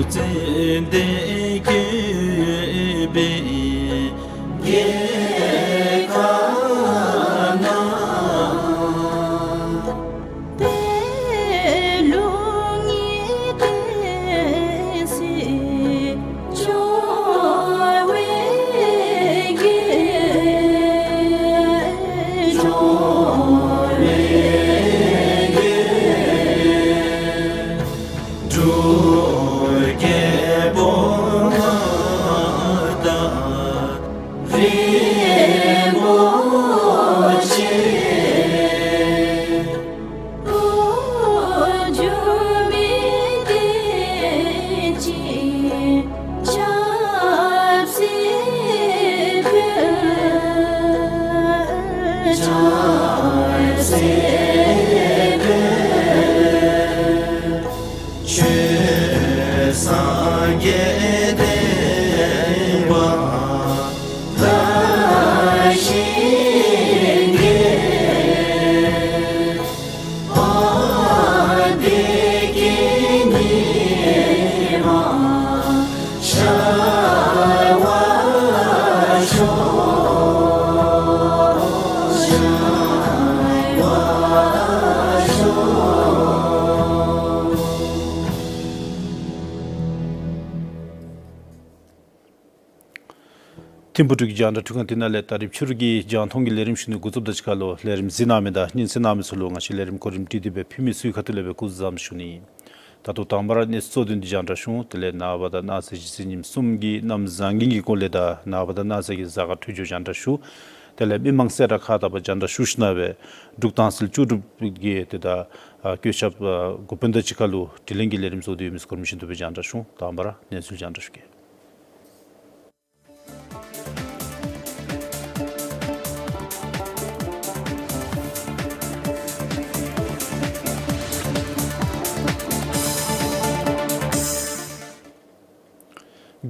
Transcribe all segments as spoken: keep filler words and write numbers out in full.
ཙན་དན་བཀོད་པའི་རྒྱལ་ཁབ་ན། ཆོས་སངས་རྒྱས་བསྟན་པ་ལ་ཞིང་གི་ཨ་བདེ་སྐྱིད་ཉི་མ་ཤར་བར་ཤོག། ཤར་བར་ཤོག། ཐིམ་ཕུག་འབྲུག་གི་རྒྱང་བསྒྲགས་འཕྲུལ་ཁང་འདི་ནང་ལས་ད་རིས་ཕྱི་རུ་གི་རྒྱང་མཐོང་གི་ལས་རིམ་ཞུ་ནི་འགོ་བཙུགསཔ་དང་གཅིག་ཁར་ལུ་ལས་རིམ་གཟིགས་གནང་མི་དང་སྙན་གསན་གནང་མི་ཚུ་ལུ་ང་བཅས་ལས་རིམ་གོ་རིམ་སྒྲིག་སྟེ་སྦེ་ཕུལ་མི་ཚུ་གི་ཁ་ཐུག་ལས་སྦེ་སྐུ་གཟུགས་བཟང་པོ་ཞུ་ནི། ད་ལྟོ་དང་པ་ར་གནས་ཚུལ་གཙོ་དོན་འདི་རྒྱང་བསྒྲགས་ཞུ་འོང་། དེ་ལས་ནངས་པ་དང་གནངས་ཚེ་གཞེས་ཚེ་ཉིནམ་གསུམ་གྱི་གནམ་བཟང་ངན་གྱི་སྐོར་ལས་དང་ནངས་པ་དང་གནངས་ཚེ་གི་གཟའ་སྐར་འཕྲོད་སྦྱོར་རྒྱང་བསྒྲགས་ཞུ། དེ་ལས་མི་མང་གསལ་བསྒྲགས་ཁག་དང་པ་རྒྱང་བསྒྲགས་ཞུ་ཞིནམ་ལས་འབྲུག་ཐང་སིལ་ལྕོག་གྲུབ་ཀྱི་ཏེ་ད་ཨ་བཀོད་ཁྱབ་ཨ་འགོ་དཔོན་དང་གཅིག་ཁར་ལུ་དྲི་ལན་གྱི་ལས་རིམ་བཟོ་སྟེ་ཡོད་མི་ཚུ་གོ་རིམ་བཞིན་དུ་སྦེ་རྒྱང་བསྒྲགས་ཞུ་འོང་། དང་པ་ར་གནས་ཚུལ་རྒྱང་བསྒྲགས་ཞུ་གེ།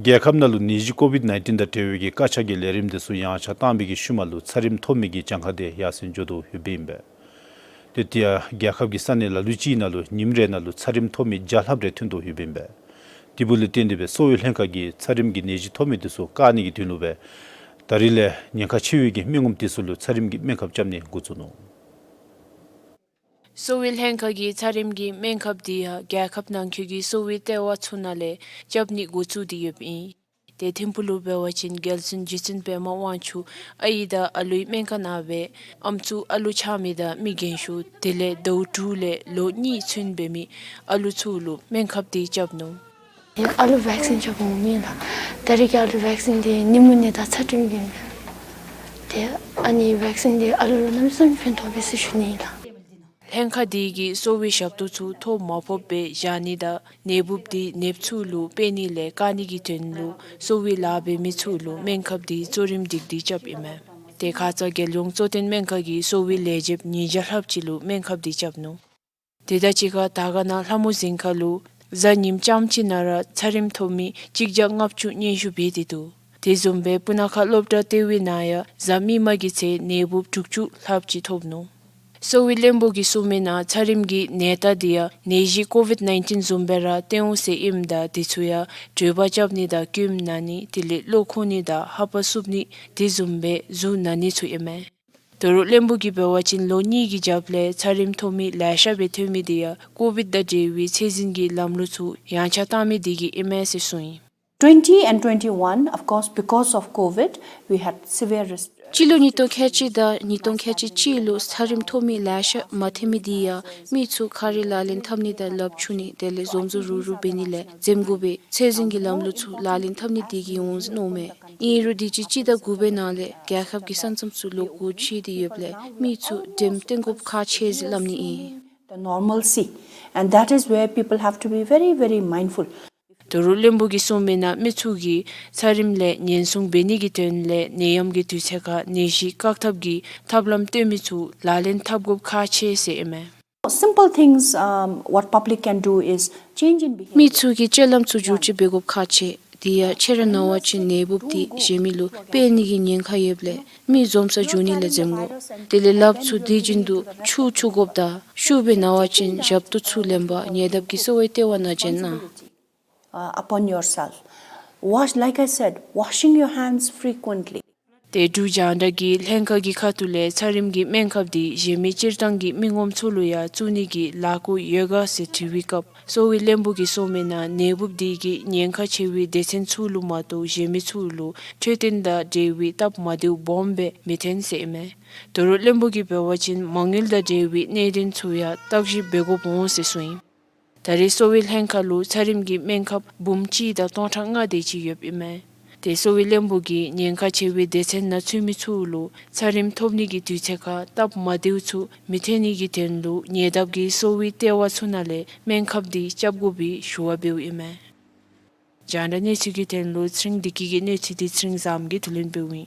རྒྱལ་ཁབ་ནང་ལུ་ནད་གཞི་ཀོ་ཝིཌ་ནའིན་ཊིན་དང་འབྲེལ་བའི་གི་བཀའ་ཆ་གི་ལས་རིམ་འདི་ཚུ་ཡངས་ཆག་བཏང་བའི་གི་ཤུལ་མ་ལུ་ཚད་རིམས་ཐོབ་མི་གི་གྱངས་ཁ་འདི་ཡར་སེང་འགྱོ་དོ་ཡོདཔ་ཨིན་པས། ཏེ་དེ་ཡང་རྒྱལ་ཁབ་ཀྱི་ས་གནས་ལ་ལུ་ཅིག་ནང་ལུ་ཉིནམ་རེ་ནང་ལུ་ཚད་རིམས་ཐོབ་མི་བརྒྱ་ལྷགཔ་རེ་ཐོན་དོ་ཡོདཔ་ཨིན་པས། དེ་འབདཝ་ལས་བརྟེན་ཏེ་སྦེ་གསོ་བའི་ལྷན་ཁག་གིས་ཚད་རིམས་ཀྱི་ནད་གཞི་ཐོབ་མི་འདི་ཚུ་བཀག་ནི་གི་དོན་ལུ་སྦེ་ད་རིས་ལས་ཉེན་ཁ་ཆེ་བའི་གི་སྨན་ངོམ་འདི་ཚུ་ལུ་ཚད་རིམས་ཀྱི་སྨན་ཁབ་རྐྱབ་ནི་འགོ་བཙུགས་ནུག། གསོ་བའི་ལྷན་ཁག་གིས་ཚད་རིམས་ཀྱི་སྨན་ཁབ་འདི་ཡང་རྒྱལ་ཁབ་ནང་འཁོད་ཀྱི་གསོ་བའི་ལྟེ་བ་ཚུ་ནང་ལས་རྐྱབ་ནི་འགོ་བཙུགས་ཏེ་ཡོདཔ་ཨིན། ཏེ་ཐིམ་ཕུག་ལུ་འབད་བ་ཅིན་རྒྱལ་བཙུན་རྗེ་བཙུན་པདྨ་དབང་ཕྱུག་ཨའི་དང་ཨ་ལུའི་སྨན་ཁང་ནང་སྦེ་ཨམ་སྲུ་ཨ་ལུ་ཆགས་མི་དང་མི་རྒན་ཤོས་དེ་ལས་ཟླཝ་དྲུག་ལས་ལོ་གཉིས་ཚུན་འབད་མི་ཨ་ལུ་ཚུ་ལུ་སྨན་ཁབ་འདི་རྐྱབ་ནུག། ཨ་ལུ་བེག་སིན་རྐྱབ་འོང་མི་ལགས། ད་རིས་ཀྱི་ཨ་ལུ་བེག་སིན་འདི་ནི་མོ་ནི་ཡ་དང་ཚད་རིམས་ཀྱི་ཨིན་པས། ཏེ་ཨ་ནི་བེག་སིན་འདི་ཨ་ལུ་ལུ་གནམ་མེད་ས་མེད་ཕན་ཐོགས་པས་ཟེར་ཞུ་ནི་ཨིན་ལགས། ལྷན་ཁག་འདི་གིས་གསོ་བའི་ཞབས་ཏོག་ཚུ་ཐོ་མ་ཕོགཔ་སྦེ་བཞག་ནི་དང་ནད་འབུཔ་འདི་ནདཔ་ཚུ་ལུ་སྤེལ་ནི་ལས་བཀག་ནི་གི་དོན་ལུ་གསོ་བའི་ལཱ་འབད་མི་ཚུ་ལུ་སྨན་ཁབ་འདི་གཙོ་རིམ་སྒྲིག་སྟེ་རྐྱབ་ཨིན་མས། ཏེ་ཁ་ཙ་རྒྱལ་ཡོངས་གཙོ་བསྟེན་སྨན་ཁང་གིས་གསོ་བའི་ལས་བྱེདཔ་ཉིས་བརྒྱ་ལྷགཔ་ཅིག་ལུ་སྨན་ཁབ་འདི་རྐྱབ་ནུག། དེ་དང་གཅིག་ཁར་དར་དཀར་ན་ལྷ་མོ་གཟིམ་ཁང་ལུ་གཟའ་ཉིམ་རྐྱངམ་གཅིག་ནང་ར་ཚད་རིམས་ཐོབ་མི་གཅིག་བརྒྱ་ལྔ་བཅུ་སྙན་ཞུ་འབད་དེ་འདུག། དེ་བཟུམ་སྦེ་སྤུ་ན་ཁ་སློབ་གྲྭ་ལྟེ་བའི་ནང་ཡང་གཟའ་མིག་དམར་གྱི་ཚེ་ནད་འབུཔ་དྲུག་ཅུ་ལྷགཔ་ཅིག་ཐོབ་ནུག། གསོ་བའི་བློན་པོ་གིས་གསུངས་མི་ནང་ཚད་རིམས་ཀྱི་ནད་རྟགས་འདི་ཡང་ནད་གཞི་ཀོ་ཝིཌ་ནའིན་ཊིན་བཟུམ་སྦེ་ར་སྟོན་འོང་ཟེར་ཨིནམ་ད་དེ་ཚུ་ཡང་དྲོད་འབར་རྐྱབ་ནི་དང་སྐྱོནམ་ན་ནི་དེ་ལས་གློ་ཁོག་ནི་དང་ཧ་པ་སུབ་ནི་དེ་བཟུམ་སྦེ་གཟུགས་ན་ནི་ཚུ་ཨིན་མས། དོ་རུང་བློན་པོ་གིས་འབད་བ་ཅིན་ལོ་གཉིས་ཀྱི་རྒྱབ་ལས་ཚད་རིམས་ཐོབ་མི་ལེ་ཤ་སྦེ་ཐོན་མི་འདི་ཡང་ཀོ་ཝིཌ་དང་འབྲེལ་བའི་ཚད་འཛིན་གྱི་ལམ་ལུགས་ཚུ་ཡངས་ཆག་བཏང་མི་འདི་གིས་ཨིན་མས་ཟེར་གསུངས་ཡི། Twenty and twenty-one, of course, because of COVID, we had severe rest- སྤྱི་ལོ་ཉིས་སྟོང་ཁལ་གཅིག་དང་ཉིས་སྟོང་ཁལ་གཅིག་གཅིག་ལུ་ཚད་རིམས་ཐོབ་མི་ལེ་ཤ་མ་ཐོན་མི་འདི་ཡང་མི་ཚུ་ཁ་རས་ལག་ལེན་འཐབ་ནི་དང་ལགཔ་འཁྱུ་ནི་དེ་ལས་འཛོམས་འཛོམས་རུབ་རུབ་འབད་ནི་ལས་འཛེམ་དགོ་པའི་ཚད་འཛིན་གྱི་ལམ་ལུགས་ཚུ་ལག་ལེན་འཐབ་ནི་འདི་གིས་འོང་ཟེར་མནོཝ་མས། ཨིན་རུང་དུས་ཅི་སྤྱི་ཟླ་དགུ་པའི་ནང་ལས་རྒྱལ་ཁབ་ཀྱི་ས་མཚམས་ཚུ་ལོག་སྒོ་ཕྱེ་སྟེ་ཡོདཔ་ལས་མི་ཚུ་འགྲེམས་སྟོན་དགོཔ་ཁག་ཆེ་ཟེར་སླབ་ནི་ཨིན། The normalcy, and that is where people have to be very, very mindful. དོ་རུང་བློན་པོ་གིས་གསུངས་མི་ནང་མི་ཚུ་གིས་ཚད་རིམས་ལས་ཉེན་སྲུང་འབད་ནི་གི་དོན་ལས་ནད་ཡམས་ཀྱི་དུས་ཚོད་ཁར་ནད་གཞི་བཀག་ཐབས་ཀྱི་ཐབས་ལམ་སྟོན་མི་ཚུ་ལག་ལེན་འཐབ་དགོཔ་ཁག་ཆེ་ཟེར་ཨིན་མས། Simple things, um, what public can do is change in behavior. མི་ཚུ་གིས་སྤྱོད་ལམ་ཚུ་བསྒྱུར་བཅོས་འབད་དགོཔ་ཁག་ཆེ། དེ་ཡང་ཁྱེད་ར་ན་བ་ཅིན་ནད་འབུཔ་འདི་གཞན་མི་ལུ་སྤེལ་ནི་གི་ཉེན་ཁ་ཡོདཔ་ལས་མི་འཛོམས་སར་འགྱོ་ནི་ལས་འཛེམ་དགོ། དེ་ལས་ལགཔ་ཚུ་དུས་རྒྱུན་དུ་ཆུ་འཁྱུ་དགོཔ་དང་ཤུགས་སྦེ་ན་བ་ཅིན་ཞབས་ཏོག་ཚུ་ལེན་པར་ཉེ་འདབས་ཀྱི་གསོ་བའི་ལྟེ་བ་ནང་བྱོན་གནང་། uh, upon yourself. Wash, like I said, washing your hands frequently. ཏེ་འབྲུག་རྒྱང་བསྒྲགས་ཀྱིས་ལྷན་ཁག་གི་ཁ་ཐུག་ལས་ཚ་རིམས་ཀྱི་སྨན་ཁབ་འདི་གཞན་མི་སྤྱིར་བཏང་གི་མི་ངོམ་ཚུ་ལུ་ཡང་བཙུགས་ནི་གི་ལཱ་འགོ་ཡོད་ག་ཟེར་དྲི་བའི་སྐབས་གསོ་བའི་བློན་པོ་གིས་གསུངས་མི་ནང་ནད་འབུབ་འདི་གིས་ཉེན་ཁ་ཆེ་བའི་སྡེ་ཚན་ཚུ་ལུ་མ་གཏོགས་གཞན་མི་ཚུ་ལུ་འཕྲོད་བསྟེན་དང་འབྲེལ་བའི་སྟབས་མ་བདེཝ་སྦོམ་སྦེ་མི་ཐོན་ཟེར་ཨིན་མས། དོ་རུང་བློན་པོ་གིས་འབད་བ་ཅིན་མ་དངུལ་དང་འབྲེལ་བའི་གནད་དོན་ཚུ་ཡང་བརྟག་ཞིབ་འབད་དགོཔ་འོང་ཟེར་གསུངས་ཡི། ད་རེས་གསོ་བའི་ལྷན་ཁག་ལུ་ཚ་རིམས་ཀྱི་སྨན་ཁབ་འབུམ་གཅིག་དང་སྟོང་ཕྲག་ལྔ་དེ་ཅིག་ཡོདཔ་ཨིན་མས། ཏེ་གསོ་བའི་བློན་པོ་གིས་ཉེན་ཁ་ཆེ་བའི་སྡེ་ཚན་ནང་ཚུད་མི་ཚུ་ལུ་ཚ་རིམས་ཐོབ་ནི་གི་དུས་ཚོད་ཁར་སྟབས་མ་བདེཝ་ཚུ་མི་ཐོན་ནི་གི་དོན་ལུ་ཉེ་འདབས་ཀྱི་གསོ་བའི་ལྟེ་བ་ཚུ་ནང་ལས་སྨན་ཁབ་འདི་རྐྱབ་དགོ་པའི་ཞུ་བ་འབདཝ་ཨིན་མས། རྒྱང་བསྒྲགས་གནས་ཚུལ་གྱི་དོན་ལུ་ཚེ་རིང་བདེ་སྐྱིད་ཀྱི་གནས་ཚུལ་འདི་ཚེ་རིང་བཟངམོ་གིས་བསྡུ་ལེན་འབདཝ་ཨིན།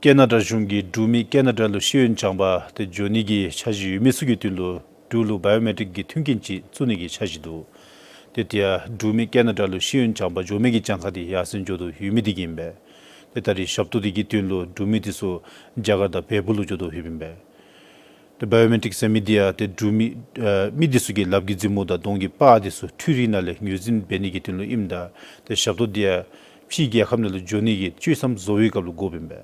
ཀེ་ན་ཌ་གཞུང་གིས་འབྲུག་མི་ཀེ་ན་ཌ་ལུ་ཤེས་ཡོན་སྦྱང་པ་ཏེ་འགྱོ་ནི་གི་འཆར་གཞི་ཡོད་མི་ཚུ་གི་དོན་ལུ་འབྲུག་ལུ་བའི་ཡོ་མེ་ཊིཀ་གི་མཐུན་རྐྱེན་ཅིག་བཙུགས་ནི་གི་འཆར་གཞི་འདུག། ཏེ་དེ་ཡང་འབྲུག་མི་ཀེ་ན་ཌ་ལུ་ཤེས་ཡོན་སྦྱང་པ་འགྱོ་མི་གི་གྱངས་ཁ་འདི་ཡར་སེང་འགྱོ་དོ་ཡོད་མི་འདི་གིས་ཨིན་པས། ཏེ་ད་རེས་ཞབས་ཏོག་འདི་གི་དོན་ལུ་འབྲུག་མི་འདི་ཚུ་རྒྱ་གར་དང་བལ་པོ་ལུ་འགྱོ་དོ་ཡོདཔ་ཨིན་པས། ཏེ་བའི་ཡོ་མེ་ཊིཀ་ཟེར་མི་འདི་ཡང་ཏེ་འབྲུག་མི་ཨ་མི་འདི་ཚུ་གི་ལགཔ་གི་རྫི་མུག་དང་གདོང་གི་པར་འདི་ཚུ་འཕྲུལ་རིག་ནང་ལས་ངོས་འཛིན་འབད་ནི་གི་དོན་ལུ་ཨིནམ་ད་ཏེ་ཞབས་ཏོག་འདི་ཡང་ཕྱིའི་རྒྱལ་ཁབ་ནང་ལུ་འགྱོ་ནི་གི་བཅོས་མཚམས་བཟོ་བའི་སྐབས་ལུ་དགོཔ་ཨིན་པས།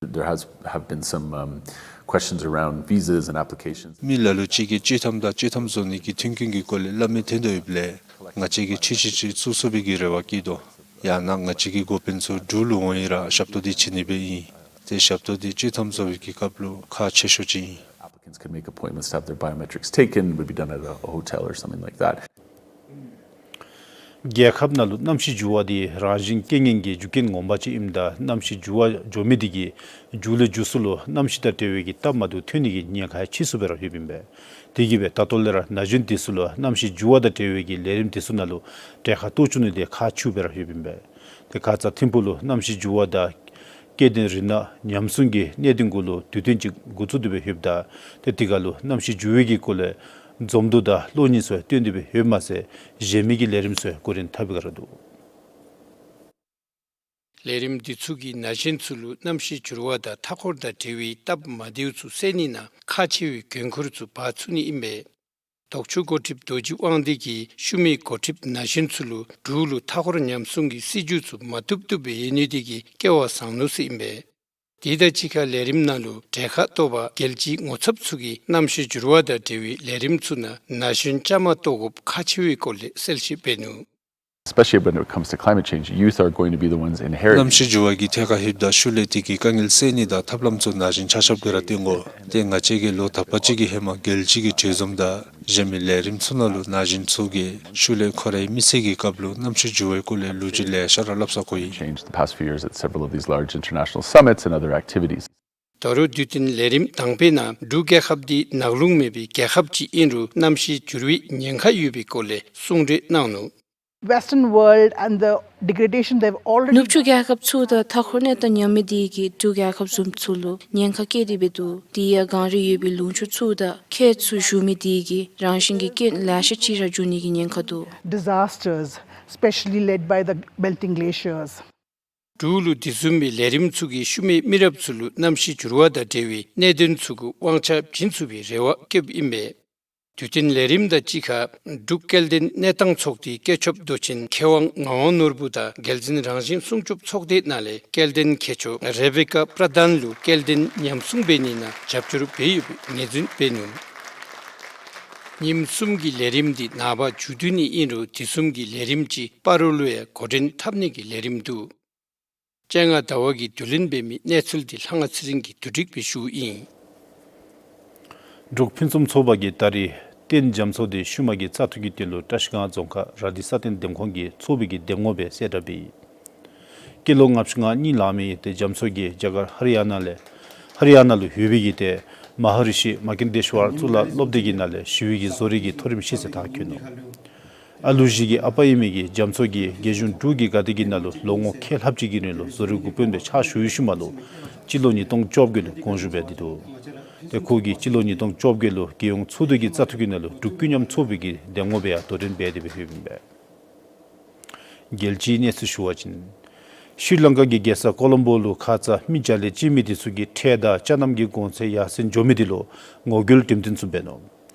There has, have been some, um, questions around visas and applications. མི་ལ་ལུ་ཅིག་གིས་བཅོས་མཚམས་དང་བཅོས་མཚམས་བཟོ་ནི་གི་མཐུན་རྐྱེན་གྱི་སྐོར་ལས་སླབ་མི་ཐོན་དོ་ཡོདཔ་ལས་ང་བཅས་ཀྱིས་ཆོས་ཆོས་ཅིག་བཙུགས་ཚུགས་པའི་གི་རེ་བ་བསྐྱེད་དོ། ཡང་ན་ང་བཅས་ཀྱི་འགོ་དཔོན་ཚུ་འབྲུག་ལུ་འོང་ཡི་ར་ཞབས་ཏོག་འདི་བྱིན་ནི་སྦེ་ཨིན། ཏེ་ཞབས་ཏོག་འདི་བཅོས་མཚམས་བཟོ་བའི་གི་སྐབས་ལུ་ཁག་ཆེ་ཤོས་ཅིག་ཨིན། Applicants could make appointments to have their biometrics taken, would be done at a, a hotel or something like that. རྒྱལ་ཁབ་ནང་ལུ་གནམ་གཤིས་འགྱུར་བ་འདི་རང་བཞིན་རྐྱེན་ངན་གྱི་རྒྱུ་རྐྱེན་ངོ་མ་ཅིག་ཨིནམ་ད་གནམ་གཤིས་འགྱུར་བ་འགྱོ་མི་འདི་གིས་མཇུག་ལས་མཇུག་སུ་ལུ་གནམ་གཤིས་དང་འབྲེལ་བའི་གི་སྟབས་མ་བདེཝ་ཐོན་ནི་གི་ཉེན་ཁ་ཡང་ཆེ་སུ་སྦེ་ར་ཡོདཔ་ཨིན་པས། དེ་གིས་སྦེ་ད་ལྟོ་ལས་ར་ན་གཞོན་འདི་ཚུ་ལུ་གནམ་གཤིས་འགྱུར་བ་དང་འབྲེལ་བའི་གི་ལས་རིམ་འདི་ཚུ་ནང་ལུ་གྲལ་ཁར་གཏོགས་བཅུག་ནི་འདི་ཁག་ཆེཝ་སྦེ་ར་ཡོདཔ་ཨིན་པས། ཏེ་ཁ་ཙ་ཐིམ་ཕུག་ལུ་གནམ་གཤིས་འགྱུར་བ་དང་སྐྱེ་ལྡན་རི་ནགས་ཉམས་སྲུང་གི་གནད་དོན་གུ་ལུ་དུས་སྟོན་ཅིག་འགོ་བཙུགས་ཏེ་སྦེ་ཡོདཔ་ད་ཏེ་དེ་ཁར་ལུ་གནམ་གཤིས་འགྱུར་བའི་གི་སྐོར་ལས་འཛོམས་འདུ་དང་གློག་བརྙན་ཚུ་སྟོན་ཏེ་སྦེ་ཡོདཔ་མ་ཚད་གཞན་མི་གི་ལས་རིམ་ཚུ་འགོ་འདྲེན་འཐབ་པའི་བསྒང་ར་འདུག། ལས་རིམ་འདི་ཚུ་གིས་ན་གཞོན་ཚུ་ལུ་གནམ་གཤིས་འགྱུར་བ་དང་མཐའ་འཁོར་དང་འབྲེལ་བའི་སྟབས་མ་བདེཝ་ཚུ་སེལ་ནི་ནང་ཁག་ཆེ་བའི་འགན་ཁུར་ཚུ་འབག་ཚུགས་ནི་ཨིན་པས། ལྡོག་ཕྱོགས་འགོ་ཁྲིདཔ་རྡོ་རྗེ་དབང་འདུས་ཀྱིས་ཤུལ་མའི་འགོ་ཁྲིདཔ་ན་གཞོན་ཚུ་ལུ་འབྲུག་ལུ་མཐའ་འཁོར་ཉམས་སྲུང་གི་སྲིད་བྱུས་ཚུ་མ་བཏུབ་བཏུབ་སྦེ་ཡོད་ནི་དེ་གིས་སྐལ་བ་བཟང་ནུག་ཟེར་ཨིན་པས། དེ་དང་གཅིག་ཁར་ལས་རིམ་ནང་ལུ་གྲལ་ཁར་གཏོགས་པར་རྒྱལ་སྤྱིའི་ངོ་ཚབ་ཚུ་གིས་གནམ་གཤིས་འགྱུར་བ་དང་འབྲེལ་བའི་ལས་རིམ་ཚུ་ནང་ན་གཞོན་བཅའ་མར་གཏོགས་དགོཔ་ཁག་ཆེ་བའི་སྐོར་ལས་གསལ་བཤད་འབད་ནུག། Especially when it comes to climate change, youth are going to be the ones inheriting. གནམ་གཤིས་འགྱུར་བ་གི་ཐད་ཁར་ལྷོདཔ་ད་ཤུལ་ལས་དེ་གི་དཀའ་ངལ་སེལ་ནི་དང་ཐབས་ལམ་ཚུ་ན་གཞོན་ཆ་ཁྱབ་ཀྱིས་ར་སྟོན་དགོ། ཏེ་ང་བཅས་ཀྱིས་ལོ་དག་པ་ཅིག་གི་ཧེ་མ་རྒྱལ་སྤྱི་གི་གྲོས་འཛོམས་དང་གཞན་མི་ལས་རིམ་ཚུ་ནང་ལུ་ན་གཞོན་ཚུ་གིས་ཤུལ་ལས་ཁོ་རའི་མི་ཚེ་གི་སྐབས་ལུ་གནམ་གཤིས་འགྱུར་བའི་སྐོར་ལས་ལོ་རྒྱུས་ལེ་ཤ་ར་སླབ་ས་གོ་ཡི། Changed the past few years at several of these large international summits and other activities. ད་རུང་དུས་སྟོན་ལས་རིམ་དང་པའི་ནང་འབྲུག་རྒྱལ་ཁབ་འདི་ནག་རླུང་མེད་པའི་རྒྱལ་ཁབ་ཅིག་ཨིན་རུང་གནམ་གཤིས་འགྱུར་བའི་ཉེན་ཁ་ཡོད་པའི་སྐོར་ལས་གསུང་གྲོས་གནང་ནུག། Western world and the degradation they've already ནུབ་ཕྱོགས་རྒྱལ་ཁབ་ཚུ་དང་མཐའ་འཁོར་གནས་སྟངས་ཉམས་མི་དེ་གིས་འབྲུག་རྒྱལ་ཁབ་བཟུམ་ཚུ་ལུ་ཉེན་ཁ་བཀལ་ཏེ་སྦེ་འདུག། དེ་ཡང་གངས་རི་ཡོད་པའི་ལུང་ཕྱོགས་ཚུ་དང་ཁྱད་ཚུ་ཞུགས་མི་དེ་གིས་རང་བཞིན་གྱི་རྐྱེན་ལེ་ཤ་ཅིག་ར་འབྱུང་ནི་གི་ཉེན་ཁ་འདུག། Disasters, especially led by the melting glaciers. འབྲུག་ལུ་དེ་བཟུམ་མའི་ལས་རིམ་ཚུ་གིས་ཤུལ་མའི་མི་རབས་ཚུ་ལུ་གནམ་གཤིས་འགྱུར་བ་དང་འབྲེལ་བའི་གནད་དོན་ཚུ་གུ་དབང་ཆ་བྱིན་ཚུགས་པའི་རེ་བ་བསྐྱེདཔ་ཨིན་པས། དུས་སྟོན་ལས་རིམ་དང་གཅིག་ཁར་འབྲུག་སྐལ་ལྡན་གནས་སྟངས་ཚོགས་སྡེའི་བཀོད་ཁྱབ་མདོ་ཆེན་མཁས་དབང་ངག་དབང་ནོར་བུ་དང་རྒྱལ་འཛིན་རང་བཞིན་སྲུང་སྐྱོབ་ཚོགས་སྡེ་ནང་ལས་སྐལ་ལྡན་མཁས་མཆོག་རེ་བེ་ཀ་པྲ་དཱན་ལུ་སྐལ་ལྡན་ཉམས་སྲུང་འབད་ནི་ནང་རྒྱབ་སྐྱོར་འབད་ཡོདཔ་ངོས་འཛིན་འབད་ནུག། ཉིནམ་གསུམ་གྱི་ལས་རིམ་འདི་ནངས་པ་མཇུག་བསྡུ་ནི་ཨིན་རུང་དེ་བཟུམ་གྱི་ལས་རིམ་ཅིག་སྤ་རོ་ལུ་ཡང་འགོ་འདྲེན་འཐབ་ནི་གི་ལས་རིམ་འདུག། སྤྱན་སྔ་ཟླ་བ་གིས་བསྡུ་ལེན་འབད་མི་གནས་ཚུལ་འདི་ལྷ་དབང་ཚེ་རིང་གིས་བསྡུ་སྒྲིག་འབད་ཞུཝ་ཨིན། འབྲུག་ཕུན་སུམ་ཚོགས་པ་གིས་ད་རིས་རྟེན་རྒྱ་མཚོ་འདི་ཤུལ་མ་གི་བཙག་འཐུ་གི་དོན་ལུ་བཀྲིས་སྒང་རྫོང་ཁག་ར་དྷི་ས་ཏན་འདེམས་ཁོངས་ཀྱིས་ཚོགས་པའི་གི་འདེམས་ངོ་སྦེ་གསལ་བསྒྲགས་འབད་ཡི། སྐྱེས་ལོ་ལྔ་བཅུ་ང་གཉིས་ལང་མི་ཏེ་རྒྱ་མཚོ་གིས་རྒྱ་གར་ཧ་རི་ཡ་ན་ལས་ཧ་རི་ཡ་ན་ལུ་ཡོད་པའི་གི་ཏེ་མ་ཧ་རི་ཤི་མ་ཀིན་དེ་ཤྭར་གཙུག་ལག་སློབ་སྡེ་གི་ནང་ལས་ཞི་བའི་གི་བཟོ་རིག་གི་མཐོ་རིམ་ཤེས་ཚད་མཐར་འཁྱོལ་ནུག། ཨ་ལུ་བཞི་གི་ཨ་པ་ཨིན་མི་གི་རྒྱ་མཚོ་གིས་རྒྱལ་གཞུང་འབྲུག་གི་དགའ་སྡེ་གི་ནང་ལུ་ལོ་ངོ་ཁལ་ལྷགཔ་ཅིག་གི་རིང་ལུ་བཟོ་རིག་འགོ་དཔོན་སྦེ་ཕྱག་ཞུ་བའི་ཤུལ་མ་ལུ་སྤྱི་ལོ་ཉིས་སྟོང་བཅོ་བརྒྱད་ལུ་དགོངས་ཞུ་འབད་དེ་འདུག། ཏེ་ཁོ་གིས་སྤྱི་ལོ་ཉིས་སྟོང་བཅོ་བརྒྱད་ལུ་རྒྱལ་ཡོངས་ཚོགས་འདུ་གི་བཙག་འཐུ་གི་ནང་ལུ་འབྲུག་ཀུན་མཉམ་ཚོགས་པའི་གི་འདེམས་ངོ་སྦེ་ཡང་དོ་འགྲན་འབད་དེ་སྦེ་ཡོདཔ་ཨིན་པས། རྒྱལ་སྤྱིའི་གནས་ཚུལ་ཞུ་བ་ཅིན། ཤྲི་ལང་ཀ་གི་རྒྱལ་ས་ཀོ་ལོམ་བོ་ལུ་ཁ་ཙ་མི་བརྒྱ་ལས་བཅད་མི་དེ་ཚུ་གིས་ཁྲལ་དང་ཅ་དམ་གྱི་གོང་ཚད་ཡར་སེང་འགྱོ་མི་དེ་ལུ་ངོ་རྒོལ་འགྲེམས་སྟོན་ཚུ་འབད་ནུག།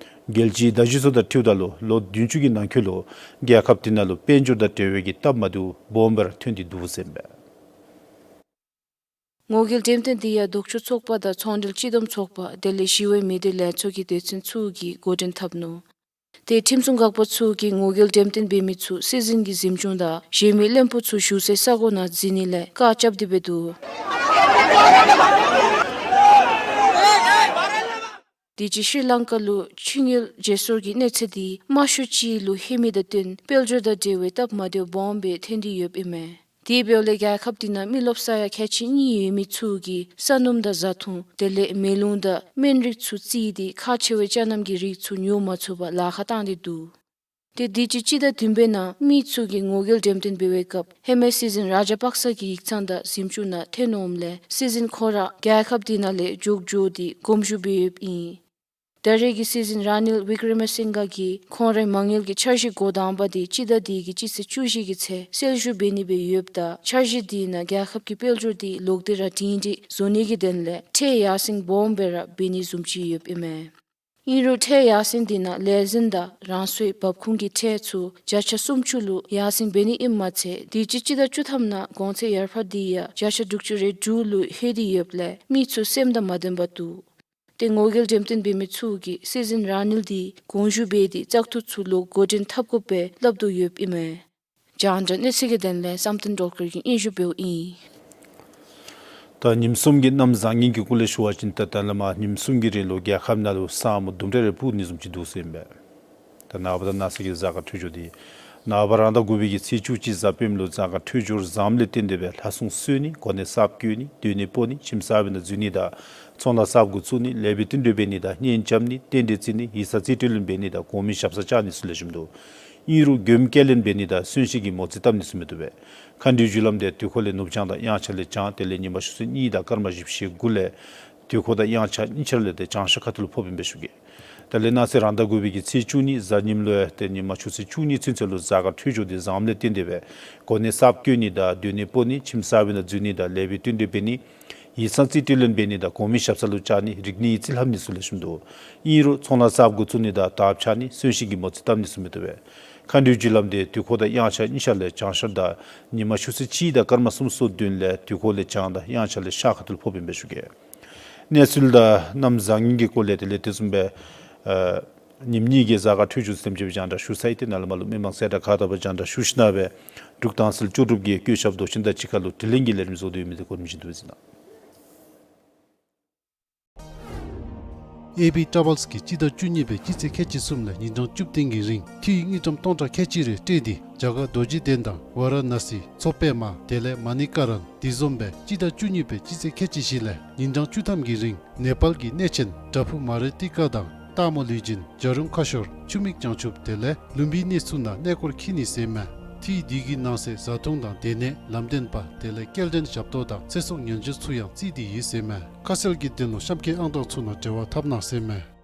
རྒྱལ་སྤྱིའི་བརྡ་བརྒྱུད་ཚོགས་དང་འཁྲིལཝ་ད་ལུ་ལོ་བདུན་ཅུ་གི་ནང་འཁོད་ལུ་རྒྱལ་ཁབ་དེ་ནང་ལུ་དཔལ་འབྱོར་དང་འབྲེལ་བའི་གི་སྟབས་མ་བདེཝ་སྦོམ་སྦེ་ར་ཐོན་ཏེ་འདུག་ཟེར་ཨིན་པས། ངོ་རྒོལ་འགྲེམས་སྟོན་དེ་ཡང་ལྡོག་ཕྱོགས་ཚོགས་པ་དང་ཚོང་འབྲེལ་སྤྱི་བསྡོམས་ཚོགས་པ་དེ་ལས་ཞི་བའི་མི་སྡེ་ལས་ཚོགས་ཀྱི་སྡེ་ཚན་ཚུ་གིས་འགོ་འདྲེན་འཐབ་ནུག། ཏེ་ཁྲིམས་སྲུང་འགག་པ་ཚུ་གིས་ངོ་རྒོལ་འགྲེམས་སྟོན་འབད་མི་ཚུ་སྲིད་འཛིན་གྱི་གཟིམ་ཆུང་དང་གཞན་མི་བློན་པོ་ཚུ་བཞུགས་སའི་ས་གོ་ནང་འཛིན་ནི་ལས་བཀག་རྐྱབ་སྟེ་སྦེ་འདུག། དུས་ཅི་ཤྲི་ལང་ཀ་ལུ་ཆུ་རྙིལ་བརྗེ་སོར་གྱི་གནས་ཚད་དེ་དམའ་ཤོས་ཅིག་ལུ་ལྷོད་མི་དང་བསྟུན་དཔལ་འབྱོར་དང་འབྲེལ་བའི་སྟབས་མ་བདེཝ་སྦོམ་སྦེ་ཐོན་ཏེ་ཡོདཔ་ཨིན་མས། དེ་འབདཝ་ལས་རྒྱལ་ཁབ་དེ་ནང་མི་རློབས་ས་ཡང་ཁལ་གཅིག་གཉིས་ཡོད་མི་ཚུ་གིས་ས་སྣུམ་དང་བཟའ་འཐུང་དེ་ལས་མེ་རླུང་དང་སྨན་རིགས་ཚུ་བརྩིས་ཏེ་ཁག་ཆེ་བའི་ཅ་རྣམ་གྱི་རིགས་ཚུ་ཉོ་མ་ཚུགས་པར་ལཱ་ཁག་བཏང་སྟེ་འདུག། ཏེ་དུས་ཅི་སྤྱི་ཟླ་བདུན་པའི་ནང་མི་ཚུ་གིས་ངོ་རྒོལ་འགྲེམས་སྟོན་འབད་བའི་སྐབས་ཧེ་མའི་སྲིད་འཛིན་ར་ཇ་པག་ས་གི་ཡིག་ཚང་དང་གཟིམ་ཆུང་ནང་ཐོན་འོངམ་ལས་སྲིད་འཛིན་ཁོ་ར་རྒྱལ་ཁབ་དེ་ནང་ལས་བྱོག་འགྱོ་སྟེ་དགོངས་ཞུ་འབད་ཡོདཔ་ཨིན། ད་རེས་ཀྱི་སྲིད་འཛིན་ར་ནིལ་བི་ཀྲ་མ་སིང་ག་གིས་ཁོང་རའི་མ་དངུལ་གྱི་འཆར་གཞི་འགོ་དང་པ་དེ་སྤྱི་ཟླ་འདི་གི་སྤྱི་ཚེས་བཅུ་བཞི་གི་ཚེ་སེལ་བསྡུ་འབད་ནི་སྦེ་ཡོདཔ་ད་འཆར་གཞི་དེ་ནང་རྒྱལ་ཁབ་ཀྱི་དཔལ་འབྱོར་དེ་ལོག་སྟེ་ར་སྒྲིང་སྒྲིང་བཟོ་ནི་གི་དོན་ལས་ཁྲལ་ཡར་སེང་སྦོམ་སྦེ་ར་འབད་ནི་བཟུམ་ཅིག་ཡོདཔ་ཨིན་མས། ཨིན་རུང་ཁྲལ་ཡར་སེང་དེ་ནང་ལས་འཛིན་དང་རང་སོའི་འབབ་ཁུངས་ཀྱི་ཁྲལ་ཚུ་བརྒྱ་ཆ་སུམ་ཅུ་ལུ་ཡར་སེང་འབད་ནི་ཨིནམ་མ་ཚད་དུས་ཅི་སྤྱི་ཟླ་བཅུ་ཐམ་ནང་གོང་ཚད་ཡར་འཕར་དེ་ཡང་བརྒྱ་ཆ་དྲུག་ཅུ་རེ་དྲུག་ལུ་ལྷོད་དེ་ཡོདཔ་ལས་མི་ཚུ་སེམས་དང་མ་ལྡནམ་འདུག། ཏེ་ངོ་རྒོལ་འགྲེམས་སྟོན་འབད་མི་ཚུ་གིས་སྲིད་འཛིན་ར་ནིལ་དེ་དགོངས་ཞུ་འབད་དེ་བཙག་འཐུ་ཚུ་ལོག་འགོ་འདྲེན་འཐབ་དགོ་པའི་སླབ་དོ་ཡོདཔ་ཨིན་མས། རྒྱང་བསྒྲགས་གནས་ཚུལ་གྱི་དོན་ལས་བསམ་གཏན་སྒྲོལ་དཀར་གྱིས་སྙན་ཞུ་འབདཝ་ཨིན། ད་ཉིནམ་གསུམ་གྱི་གནམ་བཟང་ངན་གྱི་སྐོར་ལས་ཞུ་བ་ཅིན་ད་ད་ལས་མར་ཉིནམ་གསུམ་གྱི་རིང་ལུ་རྒྱལ་ཁབ་ནང་ལུ་ས་སྨུག་དུམ་གྲ་རེ་སྤུབ་ནི་བཟུམ་ཅིག་འདུག་ཟེར་ཨིན་པས། ད་ནངས་པ་དང་གནངས་ཚེ་གི་གཟའ་སྐར་འཕྲོད་སྦྱོར་དེ་ནངས་པ་རང་ཟླ་དགུ་པའི་གི་ཚེས་བཅུ་གཅིག་གཟའ་སྤེནམ་ལུ་གཟའ་སྐར་འཕྲོད་སྦྱོར་བཟངམ་ལས་བརྟེན་ཏེ་སྦེ་ལྷ་སྲུང་གསོལ་ནི་གོ་གནས་གསརཔ་བསྐོ་ནི་སྡོད་གནས་སྤོ་ནི་ཁྱིམ་གསར་པའི་ནང་འཛུལ་ནི་དང་ཚོང་ལཱ་གསརཔ་འགོ་བཙུགས་ནི་ལེགས་པའི་བསྟུན་གྲོས་འབད་ནི་དང་གཉེན་རྐྱབ་ནི་རྟེན་འབྲེལ་བརྩི་ནི་ཡིག་ཚང་རྩིས་སྤྲོད་ལེན་འབད་ནི་དང་གོང་མའི་ཞབས་སར་བཅར་ནི་ཚུ་ལེགས་ཤོམ་འདུག། ཨིན་རུང་མགྱོནམ་སྐྱེལ་ལེན་འབད་ནི་དང་གསོན་གཤིན་གྱི་མོ་རྩིས་བཏབ་ནི་ཚུ་མི་བཏུབ་པས། མཁའ་འགྲོའི་རྒྱུ་ལམ་དེ་དུས་འཁོར་ལས་ནུབ་བྱང་དང་དབྱངས་འཆར་ལས་བྱང་དེ་ལས་ཉི་མ་ཆུ་ཚོད་གཉིས་དང་སྐར་མ་བཞི་བཅུ་ཞེ་དགུ་ལས་དུས་འཁོར་དང་དབྱངས་འཆར་གཉིས་ཆ་ལས་ཏེ་བྱང་ཤར་ཁ་ཐུག་ལུ་ཕོགཔ་ཨིན་པས་ཞུ་གེ། དེ་ལས་གནངས་ཚེ་རང་ཟླ་དགུ་པའི་གི་ཚེས་བཅུ་གཉིས་གཟའ་ཉིམ་ལུ་ཡང་ཏེ་ཉི་མ་ཆུ་ཚོད་བཅུ་གཉིས་ཚུན་ཚོད་ལུ་གཟའ་སྐར་འཕྲོད་སྦྱོར་དེ་བཟངམ་ལས་བརྟེན་ཏེ་སྦེ་གོ་གནས་གསརཔ་བསྐོ་ནི་དང་སྡོད་གནས་སྤོ་ནི་ཁྱིམ་གསར་པའི་ནང་འཛུལ་ནི་དང་ལེགས་པའི་བསྟུན་གྲོས་འབད་ནི་ཡིག་ཚང་རྩིས་སྤྲོད་ལེན་འབད་ནི་དང་གོང་མའི་ཞབས་སར་ལུ་བཅར་ནི་རིག་གནས་ཡིག་རྩིས་ལྷབ་ནི་ཚུ་ལེགས་ཤོམ་འདུག། ཨིན་རུང་ཚོང་ལཱ་གསརཔ་འགོ་བཙུགས་ནི་དང་དར་འཕྱར་ནི་གསོན་གཤིན་གྱི་མོ་རྩིས་བཏབ་ནི་ཚུ་མི་བཏུབ་པས། མཁའ་འགྲོའི་རྒྱུ་ལམ་དེ་དུས་འཁོར་དང་དབྱངས་འཆར་གཉིས་ཆ་ལས་བྱང་ཤར་དང་ཉི་མ་ཆུ་ཚོད་གཅིག་དང་སྐར་མ་སུམ་ཅུ་སོ་བདུན་ལས་དུས་འཁོར་ལས་བྱང་དང་དབྱངས་འཆར་ལས་ཤར་ཁ་ཐུག་ལུ་ཕོགཔ་ཨིན་པས་ཞུ་གེ། གནས་ཚུལ་དང་གནམ་བཟང་ངན་གྱི་སྐོར་ལས་དེ་ལས་དེ་བཟུམ་སྦེ་ཨ་ཉིནམ་གཉིས་ཀྱི་གཟའ་སྐར་འཕྲོད་སྦྱོར་ཚུ་དེམ་ཅིག་སྦེ་རྒྱང་བསྒྲགས་ཞུ་ཚར་ཡི། ཏེ་ནཱ་ལས་མར་ལུ་མི་མང་གསལ་བསྒྲགས་ཁག་དག་པ་རྒྱང་བསྒྲགས་ཞུ་ཞིནམ་ལས་འབྲུག་ཐང་སིལ་ལྕོགས་གྲུབ་ཀྱིས་བཀོད་ཁྱབ་མདོ་ཆེན་དང་གཅིག་ཁར་ལུ་དྲི་ལན་གྱི་ལས་རིམ་བཟོ་དོ་ཡོད་མི་དེ་གོ་རིམ་བཞིན་དུ་སྦེ་གཟིགས་གནང་། ཨེ་བི་ཊ་བཱལསི་གིས་སྤྱི་ཟླ་བཅུ་གཉིས་པའི་སྤྱི་ཚེས་ཁལ་གཅིག་གསུམ་ལས་ཉིན་གྲངས་བཅུ་བདུན་གྱི་རིང་འཐུས་དངུལ་ཀྲམ་སྟོང་ཕྲག་ཁལ་གཅིག་རེ་སྤྲོད་དེ་རྒྱ་གར་རྡོ་རྗེ་གདན་དང་ཝཱ་ར་ཎ་སི་མཚོ་པདྨ་དེ་ལས་མ་ཎི་ཀ་ར་ཎ་དེ་བཟུམ་སྦེ་སྤྱི་ཟླ་བཅུ་གཉིས་པའི་སྤྱི་ཚེས་ཁལ་གཅིག་བཞི་ལས་ཉིན་གྲངས་བཅུ་ཐམ་གྱི་རིང་ནེ་པཱལ་གྱི་གནས་ཆེན་བྲག་ཕུག་མ་རི་ཏི་ཀ་དང་སྟག་མོ་ལུས་སྦྱིན་རྒྱལ་རོང་ཁ་ཤོར་ཆུ་མིག་བྱང་ཆུབ་དེ་ལས་ལུམ་བི་ནི་ཚུ་ནང་གནས་སྐོར་འཁྱིད་ནི་ཟེར་མས། འཐུས་འདི་གི་ནང་གསེས་བཟའ་འཐུང་དང་སྡོད་གནས་ལམ་སྟོན་པ་དེ་ལས་སྐྱེལ་འདྲེན་ཞབས་ཏོག་དང་ཚེ་སྲོག་ཉེན་བཅོལ་ཚུ་ཡང་བརྩིས་ཏེ་ཡོད་ཟེར་མས། ཁ་གསལ་གྱི་དོན་ལུ་གཤམ་འཁོད་ཨང་གྲངས་ཚུ་ནང་འབྲེལ་བ་འཐབ་གནང་ཟེར་མས།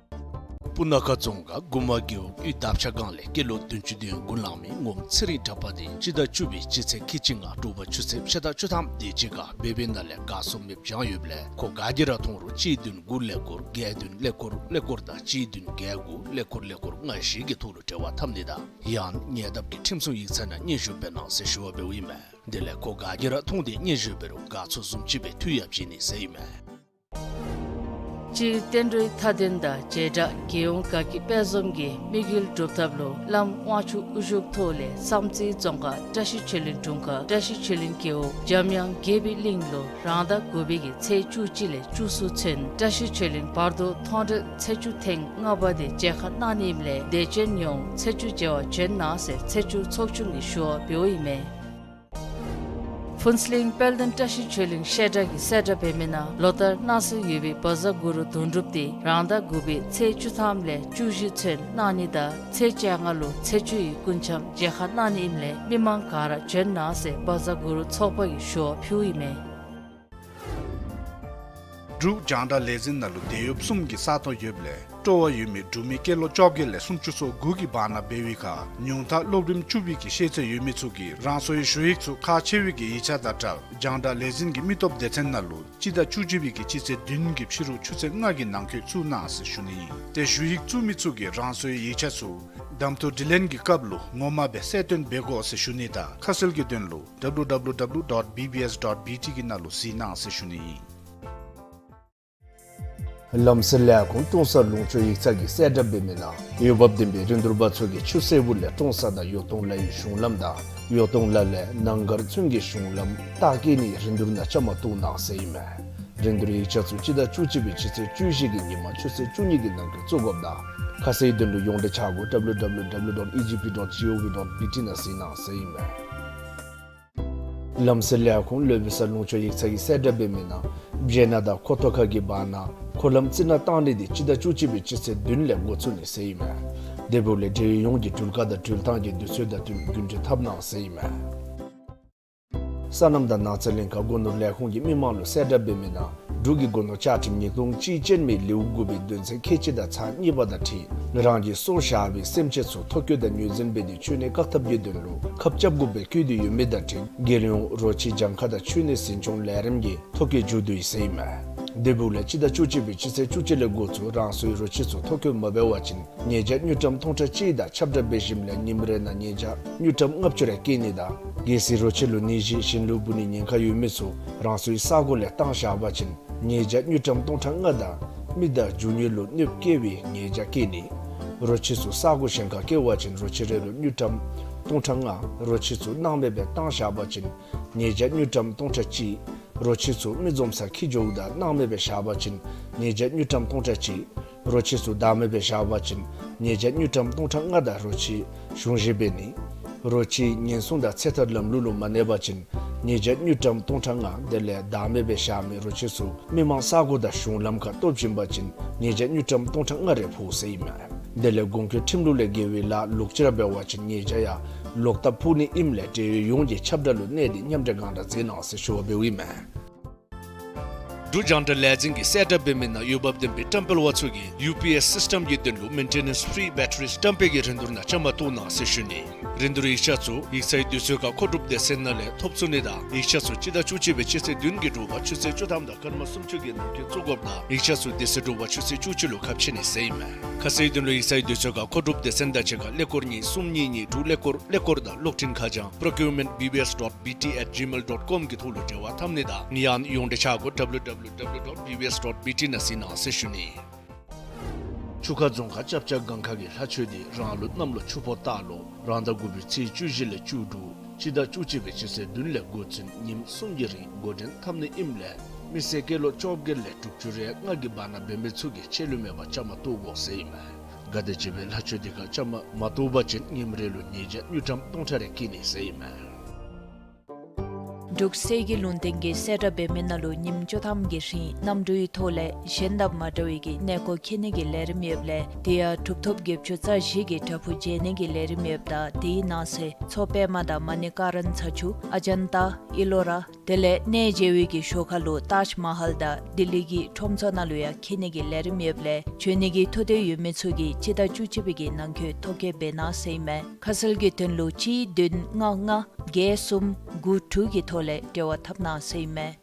སྤུ་ན་ཁ་རྫོང་ཁག་དགུ་མ་རྒེད་འོག་དབུས་འདབ་ཆགས་སྒང་ལས་སྐྱེས་ལོ་བདུན་ཅུ་དོན་དགུ་ལང་མི་ངོམ་ཚེ་རིང་གྲགས་པ་དེ་སྤྱི་ཟླ་བཅུ་པའི་སྤྱི་ཚེས་ཁལ་གཅིག་ལྔ་དྲོ་པ་ཆུ་ཚོད་ཕྱེད་དང་བཅུ་ཐམ་དེ་ཅིག་ཁར་བོད་པའི་ནང་ལས་གར་སོང་མེདཔ་བྱུང་ཡོདཔ་ལས་ཁོ་ག་གིས་ར་མཐོང་རུང་གཅིག་བདུན་དགུ་ཀླད་ཀོར་བརྒྱད་བདུན་ཀླད་ཀོར་ཀླད་ཀོར་དང་གཅིག་བདུན་བརྒྱད་དགུ་ཀླད་ཀོར་ཀླད་ཀོར་ལྔ་བཞི་གི་ཐོག་ལུ་འབྲེལ་བ་འཐབ་ནི་དང་ཡང་ཉེ་འདབས་ཀྱི་ཁྲིམས་སྲུང་ཡིག་ཚང་ནང་སྙན་ཞུ་འབད་གནང་ཟེར་ཞུ་བ་འབདཝ་ཨིན་མས། དེ་ལས་ཁོ་ག་གིས་ར་མཐོང་སྟེ་སྙན་ཞུ་འབད་རུང་གར་ཚུ་བཟུམ་ཅིག་སྦེ་འཐུས་ཡང་བྱིན་ནི་ཟེར་ཨིན་མས། སྤྱིར་བསྟན་འགྲོའི་མཐའ་དོན་དང་བྱེ་བྲག་རྒྱལ་ཡོངས་དགའ་སྐྱིད་དཔལ་འཛོམས་ཀྱི་དམིགས་ཡུལ་སྒྲུབ་ཐབས་ལུ་བླམ་དབང་ཕྱུག་དབུ་བཞུགས་ཐོག་ལས་བསམ་རྩེ་རྫོང་ཁག་བཀྲ་ཤིས་ཆོས་གླིང་དྲུང་ཁག་བཀྲ་ཤིས་ཆོས་གླིང་རྒེད་འོག་འཇམ་དབྱངས་དགྱེས་པའི་གླིང་ལུ་རང་ཟླ་དགུ་པའི་གི་ཚེས་བཅུ་གཅིག་ལས་བཅུ་གསུམ་ཚུན་བཀྲ་ཤིས་ཆོས་གླིང་བར་དོ་མཐོང་གྲོལ་ཚེས་བཅུ་ཐེངས་ལྔ་པ་དེ་མཇལ་ཁ་གནང་ནི་ཨིནམ་ལས་དད་ཅན་ཡོངས་ཚེས་བཅུ་མཇལ་བར་བྱོན་གནང་ཟེར་ཚེས་བཅུ་ཚོགས་ཆུང་གིས་ཞུ་བ་འབདཝ་ཨིན་མས། ཕུན་ཚོགས་གླིང་དཔལ་ལྡན་བཀྲ་ཤིས་ཆོས་གླིང་བཤད་གྲྭ་གི་གསལ་བསྒྲགས་འབད་མི་ནང་ལོ་ལྟར་གནང་སྲོལ་ཡོད་པའི་བཛྲ་གུ་རུ་དོན་གྲུབ་དེ་རང་ཟླ་དགུ་པའི་ཚེས་བཅུ་ཐམ་ལས་བཅུ་བཞི་ཚུན་གནང་ནི་དང་ཚེས་བཅོ་ལྔ་ལུ་ཚེས་བཅུ་ཡི་སྐུ་འཆམ་མཇལ་ཁ་གནང་ནི་ཨིནམ་ལས་མི་མང་ག་ར་བྱོན་གནང་ཟེར་བཛྲ་གུ་རུ་ཚོགས་པ་གིས་ཞུ་བ་ཕུལཝ་ཨིན་མས། འབྲུག་རྒྱང་བསྒྲགས་ལས་འཛིན་ནང་ལུ་དེད་གཡོགཔ་གསུམ་གྱི་ས་སྟོང་ཡོདཔ་ལས་ སྤྲོ་བ་ཡོད་མི་འབྲུག་མི་སྐྱེས་ལོ་བཅོ་བརྒྱད་ལས་སུམ་ཅུ་སོ་དགུ་གི་བར་ན་འབད་བའི་ཁར་ཉུང་མཐའ་སློབ་རིམ་བཅུ་པའི་གི་ཤེས་ཚད་ཡོད་མི་ཚུ་གིས་རང་སོའི་ཞུ་ཡིག་ཚུ་ཁག་ཆེ་བའི་གི་ཡིག་ཆ་དང་སྦྲགས་རྒྱང་བསྒྲགས་ལས་འཛིན་གྱི་མི་སྟོབས་སྡེ་ཚན་ནང་ལུ་སྤྱི་ཟླ་བཅུ་གཅིག་པའི་གི་སྤྱི་ཚེས་བདུན་གྱི་ཕྱི་རུ་ཆུ་ཚོད་ལྔ་གི་ནང་འཁོད་བཙུགས་གནང་ཟེར་ཞུ་ནི་ཨིན། ཏེ་ཞུ་ཡིག་བཙུགས་མི་ཚུ་གིས་རང་སོའི་ཡིག་ཆ་ཚུ་གདམ་འཐུ་དྲི་ལན་གྱི་སྐབས་ལུ་ངོ་མ་སྦེ་གསལ་སྟོན་འབད་དགོ་ཟེར་ཞུ་ནི་དང་ཁ་གསལ་གྱི་དོན་ལུ་W W W dot B B S dot B T གི་ནང་ལུ་གཟིགས་གནང་ཟེར་ཞུ་ནི་ཨིན། ལམ་སེལ་ལས་ཁུངས་ཀྲོང་གསར་ལུང་ཕྱོགས་ཡིག་ཚང་གིས་གསལ་བསྒྲགས་འབད་མི་ནང་འོས་འབབ་ལྡན་པའི་རིན་བསྡུར་པ་ཚུ་གིས་ཆུ་སེར་པོ་ལས་ཀྲོང་གསར་དང་ཡོ་ཏོང་ལ་ཡི་གཞུང་ལམ་དང་ཡོ་ཏོང་ལ་ལས་ནང་སྒར་ཚུན་གྱི་གཞུང་ལམ་རྟགས་བཀོད་ནིའི་རིན་བསྡུར་ནང་བཅའ་མར་གཏོགས་གནང་ཟེར་ཨིན་མས། རིན་བསྡུར་ཡིག་ཆ་ཚུ་སྤྱི་ཟླ་བཅུ་གཅིག་པའི་སྤྱི་ཚེས་བཅུ་བཞི་གི་ཉིན་མ་ཆུ་ཚོད་བཅུ་གཉིས་ཀྱི་ནང་འཁོད་བཙུགས་དགོཔ་དང་ཁ་གསལ་དོན་ལུ་ཡོངས་འབྲེལ་ཆ་སྒོ W W W dot E G P dot G O V dot B T ནང་གཟིགས་གནང་ཟེར་ཨིན་མས། ལམ་སེལ་ལས་ཁུངས་ལྷོ་བོད་ས་ལུང་ཕྱོགས་ཡིག་ཚང་གིས་གསལ་བསྒྲགས་འབད་མི་ནང་བཞེས་སྣ་དང་ཁོ་ཐོག་ཁ་གི་བར་ན་འཁོར་ལམ་རྩི་ནག་བཏང་ནི་འདི་སྤྱི་ཟླ་བཅུ་གཅིག་པའི་སྤྱི་ཚེས་བདུན་ལས་འགོ་བཙུགས་ནི་ཟེར་ཨིན་མས། དེ་འབདཝ་ལས་འབྲེལ་ཡོད་ཡོངས་ཀྱིས་འགྲུལ་བཀག་དང་འགྲུལ་ཐང་གི་དུས་ཚོད་དང་བསྟུན་རྒྱུན་འགྲུལ་འཐབ་གནང་ཟེར་ཨིན་མས། སོ་ནམ་དང་ནགས་ཚལ་ལྷན་ཁག་སྒོ་ནོར་ལས་ཁུངས་ཀྱིས་མི་མང་ལུ་གསལ་བསྒྲགས་འབད་མི་ནང་འབྲུག་གི་སྒོ་ནོར་བཅའ་ཁྲིམས་ཉིས་སྟོང་གཅིག་ཅན་མའི་ལེའུ་དགུ་པའི་དོན་ཚན་ཁལ་གཅིག་དང་ཚག་གཉིས་པ་དང་འཁྲིལ་རང་གིས་སྲོག་བཞག་པའི་སེམས་ཅན་ཚུ་ཐོ་བཀོད་དང་ངོས་འཛིན་འབད་དེ་འཆོལ་ནད་བཀག་ཐབས་ཀྱི་དོན་ལུ་ཁབ་རྐྱབ་དགོ་པའི་བཀོད་དེ་ཡོད་མི་དང་འཁྲིལ་རྒྱལ་ཡོངས་རོ་ཁྱི་གྱངས་ཁ་དང་འཆོལ་ནད་འཛིན་སྐྱོང་ལས་རིམ་གྱི་ཐོ་བཀོད་མཇུག་བསྡུ་ཡི་ཟེར་ཨིན་མས། དེ་འབདཝ་ལས་སྤྱི་ཟླ་བཅུ་གཅིག་པའི་སྤྱི་ཚེས་བཅུ་གཅིག་ལས་འགོ་བཙུགས་རང་སོའི་རོ་ཁྱི་ཚུ་ཐོ་བཀོད་མ་འབད་བ་ཅིན་ཉེས་བྱ་དངུལ་ཀྲམ་སྟོང་ཕྲག་གཅིག་དང་ཁྱབ་བསྒྲགས་འབད་ཞིནམ་ལས་ཉིནམ་རེ་ནང་ཉེས་བྱ་དངུལ་ཀྲམ་ལྔ་བཅུ་རེ་བཀལ་ནི་དང་གལ་སྲིད་རོ་ཁྱི་ལུ་ནད་གཞི་གཞན་ལུ་འབུ་ནིའི་ཉེན་ཁ་ཡོད་མི་ཚུ་རང་སོའི་ས་གོ་ལས་བཏང་བཞག་པ་ཅིན་ཉེས་བྱ་དངུལ་ཀྲམ་སྟོང་ཕྲག་ལྔ་དང་མི་དང་རྒྱུ་དངོས་ལུ་གནོདཔ་བསྐྱལ་བའི་ཉེས་བྱ་བཀལ་ནི། རོ་ཁྱི་ཚུ་ས་གོ་གཞན་ཁར་བསྐྱལ་བ་ཅིན་རོ་ཁྱི་རེ་ལུ་དངུལ་ཀྲམ་སྟོང་ཕྲག་ལྔ། རོ་ཁྱི་ཚུ་སྣང་མེད་སྦེ་བཏང་བཞག་པ་ཅིན་ཉེས་བྱ་དངུལ་ཀྲམ་སྟོང་ཕྲག་གཅིག། རོ་ཁྱི་ཚུ་མི་འཛོམས་སར་འཁྱིད་འགྱོཝ་ད་སྣང་མེད་སྦེ་བཞག་པ་ཅིན་ཉེས་བྱ་དངུལ་ཀྲམ་སྟོང་ཕྲག་གཅིག། རོ་ཁྱི་ཚུ་བདག་མེད་སྦེ་བཞག་པ་ཅིན་ཉེས་བྱ་དངུལ་ཀྲམ་སྟོང་ཕྲག་ལྔ་དང་རོ་ཁྱི་གཞུང་བཞེས་འབད་ནི། རོ་ཁྱི་ཉེན་སྲུང་དང་ཚེ་ཐར་ལམ་ལུགས་ལུ་མ་གནས་པ་ཅིན་ཉེས་བྱ་དངུལ་ཀྲམ་སྟོང་ཕྲག་ལྔ་དེ་ལས་བདག་མེད་སྦེ་བཞག་མི་རོ་ཁྱི་ཚུ་མི་མང་ས་གོ་དང་གཞུང་ལམ་ཁར་སྟོབ་བྱིན་པ་ཅིན་ཉེས་བྱ་དངུལ་ཀྲམ་སྟོང་ཕྲག་ལྔ་རེ་ཕོག་ཟེར་ཨིན་མས། དེ་ལས་གོང་འཁོད་ཁྲིམས་ལུགས་ལས་འགལ་བའི་ལཱ་ལོག་ཅི་ར་འབད་བ་ཅིན་ཉེས་བྱ་ཡང་ལོག་ལྟབ་ཕོག་ནི་ཨིནམ་ལས་འབྲེལ་ཡོད་ཡོངས་ཀྱིས་ཁྱབ་བསྒྲགས་ལུ་གནས་ཏེ་མཉམ་འབྲེལ་གང་དྲག་མཛད་གནང་ཟེར་ཞུ་བ་འབདཝ་ཨིན་མས། འབྲུག་རྒྱང་བསྒྲགས་ལས་འཛིན་གྱིས་གསལ་བསྒྲགས་འབད་མི་ནང་འོས་འབབ་ལྡན་པའི་བཀྲམ་སྤེལ་པ་ཚུ་གིས་ཡུ་པི་ཨེསི་སིསི་ཊམ་གྱི་དོན་ལུ་མེན་ཊེ་ནེནསི་ཕི་རི་བེ་ཊ་རི་བཀྲམ་སྤེལ་གྱི་རིན་བསྡུར་ནང་བཅའ་མར་གཏོགས་གནང་ཟེར་ཞུ་ནི། རིན་བསྡུར་ཡིག་ཆ་ཚུ་ཡིག་ཚང་གི་དུས་ཚོད་ཁར་མཁོ་སྒྲུབ་སྡེ་ཚན་ནང་ལས་ཐོབ་ཚུགས་ནི་དང་ཡིག་ཆ་ཚུ་སྤྱི་ཟླ་བཅུ་གཅིག་པའི་སྤྱི་ཚེས་བདུན་གྱི་དྲོ་པ་ཆུ་ཚོད་བཅུ་ཐམ་དང་སྐར་མ་སུམ་ཅུ་གི་ནང་འཁོད་བཙུགས་དགོཔ་དང་ཡིག་ཆ་ཚུ་དེ་ཚེ་དྲོ་པ་ཆུ་ཚོད་བཅུ་གཅིག་ལུ་ཁ་ཕྱེ་ནི་ཟེར་ཨིན་མས། ཁ་གསལ་དོན་ལུ་ཡིག་ཚང་གི་དུས་ཚོད་ཁར་མཁོ་སྒྲུབ་སྡེ་ཚན་དང་གཅིག་ཁར་ཀླད་ཀོར་གཉིས་གསུམ་གཉིས་གཉིས་དྲུག་ཀླད་ཀོར་ཀླད་ཀོར་དང་གློག་འཕྲིན་ཁ་བྱང་procurement B B S dot B T at gmail dot com གི་ཐོག་ལུ་འབྲེལ་བ་འཐབ་ནི་དང་ཡང་ན་ཡོངས་འབྲེལ་ཆ་སྒོ་W W W dot B B S dot B T ནང་གཟིགས་གནང་ཟེར་ཞུ་ནི། ཆུ་ཁ་རྫོང་ཁག་ཅབ་ཅབ་སྒང་ཁ་གི་ལྷ་ཆོས་སྡེ་རང་ལུགས་གནམ་ལོ་ཆུ་ཕོ་སྟག་ལོ་རང་ཟླ་དགུ་པའི་ཚེས་བཅུ་བཞི་ལས་བཅུ་དྲུག་སྤྱི་ཟླ་བཅུ་གཅིག་པའི་སྤྱི་ཚེས་བདུན་ལས་འགོ་བཙུགས་ཉིནམ་གསུམ་གྱི་རིང་འགོ་འདྲེན་འཐབ་ནི་ཨིནམ་ལས་མི་སེར་སྐྱེས་ལོ་བཅོ་བརྒྱད་ལས་དྲུག་ཅུ་རེ་ལྔ་གི་བར་ན་འབད་མི་ཚུ་གིས་ཆད་ལུས་མེད་པར་བཅའ་མར་གཏོགས་དགོ་ཟེར་ཨིན་མས། ག་དེམ་ཅིག་སྦེ་ལྷ་ཆོས་སྡེ་ཁར་བཅའ་མར་མ་གཏོགས་པ་ཅིན་ཉིནམ་རེ་ལུ་ཉེས་བྱ་དངུལ་ཀྲམ་སྟོང་ཕྲག་རེ་བཀལ་ནི་ཟེར་ཨིན་མས། འབྲུག་གསེར་གྱི་ལུང་བསྟན་གྱིས་གསལ་བསྒྲགས་འབད་མི་ནང་ལུ་ཉིནམ་བཅུ་ཐམ་གྱི་རིང་གནམ་གྲུའི་ཐོག་ལས་གཞན་དང་མ་འདྲ་བའི་གི་གནས་སྐོར་འཁྱིད་ནི་གི་ལས་རིམ་ཡོདཔ་ལས་དེ་ཡང་གྲུབ་ཐོབ་བརྒྱད་ཅུ་རྩ་བཞི་གི་བྲག་ཕུག་མཇལ་ནི་གི་ལས་རིམ་ཡོདཔ་ད་དེའི་ནང་གསེས་མཚོ་པདྨ་དང་མ་ཎི་ཀ་ར་ན་ཚ་ཆུ་ཨ་ཇན་ཏ་ཨི་ལོ་ར་དེ་ལས་གནས་མཇལ་བའི་གི་ཞོར་ཁ་ལུ་ཏཱཇ་མ་ཧལ་དང་ལྡི་ལི་གི་ཁྲོམ་ཚོགས་ནང་ལུ་ཡང་འཁྱིད་ནི་གི་ལས་རིམ་ཡོདཔ་ལས་འབྱོན་ནི་གི་ཐུགས་འདོད་ཡོད་མི་ཚུ་གིས་སྤྱི་ཟླ་བཅུ་གཅིག་པའི་གི་ནང་འཁོད་ཐོ་བཀོད་འབད་གནང་ཟེར་ཨིན་མས། ཁ་གསལ་གྱི་དོན་ལུ་གཅིག་བདུན་ལྔ་ལྔ་བརྒྱད་གསུམ་དགུ་དྲུག་གི་ཐོག་ལས་འབྲེལ་བ་འཐབ་གནང་ཟེར་ཨིན་མས།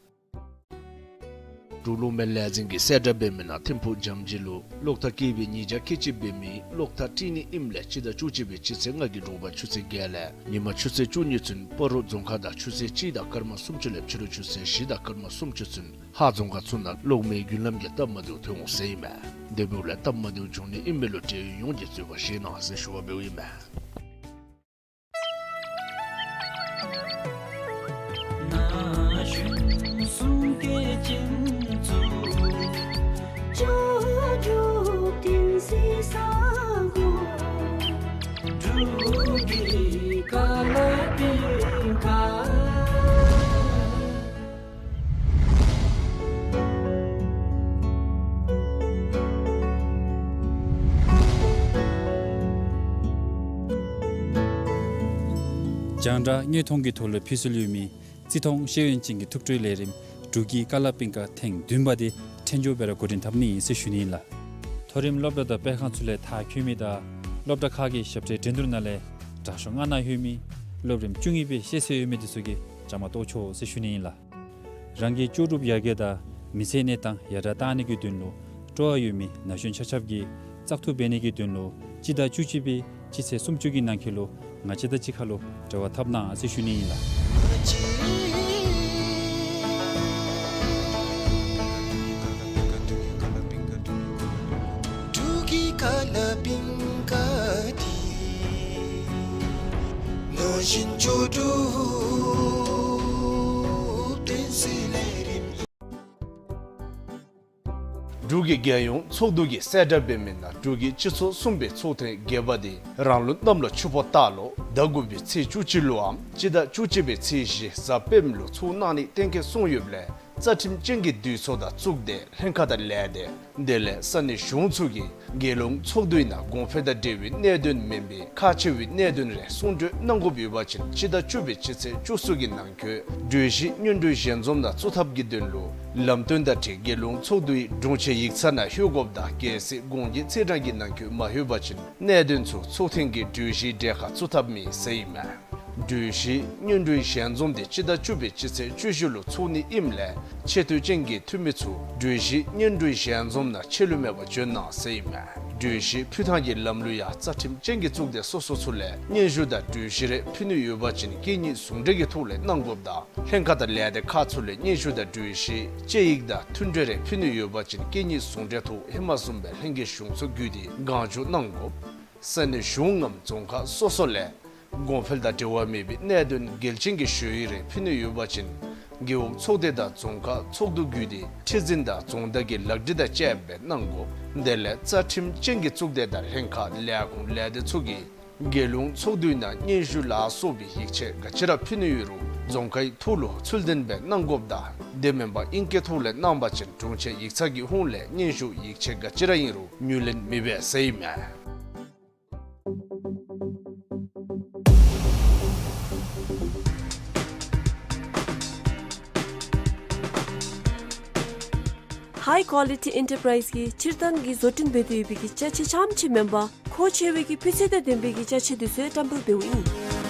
འབྲུག་གློག་མེ་ལས་འཛིན་གྱིས་གསལ་བསྒྲགས་འབད་མི་ནང་ཐིམ་ཕུག་འཇམ་སྦྱིས་ལུ་གློག་ཐག་བཀལ་བའི་ཉེས་བྱ་ཁལ་གཅིག་འབད་མི་གློག་ཐག་དཀྲིས་ནི་ཨིནམ་ལས་སྤྱི་ཟླ་བཅུ་གཅིག་པའི་སྤྱི་ཚེས་ལྔ་གི་དྲོ་པ་ཆུ་ཚོད་བརྒྱད་ལས་ཉིན་མ་ཆུ་ཚོད་བཅུ་གཉིས་ཚུན་སྤ་རོ་རྫོང་ཁག་དང་ཆུ་ཚོད་གཅིག་དང་སྐར་མ་སུམ་ཅུ་ལས་ཕྱི་རུ་ཆུ་ཚོད་བཞི་དང་སྐར་མ་སུམ་ཅུ་ཚུན་ཧཱ་རྫོང་ཁག་ཚུ་ནང་གློག་མེའི་རྒྱུན་ལམ་གྱི་སྟབས་མ་བདེཝ་ཐོན་འོང་ཟེར་ཨིན་མས། དེ་འབདཝ་ལས་སྟབས་མ་བདེཝ་བྱུང་ནི་ཨིན་མི་ལུ་འབྲེལ་ཡོད་ཡོངས་ཀྱིས་བཟོད་པ་བཞེས་གནང་ཟེར་ཞུ་བ་འབདཝ་ཨིན་མས། རྒྱང་བསྒྲགས་དངོས་མཐོང་གི་ཐོག་ལུ་ཕུལ་སྲོལ་ཡོད་མི་བརྩི་མཐོང་ཤེས་ཡོན་ཅན་གྱི་ཐུགས་སྤྲོའི་ལས་རིམ་འབྲུག་གི་ཀ་ལ་པིང་ཀ་ཐེངས་བདུན་པ་དེ་འཕྲལ་མགྱོགས་སྦེ་ར་འགོ་འདྲེན་འཐབ་ནི་ཨིན་ཟེར་ཞུ་ནི་ཨིན་ལགས། མཐོ་རིམ་སློབ་གྲྭ་དང་སྤེལ་ཁང་ཚུ་ལས་མཐར་འཁྱོལ་མི་དང་སློབ་གྲྭ་ཁག་གི་ཞབས་ཁྲའི་འགྲན་བསྡུར་ནང་ལས་དྲག་ཤོས་ལྔ་ནང་ལྷོད་མི་སློབ་རིམ་བཅུ་གཉིས་པའི་ཤེས་ཚད་ཡོད་མི་འདི་ཚུ་གིས་བཅའ་མར་གཏོགས་ཆོག་ཟེར་ཞུ་ནི་ཨིན་ལགས། རང་གི་ལྕོགས་གྲུབ་ཡར་རྒྱས་དང་མི་ཚེའི་གནས་སྟངས་ཡར་དྲག་གཏང་ནི་གི་དོན་ལུ་སྤྲོ་བ་ཡོད་མི་ན་གཞོན་ཆ་ཁྱབ་ཀྱིས་བཙག་འཐུ་འབད་ནི་གི་དོན་ལུ་སྤྱི་ཟླ་བཅུ་གཅིག་པའི་སྤྱི་ཚེས་སུམ་ཅུ་གི་ནང་འཁོད་ལུ་ང་བཅས་དང་གཅིག་ཁར་ལུ་འབྲེལ་བ་འཐབ་གནང་ཟེར་ཞུ་ནི་ཨིན་ལགས། འབྲུག་གི་ཀ་ལ་པིང་ཀ་འདི་ནོར་བཞིན་ལྕོགས་གྲུབ་བསྟན་སྲིད་ལས་རིམ། འབྲུག་གི་རྒྱལ་ཡོངས་ཚོགས་འདུ་གིས་གསལ་བསྒྲགས་འབད་མི་ནང་འབྲུག་གི་སྤྱི་ཚོགས་གསུམ་པའི་ཚོགས་ཐེངས་བརྒྱད་པ་འདི་རང་ལུགས་གནམ་ལོ་ཆུ་ཕོ་སྟག་ལོ་ཟླ་དགུ་པའི་ཚེས་བཅུ་གཅིག་ལུའམ་སྤྱི་ཟླ་བཅུ་གཅིག་པའི་ཚེས་བཞི་གཟའ་སྤེནམ་ལུ་ཚོགས་གནང་ནི་གཏན་འཁེལ་སོང་ཡོདཔ་ལས་རྩ་ཁྲིམས་ཅན་གྱི་འདུས་ཚོགས་དང་གཙུག་སྡེ་ལྷན་ཁག་དང་ལས་སྡེ་དེ་ལས་ས་གནས་གཞུང་ཚུ་གིས་རྒྱལ་ཡོངས་ཚོགས་འདུའི་ནང་གོང་འཕེལ་དང་འབྲེལ་བའི་གནད་དོན་མེན་པའི་ཁག་ཆེ་བའི་གནད་དོན་རེ་གསུང་གྲོས་གནང་དགོཔ་ཡོད་པ་ཅིན་སྤྱི་ཟླ་བཅུ་པའི་སྤྱི་ཚེས་བཅུ་གསུམ་གྱི་ནང་འཁོད་གྲོས་གཞི་སྙན་སྒྲོན་ཞལ་འཛོམས་ནང་བཙུགས་ཐབས་ཀྱི་དོན་ལུ་ལམ་སྟོན་དང་འཁྲིལ་རྒྱལ་ཡོངས་ཚོགས་འདུའི་དྲུང་ཆེན་ཡིག་ཚང་ནང་ལྷོད་དགོཔ་དང་གལ་སྲིད་གོང་གི་ཚེས་གྲངས་ཀྱི་ནང་འཁོད་མ་ལྷོད་པ་ཅིན་གནད་དོན་ཚུ་ཚོགས་ཐེངས་ཀྱི་གྲོས་གཞིའི་གྲལ་ཁར་བཙུགས་ཐབས་མེད་ཟེར་ཨིན་མས། གྲོས་གཞི་སྙན་སྒྲོན་ཞལ་འཛོམས་དེ་སྤྱི་ཟླ་བཅུ་པའི་སྤྱི་ཚེས་བཅུ་བཞི་ལུ་ཚོགས་ནི་ཨིནམ་ལས་ཆེ་བསྟོད་ཅན་གྱི་འཐུས་མི་ཚུ་གྲོས་གཞི་སྙན་སྒྲོན་ཞལ་འཛོམས་ནང་ཆད་ལུས་མེད་པར་འབྱོན་གནང་ཟེར་ཨིན་མས། གྲོས་གཞི་ཕུལ་ཐངས་ཀྱི་ལམ་ལུགས་ཡང་རྩ་ཁྲིམས་ཅན་གྱི་གཙུག་སྡེ་སོ་སོ་ཚུ་ལས་སྙན་ཞུ་དང་གྲོས་གཞི་རེ་ཕུལ་ནི་ཡོད་པ་ཅིན་སྐད་གཉིས་ཟུང་འབྲེལ་གྱི་ཐོག་ལས་གནང་དགོཔ་དང་ལྷན་ཁག་དང་ལས་སྡེ་ཁག་ཚུ་ལས་སྙན་ཞུ་དང་གྲོས་གཞི་དཔྱད་ཡིག་དང་མཐུན་གྲོས་རེ་ཕུལ་ནི་ཡོད་པ་ཅིན་སྐད་གཉིས་ཟུང་འབྲེལ་ཐོག་ཧེ་མ་བཟུམ་སྦེ་ལྷན་རྒྱས་གཞུང་ཚོགས་བརྒྱུད་དེ་གང་བྱུང་གནང་དགོཔ། ས་གནས་གཞུང་ངམ་རྫོང་ཁག་སོ་སོ་ལས་གོང་འཕེལ་དང་འབྲེལ་བ་མེད་པའི་གནད་དོན་འགལ་རྐྱེན་གྱི་ཞུ་ཡིག་རེ་ཕུལ་ནི་ཡོད་པ་ཅིན་རྒེད་འོག་ཚོགས་སྡེ་དང་རྫོང་ཁག་ཚོགས་འདུ་བརྒྱུད་དེ་ཁྲི་འཛིན་དང་རྫོང་བདག་གི་ལག་བྲིས་དང་བཅསཔ་སྦེ་གནང་དགོཔ། དེ་ལས་རྩ་ཁྲིམས་ཅན་གྱི་གཙུག་སྡེ་དང་ལྷན་ཁག་ལས་ཁུངས་ལས་སྡེ་ཚུ་གིས་རྒྱལ་ཡོངས་ཚོགས་འདུའི་ནང་སྙན་ཞུ་ལ་སོགས་པའི་ཡིག་ཆ་ག་ཅི་ར་ཕུལ་ནི་ཡོད་རུང་རྫོང་ཁའི་ཐོག་ལུ་ཚུལ་ལྡན་སྦེ་གནང་དགོཔ་དང་དེ་མེན་པར་ཨིང་སྐད་ཐོག་ལས་གནང་པ་ཅིན་དྲུང་ཆེན་ཡིག་ཚང་གི་ཧོངས་ལས་སྙན་ཞུ་ཡིག་ཆ་ག་ཅི་ར་ཨིན་རུང་ངོས་ལེན་མི་འབད་ཟེར་ཨིན་མས། ཧའི་ཀོ་ལི་ཊི་ཨེན་ཊར་པ་རའིཛ་གིས་སྤྱིར་བཏང་གི་བཟོ་སྐྲུན་འབད་དེ་ཡོད་པའི་གི་ཅ་ཆས་རྐྱངམ་ཅིག་མེན་པར་མཁོ་ཆེ་བའི་གི་སྤུས་ཚད་དང་ལྡན་པའི་གི་ཅ་ཆས་འདི་ཚུ་ཡང་བཀྲམ་སྤེལ་འབདཝ་ཨིན།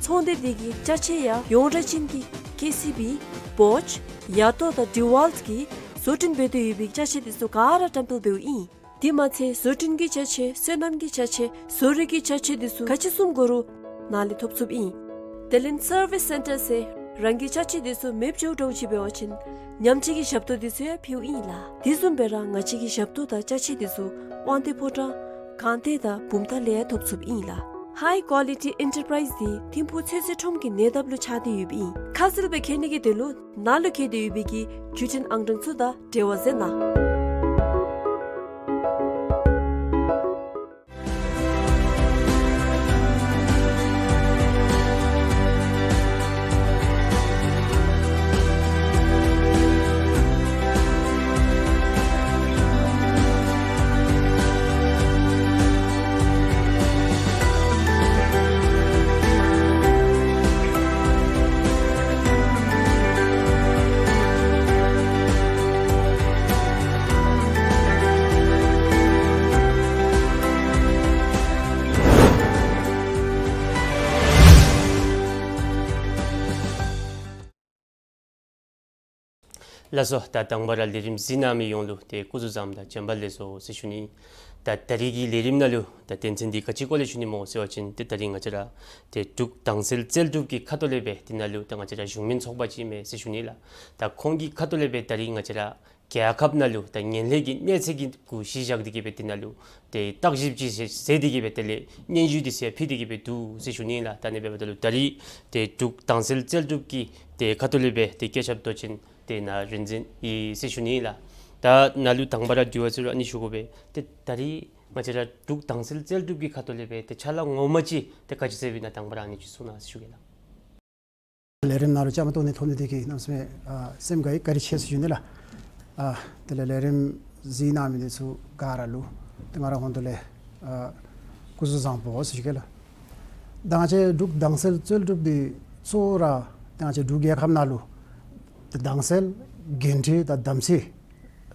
ཚོང་སྡེ་འདི་གི་ཅ་ཆས་ཡང་ཡོངས་གྲགས་ཅན་གྱི་ཀེ་སི་བི་བོཆ་ཡ་ཏོ་དང་ཌི་ཝཱལཊ་གིས་བཟོ་སྐྲུན་འབད་དེ་ཡོད་པའི་ཅ་ཆས་འདི་ཚུ་ག་ར་བཀྲམ་སྤེལ་འབདཝ་ཨིན། དེ་མ་ཚད་བཟོ་སྐྲུན་གྱི་ཅ་ཆས་སོ་ནམ་གྱི་ཅ་ཆས་བཟོ་རིག་གི་ཅ་ཆས་འདི་ཚུ་ག་ཅི་བཟུམ་དགོ་རུང་ནཱ་ལས་ཐོབ་ཚུགསཔ་ཨིན། དེ་ལས་སར་ཝིས་སེན་ཊར་ཟེར་རང་གི་ཅ་ཆས་འདི་ཚུ་མེདཔ་འགྱོཝ་འདྲཝ་ཅིག་འབད་བ་ཅིན་ཉམས་བཞེས་ཀྱི་ཞབས་ཏོག་འདི་ཚུ་ཡང་ཕུལཝ་ཨིན་ལགས། དེ་བཟུམ་སྦེ་ར་ང་བཅས་ཀྱི་ཞབས་ཏོག་དང་ཅ་ཆས་འདི་ཚུ་དབང་འདུས་ཕོ་བྲང་སྒང་སྟེང་དང་བུམ་ཐང་ལས་ཡང་ཐོབ་ཚུགསཔ་ཨིན་ལགས། ཧའི་ཀོ་ལི་ཊི་ཨེན་ཊར་པ་རའིཛ་འདི་ཐིམ་ཕུག་ཚོད་བསྲེ་ཁྲོམ་གྱི་ཉེ་འདབས་ལུ་ཆགས་ཏེ་ཡོདཔ་ཨིན། ཁ་གསལ་སྦེ་མཁྱེན་ནི་གི་དོན་ལུ་ནཱ་ལུ་བཀོད་དེ་ཡོད་པའི་གི་བརྒྱུད་འཕྲིན་ཨང་གྲངས་ཚུ་དང་འབྲེལ་བ་མཛད་གནང་། ལགས་སོ། ད་དང་པ་ར་ལས་རིམ་གཟིགས་གནང་མི་ཡོངས་ལུ་ཏེ་སྐུ་གཟུགས་བཟང་དང་བྱོན་པ་ལེགས་སོ་ཟེར་ཞུ་ནི། ད་ད་རིས་ཀྱི་ལས་རིམ་ནང་ལུ་ད་དོན་ཚན་འདི་ག་ཅི་སྐོར་ལས་ཞུ་ནི་སྨོ་ཟེར་བ་ཅིན་ཏེ་ད་རིས་ང་བཅས་ར་ཏེ་འབྲུག་དྭངས་གསལ་རྩལ་སྒྲུབ་ཀྱི་ཁ་ཐུག་ལས་སྦེ་དེ་ནང་ལུ་ད་ང་བཅས་ར་གཞུང་མིན་ཚོགས་པ་ཅིག་མས་ཟེར་ཞུ་ནི་ལགས། ད་ཁོང་གི་ཁ་ཐུག་ལས་སྦེ་ད་རིས་ང་བཅས་ར་རྒྱལ་ཁབ་ནང་ལུ་ད་ངན་ལྷད་ཀྱི་གནས་ཚད་ཀྱི་གུ་གཞི་བཞག་སྟེ་གི་སྦེ་དེ་ནང་ལུ་ཏེ་བརྟག་ཞིབ་ཅིག་མཛད་དེ་གི་སྦེ་དེ་ལས་སྙན་ཞུ་འདི་ཚུ་ཕུལ་ཏེ་གི་སྦེ་འདུག་ཟེར་ཞུ་ནི་ལགས། ད་ཨ་ནི་འབདཝ་ད་ལུ་ད་རིས་ཏེ་འབྲུག་དྭངས་གསལ་རྩལ་སྒྲུབ་ཀྱི་ཏེ་ཁ་ཐུག་ལས་སྦེ་ཏེ་བཀོད་ཁྱབ་མདོ་ཆེན་ཏེ་ནཱ་རིག་འཛིན་ཨིན་ཟེར་ཞུ་ནི་ལགས། ད་ནཱ་ལུ་དང་པ་ར་དྲི་བ་ཟེར་རུང་ཨ་ནི་ཞུ་དགོ་པས། ཏེ་ད་རིས་ ང་བཅས་ར་འབྲུག་དྭངས་གསལ་རྩལ་སྒྲུབ་ཀྱི་ཁ་ཐུག་ལས་སྦེ་ཏེ་ཕྱག་ལཱ་ངོ་མ་ཅིག་ཏེ་ག་ཅི་ཟེར་བའི་ནང་དང་པ་ར་ཨ་ནི་ཅིག་གསུང་གནང་ཟེར་ཞུ་གེ་ལགས། ལས་རིམ་ནང་ལུ་བཅའ་མར་གཏོགས་ནི་ཐོབ་ནི་དེ་གིས་གནམ་མེད་ས་མེད་ཨ་སེམས་དགའ་ཡི། བཀའ་དྲིན་ཆེ་ཟེར་ཞུ་ནི་ལགས། ཨ་དེ་ལས་ལས་རིམ་གཟིགས་གནང་མི་འདི་ཚུ་ག་ར་ལུ་ཏེ་ང་རའི་ཧོངས་ལས་ཨ་སྐུ་གཟུགས་བཟང་པོ་ཟེར་ཞུ་གེ་ལགས། ད་ང་བཅས་འབྲུག་དྭངས་གསལ་རྩལ་སྒྲུབ་འདི་གཙོ་བོ་ར་ཏེ་ང་བཅས་འབྲུག་རྒྱལ་ཁབ་ནང་ལུ་ཏེ་དྭངས་གསལ་རྒྱན་ཊི་དང་དམ་ཚིག་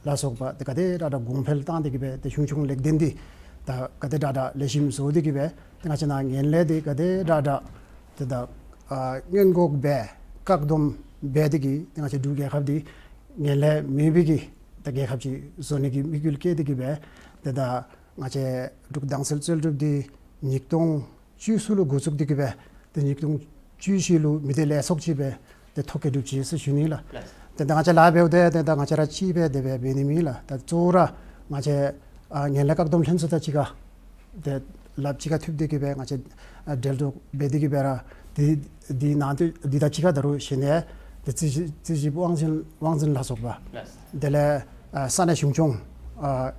ལ་སོགས་པ་ཏེ་ག་དེ་དྲག་དྲག་གོང་འཕེལ་བཏང་སྟེ་གི་སྦེ་ཏེ་གཞུང་སྐྱོང་ལེགས་ལྡན་འདི་ད་ག་དེ་དྲག་དྲག་ལེགས་ཤོམ་བཟོ་སྟེ་གི་སྦེ་ཏེ་ང་བཅས་ནཱ་ངན་ལྷད་འདི་ག་དེ་དྲག་དྲག་ཏེ་ད་ཨ་སྔོན་འགོག་འབད་བཀག་སྡོམ་འབད་དེ་གི་ཏེ་ང་བཅས་འབྲུག་རྒྱལ་ཁབ་འདི་ངན་ལྷད་མེད་པའི་གི་ད་རྒྱལ་ཁབ་ཅིག་བཟོ་ནི་གི་དམིགས་ཡུལ་བསྐྱེད་དེ་གི་སྦེ་ཏེ་ད་ང་བཅས་འབྲུག་དྭངས་གསལ་རྩལ་སྒྲུབ་འདི་ཉིས་སྟོང་བཅུ་གསུམ་ལུ་འགོ་བཙུགས་ཏེ་གི་སྦེ་ཏེ་ཉིས་སྟོང་བཅུ་བཞི་ལུ་མི་སྡེ་ལས་ཚོགས་ཅིག་སྦེ་ཏེ་ཐོ་བཀོད་གྲུབ་ཅི་ཟེར་ཞུ་ནི་ལགས། ལགས། ཏེ་ད་ང་བཅས་ལཱ་འབདཝ་ད་ཏེ་ད་ང་བཅས་ར་གཅིག་སྦེ་དེ་སྦེ་འབད་ནི་མེན་ལགས། ད་གཙོ་བོ་ར་ང་བཅས་ཨ་ངན་ལྷད་བཀག་སྡོམ་ལྷན་ཚོགས་དང་གཅིག་ཁར་ཏེ་ལགཔ་གཅིག་ཁར་མཐུད་དེ་གི་སྦེ་ང་བཅས་ཨ་འབྲེལ་གཏོགས་འབད་དེ་གི་སྦེ་ར་ཏེ་འདི་ནང་དོན་འདི་དང་གཅིག་ཁར་ད་རུང་གཞན་ཡང་ཏེ་རྩིས་ཞིབ་རྩིས་ཞིབ་དབང་འཛིན་དབང་འཛིན་ལ་སོགས་པ། ལགས། དེ་ལས་ཨ་ས་གནས་གཞུང་སྐྱོང་ཨ་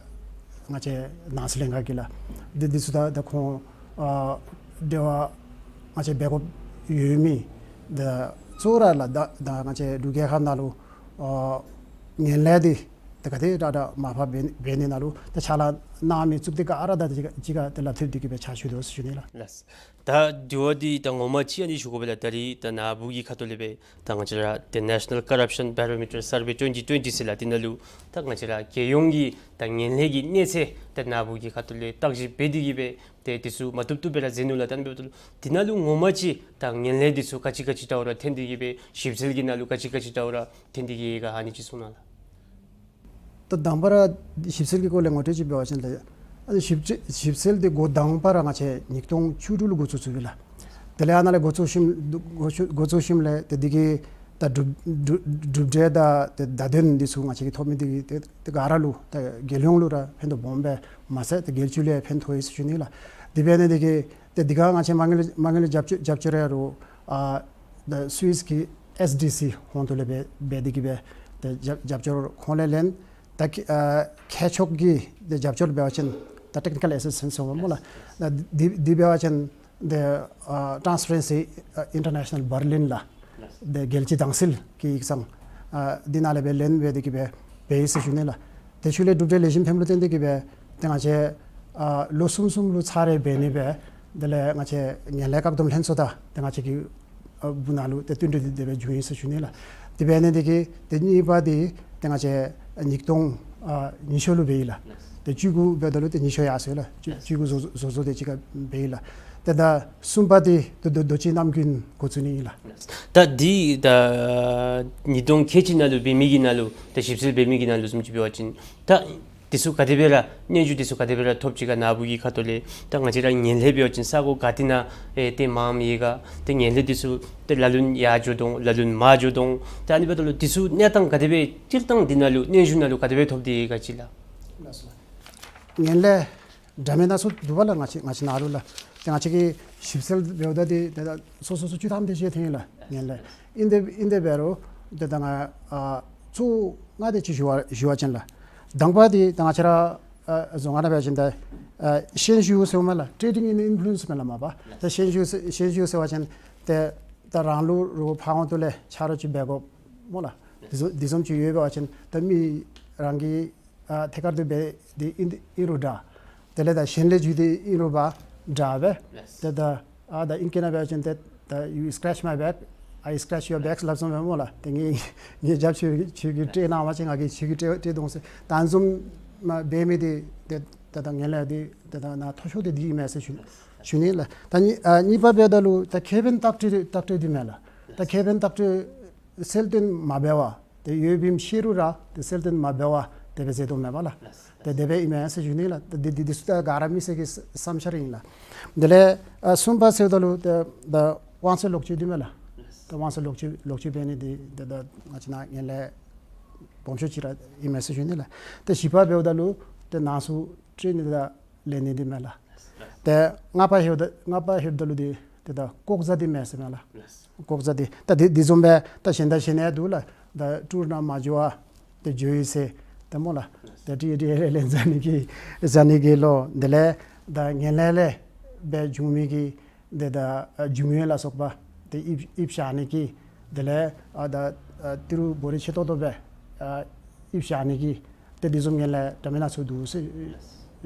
ང་བཅས་ནང་སྲིད་ལྷན་ཁག་གི་ལགས། འདི་འདི་ཚུ་དང་ད་ཁོང་ཨ་འབྲེལ་བ་ང་བཅས་འབད་དགོཔ་ཡོད་མི་ད་གཙོ་བོ་ར་ལགས། ད་ད་ང་བཅས་འབྲུག་རྒྱལ་ཁབ་ནང་ལུ་ཨ་ངན་ལྷད་འདི་ད་ག་དེ་དྲག་དྲག་མར་ཕབ་འབད་འབད་ནི་ནང་ལུ་ད་ཕྱག་ལཱ་གནང་མི་གཙུག་སྡེ་ག་ར་དང་གཅིག་ཁར་གཅིག་ཁར་ཏེ་ལག་མཐུད་དེ་གི་སྦེ་ཕྱག་ཞུ་དོ་ཟེར་ཞུ་ནི་ལགས། ལགས། ད་དྲི་བ་འདི་ད་ངོ་མ་ཅིག་ཨ་ནི་ཞུ་དགོ་པས་ལགས། ད་རིས་ད་ནཱ་བུ་གི་ཁ་ཐུག་ལས་སྦེ་ད་ང་བཅས་ར་ཏེ་National Corruption Barometer Survey twenty twenty ཟེར་ལགས། དེ་ནང་ལུ་ད་ང་བཅས་ར་རྒྱལ་ཡོངས་ཀྱི་ད་ངན་ལྷད་ཀྱི་གནས་ཚད་ད་ནཱ་བུ་གི་ཁ་ཐུག་ལས་བརྟག་ཞིབ་འབད་དེ་གི་སྦེ་ཏེ་དེ་ཚུ་མ་བཏུབ་བཏུབ་སྦེ་ར་མཛད་ནུག་ལགས། ད་ཨ་ནི་འབདཝ་ད་ལུ་དེ་ནང་ལུ་ངོ་མ་ཅིག་ད་ངན་ལྷད་འདི་ཚུ་ག་ཅི་ག་ཅི་འདྲཝ་ར་ཐོན་ཏེ་གི་སྦེ་ཞིབ་འཚོལ་གྱི་ནང་ལུ་ག་ཅི་ག་ཅི་འདྲཝ་ར་ཐོན་ཏེ་གི་ཡོད་ག་ཨ་ནི་ཅིག་གསུང་གནང་ལགས། ད་དང་པ་ར་ཞིབ་འཚོལ་གྱི་སྐོར་ལས་ངོ་སྤྲོད་ཅིག་འབད་བ་ཅིན་ལགས། ཨ་ནི་ཞིབ་འཚོལ་ཞིབ་འཚོལ་འདི་འགོ་དང་པ་ར་ང་བཅས་ཉིས་སྟོང་བཅུ་དྲུག་ལུ་འགོ་བཙུགས་བཙུགསཔ་ཨིན་ལགས། དེ་ལས་ཨ་ནཱ་ལས་འགོ་བཙུགས་ཞིནམ་འགོ་བཙུགས་འགོ་བཙུགས་ཞིནམ་ལས་ཏེ་འདི་གི་ད་གྲུབ་གྲུབ་གྲུབ་འབྲས་དང་ཏེ་བརྡ་དོན་འདི་ཚུ་ང་བཅས་ཀྱིས་ཐོབ་མི་འདི་གིས་ཏེ་ཏེ་ག་ར་ལུ་ད་རྒྱལ་ཡོངས་ལུ་ར་ཕན་ཐོགས་སྦོམ་སྦེ་མ་ཚད་ཏེ་རྒྱལ་སྤྱི་ལུ་ཡང་ཕན་ཐོགས་ཡི་ཟེར་ཞུ་ནི་ལགས། དེ་འབད་ནི་འདི་གིས་ཏེ་འདི་ག་ང་བཅས་མ་དངུལ་མ་དངུལ་རྒྱབ་སྐྱོར་རྒྱབ་སྐྱོར་ཡང་རུང་ཨ་ད་སུད་སི་གི་ཨེས་ཌི་སི་ཧོངས་ལས་འབད་འབད་དེ་གི་སྦེ་ཏེ་རྒྱབ་རྒྱབ་སྐྱོར་ཁོང་ལས་ལེན། ད་ཁྱད་ཨ་ཁྱད་ཕྱོགས་ཀྱི་ཏེ་རྒྱབ་སྐྱོར་འབད་བ་ཅིན་ད་ཊེག་ནི་ཀལ་ཨེ་སིསི་ཊེནསི་ཟེར་སྨོ་ལགས། ད་འདི་འདི་འབད་བ་ཅིན་ཏེ་ཨ་ཊཱནསི་པེ་རེན་སི་ཨ་ཨིན་ཊར་ནེ་ཤ་ནཱལ་བར་ལིན་ལགས། ཏེ་རྒྱལ་སྤྱི་དྭངས་གསལ་གྱི་ཡིག་ཚང་ཨ་འདི་ནང་ལས་སྦེ་ལེན་འབད་དེ་གི་སྦེ་འབད་ཡི་ཟེར་ཞུ་ནི་ལགས། ཏེ་ཤུལ་ལས་གྲུབ་འབྲས་ལེགས་ཤོམ་ཕན་ལུ་བརྟེན་ཏེ་གི་སྦེ་ཏེ་ང་བཅས་ཨ་ལོ་གསུམ་གསུམ་ལུ་ཚར་རེ་འབད་ནི་སྦེ་དེ་ལས་ང་བཅས་ངན་ལྷད་བཀག་སྡོམ་ལྷན་ཚོགས་དང་ཏེ་ང་བཅས་ཀྱི་ཨ་སྦུག་ནང་ལུ་ཏེ་བསྟུན་གྲོས་འདི་དེ་སྦེ་བྱུང་ཡི་ཟེར་ཞུ་ནི་ལགས། དེ་འབད་ནི་འདི་གིས་ཏེ་གཉིས་པ་འདི་ཏེ་ང་བཅས་ཉིས་སྟོང་ཨ་ཉི་ཤུ་ལུ་འབད་ཡི་ལགས། ཏེ་བཅུ་དགུ་འབདཝ་ད་ལུ་ཏེ་ཉི་ཤུ་ཡར་སོ་ཡི་ལགས། བཅུ་བཅུ་དགུ་བཟོ་བཟོ་བཟོ་སྟེ་གཅིག་ཁར་འབད་ཡི་ལགས། ཏེ་ད་གསུམ་པ་འདི་ཏེ་རྡོ་རྡོ་རྗེ་རྣམ་ཀུན་འགོ་བཙུགས་ནི་ཨིན་ལགས། ད་འདི་ད་ཉིས་སྟོང་ཁལ་གཅིག་ནང་ལུ་འབད་མི་གི་ནང་ལུ་ད་ཞིབ་འཚོལ་འབད་མི་གི་ནང་ལུ་བཟུམ་ཅིག་འབད་བ་ཅིན་ད་འདི་ཚུ་ག་དེ་སྦེ་ར་སྙན་ཞུ་འདི་ཚུ་ག་དེ་སྦེ་ར་ཐོབ་ཅི་ག་ནཱ་བུ་གི་ཁ་ཐུག་ལས། ད་ང་བཅས་ར་ངན་ལྷད་འབད་བ་ཅིན་ས་གོ་ག་ཏེ་ནང་ཨེ་ཏེ་མངམ་ཡོད་ག། ཏེ་ངན་ལྷད་འདི་ཚུ་ཏེ་ལ་ལུ་ཡར་འགྱོ་དོ་ལ་ལུ་མར་འགྱོ་དོ། ད་ཨ་ནི་འབདཝ་ད་ལུ་འདི་ཚུ་གནས་སྟངས་ག་དེ་སྦེ་སྤྱིར་བཏང་འདི་ནང་ལུ་སྙན་ཞུ་ནང་ལུ་ག་དེ་སྦེ་ཐོབ་སྟེ་ཡོད་ག་ཅིག་ལགས། ངན་ལྷད་འདྲ་མིན་སྣ་ཚོགས་འདུག་པ་ལགས། ང་བཅས་ང་བཅས་ནཱ་ལུ་ལགས། ཏེ་ང་བཅས་ཀྱིས་ཞིབ་འཚོལ་འབདཝ་ད་འདི་ཏེ་ད་སོ་སོ་སོ་བཅུ་ཐམ་དེ་ཅིག་ཐོན་ཡི་ལགས། ངན་ལྷད་ཨིན་ཏེ་ཨིན་ཏེ་འབད་རུང་ཏེ་ད་ང་ཨ་གཙོ་བོ་ལྔ་དེ་ཅིག་ཞུ་བ་ཞུ་བ་ཅིན་ལགས། དང་པ་འདི་ད་ང་བཅས་ར་ཨ་རྫོང་ཁ་ནང་འབད་བ་ཅིན་ད་ཨ་ཤན་ཞུགས་ཟེར་སྨོ་ལགས། Trading in Influence མས་ལགས་མ་པ། ད་ཤན་ཞུགས་ཟེར་ཤན་ཞུགས་ཟེར་བ་ཅིན་ཏེ་ད་རང་ལུ་རོགས་ཕར་ཧོངས་ལས་ཆ་རོགས་ཅིག་འབད་དགོཔ་སྨོ་ལགས། འདི་བཟུམ་འདི་བཟུམ་ཅིག་ཡོད་པ་ཅིན་ད་མི་རང་གི་ཨ་ཐད་ཀར་དུ་འབད་དེ་ཨིན་ཨིན་རུང་འདྲ། དེ་ལས་ད་གཞན་ལས་བརྒྱུད་དེ་ཨིན་རུང་འདྲ་སྦེ། ཏེ་ད་ཨ་ད་ཨིང་སྐད་ནང་འབད་བ་ཅིན་ཏེ་ད་you scratch my back, I scratch your back སླབ་བཟུམ་སྦེ་སྨོ་ལགས། ཏེ་ངེ་ངེ་རྒྱབ་ཁྱོད་ཁྱོད་ཀྱིས་སྤྲོད་གནང་བ་ཅིན་ང་གིས་ཁྱོད་ཀྱི་སྤྲོད་སྤྲོད་འོང་ཟེར། ད་ཨ་ནི་བཟུམ་མ་འབད་མི་འདི་ཏེ་ད་ད་ངན་ལྷད་འདི་ཏེ་ད་ནཱ་མཐོ་ཤོས་འདི་འདི་ཨིན་མས་ཟེར་ཞུ་ཞུ་ནི་ལགས། ད་གཉིས་ཨ་གཉིས་པ་འབདཝ་ད་ལུ་ད་ཁེ་ཕན་བཏགས་སྤྲོད་བཏགས་སྤྲོད་འདི་མས་ལགས། ད་ཁེ་ཕན་བཏགས་སྤྲོད་གསལ་སྟོན་མ་འབད་བར་ཏེ་ཡོདཔ་ཨིནམ་ཤེས་རུང་ར་ཏེ་གསལ་སྟོན་མ་འབད་བར་དེ་སྦེ་མཛད་དོ་མས་པ་ལགས། ཏེ་དེ་སྦེ་ཨིན་མས་ཟེར་ཞུ་ནི་ལགས། ཏེ་འདི་འདི་འདི་ཚུ་ད་ག་ར་མི་སེར་གྱི་བསམ་འཆར་ཨིན་ལགས། དེ་ལས་ཨ་གསུམ་པ་ཟེརཝ་ད་ལུ་ཏེ་ད་དབང་ཚད་ལོག་སྤྱོད་འདི་མས་ལགས། ཏེ་དབང་ཚད་ལོག་སྤྱོད་ལོག་སྤྱོད་འབད་ནི་འདི་ཏེ་ད་ང་བཅས་ནཱ་ངན་ལྷད་སྦོམ་ཤོས་ཅིག་ར་ཨིན་མས་ཟེར་ཞུ་ནི་ལགས། ཏེ་བཞི་པ་འབདཝ་ད་ལུ་ཏེ་ནང་གསུག་སྤྲོད་ནི་དང་ལེན་ནི་འདི་མས་ལགས། ཏེ་ལྔ་པ་ལྷོདཔ་ད་ལྔ་པ་ལྷོདཔ་ད་ལུ་འདི་ཏེ་ད་ལྐོག་ཟ་འདི་མས་ཟེར་མས་ལགས། ལྐོག་ཟ་འདི་ད་འདི་འདི་བཟུམ་སྦེ་ད་གཞན་དང་གཞན་ཡང་འདུག་ལགས། ད་ཊུར་ནང་མ་འགྱོ་བར་ཏེ་འགྱོ་ཡི་ཟེར། ཏེ་སྨོ་ལགས། ཏེ་ཏི་ཨེ་ཌི་ཨེ་ལེན་ཟ་ནི་གི་ཟ་ནི་གི་ལོ་དེ་ལས་ད་ངན་ལྷད་ལས་འབད་འབྱུང་མི་གི་ཏེ་ད་ཨ་འབྱུང་ཡོན་ལ་སོགས་པ་ཏེ་ཡིབ་ཡིབ་བཞག་ནི་གི་དེ་ལས་ཨ་ད་ཨ་ཏི་རུ་བོ་རི་ཆེ་ཏོག་ཏོ་སྦེ་ཨ་ཡིབ་བཞག་ནི་གི་ཏེ་དེ་བཟུམ་ངན་ལྷད་འདྲ་མིན་སྣ་ཚོགས་འདུག་ཟེར་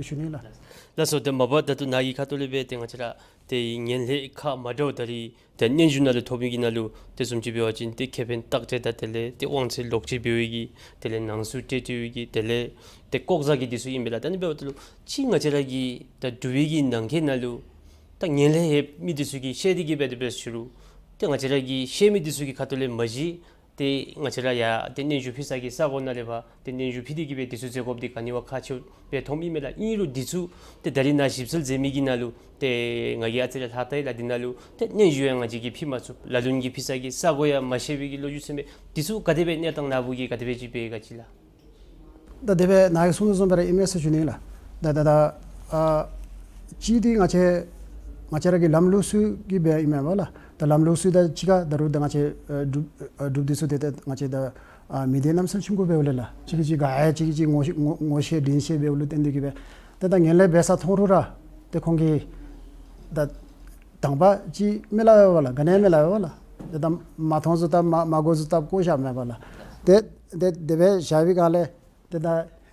ཞུ་ནི་ལགས། ལགས་སོ། ཏེ་མ་པ་ད་ལྟོ་ནཱ་གི་ཁ་ཐུག་ལས་འབད་ཏེ་ང་བཅས་ར་ཏེ་ངན་ལྷད་ཁག་མ་འདྲཝ་ད་རིས་ཏེ་སྙན་ཞུ་ནང་ལུ་ཐོབ་མི་གི་ནང་ལུ་ཏེ་བཟུམ་ཅིག་འབད་བ་ཅིན་ཏེ་ཁེ་ཕན་བརྟག་དཔྱད་དང་དེ་ལས་ཏེ་དབང་ཚད་ལོག་སྤྱོད་འབད་བའི་གི་དེ་ལས་ནང་གསུག་སྤྲོད་སྤྲོད་པའི་གི་དེ་ལས་ཏེ་ལྐོག་ཟ་གི་དེ་ཚུ་ཨིན་པས་ལགས། ད་ཨ་ནི་འབདཝ་ད་ལུ་ཅིག་ང་བཅས་ར་གི་ད་འབྲུག་པའི་གི་ནང་འཁོད་ནང་ལུ་ད་ངན་ལྷད་ཡོད་མི་དེ་ཚུ་གིས་ཤེས་ཏེ་གིས་འབད་དེ་འབད་ཞུ་རུང་ཏེ་ང་བཅས་ར་གིས་ཤེས་མི་དེ་ཚུ་གི་ཁ་ཐུག་ལས་མ་གཞི་ཏེ་ང་བཅས་ར་ཡང་ཏེ་སྙན་ཞུ་ཕུལ་ས་གི་ས་གོ་ནང་ལས་ཕར་ཏེ་སྙན་ཞུ་ཕུལ་ཏེ་གིས་སྦེ་དེ་ཚུ་མཛད་དགོཔ་འདི་ག་ནི་བ་ཁག་ཆེཝ་སྦེ་མཐོངམ་ཨིན་མས་ལགས། ཨིན་རུང་དེ་ཚུ་ཏེ་ད་རིས་ནཱ་ཞིབ་འཚོལ་མཛད་མི་གི་ནང་ལུ་ཏེ་ང་གིས་ཨ་ཙི་རེ་ལྷག་ལྟ་ཡི་ལགས། འདི་ནང་ལུ་ཏེ་སྙན་ཞུ་ཡང་ང་བཅས་ཀྱིས་ཕུལ་མ་ཚུགས། ལ་ལུ་ནི་གིས་ཕུལ་ས་གི་ས་གོ་ཡང་མ་ཤེས་པའི་གི་ལོ་རྒྱུས་ཚུ་མས། དེ་ཚུ་ག་དེ་སྦེ་གནས་སྟངས་ནཱ་བུ་གིས་ག་དེ་སྦེ་ཅིག་འབད་ག་ཅི་ལགས། ད་དེ་སྦེ་ནཱ་གིས་གསུངས་དོ་བཟུམ་སྦེ་ར་ཨིན་མས་ཟེར་ཞུ་ནི་ལགས། ད་ད་ད་ཨ་གཅིག་འདི་ང་བཅས་ང་བཅས་ར་གི་ལམ་ལུགས་ཚུ་གིས་འབད་ཨིན་མས་པ་ལགས། ད་ལམ་ལུགས་ཚུ་དང་གཅིག་ཁར་ད་རུང་ད་ང་བཅས་ཨ་འབྲུག་ཨ་འབྲུགཔ་དེ་ཚུ་ཏེ་ད་ང་བཅས་ད་ཨ་མི་སྡེ་རྣམ་གསུམ་ཆུང་ཀུ་འབདཝ་ལས་ལགས། གཅིག་གིས་གཅིག་དགའ་ཡི་གཅིག་གིས་གཅིག་ངོ་ཤེས་ངོ་ངོ་ཤེས་འདྲིས་ཤེས་འབདཝ་ལུ་བརྟེན་ཏེ་གིས་སྦེ་ཏེ་ད་ངན་ལྷད་འབད་ས་མཐོང་རུང་ར་ཏེ་ཁོང་གིས་ད་དང་པ་ཅིག་མི་སླབ་པས་པ་ལགས། ག་ནི་མི་སླབ་པས་པ་ལགས། ཏེ་ད་མ་མཐོང་ཚུ་ད་མ་མ་གོ་ཚུ་ད་བཀོ་བཞགཔ་མས་པ་ལགས། ཏེ་ཏེ་དེ་སྦེ་བཞག་པའི་སྒང་ལས་ཏེ་ད་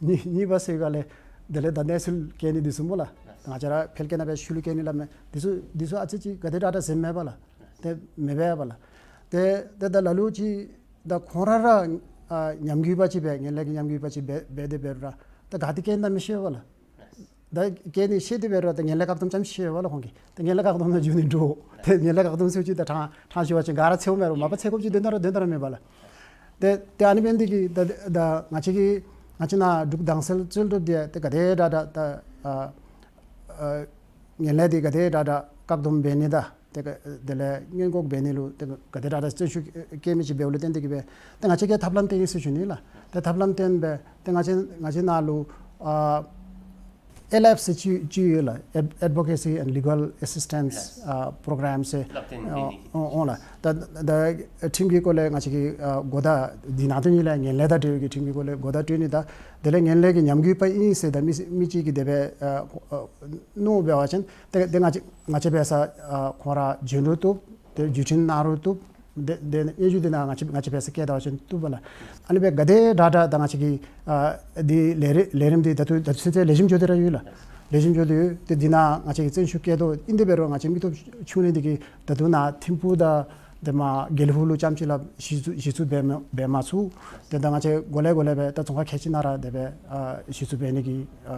གཉིས་གཉིས་པ་ཟེར་བའི་སྒང་ལས་དེ་ལས་ད་གནས་ཚུལ་བཀལ་ནི་དེ་ཚུ་སྨོ་ལགས། ང་བཅས་ར་ཕལ་སྐད་ནང་སྦེ་ཤུལ་བཀལ་ནི་སླབ་མས། དེ་ཚུ་དེ་ཚུ་ཨ་ཙི་ཅིག་ག་དེ་དྲག་དྲག་ཟེར་མེད་པ་ལགས། ཏེ་མེད་པས་པ་ལགས། ཏེ་ཏེ་ད་ལ་ལུ་ཅིག་ད་ཁོང་ར་ར་ཨ་ཉམས་རྒུད་པ་ཅིག་སྦེ་ངན་ལྷད་ཀྱི་ཉམས་རྒུད་པ་ཅིག་སྦེ་སྦེ་དེ་འབད་རུང་ར་ད་ག་ཏེ་བཀལ་ནི་ད་མི་ཤེས་པ་ལགས། ད་བཀལ་ནི་ཤེས་ཏེ་འབད་རུང་ད་ངན་ལྷད་བཀག་སྡོམ་རྐྱངམ་ཅིག་ཤེས་པས་ལགས་ཁོང་གིས། ད་ངན་ལྷད་བཀག་སྡོམ་ནང་འཇུག་ནི་འདྲོག། ཏེ་ངན་ལྷད་བཀག་སྡོམ་ཟེར་ཅིག་ད་ཕྲང་ཕྲང་ཞུ་བ་ཅིན་ག་ར་འཚེརཝ་མས་རུང་མ་པ་འཚེར་དགོཔ་ཅིག་དོན་དག་ར་དོན་དག་ར་མེད་པ་ལགས། ཏེ་ཏེ་ཨ་ནི་འབད་ནི་དེ་གིས་ད་ད་ང་བཅས་ཀྱི་ང་བཅས་ནཱ་འབྲུག་དྭངས་གསལ་རྩོལ་སྒྲུབ་འདི་ཏེ་ག་དེ་དྲག་དྲག་ད་ཨ་ཨ་ངན་ལྷད་འདི་ག་དེ་དྲག་དྲག་བཀག་སྡོམ་འབད་ནི་དང་ཏེ་ག་དེ་ལས་སྔོན་འགོག་འབད་ནི་ལུ་ཏེ་ག་དེ་དྲག་དྲག་བརྩོན་ཤུགས་བསྐྱེད་མི་ཅིག་འབདཝ་ལུ་བརྟེན་ཏེ་གིས་སྦེ་ཏེ་ང་བཅས་ཀྱིས་ཐབས་ལམ་བཏོན་ཡི་ཟེར་ཞུ་ནི་ལགས། ཏེ་ཐབས་ལམ་བཏོན་སྦེ་ཏེ་ང་བཅས་ང་བཅས་ནཱ་ལུ་ཨ་ཨེལ་ཨེཕ་ཟེར་ཅིག་ཅིག་ཡོད་ལགས། ཨེཌ་ཨེཌ་བོ་ཀེ་སི་ཨེནཌ་ལི་གཱལ་ཨེ་སིསི་ཊེནསི་ཨ་པོརོ་གརམ་ཟེར་བསླབ་སྟོན་ཨ་འབད་ནི་འོང་ལགས། ད་ད་ཁྲིམས་ཀྱི་སྐོར་ལས་ང་བཅས་ཀྱིས་ཨ་གོ་བརྡ་འདི་ནང་དོན་ཉིད་ལས་ངན་ལྷད་དང་འབྲེལ་བའི་ཁྲིམས་ཀྱི་སྐོར་ལས་གོ་བརྡ་སྤྲོད་ནི་དང་དེ་ལས་ངན་ལྷད་ཀྱི་ཉམས་རྒུད་པ་ཨིན་ཟེར་ད་མི་མི་གཅིག་གིས་དེ་སྦེ་ཨ་ཨ་མནོ་འབད་བ་ཅིན་ཏེ་ཏེ་ང་བཅས་ང་བཅས་འབད་སར་ཨ་ཁོང་ར་བྱོན་རུང་བཏུབ། ཏེ་བརྒྱུད་འཕྲིན་གནང་རུང་བཏུབ། ཏེ་ཏེ་སྙན་ཞུ་འདི་ནཱ་ང་བཅས་ང་བཅས་འབད་སར་བསྐྱལ་ད་བ་ཅིན་བཏུབ་པས་ལགས། ཨ་ནི་སྦེ་ག་དེ་དྲག་དྲག་ད་ང་བཅས་ཀྱི་ཨ་འདི་ལས་རིམ་ལས་རིམ་འདི་ད་ལྟོ་ད་ལྟོ་ཚུན་ཚོད་ལེགས་ཤོམ་འགྱོ་སྟེ་ར་ཡོད་ལགས། ལེགས་ཤོམ་འགྱོ་སྟེ་ཡོད། ཏེ་འདི་ནང་ང་བཅས་ཀྱིས་བརྩོན་ཤུགས་བསྐྱེད་དོ། ཨིན་དེ་འབད་རུང་ང་བཅས་མི་སྟོབས་ཆུང་ནི་འདི་གིས་ད་ལྟོ་ནཱ་ཐིམ་ཕུག་དང་ཏེ་མར་དགེ་ལེགས་ཕུག་ལུ་རྐྱངམ་ཅིག་ལགས་གཞི་བཙུགས་གཞི་བཙུགས་འབད་མ་འབད་མ་ཚུགས། ཏེ་ད་ང་བཅས་འགོ་ལས་འགོ་ལས་སྦེ་ད་རྫོང་ཁག་ཁལ་གཅིག་ནང་ར་དེ་སྦེ་ཨ་གཞི་བཙུགས་འབད་ནི་གི་ཨ་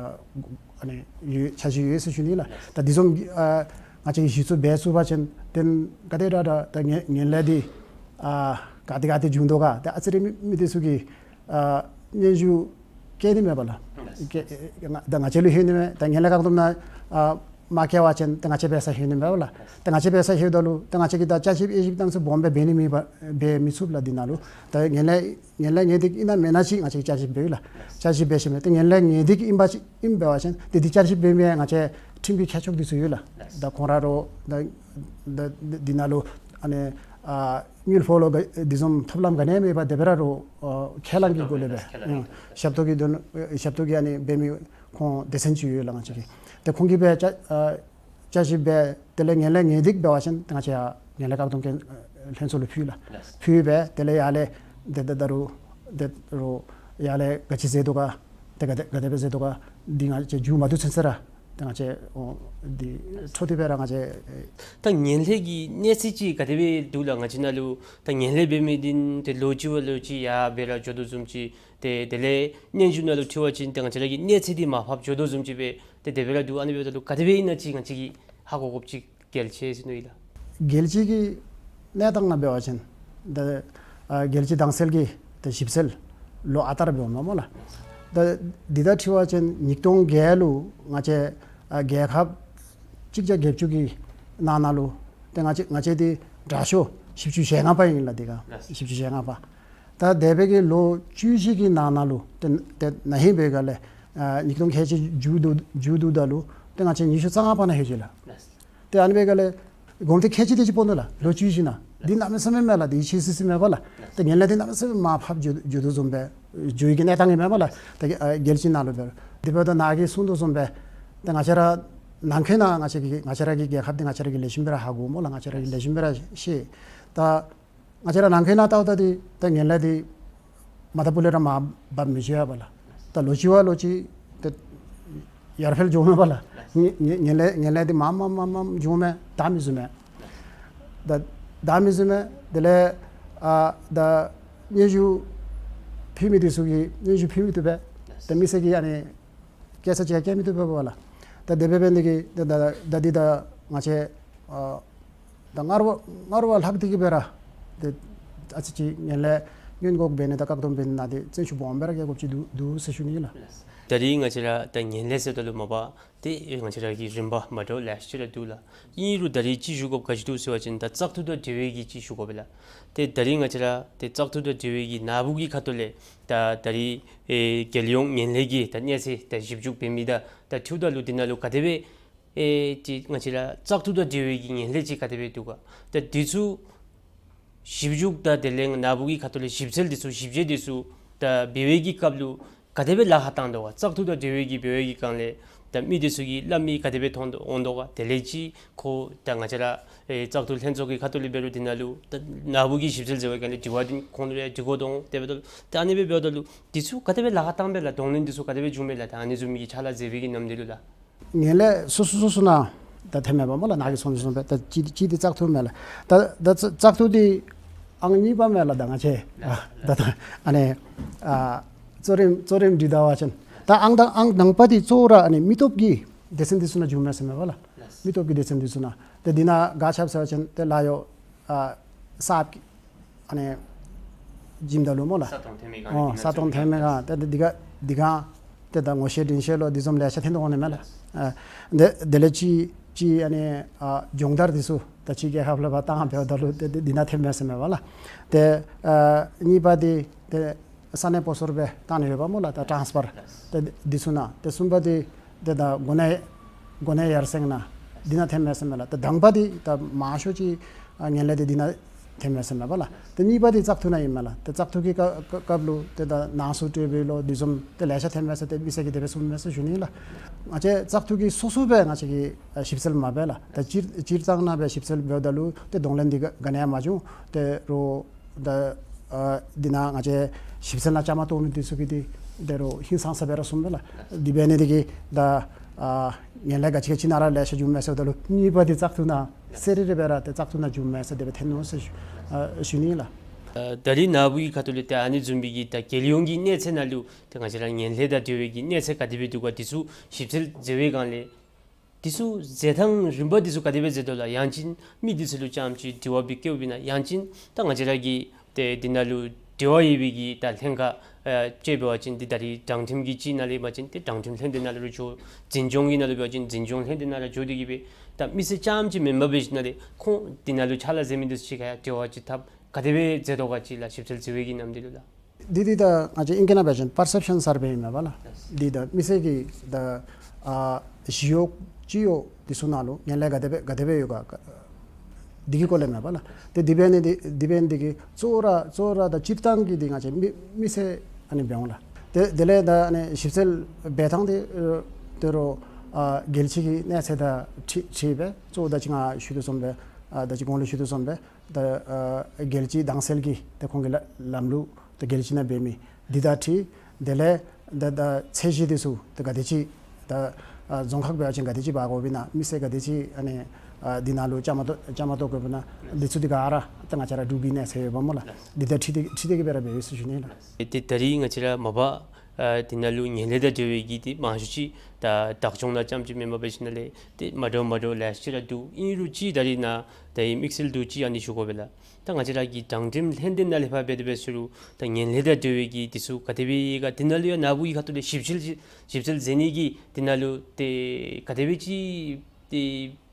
ཨ་ནི་ཡོད་འཆར་གཞི་ཡོད་ཟེར་ཞུ་ནི་ལགས། ད་འདི་བཟུམ་ཨ་ང་བཅས་ཀྱིས་གཞི་བཙུགས་འབད་ཚུགས་པ་ཅིན་ཏེ་ག་དེ་དྲག་དྲག་ད་ངན་ངན་ལྷད་འདི་ཨ་ག་ཏེ་ག་ཏེ་འབྱུང་དོ་ག་ཏེ་ཨ་ཙི་རེ་མི་མི་དེ་ཚུ་གིས་ཨ་སྙན་ཞུ་བཀལ་ནི་མས་པ་ལགས། བཀལ་ང་ད་ང་བཅས་ལུ་ལྷོད་ནི་མས། ད་ངན་ལྷད་བཀག་སྡོམ་ནང་ཨ་མ་བཀལ་བ་ཅིན་ད་ང་བཅས་འབད་སར་ལྷོད་ནི་མས་པ་ལགས། ད་ང་བཅས་འབད་སར་ལྷོདཔ་ད་ལུ་ད་ང་བཅས་ཀྱིས་ད་བསྐྱར་ཞིབ་དབྱེ་ཞིབ་གནམ་མེད་ས་མེད་སྦོམ་སྦེ་འབད་ནི་མེད་པ་འབད་མི་ཚུགས་ལགས། འདི་ནང་ལུ་ད་ངན་ལྷད་ངན་ལྷད་ངན་འདི་ཨིན་ན་མེན་ན་ཅིག་ང་བཅས་ཀྱིས་བསྐྱར་ཞིབ་འབདཝ་ཨིན་ལགས། བསྐྱར་ཞིབ་འབད་ཞིནམ་ལས་ཏེ་ངན་ལྷད་ངན་འདི་ཨིན་པ་ཅིན་ཨིན་པ་ཅིན་ཏེ་འདི་བསྐྱར་ཞིབ་འབད་མི་ང་བཅས་ཁྲིམས་ཀྱི་ཁྱད་ཆོས་འདི་ཚུ་ཡོད་ལགས། ད་ཁོང་ར་རོགས་ད་ད་འདི་ནང་ལུ་ཨ་ནི་ཨ་དངུལ་ཕོགས་ལོག་འདི་བཟུམ་ཐབས་ལམ་ག་ནི་ཡང་མེད་པར་དེ་སྦེ་ར་རོགས་ཨ་ཁས་བླངས་ཀྱི་སྒོ་ལས་སྦེ་ཨ་ཞབས་ཏོག་གི་དོན་ཞབས་ཏོག་གི་ཨ་ནི་འབད་མི་ཁོང་སྡེ་ཚན་ཅིག་ཡོད་ལགས། ང་བཅས་ཀྱི་ཏེ་ཁོང་གིས་སྦེ་བསྐྱར་ཨ་བསྐྱར་ཞིབ་འབད་དེ་ལས་ངན་ལྷད་ངན་འདི་འབད་བ་ཅིན་ཏེ་ང་བཅས་ཡར་ངན་ལྷད་བཀག་སྡོམ་ལྷན་ལྷན་ཚོགས་ལུ་ཕུལ་ལགས། ཕུལ་སྦེ་དེ་ལས་ཡར་ལས་ཏེ་ད་ད་རུང་ད་རུང་ཡར་ལས་ག་ཅི་མཛད་དོ་ག་ཏེ་ག་དེ་ག་དེ་སྦེ་མཛད་དོ་ག་འདི་ང་བཅས་མཇུག་མ་བསྡུ་ཚུན་ཚོད་ར་ཏེ་ང་བཅས་འོ་འདི་འཕྲོ་མཐུད་སྦེ་ར་ང་བཅས་ད་ངན་ལྷད་ཀྱི་གནས་ཚད་ཅིག་ག་དེ་སྦེ་འདུག་ལགས། ང་བཅས་ནང་ལུ་ད་ངན་ལྷད་འབད་མི་འདི་ཏེ་ལོ་གཅིག་བ་ལོ་གཅིག་ཡར་སྦེ་ར་འགྱོ་དོ་བཟུམ་ཅིག་ཏེ་དེ་ལས་སྙན་ཞུ་ནང་ལུ་འཁོད་པ་ཅིན་ཏེ་ང་བཅས་ར་གི་གནས་ཚད་འདི་མར་ཕབ་འགྱོ་དོ་བཟུམ་ཅིག་སྦེ་ཏེ་དེ་སྦེ་ར་འདུག། ཨ་ནི་འབདཝ་ད་ལུ་ག་དེ་སྦེ་ཨིན་ན་ཅིག་ང་བཅས་ཀྱིས་ཧ་གོ་དགོཔ་ཅིག་གལ་ཆེ་ཟེར་མནོ་ཡི་ལགས། རྒྱལ་སྤྱི་གི་གནས་སྟངས་ནང་འབད་བ་ཅིན་ད་ཨ་རྒྱལ་སྤྱི་དྭངས་གསལ་གྱི་ད་ཞིབ་འཚོལ་ལོ་ཨ་རྟག་ར་འབདཝ་མས་སྨོ་ལགས། ད་འདི་དང་འཁྲིལ་བ་ཅིན་ཉིས་སྟོང་བརྒྱད་ལུ་ང་བཅས་ཨ་རྒྱལ་ཁབ་གཅིག་བརྒྱ་བརྒྱད་ཅུ་གི་ནང་ན་ལུ་ཏེ་ང་བཅས་ང་བཅས་འདི་དྲག་ཤོས་བཞི་བཅུ་ཞེ་ལྔ་པ་ཨིན་ལགས། འདི་ག་བཞི་བཅུ་ཞེ་ལྔ་པ། ད་དེ་སྦེ་གི་ལོ་བཅུ་བཞི་གི་ནང་ན་ལུ་ཏེ་ཏེ་ན་ཧིང་འབད་སྒང་ལས་ཨ་ཉིས་སྟོང་ཁལ་གཅིག་མཇུག་བསྡུ་མཇུག་བསྡུཝ་ད་ལུ་ཏེ་ང་བཅས་ཉི་ཤུ་རྩ་ལྔ་པ་ནང་ལྷོད་ཅི་ལགས། ཏེ་ཨ་ནི་འབད་སྒང་ལས་གོམ་ཏེ་ཁལ་གཅིག་དེ་ཅིག་སྤོ་ནུག་ལགས། ལོ་བཅུ་བཞི་ནང་ འདི་གནམ་མེད་ས་མེད་མས་ལགས། འདི་ཆེ་སི་སི་མས་པ་ལགས། ད་ངན་ལྷད་འདི་གནམ་མེད་ས་མེད་མར་ཕབ་འགྱོ་འགྱོ་དོ་བཟུམ་སྦེ་འགྱོ་ཡི་གི་གནས་སྟངས་ཨིན་མས་པ་ལགས། ད་ཨ་རྒྱལ་སྤྱི་ནང་ལུ་འབད་རུང་དེ་འབདཝ་ད་ནཱ་གིས་གསུངས་དོ་བཟུམ་སྦེ་ད་ང་བཅས་ར་ནང་འཁོད་ནང་ང་བཅས་ཀྱི་ང་བཅས་ར་གི་རྒྱལ་ཁབ་འདི་ང་བཅས་ར་གིས་ལེགས་ཤོམ་སྦེ་ར་ཧ་གོ་སྨོ་ལགས། ང་བཅས་ར་གིས་ལེགས་ཤོམ་སྦེ་ར་ཤེས། ད་ང་བཅས་ར་ནང་འཁོད་ནང་བལྟཝ་ད་འདི་ད་ངན་ལྷད་འདི་མ་ད་པུ་ལས་ར་མར་འབབ་མི་འགྱོ་བས་པ་ལགས། ད་ལོ་གཅིག་བ་ལོ་གཅིག་ད་ཡར་འཕེལ་འགྱོཝ་མས་པ་ལགས། ངན་ངན་ངན་ལྷད་ངན་ལྷད་འདི་མར་མར་མར་མར་འགྱོཝ་མས། ད་མི་བཟུམ་མས། ད་ད་མི་བཟུམ་མས། དེ་ལས་ཨ་ད་སྙན་ཞུ་ཕུལ་མི་འདི་ཚུ་གིས་སྙན་ཞུ་ཕུལ་མི་བཏུབ་པས། ད་མི་སེར་གྱིས་ཨ་ནི་སྐད་ཆ་ཅིག་བཀལ་མི་བཏུབ་པས་པ་ལགས། ད་དེ་སྦེ་འབད་ནི་དེ་གིས་ད་ད་ད་འདི་ད་ང་བཅས་ཨ་ད་ལྔ་བརྒྱ་ལྔ་བརྒྱ་ལྷག་སྟེ་གི་སྦེ་ར་ཏེ་ཨ་ཙི་ཅིག་ངན་ལྷད་སྔོན་འགོག་འབད་ནི་དང་བཀག་སྡོམ་འབད་ནི་ནང་འདི་བརྩོན་ཤུགས་སྦོམ་སྦེ་ར་རྒྱག་དགོཔ་ཅིག་འདུག་འདུག་ཟེར་ཞུ་ནི་ལགས། ད་རིས་ང་བཅས་ར་ད་ངན་ལྷད་ཟེརཝ་ད་ལུ་མ་པ་ཏེ་ང་བཅས་ར་གི་རིམ་པ་མ་འདྲཝ་ལེ་ཤ་ཅིག་ར་འདུག་ལགས། ཨིན་རུང་ད་རིས་ཅིག་ཞུ་དགོཔ་ག་ཅི་འདུག་ཟེར་བ་ཅིན་ད་བཙག་འཐུ་དང་འབྲེལ་བའི་གི་ཅིག་ཞུ་དགོ་པས་ལགས། ཏེ་ད་རིས་ང་བཅས་ར་ཏེ་བཙག་འཐུ་དང་འབྲེལ་བའི་གི་ནཱ་བུ་གི་ཁ་ཐུག་ལས་ད་ད་རིས་ཨེ་རྒྱལ་ཡོངས་ངན་ལྷད་ཀྱི་ད་གནས་ཚད་ད་ཞིབ་འཇུག་འབད་མི་དང་ད་འཁྲིལཝ་ད་ལུ་འདི་ནང་ལུ་ག་དེ་སྦེ་ཨེ་ཅིག་ང་བཅས་ར་བཙག་འཐུ་དང་འབྲེལ་བའི་གི་ངན་ལྷད་ཅིག་ག་དེ་སྦེ་འདུག་ག། ད་འདི་ཚུ་ཞིབ་འཇུག་དང་དེ་ལས་ནཱ་བུ་གི་ཁ་ཐུག་ལས་ཞིབ་འཚོལ་འདི་ཚུ་ཞིབ་དཔྱད་འདི་ཚུ་ད་འབད་བའི་གི་སྐབས་ལུ་ག་དེ་སྦེ་ལཱ་ཁག་བཏང་དོ་ག། བཙག་འཐུ་དང་འབྲེལ་བའི་གི་འབད་བའི་གི་སྒང་ལས་ད་མི་འདི་ཚུ་གིས་སླབ་མི་ག་དེ་སྦེ་མཐོང་དོ་འོང་དོ་ག། དེ་ལས་ཅིག་ཁོ་ད་ང་བཅས་ར་ཨེ་བཙག་འཐུ་ལྷན་ཚོགས་ཀྱི་ཁ་ཐུག་ལས་འབད་རུང་འདི་ནང་ལུ་ད་ནཱ་བུ་གིས་ཞིབ་འཚོལ་མཛད་པའི་སྒང་ལས་དྲི་བ་འདི་ཁོང་ལུ་ཡང་དྲི་དགོ་དོ་འོང་། དེ་འབདཝ་ད་ལུ་ད་ཨ་ནི་སྦེ་འབདཝ་ད་ལུ་འདི་ཚུ་ག་དེ་སྦེ་ལཱ་ཁག་བཏང་པས་ལགས། གདོང་ལེན་འདི་ཚུ་ག་དེ་སྦེ་བྱུང་མས་ལགས། ད་ཨ་ནི་བཟུམ་མའི་གི་ཕྱག་ལཱ་མཛད་པའི་གི་ནམ་དུས་ལུ་ལགས། ངན་ལྷད་སོ་སོ་སོ་སོ་ནང་ད་ཐོནམ་མས་པ་སྨོ་ལགས། ནཱ་གིས་གསུངས་དོ་བཟུམ་སྦེ་ད་གཅིག་གཅིག་འདི་བཙག་འཐུ་མས་ལགས། ད་ད་བཙག་འཐུ་འདི་ཨང་གཉིས་པ་མས་ལགས། ད་ང་བཅས་ད་ད་ཨ་ནི་ཨ་གཙོ་རིམ་གཙོ་རིམ་འདི་ད་བ་ཅིན་ད་ཨང་ད་ཨང་དང་པ་འདི་གཙོ་བོ་ར་ཨ་ནི་མི་སྟོབས་ཀྱི་སྡེ་ཚན་འདི་ཚུ་ནང་བྱུངམ་མས་ཟེར་མས་པ་ལགས། མི་སྟོབས་ཀྱི་སྡེ་ཚན་འདི་ཚུ་ནང་ད་འདི་ནང་ག་ཅི་འབད་ཟེར་བ་ཅིན་ད་ལཱ་གཡོག་ཨ་གསརཔ་ཨ་ནི་བྱིནམ་ད་ལུ་སྨོ་ལགས། ས་སྟོང་འཐོན་མི་སྒང་ཨོ་ས་སྟོང་འཐོན་མི་སྒང་ད་འདི་ག་འདི་ག་ཏེ་ད་ངོ་ཤེས་འདྲིས་ཤེས་ལོ་འདི་བཟུམ་ལེ་ཤ་ཐོན་དོ་འོང་ནི་མས་ལགས། ཨ་དེ་དེ་ལས་ཅིག་ཅིག་ཨ་ནི་ཨ་སྦྱོང་བརྡར་འདི་ཚུ་ད་ཕྱི་རྒྱལ་ཁབ་ལུ་ཕར་བཏང་འབདཝ་ད་ལུ་ཏེ་འདི་འདི་ནང་ཐོནམ་མས་ཟེར་མས་པ་ལགས། ཏེ་ཨ་གཉིས་པ་འདི་ཏེ་ས་གནས་སྤོ་སོར་སྦེ་བཏང་ནི་ཡོདཔ་སྨོ་ལགས། ད་ཊཱནསི་ཕར་ཏེ་འདི་ཚུ་ནང་། ཏེ་གསུམ་པ་འདི་ཏེ་ད་གོ་གནས་གོ་གནས་ཡར་སེང་ནང་འདི་ནང་ཐོནམ་མས་ཟེར་མས་ལགས། ཏེ་དང་པ་འདི་ད་མང་ཤོས་ཅིག་ཨ་ངན་ལྷད་འདི་འདི་ནང་ཐོནམ་མས་ཟེར་མས་པ་ལགས། ཏེ་གཉིས་པ་འདི་བཙག་འཐུ་ནང་ཨིན་མས་ལགས། ཏེ་བཙག་འཐུ་གི་སྐབས་སྐབས་སྐབས་ལུ་ཏེ་ད་ནང་སུ་སྤྲོད་པའི་ལོ་འདི་བཟུམ་ཏེ་ལེ་ཤ་ཐོནམ་མས་ཟེར་ཏེ་མི་སེར་གྱིས་དེ་སྦེ་གསུངམ་མས་ཟེར་ཞུ་ནི་ལགས། ང་བཅས་བཙག་འཐུ་གིས་སོ་སོ་སྦེ་ང་བཅས་ཀྱིས་ཨ་ཞིབ་འཚོལ་མ་འབད་ལགས། ད་སྤྱིར་སྤྱིར་བཏང་ནང་སྦེ་ཞིབ་འཚོལ་འབདཝ་ད་ལུ་ཏེ་གདོང་ལེན་འདི་ག་ག་ནི་ཡང་མ་བྱུང་། ཏེ་རོགས་ད་ཨ་འདི་ནང་ང་བཅས་ཞིབ་འཚོལ་ནང་བཅའ་མར་གཏོགས་མི་འདི་ཚུ་གིས་འདི་འདི་རོགས་ཧིང་སངས་ས་སྦེ་ར་གསུངམ་མས་ལགས། འདི་འབད་ནི་འདི་གིས་ད་ཨ་ངན་ལྷད་ག་ཅི་ག་ཅི་ནང་ར་ལེ་ཤ་བྱུངམ་མས་ཟེརཝ་ད་ལུ་གཉིས་པ་འདི་བཙག་འཐུ་ནང་གསལ་རི་རི་སྦེ་ར་ཏེ་བཙག་འཐུ་ནང་བྱུངམ་མས་ཟེར་དེ་སྦེ་ཐོན་ནུག་ཟེར་ཞུ་ཨ་ཞུ་ནི་ལགས། ཨ་ད་རིས་ནཱ་བུ་གི་ཁ་ཐུག་ལས་ཏེ་ཨ་ནི་བཟུམ་མའི་གི་ད་རྒྱལ་ཡོངས་ཀྱི་གནས་ཚད་ནང་ལུ་ཏེ་ང་བཅས་ར་ངན་ལྷད་དང་འབྲེལ་བའི་གི་གནས་ཚད་ག་དེ་སྦེ་འདུག་ག་འདི་ཚུ་ཞིབ་འཚོལ་མཛད་པའི་སྒང་ལས་འདི་ཚུ་མཛད་ཐངས་རིམ་པ་འདི་ཚུ་ག་དེ་སྦེ་མཛད་དོ་ལགས། ཡང་ཅིན་མི་འདི་ཚུ་ལུ་རྐྱངམ་ཅིག་དྲི་བ་སྦེ་བཀོདཔ་ཨིན་ན། ཡང་ཅིན་ད་ང་བཅས་ར་གི་ཏེ་འདི་ནང་ལུ་འབྲེལ་བ་ཡོད་པའི་གི་ད་ལྷན་ཁག་ཨ་ཅིག་འབད་བ་ཅིན་འདི་ད་རིས་དྲང་ཁྲིམས་ཀྱི་ཅིག་ནང་ལས་འབད་བ་ཅིན་ཏེ་དྲང་ཁྲིམས་ལྷན་སྡེ་ནང་ལུ་འགྱོ། འཛིན་སྐྱོང་གི་ནང་ལུ་འབད་བ་ཅིན་འཛིན་སྐྱོང་ལྷན་སྡེ་ནང་ལུ་འགྱོ་སྟེ་གི་སྦེ་ད་མི་སེར་རྐྱངམ་ཅིག་མེན་པར་འབད་ཞིནམ་ལས་ཁོང་འདི་ནང་ལུ་ཕྱག་ལཱ་མཛད་མི་འདི་ཚུ་ཅིག་ཁར་ཡང་འབྲེལ་བ་ཅིག་འཐབ་ག་དེ་སྦེ་མཛད་དོ་ག་ཅིག་ལགས། ཞིབ་འཚོལ་མཛད་པའི་གི་ནམ་དུས་ལུ་ལགས། འདི་འདི་ད་ང་བཅས་ཨིང་སྐད་ནང་འབད་བ་ཅིན་པར་སེབ་ཤཱན་སར་བེ་ཨིན་མས་པ་ལགས། འདི་ད་མི་སེར་གྱི་ད་ཨ་ཞི་གཡོག་སྤྱི་གཡོག་འདི་ཚུ་ནང་ལུ་ངན་ལྷད་ག་དེ་སྦེ་ག་དེ་སྦེ་ཡོད་ག་འདི་གི་སྐོར་ལས་མས་པ་ལགས། ཏེ་འདི་འབད་ནི་འདི་འདི་འབད་ནི་འདི་གིས་གཙོ་བོ་ར་གཙོ་བོ་ར་ད་སྤྱིར་བཏང་གི་འདི་ང་བཅས་མི་མི་སེར་ཨ་ནི་འབད་འོང་ལགས། ཏེ་དེ་ལས་ད་ཨ་ནི་ཞིབ་འཚོལ་འབད་ཐངས་འདི་ཨ་ཏེ་རོགས་ཨ་རྒྱལ་སྤྱི་གི་གནས་ཚད་དང་འཁྲིལ་འཁྲིལ་སྦེ་གཙོ་བོ་ད་ཅི་ང་ཞུ་དོ་བཟུམ་སྦེ་ཨ་ད་ཅི་གོང་ལུ་ཞུ་དོ་བཟུམ་སྦེ་ད་ཨ་རྒྱལ་སྤྱི་དྭངས་གསལ་གྱི་ད་ཁོང་གི་ལ་ལམ་ལུགས་ད་རྒྱལ་སྤྱི་ནང་འབད་མི་འདི་དང་འཁྲིལ། དེ་ལས་ད་ད་ཚད་གཞི་འདི་ཚུ་ད་ག་དེ་ཅིག་ད་ཨ་རྫོང་ཁག་འབད་བ་ཅིན་ག་དེ་ཅིག་འབག་དགོཔ་ཨིན་ན། མི་སེར་ག་དེ་ཅིག་ཨ་ནི་ཨ་འདི་ནང་ལུ་བཅའ་མར་གཏོགས་བཅའ་མར་གཏོགས་དགོཔ་ཨིན་ན། འདི་ཚུ་འདི་ག་ར་ད་ང་བཅས་ར་འབྲུག་པའི་གནས་ཚད་ཡོདཔ་སྨོ་ལགས། འདི་དང་འཁྲིལ་ཏེ་འཁྲིལ་ཏེ་གི་སྦེ་ར་འབད་ཡོད་ཟེར་ཞུ་ནི་ལགས། ཏེ་ད་རིས་ང་བཅས་ར་མ་པ་ཨ་འདི་ནང་ལུ་ངན་ལྷད་དང་འབྲེལ་བའི་གི་འདི་མང་ཤོས་ཅིག་ད་བདག་སྐྱོང་ནང་རྐྱངམ་ཅིག་མེན་པར་འབད་ཞིནམ་ལས་ཏེ་མ་འདྲཝ་མ་འདྲཝ་ལེ་ཤ་ཅིག་ར་འདུག། ཨིན་རུང་ཅིག་ད་རིས་ནཱ་ད་ཨིན་དམིགས་བསལ་འདི་ཅིག་ཨ་ནི་ཞུ་དགོ་པས་ལགས། ད་ང་བཅས་ར་གི་དྲང་ཁྲིམས་ལྷན་སྡེ་ནང་ལས་ཕར་འབད་དེ་འབད་ཟེར་རུང་ད་ངན་ལྷད་དང་འབྲེལ་བའི་གི་འདི་ཚུ་ག་དེ་སྦེ་ཡོད་ག། འདི་ནང་ལུ་ཡང་ནཱ་བུ་གི་ཁ་ཐུག་ལས་ཞིབ་འཚོལ་ཞིབ་འཚོལ་མཛད་ནི་གི་འདི་ནང་ལུ་ཏེ་ག་དེ་སྦེ་ཅིག་ཏེ་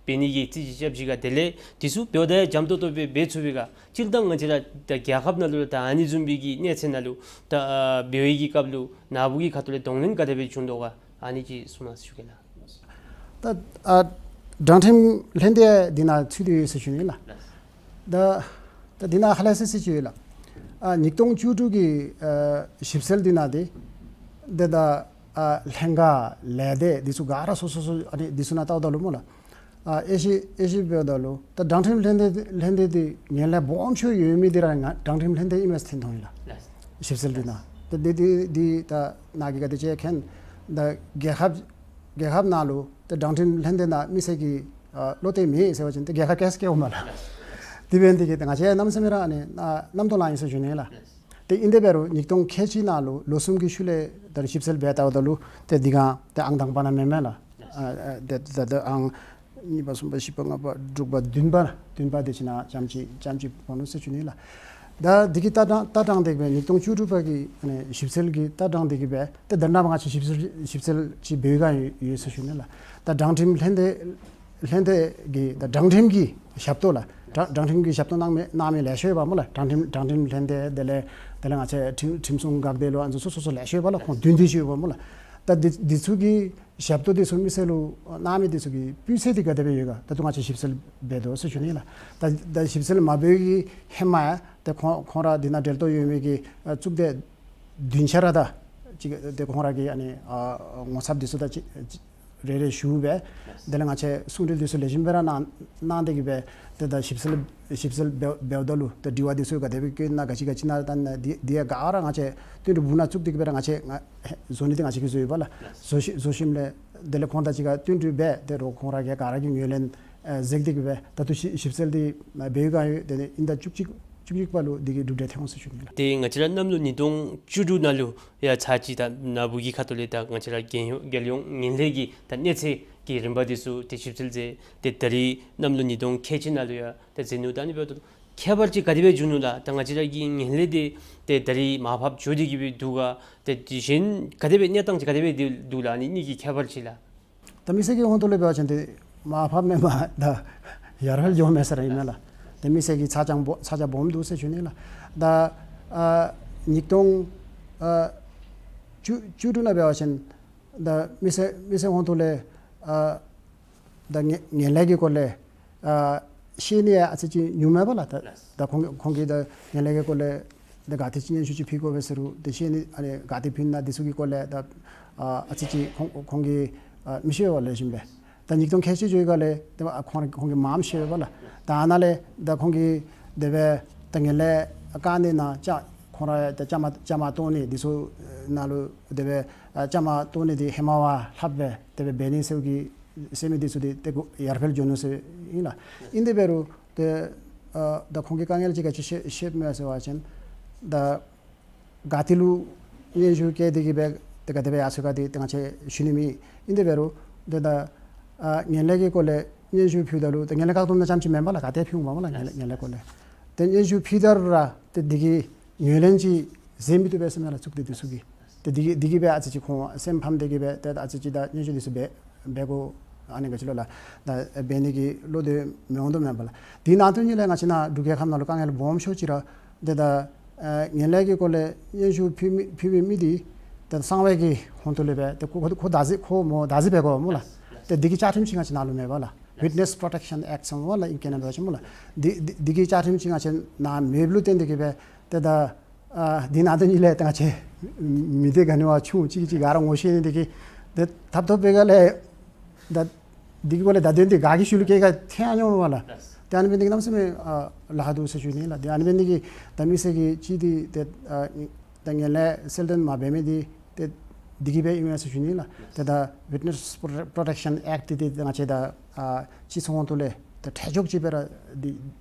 འབད་ནི་གི་རྩིས་ཅིག་རྐྱབ་ཅི་ག། དེ་ལས་འདི་ཚུ་འབདཝ་ད་ཡང་འཇམ་ཏོག་ཏོ་སྦེ་འབད་ཚུགས་པས་ག། སྤྱིར་བཏང་ང་བཅས་ར་ད་རྒྱལ་ཁབ་ནང་ལུ་ད་ཨ་ནི་བཟུམ་མའི་གི་གནས་ཚད་ནང་ལུ་ད་ཨ་འབད་བའི་གི་སྐབས་ལུ་ནཱ་བུ་གི་ཁ་ཐུག་ལས་གདོང་ལེན་ག་དེ་སྦེ་བྱུང་དོ་ག། ཨ་ནི་ཅིག་གསུང་གནང་ཞུ་གེ་ལགས། ད་ཨ་དྲང་ཁྲིམས་ལྷན་སྡེ་འདི་ནང་ཚུད་དེ་ཡོད་ཟེར་ཞུ་ནི་ལགས། ད་ ད་འདི་ནང་ཧ་ལས་སི་སི་ཅིག་ཡོད་ལགས། ཨ་ཉིས་སྟོང་བཅུ་དྲུག་གི་ཨ་ཞིབ་འཚོལ་འདི་ནང་འདི་ཏེ་ད་ཨ་ལྷན་ཁག་ལས་སྡེ་འདི་ཚུ་ག་ར་སོ་སོ་སོ་ཨ་ནི་འདི་ཚུ་ནང་བལྟཝ་ད་ལུ་སྨོ་ལགས། ཨ་དབྱེ་ཞིབ་དབྱེ་ཞིབ་འབདཝ་ད་ལུ་ད་དྲང་ཁྲིམས་ལྷན་སྡེ་ལྷན་སྡེ་འདི་ངན་ལྷད་སྦོམ་ཤོས་ཡོད་མི་འདི་ར་ང་དྲང་ཁྲིམས་ལྷན་སྡེ་ཨིན་མས་ཟེར་ཐོན་འོང་ཡི་ལགས། ལགས། ཞིབ་འཚོལ་འདི་ནང་ད་འདི་འདི་འདི་ད་ནཱ་གིས་ག་དེ་ཅིག་མཁྱེན། ད་རྒྱལ་ཁབ་རྒྱལ་ཁབ་ནང་ལུ་ཏེ་དྲང་ཁྲིམས་ལྷན་སྡེ་ནང་མི་སེར་གྱིས་ཨ་བློ་གཏད་མེད་ཟེར་བ་ཅིན་ཏེ་རྒྱལ་ཁབ་སྐྱེ་ས་སྐྱེ་འོང་མས་ལགས། དེ་འབད་ནི་དེ་གིས་ཏེ་ང་བཅས་གནམ་མེད་ས་མེད་ར་ཨ་ནི་ཨ་རྣམ་རྟོག་ལངས་ཡི་ཟེར་ཞུ་ནི་ལགས། ཏེ་ཨིན་དེ་འབད་རུང་ཉིས་སྟོང་ཁལ་གཅིག་ནང་ལུ་ལོ་གསུམ་གྱི་ཤུལ་ལས་ད་རེས་ཞིབ་འཚོལ་འབད་བལྟཝ་ད་ལུ་ཏེ་འདི་ག་ཏེ་ཨང་དང་པ་ནང་མེན་མས་ལགས། ཨ་ཨ་ཏེ་ད་ད་ཨང་གཉིས་པ་གསུམ་པ་བཞི་པ་ལྔ་པ་དྲུག་པ་བདུན་པ་བདུན་པ་དེ་ཅིག་ནང་ཙམ་ཅིག་ཙམ་ཅིག་འབད་ནུག་ཟེར་ཞུ་ནི་ལགས། ད་འདི་གི་ལྟ་སྟངས་ལྟ་སྟངས་དེ་གིས་སྦེ་ཉིས་སྟོང་བཅུ་དྲུག་པ་གི་ཨ་ནི་ཞིབ་འཚོལ་གྱི་ལྟ་སྟངས་དེ་གིས་སྦེ་ཏེ་ད་ནཱ་ང་བཅས་ཞིབ་འཚོལ་ཞིབ་འཚོལ་ཅིག་འབད་ག་ཡོད་ཡོད་ཟེར་ཞུ་ནི་ལགས། ད་དྲང་ཁྲིམས་ལྷན་སྡེ་ལྷན་སྡེ་གི་ད་དྲང་ཁྲིམས་ཀྱི་ཞབས་ཏོག་ལགས། དྲང་དྲང་ཁྲིམས་ཀྱི་ཞབས་ཏོག་གནང་མི་གནང་མི་ལེ་ཤ་ཡོདཔ་སྨོ་ལགས། དྲང་ཁྲིམས་དྲང་ཁྲིམས་ལྷན་སྡེ་དེ་ལས་དེ་ལས་ང་བཅས་ཁྲིམས་ཁྲིམས་སྲུང་འགག་སྡེ་ལུ་ཨ་ནི་ཚུ་སོ་སོ་ལེ་ཤ་ཡོདཔ་ལགས། ཁོང་བདུན་བདུན་ཅིག་ཡོདཔ་སྨོ་ལགས། ད་འདི་འདི་ཚུ་གི་ཞབས་ཏོག་འདི་ཚུ་མི་སེར་ལུ་གནང་མི་འདི་ཚུ་གི་སྤུས་ཚད་འདི་ག་དེ་སྦེ་ཡོད་ག་ད་ལྟོ་ང་བཅས་ཞིབ་འཚོལ་འབད་དོ་ཟེར་ཞུ་ནི་ལགས། ད་ད་ཞིབ་འཚོལ་མ་འབད་བའི་ཧེ་མ་ཡང་ཏེ་ཁོང་ཁོང་ར་འདི་ནང་འབྲེལ་གཏོགས་ཡོད་མི་གི་ཨ་གཙུག་སྡེ་བདུན་ཆ་ར་ད་ཅིག་ཏེ་ཁོང་ར་གི་ཨ་ནི་ཨ་ངོ་ཚབ་འདི་ཚུ་ད་ཅིག་ཅིག་རེ་རེ་ཞུ་སྦེ་དེ་ལས་ང་བཅས་གསུང་འགྲེལ་འདི་ཚུ་ལེགས་ཤོམ་སྦེ་ར་གནང་གནང་སྟེ་གི་སྦེ་ཏེ་ད་ཞིབ་འཚོལ་ཞིབ་འཚོལ་འབད་འབདཝ་ད་ལུ་ད་དྲི་བ་འདི་ཚུ་ག་དེ་སྦེ་བཀོད་ན་ག་ཅི་ག་ཅི་ན་ད་ན་འདི་འདི་ཡང་ག་ར་ང་བཅས་བསྟུན་གྲོས་འབུ་ནང་བཙུགས་ཏེ་གི་སྦེ་ར་ང་བཅས་ང་བཟོ་ནི་འདི་ང་བཅས་ཀྱིས་བཟོ་ཡོདཔ་ལགས། བཟོ་ཞིནམ་བཟོ་ཞིནམ་ལས་དེ་ལས་ཁོང་དང་གཅིག་ཁར་བསྟུན་གྲོས་འབད་དེ་རུང་ཁོང་ར་གིས་ག་ར་གིས་ངོས་ལེན་ཨ་གཟིགས་ཏེ་གི་སྦེ་ད་ལྟོ་ཞིབ་ཞིབ་འཚོལ་འདི་ཨ་འབད་ཡོད་ག་ཡོད་དེ་ནི་ཨིན་ཟླ་བཅུ་གཅིག་བཅུ་གཅིག་པ་ལུ་འདི་གི་གྲུབ་འབྲས་ཐོན་འོང་ཟེར་ཞུ་ནི་ལགས། ཏེ་ང་བཅས་ར་གནམ་ལོ་ཉིས་སྟོང་བཅུ་དྲུག་ནང་ལུ་ཡང་ཚར་གཅིག་ད་ནཱ་བུ་གི་ཁ་ཐུག་ལས་ད་ང་བཅས་ར་རྒྱལ་ཡོངས་རྒྱལ་ཡོངས་ངན་ལྷད་ཀྱི་ད་གནས་ཚད་ཀྱི་རིམ་པ་འདི་ཚུ་ཏེ་ཞིབ་འཚོལ་མཛད་དེ་ད་རེས་གནམ་ལོ་ཉིས་སྟོང་ཁལ་གཅིག་ནང་ལུ་ཡང་ཏེ་མཛད་ནུག། ད་ཨ་ནི་འབདཝ་ད་ཁྱད་པར་ཅིག་ག་དེ་སྦེ་བྱུང་ནུག་ལགས། ད་ང་བཅས་ར་གི་ངན་ལྷད་འདི་ཏེ་ད་རེས་མར་ཕབ་འགྱོ་སྟེ་གི་སྦེ་འདུག་ག། ཏེ་དེ་གཞན་ག་དེ་སྦེ་གནས་སྟངས་ཅིག་ག་དེ་སྦེ་འདུག་ལགས། ཨ་ནི་གཉིས་ཀྱི་ཁྱད་པར་ཅིག་ལགས། ད་མི་སེར་གྱི་ཧོང་ཐོག་ལས་འབད་བ་ཅིན་ཏེ་མར་ཕབ་མེན་པར་ད་ཡར་འཕེལ་འགྱོཝ་མས་ཟེར་ར་ཨིན་མས་ལགས། ཏེ་མི་སེར་གྱི་ཚ་གྱང་སྦོ་ཚ་གྱང་སྦོམ་འདུག་ཟེར་ཞུ་ནི་ལགས། ད་ཨ་ཉིས་སྟོང་ཨ་བཅུ་བཅུ་དྲུག་ནང་འབད་བ་ཅིན་ད་མི་སེར་མི་སེར་ཧོང་ཐོག་ལས་ཨ་ད་ངན་ངན་ལྷད་ཀྱི་སྐོར་ལས་ཨ་ཤེས་ནི་ཡང་ཨ་ཙི་ཅིག་ཉུངམ་མས་པ་ལགས། ད་ད་ཁོང་ཁོང་གིས་ད་ངན་ལྷད་ཀྱི་སྐོར་ལས་ད་ག་ཏེ་ཅིག་སྙན་ཞུ་ཅིག་ཕུལ་དགོ་པས་ཟེར་རུང་ཏེ་ཤེས་ནི་ཨ་ནི་ག་ཏེ་ཕུལ་ན་འདི་ཚུ་གི་སྐོར་ལས་ད་ཨ་ཨ་ཙི་ཅིག་ཁོང་ཁོང་གིས་ཨ་མི་ཤེས་པས་ལགས། ཞིམ་པས། ད་ཉིས་སྟོང་ཁལ་གཅིག་འགྱོ་བའི་སྒང་ལས་ཏེ་ཨ་ཁོང་ཁོང་གིས་མངམ་ཤེས་པས་ལགས། ད་ཨ་ནཱ་ལས་ད་ཁོང་གིས་དེ་སྦེ་ད་ངན་ལྷད་བཀག་ནི་ནང་ཅ་ཁོང་ར་ད་བཅའ་མར་བཅའ་མར་གཏོགས་ནི་འདི་ཚུ་ནང་ལུ་དེ་སྦེ་ཨ་བཅའ་མར་གཏོགས་ནི་འདི་ཧེ་མ་བ་ལྷགཔ་སྦེ་དེ་སྦེ་འབད་ནི་ཟེར་གི་ཟེར་མི་འདི་ཚུ་འདི་ཏེ་གུ་ཡར་འཕེལ་འགྱོ་ནུག་ཟེར་ཨིན་ལགས། ཨིན་དེ་འབད་རུང་ཏེ་ཨ་ད་ཁོང་གི་དཀའ་ངལ་ཅིག་ག་ཅི་བཤད་བཤདཔ་མས་ཟེར་བ་ཅིན་ད་ག་ཏེ་ལུ་སྙན་ཞུ་བཀལ་ཏེ་གི་སྦེ་ཏེ་ག་དེ་སྦེ་ཡར་སོང་ག་འདི་ཏེ་ང་བཅས་ཞུ་ནི་མེད། ཨིན་དེ་འབད་རུང་ཏེ་ད་ཨ་ངན་ལྷད་ཀྱི་སྐོར་ལས་སྙན་ཞུ་ཕུལཝ་ད་ལུ་ཏེ་ངན་ལྷད་བཀག་སྡོམ་ནང་ཙམ་ཅིག་མེན་པ་ལགས། ག་ཏེ་ཕུལ་འོང་པ་སྨོ་ལགས། ངན་ལྷད་ངན་ལྷད་སྐོར་ལས་ཏེ་སྙན་ཞུ་ཕུལཝ་ད་ར་ཏེ་འདི་གི་ངོས་ལེན་ཅིག་མཛད་མི་བཏུབ་པས་ཟེར་མས་ལགས། གཙུག་སྡེ་འདི་ཚུ་གིས་ཏེ་འདི་གི་འདི་གིས་སྦེ་ཨ་ཙི་ཅིག་ཁོང་སེམས་ཕམ་སྟེ་གི་སྦེ་ཏེ་ཨ་ཙི་ཅིག་ད་སྙན་ཞུ་འདི་ཚུ་འབད་འབད་དགོ་ཨ་ནི་ག་ཅི་ལོ་ལགས། ད་འབད་ནི་གི་བློ་འདོད་མི་འོང་དོ་མེན་པ་ལགས། དེ་ནང་དོན་ཉིད་ལས་ང་བཅས་ནཱ་འབྲུག་རྒྱལ་ཁབ་ནང་ལུ་དཀའ་ངལ་སྦོམ་ཤོས་ཅིག་ར་ཏེ་ད་ཨ་ངན་ལྷད་ཀྱི་སྐོར་ལས་སྙན་ཞུ་ཕུལ་མི་ཕུལ་མི་མི་འདི་ད་གསང་བའི་གི་ཧོང་ཐོག་ལས་སྦེ་ཏེ་ཁོ་ཁོ་ཁོ་བདག་འཛིན་ཁོ་མོ་བདག་འཛིན་འབད་དགོ་སྨོ་ལགས། ཏེ་འདི་གི་བཅའ་ཁྲིམས་ཅིག་ང་བཅས་ནཱ་ལུ་མེད་པ་ལགས། Witness Protection Act ཟེར་སྨོ་ལགས། ཨིང་སྐད་ནང་འབད་བ་ཅིན་སྨོ་ལགས། འདི་འདི་འདི་གི་བཅའ་ཁྲིམས་ཅིག་ང་བཅས་ནཱ་མེདཔ་ལུ་བརྟེན་ཏེ་གི་སྦེ་ཏེ་ད་ཨ་འདི་ནང་དོན་ཉིད་ལས་ཏེ་ང་བཅས་མི་སྡེ་ག་ནི་བ་ཆུང་ཅིག་ཅིག་ག་ར་ངོ་ཤེས་ནི་འདི་གིས་ཏེ་ཐབ་ཐོབ་པའི་སྒང་ལས་ད་འདི་གི་སྐོར་ལས་བརྡ་དོན་འདི་ག་གི་ཤུལ་ལུ་སྐྱེལ་ག་ཐོན་ཡང་འོང་མས་ལགས། ཏེ་ཨ་ནི་འབད་ནི་འདི་གིས་གནམ་མེད་ས་མེད་ཨ་ལཱ་ཁག་འདུག་ཟེར་ཞུ་ནི་ལགས། ཏེ་ཨ་ནི་འབད་ནི་འདི་གིས་ད་མི་སེར་གྱིས་ཅིག་འདི་ཏེ་ཨ་ད་ངན་ལྷད་གསལ་སྟོན་མ་འབད་མི་འདི་ཏེ་འདི་གིས་འབད་ཨིན་མས་ཟེར་ཞུ་ནི་ལགས། ཏེ་ད་Witness Protection Act འདི་ཏེ་ང་བཅས་ད་ཨ་སྤྱི་ཚོགས་ཧོང་ཐོག་ལས་ད་ཁྲལ་འཇོག་ཅིག་སྦེ་ར་འདི་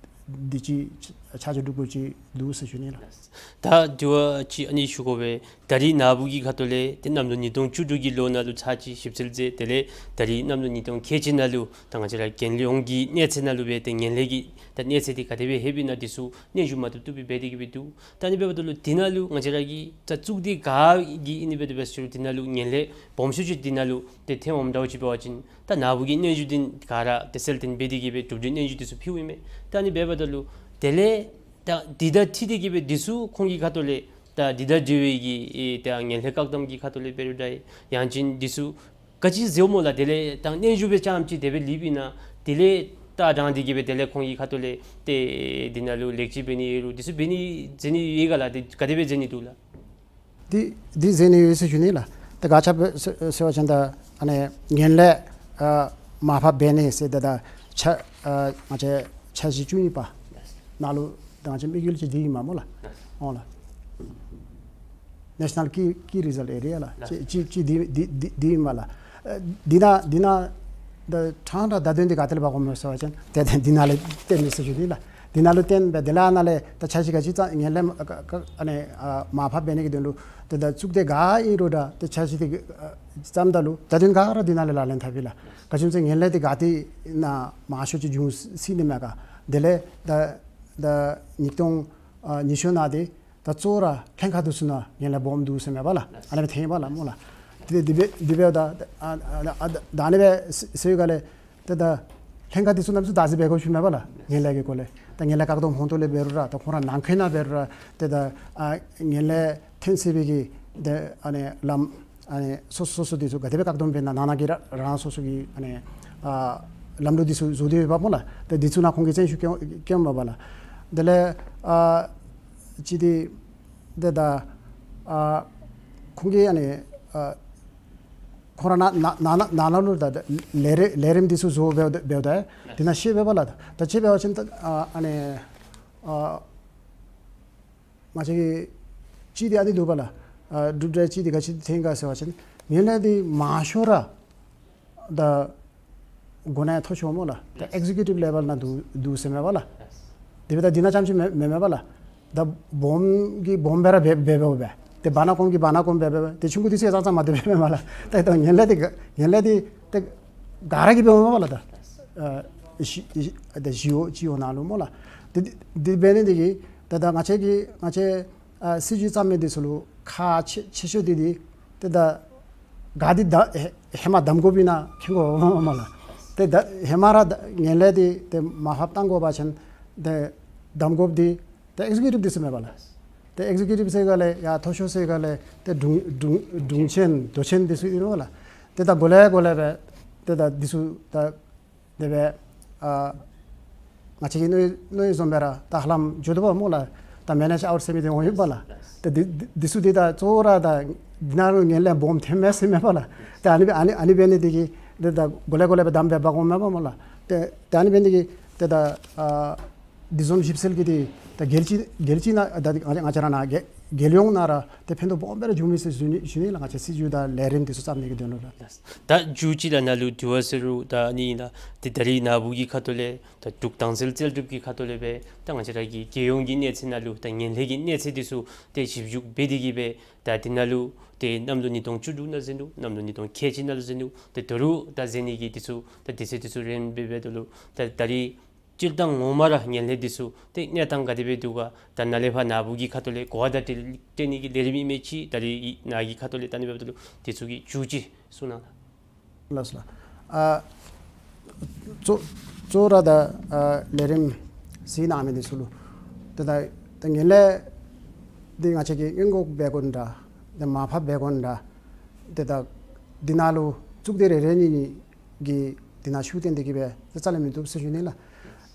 འདི་ཅིག་ཆ་འཇོག་སྒྲུབ་དགོཔ་ཅིག་འདུག་ཟེར་ཞུ་ནི་ལགས། ད་དྲི་བ་ཅིག་ཨ་ནི་ཞུ་དགོ་པས། ད་རེས་ནཱ་བུ་གི་ཁ་ཐུག་ལས་ཏེ་གནམ་ལོ་ཉིས་སྟོང་བཅུ་དྲུག་གི་ལོ་ནང་ལུ་ཚར་གཅིག་ཞིབ་འཚོལ་མཛད། དེ་ལས་ད་རེས་གནམ་ལོ་ཉིས་སྟོང་ཁལ་གཅིག་ནང་ལུ་ད་ང་བཅས་ར་རྒྱལ་ཡོངས་ཀྱི་གནས་ཚད་ནང་ལུ་སྦེ་ཏེ་ངན་ལྷད་ཀྱི་ད་གནས་ཚད་འདི་ག་དེ་སྦེ་ལྷོདཔ་ཨིན་ན་འདི་ཚུ་སྙན་ཞུ་མ་བཏུབ་བཏུབ་སྦེ་འབད་དེ་གི་སྦེ་འདུག། ད་ཨ་ནི་འབདཝ་ད་ལུ་འདི་ནང་ལུ་ང་བཅས་ར་གི་ད་གཙུག་སྡེ་ག་གི་ཨིན་ནི་འབད་དེ་འབད་ཟེར་རུང་འདི་ནང་ལུ་ངན་ལྷད་སྦོམ་ཤོས་ཅིག་འདི་ནང་ལུ་ཏེ་ཐོན་འོངམ་འདྲཝ་ཅིག་འབད་བ་ཅིན་ད་ནཱ་བུ་གི་སྙན་ཞུ་འདི་ག་ར་ཏེ་གསལ་སྟོན་འབད་དེ་གི་སྦེ་གྲུབ་འབྲས་སྙན་ཞུ་འདི་ཚུ་ཕུལཝ་ཨིན་མས། ད་ཨ་ནི་འབདཝ་ད་ལུ་དེ་ལས་ད་འདི་དང་འཁྲིལ་ཏེ་གི་སྦེ་འདི་ཚུ་ཁོང་གི་ཁ་ཐུག་ལས་ད་འདི་དང་འབྲེལ་བའི་གི་ཨེ་ད་ངན་ལྷད་བཀག་སྡོམ་གྱི་ཁ་ཐུག་ལས་འབད་རུང་འདྲ་ཡང་ཅིན་འདི་ཚུ་ག་ཅི་ཟེར་སྨོ་ལགས། དེ་ལས་ད་སྙན་ཞུ་སྦེ་རྐྱངམ་ཅིག་དེ་སྦེ་ལྷོདཔ་ཨིན་ན་དེ་ལས་ ད་དྲངས་ཏེ་གི་སྦེ་དེ་ལས་ཁོང་གི་ཁ་ཐུག་ལས་ཏེ་འདི་ནང་ལུ་ལེགས་བཅོས་འབད་ནི་ཡོད་རུང་འདི་ཚུ་འབད་ནི་མཛད་ནི་ཡོད་ག་ལགས། ཏེ་ག་དེ་སྦེ་མཛད་ནི་འདུག་ལགས། འདི་འདི་མཛད་ནི་ཡོད་ཟེར་ཞུ་ནི་ལགས། ཏེ་ག་ཅི་སྦེ་ཟེར་ཟེར་བ་ཅིན་ད་ཨ་ནི་ངན་ལྷད་ཨ་མར་ཕབ་འབད་ནི་ཟེར་ད་ད་ཆ་ཨ་ང་བཅས་འཆར་གཞི་བཅུ་གཉིས་པ་ནང་ལུ་ད་ང་བཅས་དམིགས་ཡུལ་ཅིག་འདི་ཨིན་མས་སྨོ་ལགས། འོང་ལགས། National Key Key Result Area ལགས། ཅིག་ཅིག་ཅིག་འདི་འདི་འདི་འདི་ཨིན་མས་ལགས། ཨ་འདི་ནང་འདི་ནང་ད་ཕྲང་ཕྲང་བརྡ་དོན་འདི་ག་ཏེ་ལས་འབག་འོང་མས་ཟེར་བ་ཅིན་ཏེ་ཏེ་འདི་ནང་ལས་བཏོན་ནི་ཟེར་ཞུ་ནི་ལགས། འདི་ནང་ལུ་བཏོན་སྦེ་དེ་ལས་ཨ་ནཱ་ལས་ད་འཆར་གཞི་ག་ཅི་ཙམ་ངན་ལྷད་ཨ་ཨ་ཨ་ནི་ཨ་མར་ཕབ་འབད་ནི་གི་དོན་ལུ་ཏེ་ད་གཙུག་སྡེ་ག་ཨིན་རུང་འདྲ་ཏེ་འཆར་གཞི་འདི་ཨ་བརྩམ་ད་ལུ་བརྡ་དོན་ག་ར་འདི་ནང་ལས་ལག་ལེན་འཐབ་ཨིན་ལགས། ག་ཅི་སྨོ་ཟེར་ངན་ལྷད་འདི་ག་ཏེ་ནང་མང་ཤོས་ཅིག་འབྱུང་སྲིད་ནི་མས་ག། དེ་ལས་ད་ད་ཉིས་སྟོང་ཨ་ཉི་ཤུ་ནང་འདི་ད་གཙོ་བོ་ར་ལྷན་ཁག་འདི་ཚུ་ནང་ངན་ལྷད་སྦོམ་འདུག་ཟེར་མས་པ་ལགས། ཨ་ནི་སྦེ་ཐོན་པ་ལགས་སྨོ་ལགས། དེ་དེ་སྦེ་དེ་སྦེ་ད་ཨ་ཨ་ཨ་ད་ཨ་ནི་སྦེ་ཟེར་ཟེར་ག་ལས་ཏེ་ད་ལྷན་ཁག་འདི་ཚུ་རྣམ་ཚུ་བདག་འཛིན་འབད་དགོཔ་ཅིག་མས་པ་ལགས། ངན་ལྷད་ཀྱི་སྐོར་ལས་ད་ངན་ལྷད་བཀག་སྡོམ་ཧོང་ཏོ་ལས་འབད་རུང་ར་ད་ཁོང་ར་ནང་འཁོད་ནང་འབད་རུང་ར་ཏེ་ད་ཨ་ངན་ལྷད་ཐོན་སྲིད་པའི་གི་ཏེ་ཨ་ནི་ལམ་ཨ་ནི་སོ་སོ་སོ་སོ་འདི་ཚུ་ག་དེ་སྦེ་བཀག་སྡོམ་འབད་ན་ནང་ན་གི་ར་རང་སོ་སོ་གི་ཨ་ནི་ཨ་ལམ་ལུགས་འདི་ཚུ་བཟོ་སྟེ་ཡོདཔ་སྨོ་ལགས། ཏེ་འདི་ཚུ་ནང་ཁོང་གིས་བརྩོན་ཤུགས་བསྐྱོན་བསྐྱོནམ་མས་པ་ལགས། དེ་ལས་ཨ་ཅིག་འདི་ཏེ་ད་ཨ་ཁོང་གིས་ཨ་ནི་ཨ་ཁོང་ར་ནང་ནང་ནང་ནང་ནང་ལུ་ད་ད་ལས་རིམ་ལས་རིམ་འདི་ཚུ་བཟོ་འབདཝ་ད་འབདཝ་ད་འདི་ནང་ཤེས་པས་པ་ལགས། ད་ཅི་འབད་བ་ཅིན་ད་ཨ་ཨ་ནི་ཨ་ང་བཅས་ཀྱི་ཅིག་འདི་ཨ་ནི་འདུག་པ་ལགས། ཨ་གྲུབ་འབྲས་ཅིག་འདི་ག་ཅི་ཐོན་ག་ཟེར་བ་ཅིན་ངན་ལྷད་འདི་མང་ཤོས་ར་ད་གོ་གནས་མཐོ་ཤོས་སྨོ་ལགས། ད་ཨེག་ཛི་ཀིའུ་ཊིབ་ལེ་བཱལ་ནང་འདུག་འདུག་ཟེར་མས་པ་ལགས། དེ་འབདཝ་ད་འདི་ནང་རྐྱངམ་ཅིག་མེན་མེན་མས་པ་ལགས། ད་སྦོམ་གིས་སྦོམ་སྦེ་ར་འབད་འབད་འབདཝ་སྦེ་ཏེ་བར་ན་གོམ་གིས་བར་ན་གོམ་འབད་འབདཝ་སྦེ་ཏེ་ཆུང་ཀུ་འདི་ཚུ་ཡང་ཙང་ཙང་མ་དེ་སྦེ་མེན་པ་ལགས། ཏེ་ད་ངན་ལྷད་འདི་ག་ངན་ལྷད་འདི་ཏེ་ག་ར་གིས་འབདཝ་མས་པ་ལགས། ད་ཨ་ཞི་ཞི་ད་ཞི་གཡོག་སྤྱི་གཡོག་ནང་ལུ་སྨོ་ལགས། འདི་འདི་འདི་འབད་ནི་འདི་གིས་ད་ད་ང་བཅས་ཀྱི་ང་བཅས་ཨ་སྲིད་བྱུས་བརྩམ་མི་འདི་ཚུ་ལུ་ཁག་ཆེ་ཆེ་ཤོས་འདི་འདི་ཏེ་ད་ག་འདི་ད་ཧེ་ཧེ་མ་གདམ་དགོཔ་ཨིན་ན་མཁྱེན་དགོ་སྨོ་ལགས། ཏེ་ད་ཧེ་མ་ར་ད་ངན་ལྷད་འདི་ཏེ་མར་ཕབ་བཏང་དགོ་པ་ཅིན་ཏེ་གདམ་དགོཔ་འདི་ཏེ་ཨེག་ཛི་ཀིའུ་ཊིབ་འདི་ཚུ་མས་པ་ལགས། ཏེ་ཨེག་ཛི་ཀིའུ་ཊིབ་ཟེར་ག་ལས་ཡར་མཐོ་ཤོས་ཟེར་ག་ལས་ཏེ་དྲུང་དྲུང་དྲུང་ཆེན་མདོ་ཆེན་འདི་ཚུ་ཨིན་ནོ་ལགས། ཏེ་ད་གོ་ལེ་གོ་ལེ་སྦེ་ཏེ་ད་འདི་ཚུ་ད་དེ་སྦེ་ཨ་ང་བཅས་ཀྱིས་མནོ་མནོ་བཟུམ་སྦེ་ར་ད་ཧ་ལམ་འགྱོ་དོ་བ་སྨོ་ལགས། ད་མེ་ནེཇ་ཨའུཊ་ཟེར་མི་འདི་འོང་ཡོདཔ་ལགས། ད་འདི་འདི་འདི་ཚུ་འདི་ད་གཙོ་བོ་ར་ད་འདི་ནང་ལུ་ངན་ལྷད་སྦོམ་ཐོན་མས་ཟེར་མས་པ་ལགས། ད་ཨ་ནི་སྦེ་ཨ་ནི་ཨ་ནི་འབད་ནི་འདི་གིས་འདི་ད་གོ་ལེ་གོ་ལེ་སྦེ་གདམ་སྦེ་འབག་འོང་མས་པ་སྨོ་ལགས། ཏེ་ཏེ་ཨ་ནི་འབད་ནི་འདི་གིས་ཏེ་ད་ཨ་འདི་བཟུམ་ཞིབ་འཚོལ་གྱི་འདི་ད་རྒྱལ་སྤྱི་རྒྱལ་སྤྱི་ནང་ད་འདི་ང་བཅས་ར་ནང་རྒྱལ་རྒྱལ་ཡོངས་ནང་ར་ཏེ་ཕན་ཐོགས་སྦོམ་སྦེ་ར་འབྱུང་མི་ཟེར་ཞུ་ནི་ཞུ་ནི་ལགས། ང་བཅས་སྲིད་བྱུས་དང་ལས་རིམ་འདི་ཚུ་བརྩམ་ནི་གི་དོན་ལུ་ལགས། ད་མཇུག་ཅིག་ལགས་ནཱ་ལུ་དྲི་བ་ཟེར་རུང་ད་ཨ་ནི་ཨིན་ལགས། ཏེ་ད་རེས་ནཱ་བུ་གི་ཁ་ཐུག་ལས་ད་འབྲུག་དྭངས་གསལ་རྩལ་སྒྲུབ་ཀྱི་ཁ་ཐུག་ལས་སྦེ་ད་ང་བཅས་ར་གི་རྒྱལ་ཡོངས་ཀྱི་གནས་ཚད་ནང་ལུ་ད་ངན་ལྷད་ཀྱི་གནས་ཚད་འདི་ཚུ་ཏེ་ཞིབ་འཇུག་འབད་དེ་གི་སྦེ་ད་འདི་ནང་ལུ་ཏེ་གནམ་ལོ་ཉིས་སྟོང་བཅུ་དྲུག་ནང་ཟེར་ནུག། གནམ་ལོ་ཉིས་སྟོང་ཁལ་གཅིག་ནང་ལུ་ཟེར་ནུག། ཏེ་ད་རུང་ད་ཟེར་ནི་གི་འདི་ཚུ་ད་དུས་ཚོད་འདི་ཚུ་རན་འབད་འབདཝ་ད་ལུ་ད་ད་རེས་སྤྱིར་བཏང་ངོ་མ་ར་ངན་ལྷད་འདི་ཚུ་ཏེ་གནས་སྟངས་ག་དེ་སྦེ་འདུག་ག། ད་ནཱ་ལས་ཕར་ནཱ་བུ་གི་ཁ་ཐུག་ལས་གོ་བ་བརྡ་སྤྲོད་སྤྲོད་ནི་གི་ལས་རིམ་ཨིན་མས་ཅིག། ད་རེས་ཨ་ནཱ་གི་ཁ་ཐུག་ལས་ད་ཨ་ནི་འབདཝ་ད་ལུ་འདི་ཚུ་གི་མཇུག་ཅིག་གསུང་གནང་ལགས། ལགས་སོ་ལགས། ཨ་གཙོ་གཙོ་བོ་ར་ད་ཨ་ལས་རིམ་གཟིགས་གནང་མི་འདི་ཚུ་ལུ་ཏེ་ད་ད་ངན་ལྷད་འདི་ང་བཅས་ཀྱིས་སྔོན་འགོག་འབད་དགོཔ་འདྲ་ཏེ་མར་ཕབ་འབད་དགོཔ་འདྲ་ཏེ་ད་འདི་ནང་ལུ་གཙུག་སྡེ་རེ་རེ་གཉིས་གཉིས་ཀྱིས་འདི་ནང་ཤུགས་བཏོན་ཏེ་གི་སྦེ་ཏེ་རྩ་ལས་མི་བཏུབ་ཟེར་ཞུ་ནི་ལགས།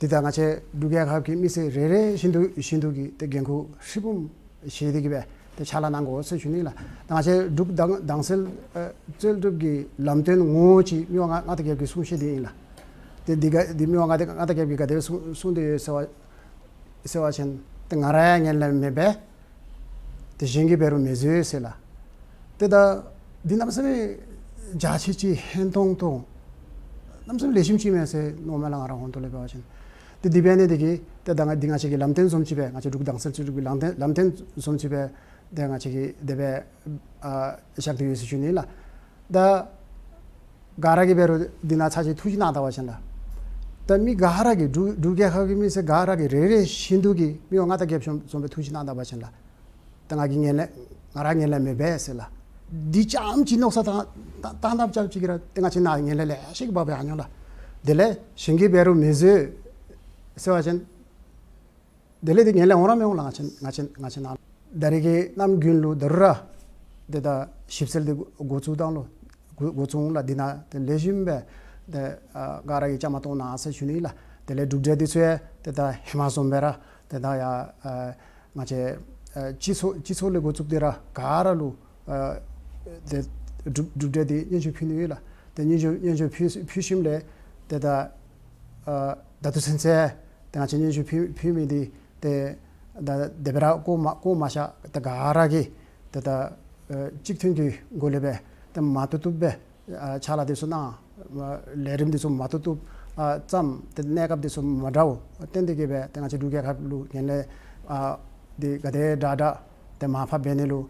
འདི་ད་ང་བཅས་འབྲུག་རྒྱལ་ཁབ་ཀྱི་མི་སེར་རེ་རེ་བཞིན་དུ་བཞིན་དུ་གིས་ཏེ་འགན་ཁུར་ཧྲིལ་བུམ་བཞེས་ཏེ་གི་སྦེ་ཏེ་ཕྱག་ལཱ་གནང་དགོ་ཟེར་ཞུ་ནི་ལགས། ད་ང་བཅས་འབྲུག་དྭངས་དྭངས་གསལ་ཨ་རྩལ་སྒྲུབ་ཀྱི་ལམ་སྟོན་ངོ་བོ་ཅིག་མི་དབང་མངའ་བདག་རྒྱལཔོ་གི་གསུང་བཤད་འདི་ཨིན་ལགས། ཏེ་འདི་ག་འདི་མི་དབང་མངའ་བདག་མངའ་བདག་རྒྱལཔོ་གིས་ག་དེ་སྦེ་གསུང་གསུང་དོ་ཡོད་ཟེར་བ་ཟེར་བ་ཅིན་ཏེ་ང་ར་ཡང་ངན་ལྷད་མེད་པས། ཏེ་གཞན་གྱིས་འབད་རུང་མི་བཟོད་ཟེར་ལགས། ཏེ་ད་འདི་གནམ་མེད་ས་མེད་རྒྱ་ཆེ་ཅིག་ཧན་ཏོང་ཏོ་གནམ་མེད་ས་མེད་ལེགས་ཤོམ་ཅིག་མས་ཟེར་མནོཝ་མས་ལགས། ང་ར་ཧོང་ཏོ་ལས་འབད་བ་ཅིན་ཏེ་འདི་འབད་ནི་འདི་གིས་ཏེ་ད་ང་འདི་ང་བཅས་ཀྱི་ལམ་སྟོན་བཟུམ་ཅིག་སྦེ་ང་བཅས་འབྲུག་དྭངས་གསལ་རྩལ་སྒྲུབ་ཀྱི་ལམ་སྟོན་ལམ་སྟོན་བཟུམ་ཅིག་སྦེ་ཏེ་ང་བཅས་ཀྱིས་དེ་སྦེ་ཨ་བཞག་སྟེ་ཡོད་ཟེར་ཞུ་ནི་ལགས། ད་ག་ར་གིས་འབད་རུང་འདི་ནང་ཚར་ཅིག་ཐུགས་ཞིབ་གནང་ད་པ་ཅིན་ལགས། ད་མི་ག་ར་གིས་འབྲུག་འབྲུག་རྒྱལ་ཁབ་ཀྱི་མི་སེར་ག་ར་གིས་རེ་རེ་བཞིན་དུ་གིས་མི་དབང་མངའ་བདག་རྒྱལཔོ་བཟུམ་སྦེ་ཐུགས་ཞིབ་གནང་ད་པ་ཅིན་ལགས། ད་ང་གིས་ངན་ལྷད་ང་ར་ངན་ལྷད་མེད་པས་ཟེར་ལགས། འདི་རྐྱངམ་ཅིག་མནོ་བསམ་བཏང་བཏང་བཏངམ་ཅིག་གིས་ར་ཏེ་ང་བཅས་ནང་ངན་ལྷད་ལེ་ཤ་ཅིག་འབག་འབག་འོང་ལགས། དེ་ལས་གཞན་གྱིས་འབད་རུང་མི་བཟོད་ཟེར་བ་ཅིན་དེ་ལས་ཏེ་ངན་ལྷད་འོང་ར་མི་འོང་ལགས། ང་བཅས་ང་བཅས་ང་བཅས་ནང་ད་རེས་ཀྱི་གནམ་དགུན་ལུ་ད་རུང་ར་ཏེ་ད་ཞིབ་འཚོལ་འདི་འགོ་བཙུགས་དོ་ལགས། འགོ་འགོ་བཙུགས་འོང་ལགས། འདི་ནང་ཏེ་ལེགས་ཤོམ་སྦེ་ཏེ་ཨ་ག་ར་གིས་བཅའ་མར་གཏོགས་གནང་ཟེར་ཞུ་ནི་ལགས། དེ་ལས་གྲུབ་འབྲས་འདི་ཚུ་ཡང་ཏེ་ད་ཧེ་མ་བཟུམ་སྦེ་ར་ཏེ་ད་ཡ་ཨ་ང་བཅས་ཨ་སྤྱི་ཚོགས་སྤྱི་ཚོགས་ལས་འགོ་བཙུགས་ཏེ་ར་ག་ར་ལུ་ཨ་ཏེ་གྲུབ་གྲུབ་འབྲས་འདི་སྙན་ཞུ་ཕུལ་ནི་ཡོད་ལགས། ཏེ་སྙན་ཞུ་སྙན་ཞུ་ཕུལ་ཕུལ་ཞིནམ་ལས་ཏེ་ད་ཨ་ད་ལྟོ་ཚུན་ཚོད་ཏེ་ང་བཅས་སྙན་ཞུ་ཕུལ་ཕུལ་མི་འདི་ཏེ་ད་དེ་སྦེ་ར་བཀོ་མ་བཀོ་མ་བཞག། ཏེ་ག་ར་གིས་ཏེ་ད་ཨ་གཅིག་མཐུན་གྱི་སྒོ་ལས་སྦེ་ཏེ་མ་བཏུབ་བཏུབ་སྦེ་ཨ་ཕྱག་ལཱ་འདི་ཚུ་གནང་། ལས་རིམ་འདི་ཚུ་མ་བཏུབ་བཏུབ་ཨ་བརྩམས། ཏེ་གནས་སྐབས་འདི་ཚུ་མ་འདྲཝ་བརྟེན་ཏེ་གིས་སྦེ་ཏེ་ང་བཅས་འབྲུག་རྒྱལ་ཁབ་ལུ་ངན་ལྷད་ཨ་འདི་ག་དེ་དྲག་དྲག་ཏེ་མར་ཕབ་འབད་ནི་ལུ་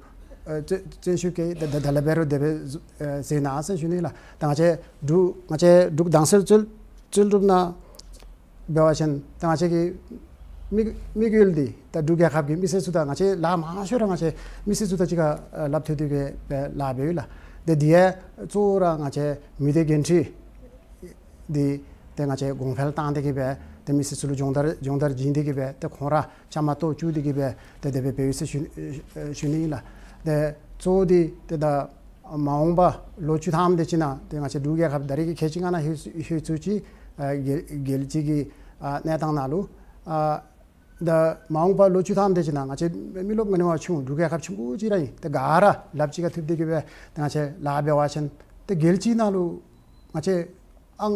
ཨ་བརྩོན་བརྩོན་ཤུགས་བསྐྱེད། ཏེ་ད་ད་ལས་འབད་རུང་དེ་སྦེ་ཨ་མཛད་གནང་ཟེར་ཞུ་ནི་ལགས། ད་ང་བཅས་འབྲུག་ང་བཅས་འབྲུག་དྭངས་གསལ་རྩོལ་རྩོལ་སྒྲུབ་ནང་འབད་བ་ཅིན་ད་ང་བཅས་ཀྱི་དམིགས་དམིགས་ཡུལ་འདི་ད་འབྲུག་རྒྱལ་ཁབ་ཀྱི་མི་སེར་ཚུ་དང་ང་བཅས་ལཱ་མང་ཤོས་ར་ང་བཅས་མི་སེར་ཚུ་དང་གཅིག་ཁར་ཨ་སླབ་ཐོག་འདི་གིས་སྦེ་ལཱ་འབདཝ་ཨིན་ལགས། ཏེ་འདི་ཡང་གཙོ་བོ་ར་ང་བཅས་མི་སྡེ་འགན་འཁྲི་འདི་ཏེ་ང་བཅས་གོང་འཕེལ་བཏང་སྟེ་གིས་སྦེ་ཏེ་མི་སེར་ཚུ་ལུ་སྦྱོང་བརྡར་སྦྱོང་བརྡར་བྱིན་ཏེ་གིས་སྦེ་ཏེ་ཁོང་ར་བཅའ་མར་གཏོགས་བཅུག་སྟེ་གིས་སྦེ་ཏེ་དེ་སྦེ་འབདཝ་ཨིན་ཟེར་ཞུ་ཞུ་ནི་ཨིན་ལགས། ཏེ་གཙོ་བོ་འདི་ཏེ་ད་མ་འོངས་པ་ལོ་བཅུ་ཐམ་དེ་ཅིག་ནང་ཏེ་ང་བཅས་འབྲུག་རྒྱལ་ཁབ་ད་རེས་ཀྱི་ཁལ་གཅིག་ལྔ་ནང་ལྷོད་ལྷོད་ཚུགས་ཅི། ཨ་རྒྱལ་རྒྱལ་སྤྱི་གི་ཨ་གནས་སྟངས་ནང་ལུ་ཨ་ད་མ་འོངས་པ་ལོ་བཅུ་ཐམ་དེ་ཅིག་ནང་ང་བཅས་མི་རློབས་ངོ་ནི་བ་ཆུང་འབྲུག་རྒྱལ་ཁབ་ཆུང་ཀུ་ཅིག་ར་ཨིན། ཏེ་ག་ར་ལགཔ་གཅིག་ཁར་མཐུད་དེ་གིས་སྦེ་ཏེ་ང་བཅས་ལཱ་འབད་བ་ཅིན་ཏེ་རྒྱལ་སྤྱི་ནང་ལུ་ང་བཅས་ཨང་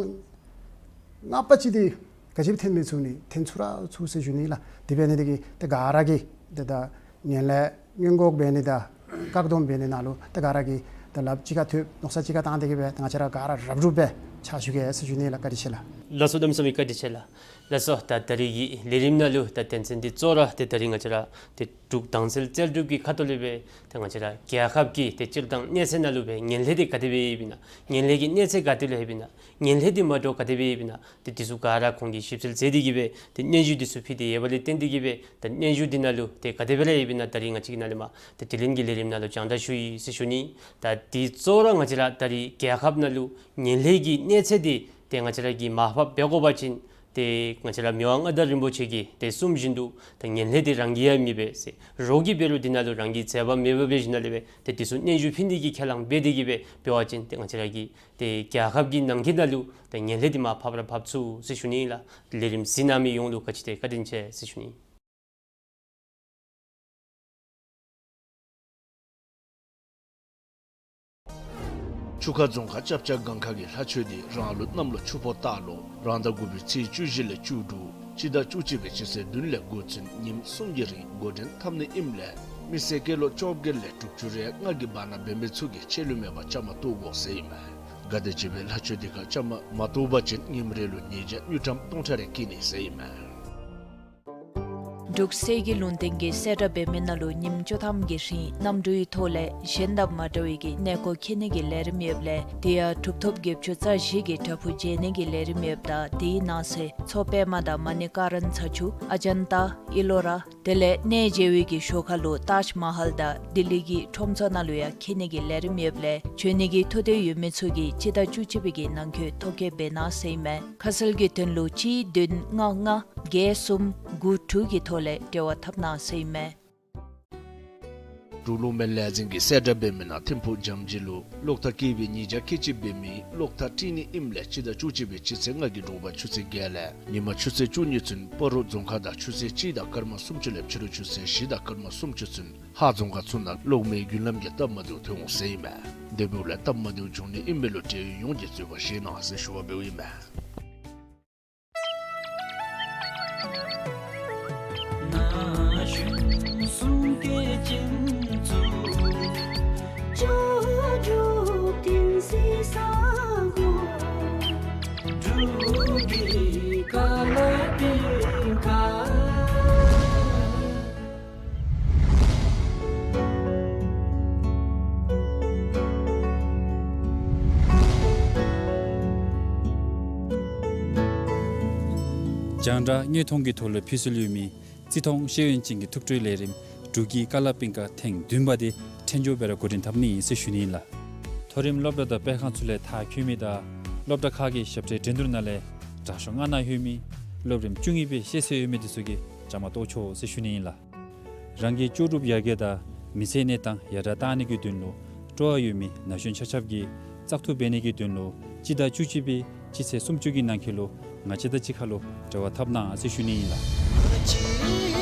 ལྔ་པ་ཅིག་འདི་ག་ཅི་སྦེ་འཐོན་མི་ཚུགས་ནི། འཐོན་ཚུགས་ར་ཚུགས་ཟེར་ཞུ་ནི་ལགས། དེ་འབད་ནི་དེ་གིས་ཏེ་ག་ར་གིས་ཏེ་ད་ངན་ལྷད་སྔོན་འགོག་འབད་ནི་དང་བཀག་སྡོམ་འབད་ནི་ནང་ལུ་ཏེ་ག་ར་གིས་ཏེ་ལགཔ་གཅིག་ཁར་མཐུད་མནོ་བསམ་གཅིག་ཁར་བཏང་སྟེ་གིས་སྦེ་ཏེ་ང་བཅས་ར་ག་ར་རབ་རུབ་སྦེ་ཕྱག་ཞུ་གེ་ཟེར་ཞུ་ནི་ལགས། བཀའ་དྲིན་ཆེ་ལགས། ལགས་སོ། གནམ་མེད་ས་མེད་བཀའ་དྲིན་ཆེ་ལགས། ལགས་སོ། ད་ད་རེས་ཀྱི་ལས་རིམ་ནང་ལུ་ད་དོན་ཚན་འདི་གཙོ་བོ་ར་ཏེ་ད་རེས་ང་བཅས་ར་ཏེ་འབྲུག་དྭངས་གསལ་རྩལ་སྒྲུབ་ཀྱི་ཁ་ཐུག་ལས་སྦེ་ཏེ་ང་བཅས་ར་རྒྱལ་ཁབ་ཀྱི་ཏེ་སྤྱིར་བཏང་གནས་ཚད་ནང་ལུ་སྦེ་ངན་ལྷད་འདི་ག་དེ་སྦེ་ཡོདཔ་ཨིན་ན། ངན་ལྷད་ཀྱི་གནས་ཚད་ག་ཏེ་ལུ་ཡོདཔ་ཨིན་ན། ངན་ལྷད་འདི་མ་འདྲཝ་ག་དེ་སྦེ་ཡོདཔ་ཨིན་ན། ཏེ་འདི་ཚུ་ག་ར་ཁོང་གིས་ཞིབ་འཚོལ་མཛད་དེ་གིས་སྦེ་ཏེ་སྙན་ཞུ་འདི་ཚུ་ཕུལ་ཏེ་ཡོདཔ་ལས་བརྟེན་ཏེ་གིས་སྦེ་ད་སྙན་ཞུ་འདི་ནང་ལུ་ཏེ་ག་དེ་སྦེ་ར་ཡོདཔ་ཨིན་ན། ད་རེས་ང་བཅས་ཀྱི་ནང་ལས་མར་ཏེ་དྲི་ལན་གྱི་ལས་རིམ་ནང་ལུ་སྦྱང་བརྡར་ཞུ་ཡི་ཟེར་ཞུ་ནི། ད་འདི་གཙོ་བོ་ར་ང་བཅས་ར་ད་རེས་རྒྱལ་ཁབ་ནང་ལུ་ངན་ལྷད་ཀྱི་གནས་ཚད་འདི་ཏེ་ང་བཅས་ར་གིས་མར་ཕབ་འབད་དགོ་པ་ཅིན་ཏེ་ང་བཅས་ར་མི་དབང་མངའ་བདག་རིན་པོ་ཆེ་གིས་ཏེ་གསུངམ་བཞིན་དུ་ད་ངན་ལྷད་འདི་རང་གིས་ཡང་མི་འབད་ཟེར། རོགས་ཀྱིས་འབད་རུང་འདི་ནང་ལུ་རང་གིས་འཛེམ་མེད་པར་འབད་ཞིནམ་ལས་སྦེ་ཏེ་འདི་ཚུ་སྙན་ཞུ་ཕུལ་ནི་གི་ཁས་བླངས་འབད་དེ་གིས་སྦེ་འབད་བ་ཅིན་ཏེ་ང་བཅས་ར་གི་ཏེ་རྒྱལ་ཁབ་ཀྱི་ནང་འཁོད་ནང་ལུ་ཏེ་ངན་ལྷད་འདི་མར་ཕབ་ར་ཕབ་ཚུགས་ཟེར་ཞུ་ནི་ལགས། ལས་རིམ་གཟིགས་གནང་མི་ཡོངས་ལུ་ག་ཅི་ཏེ་བཀའ་དྲིན་ཆེ་ཟེར་ཞུ་ནི། ཆུ་ཁ་རྫོང་ཁག་ལྕགས་བྱ་སྒང་ཁ་གི་ལྷ་ཆོས་འདི་རང་ལུགས་གནམ་ལོ་ཆུ་ཕོ་སྟག་ལོ་རང་ཟླ་དགུ་པའི་ཚེས་བཅུ་བཞི་ལས་བཅུ་དྲུག་སྤྱི་ཟླ་བཅུ་གཅིག་པའི་སྤྱི་ཚེས་བདུན་ལས་འགོ་བཙུགས་ཉིནམ་གསུམ་གྱི་རིང་འགོ་འདྲེན་འཐབ་ནི་ཨིནམ་ལས་མི་སེར་སྐྱེས་ལོ་བཅོ་བརྒྱད་ལས་དྲུག་ཅུ་རེ་ལྔ་གི་བར་ན་འབད་མི་ཚུ་གིས་ཆད་ལུས་མེད་པར་བཅའ་མར་གཏོགས་དགོ་ཟེར་ཨིན་མས། ག་དེམ་ཅིག་སྦེ་ལྷ་ཆོས་འདི་ཁར་བཅའ་མར་མ་གཏོགས་པ་ཅིན་ཉིནམ་རེ་ལུ་ཉེས་བྱ་དངུལ་ཀྲམ་སྟོང་ཕྲག་རེ་བཀལ་ནི་ཟེར་ཨིན་མས། འབྲུག་གསེར་གྱི་ལུང་བསྟན་གྱི་གསལ་བསྒྲགས་འབད་མི་ནང་ལུ་ཉིནམ་བཅུ་ཐམ་གྱི་རིང་གནམ་གྲུའི་ཐོག་ལས་གཞན་དང་མ་འདྲ་བའི་གི་གནས་སྐོར་འཁྱིད་ནི་གི་ལས་རིམ་ཡོདཔ་ལས་དེ་ཡང་གྲུབ་ཐོབ་བརྒྱད་ཅུ་རྩ་བཞི་གི་བྲག་ཕུག་མཇལ་ནི་གི་ལས་རིམ་ཡོདཔ་ད་དེའི་ནང་གསེས་མཚོ་པདྨ་དང་མ་ཎི་ཀ་ར་ན་ཚ་ཆུ་ཨ་ཇན་ཏ་ཨི་ལོ་ར་དེ་ལས་གནས་མཇལ་བའི་གི་ཞོར་ཁ་ལུ་ཏཱཇ་མ་ཧཱལ་དང་ལྡི་ལི་གི་ཁྲོམ་ཚོགས་ནང་ལུ་ཡང་འཁྱིད་ནི་གི་ལས་རིམ་ཡོདཔ་ལས་འབྱོན་ནི་གི་ཐུགས་འདོད་ཡོད་མི་ཚུ་གིས་སྤྱི་ཟླ་བཅུ་གཅིག་པའི་གི་ནང་འཁོད་ཐོ་བཀོད་འབད་གནང་ཟེར་ཨིན་མས། ཁ་གསལ་གྱི་དོན་ལུ་གཅིག་བདུན་ལྔ་ལྔ་བརྒྱད་གསུམ་དགུ་དྲུག་གི་ཐོག་ལས་འབྲེལ་བ་འཐབ་གནང་ཟེར་ཨིན་མས། འབྲུག་ལུང་པའི་ལས་འཛིན་གྱི་གསལ་བསྒྲགས་འབད་མི་ནང་ཐིམ་ཕུག་འཇམ་སྦྱིས་ལུ་གློག་ཐག་བཀལ་བའི་ཉེས་བྱ་ཁལ་གཅིག་འབད་མི་གློག་ཐག་བཀྲུ་ནི་ཨིནམ་ལས་སྤྱི་ཟླ་བཅུ་གཅིག་པའི་སྤྱི་ཚེས་ལྔ་གི་དྲོ་པ་ཆུ་ཚོད་བརྒྱད་ལས་ཉིན་མ་ཆུ་ཚོད་བཅུ་གཉིས་ཚུན་སྤ་རོ་རྫོང་ཁག་དང་ཆུ་ཚོད་གཅིག་དང་སྐར་མ་སུམ་ཅུ་ལས་ཕྱི་རུ་ཆུ་ཚོད་བཞི་དང་སྐར་མ་སུམ་ཅུ་ཚུན་ཧཱ་རྫོང་ཁག་ཚུ་ནང་གློག་མེའི་རྒྱུན་ལམ་གྱི་སྟབས་མ་བདེཝ་ཐོན་འོང་ཟེར་ཨིན་མས། དེ་འབདཝ་ལས་སྟབས་མ་བདེཝ་བྱུང་ནི་ཨིན་མི་ལུ་འབྲེལ་ཡོད་ཡོངས་ཀྱིས་བཟོད་པ་བཞེས་གནང་ཟེར་ཞུ་བ་འབདཝ་ཨིན་མས། རྒྱང་བསྒྲགས་དངོས་མཐོང་གི་ཐོག་ལུ་ཕུལ་སྲོལ་ཡོད་མི་བརྩི་མཐོང་ཤེས་ཡོན་ཅན་གྱི་ཐུགས་སྤྲོའི་ལས་རིམ་འབྲུག་གི་ཀ་ལ་པིང་ཀ་ཐེངས་བདུན་པ་འདི་ཕྲན་བཅོས་སྦེ་ར་འགོ་འདྲེན་འཐབ་ནི་ཨིན་ཟེར་ཞུ་ནི་ཨིན་ལགས། མཐོ་རིམ་སློབ་གྲྭ་དང་སྤེལ་ཁང་ཚུ་ལས་མཐར་འཁྱོལ་མི་དང་སློབ་གྲྭ་ཁག་གི་ཞབས་ཁྲའི་འགྲན་བསྡུར་ནང་ལས་དྲག་ཤོས་ལྔ་ནང་ལྷོད་མི་སློབ་རིམ་བཅུ་གཉིས་པའི་ཤེས་ཚད་ཡོད་མི་འདི་ཚུ་གིས་བཅའ་མར་གཏོགས་ཆོག་ཟེར་ཞུ་ནི་ཨིན་ལགས། རང་གི་ལྕོགས་གྲུབ་ཡར་རྒྱས་དང་མི་ཚེའི་གནས་སྟངས་ཡར་དྲག་གཏང་ནི་གི་དོན་ལུ་སྤྲོ་བ་ཡོད་མི་ན་གཞོན་ཆ་ཁྱབ་ཀྱིས་བཙག་འཐུ་འབད་ནི་གི་དོན་ལུ་སྤྱི་ཟླ་བཅུ་གཅིག་པའི་སྤྱི་ཚེས་སུམ་ཅུ་གི་ནང་འཁོད་ལུ་ ང་བཅས་དང་གཅིག་ཁར་ལུ་འབྲེལ་བ་འཐབ་གནང་ཟེར་ཞུ་ནི་ཨིན་ལགས།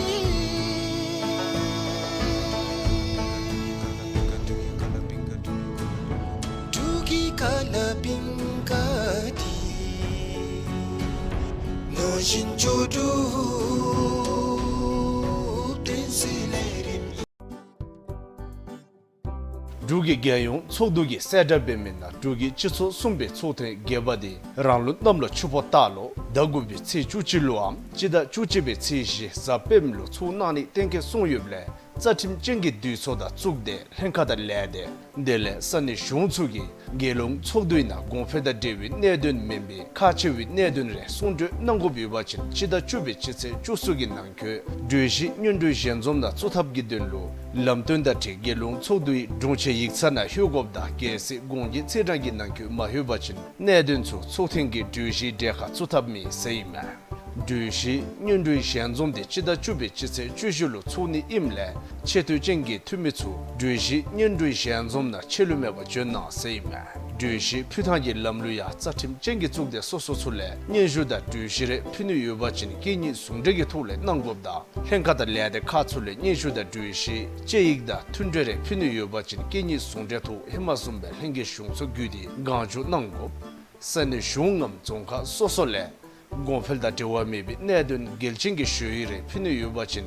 འབྲུག་གི་རྒྱལ་ཡོངས་ཚོགས་འདུ་གིས་གསལ་བསྒྲགས་འབད་མི་ནང་འབྲུག་གི་སྤྱི་ཚོགས་གསུམ་པའི་ཚོགས་ཐེངས་བརྒྱད་པ་དེ་རང་ལུགས་གནམ་ལོ་ཆུ་ཕོ་སྟག་ལོ་ཟླ་དགུ་པའི་ཚེས་བཅུ་གཅིག་ལུའམ་སྤྱི་ཟླ་བཅུ་གཅིག་པའི་ཚེས་བཞི་གཟའ་སྤེནམ་ལུ་ཚོགས་གནང་ནི་གཏན་འཁེལ་སོང་ཡོདཔ་ལས་རྩ་ཁྲིམས་ཅན་གྱི་འདུས་ཚོགས་དང་གཙུག་སྡེ་ལྷན་ཁག་དང་ལས་སྡེ་དེ་ལས་ས་གནས་གཞུང་ཚུ་གིས་རྒྱལ་ཡོངས་ཚོགས་འདུའི་ནང་གོང་འཕེལ་དང་འབྲེལ་བའི་གནད་དོན་མེན་པའི་ཁག་ཆེ་བའི་གནད་དོན་རེ་གསུང་གྲོས་གནང་དགོཔ་ཡོད་པ་ཅིན་སྤྱི་ཟླ་བཅུ་པའི་སྤྱི་ཚེས་བཅུ་གསུམ་གྱི་ནང་འཁོད་གྲོས་གཞི་སྙན་སྒྲོན་ཞལ་འཛོམས་ནང་བཙུགས་ཐབས་ཀྱི་དོན་ལུ་ལམ་སྟོན་དང་འཁྲིལ་རྒྱལ་ཡོངས་ཚོགས་འདུའི་དྲུང་ཆེན་ཡིག་ཚང་ནང་ལྷོད་དགོཔ་དང་གལ་སྲིད་གོང་གི་ཚེས་གྲངས་ཀྱི་ནང་འཁོད་མ་ལྷོད་པ་ཅིན་གནད་དོན་ཚུ་ཚོགས་ཐེངས་ཀྱི་གྲོས་གཞིའི་གྲལ་ཁར་བཙུགས་ཐབས་མེད་ཟེར་ཨིན་མས། གྲོས་གཞི་སྙན་སྒྲོན་ཞལ་འཛོམས་དེ་སྤྱི་ཟླ་བཅུ་པའི་སྤྱི་ཚེས་བཅུ་བཞི་ལུ་ཚོགས་ནི་ཨིནམ་ལས་ཆེ་བསྟོད་ཅན་གྱི་འཐུས་མི་ཚུ་གྲོས་གཞི་སྙན་སྒྲོན་ཞལ་འཛོམས་ནང་ཆད་ལུས་མེད་པར་བྱོན་གནང་ཟེར་ཨིན་མས། གྲོས་གཞི་ཕུལ་ཐངས་ཀྱི་ལམ་ལུགས་ཡང་རྩ་ཁྲིམས་ཅན་གྱི་གཙུག་སྡེ་སོ་སོ་ཚུ་ལས་སྙན་ཞུ་དང་གྲོས་གཞི་རེ་ཕུལ་ནི་ཡོད་པ་ཅིན་སྐད་གཉིས་ཟུང་འབྲེལ་གྱི་ཐོག་ལས་གནང་དགོཔ་དང་ལྷན་ཁག་དང་ལས་སྡེ་ཁག་ཚུ་ལས་སྙན་ཞུ་དང་གྲོས་གཞི་དཔྱད་ཡིག་དང་མཐུན་གྲོས་རེ་ཕུལ་ནི་ཡོད་པ་ཅིན་སྐད་གཉིས་ཟུང་འབྲེལ་ཐོག་ཧེ་མ་བཟུམ་སྦེ་ལྷན་རྒྱས་གཞུང་ཚོགས་བརྒྱུད་དེ་གང་བྱུང་གནང་དགོཔ། ས་གནས་གཞུང་ངམ་རྫོང་ཁག་སོ་སོ་ལས་གོང་འཕེལ་དང་འབྲེལ་བ་མེད་པའི་གནད་དོན་འགལ་རྐྱེན་གྱི་ཞུ་ཡིག་རེ་ཕུལ་ནི་ཡོད་པ་ཅིན་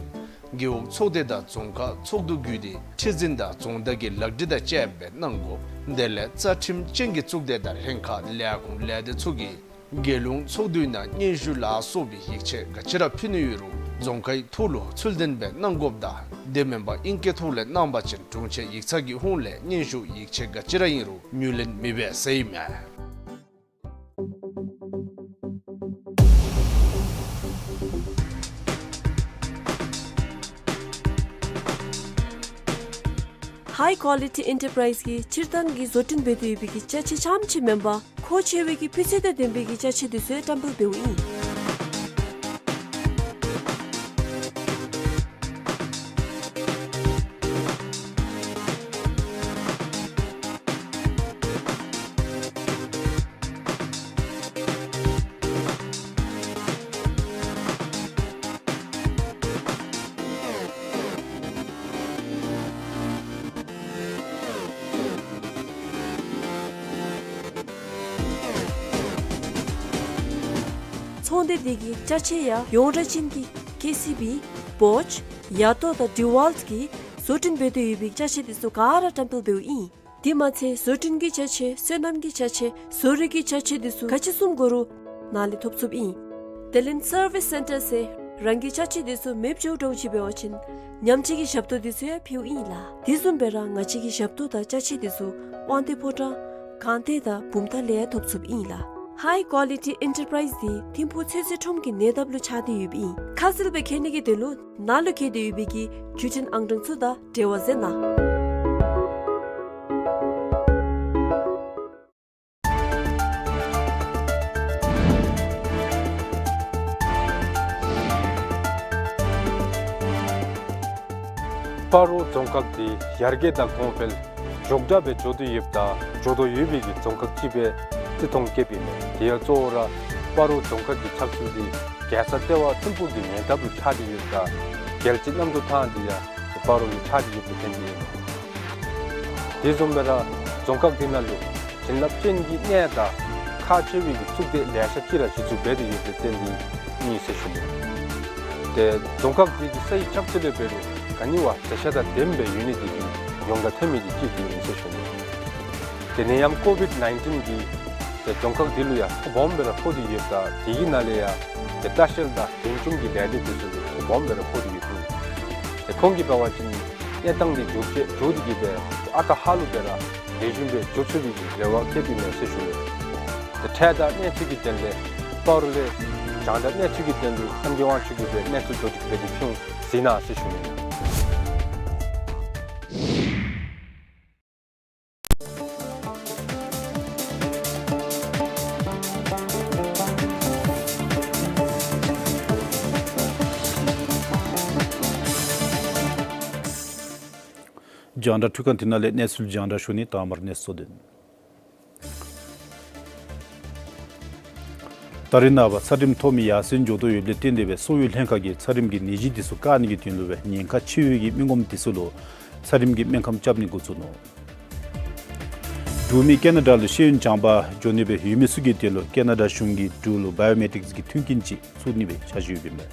རྒེད་འོག་ཚོགས་སྡེ་དང་རྫོང་ཁག་ཚོགས་འདུ་བརྒྱུད་དེ་ཁྲི་འཛིན་དང་རྫོང་བདག་གི་ལག་བྲིས་དང་བཅསཔ་སྦེ་གནང་དགོཔ། དེ་ལས་རྩ་ཁྲིམས་ཅན་གྱི་གཙུག་སྡེ་དང་ལྷན་ཁག་ལས་ཁུངས་ལས་སྡེ་ཚུ་གིས་རྒྱལ་ཡོངས་ཚོགས་འདུའི་ནང་སྙན་ཞུ་ལ་སོགས་པའི་ཡིག་ཆ་ག་ཅི་ར་ཕུལ་ནི་ཡོད་རུང་རྫོང་ཁའི་ཐོག་ལུ་ཚུལ་ལྡན་སྦེ་གནང་དགོཔ་དང་དེ་མེན་པར་ཨིང་སྐད་ཐོག་ལས་གནང་པ་ཅིན་དྲུང་ཆེན་ཡིག་ཚང་གི་ཧོངས་ལས་སྙན་ཞུ་ཡིག་ཆ་ག་ཅི་ར་ཨིན་རུང་ངོས་ལེན་མི་འབད་ཟེར་ཨིན་མས། High Quality Enterprise གིས་སྤྱིར་བཏང་གི་བཟོ་སྐྲུན་འབད་དེ་ཡོད་པའི་གི་ཅ་ཆས་རྐྱངམ་ཅིག་མེན་པར་མཁོ་ཆེ་བའི་གི་སྤུས་ཚད་དང་ལྡན་པའི་གི་ཅ་ཆས་དེ་ཚུ་ཡང་བཀྲམ་སྤེལ་འབདཝ་ཨིན། ཚོང་སྡེ་འདི་གི་ཅ་ཆས་ཡང་ཡོངས་གྲགས་ཅན་གྱི་ཀེ་སི་བི། བོཇ། ཡ་ཏོ་དང་ཌི་ཝཱལཊ་གིས་བཟོ་སྐྲུན་འབད་དེ་ཡོད་པའི་ཅ་ཆས་དེ་ཚུ་ག་ར་བཀྲམ་སྤེལ་འབདཝ་ཨིན། དེ་མ་ཚད་བཟོ་སྐྲུན་གྱི་ཅ་ཆས་སོ་ནམ་གྱི་ཅ་ཆས་བཟོ་རིག་གི་ཅ་ཆས་དེ་ཚུ་ག་ཅི་བཟུམ་དགོ་རུང་ནཱ་ལས་ཐོབ་ཚུགསཔ་ཨིན། དེ་ལས་སར་བིས་སེན་ཊར་ཟེར་རང་གི་ཅ་ཆས་དེ་ཚུ་མེདཔ་འགྱོ་འགྱོཝ་ཅིག་འབད་བ་ཅིན་ཉམས་བཅོས་ཀྱི་ཞབས་ཏོག་དེ་ཚུ་ཡང་ཕུལཝ་ཨིན་ལགས། དེ་བཟུམ་སྦེ་ར་ང་བཅས་ཀྱི་ཞབས་ཏོག་དང་ཅ་ཆས་དེ་ཚུ་དབང་འདུས་ཕོ་བྲང་གངས་ཏེ་དང་བུམ་ཐང་ལས་ཡང་ཐོབ་ཚུགསཔ་ཨིན་ལགས། High Quality Enterprise འདི་ཐིམ་ཕུག་ཚོད་བསྲེ་ཁྲོམ་གྱི་ཉེ་འདབས་ལུ་ཆགས་ཏེ་ཡོདཔ་ཨིན། ཁ་གསལ་སྦེ་མཁྱེན་ནི་གི་དོན་ལུ་ནཱ་ལུ་བཀལ་ཏེ་ཡོད་པའི་གི་བརྒྱུད་འཕྲིན་ཨང་གྲངས་ཚུ་དང་འབྲེལ་བ་མཛད་གནང་། སྤ་རོ་རྫོང་ཁག་འདི་ཡར་རྒྱས་དང་གོང་འཕེལ་མགྱོགས་དྲགས་སྦེ་འགྱོ་སྟེ་ཡོདཔ་དང་འགྱོ་དོ་ཡོད་པའི་གི་རྫོང་ཁག་ཅིག་སྦེ་བརྩི་མཐོང་བསྐྱེདཔ་ཨིན་མས། དེ་ཡང་གཙོ་བོ་ར་སྤ་རོ་རྫོང་ཁག་གི་ཆགས་ཚུལ་འདི་རྒྱལ་ས་ལྟེ་བ་ཐིམ་ཕུག་གི་ཉེ་འདབས་ལུ་ཆགས་ཏེ་ཡོདཔ་ད་རྒྱལ་སྤྱི་གནམ་གྲུ་ཐང་འདི་ཡང་སྤ་རོ་ལུ་ཆགས་ཏེ་ཡོདཔ་ལས་བརྟེན་ཏེ་ཨིན་མས། དེ་བཟུམ་སྦེ་ར་རྫོང་ཁག་འདི་ནང་ལུ་བྱིན་རླབས་ཅན་གྱི་གནས་དང་ཁག་ཆེ་བའི་གི་གཙུག་སྡེ་ལེ་ཤ་ཅིག་ར་གཞི་བཙུགས་འབད་དེ་ཡོདཔ་ལས་བརྟེན་ཏེ་ཨིན་ཟེར་ཞུ་ནི། ཏེ་རྫོང་ཁག་འདི་གི་ས་ཡི་ཆགས་ཚུལ་ལས་འབད་རུང་ག་ནི་བ་མཛེས་ཆ་དང་ལྡནམ་སྦེ་ཡོད་ནི་འདི་གིས་ཡོངས་གྲགས་ཐོན་མི་འདི་གཅིག་འདི་ཨིན་ཟེར་ཞུ་ནི། ཏེ་ནད་ཡམས་ཀོ་བིཌ་ནའིན་ཊིན་འདི་ཏེ་རྫོང་ཁག་འདི་ལུ་ཡང་ཚ་སྦོམ་སྦེ་ར་ཕོག་སྟེ་ཡོདཔ་ད་དེ་གི་ནང་ལས་ཡང་ཏེ་ལྟ་བཤལ་དང་འདེམས་སྐྱོང་གི་ལས་སྡེ་འདི་ཚུ་ལུ་ཚ་སྦོམ་སྦེ་ར་ཕོག་སྟེ་ཡོདཔ་ཨིན། ཏེ་ཁོང་གིས་འབད་བ་ཅིན་གནས་སྟངས་འདི་མགྱོགས་ཅིག་མགྱོགས་ཏེ་གི་སྦེ་ཨ་རྟག་ཧ་ལུགས་སྦེ་ར་ལེགས་ཤོམ་སྦེ་འགྱོ་ཚུགས་པའི་གི་རེ་བ་བསྐྱེདཔ་ཨིན་མས་ཟེར་ཞུ་ནི། ཏེ་འཕྲལ་དག་གནས་ཚུལ་གྱི་དོན་ལས་སྤ་རོ་ལས་རྒྱང་བསྒྲགས་གནས་ཚུལ་གྱི་དོན་ལུ་ཧན་གྱི་དབང་ཕྱུག་གིས་སྦེ་གནས་ཚུལ་མདོར་བསྡུས་སྦེ་འདི་ཕུལ་འོང་ཟེར་ནི་ཟེར་ཞུ་ནི། རྒྱང་བསྒྲགས་འཕྲུལ་ཁང་འདི་ནང་ལས་གནས་ཚུལ་རྒྱང་བསྒྲགས་ཞུ་ནི། དང་པ་ར་གནས་ཚུལ་དོན། ད་རེས་ནངས་པ་ཚད་རིམས་ཐོབ་མི་ཡར་སེང་འགྱོ་དོ་ཡོདཔ་ལས་བརྟེན་ཏེ་སྦེ་གསོ་བའི་ལྷན་ཁག་གིས་ཚད་རིམས་ཀྱི་ནད་གཞི་འདི་ཚུ་བཀག་ནི་གི་དོན་ལུ་སྦེ་ཉེན་ཁ་ཆེ་བའི་གི་མི་ངོམ་འདི་ཚུ་ལུ་ཚད་རིམས་ཀྱི་སྨན་ཁབ་རྐྱབ་ནི་འགོ་བཙུགས་ནུག། འབྲུག་མི་ཀེ་ན་ཌ་ལུ་ཤེས་ཡོན་སྦྱང་པར་འགྱོ་ནི་སྦེ་ཡོད་མི་ཚུ་གི་དོན་ལུ་ཀེ་ན་ཌ་གཞུང་གིས་འབྲུག་ལུ་བའི་ཡོ་མེ་ཊིགསི་གི་མཐུན་རྐྱེན་ཅིག་བཙུགས་ནི་སྦེ་འཆར་གཞི་ཡོདཔ་ཨིན་མས།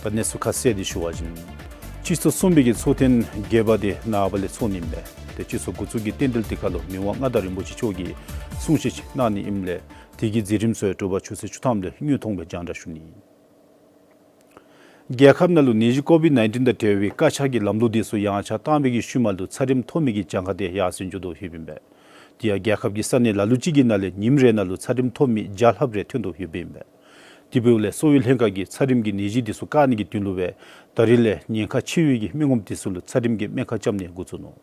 ད་གནས་ཚུལ་ཁ་གསལ་འདི་ཞུ་བ་ཅིན། སྤྱི་ཚོགས་གསུམ་པའི་གི་ཚོགས་ཐེངས་བརྒྱད་པ་འདི་ནངས་པ་ལས་ཚོགས་ནི་ཨིན་པས། ཏེ་སྤྱི་ཚོགས་འགོ་བཙུགས་ཀྱི་རྟེན་འབྲེལ་འདི་ཁར་ལུ་མི་དབང་མངའ་བདག་རིན་པོ་ཆེ་མཆོག་གིས་གསུང་བཤད་ཅིག་གནང་ནི་ཨིནམ་ལས་དེ་གི་མཛད་རིམ་ཚུ་ཡང་དྲོ་པ་ཆུ་ཚོད་བཅུ་ཐམ་ལས་དངོས་མཐོང་སྦེ་རྒྱང་བསྒྲགས་ཞུ་ནི་ཨིན། རྒྱལ་ཁབ་ནང་ལུ་ནད་གཞི་ཀོ་བིཌ་ནའིན་ཊིན་དང་འབྲེལ་བའི་བཀའ་ཤག་གི་ལམ་ལུགས་འདི་ཚུ་ཡངས་ཆག་བཏང་བའི་གི་ཤུལ་མ་ལུ་ཚད་རིམས་ཐོབ་མི་གི་གྱངས་ཁ་འདི་ཡར་སེང་འགྱོ་དོ་ཡོདཔ་ཨིན་པས། དེ་ཡང་རྒྱལ་ཁབ་ཀྱི་ས་གནས་ལ་ལུ་ཅིག་གི་ནང་ལས་ཉིནམ་རེ་ནང་ལུ་ཚད་རིམས་ཐོབ་མི་བརྒྱ་ལྷགཔ་རེ་ཐོན་དོ་ཡོདཔ་ཨིན་པས། དེ་འབདཝ་ལས་གསོ་བའི་ལྷན་ཁག་གིས་ཚད་རིམས་ཀྱི་ནད་གཞི་འདི་ཚུ་བཀག་ནི་གི་དོན་ལུ་སྦེ་ད་རེས་ལས་ཉེན་ཁ་ཆེ་བའི་གི་མི་ངོམ་འདི་ཚུ་ལུ་ཚད་རིམས་ཀྱི་སྨན་ཁབ་རྐྱབ་ནི་འགོ་བཙུགས་ནུག།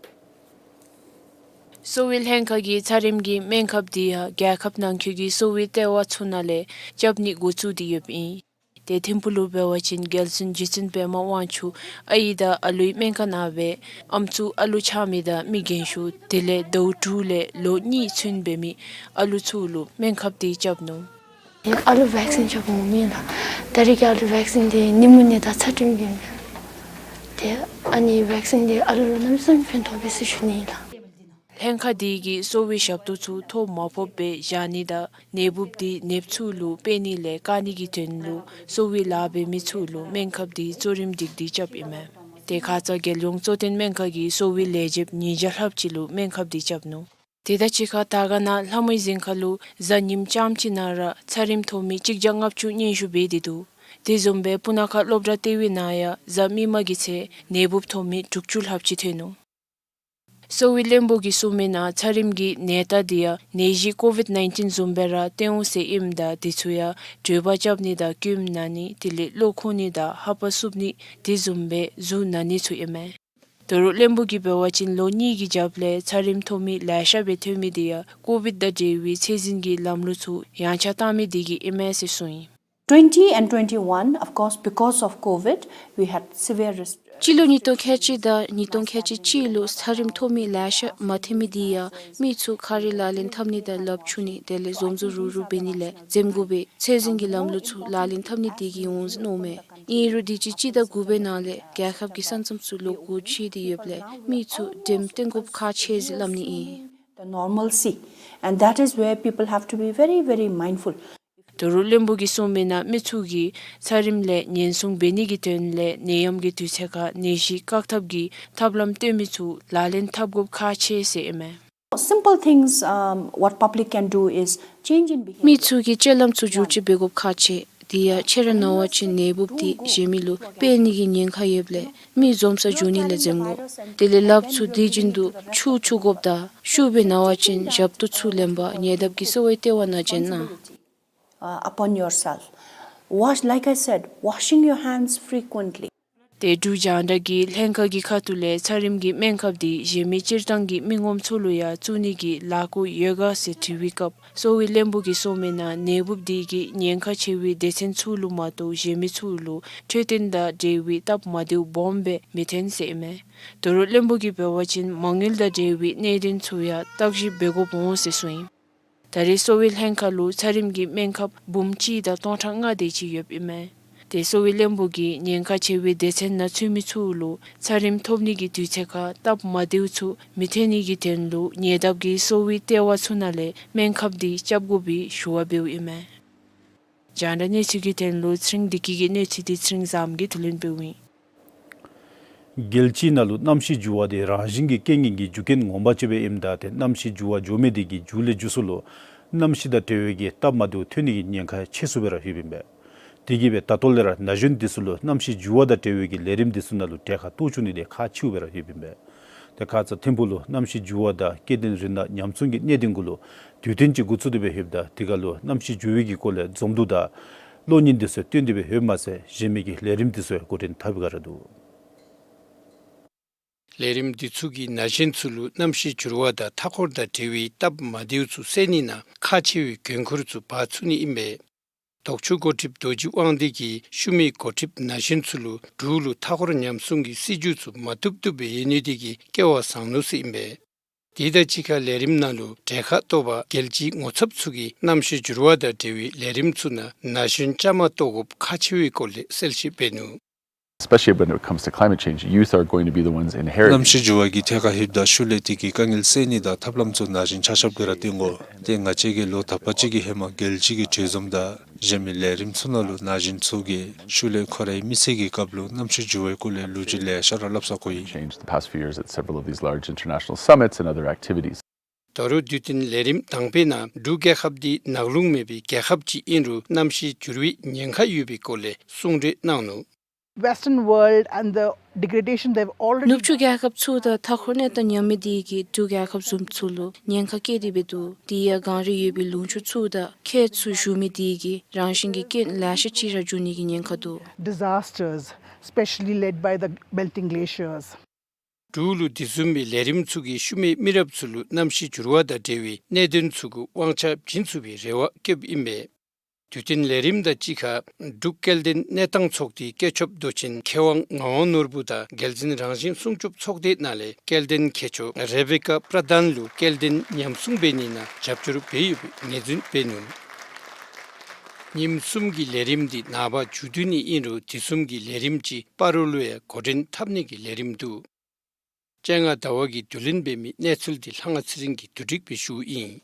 གསོ་བའི་ལྷན་ཁག་གིས་ཚད་རིམས་ཀྱི་སྨན་ཁབ་འདི་ཡང་རྒྱལ་ཁབ་ནང་འཁོད་ཀྱི་གསོ་བའི་ལྟེ་བ་ཚུ་ནང་ལས་རྐྱབ་ནི་འགོ་བཙུགས་ཏེ་ཡོདཔ་ཨིན། ཏེ་ཐིམ་ཕུག་ལུ་འབད་བ་ཅིན་རྒྱལ་བཙུན་རྗེ་བཙུན་པདྨ་དབང་ཕྱུག་ཨའི་དང་ཨ་ལུའི་སྨན་ཁང་ནང་སྦེ་ཨམ་སྲུ་ཨ་ལུ་ཆགས་མི་དང་མི་རྒན་ཤོས་དེ་ལས་ཟླཝ་དྲུག་ལས་ལོ་གཉིས་ཚུན་འབད་མི་ཨ་ལུ་ཚུ་ལུ་སྨན་ཁབ་འདི་རྐྱབ་ནུག། ཨ་ལུ་བེག་སིན་རྐྱབ་འོང་མི་ལགས། ད་རེས་ཀྱི་ཨ་ལུ་བེག་སིན་འདི་ནི་མོ་ནི་ཡ་དང་ཚད་རིམས་ཀྱི་ཨིན་པས། ཏེ་ཨ་ནི་བེག་སིན་འདི་ཨ་ལུ་ལུ་གནམ་མེད་ས་མེད་ཕན་ཐོགས་པས་ཟེར་ཞུ་ནི་ཨིན་ལགས། ལྷན་ཁག་འདི་གིས་གསོ་བའི་ཞབས་ཏོག་ཚུ་ཐོ་མ་ཕོགཔ་སྦེ་བཞག་ནི་དང་ནད་འབུཔ་འདི་ནདཔ་ཚུ་ལུ་སྤེལ་ནི་ལས་བཀག་ནི་གི་དོན་ལུ་གསོ་བའི་ལཱ་འབད་མི་ཚུ་ལུ་སྨན་ཁབ་འདི་གཙོ་རིམ་སྒྲིག་སྟེ་རྐྱབ་ཨིན་མས། ཏེ་ཁ་ཙ་རྒྱལ་ཡོངས་གཙོ་བསྟེན་སྨན་ཁང་གིས་གསོ་བའི་ལས་བྱེདཔ་ཉིས་བརྒྱ་ལྷགཔ་ཅིག་ལུ་སྨན་ཁབ་འདི་རྐྱབ་ནུག། དེ་དང་གཅིག་ཁར་དར་དཀར་ནང་ལྷ་མོའི་གཟིམ་ཁང་ལུ་གཟའ་ཉིམ་རྐྱངམ་གཅིག་ནང་ར་ཚད་རིམས་ཐོབ་མི་གཅིག་བརྒྱ་ལྔ་བཅུ་ཉི་ཤུ་འབད་དེ་འདུག། དེ་བཟུམ་སྦེ་སྤུ་ན་ཁ་སློབ་གྲྭ་ལྟེ་བའི་ནང་ཡང་གཟའ་མིག་དམར་གྱི་ཚེ་ནད་འབུཔ་ཐོབ་མི་དྲུག་ཅུ་ལྷགཔ་ཅིག་ཐོན་ནུག། གསོ་བའི་བློན་པོ་གིས་གསུངས་མི་ནང་ཚད་རིམས་ཀྱི་ནད་རྟགས་འདི་ཡང་ནད་གཞི་ཀོ་བིཌ་ནའིན་ཊིན་བཟུམ་སྦེ་ར་སྟོན་འོང་ཟེར་ཨིནམ་ད་དེ་ཚུ་ཡང་གྲོད་པ་རྐྱབ་ནི་དང་སྐྱོན་ན་ནི་དེ་ལས་བློ་འཁོར་ནི་དང་ཧ་པ་སུབ་ནི་དེ་བཟུམ་སྦེ་གཟུགས་ན་ནི་ཚུ་ཨིན་མས། དོ་རུང་བློན་པོ་གིས་འབད་བ་ཅིན་ལོ་གཉིས་ཀྱི་རྒྱབ་ལས་ཚད་རིམས་ཐོབ་མི་ལེ་ཤ་སྦེ་ཐོན་མི་འདི་ཡང་ཀོ་བིཌ་དང་འབྲེལ་བའི་ཚད་འཛིན་གྱི་ལམ་ལུགས་ཚུ་ཡངས་ཆག་བཏང་མི་འདི་གིས་ཨིན་མས་ཟེར་གསུངས་ཡི། Twenty and twenty-one, of course, because of COVID, we had severe rest- སྤྱི་ལོ་ཉིས་སྟོང་ཁལ་གཅིག་དང་ཉིས་སྟོང་ཁལ་གཅིག་གཅིག་ལུ་ཚད་རིམས་ཐོབ་མི་ལེ་ཤ་མ་ཐོན་མི་འདི་ཡང་མི་ཚུ་ཁ་རས་ལག་ལེན་འཐབ་ནི་དང་ལགཔ་འཁྱུ་ནི་དེ་ལས་འཛོམས་འཛོམས་རུག་རུག་འབད་ནི་ལས་འཛེམ་དགོ་པའི་ཚད་འཛིན་གྱི་ལམ་ལུགས་ཚུ་ལག་ལེན་འཐབ་ནི་འདི་གིས་འོང་ཟེར་མནོཝ་མས། ཨིན་རུང་དུས་ཅི་སྤྱི་ཟླ་དགུ་པའི་ནང་ལས་རྒྱལ་ཁབ་ཀྱི་ས་མཚམས་ཚུ་ལོག་སྒོ་ཕྱེ་སྟེ་ཡོདཔ་ལས་མི་ཚུ་འགྲེམས་སྟོན་དགོཔ་ཁག་ཆེ་ཟེར་སླབ་ནི་ཨིན། The normalcy, and that is where people have to be very, very mindful. དོ་རུང་བློན་པོ་གིས་གསུངས་མི་ནང་མི་ཚུ་གིས་ཚད་རིམས་ལས་ཉེན་སྲུང་འབད་ནི་གི་དོན་ལས་ནད་ཡམས་ཀྱི་དུས་ཚོད་ཁར་ནད་གཞི་བཀག་ཐབས་ཀྱི་ཐབས་ལམ་སྟོན་མི་ཚུ་ལག་ལེན་འཐབ་དགོཔ་ཁག་ཆེ་ཟེར་ཨིན་མས། Simple things, um, what public can do is change in behavior. མི་ཚུ་གིས་སྤྱོད་ལམ་ཚུ་བསྒྱུར་བཅོས་འབད་དགོཔ་ཁག་ཆེ། དེ་ཡང་ཁྱེད་ར་ན་བ་ཅིན་ནད་འབུཔ་འདི་གཞན་མི་ལུ་སྤེལ་ནི་གི་ཉེན་ཁ་ཡོདཔ་ལས་མི་འཛོམས་སར་འགྱོ་ནི་ལས་འཛེམ་དགོ། དེ་ལས་ལགཔ་ཚུ་དུས་རྒྱུན་དུ་འཁྱུ་འཁྱུ་དགོཔ་དང་ཤུགས་སྦེ་ན་བ་ཅིན་ཞབས་ཏོག་ཚུ་ལེན་པར་ཉེ་འདབས་ཀྱི་གསོ་བའི་ལྟེ་བ་ནང་བྱོན་གནང་། Uh, upon yourself. Wash, like I said, washing your hands frequently. ཏེ་འབྲུག་རྒྱང་བསྒྲགས་ཀྱིས་ལྷན་ཁག་གི་ཁ་ཐུག་ལས་ཚད་རིམས་ཀྱི་སྨན་ཁབ་འདི་གཞན་མི་སྤྱིར་བཏང་གི་མི་ངོམ་ཚུ་ལུ་ཡང་བཙུགས་ནི་གི་ལཱ་བཀོད་ཡོད་ག་ཟེར་དྲི་བའི་སྐབས་གསོ་བའི་བློན་པོ་གིས་གསུངས་མི་ནང་ནད་འབུཔ་འདི་གིས་ཉེན་ཁ་ཆེ་བའི་སྡེ་ཚན་ཚུ་ལུ་མ་གཏོགས་གཞན་མི་ཚུ་ལུ་འཕྲོད་བསྟེན་དང་འབྲེལ་བའི་སྟབས་མ་བདེཝ་སྦོམ་སྦེ་མི་ཐོན་ཟེར་ཨིན་མས། དོ་རུང་བློན་པོ་གིས་འབད་བ་ཅིན་མ་དངུལ་དང་འབྲེལ་བའི་གནད་དོན་ཚུ་ཡང་བརྟག་ཞིབ་འབད་དགོཔ་འོང་ཟེར་གསུངས་ཡི། ད་རེས་གསོ་བའི་ལྷན་ཁག་ལུ་ཚད་རིམས་ཀྱི་སྨན་ཁབ་འབུམ་གཅིག་དང་སྟོང་ཕྲག་ལྔ་དེ་ཅིག་ཡོདཔ་ཨིན་མས། ཏེ་གསོ་བའི་བློན་པོ་གིས་ཉེན་ཁ་ཆེ་བའི་སྡེ་ཚན་ནང་ཚུད་མི་ཚུ་ལུ་ཚད་རིམས་ཐོབ་ནི་གི་དུས་ཚོད་ཁར་སྟབས་མ་བདེཝ་ཚུ་མི་ཐོན་ནི་གི་དོན་ལུ་ཉེ་འདབས་ཀྱི་གསོ་བའི་ལྟེ་བ་ཚུ་ནང་ལས་སྨན་ཁབ་འདི་རྐྱབ་དགོ་པའི་ཞུ་བ་འབདཝ་ཨིན་མས། རྒྱང་བསྒྲགས་གནས་ཚུལ་གྱི་དོན་ལུ་ཚེ་རིང་བདེ་སྐྱིད་ཀྱི་གནས་ཚུལ་འདི་ཚེ་རིང་བཟངམོ་གིས་བསྡུ་ལེན་འབདཝ་ཨིན། རྒྱལ་སྤྱིའི་ནང་ལུ་གནམ་གཤིས་འགྱུར་བ་དེ་རང་བཞིན་གྱི་རྐྱེན་ངན་གྱི་རྒྱུ་རྐྱེན་ངོ་མ་ཅིག་སྦེ་ཨིནམ་ད་ཏེ་གནམ་གཤིས་འགྱུར་བ་འགྱོ་མི་དེ་གིས་མཇུག་ལས་མཇུག་སུ་ལུ་གནམ་གཤིས་དང་འབྲེལ་བའི་གི་སྟབས་མ་བདེཝ་ཐོན་ནི་གི་ཉེན་ཁ་ཆེ་སུ་སྦེ་ར་ཡོདཔ་ཨིན་པས། དེ་གིས་སྦེ་ད་ལྟོ་ལས་ར་ན་གཞོན་འདི་ཚུ་ལུ་གནམ་གཤིས་འགྱུར་བ་དང་འབྲེལ་བའི་གི་ལས་རིམ་འདི་ཚུ་ནང་ལུ་གྲལ་ཁར་གཏོགས་བཅུག་ནི་དེ་ཁག་ཆེཝ་སྦེ་ར་ཡོདཔ་ཨིན་པས། ཏེ་ཁ་ཙ་ཐིམ་ཕུག་ལུ་གནམ་གཤིས་འགྱུར་བ་དང་སྐྱེ་ལྡན་རིགས་སྣ་ཉམས་སྲུང་གི་གནད་དོན་གུ་ལུ་དུས་སྟོན་ཅིག་འགོ་བཙུགས་ཏེ་སྦེ་ཡོདཔ་ད་དེ་ཁར་ལུ་གནམ་གཤིས་འགྱུར་བའི་གི་སྐོར་ལས་འཛོམས་འདུ་དང་གློག་བརྙན་འདི་ཚུ་སྟོན་ཏེ་སྦེ་ཡོདཔ་མ་ཚད་གཞན་མི་གི་ལས་རིམ་འདི་ཚུ་ཡང་འགོ་འདྲེན་འཐབ་པའི་སྒང་ར་འདུག། ལས་རིམ་འདི་ཚུ་གིས་ན་གཞོན་ཚུ་ལུ་གནམ་གཤིས་འགྱུར་བ་དང་མཐའ་འཁོར་དང་འབྲེལ་བའི་སྟབས་མ་བདེཝ་ཚུ་སེལ་ནི་ནང་ཁག་ཆེ་བའི་འགན་ཁུར་ཚུ་འབག་ཚུགས་ནི་ཨིན་པས། ལྡོག་ཕྱོགས་འགོ་ཁྲིདཔ་རྡོ་རྗེ་དབང་འདུས་ཀྱིས་ཤུལ་མའི་འགོ་ཁྲིདཔ་ན་གཞོན་ཚུ་ལུ་འབྲུག་ལུ་མཐའ་འཁོར་ཉམས་སྲུང་གི་སྲིད་བྱུས་ཚུ་མ་བཏུབ་བཏུབ་སྦེ་ཡོད་ནི་དེ་གིས་སྐལ་བ་བཟང་ནུག་ཟེར་ཨིན་པས། དེ་དང་གཅིག་ཁར་ལས་རིམ་ནང་ལུ་གྲལ་ཁར་གཏོགས་པ་རྒྱལ་སྤྱིའི་ངོ་ཚབ་ཚུ་གིས་གནམ་གཤིས་འགྱུར་བ་དང་འབྲེལ་བའི་ལས་རིམ་ཚུ་ནང་ན་གཞོན་བཅའ་མར་གཏོགས་དགོཔ་ཁག་ཆེ་བའི་སྐོར་ལས་གསལ་བཤད་འབད་ནུག། Especially when it comes to climate change, youth are going to be the ones inheriting. གནམ་གཤིས་འགྱུར་བ་གི་ཐད་ཁར་ལྷོདཔ་ད་ཤུལ་ལས་དེ་གི་དཀའ་ངལ་སེལ་ནི་དང་ཐབས་ལམ་ཚུ་ན་གཞོན་ཆ་ཁྱབ་ཀྱིས་ར་བཏོན་དགོ། ཏེ་ང་བཅས་ཀྱིས་ལོ་དག་པ་ཅིག་གི་ཧེ་མ་རྒྱལ་སྤྱི་གི་གྲོས་འཛོམས་དང་གཞན་མི་ལས་རིམ་ཚུ་ནང་ལུ་ན་གཞོན་ཚུ་གིས་ཤུལ་ལས་ཁོ་རའི་མི་ཚེ་གི་སྐབས་ལུ་གནམ་གཤིས་འགྱུར་བའི་སྐོར་ལས་ལོ་རྒྱུས་ལེ་ཤ་ར་སླབ་ས་གོ་ཡི། Changed the past few years at several of these large international summits and other activities. ད་རུང་དུས་སྟོན་ལས་རིམ་དང་པའི་ནང་འབྲུག་རྒྱལ་ཁབ་འདི་ནག་རླུང་མེད་པའི་རྒྱལ་ཁབ་ཅིག་ཨིན་རུང་གནམ་གཤིས་འགྱུར་བའི་ཉེན་ཁ་ཡོད་པའི་སྐོར་ལས་གསུང་གྲོས་གནང་ནུག། Western world and the degradation they've already ནུབ་ཕྱོགས་རྒྱལ་ཁབ་ཚུ་དང་མཐའ་འཁོར་གནས་སྟངས་ཉམས་མི་དེ་གིས་འབྲུག་རྒྱལ་ཁབ་བཟུམ་ཚུ་ལུ་ཉེན་ཁ་བཀལ་ཏེ་འབད་འདུག། དེ་ཡང་གངས་རི་ཡོད་པའི་ལུང་ཕྱོགས་ཚུ་དང་ཁྱད་ཚུ་ཞུགས་མི་དེ་གིས་རང་བཞིན་གྱི་རྐྱེན་ལེ་ཤ་ཅིག་ར་འབྱུང་ནི་གི་ཉེན་ཁ་འདུག། Disasters, especially led by the melting glaciers. འབྲུག་ལུ་དེ་བཟུམ་མའི་ལས་རིམ་ཚུ་གིས་ཤུལ་མའི་མི་རབས་ཚུ་ལུ་གནམ་གཤིས་འགྱུར་བ་དང་འབྲེལ་བའི་གནད་དོན་ཚུ་གུ་དབང་ཆ་བྱིན་ཚུགས་པའི་རེ་བ་བསྐྱེདཔ་ཨིན་པས། དུས་སྟོན་ལས་རིམ་དང་གཅིག་ཁར་འབྲུག་སྐལ་ལྡན་གནས་སྟངས་ཚོགས་སྡེའི་བཀོད་ཁྱབ་མདོ་ཆེན་མཁས་དབང་ངག་དབང་ནོར་བུ་དང་རྒྱལ་འཛིན་རང་བཞིན་སྲུང་སྐྱོབ་ཚོགས་སྡེ་ནང་ལས་སྐལ་ལྡན་མཁས་མཆོག་རེ་བེ་ཀ་པྲ་དཱན་ལུ་སྐལ་ལྡན་ཉམས་སྲུང་འབད་ནི་ནང་རྒྱབ་སྐྱོར་འབད་ཡོདཔ་ངོས་འཛིན་འབད་ནུག། ཉིནམ་གསུམ་གྱི་ལས་རིམ་འདི་ནངས་པ་མཇུག་བསྡུ་ནི་ཨིན་རུང་དེ་གསུམ་གྱི་ལས་རིམ་ཅིག་སྤ་རོ་ལུ་ཡང་འགོ་འདྲེན་འཐབ་ནི་གི་ལས་རིམ་འདུག། སྤྱན་སྔ་ཟླ་བ་གིས་བསྡུ་ལེན་འབད་མི་གནས་ཚུལ་འདི་ལྷ་དབང་ཚེ་རིང་གིས་བསྡུ་སྒྲིག་འབད་ཞུཝ་ཨིན།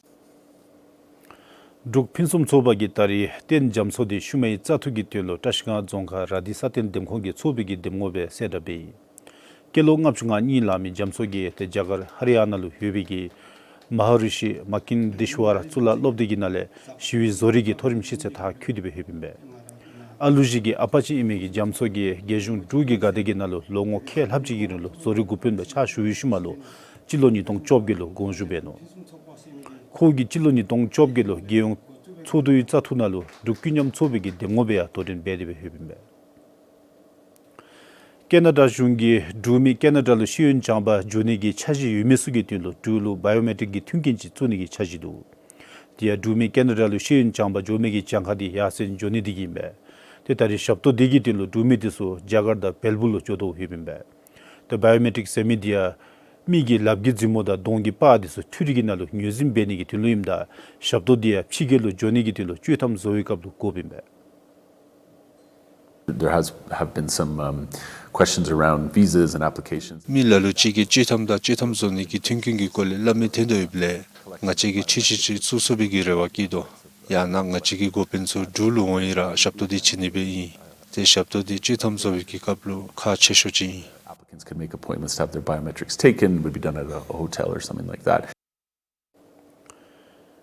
འབྲུག་ཕུན་སུམ་ཚོགས་པ་གིས་ད་རིས་རྟེན་རྒྱ་མཚོ་འདི་ཤུལ་མའི་བཙག་འཐུ་གི་དོན་ལུ་བཀྲིས་སྒང་རྫོང་ཁག་ར་དྷི་ས་གདན་འདེམས་ཁོངས་ཀྱི་ཚོགས་པའི་གི་འདེམས་ངོ་སྦེ་གསལ་བསྒྲགས་འབད་ཡི། སྐྱེས་ལོ་ལྔ་བཅུ་ང་གཉིས་ལང་མི་རྒྱ་མཚོ་གིས་ཏེ་རྒྱ་གར་ཧ་རི་ཡ་ན་ལུ་ཡོད་པའི་གི་མ་ཧ་རི་ཤི་མ་ཀིན་དི་ཤྭ་ར་གཙུག་ལག་སློབ་སྡེ་གི་ནང་ལས་ཞི་བའི་བཟོ་རིག་གི་མཐོ་རིམ་ཤེས་ཚད་མཐར་འཁྱོལ་ཏེ་སྦེ་ཡོདཔ་ཨིན་པས། ཨ་ལུ་ཅིག་གི་ཨ་པ་ཅིག་ཨིན་མི་གི་རྒྱ་མཚོ་གིས་རྒྱལ་གཞུང་འབྲུག་གི་དགའ་སྡེ་གི་ནང་ལུ་ལོ་ངོ་ཁལ་ལྷགཔ་ཅིག་གི་རིང་ལུ་བཟོ་རིག་འགོ་དཔོན་སྦེ་ཕྱག་ཞུ་བའི་ཤུལ་མ་ལུ་སྤྱི་ལོ་ཉིས་སྟོང་བཅོ་བརྒྱད་ལུ་དགོངས་ཞུ་འབད་ནུག། ཁོ་གིས་སྤྱི་ལོ་ཉིས་སྟོང་བཅོ་བརྒྱད་ལུ་རྒྱལ་ཡོངས་ཚོགས་འདུའི་བཙག་འཐུ་ནང་ལུ་འབྲུག་ཀུན་མཉམ་ཚོགས་པའི་གི་འདེམས་ངོ་སྦེ་ཡང་དོ་འགྲན་འབད་དེ་སྦེ་ཡོདཔ་ཨིན་པས། ཀེ་ན་ཌ་གཞུང་གིས་འབྲུག་མི་ཀེ་ན་ཌ་ལུ་ཤེས་ཡོན་སྦྱང་པར་འགྱོ་ནི་གི་འཆར་གཞི་ཡོད་མི་ཚུ་གི་དོན་ལུ་འབྲུག་ལུ་བཱ་ཡོ་མེ་ཊིཀ་གི་མཐུན་རྐྱེན་ཅིག་བཙུགས་ནི་གི་འཆར་གཞི་འདུག། དེ་ཡང་འབྲུག་མི་ཀེ་ན་ཌ་ལུ་ཤེས་ཡོན་སྦྱང་པར་འགྱོ་མི་གི་གྱངས་ཁ་འདི་ཡར་སེང་འགྱོ་ནི་འདི་གིས་ཨིན་པས། ཏེ་ད་རིས་ཞབས་ཏོག་འདི་གི་དོན་ལུ་འབྲུག་མི་འདི་ཚུ་རྒྱ་གར་དང་བལ་པོ་ལུ་འགྱོ་དོ་ཡོདཔ་ཨིན་པས། ཏེ་བཱ་ཡོ་མེ་ཊིཀ་ཟེར་མི་འདི་ཡང་མི་གི་ལགཔ་གི་མཛུབ་མོ་དང་གདོང་གི་པར་འདི་ཚུ་འཕྲུལ་རིག་གི་ནང་ལུ་ངོས་འཛིན་འབད་ནི་གི་དོན་ལུ་ཨིནམ་ད་ཞབས་ཏོག་འདི་ཡང་ཕྱི་རྒྱལ་ལུ་འགྱོ་ནི་གི་དོན་ལུ་བཅོས་ཐམ་བཟོ་བའི་སྐབས་ལུ་དགོཔ་ཨིན་པས། There has, have been some, um, questions around visas and applications. མི་ལ་ལུ་ཅིག་གིས་བཅོས་ཐམ་དང་བཅོས་ཐམ་བཟོ་ནི་གི་མཐུན་རྐྱེན་གྱི་སྐོར་ལས་སླབ་མི་ཐོན་དོ་ཡོདཔ་ལས་ང་བཅས་ཀྱིས་འཕྲུལ་ཆས་ཅིག་བཙུགས་ཚུགས་པའི་གི་རེ་བ་བསྐྱེད་དོ། ཡང་ན་ང་བཅས་ཀྱི་འགོ་དཔོན་ཚུ་འབྲུག་ལུ་འོང་ཡི་ར་ཞབས་ཏོག་འདི་བྱིན་ནི་སྦེ་ཨིན། ཏེ་ཞབས་ཏོག་འདི་བཅོས་ཐམ་བཟོ་བའི་གི་སྐབས་ལུ་ཁག་ཆེ་ཤོས་ཅིག་ཨིན། Applicants can make appointments to have their biometrics taken, would be done at a hotel or something like that.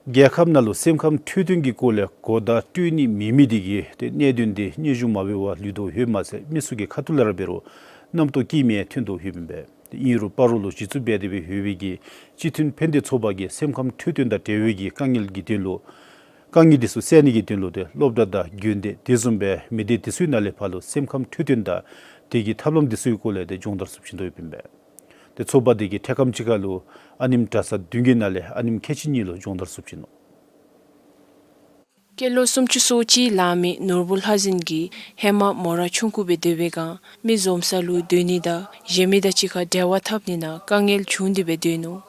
རྒྱལ་ཁབ་ནང་ལུ་སེམས་ཁམས་འཕྲོད་བསྟེན་གྱི་སྐོར་ལས་གོ་བརྡ་སྤྲོད་ནི་མེད་མི་འདི་གིས་ཏེ་གནད་དོན་འདི་སྙན་ཞུ་མ་འབད་བར་ལུས་དོ་ཡོདཔ་མ་ཚད་མི་ཚུ་གི་ཁ་ཐུག་ལས་ར་འབད་རུང་རྣམ་རྟོག་སྐྱེ་མི་ཐོན་དོ་ཡོདཔ་ཨིན་པས། ཏེ་ཨིན་རུང་སྤ་རོ་ལུ་གཞི་བཙུགས་འབད་དེ་སྦེ་ཡོད་པའི་གི་སྤྱི་མཐུན་ཕན་བདེ་ཚོགས་པ་གིས་སེམས་ཁམས་འཕྲོད་བསྟེན་དང་འབྲེལ་བའི་གི་དཀའ་ངལ་གྱི་དོན་ལུ་དཀའ་ངལ་འདི་ཚུ་སེལ་ནི་གི་དོན་ལུ་ཏེ་སློབ་གྲྭ་དང་དགོན་སྡེ་དེ་བཟུམ་སྦེ་མི་སྡེ་དེ་ཚུའི་ནང་ལས་ཕར་ལུ་སེམས་ཁམས་འཕྲོད་བསྟེན་དང་དེ་གི་ཐབས་ལམ་དེ་ཚུ་གི་སྐོར་ལས་ཏེ་སྦྱོང་བརྡར་ཚུ་བྱིན་དོ་ཡོདཔ་ཨིན་པས། ཏེ་ཚོགས་པ་དེ་གིས་འཕྲལ་ཁམས་ཅིག་ཁར་ལུ་ཨ་ནེམོ་གྲྭ་ཚང་བདུན་གྱི་ནང་ལས་ཨ་ནེམོ་ཁལ་གཅིག་གཉིས་ལུ་སྦྱོང་བརྡར་ཚུ་བྱིན་ནུག། སྐྱེས་ལོ་སུམ་ཅུ་སོ་གཅིག་ལང་མི་ནོར་བུ་ལྷ་འཛིན་གྱིས་ཧེ་མ་མོ་ར་ཆུང་ཀུ་སྦེ་སྡོད་པའི་སྒང་མི་འཛོམས་ས་ལུ་སྡོད་ནི་དང་གཞན་མི་དང་གཅིག་ཁར་འབྲེལ་བ་འཐབ་ནི་ནང་དཀའ་ངལ་བྱུང་སྟེ་སྦེ་སྡོད་ནུག།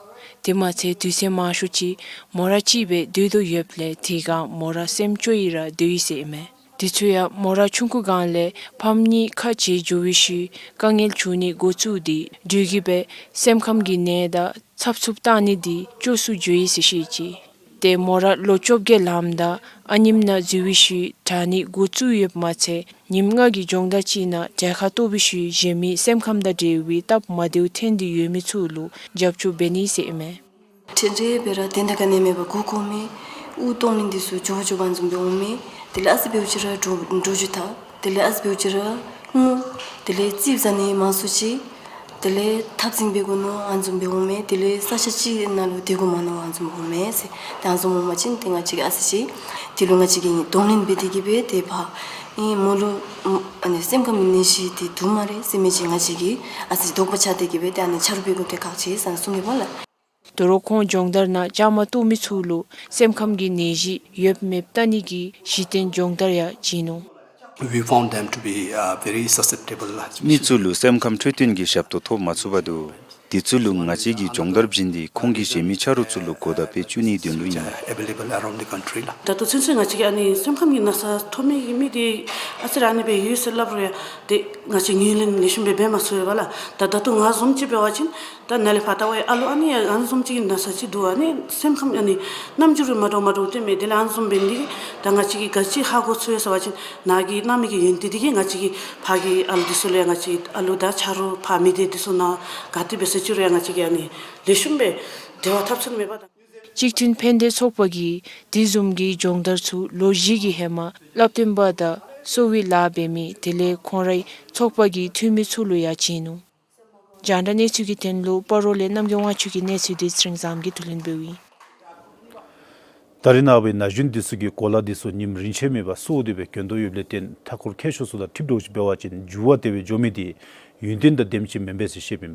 དེ་མ་ཚད་དུས་ཚོད་མང་ཤོས་ཅིག་མོ་ར་གཅིག་སྦེ་སྡོད་དོ་ཡོདཔ་ལས་དེ་སྒང་མོ་ར་སེམས་སྐྱོ་ཡི་ར་སྡོད་ཡི་ཟེར་ཨིན་མས། དུས་ཚོད་ཡང་མོ་ར་ཆུང་ཀུ་སྒང་ལས་ཕམ་གཉིས་ཁ་འབྱལ་འགྱོ་བའི་ཤུལ་དཀའ་ངལ་བྱུང་ནི་འགོ་བཙུགས་ཏེ་འགྲུལ་གྱི་སྦེ་སེམས་ཁམས་ཀྱི་ནད་དང་འཚབ་འཚུབ་བཏང་ནི་འདི་སྐྱོ་སུ་འགྱོ་ཡི་ཟེར་བཤད་ཅི། ཏེ་མོ་ར་ལོ་བཅོ་བརྒྱད་ལངམ་ད་ཨ་ནེམོ་ནང་འཛུལ་བའི་ཤུལ་དྲག་ནི་འགོ་བཙུགས་ཡོདཔ་མ་ཚད་ཉིནམ་ལྔ་གི་སྦྱོང་བརྡར་ཅིག་ནང་གྲལ་ཁར་གཏོགས་པའི་ཤུལ་གཞན་མི་སེམས་ཁམས་དང་འབྲེལ་བའི་སྟབས་མ་བདེཝ་ཐོན་ཏེ་ཡོད་མི་ཚུ་ལུ་རྒྱབ་སྐྱོར་འབད་ནི་ཟེར་ཨིན་མས། ཁྲེ་ཁྲེ་སྦེ་ར་དེ་འདྲ་ག་ནི་མེད་པར་མགུ་འཁོར་མི་དབུགས་གཏོང་ལེན་འདི་ཚུ་འཇོ་བོ་འཇོ་བོ་བཟུམ་སྦེ་འོང་མི། དེ་ལས་ཨ་ཙི་འབདཝ་ཅིག་ར་འགྲོ་འགྲོ་རྒྱུ་ཐག། དེ་ལས་ཨ་ཙི་འབདཝ་ཅིག་ར་ངུ། དེ་ལས་རྩིགཔ་ཟ་ནི་མང་སུ་ཅིག། དེ་ལས་འཐབ་འཛིང་འབད་དགོ་མནོ་ཨ་ནི་བཟུམ་སྦེ་འོང་མི། དེ་ལས་ས་ཆ་ཅིག་ནང་ལུ་སྡོད་དགོ་མནོ་ཨ་ནི་བཟུམ་འོང་མི་ཟེར། ཏེ་ཨ་ནི་བཟུམ་འོང་པ་ཅིན་ཏེ་ང་བཅས་ཀྱིས་ཨ་ཙི་ཅིག་དེ་ལུ་ང་བཅས་ཀྱིས་གདོང་ལེན་འབད་དེ་གི་སྦེ་ཏེ་ཕར་ཨིན་མོ་ལུ་ཨ་ནི་སེམས་ཁམས་ཀྱི་ནད་གཞི་དེ་འདུག་སྨ་རེ་ཟེར་མི་ཅིག་ང་བཅས་ཀྱིས་ཨ་ཙི་དོགས་པ་ཆགས་ཏེ་གི་སྦེ་ཏེ་ཨ་ནི་ཆ་རོགས་འབད་དགོཔ་དེ་ཁག་ཆེ་ཟེར་གསུངས་ཏེ་འབདཝ་ལགས། དོ་རུང་ཁོང་སྦྱོང་བརྡར་ནང་བཅའ་མར་གཏོགས་མི་ཚུ་ལུ་སེམས་ཁམས་ཀྱི་ནད་གཞི་ཡོདཔ་མེདཔ་བལྟ་ནི་གི་གཞི་རྟེན་སྦྱོང་བརྡར་ཡང་བྱིན་ནུག། We found them to be, uh, very susceptible. མི་ཚུ་ལུ་སེམས་ཁམས་འཕྲོད་བསྟེན་གྱི་ཞབས་ཏོག་ཐོབ་མ་ཚུགས་པར་འདུག། དེ་ཚུ་ལུ་ང་བཅས་ཀྱིས་སྦྱོང་བརྡར་བྱིན་ཏེ་ཁོང་གི་གཞན་མི་ཆ་རོགས་ཚུ་ལུ་གོ་བརྡ་སྤེལ་བཅུག་ནིའི་དོན་ལུ་ཨིན། Available around the country ལགས། ད་ལྟོ་ཚུན་ཚོད་ང་བཅས་ཀྱི་ཨ་ནི་སེམས་ཁམས་ཀྱི་ན་ཚ་ཐོབ་མི་གི་མི་དེ་ཨ་ཙི་རེ་ཨ་ནི་སྦེ་ཡོད་ཟེར་སླབ་རུང་ཡང་ཏེ་ང་བཅས་ངོས་ལེན་ལེགས་ཤོམ་སྦེ་འབད་མ་ཚུགས་པས་ལགས། ད་ད་ལྟོ་ང་བཟུམ་ཅིག་འབད་བ་ཅིན་ད་ནཱ་ལས་ཕར་ལྟ་བའི་ཨ་ལུ་ཨ་ནི་ཡང་ང་བཟུམ་ཅིག་གི་ན་ཚ་ཅིག་འདུག། ཨ་ནི་སེམས་ཁམས་ཨ་ནི་རྣམ་འགྱུར་མ་འདྲཝ་མ་འདྲཝ་སྟོན་མས། དེ་ལས་ཨ་ནི་བཟུམ་འབད་ནི་དེ་གིས་ད་ང་བཅས་ཀྱིས་ག་ཅི་ཧ་གོ་ཚུགས་ཡོད་ཟེར་བ་ཅིན་ནཱ་གིས་གནང་མི་གི་ཡོན་ཏན་དེ་གིས་ང་བཅས་ཀྱིས་ཕར་གྱི་ཨ་ལུ་དེ་ཚུ་ལུ་ཡང་ང་བཅས་ཨ་ལུ་དང་ཆ་རོགས་ཕར་མི་སྡེ་དེ་ཚུ་ནང་ག་ཏེ་འབད་ས་ཅིག་རུང་ཡང་ང་བཅས་ཀྱིས་ཨ་ནི་ལེགས་ཤོམ་སྦེ་འབྲེལ་བ་འཐབ་ཚུགས་མས་པ། གཅིག་མཐུན་ཕན་བདེ་ཚོགས་པ་གིས་དེ་བཟུམ་གྱི་སྦྱོང་བརྡར་ཚུ་ལོ་བཞི་གི་ཧེ་མ་བསླབ་སྟོན་པ་དང་གསོ་བའི་ལཱ་འབད་མི་དེ་ལས་ཁོང་རའི་ཚོགས་པ་གི་འཐུས་མི་ཚུ་ལུ་ཡང་བྱིན་ནུག། རྒྱང་བསྒྲགས་གནས་ཚུལ་གྱི་དོན་ལུ་སྤ་རོ་ལས་རྣམ་རྒྱལ་དབང་ཕྱུག་གི་གནས་ཚུལ་དེ་ཚེ་རིང་བཟངམོ་གིས་བསྡུ་ལེན་འབདཝ་ཨིན། ད་རེས་ནངས་པའི་ན་གཞོན་འདི་ཚུ་གིས་གོ་ལ་འདི་ཚུ་ཉིནམ་རིན་ཆེན་མེད་པར་གསོག་སྟེ་སྦེ་གྱོན་དོ་ཡོདཔ་ལས་བརྟེན་མཐའ་འཁོར་མཁས་མཆོག་ཚུ་དང་འཁྲིལ་དོ་ཅིག་འབད་བ་ཅིན་འགྱུར་བ་དེ་སྦེ་འགྱོ་མི་དེ་ཡུན་བརྟན་དང་ལྡནམ་ཅིག་མེན་པས་ཟེར་བཤདཔ་ཨིན་པས།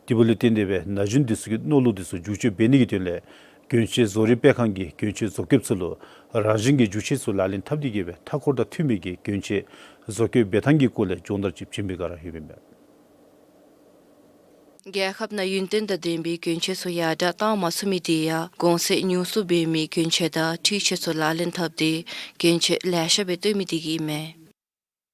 དེ་འབདཝ་ལས་བརྟེན་ཏེ་སྦེ་ན་གཞོན་འདི་ཚུ་གི་མནོ་ལུགས་འདི་ཚུ་འགྱུར་བཅོས་འབད་ནི་གི་དོན་ལས་གྱོན་ཆས་བཟོ་རིག་སྤེལ་ཁང་གིས་གྱོན་ཆས་བཟོ་མཁསཔ་ཚུ་ལུ་རང་བཞིན་གྱི་འགྱུར་ཆས་ཚུ་ལག་ལེན་འཐབ་སྟེ་གིས་སྦེ་མཐའ་འཁོར་དང་མཐུན་པའི་གི་གྱོན་ཆས་བཟོ་བཀོད་འབད་ཐངས་ཀྱི་སྐོར་ལས་སྦྱོང་བརྡར་ཅིག་བྱིན་པའི་སྒང་ར་ཡོདཔ་ཨིན་པས། རྒྱལ་ཁབ་ནང་ཡུན་བརྟན་དང་ལྡན་པའི་གྱོན་ཆས་ཚུ་ཡར་དྲག་བཏང་མ་ཚུགས་མི་དེ་ཡང་གོང་ཚད་ཉུང་སུ་འབད་མི་གྱོན་ཆས་དང་འཕྲུལ་ཆས་ཚུ་ལག་ལེན་འཐབ་སྟེ་གྱོན་ཆས་ལེ་ཤ་སྦེ་བཏོན་མི་དེ་གིས་ཨིན་མས།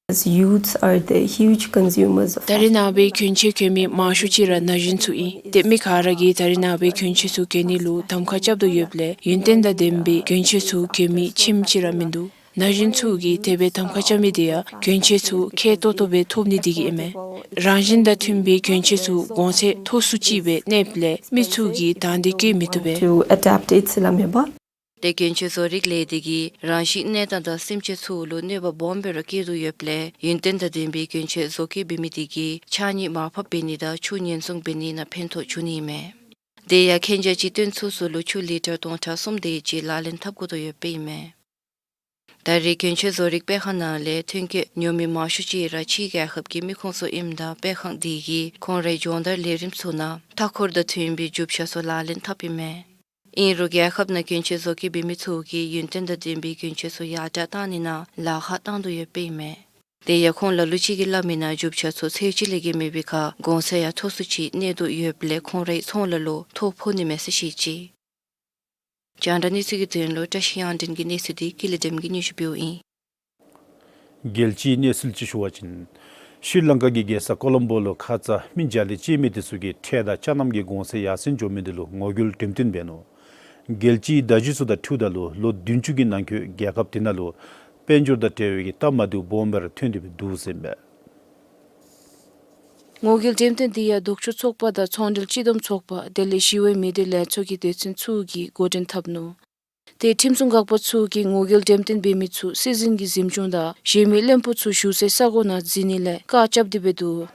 As youths are the huge consumers of ད་རེས་ནངས་པའི་གྱོན་ཆས་གྱོན་མི་མང་ཤོས་ཅིག་ར་ན་གཞོན་ཚུ་ཨིན། ཏེ་མི་ག་ར་གིས་ད་རེས་ནངས་པའི་གྱོན་ཆས་ཚུ་གྱོན་ནི་ལུ་གདམ་ཁ་རྐྱབ་དོ་ཡོདཔ་ལས་ཡུན་བརྟན་དང་ལྡན་པའི་གྱོན་ཆས་ཚུ་གྱོན་མི་ཁྱིམ་ཅིག་ར་མིན་འདུག། ན་གཞོན་ཚུ་གིས་དེ་སྦེ་གདམ་ཁ་རྐྱབ་མི་དེ་ཡང་གྱོན་ཆས་ཚུ་ཁེ་ཏོག་ཏོ་སྦེ་ཐོབ་ནི་དེ་གིས་ཨིན་མས། རང་བཞིན་དང་མཐུན་པའི་གྱོན་ཆས་ཚུ་གོང་ཚད་མཐོ་སུ་ཅིག་སྦེ་གནསཔ་ལས་མི་ཚུ་གིས་དང་འདོད་བསྐྱེད་མི་བཏུབ་པས། To adapt it སླབ་མས་པ། ཏེ་གྱོན་ཆས་བཟོ་རིག་ལས་སྡེ་གིས་རང་བཞིན་གནས་སྟངས་དང་སེམས་ཅན་ཚུ་ལུ་གནོད་པ་སྦོམ་སྦེ་ར་བཀལ་དོ་ཡོདཔ་ལས་ཡུན་བརྟན་དང་ལྡན་པའི་གྱོན་ཆས་བཟོ་བཀོད་འབད་མི་དེ་གིས་ཕྱགས་སྙིགས་མར་ཕབ་འབད་ནི་དང་ཆུ་ཉེན་སྲུང་འབད་ནི་ནང་ཕན་ཐོགས་འབྱུང་ནི་ཨིན་མས། དེ་ཡང་ཁེན་རྒྱ་གཅིག་བཏོན་ཚུགས་ས་ལུ་ཆུ་ལི་ཊར་སྟོང་ཕྲག་གསུམ་དེ་ཅིག་ལག་ལེན་འཐབ་དགོ་དོ་ཡོདཔ་ཨིན་མས། ད་རེས་གྱོན་ཆས་བཟོ་རིག་སྤེལ་ཁང་ནང་ལས་ཐོན་སྐྱེད་ཉོ་མི་མང་ཤོས་ཅིག་ར་ཕྱིའི་རྒྱལ་ཁབ་ཀྱི་མི་ཁུངས་ཚུ་ཨིནམ་ད་སྤེལ་ཁང་དེ་གིས་ཁོང་རའི་སྦྱོང་བརྡར་ལས་རིམ་ཚུ་ནང་མཐའ་འཁོར་དང་མཐུན་པའི་རྒྱུ་ཆ་ཚུ་ལག་ལེན་འཐབ་ཨིན་མས། ཨིན་རུང་རྒྱལ་ཁབ་ནང་གྱོན་ཆས་བཟོ་བཀོད་འབད་མི་ཚུ་གིས་ཡུན་བརྟན་དང་ལྡན་པའི་གྱོན་ཆས་ཚུ་ཡར་དྲག་བཏང་ནི་ནང་ལཱ་ཁག་བཏང་དོ་ཡོདཔ་ཨིན་མས། དེ་ཡང་ཁོང་ལ་ལུ་ཅིག་གིས་སླབ་མིའི་ནང་རྒྱུ་ཆ་ཚུ་ཚད་གཞི་ལས་བརྒལ་མེད་པའི་ཁར་གོང་ཚད་ཡང་མཐོ་སུ་ཅིག་གནས་དོ་ཡོདཔ་ལས་ཁོང་རའི་ཚོང་ལཱ་ལུ་ཐོ་ཕོག་ནི་མས་ཟེར་བཤད་ཅི། རྒྱང་བསྒྲགས་གནས་ཚུལ་གྱི་དོན་ལུ་བཀྲ་ཤིས་དབྱངས་སྒྲོན་གྱི་གནས་ཚུལ་དེ་ཀུན་ལེགས་བདེམ་གིས་སྙན་ཞུ་འབདཝ་ཨིན། རྒྱལ་སྤྱིའི་གནས་ཚུལ་ཅིག་ཞུ་བ་ཅིན་ཤྲི་ལང་ཀ་གི་རྒྱལ་ས་ཀོ་ལོམ་བོ་ལུ་ཁ་ཙ་མི་འཇའ་ལུས་སྐྱེས་མི་དེ་ཚུ་གིས་ཁྲལ་དང་ཅ་རྣམ་གྱི་གོང་ཚད་ཡར་སེང་འགྱོ་མི་དེ་ལུ་ངོ་རྒོལ་འགྲེམས་སྟོན་འབད་ནུག། རྒྱལ་སྤྱིའི་བརྡ་བརྒྱུད་ཚུ་དང་འཁྲིལཝ་ད་ལུ་ལོ་བདུན་ཅུ་གི་ནང་འཁོད་རྒྱལ་ཁབ་དེ་ནང་ལུ་དཔལ་འབྱོར་དང་འབྲེལ་བའི་གི་སྟབས་མ་བདེཝ་སྦོམ་སྦེ་ར་ཐོན་ཏེ་སྦེ་འདུག་ཟེར་ཨིན་པས། ངོ་རྒོལ་འགྲེམས་སྟོན་དེ་ཡང་ལྡོག་ཕྱོགས་ཚོགས་པ་དང་ཚོང་འབྲེལ་སྤྱི་བསྡོམས་ཚོགས་པ་དེ་ལས་ཞི་བའི་མི་སྡེ་ལས་ཚོགས་ཀྱི་སྡེ་ཚན་ཚུ་གིས་འགོ་འདྲེན་འཐབ་ནུག། ཏེ་ཁྲིམས་སྲུང་འགག་པ་ཚུ་གིས་ངོ་རྒོལ་འགྲེམས་སྟོན་འབད་མི་ཚུ་སྲིད་འཛིན་གྱི་གཟིམ་ཆུང་དང་གཞན་མི་བློན་པོ་ཚུ་བཞུགས་སའི་ས་གོ་ནང་འཛིན་ནི་ལས་བཀག་རྐྱབ་སྟེ་སྦེ་འདུག།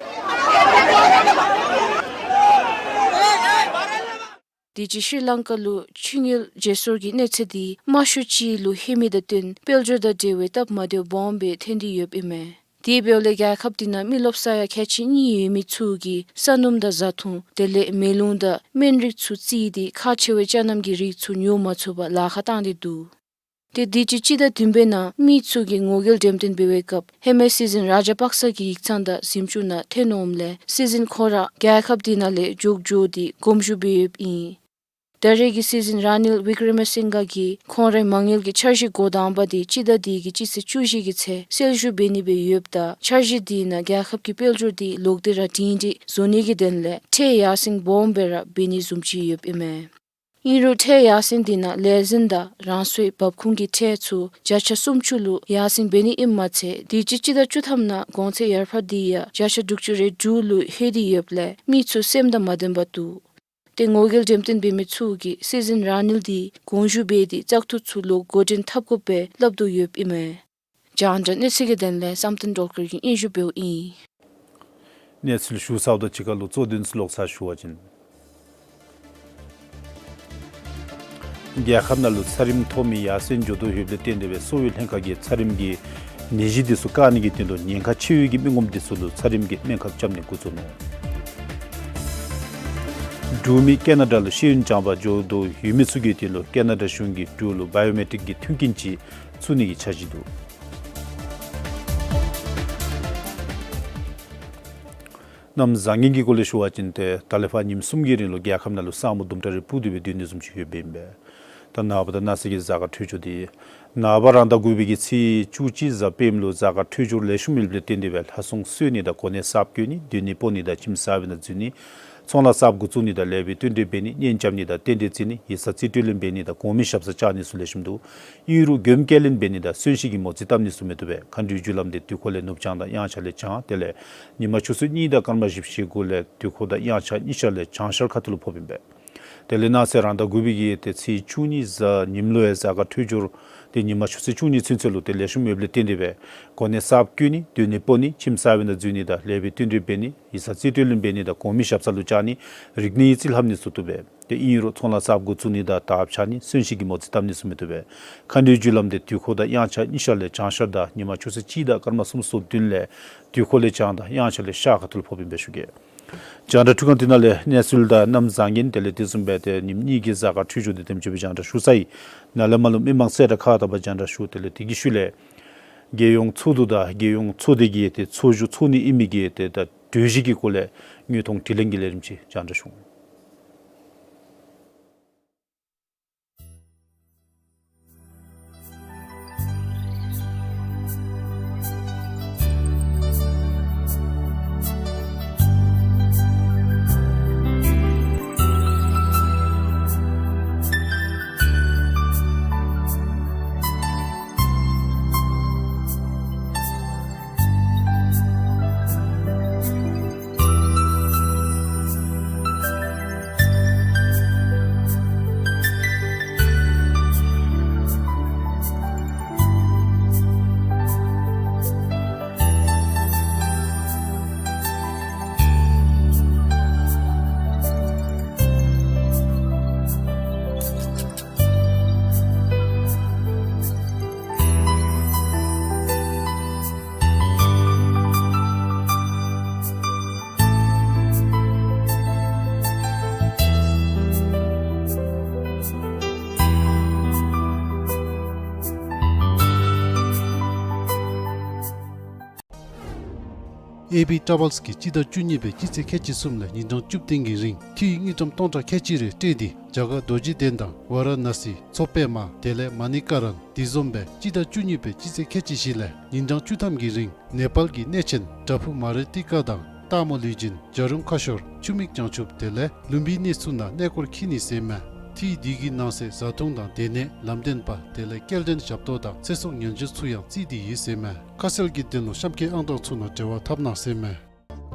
དུས་ཅི་ཤྲི་ལང་ཀ་ལུ་ཆུ་ངོགས་བརྗེ་སོར་གྱི་གནས་ཚད་དེ་དམའ་ཤོས་ཅིག་ལུ་ལྷོད་མི་དང་བསྟུན་དཔལ་འབྱོར་དང་འབྲེལ་བའི་སྟབས་མ་བདེཝ་སྦོམ་སྦེ་ཐོན་ཏེ་ཡོདཔ་ཨིན་མས། དེ་འབདཝ་ལས་རྒྱལ་ཁབ་དེ་ནང་མི་ལོ་ཙཱ་ཡང་ཁལ་གཅིག་གཉིས་ཡོད་མི་ཚུ་གིས་ས་སྣུམ་དང་བཟའ་འཐུང་དེ་ལས་མེ་རླུང་དང་སྨན་རིགས་ཚུ་བརྩིས་ཏེ་ཁག་ཆེ་བའི་ཅ་རྣམ་གྱི་རིགས་ཚུ་ཉོ་མ་ཚུགས་པར་ལཱ་ཁག་བཏང་སྟེ་འདུག། ཏེ་དུས་ཅི་སྤྱི་ཟླ་བདུན་པའི་ནང་མི་ཚུ་གིས་ངོ་རྒོལ་འགྲེམས་སྟོན་འབད་བའི་སྐབས་ཧེ་མའི་སྲིད་འཛིན་ར་ཇ་པག་ས་གི་ཡིག་ཚང་དང་གཟིམ་ཆུང་ནང་ཐོན་འོངམ་ལས་སྲིད་འཛིན་ཁོ་ར་རྒྱལ་ཁབ་དེ་ནང་ལས་བྱོག་འགྱོ་སྟེ་དགོངས་ཞུ་འབད་ཡོདཔ་ཨིན། ད་རེས་ཀྱི་སྲིད་འཛིན་ར་ནིལ་ཝི་ཀྲ་མ་སིང་གྷ་གིས་ཁོང་རའི་མ་དངུལ་གྱི་འཆར་གཞི་འགོ་དང་པ་དེ་སྤྱི་ཟླ་འདི་གི་སྤྱི་ཚེས་བཅུ་བཞི་གི་ཚེ་སེལ་བསྒྱུར་འབད་ནི་སྦེ་ཡོདཔ་ད་འཆར་གཞི་དེ་ནང་རྒྱལ་ཁབ་ཀྱི་དཔལ་འབྱོར་དེ་ལོག་སྟེ་ར་སྒྲིང་སྒྲི་བཟོ་ནི་གི་དོན་ལས་ཁྲལ་ཡར་སེང་སྦོམ་སྦེ་ར་འབད་ནི་བཟུམ་ཅིག་ཡོདཔ་ཨིན་མས། ཨིན་རུང་ཁྲལ་ཡར་སེང་དེ་ནང་ལས་འཛིན་དང་རང་སོའི་འབབ་ཁུངས་ཀྱི་ཁྲལ་ཚུ་བརྒྱ་ཆ་སུམ་ཅུ་ལུ་ཡར་སེང་འབད་ནི་ཨིནམ་མ་ཚད་དུས་ཅི་སྤྱི་ཟླ་བཅུ་ཐམ་ནང་གོང་ཚད་ཡར་འཕར་དེ་ཡང་བརྒྱ་ཆ་དྲུག་ཅུ་རེ་དྲུག་ལུ་ལྷོད་དེ་ཡོདཔ་ལས་མི་ཚུ་སེམས་དང་མ་ལྡནམ་འདུག། ཏེ་ངོ་རྒོལ་འགྲེམས་སྟོན་འབད་མི་ཚུ་གིས་སྲིད་འཛིན་ར་ནིལ་དེ་དགོངས་ཞུ་འབད་དེ་བཙག་འཐུ་ཚུ་ལུ་འགོ་འདྲེན་འཐབ་དགོཔ་སྦེ་སླབ་དོ་ཡོདཔ་ཨིན་མས། རྒྱང་བསྒྲགས་གནས་ཚུལ་གྱི་དོན་ལས་བསམ་གཏན་སྒྲོལ་དཀར་གྱིས་སྙན་ཞུ་འབདཝ་ཨིན། གནས་ཚུལ་ཞུ་ཚརཝ་དང་གཅིག་ཁར་ལུ་གཙོ་དོན་ཚུ་ལོག་ཚར་ཞུ་བ་ཅིན། རྒྱལ་ཁབ་ནང་ལུ་ཚ་རིམས་ཐོབ་མི་ཡར་སེང་འགྱོ་དོ་ཡོདཔ་ལས་བརྟེན་ཏེ་སྦེ་གསོ་བའི་ལྷན་ཁག་གིས་ཚ་རིམས་ཀྱི་ནད་གཞི་དེ་ཚུ་བཀག་ནི་གི་དོན་ལུ་ཉེན་ཁ་ཆེ་བའི་གི་མི་ངོམ་དེ་ཚུ་ལུ་ཚ་རིམས་ཀྱི་སྨན་ཁབ་རྐྱབ་ནི་འགོ་བཙུགས་ནུག། འབྲུག་མི་ཀེ་ན་ཌ་ལུ་ཤེས་ཡོན་སྦྱང་པར་འགྱོ་དོ་ཡོད་མི་ཚུ་གི་དོན་ལུ་ཀེ་ན་ཌ་གཞུང་གིས་འབྲུག་ལུ་བཱ་ཡོ་མེ་ཊིཀ་གི་མཐུན་རྐྱེན་ཅིག་བཙུགས་ནི་གི་འཆར་གཞི་འདུག། གནམ་བཟང་ངན་གྱི་སྐོར་ལས་ཞུ་བ་ཅིན་ཏེ་ད་ལས་ཕར་ཉིནམ་གསུམ་གྱི་རིང་ལུ་རྒྱལ་ཁབ་ནང་ལུ་ས་སྨུག་དུམ་གྲ་རེ་སྤུབས་ཏེ་སྦེ་སྡོད་ནི་བཟུམ་ཅིག་ཡོདཔ་ཨིན་པས། ད་ནངས་པ་དང་གནངས་ཚེ་གི་གཟའ་སྐར་འཕྲོད་སྦྱོར་འདི་ནངས་པ་རང་ཟླ་དགུ་པའི་གི་ཚེས་བཅུ་གཅིག་གཟའ་སྤེནམ་ལུ་གཟའ་སྐར་འཕྲོད་སྦྱོར་ལེགས་ཤོམ་ཡོདཔ་ལས་བརྟེན་ཏེ་སྦེ་ལྷ་སྲུང་གསོལ་ནི་དང་གོ་གནས་གསརཔ་བསྐོ་ནི་སྡོད་གནས་སྤོ་ནི་དང་ཁྱིམ་གསར་པའི་ནང་འཛུལ་ནི་ཚོང་ལཱ་གསརཔ་འགོ་བཙུགས་ནི་དང་ལེགས་པའི་བསྟུན་གྲོས་འབད་ནི་གཉེན་རྐྱབ་ནི་དང་རྟེན་འབྲེལ་བརྩི་ནི་ཡིག་ཚང་རྩིས་སྤྲོད་ལེན་འབད་ནི་དང་གོང་མའི་ཞབས་སར་བཅར་ནི་ཚུ་ལེགས་ཤོམ་འདུག། ཨིན་རུང་མགྱོནམ་སྐྱེལ་ལེན་འབད་ནི་དང་གསོན་གཤིན་གྱི་མོ་རྩིས་བཏབ་ནི་ཚུ་མི་བཏུབ་པས། མཁའ་འགྲོའི་རྒྱུ་ལམ་འདི་དུས་འཁོར་ལས་ནུབ་བྱང་དང་དབྱངས་འཆར་ལས་བྱང་དེ་ལས་ཉི་མ་ཆུ་ཚོད་གཉིས་དང་སྐར་མ་བཞི་བཅུ་ཞེ་དགུ་ལས་དུས་འཁོར་དང་དབྱངས་འཆར་གཉིས་ཆ་ལས་བྱང་ཤར་ཁ་ཐུག་ལུ་ཕོགཔ་ཨིན་པས། དེ་ལས་གནངས་ཚེ་རང་ཟླ་དགུ་པའི་གི་ཏེ་ཚེས་བཅུ་གཉིས་གཟའ་ཉིམ་ལུ་ཡང་གཟའ་སྐར་འཕྲོད་སྦྱོར་འདི་ཉི་མ་ཆུ་ཚོད་བཅུ་གཉིས་ཚུན་ཚོད་ལུ་ཏེ་ལེགས་ཤོམ་ཡོདཔ་ལས་བརྟེན་ཏེ་སྦེ་གོ་གནས་གསརཔ་བསྐོ་ནི་སྡོད་གནས་སྤོ་ནི་ཁྱིམ་གསར་པའི་ནང་འཛུལ་ནི་དང་ལེགས་པའི་བསྟུན་གྲོས་འབད་ནི་ཡིག་ཚང་རྩིས་སྤྲོད་ལེན་འབད་ནི་དང་གོང་མའི་ཞབས་སར་ལུ་བཅར་ནི་རིག་གནས་ཡིག་རྩིས་ལྷབ་ནི་ཚུ་བཏུབ་པས། ཏེ་ཨིན་རུང་ཚོང་ལཱ་གསརཔ་འགོ་བཙུགས་ནི་དང་དར་འཕྱར་ནི་གསོན་གཤིན་གྱི་མོ་རྩིས་བཏབ་ནི་ཚུ་མི་བཏུབ་པས། མཁའ་འགྲོའི་རྒྱུ་ལམ་འདི་དུས་འཁོར་དང་དབྱངས་འཆར་གཉིས་ཆ་ལས་བྱང་ཤར་དང་ཉི་མ་ཆུ་ཚོད་གཅིག་དང་སྐར་མ་སུམ་ཅུ་སོ་བདུན་ལས་དུས་འཁོར་ལས་བྱང་དང་དབྱངས་འཆར་ལས་ཤར་ཁ་ཐུག་ལུ་ཕོགཔ་ཨིན་པས་ཞུ་གེ། རྒྱང་བསྒྲགས་འཕྲུལ་ཁང་འདི་ནང་ལས་གནས་ཚུལ་དང་གནམ་བཟང་ངན་དེ་ལས་དེ་བཟུམ་སྦེ་ཏེ་ཉིནམ་གཉིས་ཀྱི་གཟའ་སྐར་འཕྲོད་སྦྱོར་འདི་དེམ་ཅིག་སྦེ་རྒྱང་བསྒྲགས་ཞུ་ཚར་ཡི། ནཱ་ལས་མར་ལུ་མི་མང་གསལ་བསྒྲགས་ཁག་དང་པ་རྒྱང་བསྒྲགས་ཞུ། དེ་ལས་དེ་གི་ཤུལ་ལས་རྒྱལ་ཡོངས་ཚོགས་འདུ་དང་རྒྱལ་ཡོངས་ཚོགས་སྡེ་གི་ཏེ་ཚོགས་བཞུགས་ཚོགས་ནི་ཨིན་མི་གི་ཏེ་ད་གྲོས་གཞི་གི་སྐོར་ལས་དངོས་མཐོང་དྲི་ལན་གྱི་ལས་རིམ་ཅིག་རྒྱང་བསྒྲགས་ཞུ། ཨེ་བི་ཊ་རེ་ཝེལསི་གིས་སྤྱི་ཟླ་བཅུ་གཉིས་པའི་སྤྱི་ཚེས་ཁལ་གཅིག་གསུམ་ལས་ཉིན་གྲངས་བཅུ་བདུན་གྱི་རིང་ཁྲིའི་དངུལ་ཀྲམ་སྟོང་ཕྲག་ཁལ་གཅིག་རེ་སྤྲོད་དེ་རྒྱ་གར་རྡོ་རྗེ་གདན་དང་ཝ་ར་ཎ་སི་མཚོ་པདྨ་དེ་ལས་མ་ཎི་ཀ་རན་དེ་བཟུམ་སྦེ་སྤྱི་ཟླ་བཅུ་གཉིས་པའི་སྤྱི་ཚེས་ཁལ་གཅིག་བཞི་ལས་ཉིན་གྲངས་བཅུ་ཐམ་གྱི་རིང་ནེ་པཱལ་གྱི་གནས་ཆེན་བྲག་ཕུག་མ་རི་ཏི་ཀ་དང་སྟག་མོ་ལུས་སྦྱིན་བྱ་རུང་ཁ་ཤོར་ཆུ་མིག་བྱང་ཆུབ་དེ་ལས་ལུམ་བི་ནི་ཚུ་ནང་གནས་སྐོར་འཁྱིད་ནི་ཟེར་མས། ཁྲིའི་འདི་གི་ནང་གསེས་བཟའ་འཐུང་དང་སྡོད་གནས་ལམ་སྟོན་པ་དེ་ལས་སྐྱེལ་འདྲེན་ཞབས་ཏོག་དང་ཚེ་སྲོག་ཉེན་བཅོལ་ཚུ་ཡང་བརྩིས་ཏེ་ཡོད་ཟེར་མས། ཁ་གསལ་གྱི་དོན་ལུ་གཤམ་འཁོད་ཨང་གྲངས་ཚུ་ནང་འབྲེལ་བ་འཐབ་གནང་ཟེར་མས།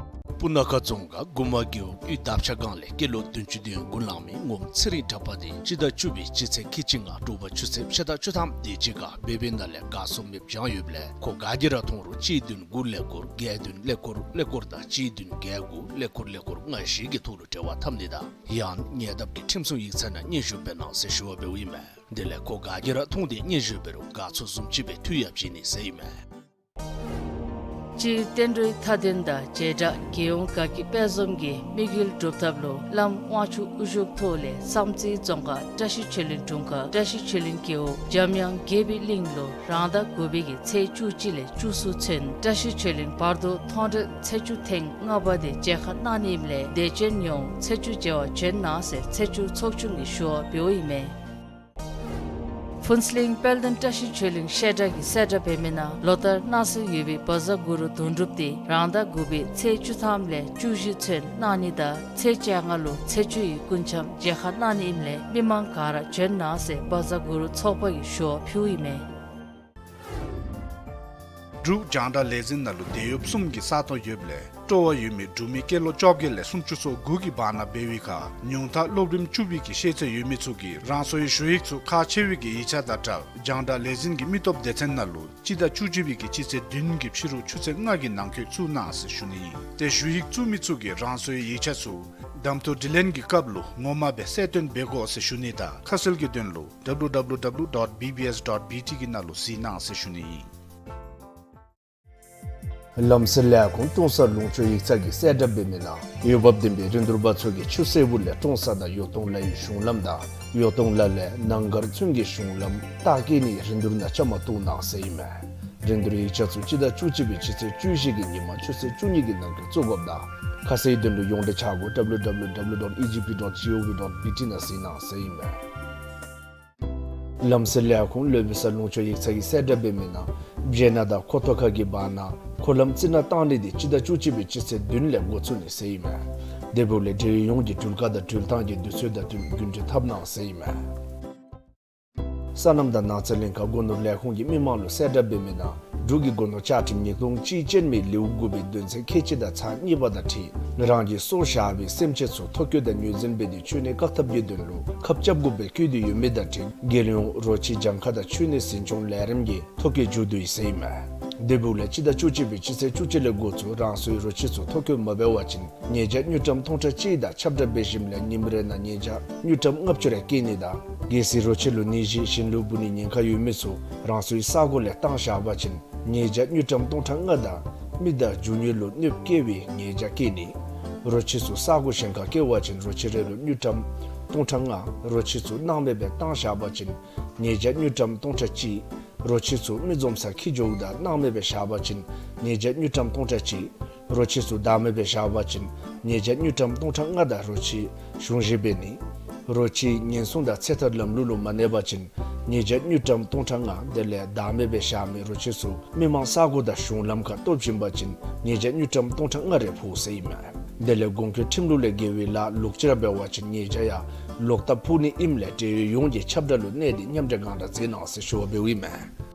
སྤུ་ན་ཁ་རྫོང་ཁག་དགུ་མ་རྒེད་འོག་དབུས་འདབ་ཆགས་སྒང་ལས་སྐྱེས་ལོ་བདུན་ཅུ་དོན་དགུ་ལང་མི་ངོམ་ཚེ་རིང་གྲགས་པ་དེ་སྤྱི་ཟླ་བཅུ་པའི་སྤྱི་ཚེས་ཁལ་གཅིག་ལྔ་དྲོ་པ་ཆུ་ཚོད་ཕྱེད་དང་བཅུ་ཐམ་དེ་ཅིག་ཁར་བོད་པའི་ནང་ལས་གར་སོང་མེདཔ་བྱུང་ཡོདཔ་ལས་ཁོ་ག་གིས་ར་མཐོང་རུང་གཅིག་བདུན་དགུ་ཀླད་ཀོར་བརྒྱད་བདུན་ཀླད་ཀོར་ཀླད་ཀོར་དང་གཅིག་བདུན་བརྒྱད་དགུ་ཀླད་ཀོར་ཀླད་ཀོར་ལྔ་བཞི་གི་ཐོག་ལུ་འབྲེལ་བ་འཐབ་ནི་དང་ཡང་ཉེ་འདབས་ཀྱི་ཁྲིམས་སྲུང་ཡིག་ཚང་ནང་སྙན་ཞུ་འབད་གནང་ཟེར་ཞུ་བ་འབདཝ་ཨིན་མས། དེ་ལས་ཁོ་ག་གིས་ར་མཐོང་སྟེ་སྙན་ཞུ་འབད་རུང་གར་ཚུ་བཟུམ་ཅིག་སྦེ་འཐུས་ཡང་བྱིན་ནི་ཟེར་ཨིན་མས། སྤྱིར་བསྟན་འགྲོའི་མཐའ་དོན་དང་བྱེ་བྲག་རྒྱལ་ཡོངས་དགའ་སྐྱིད་དཔལ་འཛོམས་ཀྱི་དམིགས་ཡུལ་སྒྲུབ་ཐབས་ལུ་བླམ་དབང་ཕྱུག་དབུ་བཞུགས་ཐོག་ལས་བསམ་རྩེ་རྫོང་ཁག་བཀྲ་ཤིས་ཆོས་གླིང་དྲུང་ཁག་བཀྲ་ཤིས་ཆོས་གླིང་རྒེད་འོག་འཇམ་དབྱངས་དགྱེས་པའི་གླིང་ལུ་རང་ཟླ་དགུ་པའི་གི་ཚེས་བཅུ་གཅིག་ལས་བཅུ་གསུམ་ཚུན་བཀྲ་ཤིས་ཆོས་གླིང་བར་དོ་མཐོང་གྲོལ་ཚེས་བཅུ་ཐེངས་ལྔ་པ་དེ་མཇལ་ཁ་གནང་ནི་ཨིནམ་ལས་དད་ཅན་ཡོངས་ཚེས་བཅུ་མཇལ་བར་བྱོན་གནང་ཟེར་ཚེས་བཅུ་ཚོགས་ཆུང་གིས་ཞུ་བ་འབདཝ་ཨིན་མས། ཕུན་ཚོགས་གླིང་དཔལ་ལྡན་བཀྲ་ཤིས་ཆོས་གླིང་བཤད་གྲྭ་གིས་གསལ་བསྒྲགས་འབད་མི་ནང་ལོ་ལྟར་གནང་སྲོལ་ཡོད་པའི་བཛྲ་གུ་རུ་དོན་གྲུབ་དེ་རང་ཟླ་དགུ་པའི་ཚེས་བཅུ་ཐམ་ལས་བཅུ་བཞི་ཚུན་གནང་ནི་དང་ཚེས་བཅོ་ལྔ་ལུ་ཚེས་བཅུ་ཡི་སྐུ་འཆམ་མཇལ་ཁ་གནང་ནི་ཨིནམ་ལས་མི་མང་ག་ར་བྱོན་གནང་ཟེར་བཛྲ་གུ་རུ་ཚོགས་པ་གིས་ཞུ་བ་ཕུལཝ་ཨིན་མས། འབྲུག་རྒྱང་བསྒྲགས་ལས་འཛིན་ནང་ལུ་དེད་གཡོགཔ་གསུམ་གྱི་ས་སྟོང་ཡོདཔ་ལས་སྤྲོ་བ་ཡོད་མི་འབྲུག་མི་སྐྱེས་ལོ་བཅོ་བརྒྱད་ལས་སུམ་ཅུ་སོ་དགུ་གི་བར་ན་འབད་བའི་ཁར་ཉུང་མཐའ་སློབ་རིམ་བཅུ་པའི་གི་ཤེས་ཚད་ཡོད་མི་ཚུ་གིས་རང་སོའི་ཞུ་ཡིག་ཚུ་ཁག་ཆེ་བའི་གི་ཡིག་ཆ་དང་སྦྲགས་རྒྱང་བསྒྲགས་ལས་འཛིན་གྱི་མི་སྟོབས་སྡེ་ཚན་ནང་ལུ་སྤྱི་ཟླ་བཅུ་གཅིག་པའི་གི་སྤྱི་ཚེས་བདུན་གྱི་ཕྱི་རུ་ཆུ་ཚོད་ལྔ་གི་ནང་འཁོད་བཙུགས་གནང་ཟེར་ཞུ་ནི་ཨིན། ཏེ་ཞུ་ཡིག་བཙུགས་མི་ཚུ་གིས་རང་སོའི་ཡིག་ཆ་ཚུ་གདམ་འཐུ་དྲི་ལན་གྱི་སྐབས་ལུ་ངོ་མ་སྦེ་གསལ་སྟོན་འབད་དགོ་ཟེར་ཞུ་ནི་དང་ཁ་གསལ་གྱི་དོན་ལུ་W W W dot B B S dot B T གི་ནང་ལུ་གཟིགས་གནང་ཟེར་ཞུ་ནི་ཨིན། ལམ་སེལ་ལས་ཁུངས་ཀྲོང་གསར་ལུང་ཕྱོགས་ཡིག་ཚང་གིས་གསལ་བསྒྲགས་འབད་མི་ནང་འོས་འབབ་ལྡན་པའི་རིན་བསྡུར་པ་ཚུ་གིས་ཆུ་སེར་པོ་ལས་ཀྲོང་གསར་དང་ཡོ་ཏོང་ལ་ཡི་གཞུང་ལམ་དང་ཡོ་ཏོང་ལ་ལས་ནང་སྒར་ཚུན་གྱི་གཞུང་ལམ་རྟགས་བཀོད་ནི་རིན་བསྡུར་ནང་བཅའ་མར་གཏོགས་གནང་ཟེར་ཨིན་མས། རིན་བསྡུར་ཡིག་ཆ་ཚུ་སྤྱི་ཟླ་བཅུ་གཅིག་པའི་སྤྱི་ཚེས་བཅུ་བཞི་གི་ཉིན་མ་ཆུ་ཚོད་བཅུ་གཉིས་ཀྱི་ནང་འཁོད་བཙུགས་དགོཔ་དང་ ཁ་གསལ་དོན་ལུ་ཡོངས་འབྲེལ་ཆ་གོ་W W W dot E G P dot G O V dot B T ནང་གཟིགས་གནང་ཟེར་ཨིན་མས། ལམ་སེལ་ལས་ཁུངས་ལུ་བི་ས་ལུང་ཕྱོགས་ཡིག་ཚང་གི་གསལ་བསྒྲགས་འབད་མི་ནང་བཞེས་སྣ་དང་མཁོ་ཐོག་ཁག་གི་བར་ན་མཁོ་ལམ་རྩི་ནག་བཏང་ནི་དེ་སྤྱི་ཟླ་བཅུ་གཅིག་པའི་སྤྱི་ཚེས་བདུན་ལས་འགོ་བཙུགས་ནི་ཟེར་ཨིན་མས། དེ་འབདཝ་ལས་འབྲེལ་ཡོད་ཡོངས་ཀྱིས་འགྲུལ་བཀག་དང་འགྲུལ་བཏང་གི་དུས་ཚོད་དང་བསྟུན་རྒྱུན་འགྲུལ་འཐབ་གནང་ཟེར་ཨིན་མས། སོ་ནམ་དང་ནགས་ཚལ་གླིང་ཁ་སྒོ་ནོར་ལས་ཁུངས་ཀྱིས་མི་མང་ལུ་གསལ་བསྒྲགས་འབད་མི་ནང་འབྲུག་གི་སྒོ་ནོར་བཅའ་ཁྲིམས་ཉིས་སྟོང་གཅིག་ཅན་མའི་ལེའུ་དགུ་པའི་དོན་ཚན་ཁལ་གཅིག་དང་ཚག་གཉིས་པ་དང་འཁྲིལ་རང་གི་སྲོག་བཞག་པའི་སེམས་ཅན་ཚུ་ཐོ་བཀོད་དང་ངོས་འཛིན་འབད་དེ་འཆོལ་ནད་བཀག་ཐབས་ཀྱི་དོན་ལུ་ཁབ་རྐྱབ་དགོཔ་སྦེ་བཀོད་དེ་ཡོད་མི་དང་འཁྲིལ་རྒྱལ་ཡོངས་རོ་ཁྱི་གྱངས་ཁ་དང་འཆོལ་ནད་འཛིན་སྐྱོང་ལས་རིམ་གྱི་ཐོ་བཀོད་མཇུག་བསྡུ་ཡི་ཟེར་ཨིན་མས། དེ་འབདཝ་ལས་སྤྱི་ཟླ་བཅུ་གཅིག་པའི་སྤྱི་ཚེས་བཅུ་གཅིག་ལས་འགོ་བཙུགས་རང་སོའི་རོ་ཁྱི་ཚུ་ཐོ་བཀོད་མ་འབད་བ་ཅིན་ཉེས་བྱ་དངུལ་ཀྲམ་སྟོང་ཕྲག་གཅིག་དང་ཁྱབ་བསྒྲགས་འབད་ཞིནམ་ལས་ཉིནམ་རེ་ནང་ཉེས་བྱ་དངུལ་ཀྲམ་ལྔ་བཅུ་རེ་བཀལ་ནི་དང་གལ་སྲིད་རོ་ཁྱི་ལུ་ནད་གཞི་གཞན་ལུ་འབུ་ནིའི་ཉེན་ཁ་ཡོད་མི་ཚུ་རང་སོའི་ས་གོ་ལས་བཏང་བཞག་པ་ཅིན་ཉེས་བྱ་དངུལ་ཀྲམ་སྟོང་ཕྲག་ལྔ་དང་མི་དང་རྒྱུ་དངོས་ལུ་གནོདཔ་བཀལ་བའི་ཉེས་བྱ་བཀལ་ནི། རོ་ཁྱི་ཚུ་ས་གོ་གཞན་ཁར་བསྐྱལ་བ་ཅིན་རོ་ཁྱི་རེ་ལུ་དངུལ་ཀྲམ་སྟོང་ཕྲག་ལྔ། རོ་ཁྱི་ཚུ་སྣང་མེད་སྦེ་བཏང་བཞག་པ་ཅིན་ཉེས་བྱ་དངུལ་ཀྲམ་སྟོང་ཕྲག་གཅིག། རོ་ཁྱི་ཚུ་མི་འཛོམས་སར་འཁྱིད་འགྱོཝ་ད་སྣང་མེད་སྦེ་བཞག་པ་ཅིན་ཉེས་བྱ་དངུལ་ཀྲམ་སྟོང་ཕྲག་གཅིག། རོ་ཁྱི་ཚུ་བདག་མེད་སྦེ་བཞག་པ་ཅིན་ཉེས་བྱ་དངུལ་ཀྲམ་སྟོང་ཕྲག་ལྔ་དང་རོ་ཁྱི་གཞུང་བཞེས་འབད་ནི། རོ་ཁྱི་ཉེན་སྲུང་དང་ཚེ་ཐར་ལམ་ལུགས་ལུ་མ་གནས་པ་ཅིན་ཉེས་བྱ་དངུལ་ཀྲམ་སྟོང་ཕྲག་ལྔ། དེ་ལས་བདག་མེད་སྦེ་བཞག་མི་རོ་ཁྱི་ཚུ་མི་མང་ས་གོ་དང་གཞུང་ལམ་ཁར་སྟོབས་བྱིན་པ་ཅིན་ཉེས་བྱ་དངུལ་ཀྲམ་སྟོང་ཕྲག་ལྔ་རེ་ཕོག་ཟེར་ཨིན་མས། དེ་ལས་གོང་འཁོད་ཁྲིམས་ལུགས་ལས་འགལ་བའི་ལཱ་ལོག་ཅི་ར་འབད་བ་ཅིན་ཉེས་བྱ་ཡང་ལོག་ལྟབ་ཕོག་ནི་ཨིནམ་ལས་འབྲེལ་ཡོད་ཡོངས་ཀྱིས་ཁྱབ་བསྒྲགས་ལུ་གནས་ཏེ་མཉམ་འབྲེལ་གང་དྲག་མཛད་གནང་ཟེར་ཞུ་བ་འབདཝ་ཨིན་མས།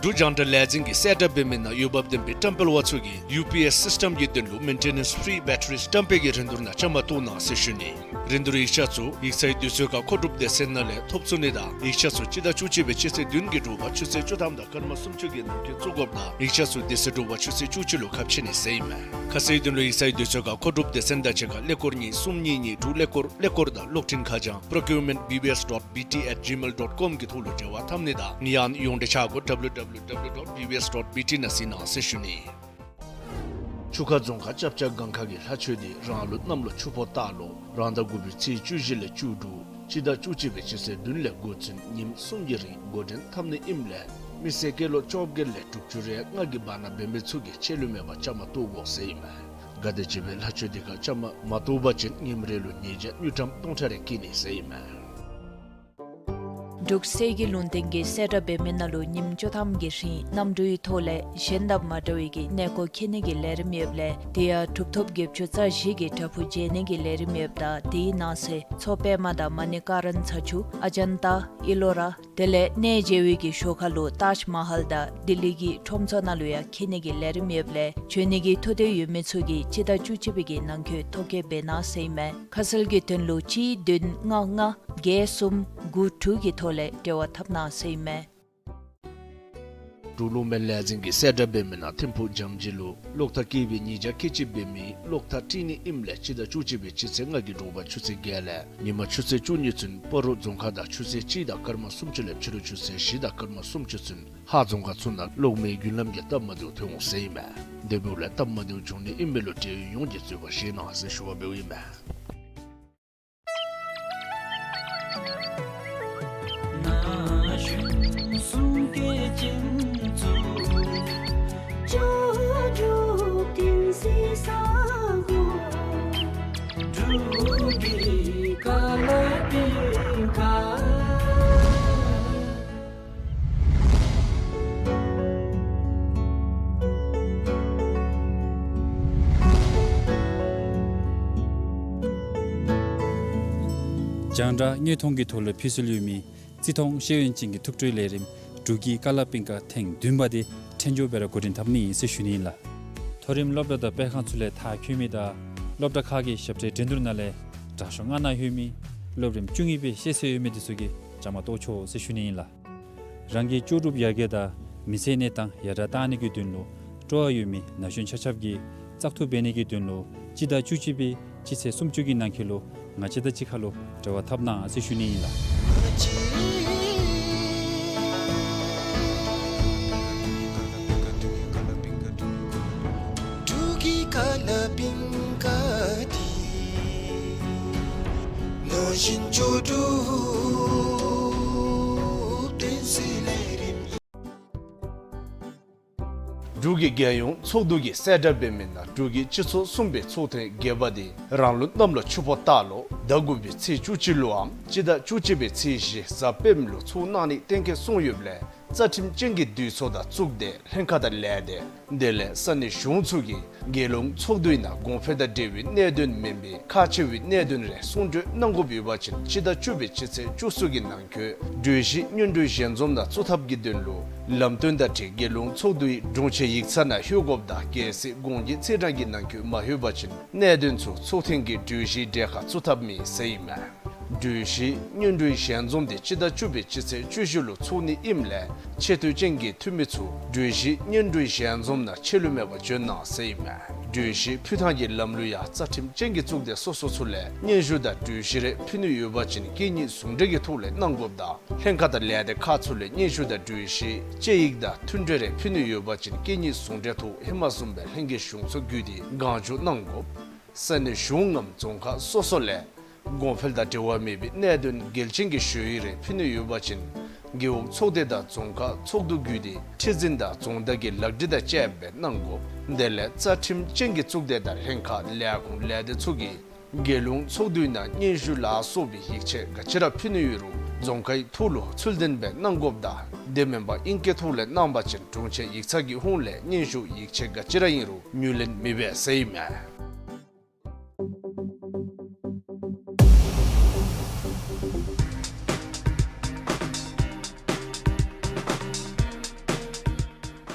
འབྲུག་རྒྱང་བསྒྲགས་ལས་འཛིན་གྱིས་གསལ་བསྒྲགས་འབད་མི་ནང་འོས་འབབ་ལྡན་པའི་བཀྲམ་སྤེལ་བ་ཚུ་གིས་ཡུ་པི་ཨེསི་སིསི་ཊེམ་གྱི་དོན་ལུ་མེན་ཊེ་ནེནསི་ཕི་རི་བེ་ཊ་རི་བཀྲམ་སྤེལ་གྱི་རིན་བསྡུར་ནང་བཅའ་མར་གཏོགས་གནང་ཟེར་ཞུ་ནི། རིན་བསྡུར་ཡིག་ཆ་ཚུ་ཡིག་ཚང་གི་དུས་ཚོད་ཁར་མཁོ་སྒྲུབ་སྡེ་ཚན་ནང་ལས་ཐོབ་ཚུགས་ནི་དང་ཡིག་ཆ་ཚུ་སྤྱི་ཟླ་བཅུ་གཅིག་པའི་སྤྱི་ཚེས་བདུན་གྱི་དྲོ་པ་ཆུ་ཚོད་བཅུ་ཐམ་དང་སྐར་མ་སུམ་ཅུ་གི་ནང་འཁོད་བཙུགས་དགོཔ་དང་ཡིག་ཆ་ཚུ་དེ་ཚེ་དྲོ་པ་ཆུ་ཚོད་བཅུ་གཅིག་ལུ་ཁ་ཕྱེ་ནི་ཟེར་ཨིན་མས། ཁ་གསལ་དོན་ལུ་ཡིག་ཚང་གི་དུས་ཚོད་ཁར་མཁོ་སྒྲུབ་སྡེ་ཚན་དང་གཅིག་ཁར་ཀླད་ཀོར་གཉིས་གསུམ་གཉིས་གཉིས་དྲུག་ཀླད་ཀོར་ཀླད་ཀོར་དང་གློག་འཕྲིན་ཁ་བྱང་procurement B B S dot B T at gmail dot com གི་ཐོག་ལུ་འབྲེལ་བ་འཐབ་ནི་དང་ཡང་ན་ཡོངས་འབྲེལ་ཆ་གོ W W W dot B B S dot B T ནང་གཟིགས་གནང་ཟེར་ཞུ་ནི། ཆུ་ཁ་རྫོང་ཁག་ཅབ་ཅབ་སྒང་ཁ་གི་ལྷ་ཆོས་སྡེ་རང་ལུགས་གནམ་ལོ་ཆུ་ཕོ་སྟག་ལོ་རང་ཟླ་དགུ་པའི་ཚེས་བཅུ་བཞི་ལས་བཅུ་དྲུག་སྤྱི་ཟླ་བཅུ་གཅིག་པའི་སྤྱི་ཚེས་བདུན་ལས་འགོ་བཙུགས་ཉིནམ་གསུམ་གྱི་རིང་འགོ་འདྲེན་འཐབ་ནི་ཨིནམ་ལས་མི་སེར་སྐྱེས་ལོ་བཅོ་བརྒྱད་ལས་དྲུག་ཅུ་རེ་ལྔ་གི་བར་ན་འབད་མི་ཚུ་གིས་ཆད་ལུས་མེད་པར་བཅའ་མར་གཏོགས་དགོ་ཟེར་ཨིན་མས། ག་དེམ་ཅིག་སྦེ་ལྷ་ཆོས་སྡེ་ཁར་བཅའ་མར་མ་གཏོགས་པ་ཅིན་ཉིནམ་རེ་ལུ་ཉེས་བྱ་དངུལ་ཀྲམ་སྟོང་ཕྲག་རེ་བཀལ་ནི་ཟེར་ཨིན་མས། འབྲུག་གསེར་གྱི་ལུང་བསྟན་གྱིས་གསལ་བསྒྲགས་འབད་མི་ནང་ལུ་ཉིནམ་བཅུ་ཐམ་གྱི་རིང་གནམ་གྲུའི་ཐོག་ལས་གཞན་དང་མ་འདྲ་བའི་གི་གནས་སྐོར་འཁྱིད་ནི་གི་ལས་རིམ་ཡོདཔ་ལས་དེ་ཡང་གྲུབ་ཐོབ་བརྒྱད་ཅུ་རྩ་བཞི་གི་བྲག་ཕུག་མཇལ་ནི་གི་ལས་རིམ་ཡོདཔ་ད་དེའི་ནང་གསེས་མཚོ་པདྨ་དང་མ་ཎི་ཀ་རན་ཚ་ཆུ་ཨ་ཇན་ཏ་ཨི་ལོ་ར་དེ་ལས་གནས་མཇལ་བའི་གི་ཞོར་ཁ་ལུ་ཏཱཇ་མ་ཧལ་དང་ལྡི་ལི་གི་ཁྲོམ་ཚོགས་ནང་ལུ་ཡང་འཁྱིད་ནི་གི་ལས་རིམ་ཡོདཔ་ལས་འབྱོན་ནི་གི་ཐུགས་འདོད་ཡོད་མི་ཚུ་གིས་སྤྱི་ཟླ་བཅུ་གཅིག་པའི་གི་ནང་འཁོད་ཐོ་བཀོད་འབད་གནང་ཟེར་ཨིན་མས། ཁ་གསལ་གྱི་དོན་ལུ་གཅིག་བདུན་ལྔ་ལྔ་བརྒྱད་གསུམ་དགུ་དྲུག་གི་ཐོག་ལས་འབྲེལ་བ་འཐབ་གནང་ཟེར་ཨིན་མས། འབྲུག་གློག་མེ་ལས་འཛིན་གྱིས་གསལ་བསྒྲགས་འབད་མི་ནང་ཐིམ་ཕུག་འཇམ་བརྗིད་ལུ་གློག་ཐག་བཀལ་བའི་ཉེས་བྱ་ཁག་ཅིག་འབད་མི་གློག་ཐག་དཀྲིས་ནི་ཨིནམ་ལས་སྤྱི་ཟླ་བཅུ་གཅིག་པའི་སྤྱི་ཚེས་ལྔ་གི་དྲོ་པ་ཆུ་ཚོད་བརྒྱད་ལས་ཉི་མ་ཆུ་ཚོད་བཅུ་གཉིས་ཚུན་སྤ་རོ་རྫོང་ཁག་དང་ཆུ་ཚོད་གཅིག་དང་སྐར་མ་སུམ་ཅུ་ལས་ཕྱི་རུ་ཆུ་ཚོད་བཞི་དང་སྐར་མ་སུམ་ཅུ་ཚུན་ཧཱ་རྫོང་ཁག་ཚུ་ནང་གློག་མེའི་རྒྱུན་ལམ་གྱི་སྟབས་མ་བདེཝ་ཐོན་འོང་ཟེར་ཨིན་མས། དེ་འབདཝ་ལས་སྟབས་མ་བདེཝ་བྱུང་ནི་ཨིན་མས་ལུ་འབྲེལ་ཡོད་ཡོངས་ཀྱིས་གཙོ་བོར་བཞེས་གནང་ཟེར་ཞུ་བ་འབདཝ་ཨིན་མས། རྒྱང་བསྒྲགས་དངོས་མཐོང་གི་ཐོག་ལུ་ཕུལ་སྲོལ་ཡོད་མི་བརྩི་མཐོང་ཤེས་ཡོན་ཅན་གྱི་ཐུགས་སྤྲོའི་ལས་རིམ་འབྲུག་གི་ཀ་ལ་པིང་ཀ་ཐེངས་བདུན་པ་དེ་ཕྲན་བཅར་སྦེ་ར་འགོ་འདྲེན་འཐབ་ནི་ཨིན་ཟེར་ཞུ་ནི་ཨིན་ལགས། མཐོ་རིམ་སློབ་གྲྭ་དང་སྤེལ་ཁང་ཚུ་ལས་མཐར་འཁྱོལ་མི་དང་སློབ་གྲྭ་ཁག་གི་ཞབས་ཁྲའི་འགྲན་བསྡུར་ནང་ལས་དྲག་ཤོས་ལྔ་ནང་ལྷོད་མི་སློབ་རིམ་བཅུ་གཉིས་པའི་ཤེས་ཚད་ཡོད་མི་དེ་ཚུ་གིས་བཅའ་མར་གཏོགས་ཆོག་ཟེར་ཞུ་ནི་ཨིན་ལགས། རང་གི་ལྕོགས་གྲུབ་ཡར་རྒྱས་དང་མི་ཚེའི་གནས་སྟངས་ཡར་དྲག་གཏང་ནི་གི་དོན་ལུ་སྤྲོ་བ་ཡོད་མི་ན་གཞོན་ཆ་ཁྱབ་ཀྱིས་བཙག་འཐུ་འབད་ནི་གི་དོན་ལུ་སྤྱི་ཟླ་བཅུ་གཅིག་པའི་སྤྱི་ཚེས་སུམ་ཅུ་གི་ནང་འཁོད་ལུ་ང་བཅས་དང་གཅིག་ཁར་ལུ་འབྲེལ་བ་འཐབ་གནང་ཟེར་ཞུ་ནི་ཨིན་ལགས། འབྲུག་གི་ཀ་ལ་པིང་ཀ་འདི་ན་གཞོན་ལྕོགས་གྲུབ་སྟོན་སའི་ལས་རིམ། འབྲུག་གི་རྒྱལ་ཡོངས་ཚོགས་འདུ་གིས་གསལ་བསྒྲགས་འབད་མི་ནང་འབྲུག་གི་སྤྱི་ཚོགས་གསུམ་པའི་ཚོགས་ཐེངས་བརྒྱད་པ་དེ་རང་ལུགས་གནམ་ལོ་ཆུ་ཕོ་སྟག་ལོ་ཟླ་དགུ་པའི་ཚེས་བཅུ་གཅིག་ལུའམ་སྤྱི་ཟླ་བཅུ་གཅིག་པའི་ཚེས་བཞི་གཟའ་སྤེནམ་ལུ་ཚོགས་གནང་ནི་གཏན་འཁེལ་སོང་ཡོདཔ་ལས་རྩ་ཁྲིམས་ཅན་གྱི་འདུས་ཚོགས་དང་གཙུག་སྡེ་ལྷན་ཁག་དང་ལས་སྡེ་དེ་ལས་ས་གནས་གཞུང་ཚུ་གིས་རྒྱལ་ཡོངས་ཚོགས་འདུའི་ནང་གོང་འཕེལ་དང་འབྲེལ་བའི་གནད་དོན་མེན་པའི་ཁག་ཆེ་བའི་གནད་དོན་རེ་གསུང་གྲོས་གནང་དགོཔ་ཡོད་པ་ཅིན་སྤྱི་ཟླ་བཅུ་པའི་སྤྱི་ཚེས་བཅུ་གསུམ་གྱི་ནང་འཁོད་གྲོས་གཞི་སྙན་སྒྲོན་ཞལ་འཛོམས་ནང་བཙུགས་ཐབས་ཀྱི་དོན་ལུ་ལམ་སྟོན་དང་འཁྲིལ་རྒྱལ་ཡོངས་ཚོགས་འདུའི་དྲུང་ཆེན་ཡིག་ཚང་ནང་ལྷོད་དགོཔ་དང་གལ་སྲིད་གོང་གི་ཚེས་གྲངས་ཀྱི་ནང་འཁོད་མ་ལྷོད་པ་ཅིན་གནད་དོན་ཚུ་ཚོགས་ཐེངས་ཀྱི་གྲོས་གཞིའི་གྲས་ཁར་བཙུགས་ཐབས་མེད་ཟེར་ཨིན་མས། གྲོས་གཞི་སྙན་སྒྲོན་ཞལ་འཛོམས་དེ་སྤྱི་ཟླ་བཅུ་པའི་སྤྱི་ཚེས་བཅུ་བཞི་ལུ་ཚོགས་ནི་ཨིནམ་ལས་ཆེ་བསྟོད་ཅན་གྱི་འཐུས་མི་ཚུ་གྲོས་གཞི་སྙན་སྒྲོན་ཞལ་འཛོམས་ནང་ཆད་ལུས་མེད་པར་འབྱོན་གནང་ཟེར་ཨིན་མས། གྲོས་གཞི་ཕུལ་ཐངས་ཀྱི་ལམ་ལུགས་ཡང་རྩ་ཁྲིམས་ཅན་གྱི་གཙུག་སྡེ་སོ་སོ་ཚུ་ལས་སྙན་ཞུ་དང་གྲོས་གཞི་རེ་ཕུལ་ནི་ཡོད་པ་ཅིན་སྐད་གཉིས་ཟུང་འབྲེལ་གྱི་ཐོག་ལས་གནང་དགོཔ་དང་ལྷན་ཁག་དང་ལས་སྡེ་ཁག་ཚུ་ལས་སྙན་ཞུ་དང་གྲོས་གཞི་དཔྱད་ཡིག་དང་མཐུན་འབྲེལ་རེ་ཕུལ་ནི་ཡོད་པ་ཅིན་སྐད་གཉིས་ཟུང་འབྲེལ་ཐོག་ཧེ་མ་བཟུམ་སྦེ་ལྷན་རྒྱས་གཞུང་ཚོགས་བརྒྱུད་དེ་གང་མགྱོགས་གནང་དགོཔ། ས་གནས་གཞུང་ངམ་རྫོང་ཁག་སོ་སོ་ལས་གོང་འཕེལ་དང་འབྲེལ་བ་མེད་པའི་གནད་དོན་འགལ་རྐྱེན་གྱི་ཞུ་ཡིག་རེ་ཕུལ་ནི་ཡོད་པ་ཅིན་རྒེད་འོག་ཚོགས་སྡེ་དང་རྫོང་ཁག་ཚོགས་འདུ་བརྒྱུད་དེ་ཁྲི་འཛིན་དང་རྫོང་བདག་གི་ལག་བྲིས་དང་བཅསཔ་སྦེ་གནང་དགོཔ། དེ་ལས་རྩ་ཁྲིམས་ཅན་གྱི་གཙུག་སྡེ་དང་ལྷན་ཁག་ལས་ཁུངས་ལས་སྡེ་ཚུ་གིས་རྒྱལ་ཡོངས་ཚོགས་འདུའི་ནང་སྙན་ཞུ་ལ་སོགས་པའི་ཡིག་ཆ་ག་ཅི་ར་ཕུལ་ནི་ཡོད་རུང་རྫོང་ཁའི་ཐོག་ལུ་ཚུལ་ལྡན་སྦེ་གནང་དགོཔ་དང་དེ་མེན་པར་ཨིང་སྐད་ཐོག་ལས་གནང་པ་ཅིན་དྲུང་ཆེན་ཡིག་ཚང་གི་ཧོངས་ལས་སྙན་ཞུ་ཡིག་ཆ་ག་ཅི་ར་ཨིན་རུང་ངོས་ལེན་མི་འབད་ཟེར་ཨིན་མས།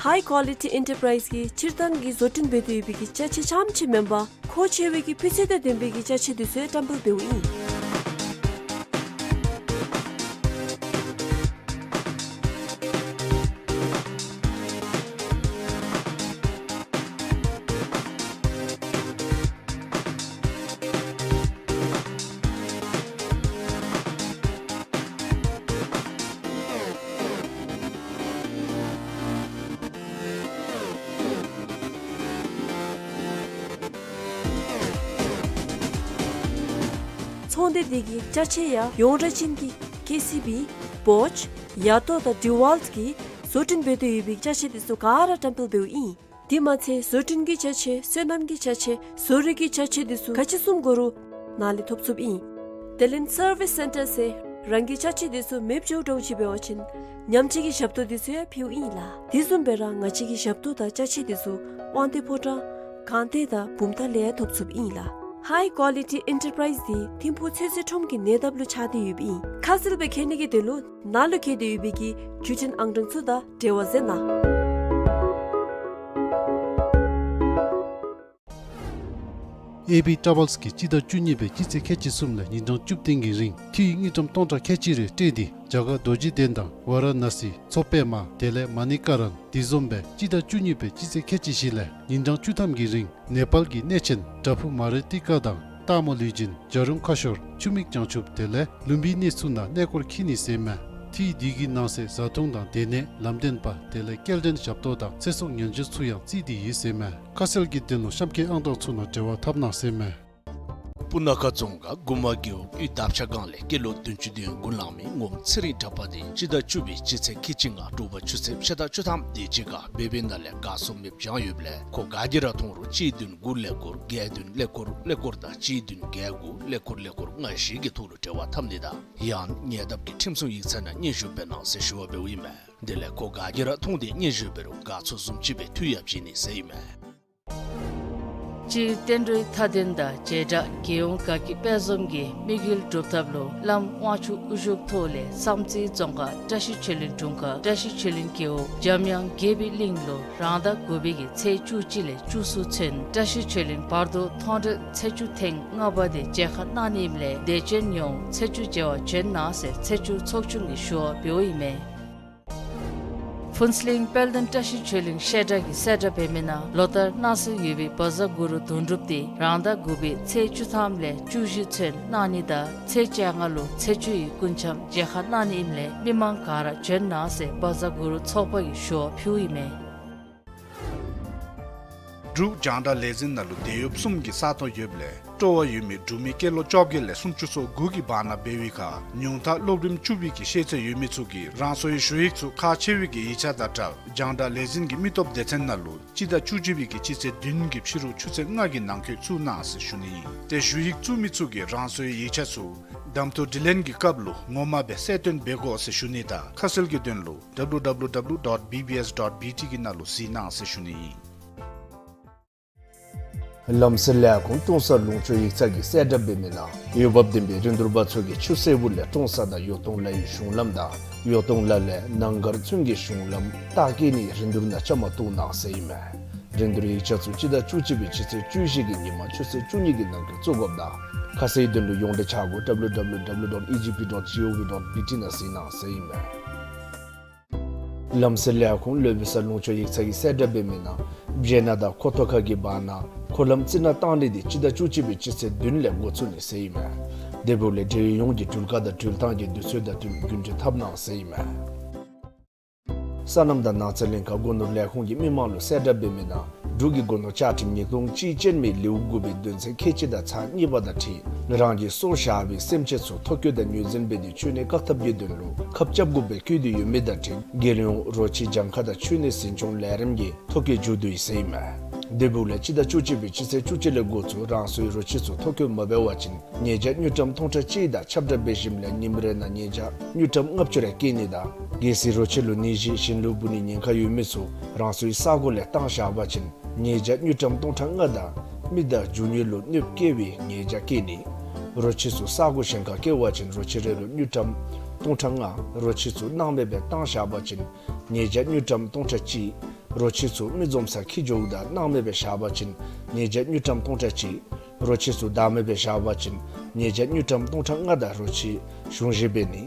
High Quality Enterprise གིས་སྤྱིར་བཏང་གི་བཟོ་སྐྲུན་འབད་དེ་ཡོད་པའི་གི་ཅ་ཆས་རྐྱངམ་ཅིག་མེན་པར་མཁོ་ཆེ་བའི་གི་སྤུས་ཚད་དང་ལྡན་པའི་གི་ཅ་ཆས་འདི་ཚུ་ཡང་བཀྲམ་སྤེལ་འབདཝ་ཨིན། ཚོང་སྡེ་འདི་གི་ཅ་ཆས་ཡང་ཡོངས་གྲགས་ཅན་གྱི་ཀེ་སི་བི། བོཆ། ཡ་ཏོ་དང་ཌི་ཝཱལཊ་གིས་བཟོ་སྐྲུན་འབད་དེ་ཡོད་པའི་ཅ་ཆས་འདི་ཚུ་ག་ར་བཀྲམ་སྤེལ་འབདཝ་ཨིན། དེ་མ་ཚད་བཟོ་སྐྲུན་གྱི་ཅ་ཆས་སོ་ནམ་གྱི་ཅ་ཆས་བཟོ་རིག་གི་ཅ་ཆས་འདི་ཚུ་ག་ཅི་བཟུམ་དགོ་རུང་ནཱ་ལས་ཐོབ་ཚུགསཔ་ཨིན། དེ་ལས་སར་བིས་སེན་ཊར་ཟེར་རང་གི་ཅ་ཆས་འདི་ཚུ་མེདཔ་འགྱོཝ་འདྲཝ་ཅིག་འབད་བ་ཅིན་ཉམས་བཅོས་ཀྱི་ཞབས་ཏོག་འདི་ཚུ་ཡང་ཕུལཝ་ཨིན་ལགས། དེ་བཟུམ་སྦེ་ར་ང་བཅས་ཀྱི་ཞབས་ཏོག་དང་ཅ་ཆས་འདི་ཚུ་དབང་འདུས་ཕོ་བྲང་སྒང་སྟེང་དང་བུམ་ཐང་ལས་ཡང་ཐོབ་ཚུགསཔ་ཨིན་ལགས། High Quality Enterprise འདི་ཐིམ་ཕུག་ཚོད་བསྲེ་ཁྲོམ་གྱི་ཉེ་འདབས་ལུ་ཆགས་ཏེ་ཡོདཔ་ཨིན། ཁ་གསལ་སྦེ་མཁྱེན་ནི་གི་དོན་ལུ་ནཱ་ལུ་བཀོད་དེ་ཡོད་པའི་གི་བརྒྱུད་འཕྲིན་ཨང་གྲངས་ཚུ་དང་འབྲེལ་བ་མཛད་གནང་། ཨེ་བི་ཊ་ར་བཱལསི་གིས་སྤྱི་ཟླ་བཅུ་གཉིས་པའི་སྤྱི་ཚེས་ཁལ་གཅིག་གསུམ་ལས་ཉིན་གྲངས་བཅུ་བདུན་གྱི་རིང་འཐུས་དངུལ་ཀྲམ་སྟོང་ཕྲག་ཁལ་གཅིག་རེ་སྤྲོད་དེ་རྒྱ་གར་རྡོ་རྗེ་གདན་དང་ཝཱ་ར་ཎཱ་སི་མཚོ་པདྨ་དེ་ལས་མ་ཎི་ཀ་རན། དེ་བཟུམ་སྦེ་སྤྱི་ཟླ་བཅུ་གཉིས་པའི་སྤྱི་ཚེས་ཁལ་གཅིག་བཞི་ལས་ཉིན་གྲངས་བཅུ་ཐམ་གྱི་རིང་ནེ་པཱལ་གྱི་གནས་ཆེན་བྲག་ཕུག་མ་རི་ཏི་ཀ་དང་སྟག་མོ་ལུས་སྦྱིན། བྱ་རུང་ཁ་ཤོར། ཆུ་མིག་བྱང་ཆུབ་དེ་ལས་ལུམ་བི་གནས་ཚུ་ནང་གནས་སྐོར་འཁྱིད་ནི་ཟེར་མས། འཐུས་འདི་གི་ནང་གསེས་བཟའ་འཐུང་དང་སྡོད་གནས་ལམ་སྟོན་པ་དེ་ལས་སྐྱེལ་འདྲེན་ཞབས་ཏོག་དང་ཚེ་སྲོག་ཉེན་བཅོལ་ཚུ་ཡང་བརྩིས་ཏེ་ཡོད་ཟེར་མས། ཁ་གསལ་གྱི་དོན་ལུ་གཤམ་འཁོད་ཨང་གྲངས་ཚུ་ནང་འབྲེལ་བ་འཐབ་གནང་ཟེར་མས། སྤུ་ན་ཁ་རྫོང་ཁག་མགུ་མ་རྒེད་འོག་དབུས་འདབ་ཆགས་སྒང་ལས་སྐྱེས་ལོ་བདུན་ཅུ་དོན་དགུ་ལང་མི་ངོམ་ཚེ་རིང་གྲགས་པ་དེ་སྤྱི་ཟླ་བཅུ་པའི་སྤྱི་ཚེས་ཁལ་གཅིག་ལྔ་དྲོ་པ་ཆུ་ཚོད་ཕྱེད་དང་བཅུ་ཐམ་དེ་ཅིག་ཁར་སྦས་པའི་ནང་ལས་གར་སོང་མེདཔ་བྱུང་ཡོདཔ་ལས་ཁོ་ག་གིས་ར་མཐོང་རུང་གཅིག་བདུན་དགུ་ཀླད་ཀོར་བརྒྱད་བདུན་ཀླད་ཀོར་ཀླད་ཀོར་དང་གཅིག་བདུན་བརྒྱད་དགུ་ཀླད་ཀོར་ཀླད་ཀོར་ལྔ་བཞི་གི་ཐོག་ལུ་འབྲེལ་བ་འཐབ་ནི་དང་ཡང་ཉེ་འདབས་ཀྱི་ཁྲིམས་སྲུང་ཡིག་ཚང་ནང་སྙན་ཞུ་འབད་གནང་ཟེར་ཞུ་བ་འབདཝ་ཨིན་མས། དེ་ལས་ཁོ་ག་གིས་ར་མཐོང་སྟེ་སྙན་ཞུ་འབད་རུང་ག་ཚོད་བཟུམ་ཅིག་སྦེ་འཐུས་ཡང་བྱིན་ནི་ཟེར་ཨིན་མས། སྤྱིར་བསྟན་འགྲོའི་མཐའ་དོན་དང་བྱེ་བྲག་རྒྱལ་ཡོངས་དགའ་སྐྱིད་དཔལ་འཛོམས་ཀྱི་དམིགས་ཡུལ་སྒྲུབ་ཐབས་ལུ་བླམ་དབང་ཕྱུག་དབུ་བཞུགས་ཐོག་ལས་བསམ་རྩེ་རྫོང་ཁག་བཀྲ་ཤིས་ཆོས་གླིང་དྲུང་ཁག་བཀྲ་ཤིས་ཆོས་གླིང་རྒེད་འོག་འཇམ་དབྱངས་རྒྱས་པའི་གླིང་ལུ་རང་ཟླ་དགུ་པའི་གི་ཚེས་བཅུ་གཅིག་ལས་བཅུ་གསུམ་ཚུན་བཀྲ་ཤིས་ཆོས་གླིང་བར་དོ་མཐོང་གྲོལ་ཚེས་བཅུ་ཐེངས་ལྔ་པ་དེ་མཇལ་ཁ་གནང་ནི་ཨིནམ་ལས་དད་ཅན་ཡོངས་ཚེས་བཅུ་མཇལ་བར་བྱོན་གནང་ཟེར་ཚེས་བཅུ་ཚོགས་ཆུང་གིས་ཞུ་བ་འབདཝ་ཨིན་མས། ཕུན་ཚོགས་གླིང་དཔལ་ལྡན་བཀྲ་ཤིས་ཆོས་གླིང་བཤད་གྲྭ་གིས་གསལ་བསྒྲགས་འབད་མི་ནང་ལོ་ལྟར་གནང་སྲོལ་ཡོད་པའི་བཛྲ་གུ་རུ་དོན་གྲུབ་དེ་རང་ཟླ་དགུ་པའི་ཚེས་བཅུ་ཐམ་ལས་བཅུ་བཞི་ཚུན་གནང་ནི་དང་ཚེས་བཅོ་ལྔ་ལུ་ཚེས་བཅུ་ཡི་སྐུ་འཆམ་མཇལ་ཁ་གནང་ནི་ཨིནམ་ལས་མི་མང་ག་ར་བྱོན་གནང་ཟེར་བཛྲ་གུ་རུ་ཚོགས་པ་གིས་ཞུ་བ་ཕུལཝ་ཨིན་མས། འབྲུག་རྒྱང་བསྒྲགས་ལས་འཛིན་ནང་ལུ་དེད་གཡོགཔ་གསུམ་གྱི་ས་སྟོང་ཡོདཔ་ལས་ སྤྲོ་བ་ཡོད་མི་འབྲུག་མི་སྐྱེས་ལོ་བཅོ་བརྒྱད་ལས་སུམ་ཅུ་སོ་དགུ་གི་བར་ན་འབད་བའི་ཁར་ཉུང་མཐའ་སློབ་རིམ་བཅུ་པའི་གི་ཤེས་ཚད་ཡོད་མི་ཚུ་གིས་རང་སོའི་ཞུ་ཡིག་ཚུ་ཁག་ཆེ་བའི་གི་ཡིག་ཆ་དང་འབྲེལ་རྒྱང་བསྒྲགས་ལས་འཛིན་གྱི་མི་སྟོབས་སྡེ་ཚན་ནང་ལུ་སྤྱི་ཟླ་བཅུ་གཅིག་པའི་གི་སྤྱི་ཚེས་བདུན་གྱི་ཕྱི་རུ་ཆུ་ཚོད་ལྔ་གི་ནང་འཁོད་བཙུགས་གནང་ཟེར་ཞུ་ནི་ཨིན། ཏེ་ཞུ་ཡིག་བཙུགས་མི་ཚུ་གིས་རང་སོའི་ཡིག་ཆ་ཚུ་གདམ་འཐུ་དྲི་ལན་གྱི་སྐབས་ལུ་ངོ་མ་སྦེ་གསལ་སྟོན་འབད་དགོ་ཟེར་ཞུ་ནི་དང་ཁ་གསལ་གྱི་དོན་ལུ་W W W dot B B S dot B T གི་ནང་ལུ་གཟིགས་གནང་ཟེར་ཞུ་ནི་ཨིན། ལམ་སེལ་ལས་ཁུངས་ཀྲོང་གསར་ལུང་ཕྱོགས་ཡིག་ཚང་གིས་གསལ་བསྒྲགས་འབད་མི་ནང་འོས་འབབ་ལྡན་པའི་རིན་བསྡུར་པ་ཚུ་གིས་ཆུ་སེར་པོ་ལས་ཀྲོང་གསར་དང་ཡོ་ཏོང་ལ་ཡི་གཞུང་ལམ་དང་ཡོ་ཏོང་ལ་ལས་ནང་སྒར་ཚུན་གྱི་གཞུང་ལམ་རྟགས་བཀོད་ནིའི་རིན་བསྡུར་ནང་བཅའ་མར་གཏོགས་གནང་ཟེར་ཨིན་མས། རིན་བསྡུར་ཡིག་ཆ་ཚུ་སྤྱི་ཟླ་བཅུ་གཅིག་པའི་སྤྱི་ཚེས་བཅུ་བཞི་གི་ཉིན་མ་ཆུ་ཚོད་བཅུ་གཉིས་ཀྱི་ནང་འཁོད་བཙུགས་དགོཔ་དང་ཁ་གསལ་དོན་ལུ་ཡོངས་འབྲེལ་ཆ་སྒོ W W W dot E G P dot G O V dot B T ནང་གཟིགས་གནང་ཟེར་ཨིན་མས། ལམ་སེལ་ལས་ཁུངས་ལུང་པ་སར་ལུང་ཕྱོགས་ཡིག་ཚང་གིས་གསལ་བསྒྲགས་འབད་མི་ནང་བཞེས་སྣ་དང་ཁོ་ཐོག་ཁ་གི་བར་ན་འཁོར་ལམ་རྩི་ནག་བཏང་ནི་འདི་སྤྱི་ཟླ་བཅུ་གཅིག་པའི་སྤྱི་ཚེས་བདུན་ལས་འགོ་བཙུགས་ནི་ཟེར་ཨིན་མས། དེ་འབདཝ་ལས་འབྲེལ་ཡོད་ཡོངས་ཀྱིས་འགྲུལ་བཀག་དང་འགྲུལ་ཐང་གི་དུས་ཚོད་དང་བསྟུན་རྒྱུན་འགྲུལ་འཐབ་གནང་ཟེར་ཨིན་མས། སོ་ནམ་དང་ནགས་ཚལ་ལྷན་ཁག་སྒོ་ནོར་ལས་ཁུངས་ཀྱིས་མི་མང་ལུ་གསལ་བསྒྲགས་འབད་མི་ནང་འབྲུག་གི་སྒོ་ནོར་བཅའ་ཁྲིམས་ཉིས་སྟོང་གཅིག་ཅན་མའི་ལེའུ་དགུ་པའི་དོན་ཚན་ཁལ་གཅིག་དང་ཚག་གཉིས་པ་དང་འཁྲིལ་རང་གིས་སྲོག་བཞག་པའི་སེམས་ཅན་ཚུ་ཐོ་བཀོད་དང་ངོས་འཛིན་འབད་དེ་འཆོལ་ནད་བཀག་ཐབས་ཀྱི་དོན་ལུ་ཁབ་རྐྱབ་དགོ་པའི་བཀོད་དེ་ཡོད་མི་དང་འཁྲིལ་རྒྱལ་ཡོངས་རོ་ཁྱི་གྱངས་ཁ་དང་འཆོལ་ནད་འཛིན་སྐྱོང་ལས་རིམ་གྱི་ཐོ་བཀོད་མཇུག་བསྡུ་ཡི་ཟེར་ཨིན་མས། དེ་འབདཝ་ལས་སྤྱི་ཟླ་བཅུ་གཅིག་པའི་སྤྱི་ཚེས་བཅུ་གཅིག་ལས་འགོ་བཙུགས་རང་སོའི་རོ་ཁྱི་ཚུ་ཐོ་བཀོད་མ་འབད་བ་ཅིན་ཉེས་བྱ་དངུལ་ཀྲམ་སྟོང་ཕྲག་གཅིག་དང་ཁྱབ་བསྒྲགས་འབད་ཞིནམ་ལས་ཉིནམ་རེ་ནང་ཉེས་བྱ་དངུལ་ཀྲམ་ལྔ་བཅུ་རེ་བཀལ་ནི་དང་གལ་སྲིད་རོ་ཁྱི་ལུ་ནད་གཞི་གཞན་ལུ་འབུ་ནིའི་ཉེན་ཁ་ཡོད་མི་ཚུ་རང་སོའི་ས་གོ་ལས་བཏང་བཞག་པ་ཅིན་ཉེས་བྱ་དངུལ་ཀྲམ་སྟོང་ཕྲག་ལྔ་དང་མི་དང་རྒྱུ་དངོས་ལུ་གནོདཔ་བསྐྱལ་བའི་ཉེས་བྱ་བཀལ་ནི། རོ་ཁྱི་ཚུ་ས་གོ་གཞན་ཁར་བསྐྱལ་བ་ཅིན་རོ་ཁྱི་རེ་ལུ་དངུལ་ཀྲམ་སྟོང་ཕྲག་ལྔ། རོ་ཁྱི་ཚུ་སྣང་མེད་སྦེ་བཏང་བཞག་པ་ཅིན་ཉེས་བྱ་དངུལ་ཀྲམ་སྟོང་ཕྲག་གཅིག། རོ་ཁྱི་ཚུ་མི་འཛོམས་སར་འཁྱིད་འགྱོཝ་ད་སྣང་མེད་སྦེ་བཞག་པ་ཅིན་ཉེས་བྱ་དངུལ་ཀྲམ་སྟོང་ཕྲག་གཅིག། རོ་ཁྱི་ཚུ་བདག་མེད་སྦེ་བཞག་པ་ཅིན་ཉེས་བྱ་དངུལ་ཀྲམ་སྟོང་ཕྲག་ལྔ་དང་རོ་ཁྱི་གཞུང་བཞེས་འབད་ནི།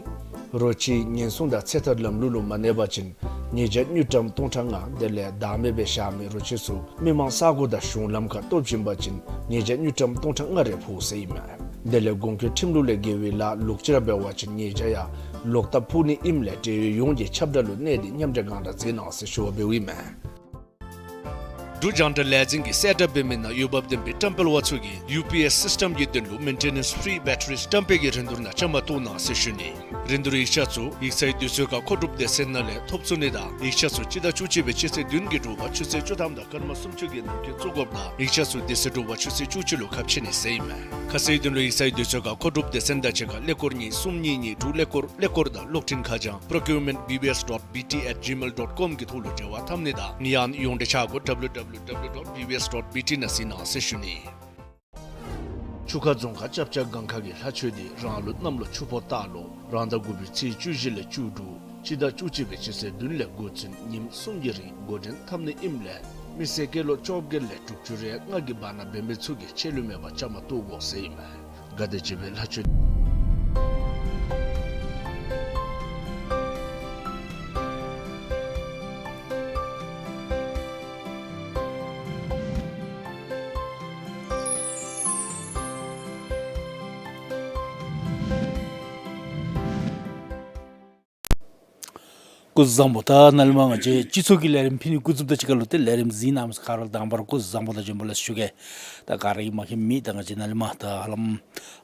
རོ་ཁྱི་ཉེན་སྲུང་དང་ཚེ་ཐར་ལམ་ལུགས་ལུ་མ་གནས་པ་ཅིན་ཉེས་བྱ་དངུལ་ཀྲམ་སྟོང་ཕྲག་ལྔ་དེ་ལས་བདག་མེད་སྦེ་བཞག་མི་རོ་ཁྱི་ཚུ་མི་མང་ས་གོ་དང་གཞུང་ལམ་ཁར་སྟོབ་བྱིན་པ་ཅིན་ཉེས་བྱ་དངུལ་ཀྲམ་སྟོང་ཕྲག་ལྔ་རེ་ཕོག་ཟེར་ཨིན་མས། དེ་ལས་གོང་འཁོད་ཁྲིམས་ལུགས་ལས་འགལ་བའི་ལཱ་ལོག་ཅི་ར་འབད་བ་ཅིན་ཉེས་བྱ་ཡང་ལོག་ལྟབ་ཕོག་ནི་ཨིནམ་ལས་འབྲེལ་ཡོད་ཡོངས་ཀྱིས་ཁྱབ་བསྒྲགས་ལུ་གནས་ཏེ་མཉམ་འབྲེལ་གང་དྲག་མཛད་གནང་ཟེར་ཞུ་བ་འབདཝ་ཨིན་མས། འབྲུག་རྒྱང་བསྒྲགས་ལས་འཛིན་གྱིས་གསལ་བསྒྲགས་འབད་མི་ནང་འོས་འབབ་ལྡན་པའི་བཀྲམ་སྤེལ་པ་ཚུ་གིས་ཡུ་པི་ཨེསི་སིསི་ཊམ་གྱི་དོན་ལུ་མེན་ཊེ་ནེནསི་ཕི་རི་བེ་ཊ་རི་བཀྲམ་སྤེལ་གྱི་རིན་བསྡུར་ནང་བཅའ་མར་གཏོགས་གནང་ཟེར་ཞུ་ནི། རིན་བསྡུར་ཡིག་ཆ་ཚུ་ཡིག་ཚང་གི་དུས་ཚོད་ཁར་མཁོ་སྒྲུབ་སྡེ་ཚན་ནང་ལས་ཐོབ་ཚུགས་ནི་དང་ཡིག་ཆ་ཚུ་སྤྱི་ཟླ་བཅུ་གཅིག་པའི་སྤྱི་ཚེས་བདུན་གྱི་དྲོ་པ་ཆུ་ཚོད་བཅུ་ཐམ་དང་སྐར་མ་སུམ་ཅུ་གི་ནང་འཁོད་བཙུགས་དགོཔ་དང་ཡིག་ཆ་ཚུ་དེ་ཚེ་དྲོ་པ་ཆུ་ཚོད་བཅུ་གཅིག་ལུ་ཁ་ཕྱེ་ནི་ཟེར་ཨིན་མས། ཁ་གསལ་དོན་ལུ་ཡིག་ཚང་གི་དུས་ཚོད་ཁར་མཁོ་སྒྲུབ་སྡེ་ཚན་དང་གཅིག་ཁར་ཀླད་ཀོར་གཉིས་གསུམ་གཉིས་གཉིས་དྲུག་ཀླད་ཀོར་ཀླད་ཀོར་དང་གློག་འཕྲིན་ཁ་བྱང་procurement B B S dot B T at gmail dot com གི་ཐོག་ལུ་འབྲེལ་བ་འཐབ་ནི་དང་ཡང་ན་ཡོངས་འབྲེལ་ཆ་སྒོ་W W W dot B B S dot B T ནང་གཟིགས་གནང་ཟེར་ཞུ་ནི། ཆུ་ཁ་རྫོང་ཁག་ལྕགས་བྱ་སྒང་ཁ་གི་ལྷ་ཆོས་འདི་རང་ལུགས་གནམ་ལོ་ཆུ་ཕོ་སྟག་ལོ་རང་ཟླ་དགུ་པའི་ཚེས་བཅུ་བཞི་ལས་བཅུ་དྲུག་སྤྱི་ཟླ་བཅུ་གཅིག་པའི་སྤྱི་ཚེས་བདུན་ལས་འགོ་འཛིན་ཉིནམ་གསུམ་གྱི་རིང་འགོ་འདྲེན་འཐབ་ནི་ཨིནམ་ལས་མི་སེར་སྐྱེས་ལོ་བཅོ་བརྒྱད་ལས་དྲུག་ཅུ་རེ་ལྔ་གི་བར་ན་འབད་མི་ཚུ་གིས་ཆད་ལུས་མེད་པར་བཅའ་མར་གཏོགས་དགོ་ཟེར་ཨིན་མས། ག་དེམ་ཅིག་སྦེ་ལྷ་ཆོས། སྐུ་གཟུགས་བཟང་པོ། ད་ནཱ་ལས་མར་ང་བཅས་སྤྱི་ཚོགས་ཀྱི་ལས་རིམ་ཕུལ་ནི་འགོ་བཙུགསཔ་ད་གཅིག་ཁར་ལུ་ཏེ་ལས་རིམ་གཟིགས་གནང་མི་ག་ར་ལུ་དང་པ་ར་སྐུ་གཟུགས་བཟང་པོ་དང་བྱོན་པ་ལེགས་ཞུ་གེ། ད་ག་ར་གིས་མ་མཁྱེན་མེད། ད་ང་བཅས་ནཱ་ལས་མར་ད་ཧ་ལམ་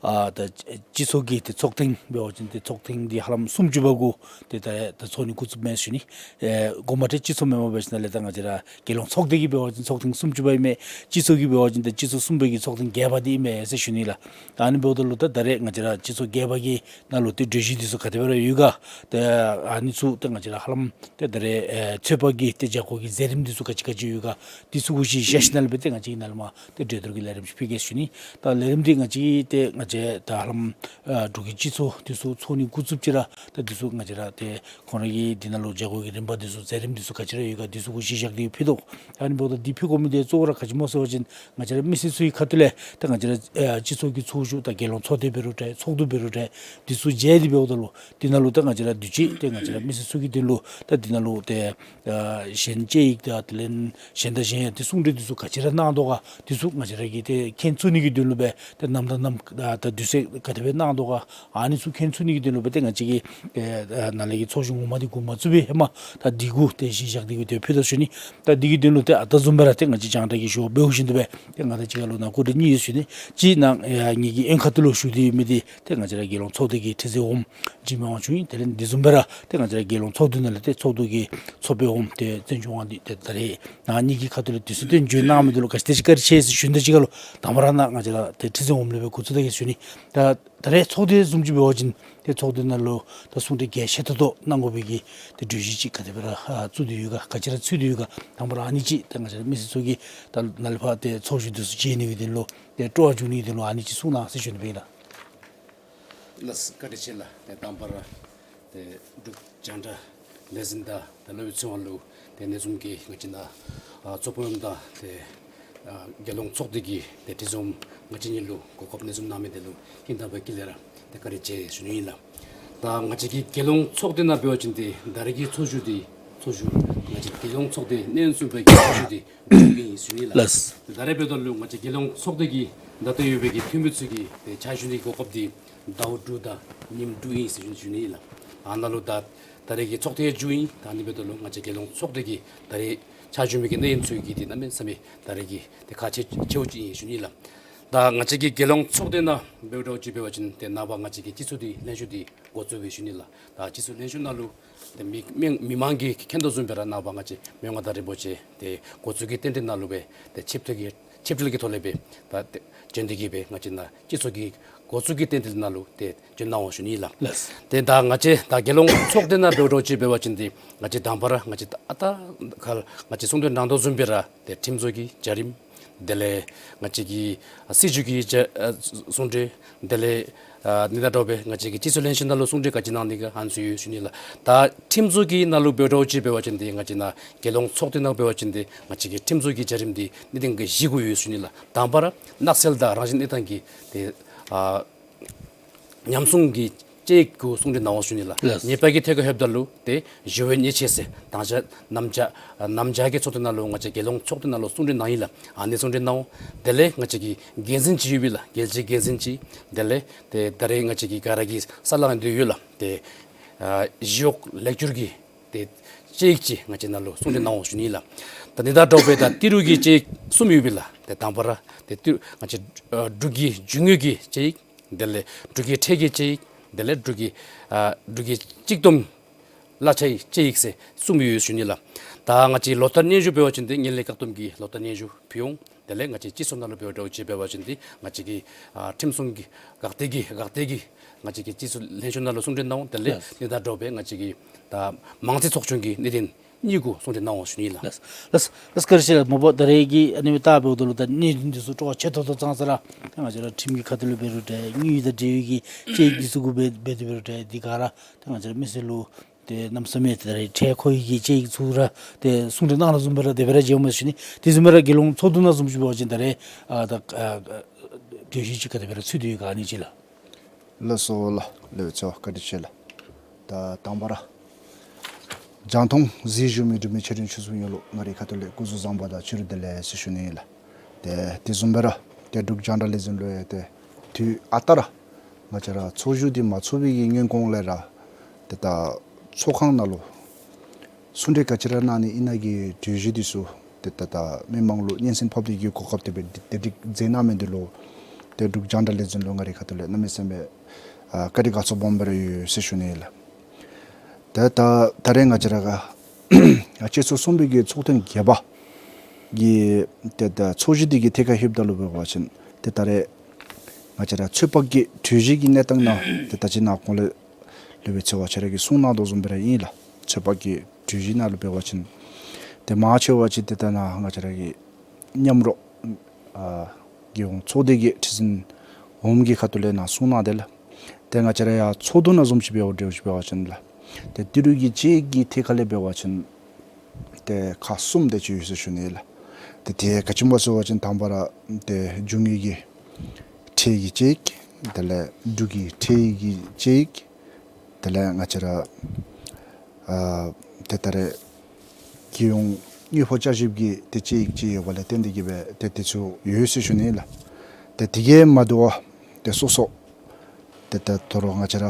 ཨ་ད་སྤྱི་ཚོགས་ཀྱི་ཏེ་ཚོགས་ཐེངས་འབད་བ་ཅིན་ཏེ་ཚོགས་ཐེངས་འདི་ཧ་ལམ་སུམ་ཅུ་པ་གུ་ཏེ་ད་ད་ཚོགས་ནི་འགོ་བཙུགསཔ་མས་ཟེར་ཞུ་ནི། ཨེ་འགོ་མ་ཐོན་སྤྱི་ཚོགས་མེནམ་འབད་ཞིནམ་ལས་ད་ང་བཅས་ར་རྒྱལ་ཡོངས་ཚོགས་སྡེ་གི་འབད་བ་ཅིན་ཚོགས་ཐེངས་སུམ་ཅུ་པ་ཨིན་མས། སྤྱི་ཚོགས་ཀྱི་འབད་བ་ཅིན་ད་སྤྱི་ཚོགས་གསུམ་པའི་གི་ཚོགས་ཐེངས་བརྒྱད་པ་འདི་ཨིན་མས་ཟེར་ཞུ་ནི་ལགས། ཨ་ནི་འབདཝ་ད་ལུ་ད་ད་རེས་ང་བཅས་ར་སྤྱི་ཚོགས་བརྒྱད་པ་གི་ནང་ལུ་ཏེ་གྲོས་གཞི་འདི་ཚུ་ག་དེ་སྦེ་ར་ཡོད་ག། ཏེ་ཨ་ནི་ཚུ་ཏེ་ང་བཅས་ར་ཧ་ལམ་ཏེ་ད་རེས་ཨེ་ཚོད་དཔག་གི་ཏེ་བྱ་སྒོ་གི་མཛད་རིམ་འདི་ཚུ་ག་ཅི་ག་ཅི་ཡོད་ག། འདི་ཚུ་གུ་གཞི་བཞག་ཞིནམ་ལས་སྦེ་ཏེ་ང་བཅས་ནཱ་ལས་མར་ཏེ་གྲོས་བསྡུར་གྱི་ལས་རིམ་ཅིག་ཕུལ་གེ་ཟེར་ཞུ་ནི། ད་ལས་རིམ་འདི་ང་བཅས་ཏེ་ང་བཅས་ད་ཧ་ལམ་ཨ་འབྲུག་གི་སྤྱི་ཚོགས་འདི་ཚུ་ཚོགས་ནི་འགོ་བཙུགསཔ་ཅིག་ར་ད་འདི་ཚུ་ང་བཅས་ར་ཏེ་ཁོང་ར་གི་འདི་ནང་ལུ་བྱ་སྒོ་གི་རིམ་པ་འདི་ཚུ་མཛད་རིམ་འདི་ཚུ་ག་ཅི་ར་ཡོད་ག་འདི་ཚུ་གུ་གཞི་བཞག་སྟེ་ཕུལ་དོ། ཨ་ནི་འབདཝ་ད་འདི་ཕུལ་དགོ་མི་འདི་གཙོ་བོ་ར་ག་ཅི་སྨོ་ཟེར་བ་ཅིན་ང་བཅས་ར་མི་སེར་ཚུ་གི་ཁ་ཐུག་ལས་ད་ང་བཅས་ར་ཨ་སྤྱི་ཚོགས་ཀྱི་ཚོགས་བཞུགས་དང་རྒྱལ་ཡོངས་ཚོགས་སྡེ་འབད་རུང་འདྲ་ཚོགས་འདུ་འབད་རུང་འདྲ་འདི་ཚུ་མཇལ་ཏེ་འབདཝ་ད་ལུ་འདི་ནང་ལུ་ད་ང་བཅས་ར་དུས་ཅི་ཏེ་ང་བཅས་ར་མི་སེར་ཚུ་གི་དོན་ ད་འདི་ནང་ལུ་ཏེ་ཨ་གཞན་དཔྱད་ཡིག་དང་དེ་ལས་གཞན་དང་གཞན་ཡང་ཏེ་གསུང་གྲོས་འདི་ཚུ་ག་ཅི་ར་གནང་དོ་ག་འདི་ཚུ་ང་བཅས་ར་གིས་ཏེ་མཁྱེན་ཚུགས་ནི་གི་དོན་ལུ་སྦེ་ཏེ་ནམ་དང་ནམ་ཨ་ད་དུས་ཚོད་ག་དེ་སྦེ་གནང་དོ་ག་ཨ་ནི་ཚུ་མཁྱེན་ཚུགས་ནི་གི་དོན་ལུ་སྦེ་ཏེ་ང་བཅས་ཀྱིས་ཏེ་ཨ་ནཱ་ལས་ཀྱི་ཚོགས་བཞུགས་ངོ་མ་འདི་འགོ་མ་བཙུགས་པའི་ཧེ་མ་ད་འདི་གུ་ཏེ་གཞི་བཞག་སྟེ་གིས་ཏེ་ཕུལ་ད་ཞུ་ནི། ད་འདི་གི་དོན་ལུ་ཏེ་ཨ་ད་བཟུམ་སྦེ་ར་ཏེ་ང་བཅས་རྒྱང་བསྒྲགས་ཀྱི་ཞུ་བ་འབདཝ་བཞིན་དུ་སྦེ་ཏེ་ང་དང་གཅིག་ཁར་ལུ་ནཱ་སྐུ་མགྲོན་གཉིས་ཡོད་ཞུ་ནི། གཅིག་ནཱ་ཨ་ངེ་གི་གཡོན་ཁ་ཐུག་ལུ་བཞུགས་ཏེ་ཡོད་མི་འདི་ཏེ་ང་བཅས་ར་རྒྱལ་ཡོངས་ཚོགས་སྡེ་གི་ཁྲི་འཛིན་འོགམ་འཇིགས་མེད་དབང་ཕྱུག་ཨིན། དེ་ལས་འདི་བཟུམ་སྦེ་ར་ཏེ་ང་བཅས་ར་རྒྱལ་ཡོངས་ཚོགས་འདུ་ནང་ལས་ཏེ་ཚོགས་འདུ་གི་ཚོགས་དཔོན་འོགམ་ཏེ་བཙན་སྐྱོགས་དབང་འདུས་ཏེ་ད་རེས་ནཱ་གཉིས་ཀྱི་ཁ་ཐུག་ལས་དུས་ཚོད་བཏོན་བྱོན་གནང་མི་འདི་ལུ་ག་ཅི་དེ་ཅིག་བཀའ་དྲིན་ཆེ་ཟེར་ཞུ་ནི། ད་གཅིག་ཁར་ལུ་དང་པ་ར་ནཱ་ང་བཅས་ར་ཏེ་ཁྲི་འཛིན་འོགམ་ལས་སྦེ་འགོ་བཙུགས་ད་གེ་ཞུ་ནི། ད་ད་རེས་ཚོགས་སྡེ་བཟུམ་ཅིག་འབད་བ་ཅིན་ཏེ་ཚོགས་སྡེ་ནང་ལུ་ད་གསུང་གྲོས་གལ་ཆེ་ཏོག་ཏོ་གནང་དགོ་པའི་གི་ཏེ་གྲོས་གཞི་ཅིག་ག་དེ་སྦེ་ར་ཨ་བཙུགས་ཏེ་ཡོད་ག་ག་ཅི་ར་ཚུད་དེ་ཡོད་ག་དང་པ་ར་ཨ་ནི་ཅིག་ཏེ་ང་བཅས་ར་མི་སེར་ཚུ་གིས་ད་ནཱ་ལས་ཕར་ཏེ་ཚོགས་བཞུགས་འདི་ཚུ་མཇལ་ནི་གི་དོན་ལུ་ཏེ་སྤྲོ་བ་འཇུག་ནི་གི་དོན་ལུ་ཨ་ནི་ཅིག་གསུང་གནང་ཟེར་ཞུ་ནི་སྦེ་ཨིན་ལགས། ལགས་སོ། བཀའ་དྲིན་ཆེ་ལགས། ཏེ་དང་པ་ར་ཏེ་འབྲུག་རྒྱང་བསྒྲགས་ལས་འཛིན་དང་ཏེ་སློབ་དཔོན་ཚེ་དབང་ལུ་ཏེ་གནས་འཛོམས་ཀྱི་ང་བཅས་ནཱ་ཨ་ཚོགས་དཔོན་དང་ཏེ་ཨ་རྒྱལ་ཡོངས་ཚོགས་སྡེ་གི་ཏེ་ཁྲི་འཛིན་ང་བཅས་གཉིས་ལུ་གོ་སྐབས་གནས་འཛོམས་གནང་མི་འདི་ལུ་ཧིང་དང་པ་དཀྱིལ་ལས་ར་ཏེ་བཀའ་དྲིན་ཆེ་ཞུ་ནི་ཨིན་ལགས། ད་ང་བཅས་ཀྱི་རྒྱལ་ཡོངས་ཚོགས་སྡེ་ནང་འབད་བ་ཅིན་ཏེ་ད་རེས་ཀྱི་ཚོགས་བཞུགས་འདི་ཚོགས་བཞུགས་ང་བཅས་རྒྱལ་ཡོངས་ཚོགས་སྡེ་གནས་གསུམ་པའི་གི་ཚོགས་བཞུགས་འདི་འབྲུག་ཨིན་ཞུ་ནི་ལགས། ལགས། ད་རེས་འབདཝ་ད་ལུ་ང་བཅས་རྒྱལ་ཡོངས་ཚོགས་སྡེ་གི་ད་ལྟོ་ཡོད་པའི་གི་འཐུས་མི་ཚུ་གི་ཏེ་ཕྱག་ཞུ་ནི་གོ་སྐབས་འདི་ཟླཝ་འབྲུག་དང་ཉིནམ་འབྲུག་ཨིན་ཟེར་ཞུ་ནི་ལགས། ཨ་ནཱ་ལུ་ད་ད་རེས་ཀྱི་ཚོགས་ཐེངས་མཇུག་ཨིན། ད་ཨ་ནི་འབདཝ་ད་ལུ་ང་བཅས་རྒྱལ་ཡོངས་ཚོགས་སྡེ་གི་ད་རེས་ཕྱག་ཞུ་མི་གི་གནས་ཡུན་ཚུ་གི་འདི་གནམ་མེད་ས་མེད་ད་རེས་ཀྱི་ཏེ་ཁག་ཆེ་ཆེཝ་ཅིག་ཨིན་ཞུ་ནི་ལགས། ད་ང་བཅས་ཀྱི་རྒྱལ་ཡོངས་ཚོགས་སྡེ་ནང་འབདཝ་ད་ཅིག་འབད་བ་ཅིན་ཏེ་ནངས་པ་ང་བཅས་ཀྱི་སྤྱི་ཚོགས་འདི་ལྷན་ཞུགས་འདི་འགོ་བཙུགས་པའི་ཞུ་ནི་ལགས། ད་སྤྱི་ཚོགས་ལྷན་ཞུགས་ནང་ལུ་ཏེ་མི་མི་མི་མང་གིས་མཁྱེན་དོ་བཟུམ་སྦེ་ར་ནངས་པ་ང་བཅས་མི་དབང་མངའ་བདག་རིན་པོ་ཆེ་ཏེ་འགོ་བཙུགས་ཀྱི་རྟེན་འབྲེལ་ནང་ལུ་སྦེ་ཏེ་ཆིབས་ཐེངས་ཀྱི་ཆིབས་གྲལ་གྱི་ཐོག་ལས་སྦེ་ད་ཏེ་བྱོན་ཏེ་གིས་སྦེ་ང་བཅས་ནཱ་སྤྱི་ཚོགས་ཀྱི་འགོ་བཙུགས་ཀྱི་རྟེན་འབྲེལ་ནང་ལུ་ཏེ་བྱོན་གནང་བ་ཞུ་ནི་ལགས། ལགས། ཏེ་ད་ང་བཅས་ད་རྒྱལ་ཡོངས་ཚོགས་སྡེ་ནང་འབདཝ་ད་ཅིག་འབད་བ་ཅིན་ཏེ་ང་བཅས་དང་པ་ར་ང་བཅས་ད་ཨ་ད་ཁ་ལས་ང་བཅས་གསུང་གྲོས་གནང་དོ་བཟུམ་སྦེ་ར་ཏེ་ཁྲིམས་བཟོ་གི་བྱ་རིམ་དེ་ལས་ང་བཅས་ཀྱི་ཨ་སྲིད་བྱུས་ཀྱི་བྱ་ཨ་གསུང་གྲོས་དེ་ལས་ཨ་ཨ་ནི་དང་འདྲཝ་སྦེ་ང་བཅས་ཀྱི་སྤྱི་ཚོགས་ལྷན་ཞུགས་ནང་ལུ་གསུང་གྲོས་ག་ཅི་གནང་ནི་ག་ཨ་ནི་ཚུ་ཡོད་ཞུ་ནི་ལགས། ད་ཁྲིམས་བཟོ་གི་ནང་ལུ་འབདཝ་ད་ཅིག་འབད་བ་ཅིན་ཏེ་ང་བཅས་ནཱ་རྒྱལ་ཡོངས་ཚོགས་སྡེ་ནང་འབད་བ་ཅིན་ཏེ་ང་བཅས་ཀྱི་ཁྲིམས་བཟོ་གི་བྱ་རིམ་འདི་གནད་དོན་གྱི་བཞི་གུ་ཡོད་ཞུ་ནི་ལགས། དང་པ་ར་དམངས་གསལ་དང་རང་བཞིན་གནས་སྟངས་ཀྱི་ཏེ་ཨ་ཉམས་སྲུང་གི་དཔྱད་ཡིག་གུ་གསུང་གྲོས་གནང་བ་ཞུ་ནི་ལགས། ལགས། གཉིས་པ་གི་ཐད་ཁར་ལྷོདཔ་ད་ལུ་ཏེ་ཞི་བའི་ཉེས་ཆད་ཟེར་ད་ཅི་གནམ་བྱཱར་གནམ་བྱཱར་གྱི་ཚོགས་ཐེངས་ནང་ལུ་ང་བཅས་རྒྱལ་ཡོངས་ཚོགས་སྡེ་ནང་ལུ་གསུང་གྲོས་གནང་ཡི་ལགས། ཨ་ནི་གསུང་གྲོས་གནང་འོང་། དེ་ལས་ང་བཅས་ཀྱི་འགན་འཛིན་ཅིག་ཡོད་པས་ལགས། རྒྱལ་སྤྱིའི་འགན་འཛིན་ཅིག། དེ་ལས་ཏེ་ད་རེས་ང་བཅས་ཀྱི་ག་ར་གིས་གསར་བསླབ་ཡོད་ལགས། ཏེ་ཨ་ཞི་གཡོག་ལེགས་བསྒྱུར་གྱི་ཏེ་དཔྱད་ཡིག་ཅིག་ང་བཅས་ནང་ལུ་གསུང་གྲོས་གནང་བ་ཞུ་ནི་ལགས། ད་ཨ་ནི་དང་འདྲཝ་སྦེ་ད་ཏི་རུ་གི་དཔྱད་ཡིག་གསུམ་ཡོད་པས་ལགས། ཏེ་དང་པ་ར་ཏེ་ཏི་རུ་ང་བཅས་ཨ་འབྲུག་གི་རྒྱུ་དངོས་ཀྱི་དཔྱད་ཡིག། དེ་ལས་འབྲུག་གི་ཁྲལ་གྱི་དཔྱད་ཡིག། དེ་ལས་འབྲུག་གི་ཨ་འབྲུག་གི་གཅིག་བསྡོམས་གླ་ཆའི་དཔྱད་ཡིག་ཟེར་གསུམ་ཡོད་ཞུ་ནི་ལགས། ད་ང་བཅས་ལོ་ལྟར་སྙན་ཞུ་འབད་བ་ཅིན་ཏེ་ངན་ལྷད་བཀག་སྡོམ་གྱི་ལོ་ལྟར་སྙན་ཞུ་ཕུལ་འོང་། དེ་ལས་ང་བཅས་སྤྱི་ཚོགས་ནང་ལུ་འབདཝ་ད་ཅིག་འབད་བ་ཅིན་ཏེ་ང་བཅས་ཀྱི་ཨ་ཁྲིམས་སྲུང་གི་འགག་སྡེ་གི་འགག་སྡེ་གིས་ང་བཅས་ཀྱི་སྤྱི་ཚོགས་ལྷན་ཞུགས་ནང་ལུ་གསུང་གྲོས་གནང་འོང་། དེ་ལས་ལགས། ཨ་ནི་དང་འདྲཝ་སྦེ་ང་བཅས་ཀྱི་ད་མང་སྤྱི་ཚོགས་ཆུང་གི་གནད་དོན་གཉིས་གུ་གསུང་གྲོས་གནང་བ་ཞུ་ནི་ལགས། ལགས་ལགས། བཀའ་དྲིན་ཆེ་ལགས། མ་པ་ད་རེས་ཀྱི་ཨ་ནི་སྦེ་བལྟ་འབདཝ་ད་ལུ་ད་གནད་དོན་འདི་ཚུ་སྤྲོ་བ་ཆེ་ཏོག་ཏོ་ཙང་ཙ་ར་ད་ང་བཅས་ར་ཁྲིམས་ཀྱི་ཁ་ཐུག་ལུ་འབད་རུང་འདྲ་དངུལ་དང་འབྲེལ་བའི་གི་དཔྱད་ཡིག་འདི་ཚུ་གུ་འབད་འབད་དེ་འབད་རུང་འདྲ་འདི་ག་ར་ད་ང་བཅས་ར་མི་སེར་ལུ་ཏེ་གནམ་མེད་ས་མེད་ད་རེས་ཁྲལ་མཁོ་བའི་གི་དཔྱད་ཡིག་ཚུ་ར་ཏེ་གསུང་གྲོས་གནང་ལ་བཟུམ་སྦེ་ར་དེ་སྦེ་ར་མཇལཝ་མས་ཞུ་ནི། དེ་བཟུམ་སྦེ་ར་རྒྱལ་ཡོངས་ཚོགས་འདུ་ནང་བཟུམ་ཅིག་འབད་བ་ཅིན་ད་རེས་ཨ་ད་ཨ་གྲོས་གཞི་ཅིག་ག་དེ་སྦེ་ར་ཚུད་དེ་ཡོད་ག་ཨ་ནི་ཅིག་ལགས། ལགས་སོ་ལགས། ལེགས་སོ། བཀའ་དྲིན་ཆེ་ལགས། ད་དང་པ་ར་རྒྱང་མཐོང་གཟིགས་བཞུགས་མི་འབྲུག་མི་ཆེ་འབྲིང་ཆུང་གསུམ་ཡོངས་ལུ་ང་རའི་ཁ་ཐུག་ལས་སྐུ་གཟུགས་བཟང་པོ་དང་ཕྱི་རུ་བདེ་ལེགས་ཟེར་ཞུ་ནི་ཨིན་ལགས། ཏེ་དེ་བཟུམ་སྦེ་ར་ཏེ་འབྲུག་རྒྱང་བསྒྲགས་ལས་འཛིན་ལུ་ཡང་ཏེ་དུས་ཨ་རྟག་ར་ང་བཅས་ར་ཚོགས་བཞུགས་འདི་མ་ཚོགས་པའི་གི་སྔོན་གོང་ལས་ར་ཏེ་ད་ཚོགས་ཁང་ནང་ལུ་གསུང་གྲོས་ག་ཅི་ར་གནང་ནི་ཨིན་ན་གི་གྲོས་གཞི་འདི་ཚུ་ཏེ་ད་ད་མི་མང་ལུ་སྙན་སེང་ཕབ་སྟེ་གི་གོ་སྐབས་དེ་སྦེ་དེ་དེ་སྒྲིག་མཛད་གནང་མི་འདི་ལུ་ཏེ་འབྲུག་རྒྱང་བསྒྲགས་ལས་འཛིན་ལུ་ང་རའི་ཁ་ཐུག་ལས་གནམ་མེད་ས་མེད་ཨ་བཀའ་དྲིན་དགའ་ཚོར་སྦོམ་སྦེ་ར་ཡོད་ཟེར་ཞུ་ནི་ཨིན་ལགས། ཏེ་ད་ད་རེས་ང་བཅས་ར་ག་སྤྱི་ཚོགས་གསུམ་པའི་གི་ཚོགས་ཐེངས་བརྒྱད་པ་གི་ཏེ་ད་ཚོགས་གཞི་འདི་གི་ཐད་ཁར་ལྷོདཔ་ད་ལུ་འབད་བ་ཅིན་ཏེ་ད་རེས་ང་བཅས་ར་ཚོད་དཔག་གི་གྲོས་གཞི་གི་གནས་སྟངས་ནང་ཏེ་ད་ཅི་ནཱ་གོང་ལས་སློབ་དཔོན་ཚེ་དབང་ཁྱོད་ར་གིས་གསུངས་གནང་དོ་བཟུམ་སྦེ་ར་ཨིན་ལགས། ཚོད་དཔག་གི་གྲོས་གཞི་ནང་ལུ་འབད་བ་ཅིན་ཏེ་མང་ཆེ་བ་ཅིག་ཏེ་ད་ནཱ་ང་བཅས་ར་གི་མཉམ་རོགས་ཨ་རྒྱལ་ཡོངས་ཚོགས་སྡེ་གི་ཁྲི་འཛིན་འོགམ་གི་ཁ་ཐུག་ལས་ནཱ་གསུངས་གནང་དེས་ལགས། ཏེ་ང་བཅས་ར་ཡང་ཚོགས་འདུ་ནང་བཟུམ་ཅིག་འབདཝ་འདྲཝ་ཅིག་འབད་བ་ཅིན་ལགས། ཏེ་ཏི་རུ་གི་དཔྱད་ཡིག་གི་ཐད་ཁར་ལས་འབད་བ་ཅིན་ཏེ་ཁག་གསུམ་དེ་ཅིག་ཡོད་ཟེར་ཞུ་ནི་ལགས། ཏེ་དེ་ག་ཅི་སྨོ་ཟེར་བ་ཅིན་དང་པ་ར་ཏེ་རྒྱུ་དངོས་ཀྱི་ཁྲལ་གྱི་དཔྱད་ཡིག། དེ་ལས་འབྲུག་གི་ཁྲལ་གྱི་དཔྱད་ཡིག། དེ་ལས་ང་བཅས་ར་ ཨ་ཏེ་ད་རེས་རྒྱལ་ཡོངས་དངུལ་ཕོགས་བསྐྱར་ཞིབ་ཀྱི་ཏེ་དཔྱད་ཡིག་ཅིག་ཡོདཔ་ལས་བརྟེན་ཏེ་གིས་སྦེ་ཏེ་དེ་ཚུ་ཡོད་ཟེར་ཞུ་ནི་ལགས། ཏེ་དེ་གིས་མ་དོ་བར་ཏེ་སོ་སོ་ཏེ་ད་ད་རུང་ང་བཅས་ར་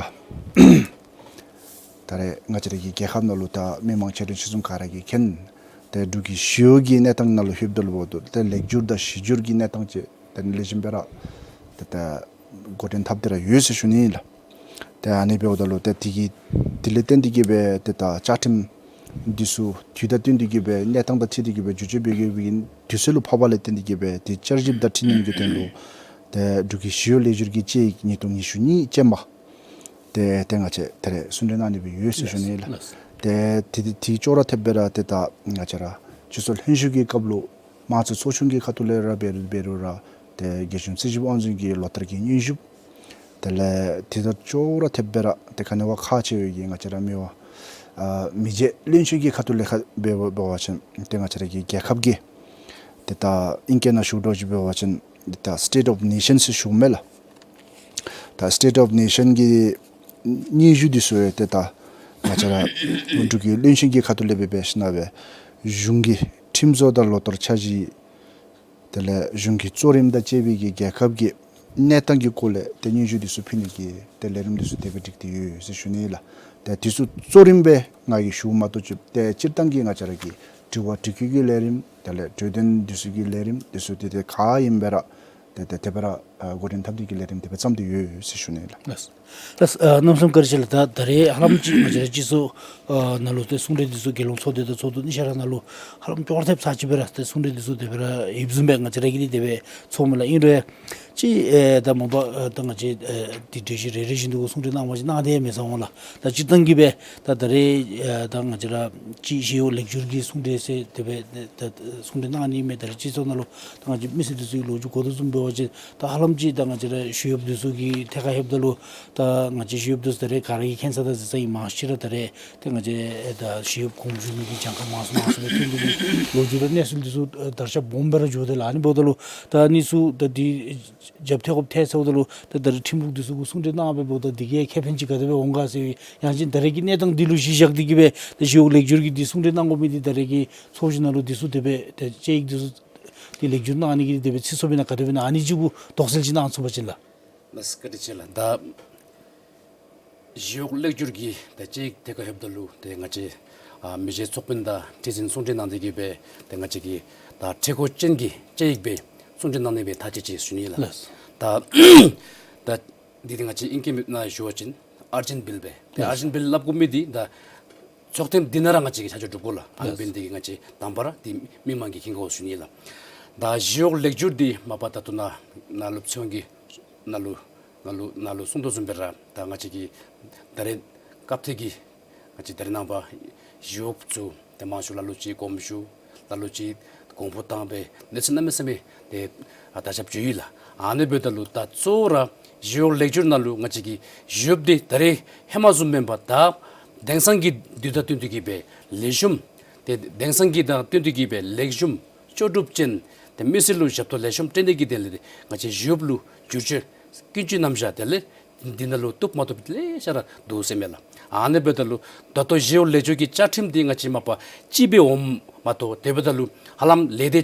ད་རེས་ང་བཅས་ར་གི་རྒྱལ་ཁབ་ནང་ལུ་ད་མི་མང་ཆེ་འབྲིང་ཆེ་ཆུང་ག་ར་གིས་མཁྱེན། ཏེ་འབྲུག་གི་ཞི་གཡོག་གི་གནས་སྟངས་ནང་ལུ་ལྷོདཔ་ད་ལུ་འབདཝ་ད་ཏེ་ལེགས་བསྒྱུར་དང་ཞི་བསྒྱུར་གྱི་གནས་སྟངས་ཅིག་ཏེ་ལེགས་ཤོམ་སྦེ་ར་ཏེ་ད་འགོ་འདྲེན་འཐབ་སྟེ་ར་ཡོད་ཟེར་ཞུ་ནི་ལགས། ཏེ་ཨ་ནི་འབདཝ་ད་ལུ་ཏེ་དེ་གིས་དེ་ལས་བརྟེན་ཏེ་གིས་སྦེ་ཏེ་ད་བཅའ་ཁྲིམས་འདི་ཚུ་དུས་དང་བསྟུན་ཏེ་གིས་སྦེ་གནས་སྟངས་དང་འཁྲིལ་ཏེ་གིས་སྦེ་བསྒྱུར་བཅོས་འབད་དགོ་པའི་དུས་ཚོད་ལུ་བབ་པ་ལས་བརྟེན་ཏེ་གིས་སྦེ་ཏེ་བསྐྱར་ཞིབ་དང་འཕྲི་སྣོན་གྱི་དོན་ལུ་ཏེ་འབྲུག་གི་ཞི་གཡོག་ལེགས་བསྒྱུར་གྱི་དཔྱད་ཡིག་ཉིས་སྟོང་ཉི་ཤུ་གཉིས་ཅན་མ་ཏེ་ཏེ་ང་བཅས་ད་རེས་གསུང་གྲོས་གནང་ནི་སྦེ་ཡོད་ཟེར་ཞུ་ནི་ལགས། ལགས། ཏེ་དེ་དེ་དེ་ཅོག་ར་འཐདཔ་སྦེ་ར་ཏེ་ད་ང་བཅས་ར་སྤྱི་ཚོགས་ལྷན་བཞུགས་ཀྱི་སྐབས་ལུ་དམངས་གཙོའི་ཚོགས་ཆུང་གི་ཁ་ཐུག་ལས་ར་འབད་རུང་འབད་རུང་ར་ཏེ་རྒྱལ་གཞུང་རྩིས་ཞིབ་དབང་འཛིན་གྱི་ལོ་ལྟར་གྱི་སྙན་ཞུ། དེ་ལས་དེ་དང་ཅོག་ར་འཐདཔ་སྦེ་ར་ཏེ་ག་ནི་བ་ཁག་ཆེ་བའི་གི་ང་བཅས་ར་མི་དབང་ཨ་མི་རྗེ་བློན་ཆེན་གྱི་ཁ་ཐུག་ལས་ཁ་འབད་འབད་བ་ཅིན་ཏེ་ང་བཅས་ར་གི་རྒྱལ་ཁབ་ཀྱི་ཏེ་ད་ཨིང་སྐད་ནང་ཞུ་དོ་ཅིག་འབད་བ་ཅིན་ཏེ་ད་State of Nation ཟེར་ཞུཝ་མས་ལགས། ད་State of Nation གི་སྙན་ཞུ་འདི་ཚུ་ཡང་ཏེ་ད་ང་བཅས་ར་འབྲུག་གི་བློན་ཆེན་གྱི་ཁ་ཐུག་ལས་འབད་འབད་ཞིནམ་ལས་གཞུང་གི་ཁྲིམས་བཟོ་དང་ལོ་ལྟར་འཆར་གཞི་དེ་ལས་གཞུང་གི་གཙོ་རིམ་དང་བཅས་པའི་གི་རྒྱལ་ཁབ་ཀྱི་གནས་སྟངས་ཀྱི་སྐོར་ལས་ཏེ་སྙན་ཞུ་འདི་ཚུ་ཕུལ་ནི་གི་ཏེ་ལས་རིམ་འདི་ཚུ་དེ་སྦེ་སྒྲིག་སྟེ་ཡོད་ཟེར་ཞུ་ནི་ལགས། ཏེ་འདི་ཚུ་གཙོ་རིམ་སྦེ་ང་གིས་ཞུཝ་མ་གཏོགས་ཅིག་ཏེ་སྤྱིར་བཏང་གི་ང་བཅས་ར་གི་དྲི་བ་དྲི་བཀོད་ཀྱི་ལས་རིམ་དེ་ལས་གྲོས་དོན་འདི་ཚུ་གི་ལས་རིམ་འདི་ཚུ་ཏེ་ཏེ་ག་ཨིནམ་སྦེ་ར་ཏེ་ཏེ་དེ་སྦེ་ར་ཨ་འགོ་འདྲེན་འཐབ་སྟེ་གི་ལས་རིམ་དེ་སྦེ་བརྩམས་ཏེ་ཡོད་ཟེར་ཞུ་ནི་ལགས། ལགས། ལགས། ཨ་གནམ་མེད་ས་མེད་བཀའ་དྲིན་ཆེ་ལགས། ད་ད་རེས་ཧ་ལམ་ཅིག་ང་བཅས་ར་སྤྱི་ཚོགས་ཨ་ནང་ལུ་ཏེ་གསུང་གྲོས་འདི་ཚུ་རྒྱལ་ཡོངས་ཚོགས་སྡེ་དང་ཚོགས་འདུ་གཉིས་ཆ་ར་ནང་ལུ་ཧ་ལམ་ཅོག་ར་འཐདཔ་ཚར་གཅིག་སྦེ་ར་ཏེ་གསུང་གྲོས་འདི་ཚུ་དེ་སྦེ་ར་ཡོདཔ་བཟུམ་སྦེ་ང་བཅས་ར་གིས་འདི་དེ་སྦེ་ཚོརཝ་མས་ལགས། ཨིན་རུང་ཅིག་ཨེ་ད་མ་པ་ཨེ་ད་ང་བཅས་ཨེ་འདི་གྲོས་གཞི་རེ་རེ་བཞིན་དུ་གསུང་གྲོས་གནང་བ་ཅིན་གནང་སྟེ་མེད་ས་འོང་ལགས། ད་སྤྱིར་བཏང་གི་སྦེ་ད་ད་རེས་ཨེ་ད་ང་བཅས་ར་ཅིག་ཞི་གཡོག་ལེགས་བསྒྱུར་གྱི་གསུང་གྲོས་ཟེར་དེ་སྦེ་ད་ད་གསུང་གྲོས་གནང་ནི་མས། ད་རེས་སྤྱི་ཚོགས་ནང་ལུ་ད་ང་བཅས་མི་སེར་འདི་ཚུ་གི་ལོ་རྒྱུས་གོ་དོ་བཟུམ་འབད་བ་ཅིན་ད་ཧ་ལམ་ཅིག་ད་ང་བཅས་ར་ཞི་གཡོགཔ་འདི་ཚུ་གི་ཐད་ཁར་ལྷོདཔ་ད་ལུ་ད་ང་བཅས་ཞི་གཡོགཔ་འདི་ཚུ་ད་རེས་ག་ར་གིས་མཁྱེན་ས་དང་གཟིགས་ས་ཨིན། མང་ཆེ་ར་ད་རེས་ཏེ་ང་བཅས་ཨེ་ད་ཞི་གཡོགཔ་གོང་ཞུ་མི་གི་གྱངས་ཁ་མང་སུ་མང་སུ་སྦེ་ཐོན་ཏེ་གི་ལོ་རྒྱུས་དང་གནས་ཚུལ་འདི་ཚུ་ཨེ་དར་ཁྱབ་སྦོམ་སྦེ་ར་འགྱོ་དེས་ལགས། ཨ་ནི་འབདཝ་ད་ལུ་ད་ཨ་ནི་ཚུ་ད་འདི་རྒྱབ་ཐེབས་ཁོབ་ཐེབས་ཟེརཝ་ད་ལུ་ད་ད་རེས་ཁྲིམས་ལུགས་འདི་ཚུ་གུ་གསུང་གྲོས་གནང་སྦེ་འབདཝ་ད་འདི་གིས་ཁེ་ཕན་ཅིག་ག་དེ་སྦེ་འོང་ག་ཟེར་བའི་ཡང་ཅིན་ད་རེས་ཀྱི་གནས་སྟངས་འདི་ལུ་གཞི་བཞག་སྟེ་གི་སྦེ་ད་ཞི་གཡོག་ལེགས་བསྒྱུར་གྱི་འདི་གསུང་གྲོས་གནང་དགོ་མི་འདི་ད་རེས་ཀྱི་ཚོགས་བཞུགས་ནང་ལུ་འདི་ཚུ་དེ་སྦེ་ད་དཔྱད་ཡིག་འདི་ཚུ་འདི་ལེགས་བསྒྱུར་གནང་ནི་གི་དེ་སྦེ་ཚིག་ཚོད་སྦེ་ན་ག་དེ་སྦེ་ན་ཨ་ནི་ཅིག་གུ་དོགས་སེལ་ཅིག་གནང་ཚུགས་པ་ཅིན་ལགས། ལགས་བཀའ་དྲིན་ཆེ་ལགས། ད་ཞི་གཡོག་ལེགས་བསྒྱུར་གྱི་ད་དཔྱད་ཡིག་ཐད་ཁར་ལྷོདཔ་ད་ལུ་ཏེ་ང་བཅས་ཨ་མི་རྗེ་ཚོགས་དཔོན་དང་ཁྲི་འཛིན་གསུང་གྲོས་གནང་སྟེ་གི་སྦེ་ཏེ་ང་བཅས་ཀྱི་ད་འཁྲི་གོ་ཅན་གྱི་དཔྱད་ཡིག་སྦེ་གསུང་གྲོས་གནང་ནི་སྦེ་ཐག་བཅད་ཅི་ཟེར་ཞུ་ནི་ལགས། ལགས། ད་ད་འདི་ཏེ་ང་བཅས་ཨིང་སྐད་ནང་ཞུ་བ་ཅིན་ཨར་ཇེནཊ་བིལ་སྦེ་ཏེ་ལགས། ཨར་ཇེནཊ་བིལ་སླབ་དགོ་མི་འདི་ད་ཚོགས་ཐེངས་འདི་ནང་ར་ང་བཅས་ཀྱིས་ཆ་འཇོག་གྲུབ་དགོ་ལགས། ཨ་ནི་ལགས། འབད་ནི་འདི་གིས་ང་བཅས་དང་པ་ར་འདི་མི་མང་གིས་མཁྱེན་དགོ་ཟེར་ཞུ་ནི་ལགས། ད་ཞི་གཡོག་ལེགས་བསྒྱུར་འདི་མ་པ་ད་ལྟོ་ནཱ་ནཱ་ལུ་ཚོགས་ཀྱི་ནང་ལུ་ནཱ་ལུ་ནཱ་ལུ་གསུང་དོ་བཟུམ་སྦེ་ར་ད་ང་བཅས་ཀྱི་ད་རེས་སྐབས་ཐོག་གི་ང་བཅས་ད་རེས་ནངས་པ་ཞི་གཡོགཔ་ཚུ་ཏེ་མང་ཤོས་ལ་ལུ་ཅིག་དགོངསམ་ཞུ་ལ་ལུ་ཅིག་དགོངས་པ་བཏང་སྦེ་གནས་ཚུལ་གནམ་མེད་ས་མེད་ཏེ་ཨ་དར་ཁྱབ་འགྱོ་ཡི་ལགས། ཨ་ནི་འབདཝ་ད་ལུ་ད་གཙོ་བོ་ར་ཞི་གཡོག་ལེགས་བསྒྱུར་ནང་ལུ་ང་བཅས་ཀྱི་ཞི་གཡོགཔ་འདི་ད་རེས་ཧེ་མ་བཟུམ་མེན་པར་ད་དེང་སང་གི་དུས་དང་བསྟུན་ཏེ་གི་སྦེ་ལེགས་ཤོམ་ཏེ་དེང་སང་གི་དང་བསྟུན་ཏེ་གི་སྦེ་ལེགས་ཤོམ་ལྕོགས་གྲུབ་ཅན་ཏེ་མི་སེར་ལུ་ཞབས་ཏོག་ལེགས་ཤོམ་སྤྲོད་ནི་གི་དོན་ལས་ཏེ་ང་བཅས་ཞི་གཡོགཔ་ལུ་བསྒྱུར་བཅོས་ཀུན་སྤྱོད་རྣམ་གཞག་དེ་ལས་འདི་ནང་ལུ་བཏུབ་མ་བཏུབ་ལེ་ཤ་ར་འདུག་ཟེར་མས་ལགས། ཨ་ནི་འབདཝ་ད་ལུ་ད་ལྟོ་ཞི་གཡོག་ལེགས་བསྒྱུར་གྱི་བཅའ་ཁྲིམས་འདི་ང་བཅས་མ་པ་གཅིག་སྦེ་འོངམ་མ་གཏོགས་དེ་འབདཝ་ད་ལུ་ཧ་ལམ་ལས་སྡེ་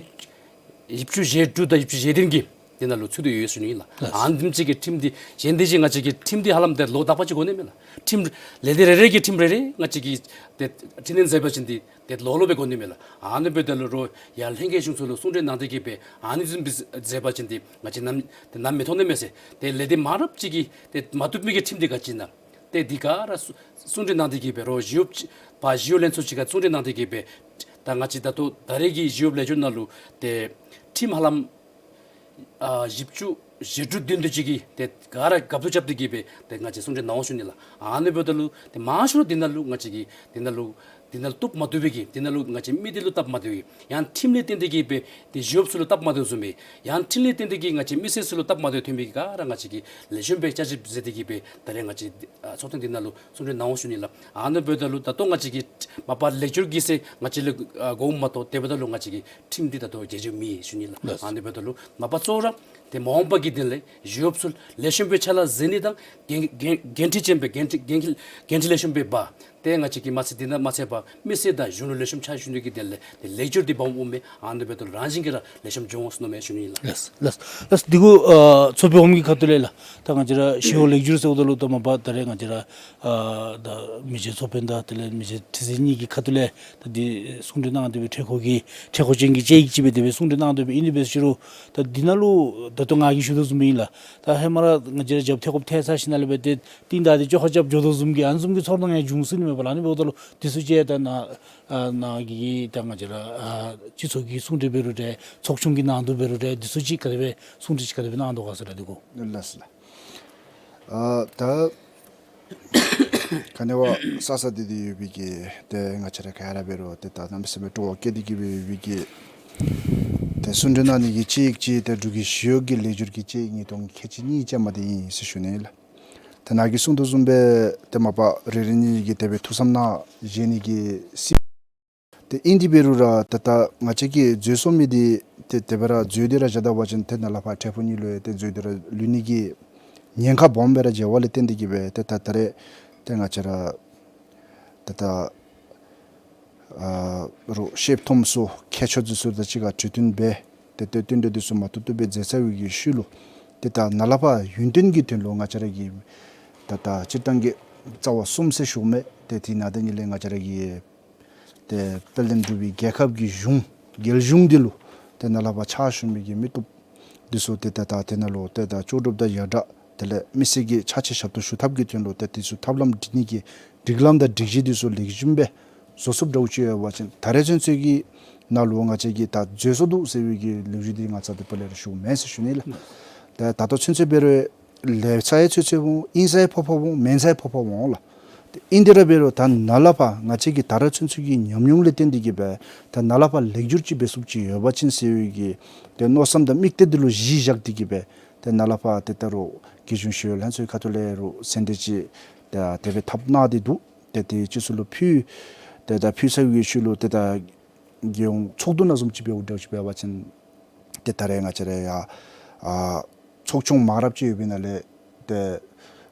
བཞི་བཅུ་ཞེ་དྲུག་དང་བཞི་བཅུ་ཞེ་བདུན་གྱི་འདི་ནང་ལུ་ཚུད་དེ་ཡོད་ཟེར་ཞུ་ནི་ལགས། ལགས། ཨ་ནི་བཟུམ་ཅིག་གི་ཁྲིམས་འདི་གཞན་དེ་བཞིན་ང་བཅས་ཀྱི་ཁྲིམས་འདི་ཧ་ལམ་ཏེ་ལོ་དག་པ་ཅིག་འགོར་ནི་མས་ལགས། ཁྲིམས་ལས་སྡེ་རེ་རེ་གི་ཁྲིམས་རེ་རེ་ང་བཅས་ཀྱིས་ཏེ་འཕྲི་སྣོན་མཛད་པ་ཅིན་འདི་ཏེ་ལོ་ལོ་སྦེ་འགོར་ནི་མས་ལགས། ཨ་ནི་འབདཝ་ད་ལུ་རོགས་ཡར་ལྷན་རྒྱས་གཞུང་ཚོགས་ལུ་གསུང་གྲོས་གནང་སྟེ་གི་སྦེ་ཨ་ནི་བཟུམ་སྦེ་མཛད་པ་ཅིན་འདི་ང་བཅས་ནམ་ཏེ་ནམ་མི་ཐོགས་ནི་མས་ཟེར། ཏེ་ལས་སྡེ་མང་རབས་ཅིག་གིས་ཏེ་མ་བཏུབ་མི་གི་ཁྲིམས་འདི་ག་ཅི་ཨིན་ན་ཏེ་འདི་ག་ར་གསུ་གསུང་གྲོས་གནང་སྟེ་གི་སྦེ་རོགས་ཞི་གཡོགཔ་ཕར་ཞི་གཡོག་ལྷན་ཚོགས་ཅིག་ཁར་གསུང་གྲོས་གནང་སྟེ་གི་སྦེ་ད་ང་བཅས་ད་ལྟོ་ད་རེས་ཀྱི་ཞི་གཡོགཔ་ལེགས་བསྒྱུར་ནང་ལུ་ཏེ་ཁྲིམས་ཧ་ལམ་ཨ་བཞི་བཅུ་ཞེ་དྲུག་བདུན་དེ་ཅིག་གིས་ཏེ་ག་ར་རྒཔོ་ཏོ་རྐྱབ་སྟེ་གི་སྦེ་ཏེ་ང་བཅས་གསུང་གྲོས་གནང་འོང་ཞུ་ནི་ལགས། ཨ་ནི་འབདཝ་ད་ལུ་ཏེ་མང་ཤོས་འདི་ནང་ལུ་ང་བཅས་ཀྱིས་འདི་ནང་ལུ་འདི་ནང་ལུ་བཏུབ་མ་བཏུབ་པའི་གི་འདི་ནང་ལུ་ང་བཅས་མི་སྡེ་ལུ་སྟབས་མ་བདེ་བའི་ཡང་ཁྲིམས་ལས་བརྟེན་ཏེ་གི་སྦེ་ཏེ་ཞི་གཡོགཔ་ཚུ་ལུ་སྟབས་མ་བདེཝ་བཟུམ་སྦེ་ཡང་ཁྲིམས་ལས་བརྟེན་ཏེ་གི་ང་བཅས་མི་སེར་ཚུ་ལུ་སྟབས་མ་བདེཝ་ཐོན་མི་གི་ག་ར་ང་བཅས་ཀྱིས་ལེགས་ཤོམ་སྦེ་བསྐྱར་ཞིབ་མཛད་དེ་གི་སྦེ་ད་རེས་ང་བཅས་ཨ་ཚོགས་ཐེངས་འདི་ནང་ལུ་གསུང་གྲོས་གནང་འོང་ཞུ་ནི་ལགས། ཨ་ནི་འབདཝ་ད་ལུ་ད་ལྟོ་ང་བཅས་ཀྱིས་མ་པ་ལེགས་བསྒྱུར་གྱི་ཟེར་ང་བཅས་ལུ་ཨ་དགོངསམ་མ་གཏོགས་དེ་འབདཝ་ད་ལུ་ང་བཅས་ཀྱི་ཁྲིམས་འདི་ད་ལྟོ་རྒྱས་བསྒྱུར་མེད་ཞུ་ནི་ལགས། ལགས། ཨ་ནི་འབདཝ་ད་ལུ་མ་པ་གཙོ་བོ་ར་ཏེ་མ་འོངས་པ་གི་དོན་ལས་ཞི་གཡོགཔ་ཚུ་ལེགས་ཤོམ་སྦེ་ཕྱག་ལཱ་མཛད་ནི་དང་འགན་འགན་འགན་འཁྲི་ཅན་སྦེ་འགན་འཁྲི་འགན་འཁྲི་འགན་འཁྲི་ལེགས་ཤོམ་སྦེ་འབག། ཏེ་ང་བཅས་ཀྱིས་མ་ཚད་འདི་ནང་མ་ཚད་པར་མི་སེར་དང་གཞུང་ལུ་ལེགས་ཤོམ་ཕྱག་ཞུ་ནི་གི་དོན་ལས་ཏེ་ལེགས་སྒྱུར་འདི་འབག་འོང་མས། ཨ་ནི་འབདཝ་ད་ལུ་རང་བཞིན་གྱིས་ར་ལེགས་ཤོམ་འགྱོ་འོང་ཟེར་མནོཝ་མས་ཞུ་ནི་ཨིན་ལགས། ལགས་ལགས། འདི་གུ་ཨ་ཚོགས་པའི་འོགམ་གི་ཁ་ཐུག་ལས་ལགས། ད་ང་བཅས་ར་ཞི་གཡོག་ལེགས་སྒྱུར་ཟེརཝ་ད་ལུ་ད་མ་པ་ད་རེས་ང་བཅས་ར་ཨ་ད་མི་རྗེ་ཚོགས་དཔོན་དང་དེ་ལས་མི་རྗེ་ཁྲི་འཛིན་གཉིས་ཀྱི་ཁ་ཐུག་ལས་ད་འདི་གསུང་གྲོས་གནང་སྟེ་སྦེ་འཕྲལ་འཁོར་གྱི་འཕྲལ་འཁོར་ཅན་གྱི་དཔྱད་ཡིག་ཅིག་སྦེ་དེ་སྦེ་གསུང་གྲོས་གནང་སྟེ་སྦེ་ཨིན་ནི་འབད་ཞུ་རུང་ད་འདི་ནང་ལུ་ད་ལྟོ་ང་གིས་ཞུ་དོ་བཟུམ་ཨིན་ལགས། ད་ཧེ་མ་ར་ང་བཅས་ར་རྒྱབ་ཐེབས་ཁོབ་ཐལ་ཚར་ཞིནམ་ལས་སྦེ་ཏེ་རྟིང་བདའ་སྟེ་བཅོ་ཁ་རྐྱབ་འགྱོ་དོ་བཟུམ་གྱི་ཨ་ནི་བཟུམ་གྱི་ཚོར་སྣང་ཡང་འབྱུང་སྲིད་ནི་མས་པ་ལགས། ཨ་ནི་འབདཝ་ད་ལུ་འདི་ཚུ་ཅིག་ད་ནཱ་ཨ་ནཱ་གི་ད་ང་བཅས་ར་ཨ་སྤྱི་ཚོགས་ཀྱི་གསུང་གྲོས་འབད་རུང་འདྲ་ཚོགས་ཆུང་གི་ནང་དུ་འབད་རུང་འདྲ་འདི་ཚུ་ཅིག་ག་དེ་སྦེ་གསུང་གྲོས་ཅིག་ག་དེ་སྦེ་གནང་དོ་ག་ཟེར་ར་འདི་གུ། ལགས་ལགས། ཨ་ད་ག་ནི་བ་ས་ས་འདི་འདི་ཡོད་པའི་གི་ཏེ་ང་བཅས་ར་ག་ར་འབད་རུང་ཏེ་ད་གནམ་མེད་ས་མེད་སྤྲོ་བ་སྐྱེས་ཏེ་གི་སྦེ་ཡོད་པའི་གི་ཏེ་གསུང་གྲོས་གནང་ནི་གི་དཔྱད་ཡིག་ཅིག་ཏེ་འབྲུག་གི་ཞི་གཡོག་གི་ལེགས་སྒྱུར་གྱི་དཔྱད་ཡིག་ཉིས་སྟོང་ཁལ་གཅིག་གཉིས་ཅན་མ་འདི་ཨིན་ཟེར་ཞུ་ནི་ལགས། ད་ནཱ་གིས་གསུང་དོ་བཟུམ་སྦེ་ཏེ་མ་པ་རེ་རེ་གཉིས་ཀྱིས་དེ་སྦེ་ཐུགས་བསམ་གནང་བཞེས་ནི་གི་སྲིད། ཏེ་ཨིན་དེ་འབད་རུང་ར་ད་ད་ང་བཅས་ཀྱིས་འཛོལ་སོང་མི་འདི་ཏེ་དེ་སྦེ་ར་འཛོལ་ཏེ་ར་བཞག་ད་པ་ཅིན་ཏེ་ནཱ་ལས་ཕར་འཕྲལ་ཕུགས་ནང་ལུ་ཡང་ཏེ་འཛོལ་ཏེ་ར་ལུས་ནི་གི་ཉེན་ཁ་སྦོམ་སྦེ་ར་མཇལ་བ་ལས་བརྟེན་ཏེ་གི་སྦེ་ཏེ་ད་ད་རེས་ཏེ་ང་བཅས་ར་ད་ད་ཨ་རུང་ཤེསཔ་མཐོངམ་ཚུ་མཁས་མཆོག་འདི་ཚུ་དང་གཅིག་ཁར་གྲོས་བསྟུན་འབད་ཏེ་ཏེ་བསྟུན་གྲོས་འདི་ཚུ་མ་ཐུབ་ཐུབ་སྦེ་མཛད་ཚར་བའི་གི་ཤུལ་ལུ་ཏེ་ད་ནཱ་ལས་ཕར་ཡུན་བརྟན་གྱི་དོན་ལུ་ང་བཅས་ར་གི་ད་ད་སྤྱིར་བཏང་གི་རྩ་བ་གསུམ་ཟེར་ཞུཝ་མས། ཏེ་དེ་ནང་དེ་ཉིད་ལས་ང་བཅས་ར་གི་ཏེ་དཔལ་ལྡན་འབྲུག་པའི་རྒྱལ་ཁབ་ཀྱི་གཞུང་རྒྱལ་གཞུང་འདི་ལུ་ཏེ་ནཱ་ལས་ཕར་ཕྱག་ཞུ་མི་གི་མི་སྟོབས་འདི་ཚུ་ཏེ་ད་ད་དེ་ནང་ལུ་ཏེ་ད་ལྕོགས་གྲུབ་དང་ཡ་བྲལ་དེ་ལས་མི་སེར་གྱི་ཕྱག་ཕྱིད་ཞབས་ཏོག་ཞུ་ཐབས་ཀྱི་དོན་ལུ་ཏེ་དེ་ཚུ་ཐབས་ལམ་སྒྲིག་ནི་གི་སྒྲིག་ལམ་དང་སྒྲིག་གཞི་འདི་ཚུ་ལེགས་ཤོམ་སྦེ་བཟོ་ཚུགསཔ་འདྲཝ་ཅིག་ཡོད་པ་ཅིན་ད་རེས་ཚུན་ཚོད་ཀྱི་ནང་ལུ་ང་བཅས་ཀྱིས་ད་འཛོལ་སོང་འདུག་ཟེར་བའི་གི་ལོ་རྒྱུས་འདི་ང་རྩ་དེ་པ་ལས་ར་ཞུཝ་མེན་ཟེར་ཞུ་ནི་ལགས། ད་ད་ལྟོ་ཚུན་ཚོད་འབད་རུང་ལེགས་ས་ཡང་ཚུད་ཚུདཔ་འོང་། ཨིན་ས་ཡང་ཕོག་ཕོགཔ་འོང་། མེན་ས་ཡང་ཕོག་ཕོགཔ་འོང་ལགས། ཏེ་ཨིན་དེ་ར་འབད་རུང་ད་ནཱ་ལས་ཕར་ང་བཅས་ཀྱི་ད་རེས་ཚུན་ཚོད་ཀྱི་ཉམས་མྱོང་ལས་བརྟེན་ཏེ་གི་སྦེ་ད་ནཱ་ལས་ཕར་ལེགས་སྒྱུར་ཅིག་འབད་ཚུགསཔ་ཅིག་ཡོད་པ་ཅིན་ཟེར་བའི་གི་ཏེ་མནོ་བསམ་དང་དམིགས་གཏད་འདི་ལུ་གཞི་བཞག་སྟེ་གི་སྦེ་ཏེ་ནཱ་ལས་ཕར་ཏེ་ད་རུང་རྒྱལ་གཞུང་ཞི་གཡོག་ལྷན་ཚོགས་ཁ་ཐུག་ལས་རུང་མཚན་འདི་ཅིག་ད་དེ་སྦེ་ཐབས་གནང་སྟེ་འདུག། ཏེ་དེ་སྤྱི་ཚོགས་ལུ་ཕུལ། ཏེ་ད་ཕུལ་ཚར་བའི་ཤུལ་ལུ་ཏེ་ད་རྒྱལ་ཡོངས་ཚོགས་འདུ་ནང་བཟུམ་ཅིག་འབདཝ་འདྲཝ་ཅིག་འབད་བ་ཅིན་ཏེ་ད་རེས་ང་བཅས་ར་ཡང་ཨ་ཚོགས་ཆུང་མང་རབས་ཅིག་ཡོད་པའི་ནང་ལས་ཏེ་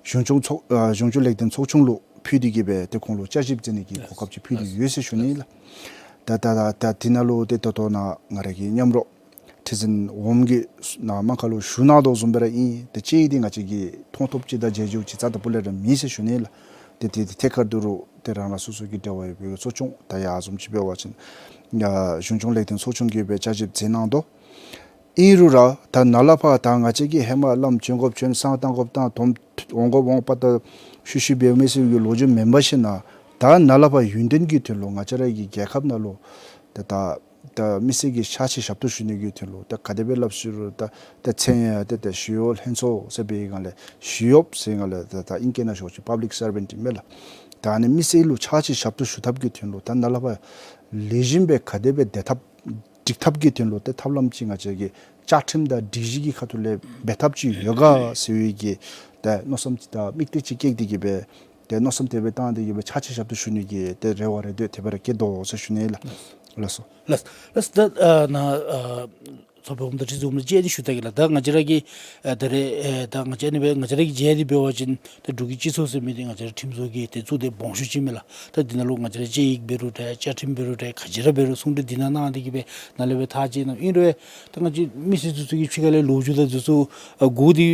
གཞུང་སྐྱོང་ཚོགས་ཨ་གཞུང་སྐྱོང་ལེགས་ལྡན་ཚོགས་ཆུང་ལུ་ཕུལ་ཏེ་གི་སྦེ་ཏེ་ཁོང་ལུ་བསྐྱར་ཞིབ་མཛད་ནི་གི་གོ་སྐབས་ཅིག་ཕུལ་ཏེ་ཡོད་ཟེར་ཞུ་ནི་ལགས། ད་ད་ད་ད་དེ་ནང་ལུ་ཏེ་ད་ལྟོ་ནཱ་ང་ར་གི་མཉམ་རོགས་ཁྲི་འཛིན་འོགམ་གིས་ནཱ་མ་ཁ་ལུ་ཞུ་གནང་དོ་བཟུམ་སྦེ་ར་ཨིན། ཏེ་དཔྱད་ཡིག་འདི་ང་བཅས་ཀྱིས་མཐོང་ཐོབ་ཅིག་དང་མཇལ་རྒྱུ་ཅིག་རྩ་དང་པོ་ལས་ར་མེད་ཟེར་ཞུ་ནི་ལགས། ཏེ་དེ་དེ་ཐད་ཀར་དུ་རུང་ཏེ་རང་རང་སོ་སོ་གི་འབྲེལ་བ་ཡོད་པའི་ཚོགས་ཆུང་ད་ཡར་བཟུམ་ཅིག་འབད་བ་ཅིན་ཡ་གཞུང་སྐྱོང་ལེགས་ལྡན་ཚོགས་ཆུང་གིས་སྦེ་བསྐྱར་ཞིབ་མཛད་གནང་དོ། ཨིན་རུང་ར་ད་ནཱ་ལས་ཕར་ད་ང་བཅས་ཀྱིས་ཧེ་མ་བླམ་བྱོན་དགོཔ་བྱོན། བསང་བཏང་དགོཔ་བཏང་། དོམ་འོང་དགོཔ་འོང་པ་ད་ཤུལ་ཤུལ་འབདཝ་མས་ཟེར་བའི་གི་ལོ་རྒྱུས་མེན་པར་ཞིན་ན་ད་ནཱ་ལས་ཕར་ཡུན་བརྟན་གྱི་དོན་ལུ་ང་བཅས་ར་གི་རྒྱལ་ཁབ་ནང་ལུ་ད་ད་ད་མི་སེར་གྱི་ཕྱག་ཕྱིད་ཞབས་ཏོག་ཞུ་ནི་གི་དོན་ལུ་ད་ག་དེ་སྦེ་སླབ་ཞུ་རུང་ད་ད་མཚན་ཡང་ད་ད་ཞི་གཡོག་ལྷན་ཚོགས་ཟེར་བའི་སྒང་ལས་ཞི་གཡོགཔ་ཟེར་སྒང་ལས་ད་ད་ཨིང་སྐད་ནང་ཞུ་བ་ཅིན་པབ་ལིཀ་སར་བེནཊ་ཨིན་མས་ལགས། ད་ཨ་ནི་མི་སེར་ལུ་ཕྱག་ཕྱིད་ཞབས་ཏོག་ཞུ་ཐབས་ཀྱི་དོན་ལུ་ད་ནཱ་ལས་ཕར་ལེགས་ཤོམ་སྦེ་ག་དེ་སྦེ་བདེ་ཐབས་སྒྲིག་ཐབས་ཀྱི་དོན་ལུ་ཏེ་ཐབས་ལམ་ཅིག་ང་བཅས་ཀྱི་བཅའ་ཁྲིམས་དང་སྒྲིག་གཞི་གི་ཁ་ཐུག་ལས་འབད་ཐབས་ཅིག་ཡོད་ག་ཟེར་བའི་གི་ཏེ་མནོ་བསམ་ཅིག་དང་དམིགས་གཏད་ཅིག་བསྐྱེད་དེ་གི་སྦེ་ཏེ་མནོ་བསམ་དེ་སྦེ་བཏང་སྟེ་གི་སྦེ་ཕྱག་ཕྱིད་ཞབས་ཏོག་ཞུ་ནི་གི་ཏེ་རེ་བ་རེ་འདོད་དེ་སྦེ་ར་བསྐྱེད་དོ་ཟེར་ཞུ་ནི་ལགས། ལགས་སོ། ལགས་ལགས། ད་ཨ་ནཱ་ཨ་ཚོགས་པའི་འོགམ་དང་ཁྲི་འཛིན་འོགམ་ལུ་ཅིག་ཨ་ནི་ཞུ་ད་གེ་ལགས། ད་ང་བཅས་ར་གི་ཨ་ད་རེས་ཨ་ད་ང་བཅས་ཨ་ནི་སྦེ་ང་བཅས་ར་གིས་མཇལ་ཏེ་འབད་བ་ཅིན་ད་འབྲུག་གི་སྤྱི་ཚོགས་ཟེར་མི་འདི་ང་བཅས་ར་ཁྲིམས་བཟོ་གི་ཏེ་གཙུག་སྡེ་སྦོམ་ཤོས་ཅིག་མས་ལགས། ད་འདི་ནང་ལུ་ང་བཅས་ར་དཔྱད་ཡིག་འབད་རུང་འདྲ་བཅའ་ཁྲིམས་འབད་རུང་འདྲ་ག་ཅི་ར་འབད་རུང་གསུང་གྲོས་འདི་ནང་གནང་སྟེ་གི་སྦེ་ནཱ་ལས་སྦེ་ཐག་བཅད་གནང་། ཨིན་རུང་ད་ང་བཅས་མི་སེར་ཚུ་ཚུ་གིས་ཕྱི་ཁ་ལས་ལོ་རྒྱུས་དང་འདི་ཚུ་ཨ་གོ་སྟེ་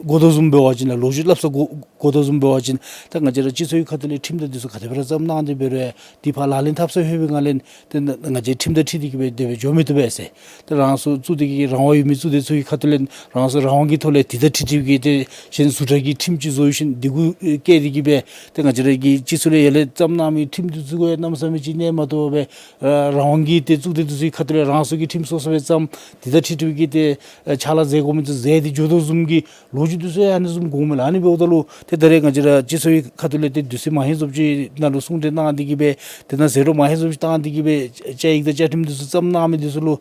གོ་དོ་བཟུམ་འབད་བ་ཅིན་ལགས། ལོ་རྒྱུས་སླབ་ས་གོ་གོ་དོ་བཟུམ་འབད་བ་ཅིན་ད་ང་བཅས་ར་སྤྱི་ཚོགས་ཀྱི་ཁ་ཐུག་ལས་ཁྲིམས་དང་འདི་ཚུ་ག་དེ་སྦེ་ར་བརྩམས་གནང་སྟེ་འབད་རུང་འདི་ཕར་ལག་ལེན་འཐབ་ས་ལྷོད་པའི་སྒང་ལས་ཏེ་ང་བཅས་ཁྲིམས་དང་འཁྲིལ་ཏེ་གི་སྦེ་དེ་སྦེ་འགྱོ་མི་བཏུབ་པས་ཟེར། ཏེ་རང་སོ་གཙུག་སྡེ་གི་རང་དབང་ཡོད་མི་གཙུག་སྡེ་ཚུ་གི་ཁ་ཐུག་ལས་རང་སོ་རང་དབང་གི་ཐོག་ལས་དེ་དང་འཁྲིལ་ཏེ་གི་ཏེ་གཞན་ཟུར་དྲག་གི་ཁྲིམས་ཅིག་བཟོ་ཡི་ཤིན་འདི་གུ་བཀལ་ཏེ་གི་སྦེ་ཏེ་ང་བཅས་ར་གི་སྤྱི་ཚོགས་ལས་ཡར་ལས་བརྩམས་གནང་མི་ཁྲིམས་འདི་ཚུ་གུ་ཡང་གནམ་མེད་ས་མེད་ཅིག་གནས་མ་བཏུབ་པར་སྦེ་ཨ་རང་དབང་གི་ཏེ་གཙུག་སྡེ་འདི་ཚུ་གི་ཁ་ཐུག་ལས་རང་སོ་གི་ཁྲིམས་སོ་སོ་སྦེ་བརྩམས། དེ་དང་འཁྲིལ་ཏེ་གི་ཏེ་ཨ་ཕྱག་ལཱ་མཛད་དགོ་མི་ཚུ་མཛད་དེ་འགྱོ་དོ་བཟུམ་གྱི་ལོ་རྒྱུས་འདི་ཚུ་ཡང་ཨ་ནི་བཟུམ་གོཝ་མས་ལགས། ཨ་ནི་འབདཝ་ད་ལུ་ཏེ་ད་རེས་ང་བཅས་ར་སྤྱི་ཚོགས་ཀྱི་ཁ་ཐུག་ལས་ཏེ་དུས་ཚོད་མང་ཧེང་བཟུམ་ཅིག་ནང་ལུ་གསུང་གྲོས་གནང་སྟེ་གི་སྦེ་ཏེ་ནཱ་ཟད་འགྲོ་མང་ཧེང་བཟུམ་ཅིག་བཏང་སྟེ་གི་སྦེ་བཅའ་ཡིག་དང་བཅའ་ཁྲིམས་འདི་ཚུ་བརྩམས་གནང་མི་འདི་ཚུ་ལུ་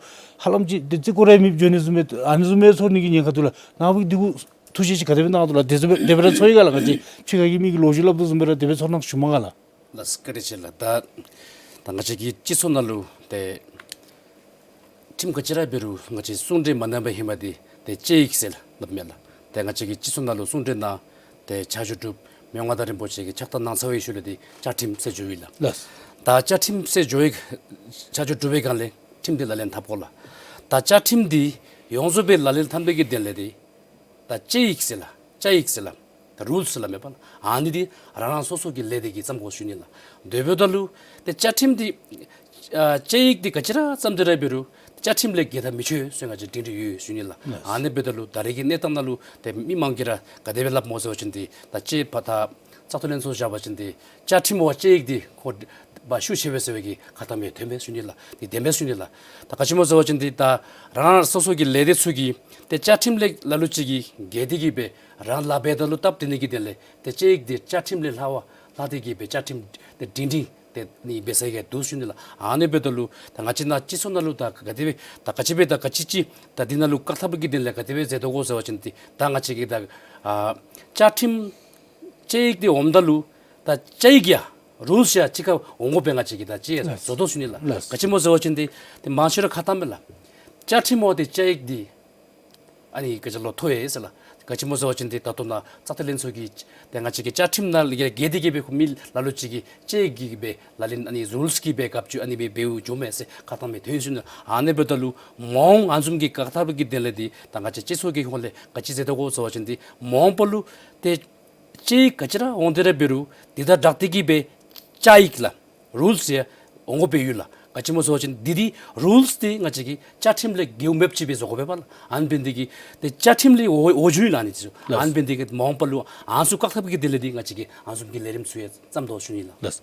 ཧ་ལམ་ཅིག་ཏེ་བརྩི་བཀུར་ར་མེདཔ་འགྱོ་ནི་བཟུམ་སྦེ་ཨ་ནི་བཟུམ་སྦེ་ཚོར་ནི་གི་ཉེན་ཁ་འདུག་ལགས། ནཱ་བུ་འདི་གུ་ཐུགས་བཞེད་ཅིག་ག་དེ་སྦེ་གནང་དོ་ལགས། དེ་སྦེ་དེ་སྦེ་ར་ཚོར་ཡི་ག་ལགས། ང་བཅས་ཕྱི་ཁ་གི་མི་གིས་ལོ་རྒྱུས་སླབ་དོ་བཟུམ་སྦེ་ར་དེ་སྦེ་ཚོར་སྣང་བྱུངམ་ག་ལགས། ལགས་བཀའ་དྲིན་ཆེ་ལགས། ད་ད་ང་བཅས་ཀྱི་སྤྱི་ཚོགས་ནང་ལུ་ཏེ་ཁྲིམས་ག་ཅི་ར་འབད་རུང་ང་བཅས་གསུང་གྲོས་མ་གནང་པར་ཧེ་མ་འདི་ཏེ་དཔྱད་ཡིག་ཟེར་སླབ་མས་ལགས། ཏེ་ང་བཅས་ཀྱི་སྤྱི་ཚོགས་ནང་ལུ་གསུང་གྲོས་གནང་ཏེ་ཕྱག་ཞུ་གྲུབ། མི་དབང་མངའ་བདག་རིན་པོ་ཆེ་གིས་ཕྱག་རྟགས་གནང་ཚར་བའི་ཤུལ་ལས་འདི་བཅའ་ཁྲིམས་ཟེར་བརྗོད་ཡི་ལགས། ལགས། ད་བཅའ་ཁྲིམས་ཟེར་བརྗོད་ཡི་ཆ་འཇོག་གྲུབ་པའི་སྒང་ལས་ཁྲིམས་འདི་ལག་ལེན་འཐབ་དགོ་ལགས། ད་བཅའ་ཁྲིམས་འདི་ཡོངས་རྫོགས་སྦེ་ལག་ལེན་འཐབ་པའི་གི་དོན་ལས་འདི་ད་བཅའ་ཡིག་ཟེར་ལགས། བཅའ་ཡིག་ཟེར་ལགས། ད་རུལསི་ཟེར་ལགས་མེན་པ་ལགས། ཨ་ནི་འདི་རང་རང་སོ་སོ་གི་ལས་སྡེ་གིས་བརྩམ་དགོ་ཞུ་ནི་ལགས། དེ་འབདཝ་ད་ལུ་ཏེ་བཅའ་ཁྲིམས་འདི་ཨ་བཅའ་ཡིག་འདི་ག་ཅི་ར་བརྩམས་ཏེ་ར་འབད་རུང་བཅའ་ཁྲིམས་ལས་འགལ་ད་མི་ཆོག་ཟེར་ང་བཅས་སྒྲིང་སྒྲིང་ཡོད་ཞུ་ནི་ལགས། ཨ་ནི་འབདཝ་ད་ལུ་ད་རེས་ཀྱི་གནས་སྟངས་ནང་ལུ་ཏེ་མི་མང་གིས་ར་ག་དེ་སྦེ་སླབ་སྨོ་ཟེར་བ་ཅིན་འདི་ད་ཅིག་ཕར་ད་བཙག་འཐུ་ལྷན་ཚོགས་བཞག་པ་ཅིན་འདི་བཅའ་ཁྲིམས་འོག་བཅའ་ཡིག་འདི་ཁོ་འབག་ཤུགས་ཆེ་བས་ཟེར་བའི་གི་ཁ་གཏམ་ཡང་ཐོན་པས་ཞུ་ནི་ལགས། འདི་བདེན་པས་ཞུ་ནི་ལགས། ད་ག་ཅི་སྨོ་ཟེར་བ་ཅིན་འདི་ད་རང་རང་སོ་སོ་གི་ལས་སྡེ་ཚུ་གིས་ཏེ་བཅའ་ཁྲིམས་ལས་ལ་ལུ་ཅིག་གིས་འགལ་ཏེ་གིས་སྦེ་རང་ལཱ་འབད་ད་ལུ་སྟབས་བདེ་ནི་གི་དོན་ལས་ཏེ་བཅའ་ཡིག་འདི་བཅའ་ཁྲིམས་ལས་ལྷག་པ་ལྷག་སྟེ་གིས་སྦེ་བཅའ་ཁྲིམས་འདི་སྒྲིང་སྒྲིང་ཏེ་ནི་འབད་ས་ཡང་འདུག་ཞུ་ནི་ལགས། ཨ་ནི་འབདཝ་ད་ལུ་ད་ང་བཅས་ནཱ་སྤྱི་ཚོགས་ནང་ལུ་ད་ག་དེ་སྦེ་ད་ག་ཅི་སྦེ་ད་ག་ཅི་ཅིག་ད་འདི་ནང་ལུ་བཀག་ཐབས་ཀྱི་དོན་ལས་ག་དེ་སྦེ་མཛད་དོ་གོ་ཟེར་བ་ཅིན་འདི་ད་ང་བཅས་ཀྱིས་ད་ཨ་བཅའ་ཁྲིམས་བཅའ་ཡིག་འདི་འོངམ་ད་ལུ་ད་བཅའ་ཡིག་ཡང་རུལསི་ཡང་གཅིག་ཁར་འོང་དགོ་པའི་ང་བཅས་ཀྱིས་ད་ཅིག་ལགས། བཟོ་དོ་ཞུ་ནི་ལགས། ལགས། ག་ཅི་སྨོ་ཟེར་བ་ཅིན་འདི་ཏེ་མང་ཤོས་ར་ཁ་གཏམ་མས་ལགས། བཅའ་ཁྲིམས་འོག་ཏེ་བཅའ་ཡིག་འདི་ཨ་ནི་ག་ཅི་ལོ་ཐོབ་ཡི་ཟེར་ལགས། ག་ཅི་སྨོ་ཟེར་བ་ཅིན་འདི་ད་ལྟོ་ནཱ་བཙག་འཐུ་ལྷན་ཚོགས་ཀྱིས་ཏེ་ང་བཅས་ཀྱི་བཅའ་ཁྲིམས་ནང་ལས་འགལ་ཏེ་གིས་སྦེ་ཁོ་མི་ལ་ལུ་ཅིག་གིས་བཅའ་ཡིག་གི་སྦེ་ལག་ལེན་ཨ་ནི་རུལསི་གི་སྦེ་བཀག་ཆ་ཨ་ནི་སྦེ་འབདཝ་འགྱོཝ་མས་ཟེར་ཁ་གཏམ་མི་ཐོན་ཞུ་ནི། ཨ་ནི་འབདཝ་ད་ལུ་མ་འོངས་ཨ་ནི་བཟུམ་གྱི་བཀག་ཐབས་ཀྱི་དོན་ལས་འདི་ད་ང་བཅས་སྤྱི་ཚོགས་ཀྱི་ཧོངས་ལས་ག་ཅི་མཛད་དོ་གོ་ཟེར་བ་ཅིན་འདི་མ་འོངས་པ་ལུ་ཏེ་བཅའ་ཡིག་ག་ཅི་ར་འོང་སྟེ་ར་འབད་རུང་འདི་དང་སྦྲགས་ཏེ་གིས་སྦེ་བཅའ་ཡིག་ལགས་རུལསི་ཡང་འོང་དགོ་པའི་ཡོད་ལགས། ག་ཅི་སྨོ་ཟེར་བ་ཅིན་འདི་འདི་རུལསི་འདི་ང་བཅས་ཀྱིས་བཅའ་ཁྲིམས་ལས་འགལཝ་མེདཔ་ཅིག་སྦེ་བཟོ་དགོ་པས་པ་ལགས། ཨ་ནི་འབད་ནི་འདི་གིས་ཏེ་བཅའ་ཁྲིམས་ལས་འོག་འོག་འགྱོ་ཡི་ལགས་ཨ་ནི་ཚུ། ལགས། ཨ་ནི་འབད་ནི་འདི་གིས་མ་འོངས་པ་ལུ་ཨ་ནི་ཚུ་བཀག་ཐབས་ཀྱི་དོན་ལས་འདི་ང་བཅས་ཀྱིས་ཨ་ནི་བཟུམ་གྱི་ལས་རིམ་ཚུ་ཡང་བརྩམ་དོ་ཞུ་ནི་ལགས། ལགས།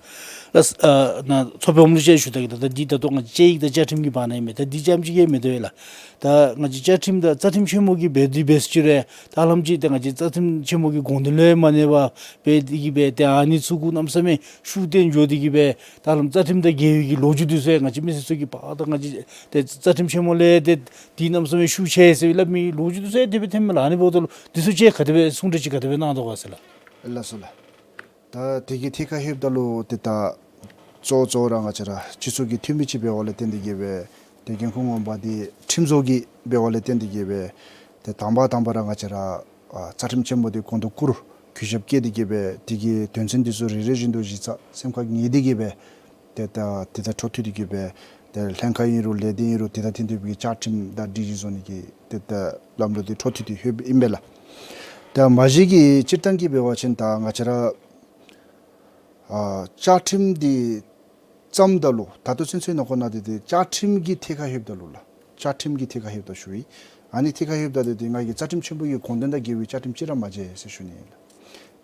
ལགས། ཨ་ནཱ་ཚོགས་པའི་འོག་མ་ལུ་ཅིག་ཞུ་ད་གི་ད་ད་ལྟོ་ང་བཅས་བཅའ་ཡིག་དང་བཅའ་ཁྲིམས་ཀྱི་བར་ན་ཨིན་མས། ད་འདི་རྐྱངམ་ཅིག་གིས་མི་དོ་བས་ལགས། ད་ང་བཅས་བཅའ་ཁྲིམས་དང་རྩ་ཁྲིམས་ཆེན་མོ་གིས་འབད་དེ་འབད་ཟེར་ཅི་རུང་ད་ཧ་ལམ་ཅིག་ད་ང་བཅས་རྩ་ཁྲིམས་ཆེན་མོ་གི་དགོངས་དོན་ལུ་ཡང་མ་གནས་པར་འབད་དེ་གིས་སྦེ་ཏེ་ཨ་ནི་ཚུ་གུ་གནམ་མེད་ས་མེད་ཤུགས་བཏོན་འགྱོ་དེ་གིས་སྦེ་ད་ཧ་ལམ་རྩ་ཁྲིམས་དང་འགལ་བའི་གི་ལོ་རྒྱུས་འདི་ཚུ་ཡང་ང་བཅས་མི་སེར་ཚུ་གིས་ཕར་ད་ང་བཅས་ཏེ་རྩ་ཁྲིམས་ཆེན་མོ་ལས་ཏེ་འདི་གནམ་མེད་ས་མེད་ཤུགས་ཆེ་ཟེར་སླབ་མི་ལོ་རྒྱུས་འདི་ཚུ་ཡང་དེ་སྦེ་ཐོནམ་མས་ལགས། ཨ་ནི་འབདཝ་ད་ལུ་འདི་ཚུ་ཅིག་ག་དེ་སྦེ་གསུང་གྲོས་ཅིག་ག་དེ་སྦེ་གནང་དོ་ག་ཟེར་ལགས། ལགས་སོ་ལགས། ད་དེ་གི་ཐད་ཁར་ལྷོདཔ་ད་ལུ་ཏེ་ད་གཙོ་གཙོ་ར་ང་བཅས་ར་སྤྱི་ཚོགས་ཀྱི་འཐུས་མི་ཅིག་འབདཝ་ལས་བརྟེན་ཏེ་གིས་སྦེ་ཏེ་འགན་ཁུར་ངོ་མ་འདི་ཁྲིམས་བཟོ་གི་འབདཝ་ལས་བརྟེན་ཏེ་གིས་སྦེ་ཏེ་དང་པ་དང་པ་ར་ང་བཅས་ར་ཨ་རྩ་ཁྲིམས་ཆེན་མོ་འདི་གོང་དུ་བཀུར་གུས་ཞབས་བསྐྱེད་དེ་གིས་སྦེ་དེ་གི་དོན་ཚན་འདི་ཚུ་རེ་རེ་བཞིན་དུ་གཞི་རྩ་སེམས་ཁར་ངེས་ཏེ་གིས་སྦེ་ཏེ་ད་དེ་དང་འཕྲོ་མཐུད་དེ་གིས་སྦེ་ཏེ་ལྷན་ཁག་ཨིན་རུང་ལས་སྡེ་ཨིན་རུང་དེ་དང་མཐུན་པའི་བཅའ་ཁྲིམས་དང་སྒྲིག་གཞི་བཟོ་ནི་གི་ཏེ་ད་ལམ་ལུགས་འདི་འཕྲོ་མཐུད་དེ་ལྷོདཔ་ཨིན་པས་ལགས། ད་མ་གཞི་གི་སྤྱིར་བཏང་གི་འབད་བ་ཅིན་ད་ང་བཅས་ར་ཨ་བཅའ་ཁྲིམས་འདི་བརྩམ་ད་ལུ་ད་ལྟོ་ཚུན་ཚོད་ནང་འཁོད་ནང་འདི་ཏེ་བཅའ་ཁྲིམས་ཀྱི་ཐད་ཁར་ལྷོདཔ་ད་ལུ་ལགས། བཅའ་ཁྲིམས་ཀྱི་ཐད་ཁར་ལྷོདཔ་ད་ཞུ་ཡི། ཨ་ནི་ཐད་ཁར་ལྷོདཔ་ད་འདི་ཏེ་ང་གིས་རྩ་ཁྲིམས་ཆེན་པོ་གི་དགོངས་དོན་དང་འགལ་བའི་བཅའ་ཁྲིམས་ཅིག་ར་མ་མཇལ་ཟེར་ཞུ་ནི་ཨིན་ལགས།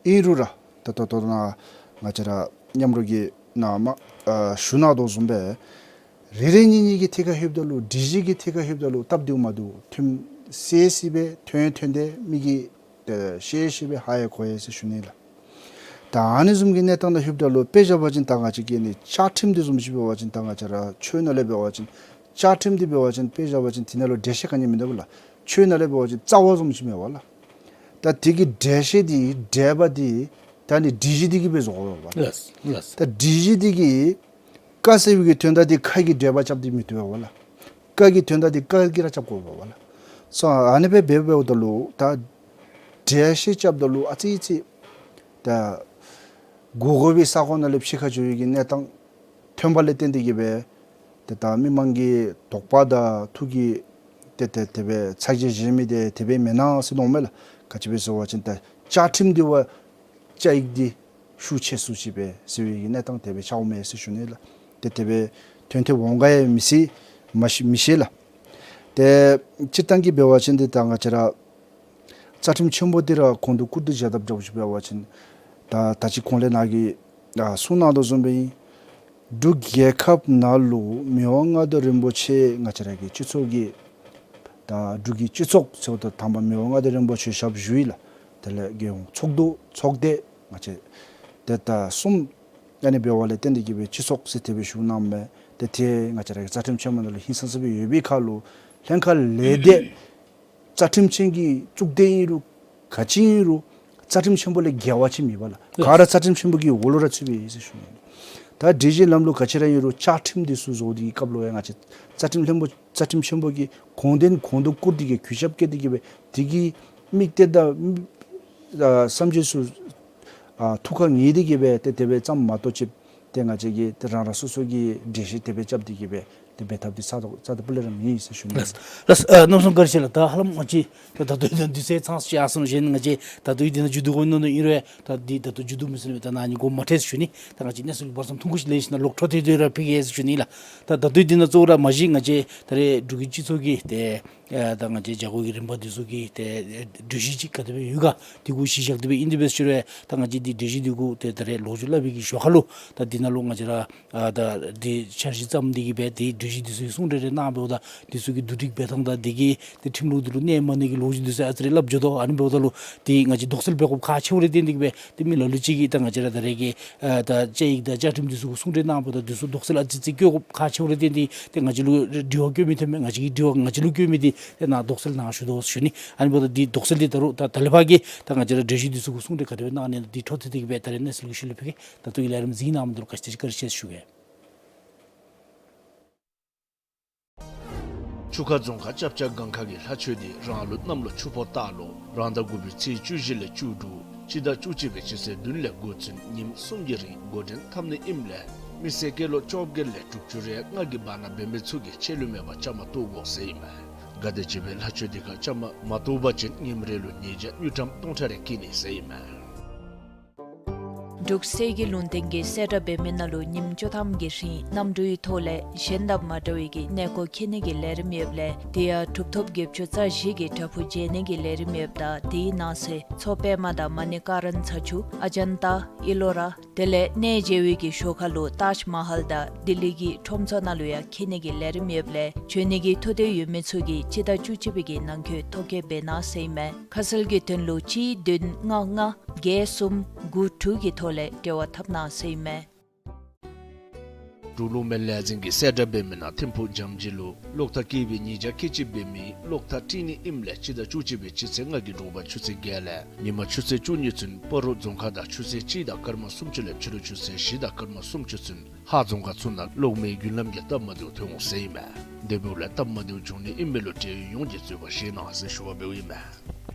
ཨིན་རུང་ར་ད་ད་ལྟོ་ནཱ་ང་བཅས་ར་མཉམ་རོགས་ཀྱིས་ནཱ་མར་ཨ་ཞུ་གནང་དོ་བཟུམ་སྦེ་རེ་རེ་གཉིས་གཉིས་ཀྱི་ཐད་ཁར་ལྷོདཔ་ད་ལུ་སྒྲིག་གཞི་གི་ཐད་ཁར་ལྷོདཔ་ད་ལུ་སྟབས་བདེཝ་མ་བདེཝ་ཐོནམ་སེ་སེ་སྦེ་ཐོན་ཐོན་ཏེ་མི་གིས་ཏེ་ཤེས་ཤེས་སྦེ་ཧ་ཡང་གོ་ཡི་ཟེར་ཞུ་ནི་ལགས། ད་ཨ་ནི་བཟུམ་གྱི་གནས་སྟངས་ནང་ལྷོདཔ་ད་ལུ་དཔེ་བཞག་པ་ཅིན་ད་ང་བཅས་ཀྱི་ཨ་ནི་བཅའ་ཁྲིམས་འདི་བཟུམ་ཅིག་འབད་བ་ཅིན་ད་ང་བཅས་ར་ཆོས་ནང་ལས་འབད་བ་ཅིན་བཅའ་ཁྲིམས་འདི་འབད་བ་ཅིན་དཔེ་བཞག་པ་ཅིན་དེ་ནང་ལུ་འགྲེལ་བཤད་ག་ནི་མིན་འདུག་པ་ལགས། ཆོས་ནང་ལས་འབད་བ་ཅིན་རྩ་བ་བཟུམ་ཅིག་མས་པ་ལགས། ད་དེ་གི་འགྲེལ་བཤད་འདི་འགྲེལ་པ་འདི་ད་ཨ་ནི་སྒྲིག་གཞི་འདི་གིས་སྦེ་བཟོ་དགོ་པས་པ་ལགས། ལགས། ལགས། ད་སྒྲིག་གཞི་འདི་གིས་ཀ་ཟེར་བའི་གི་དོན་དག་འདི་ཁ་གིས་འགྲེལ་པ་རྐྱབ་སྟེ་མི་བཏུབ་པས་པ་ལགས། ཀ་གི་དོན་དག་འདི་ཀ་གིས་ར་རྐྱབ་དགོ་པས་པ་ལགས། སོ་ཨ་ནི་སྦེ་འབད་འབདཝ་ད་ལུ་ད་འགྲེལ་བཤད་རྐྱབ་ད་ལུ་ཨ་ཙི་ཙི་ད་དགོ་དགོ་པའི་ས་གོ་ནང་ལས་ཕྱི་ཁར་འགྱོ་བའི་གི་གནས་སྟངས་ཐོན་པ་ལས་བརྟེན་ཏེ་གིས་སྦེ་ཏེ་ད་མི་མང་གི་དོགས་པ་དང་ཐུགས་ཀྱི་ཏེ་ཏེ་དེ་སྦེ་ཚ་གྱང་བཞེས་མི་འདི་དེ་སྦེ་མེན་ན་ཟེར་མནོཝ་མས་ལགས། ག་ཅི་སྦེ་ཟེར་བ་ཅིན་ད་བཅའ་ཁྲིམས་འདི་བ་བཅའ་ཡིག་འདི་ཤུགས་ཆེ་སུ་ཅིག་སྦེ་ཟེར་བའི་གི་གནས་སྟངས་དེ་སྦེ་ཆགསཔ་མས་ཟེར་ཞུ་ནི་ལགས། ཏེ་དེ་སྦེ་དོན་དེ་འོང་ག་ཡང་མི་སྲིད་མ་ཤེས་མི་ཤེས་ལགས། ཏེ་སྤྱིར་བཏང་གི་འབད་བ་ཅིན་འདི་ད་ང་བཅས་ར་རྩ་ཁྲིམས་ཆེན་པོ་འདི་ར་གོང་དུ་བཀུར་སྟི་བཞག་ཐབས་འདྲཝ་ཅིག་འབད་བ་ཅིན་ད་ད་ཅི་གོང་ལས་ནཱ་གིས་ཨ་གསུངས་གནང་དོ་བཟུམ་སྦེ་ཨིན། འབྲུག་རྒྱལ་ཁབ་ནང་ལུ་མི་དབང་མངའ་བདག་རིན་པོ་ཆེ་ང་བཅས་ར་གི་སྤྱི་ཚོགས་ཀྱི་ད་འབྲུག་གི་སྤྱི་ཚོགས་ཟེརཝ་ད་དང་པ་མི་དབང་མངའ་བདག་རིན་པོ་ཆེ་ཞབས་ཞུ་ཡི་ལགས། དེ་ལས་རྒྱལ་ཡོངས་ཚོགས་འདུ་ཚོགས་སྡེ་ང་བཅས་དེ་ད་གསུམ་ཨ་ནི་འབདཝ་ལས་བརྟེན་ཏེ་གིས་སྦེ་སྤྱི་ཚོགས་ཟེར་དེ་སྦེ་ཞུ་གནངམ་མས། ཏེ་དེ་ང་བཅས་ར་གི་རྩ་ཁྲིམས་ཆེན་མོ་ནང་ལུ་ཧིང་སངས་ས་སྦེ་ཡོད་པའི་ཁར་ལུ་ལྷན་ཁག་ལས་སྡེ་རྩ་ཁྲིམས་ཅན་གྱི་གཙུག་སྡེ་ཨིན་རུང་ག་ཅི་ཨིན་རུང་རྩ་ཁྲིམས་ཆེན་པོ་ལས་འགལ་བ་ཅིག་མེད་པ་ལགས། ག་ར་རྩ་ཁྲིམས་ཆེན་པོ་གི་འོག་ལུ་ར་ཚུད་པའི་ཨིན་ཟེར་ཞུ་ནི། ད་སྒྲིག་གཞི་ལམ་ལུགས་ག་ཅི་ར་ཨིན་རུང་བཅའ་ཁྲིམས་འདི་ཚུ་བཟོ་སྟེ་གི་སྐབས་ལུ་ཡང་ང་བཅས་རྩ་ཁྲིམས་ལྷན་པོ་རྩ་ཁྲིམས་ཆེན་པོ་གི་དགོངས་དོན་གོང་དུ་བཀུར་ཏེ་གིས་གུས་ཞབས་བསྐྱེད་དེ་གིས་སྦེ་དེ་གི་དམིགས་གཏད་དང་ཨ་བསམ་བརྗོད་ཚུ་ ཨ་ཐུགས་ཁར་ངེས་ཏེ་གི་སྦེ་ཏེ་དེ་སྦེ་བརྩམ་མ་གཏོགས་ཅིག་ཏེ་ང་བཅས་ཀྱིས་ཏེ་རང་རང་སོ་སོ་གི་གྲོས་གཞི་དེ་སྦེ་རྐྱབ་སྟེ་གི་སྦེ་ཏེ་འབད་ཐབས་འདི་ཚར་དོ་རྩ་དང་སྤུ་ལས་ར་མེད་ཟེར་ཞུ་ནི། ལགས་ལགས། ཨ་གནམ་མེད་ས་མེད་བཀའ་དྲིན་ཆེ་ལགས། ད་ཧ་ལམ་ང་བཅས་ད་ད་ལྟོ་ཡང་དུས་ཚོད་ཚང་ཞིནམ་ལས་ང་བཅས་ད་ལྟོ་ཡང་འདི་ནང་མཇུག་བསྡུ་དགོ་མནོ་མནོཝ་ཨིན་རུང་ད་འདི་ད་ལྟོ་མཇུག་བསྡུ་མི་ཚུགས་ནི་ད་ནཱ་ནི་འགོ་མ་ཁྲིད་ཟེར་ཞུ་ནི། ད་ང་བཅས་གནས་ཚུལ་འབུར་ཙམ་ཐུང་ཀུ་ཅིག་ལས་ཞིནམ་ལས་ལོག་འཕྲོ་མཐུད་དེ་ར་ཕུལ་གེ་ཟེར་ཞུ་ནི་ལགས། ད་ད་ལྟོ་ཡང་འདི་ནང་གཙོ་བོ་ར་མ་གཞི་ང་བཅས་ད་རེས་འབྲུག་གི་སྤྱི་ཚོགས་ཀྱི་ཏེ་ཨ་ད་ང་བཅས་བྱ་སྒོ་གི་རིམ་པ་འདི་ཚུ་གི་ཏེ་གྲོས་གཞི་ཅིག་ག་དེ་སྦེ་ཡོད་ག་འདི་གུ་གཞི་བཞག་སྟེ་སྦེ་ཨིན། དེ་སྦེ་ཟེར་རུང་ད་ང་བཅས་འདི་གྲོས་གཞི་འདི་གུ་ཏེ་ད་རེས་ལོ་རྒྱུས་སླབ་པའི་གི་ཞོར་ཁ་ལུ་ད་འདི་ནང་ལུ་ང་བཅས་ར་ཨ་ད་འདི་འཆར་གཞི་བརྩམས་ཏེ་གི་སྦེ་ཏེ་གྲོས་གཞི་འདི་ཚུ་གི་གསུང་གྲོས་རེ་གནང་འབདཝ་ད་འདི་ཚུ་གི་བསྡུ་སྒྲིག་འབད་ཐངས་དང་འདི་གི་ཏེ་ཁྲིམས་ལུགས་འདི་ལུ་གནས་མ་གནས་ཀྱི་ལོ་རྒྱུས་འདི་ཚུ་ཨ་ཙི་རེ་སླབ་འགྱོ་དོ། ཨ་ནི་འབདཝ་ད་ལུ་ཏེ་ང་བཅས་དོགས་སེལ་འབད་དགོཔ་ཁག་ཆེཝ་རེ་བརྟེན་ཏེ་གི་སྦེ་ཏེ་མི་ལ་ལུ་ཅིག་གིས་ད་ང་བཅས་ར་ད་རེས་ཀྱི་ཨ་ད་བཅའ་ཡིག་དང་བཅའ་ཁྲིམས་འདི་ཚུ་གི་གསུང་གྲོས་གནང་འབདཝ་ད་འདི་ཚུ་དོགས་སེལ་ཨ་ཙི་ཙི་བཀོད་དགོཔ་ཁག་ཆེཝ་རེ་བརྟེན་ཏེ་ཏེ་ང་བཅས་ལུ་དྲི་བ་བཀོད་མི་ཐོན་མས། ང་བཅས་ཀྱི་དྲི་བ་ང་བཅས་ལུ་བཀོད་མི་འདི་ཏེ་ནཱ་དོགས་སེལ་གནང་ཞུ་དོ་ཞུ་ནི། ཨ་ནི་འབདཝ་ད་འདི་དོགས་སེལ་འདི་ད་རུང་ད་ད་ལས་ཕར་གྱི་ད་ང་བཅས་ར་གྲོས་གཞི་འདི་ཚུ་གི་གསུང་གྲོས་ག་དེ་སྦེ་གནང་ནི་འདི་འཕྲོ་མཐུད་དེ་གི་སྦེ་ད་རེས་གནས་ཚུལ་གྱི་ཤུལ་ལུ་ཕུལ་གེ། ད་ལྟོ་གི་ལས་རིམ་གཟིགས་གནང་མི་འདི་ལུ་བཀའ་དྲིན་ཆེ་བཀའ་དྲིན་ཆེ་ཞུ་གེ། ཆུ་ཁ་རྫོང་ཁག་ཅབ་ཅབ་སྒང་ཁ་གི་ལྷ་ཆོས་འདི་རང་ལུགས་གནམ་ལོ་ཆུ་ཕོ་སྟག་ལོ་རང་ཟླ་དགུ་པའི་ཚེས་བཅུ་བཞི་ལས་བཅུ་དྲུག་སྤྱི་ཟླ་བཅུ་གཅིག་པའི་སྤྱི་ཚེས་བདུན་ལས་འགོ་བཙུགས་ཉིནམ་གསུམ་གྱི་རིང་འགོ་འདྲེན་འཐབ་ནི་ཨིནམ་ལས་མི་སེར་སྐྱེས་ལོ་བཅོ་བརྒྱད་ལས་དྲུག་ཅུ་རེ་ལྔ་གི་བར་ན་འབད་མི་ཚུ་གིས་ཆད་ལུས་མེད་པར་བཅའ་མར་གཏོགས་དགོ་ཟེར་ཨིན་མས། ག་དེམ་ཅིག་སྦེ་ལྷ་ཆོས་འདི་ཁར་བཅའ་མར་མ་གཏོགས་པ་ཅིན་ཉིནམ་རེ་ལུ་ཉེས་བྱ་དངུལ་ཀྲམ་སྟོང་ཕྲག་རེ་བཀལ་ནི་ཟེར་ཨིན་མས། འབྲུག་གསེར་གྱི་ལུང་བསྟན་གྱི་གསལ་བསྒྲགས་འབད་མི་ནང་ལུ་ཉིནམ་བཅུ་ཐམ་གྱི་རིང་གནམ་གྲུའི་ཐོག་ལས་གཞན་དང་མ་འདྲ་བའི་གི་གནས་སྐོར་འཁྱིད་ནི་གི་ལས་རིམ་ཡོདཔ་ལས་དེ་ཡང་གྲུབ་ཐོབ་བརྒྱད་ཅུ་རྩ་བཞི་གི་བྲག་ཕུག་མཇལ་ནི་གི་ལས་རིམ་ཡོདཔ་ད་དེའི་ནང་གསེས་མཚོ་པདྨ་དང་མ་ཎི་ཀ་རན་ཚ་ཆུ་ཨ་ཇན་ཏ་ཨི་ལོ་ར་དེ་ལས་གནས་མཇལ་བའི་གི་ཞོར་ཁ་ལུ་ཏཱཇ་མ་ཧལ་དང་ལྡི་ལི་གི་ཁྲོམ་ཚོགས་ནང་ལུ་ཡང་འཁྱིད་ནི་གི་ལས་རིམ་ཡོདཔ་ལས་འབྱོན་ནི་གི་ཐུགས་འདོད་ཡོད་མི་ཚུ་གིས་སྤྱི་ཟླ་བཅུ་གཅིག་པའི་གི་ནང་འཁོད་ཐོ་བཀོད་འབད་གནང་ཟེར་ཨིན་མས། ཁ་གསལ་གྱི་དོན་ལུ་གཅིག་བདུན་ལྔ་ལྔ་བརྒྱད་གསུམ་དགུ་དྲུག་གི་ཐོག་ལས་འབྲེལ་བ་འཐབ་གནང་ཟེར་ཨིན་མས། འབྲུག་ལུང་མའི་ལས་འཛིན་གྱི་གསལ་བསྒྲགས་འབད་མི་ནང་ཐིམ་ཕུག་འཇམ་སྦྱིས་ལུ་གློག་ཐག་བཀལ་བའི་ཉེས་བྱ་ཁལ་གཅིག་འབད་མི་གློག་ཐག་དཀྲིས་ནི་ཨིནམ་ལས་སྤྱི་ཟླ་བཅུ་གཅིག་པའི་སྤྱི་ཚེས་ལྔ་གི་དྲོ་པ་ཆུ་ཚོད་བརྒྱད་ལས་ཉིན་མ་ཆུ་ཚོད་བཅུ་གཉིས་ཚུན་སྤ་རོ་རྫོང་ཁག་དང་ཆུ་ཚོད་གཅིག་དང་སྐར་མ་སུམ་ཅུ་ལས་ཕྱི་རུ་ཆུ་ཚོད་བཞི་དང་སྐར་མ་སུམ་ཅུ་ཚུན་ཧཱ་རྫོང་ཁག་ཚུ་ནང་གློག་མེའི་རྒྱུན་ལམ་གྱི་སྟབས་མ་བདེཝ་ཐོན་འོང་ཟེར་ཨིན་མས། དེ་འབདཝ་ལས་སྟབས་མ་བདེཝ་བྱུང་ནི་ཨིན་མི་ལུ་འབྲེལ་ཡོད་ཡོངས་ཀྱིས་བཟོད་པ་བཞེས་གནང་ཟེར་ཞུ་བ་འབདཝ་ཨིན་མས།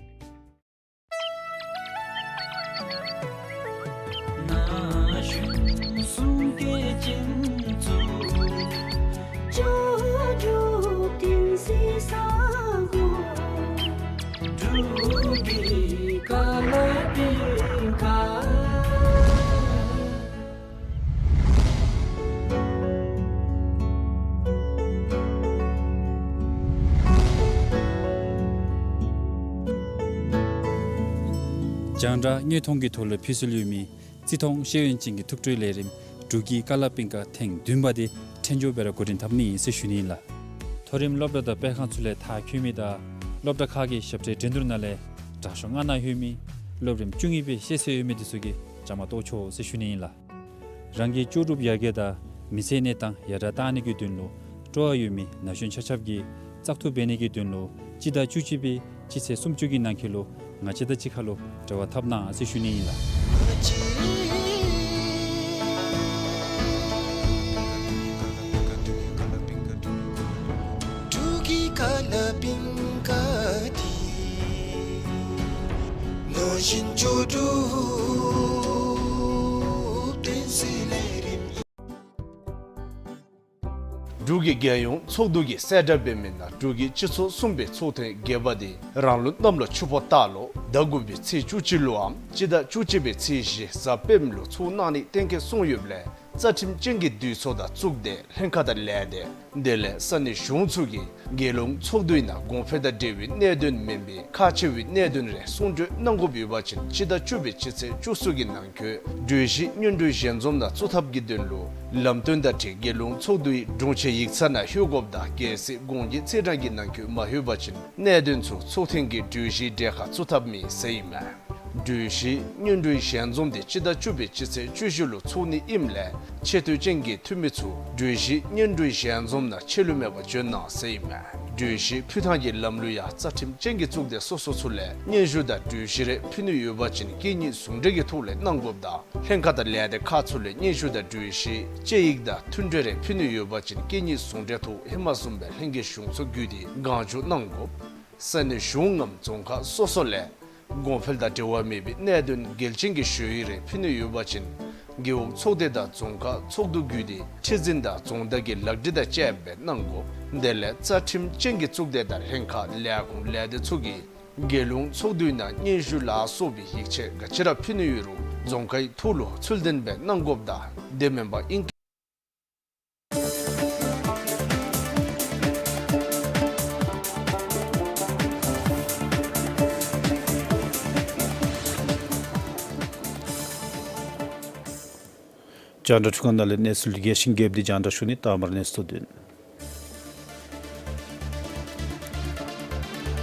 རྒྱང་བསྒྲགས་དངོས་མཐོང་གི་ཐོག་ལུ་ཕུལ་སྲོལ་ཡོད་མི་བརྩི་མཐོང་ཤེས་ཡོན་ཅན་གྱི་ཐུགས་སྤྲོའི་ལས་རིམ་འབྲུག་གི་ཀ་ལ་པིང་ཀ་ཐེངས་བདུན་པ་འདི་འཕྲལ་མགྱོགས་སྦེ་ར་འགོ་འདྲེན་འཐབ་ནི་ཨིན་ཟེར་ཞུ་ནི་ཨིན་ལགས། མཐོ་རིམ་སློབ་གྲྭ་དང་སྤེལ་ཁང་ཚུ་ལས་མཐར་འཁྱོལ་མི་དང་སློབ་གྲྭ་ཁག་གི་ཞབས་ཁྲའི་འགྲན་བསྡུར་ནང་ལས་དྲག་ཤོས་ལྔ་ནང་ལྷོད་མི་སློབ་རིམ་བཅུ་གཉིས་པའི་ཤེས་ཚད་ཡོད་མི་འདི་ཚུ་གིས་བཅའ་མར་གཏོགས་ཆོག་ཟེར་ཞུ་ནི་ཨིན་ལགས། རང་གི་ལྕོགས་གྲུབ་ཡར་རྒྱས་དང་མི་ཚེའི་གནས་སྟངས་ཡར་དྲག་གཏང་ནི་གི་དོན་ལུ་སྤྲོ་བ་ཡོད་མི་ན་གཞོན་ཆ་ཁྱབ་ཀྱིས་བཙག་འཐུ་འབད་ནི་གི་དོན་ལུ་སྤྱི་ཟླ་བཅུ་གཅིག་པའི་སྤྱི་ཚེས་སུམ་ཅུ་གི་ནང་འཁོད་ལུ་ང་བཅས་དང་གཅིག་ཁར་ལུ་འབྲེལ་བ་འཐབ་གནང་ཟེར་ཞུ་ནི་ཨིན་ལགས། འབྲུག་གི་རྒྱལ་ཡོངས་ཚོགས་འདུ་གི་གསལ་བསྒྲགས་འབད་མི་ནང་འབྲུག་གི་སྤྱི་ཚོགས་གསུམ་པའི་ཚོགས་ཐེངས་བརྒྱད་པ་འདི་རང་ལུགས་གནམ་ལོ་ཆུ་ཕོ་སྟག་ལོ་ཟླ་དགུ་པའི་ཚེས་བཅུ་གཅིག་ལུའམ་སྤྱི་ཟླ་བཅུ་གཅིག་པའི་ཚེས་བཞི་གཟའ་སྤེནམ་ལུ་ཚོགས་གནང་ནི་གཏན་འཁེལ་སོང་ཡོདཔ་ལས་རྩ་ཁྲིམས་ཅན་གྱི་འདུས་ཚོགས་དང་གཙུག་སྡེ་ལྷན་ཁག་དང་ལས་སྡེ་དེ་ལས་ས་གནས་གཞུང་ཚུ་གིས་རྒྱལ་ཡོངས་ཚོགས་འདུའི་ནང་གོང་འཕེལ་དང་འབྲེལ་བའི་གནད་དོན་མེན་པའི་ཁག་ཆེ་བའི་གནད་དོན་རེ་གསུང་གྲོས་གནང་དགོཔ་ཡོད་པ་ཅིན་སྤྱི་ཟླ་བཅུ་པའི་སྤྱི་ཚེས་བཅུ་གསུམ་གྱི་ནང་འཁོད་གྲོས་གཞི་སྙན་སྒྲོན་ཞལ་འཛོམས་ནང་བཙུགས་ཐབས་ཀྱི་དོན་ལུ་ལམ་སྟོན་དང་འཁྲིལ་རྒྱལ་ཡོངས་ཚོགས་འདུའི་དྲུང་ཆེན་ཡིག་ཚང་ནང་ལྷོད་དགོཔ་དང་གལ་སྲིད་གོང་གི་ཚེས་གྲངས་ཀྱི་ནང་འཁོད་མ་ལྷོད་པ་ཅིན་གནད་དོན་ཚུ་ཚོགས་ཐེངས་ཀྱི་གྲོས་གཞིའི་གྲས་ཁར་བཙུགས་ཐབས་མེད་ཟེར་ཨིན་མས། གྲོས་གཞི་སྙན་སྒྲོན་ཞལ་འཛོམས་དེ་སྤྱི་ཟླ་བཅུ་པའི་སྤྱི་ཚེས་བཅུ་བཞི་ལུ་ཚོགས་ནི་ཨིནམ་ལས་ཆེ་བསྟོད་ཅན་གྱི་འཐུས་མི་ཚུ་གྲོས་གཞི་སྙན་སྒྲོན་ཞལ་འཛོམས་ནང་ཆད་ལུས་མེད་པར་འབྱོན་གནང་ཟེར་ཨིན་མས། གྲོས་གཞི་ཕུལ་ཐངས་ཀྱི་ལམ་ལུགས་ཡང་རྩ་ཁྲིམས་ཅན་གྱི་གཙུག་སྡེ་སོ་སོ་ཚུ་ལས་སྙན་ཞུ་དང་གྲོས་གཞི་རེ་ཕུལ་ནི་ཡོད་པ་ཅིན་གད་སྙིགས་ཟུང་འབྲེལ་གྱི་ཐོག་ལས་གནང་དགོཔ་དང་ལྷན་ཁག་དང་ལས་སྡེ་ཁག་ཚུ་ལས་སྙན་ཞུ་དང་གྲོས་གཞི་དཔྱད་ཡིག་དང་མཐུན་འབྲེལ་རེ་ཕུལ་ནི་ཡོད་པ་ཅིན་གད་སྙིགས་ཟུང་འབྲེལ་ཐོག་ཧེ་མ་བཟུམ་སྦེ་ལྷན་རྒྱས་གཞུང་ཚོགས་བརྒྱུད་དེ་གང་མགྱོགས་གནང་དགོཔ། ས་གནས་གཞུང་ངམ་རྫོང་ཁག་སོ་སོ་ལས་ གོང་འཕེལ་དང་འབྲེལ་བ་མེད་པའི་གནད་དོན་གལ་ཆེན་གྱི་ཞུ་ཡིག་རེ་ཕུལ་ནི་ཡོད་པ་ཅིན་རྒེད་འོག་ཚོགས་སྡེ་དང་རྫོང་ཁག་ཚོགས་འདུ་བརྒྱུད་དེ་ཁྲི་འཛིན་དང་རྫོང་བདག་གི་ལག་བྲིས་དང་བཅསཔ་སྦེ་གནང་དགོ། དེ་ལས་རྩ་ཁྲིམས་ཅན་གྱི་གཙུག་སྡེ་དང་ལྷན་ཁག་ལས་ཁུངས་ལས་སྡེ་ཚུ་གིས་རྒྱལ་ཡོངས་ཚོགས་འདུའི་ནང་སྙན་ཞུ་ལ་སོགས་པའི་ཡིག་ཆ་ག་ཅི་ར་ཕུལ་ནི་ཡོད་རུང་རྫོང་ཁའི་ཐོག་ལུ་ཚུལ་ལྡན་སྦེ་གནང་དགོཔ་དང་དེ་མེན་པར་ཨིན། རྒྱང་བསྒྲགས་ཁང་ནང་ལས་གནས་ཚུལ་རྒྱས་ཤིང་རྒྱསཔ་འདི་རྒྱང་བསྒྲགས་ཞུ་ནི། ད་མར་གནས་ཚུལ་དོན།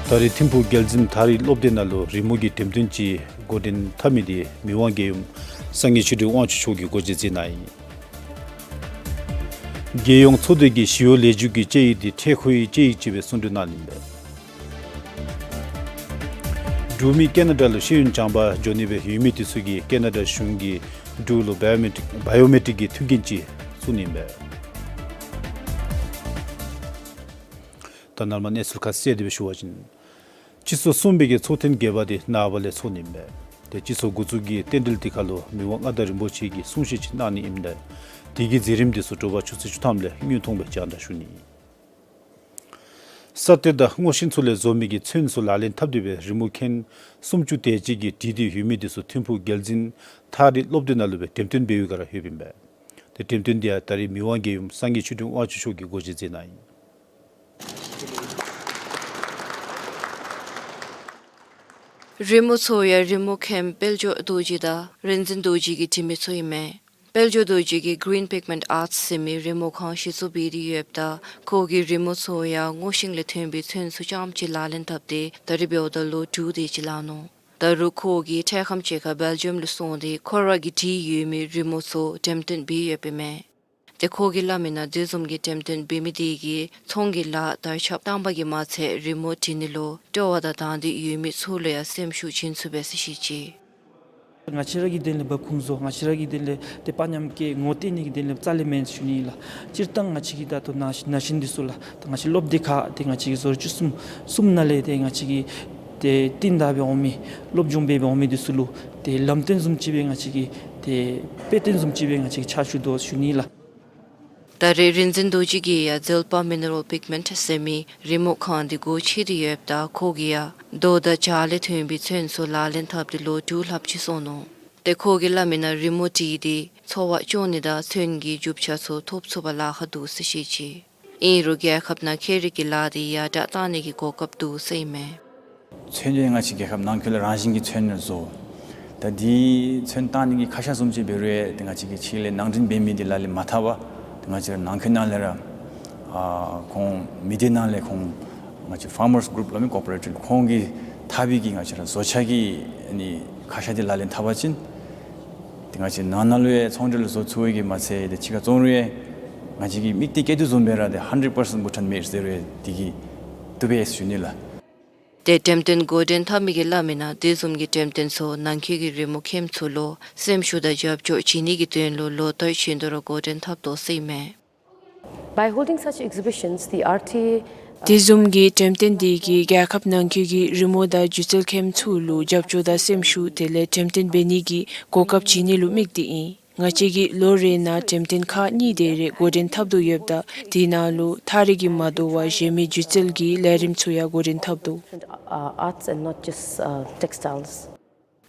ད་རེས་ཐིམ་ཕུག་རྒྱལ་འཛིན་མཐར་རིགས་སློབ་སྡེ་ནང་ལུ་རི་མོ་གི་འགྲེམས་སྟོན་ཅིག་འགོ་འདྲེན་འཐབ་མི་འདི་མི་དབང་རྒྱལ་ཡུམ་སངས་རྒྱས་ཆོས་སྒྲོན་དབང་ཕྱུག་མཆོག་གིས་འགོ་འབྱེད་མཛད་གནང་ཡི། རྒྱལ་ཡོངས་ཚོགས་སྡེ་གིས་ཞི་གཡོག་ལས་འཛུགས་ཀྱི་དཔྱད་ཡིག་འདི་འཕྲལ་མཁོ་བའི་དཔྱད་ཡིག་ཅིག་སྦེ་གསུང་གྲོས་གནང་ནི་ཨིན་པས། འབྲུག་མི་ཀེ་ན་ཌ་ལུ་ཤེས་ཡོན་སྦྱང་པར་འགྱོ་ནི་སྦེ་ཡོད་མི་འདི་ཚུ་གིས་ཀེ་ན་ཌ་གཞུང་གིས་འབྲུག་ལུ་བའི་ཡོ་མེ་ཊིག་བའི་ཡོ་མེ་ཊིག་གི་མཐུན་རྐྱེན་ཅིག་བཙུགས་ནི་ཨིན་པས། ད་ནཱ་མར་གནས་ཚུལ་ཁ་གསལ་དེ་སྦེ་ཞུ་བ་ཅིན། སྤྱི་ཚོགས་གསུམ་པའི་གི་ཚོགས་ཐེངས་བརྒྱད་པ་དེ་ནངས་པ་ལས་ཚོགས་ནི་ཨིན་པས། ཏེ་སྤྱི་ཚོགས་འགོ་བཙུགས་ཀྱི་རྟེན་འབྲེལ་དེ་ཁར་ལུ་མི་དབང་མངའ་བདག་རིན་པོ་ཆེ་གིས་གསུང་བཤད་ཅིག་གནང་ནི་ཨིན་པས། དེ་གི་མཛད་རིམ་དེ་ཚུ་དྲོ་པ་ཆུ་ཚོད་བཅུ་ཐམ་ལས་དངོས་མཐོང་སྦེ་རྒྱང་བསྒྲགས་ཞུ་ནི། ས་གཏེར་དང་སྔོ་ཤིང་ཚུ་ལས་བཟོ་མི་གི་ཚོན་ཚུ་ལག་ལེན་འཐབ་སྟེ་སྦེ་རི་མོ་མཁན་སུམ་ཅུ་དེ་ཅིག་གིས་བྲིས་ཏེ་ཡོད་མི་དེ་ཚུ་ཐིམ་ཕུག་རྒྱལ་འཛིན་མཐར་རིགས་སློབ་སྡེ་ནང་ལུ་སྦེ་འགྲེམས་སྟོན་འབད་བའི་སྒང་ར་ཡོདཔ་ཨིན་པས། ཏེ་འགྲེམས་སྟོན་དེ་ཡང་ད་རེས་མི་དབང་རྒྱལ་ཡུམ་སངས་རྒྱས་ཆོས་སྒྲོན་དབང་ཕྱུག་མཆོག་གིས་འགོ་འབྱེད་མཛད་གནང་ཡི། རི་མོ་ཚུ་ཡང་རི་མོ་མཁན་དཔལ་འབྱོར་རྡོ་རྗེ་དང་རིག་འཛིན་རྡོ་རྗེ་གིས་བྲིས་མི་ཚུ་ཨིན་མས། དཔལ་འབྱོར་རྡོ་རྗེ་གིས་Green Pigment Arts ཟེར་མི་རི་མོ་ཁང་གཞི་བཙུགས་འབད་དེ་ཡོདཔ་ད་ཁོ་གིས་རི་མོ་ཚུ་ཡང་སྔོ་ཤིང་ལས་ཐོན་པའི་ཚོན་ཚུ་རྐྱངམ་ཅིག་ལག་ལེན་འཐབ་སྟེ་ད་རེས་འབདཝ་ད་ལོ་དྲུག་དེ་ཅིག་ལང་ནུག། ད་རུང་ཁོ་གིས་འཕྲལ་ཁམས་ཅིག་ཁར་སྦེལ་ཇམ་ལུ་སོང་སྟེ་ཁོ་ར་གིས་བྲིས་ཡོད་མི་རི་མོ་ཚུ་འགྲེམས་སྟོན་འབད་ཡོདཔ་ཨིན་མས། ཏེ་ཁོ་གིས་སླབ་མིའི་ནང་དེ་བཟུམ་གྱི་འགྲེམས་སྟོན་འབད་མི་དེ་གིས་ཚོང་གི་ལཱ་དར་ཁྱབ་བཏང་པ་གིས་མ་ཚད་རི་མོ་བྲིས་ནི་ལུ་སྤྲོ་བ་དང་དང་འདོད་ཡོད་མི་ཚུ་ལུ་ཡང་སེམས་ཤུགས་བྱིན་ཚུགས་པས་ཟེར་བཤད་ཅི། ང་བཅས་ར་གི་དོན་ལས་འབབ་ཁུངས་བཟོ། ང་བཅས་ར་གི་དོན་ལས་ཏེ་དཔའ་ཉམས་བསྐྱེད་ངོ་སྤྲོད་ནི་གི་དོན་ལས་རྩ་ལས་མེན་ཞུ་ནི་ལགས། སྤྱིར་བཏང་ང་བཅས་ཀྱི་ད་ལྟོ་ན་ན་གཞོན་འདི་ཚུ་ལགས། ད་ང་བཅས་སློབ་སྡེ་ཁག་ཏེ་ང་བཅས་ཀྱི་བཟོ་བཅོས་གསུམ་གསུམ་ནང་ལས་ཏེ་ང་བཅས་ཀྱི་ཏེ་རྟིང་བདའ་སྦེ་འོང་མི་སློབ་སྦྱོང་འབད་འབད་འོང་མི་འདི་ཚུ་ལུ་ཏེ་ལམ་སྟོན་བཟུམ་ཅིག་སྦེ་ང་བཅས་ཀྱིས་ཏེ་དཔེ་སྟོན་བཟུམ་ཅིག་སྦེ་ང་བཅས་ཀྱིས་ཕྱག་ཞུ་དོ་ཞུ་ནི་ལགས། ད་རེས་རིག་འཛིན་རྡོ་རྗེ་གིས་ཡང་ཛིལ་པ་མི་ནི་རལ་པིག་མེནཊ་ཟེར་མི་རི་མོ་ཁང་འདི་སྒོ་ཕྱེ་སྟེ་ཡོདཔ་ད་ཁོ་གིས་ཡང་རྡོ་དང་ཇ་ལས་ཐོན་པའི་ཚོན་ཚུ་ལག་ལེན་འཐབ་སྟེ་ལོ་དྲུག་ལྷགཔ་ཅིག་སོང་ནུག། ཏེ་ཁོ་གིས་སླབ་མིའི་ནང་རི་མོ་བྲིས་ཏེ་འཚོ་བ་སྐྱོང་ནི་དང་ཚོན་གྱི་རྒྱུ་ཆ་ཚུ་ཐོབ་ཚུགས་པར་ལཱ་ཁག་འདུག་ཟེར་བཤད་ཅི། ཨིན་རུང་རྒྱལ་ཁབ་ནང་ཁྱད་རིག་གི་ལཱ་འདི་ཡར་དྲག་གཏང་ནི་གི་གོ་སྐབས་འདུག་ཟེར་ཨིན་མས། ཚོན་འདི་ང་བཅས་རྒྱལ་ཁབ་ནང་འཁོད་ལས་རང་བཞིན་གྱི་ཚོན་ནང་བཟོ། ད་འདི་ཚོན་བཏང་ནི་གི་ཁ་ཤ་བཟུམ་ཅིག་འབད་རུང་ཏེ་ང་བཅས་ཀྱི་ཕྱི་ལས་ནང་འདྲེན་འབད་མི་འདི་ལག་ལེན་མ་འཐབ་པར་ཏེ་ང་བཅས་ར་ནང་འཁོད་ནང་ལས་ར་ཨ་ཁོང་མི་སྡེ་ནང་ལས་ཁོང་ང་བཅས་ཕར་མརས་གུ་རུབ་སླབ་མི་ཀོ་ཨོ་པ་རེ་ཊིབ་ཁོང་གིས་འཐབ་པའི་གི་ང་བཅས་ར་བཟོ་ཆས་ཀྱི་ཨ་ནི་ཁ་ཤ་འདི་ལག་ལེན་འཐབ་པ་ཅིན་ཏེ་ང་བཅས་ནང་ན་ལུ་ཡང་ཚོང་འབྲེལ་བཟོ་ཚུགས་པའི་གིས་མ་ཚད་ཏེ་ཕྱི་ཁར་བཙོང་རུང་ཡང་ང་བཅས་ཀྱི་དམིགས་གཏད་བསྐྱེད་དོ་བཟུམ་སྦེ་ར་ཏེ་hundred percent Bhutan made ཟེར་རུང་ཡང་དེ་གིས་བཏུབ་པས་ཞུ་ནི་ལགས། ཏེ་འགྲེམས་སྟོན་འགོ་འདྲེན་འཐབ་མི་གིས་སླབ་མིའི་ནང་དེ་བཟུམ་གྱི་འགྲེམས་སྟོན་ཚུ་ནང་འཁོད་ཀྱི་རི་མོ་མཁནམ་ཚུ་ལུ་སེམས་ཤུགས་དང་རྒྱབ་སྐྱོར་བྱིན་ནི་གི་དོན་ལུ་ལོ་ལྟར་བཞིན་དུ་ར་འགོ་འདྲེན་འཐབ་དོ་ཟེར་ཨིན་མས། By holding such exhibitions, the R T A དེ་བཟུམ་གྱི་འགྲེམས་སྟོན་འདི་གིས་རྒྱལ་ཁབ་ནང་འཁོད་ཀྱི་རི་མོ་དང་སྒྱུ་རྩལ་མཁནམ་ཚུ་ལུ་རྒྱབ་སྐྱོར་དང་སེམས་ཤུགས་དེ་ལས་འགྲེམས་སྟོན་འབད་ནི་གི་གོ་སྐབས་བྱིན་ནི་ལུ་དམིགས་ཏེ་ཨིན། ང་བཅས་ཀྱིས་ལོ་རེ་ནང་འགྲེམས་སྟོན་ཁག་གཉིས་དེ་རེ་འགོ་འདྲེན་འཐབ་དོ་ཡོདཔ་ད་དེ་ནང་ལུ་ཐགས་རིགས་ཀྱིས་མ་དོ་བར་གཞན་མི་སྒྱུ་རྩལ་གྱི་ལས་རིམ་ཚུ་ཡང་འགོ་འདྲེན་འཐབ་དོ། Uh, arts and not just, uh, textiles.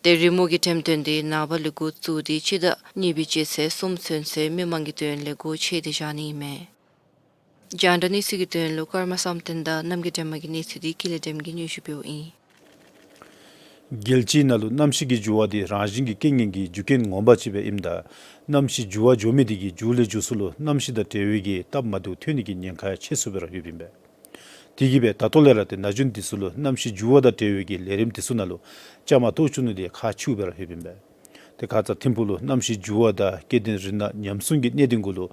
ཏེ་རི་མོ་གི་འགྲེམས་སྟོན་འདི་ནངས་པ་ལས་འགོ་བཙུགས་ཏེ་སྤྱི་ཟླ་གཉིས་པའི་སྤྱི་ཚེས་གསུམ་ཚུན་ཚོད་མི་མང་གི་དོན་ལས་སྒོ་ཕྱེ་སྟེ་བཞག་ནི་ཨིན་མས། རྒྱང་བསྒྲགས་གནས་ཚུལ་གྱི་དོན་ལུ་ཀརྨ་བསམ་གཏན་དང་རྣམ་རྒྱལ་སྒྲོལ་མ་གི་གནས་ཚུལ་འདི་ཀུན་ལེགས་སྒྲོལ་མ་གིས་སྙན་ཞུ་འབདཝ་ཨིན། རྒྱལ་སྤྱིའི་ནང་ལུ་གནམ་གཤིས་ཀྱི་འགྱུར་བ་འདི་རང་བཞིན་གྱི་རྐྱེན་ངན་གྱི་རྒྱུ་རྐྱེན་ངོ་མ་ཅིག་སྦེ་ཨིནམ་ད་གནམ་གཤིས་འགྱུར་བ་འགྱོ་མི་འདི་གིས་མཇུག་ལས་མཇུག་སུ་ལུ་གནམ་གཤིས་དང་འབྲེལ་བའི་གི་སྟབས་མ་བདེཝ་ཐོན་ནི་གི་ཉེན་ཁ་ཆེ་སུ་སྦེ་ར་ཡོདཔ་ཨིན་པས། དེ་གིས་སྦེ་ད་ལྟོ་ལས་ར་ཏེ་ན་གཞོན་འདི་ཚུ་ལུ་གནམ་གཤིས་འགྱུར་བ་དང་འབྲེལ་བའི་གི་ལས་རིམ་འདི་ཚུ་ནང་ལུ་བཅའ་མར་གཏོགས་བཅུག་ནི་འདི་ཁག་ཆེཝ་སྦེ་ར་ཡོདཔ་ཨིན་པས། ཏེ་ཁ་ཙ་ཐིམ་ཕུག་ལུ་གནམ་གཤིས་འགྱུར་བ་དང་སྐྱེ་ལྡན་རི་ནགས་ཉམས་སྲུང་གི་གནད་དོན་གུ་ལུ་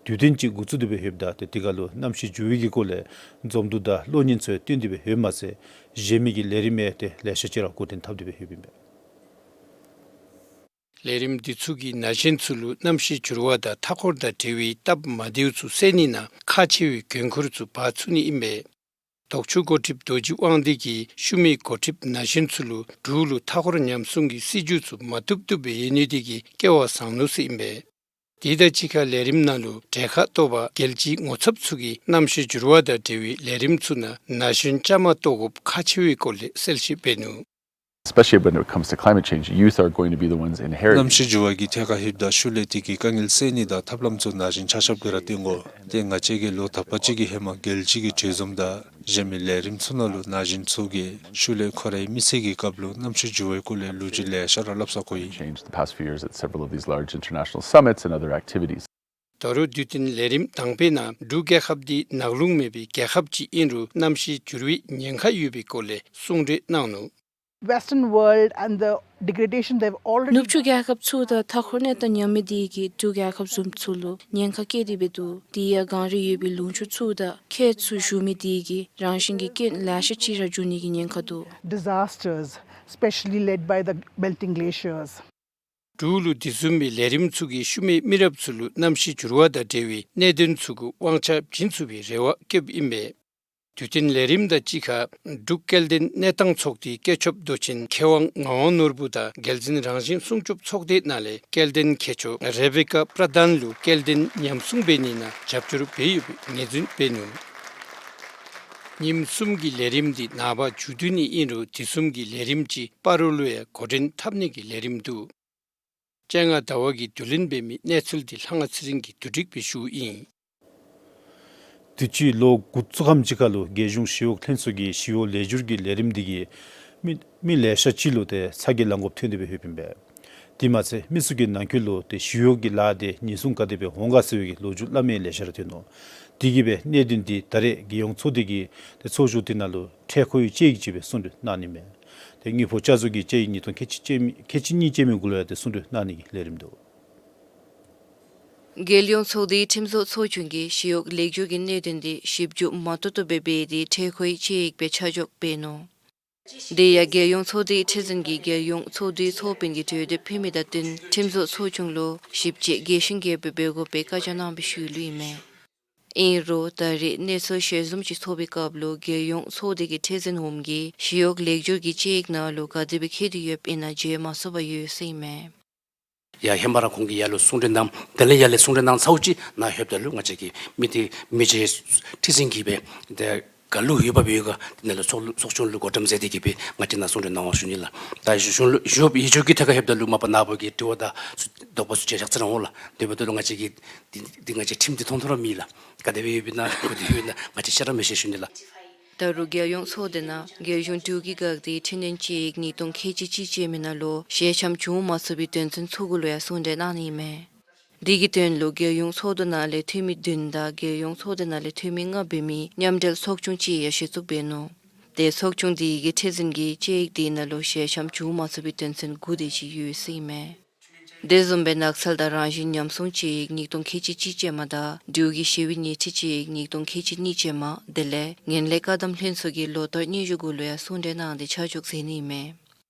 དུས་སྟོན་ཅིག་འགོ་བཙུགས་ཏེ་སྦེ་ཡོདཔ་ད་ཏེ་དེ་ཁར་ལུ་གནམ་གཤིས་འགྱུར་བའི་གི་སྐོར་ལས་འཛོམས་འདུ་དང་གློག་བརྙན་ཚུ་ཡང་སྟོན་ཏེ་སྦེ་ཡོདཔ་མ་ཚད་གཞན་མི་གི་ལས་རིམ་ཡང་ཏེ་ལེ་ཤ་ཅིག་ར་འགོ་འདྲེན་འཐབ་སྟེ་སྦེ་ཡོདཔ་ཨིན་པས། ལས་རིམ་འདི་ཚུ་གིས་ན་གཞོན་ཚུ་ལུ་གནམ་གཤིས་འགྱུར་བ་དང་མཐའ་འཁོར་དང་འབྲེལ་བའི་སྟབས་མ་བདེཝ་ཚུ་སེལ་ནི་ནང་ཁག་ཆེ་བའི་འགན་ཁུར་ཚུ་འབག་ཚུགས་ནི་ཨིན་པས། ལྡོག་ཕྱོགས་འགོ་ཁྲིདཔ་རྡོ་རྗེ་དབང་ལྡན་གྱིས་ཤུལ་མའི་འགོ་ཁྲིདཔ་ན་གཞོན་ཚུ་ལུ་འབྲུག་ལུ་མཐའ་འཁོར་ཉམས་སྲུང་གི་སྲིད་བྱུས་ཚུ་མ་བཏུབ་བཏུབ་སྦེ་ཡོད་ནི་དེ་གིས་སྐལ་བ་བཟང་ནུག་ཟེར་ཨིན་པས། དེ་དང་གཅིག་ཁར་ལས་རིམ་ནང་ལུ་གྲལ་ཁར་གཏོགས་པ་རྒྱལ་སྤྱིའི་ངོ་ཚབ་ཚུ་གིས་གནམ་གཤིས་འགྱུར་བ་དང་འབྲེལ་བའི་ལས་རིམ་ཚུ་ནང་ན་གཞོན་བཅའ་མར་གཏོགས་དགོཔ་ཁག་ཆེ་བའི་སྐོར་ལས་གསལ་བཤད་འབད་ནུག། Especially when it comes to climate change, youth are going to be the ones inheriting. གནམ་གཤིས་འགྱུར་བ་གི་ཐད་ཁར་ལྷོདཔ་ད་ཤུལ་ལས་དེ་གི་དཀའ་ངལ་སེལ་ནི་དང་ཐབས་ལམ་ཚུ་ན་གཞོན་ཆ་ཁྱབ་ཀྱིས་ར་བཏོན་དགོ། ཏེ་ང་བཅས་ཀྱིས་ལོ་དག་པ་ཅིག་གི་ཧེ་མ་རྒྱལ་སྤྱི་གི་གྲོས་འཛོམས་དང་གཞན་མི་ལས་རིམ་ཚུ་ནང་ལུ་ན་གཞོན་ཚུ་གིས་ཤུལ་ལས་ཁོ་རའི་མི་ཚེ་གི་སྐབས་ལུ་གནམ་གཤིས་འགྱུར་བའི་སྐོར་ལས་ལོ་རྒྱུས་ལེ་ཤ་ར་སླབ་ས་གོ་ཡི། Changed the past few years at several of these large international summits and other activities. ད་རུང་དུས་སྟོན་ལས་རིམ་དང་པའི་ནང་འབྲུག་རྒྱལ་ཁབ་འདི་ནགས་ཀླུང་མེད་པའི་རྒྱལ་ཁབ་ཅིག་ཨིན་རུང་གནམ་གཤིས་འགྱུར་བའི་ཉེན་ཁ་ཡོད་པའི་སྐོར་ལས་གསུང་གྲོས་གནང་ནུག། Western world and the degradation they've already. ནུབ་ཕྱོགས་རྒྱལ་ཁབ་ཚུ་དང་མཐའ་འཁོར་གནས་སྟངས་ཉམས་མི་དེ་གིས་འབྲུག་རྒྱལ་ཁབ་བཟུམ་ཚུ་ལུ་ཉེན་ཁ་བཀལ་ཏེ་འབད་འདུག། དེ་ཡང་གངས་རི་ཡོད་པའི་ལུང་ཕྱོགས་ཚུ་དང་ཁྱད་ཚུ་ཞུ་མི་དེ་གིས་རང་བཞིན་གྱི་སྐྱོན་ལེ་ཤ་ཅིག་ར་འབྱུང་ནི་གི་ཉེན་ཁ་འདུག། Disasters, especially led by the melting glaciers. འབྲུག་ལུ་དེ་བཟུམ་མའི་ལས་རིམ་ཚུ་གིས་ཤུལ་མའི་མི་རབས་ཚུ་ལུ་གནམ་གཤིས་འགྱུར་བ་དང་འབྲེལ་བའི་གནད་དོན་ཚུ་གུ་དབང་ཆ་བྱིན་ཚུགས་པའི་རེ་བ་བསྐྱེདཔ་ཨིན་པས། དུས་སྟོན་ལས་རིམ་དང་གཅིག་ཁར་འབྲུག་སྐལ་ལྡན་གནས་སྟངས་ཚོགས་སྡེའི་བཀོད་ཁྱབ་མདོ་ཆེན་མཁས་དབང་ངག་དབང་ནོར་བུ་དང་རྒྱལ་འཛིན་རང་བཞིན་སྲུང་སྐྱོབ་ཚོགས་སྡེ་ནང་ལས་སྐལ་ལྡན་མཁས་མཆོག་རེ་བེ་ཀ་པྲ་དཱན་ལུ་སྐལ་ལྡན་ཉམས་སྲུང་འབད་ནི་ནང་རྒྱབ་སྐྱོར་འབད་ཡོདཔ་ངོས་འཛིན་འབད་ནུག། ཉིནམ་གསུམ་གྱི་ལས་རིམ་འདི་ནངས་པ་མཇུག་བསྡུ་ནི་ཨིན་རུང་དེ་གསུམ་གྱི་ལས་རིམ་ཅིག་སྤ་རོ་ལུ་ཡང་འགོ་འདྲེན་འཐབ་ནི་གི་ལས་རིམ་འདུག། སྤྱན་སྔ་ཟླ་བ་གིས་བསྡུ་ལེན་འབད་མི་གནས་ཚུལ་འདི་ལྷ་དབང་ཚེ་རིང་གིས་བསྡུ་སྒྲིག་འབད་ཞུཝ་ཨིན། དུས་ཅི་ལོ་དགུ་བཅུ་ཙམ་ཅིག་ཁར་ལུ་རྒྱལ་གཞུང་ཞི་གཡོག་ལྷན་ཚོགས་ཀྱི་ཞི་གཡོག་ལེགས་བསྒྱུར་གྱི་ལས་རིམ་འདི་གིས་མི་མི་ལེ་ཤ་ཅིག་ལུ་ཏེ་ཚ་གྱང་ལང་དགོཔ་ཐོན་ཏེ་སྦེ་ཡོདཔ་ཨིན་པས། དེ་མ་ཚད་མི་ཚུ་གི་ནང་འཁོད་ལུ་ཏེ་ཞི་གཡོག་གི་ལཱ་དེ་ཉེན་སྲུང་ག་དེ་སྦེ་འོང་ག་ཟེར་བའི་གི་ལོ་རྒྱུས་སླབ་མི་ལེ་ཤ་ར་ཐོན་ནུག། དེ་གིས་སྦེ་གནད་དོན་འདི་ད་རེས་རྒྱལ་ཡོངས་ཚོགས་སྡེ་གི་ཏེ་ཚོགས་བཞུགས་དེ་ནང་ལུ་འཕྲལ་མཁོ་ཡོད་དཔྱད་ཡིག་ཅིག་སྦེ་གསུང་གྲོས་གནང་ནི་མས། ཏེ་དངུལ་ཕོགས་བསྐྱར་བཟོ་གི་དཔྱད་ཡིག་ཉིས་སྟོང་ཁལ་གཅིག་ཅན་མི་ཁལ་གཅིག་གཉིས་ཅན་མའི་གུ་ལུ་ཡང་ཏེ་གསུང་གྲོས་གནང་ནི་གི་ལས་རིམ་འདུག། རྒྱལ་ཡོངས་ཚོགས་སྡེའི་ཁྲིམས་བཟོ་ཚོགས་ཆུང་གིས་ཞི་གཡོག་ལེགས་བསྒྱུར་གྱི་གནད་དོན་འདི་ཞིབ་འཇུག་མ་ཏོག་ཏོ་སྦེ་འབད་དེ་འཕྲལ་མཁོའི་དཔྱད་ཡིག་སྦེ་ཆ་འཇོག་འབད་ནུག། དེ་ཡང་རྒྱལ་ཡོངས་ཚོགས་སྡེའི་ཁྲི་འཛིན་གྱིས་རྒྱལ་ཡོངས་ཚོགས་སྡེའི་ཚོགས་དཔོན་གྱི་གྲོས་འདེབས་ཕུལ་མི་དང་བསྟུན་ཁྲིམས་བཟོ་ཚོགས་ཆུང་ལུ་ཞིབ་དཔྱད་རྒྱས་ཤིང་རྒྱས་པ་སྦེ་འབད་དགོ་པའི་བཀའ་རྒྱ་གནང་བའི་ཤུལ་ལུ་ཨིན་མས། ཨིན་རུང་ད་རེས་གནས་ཚུལ་ཞལ་འཛོམས་ཅིག་ཚོགས་པའི་སྐབས་ལུ་རྒྱལ་ཡོངས་ཚོགས་སྡེ་གི་ཁྲི་འཛིན་འོགམ་གིས་ཞི་གཡོག་ལེགས་བསྒྱུར་གྱི་དཔྱད་ཡིག་ནང་ལུ་ག་དེ་སྦེ་བཀོད་དེ་ཡོདཔ་ཨིན་ན་མཇལ་མ་ཚུགས་པར་ཡོད་ཟེར་ཨིན་མས། ཡ་ཧེ་མ་ར་ཁོང་གིས་ཡར་ལུ་གསུང་གྲོས་གནངམ་དེ་ལས་ཡར་ལས་གསུང་གྲོས་གནང་ཚརཝ་ཅིག་ནཱ་ལྷོདཔ་ད་ལུ་ང་བཅས་ཀྱི་མི་དེ་མི་རྗེ་ཁྲི་འཛིན་གྱིས་སྦེ་ཏེ་ག་ལུ་འོས་འབབ་ཡོད་ག་དེ་ནང་ལུ་ཚོགས་ཚོགས་ཆུང་ལུ་བགོ་བཀྲམ་མཛད་དེ་གིས་སྦེ་ང་བཅས་ནཱ་གསུང་གྲོས་གནང་བར་ཞུ་ནི་ལགས། ད་གཞུང་ལུ་ཞི་གཡོག་ཡིག་སྒྱུར་གྱི་ཐད་ཁར་ལྷོདཔ་ད་ལུ་མ་པ་ནཱ་བུ་གི་དྲི་བ་དང་དོགས་པ་ཚུ་ཅིག་ཡང་ཅིག་ར་འོང་ལགས། དེ་འབདཝ་ད་ལུ་ང་བཅས་ཀྱིས་འདི་འདི་ང་བཅས་ཁྲིམས་འདི་མཐོང་མཐོང་ར་མེད་ལགས། ག་དེ་སྦེ་ཡོདཔ་ཨིན་ན་ག་དེ་སྦེ་ཡོདཔ་ཨིན་ན་ང་བཅས་ཤེས་ར་མི་ཤེས་ཞུ་ནི་ལགས། ད་རུང་རྒྱལ་ཡོངས་ཚོགས་སྡེ་ནང་རྒྱལ་གཞུང་འབྲུག་གི་འགག་སྡེའི་འཕྲི་སྣོན་དཔྱད་ཡིག་ཉིས་སྟོང་ཁལ་གཅིག་གཅིག་ཅན་མའི་ནང་ལུ་ཞལ་འཆམ་བྱུང་མ་ཚུགས་པའི་དོན་ཚན་ཚུ་གུ་ལུ་ཡང་གསུང་གྲོས་གནང་ནི་ཨིན་མས། དེ་གི་དོན་ལུ་རྒྱལ་ཡོངས་ཚོགས་འདུ་ནང་ལས་འཐུས་མི་བདུན་དང་རྒྱལ་ཡོངས་ཚོགས་སྡེ་ནང་ལས་འཐུས་མི་ལྔ་འབད་མི་མཉམ་འབྲེལ་ཚོགས་ཆུང་ཅིག་ཡང་གཞི་བཙུགས་འབད་ནུག། ཏེ་ཚོགས་ཆུང་དེ་གི་ཁྲི་འཛིན་གྱིས་དཔྱད་ཡིག་དེ་ནང་ལུ་ཞལ་འཆམ་བྱུང་མ་ཚུགས་པའི་དོན་ཚན་དགུ་དེ་ཅིག་ཡོད་ཟེར་ཨིན་མས། དེ་བཟུམ་སྦེ་ནགས་ཚལ་དང་རང་བཞིན་ཉམས་སྲུང་དཔྱད་ཡིག་ཉིས་སྟོང་ཁལ་གཅིག་གཅིག་ཅན་མ་དང་འབྲུག་གི་ཞི་བའི་སྣེ་ཁྲིད་དཔྱད་ཡིག་ཉིས་སྟོང་ཁལ་གཅིག་གཉིས་ཅན་མ་དེ་ལས་ངན་ལྷད་བཀག་སྡོམ་ལྷན་ཚོགས་ཀྱི་ལོ་བསྟར་སྙན་ཞུ་གུ་ལུ་ཡང་གསུང་གྲོས་གནང་སྟེ་ཆ་འཇོག་མཛད་ནི་ཨིན་མས།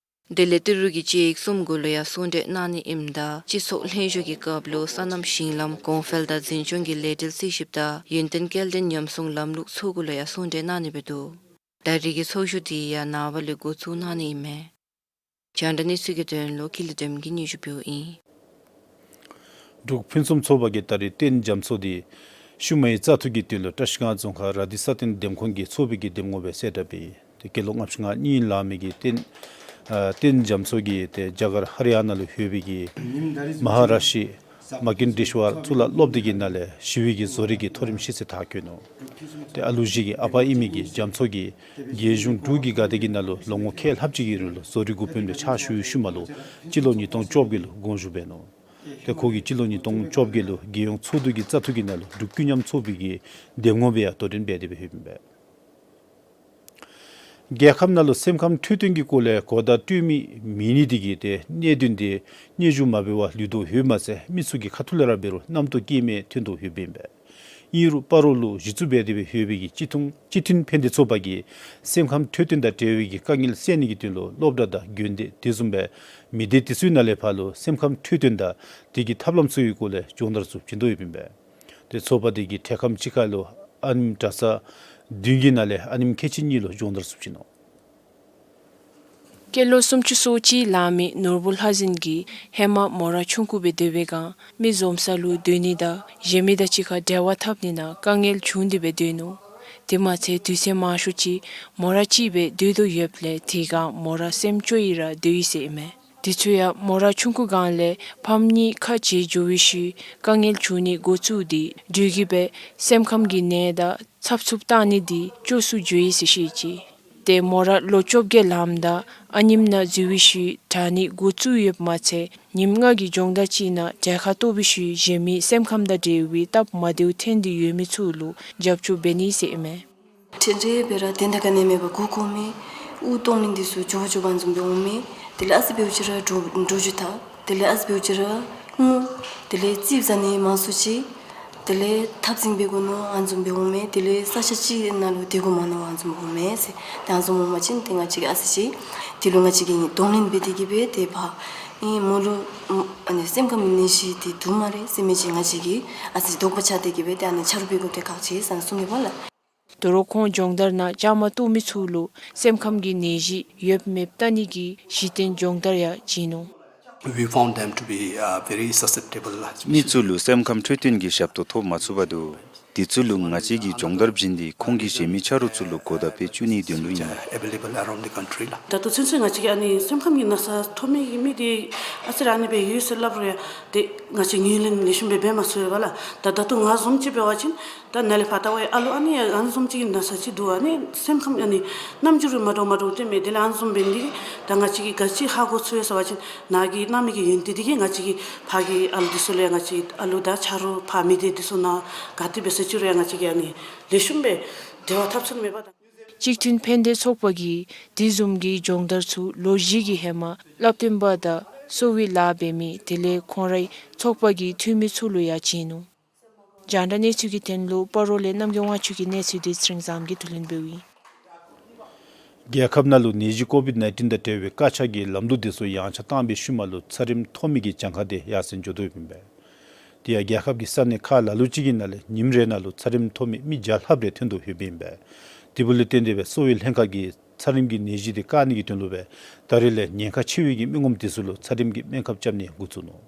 དེ་ལས་ཏི་རུ་གི་དཔྱད་ཡིག་གསུམ་གུ་ལུ་ཡང་གསུང་གྲོས་གནང་ནི་ཨིནམ་ད་སྤྱི་ཚོགས་ལྷན་བཞུགས་ཀྱི་སྐབས་ལུ་སོ་ནམ་ཞིང་ལམ་གོང་འཕེལ་དང་འཛིན་སྐྱོང་གི་ལས་འབྲེལ་རྩིས་ཞིབ་དང་ཡུན་བརྟན་སྐྱེལ་འདྲེན་ཉམས་སྲུང་ལམ་ལུགས་ཚུ་གུ་ལུ་ཡང་གསུང་གྲོས་གནང་ནི་སྦེ་འདུག། ད་རེས་ཀྱི་ཚོགས་བཞུགས་དེ་ཡང་ནངས་པ་ལས་འགོ་བཙུགས་གནང་ནི་ཨིན་མས། རྒྱང་བསྒྲགས་གནས་ཚུལ་གྱི་དོན་ལུ་ཀུན་ལེགས་སྒྲོལམ་གིས་སྙན་ཞུ་ཕུལཝ་ཨིན། འབྲུག་ཕུན་སུམ་ཚོགས་པ་གིས་ད་རེས་རྟེན་རྒྱ་མཚོ་དེ་ཤུལ་མའི་བཙག་འཐུ་གི་དོན་ལུ་བཀྲིས་སྒང་རྫོང་ཁག་ར་དྷི་ས་ཏན་འདེམས་ཁོངས་ཀྱི་ཚོགས་པའི་གི་འདེམས་ངོ་སྦེ་གསལ་བསྒྲགས་འབད་ཡི། ཏེ་སྐྱེས་ལོ་ལྔ་བཅུ་ང་གཉིས་ལང་མི་གི་རྟེན་ཨ་རྟེན་རྒྱ་མཚོ་གིས་ཏེ་རྒྱ་གར་ཧ་རི་ཡ་ན་ལུ་ཡོད་པའི་གི་མ་ཧཱ་རཱ་ཤྲཱི་མ་ཀིན་ཌེ་ཤྭར་གཙུག་ལག་སློབ་སྡེ་གི་ནང་ལས་ཞི་བའི་གི་བཟོ་རིག་གི་མཐོ་རིམ་ཤེས་ཚད་མཐར་འཁྱོལ་ནུག། ཏེ་ཨ་ལུ་བཞི་གི་ཨ་པ་ཨིན་མི་གི་རྒྱ་མཚོ་གིས་རྒྱལ་གཞུང་འབྲུག་གི་འགག་སྡེ་གི་ནང་ལུ་ལོ་ངོ་ཁལ་ལྷགཔ་ཅིག་གི་རིང་ལུ་བཟོ་རིག་འགོ་དཔོན་སྦེ་ཕྱག་ཞུ་བའི་ཤུལ་མ་ལུ་སྤྱི་ལོ་ཉིས་སྟོང་བཅོ་བརྒྱད་ལུ་དགོངས་ཞུ་འབད་ནུག། ཏེ་ཁོ་གིས་སྤྱི་ལོ་ཉིས་སྟོང་བཅོ་བརྒྱད་ལུ་རྒྱལ་ཡོངས་ཚོགས་འདུ་གི་བཙག་འཐུ་གི་ནང་ལུ་འབྲུག་ཀུན་མཉམ་ཚོགས་པའི་གི་འདེམས་ངོ་སྦེ་ཡང་དོ་འགྲན་འབད་དེ་སྦེ་ཡོདཔ་ཨིན་པས། རྒྱལ་ཁབ་ནང་ལུ་སེམས་ཁམས་འཕྲོད་བསྟེན་གྱི་སྐོར་ལས་གོ་བརྡ་སྤྲོད་མི་མེད་ནི་དེ་གིས་ཏེ་གནད་དོན་དེ་སྙན་ཞུ་མ་འབད་བར་ལུས་དོ་ཡོདཔ་མ་ཚད་མི་ཚུ་གི་ཁ་ཐུག་ལས་ར་འབད་རུང་རྣམ་རྟོག་སྐྱེ་མི་ཐོན་དོ་ཡོདཔ་ཨིན་པས། ཨིན་རུང་སྤ་རོ་ལུ་གཞི་བཙུགས་འབད་དེ་སྦེ་ཡོད་པའི་གི་སྤྱི་མཐུན་སྤྱི་མཐུན་ཕན་བདེ་ཚོགས་པ་གིས་སེམས་ཁམས་འཕྲོད་བསྟེན་དང་འབྲེལ་བའི་གི་དཀའ་ངལ་སེལ་ནི་གི་དོན་ལུ་སློབ་གྲྭ་དང་དགོན་སྡེ་དེ་བཟུམ་སྦེ་མི་སྡེ་དེ་ཚུ་ནང་ལས་ཕར་ལུ་སེམས་ཁམས་འཕྲོད་བསྟེན་དང་དེ་གི་ཐབས་ལམ་ཚུ་གི་སྐོར་ལས་སྦྱོང་བརྡར་ཚུ་བྱིན་དོ་ཡོདཔ་ཨིན་པས། ཏེ་ཚོགས་པ་དེ་གིས་འཕྲལ་ཁམས་ཅིག་ཁར་ལུ་ཨ་ནེམ་གྲྭ་ཚང་ བདུན་གྱི་ནང་ལས་ཨ་ནེམོ་ཁལ་གཅིག་གཉིས་ལུ་སྦྱོང་བརྡར་ཚུ་བྱིན་ནུག། སྐྱེས་ལོ་སུམ་ཅུ་སོ་གཅིག་ལང་མི་ནོར་བུ་ལྷ་འཛིན་གྱིས་ཧེ་མ་མོ་ར་ཆུང་ཀུ་སྦེ་སྡོད་པའི་སྒང་མི་འཛོམས་ས་ལུ་སྡོད་ནི་དང་གཞན་མི་དང་གཅིག་ཁར་འབྲེལ་བ་འཐབ་ནི་ནང་དཀའ་ངལ་བྱུང་སྟེ་སྦེ་སྡོད་ནུག། དེ་མ་ཚད་དུས་ཚོད་མང་ཤོས་ཅིག་མོ་ར་གཅིག་སྦེ་སྡོད་དོ་ཡོདཔ་ལས་དེ་སྒང་མོ་ར་སེམས་སྐྱོ་ཡི་ར་སྡོད་ཡི་ཟེར་ཨིན་མས། དེ་ཚུ་ཡང་མོ་ར་ཆུང་ཀུ་སྒང་ལས་ཕམ་གཉིས་ཁ་འབྱལ་འགྱོ་བའི་ཤུལ་དཀའ་ངལ་བྱུང་ནི་འགོ་བཙུགས་ཏེ་འགྲུལ་གྱི་སྦེ་སེམས་ཁམས་ཀྱི་ནད་དང་འཚབ་འཚུབ་བཏང་ནི་འདི་སྐྱོ་སུ་འགྱོ་ཡི་ཟེར་བཤད་ཅི། ཏེ་མོ་ར་ལོ་བཅོ་བརྒྱད་ལངམ་ད་ཨ་ནེམོ་ནང་འཛུལ་བའི་ཤུལ་དྲག་ནི་འགོ་བཙུགས་ཡོདཔ་མ་ཚད་ཉིནམ་ལྔ་གི་སྦྱོང་བརྡར་ཅིག་ནང་གྲལ་ཁར་གཏོགས་པའི་ཤུལ་གཞན་མི་སེམས་ཁམས་དང་འབྲེལ་བའི་སྟབས་མ་བདེཝ་ཐོན་ཏེ་ཡོད་མི་ཚུ་ལུ་རྒྱབ་སྐྱོར་འབད་ནི་ཟེར་ཨིན་མས། ཁྲེ་ཁྲེ་སྦེ་ར་དེ་འདྲ་ག་ནི་མེད་པར་མགུ་འཁོར་མི་དབུགས་གཏོང་ལེན་འདི་ཚུ་མགྱོགས་མགྱོགས་ཨ་ནི་བཟུམ་སྦེ་འོང་མས། དེ་ལས་ཨ་ཙི་འབདཝ་ཅིག་ར་འགྲོ་འགྲོ་རྒྱུ་ཐལ། དེ་ལས་ཨ་ཙི་འབདཝ་ཅིག་ར་ངུ། དེ་ལས་རྩིགཔ་ཟ་ནི་མང་སུ་ཅིག། དེ་ལས་འཐབ་འཛིང་འབད་དགོ་མནོ་ཨ་ནི་བཟུམ་སྦེ་འོང་མས། དེ་ལས་ས་ཆ་གཅིག་ནང་ལུ་སྡོད་དགོ་མནོ་ཨ་ནི་བཟུམ་འོང་མས་ཟེར། ཏེ་ཨ་ནི་བཟུམ་འོང་པ་ཅིན་ཏེ་ང་བཅས་ཀྱིས་ཨ་ཙི་ཅིག་དེ་ལུ་ང་བཅས་ཀྱིས་གདོང་ལེན་འབད་དེ་གི་སྦེ་ཏེ་ཕར་ཨེ་མོ་ལུ་ཨ་ནི་སེམས་ཁམས་ནད་གཞི་འདི་འདུག་སྨ་རེ་ཟེར་མི་ཅིག་ང་བཅས་ཀྱིས་ཨ་ཙི་དོགས་པ་ཆགས་ཏེ་གི་སྦེ་ཏེ་ཨ་ནི་ཆ་རོགས་འབད་དགོཔ་འདི་ཁག་ཆེ་ཟེར་གསུངས་ཡོདཔ་ལགས། དོ་རུང་ཁོང་སྦྱོང་བརྡར་ནང་བཅའ་མར་གཏོགས་མི་ཚུ་ལུ་སེམས་ཁམས་ཀྱི་ནད་གཞི་ཡོདཔ་མེདཔ་བལྟ་ནི་གི་གཞི་རྟེན་སྦྱོང་བརྡར་ཡང་བྱིན་ནུག། We found them to be, uh, very susceptible. མི་ཚུ་ལུ་སེམས་ཁམས་འཕྲོད་བསྟེན་གྱི་ཞབས་ཏོག་ཐོབ་མ་ཚུགས་པར་འདུག། དེ་ཚུ་ལུ་ང་བཅས་ཀྱིས་སྦྱོང་བརྡར་བྱིན་ཏེ་ཁོང་གིས་གཞན་མི་ཆ་རོགས་ཚུ་ལུ་གོ་བརྡ་སྤེལ་བཅུག་ནིའི་དོན་ལུ་ཨིན། Available around the country ལགས། ད་ལྟོ་ཚུན་ཚོད་ང་བཅས་ཀྱིས་ཨ་ནི་སེམས་ཁམས་ཀྱི་ན་ཚ་ཐོབ་མི་གི་མི་འདི་ཨ་ཙི་ར་ཨ་ནི་སྦེ་ཡོད་ཟེར་སླབ་རུང་ཡང་ཏེ་ང་བཅས་ངོས་ལེན་ལེགས་ཤོམ་སྦེ་འབད་མ་ཚུགས་པས་ལགས། ད་ད་ལྟོ་ང་བཟུམ་ཅིག་འབད་བ་ཅིན་ད་ནཱ་ལས་ཕར་ལྟ་བ་ཡང་ཨ་ལུ་ཨ་ནི་ཡང་ཨ་ནི་བཟུམ་ཅིག་གི་ན་ཚ་ཅིག་འདུག། ཨ་ནི་སེམས་ཁམས་ཨ་ནི་རྣམ་འགྱུར་མ་འདྲཝ་མ་འདྲཝ་སྟོན་མི་དེ་ལས་ཨ་ནི་བཟུམ་འབད་ནི་འདི་ད་ང་བཅས་ཀྱིས་ག་ཅི་ཧ་གོ་ཚུགས་ཡི་ཟེར་བ་ཅིན་ནཱ་གིས་གནང་མི་གི་ཡོན་ཏན་འདི་གིས་ང་བཅས་ཀྱིས་ཕར་གྱི་ཨ་ལུ་འདི་ཚུ་ལུ་ཡང་ང་བཅས་ཨ་ལུ་དང་ཆ་རོགས་ཕར་མི་སྡེ་འདི་ཚུ་ནང་ག་ཏེ་འབད་ས་ཅི་རུང་ཡང་ང་བཅས་ཀྱིས་ཨ་ནི་ལེགས་ཤོམ་སྦེ་འབྲེལ་བ་འཐབ་ཚུགས་མེད་པ་དང་། གཅིག་མཐུན་ཕན་བདེ་ཚོགས་པ་གིས་དེ་བཟུམ་གྱི་སྦྱོང་བརྡར་ཚུ་ལོ་བཞི་གི་ཧེ་མ་བསླབ་སྟོན་པ་དང་གསོ་བའི་ལཱ་འབད་མི་དེ་ལས་ཁོང་རའི་ཚོགས་པ་གི་འཐུས་མི་ཚུ་ལུ་ཡང་བྱིན་ནུག། རྒྱང་བསྒྲགས་གནས་ཚུལ་གྱི་དོན་ལུ་སྤ་རོ་ལས་རྣམ་རྒྱལ་དབང་ཕྱུག་གི་གནས་ཚུལ་འདི་ཚེ་རིང་བཟངམོ་གིས་བསྡུ་ལེན་འབདཝ་ཨིན། རྒྱལ་ཁབ་ནང་ལུ་ནད་གཞི་ཀོ་བིཌ་ནའིན་ཊིན་དང་འབྲེལ་བའི་བཀག་ཆ་གི་ལམ་ལུགས་འདི་ཚུ་ཡངས་ཆག་བཏང་བའི་ཤུལ་མ་ལུ་ཚད་རིམས་ཐོབ་མི་གི་གྱངས་ཁ་དེ་ཡར་སེང་འགྱོ་དོ་ཡོདཔ་ཨིན་པས། དེ་ཡང་རྒྱལ་ཁབ་ཀྱི་ས་གནས་ཁག་ལ་ལུ་ཅིག་གི་ནང་ལས་ཉིནམ་རེ་ནང་ལུ་ཚད་རིམས་ཐོབ་མི་མི་བརྒྱ་ལྷགཔ་རེ་ཐོན་དོ་ཡོདཔ་ཨིན་པས། དེ་འབདཝ་ལས་བརྟེན་ཏེ་སྦེ་གསོ་བའི་ལྷན་ཁག་གིས་ཚད་རིམས་ཀྱི་ནད་གཞི་དེ་བཀག་ནི་གི་དོན་ལུ་སྦེ་ད་རེས་ལས་ཉེན་ཁ་ཆེ་བའི་གི་མི་ངོམ་དེ་ཚུ་ལུ་ཚད་རིམས་ཀྱི་སྨན་ཁབ་རྐྱབ་ནི་འགོ་བཙུགས་ནུག།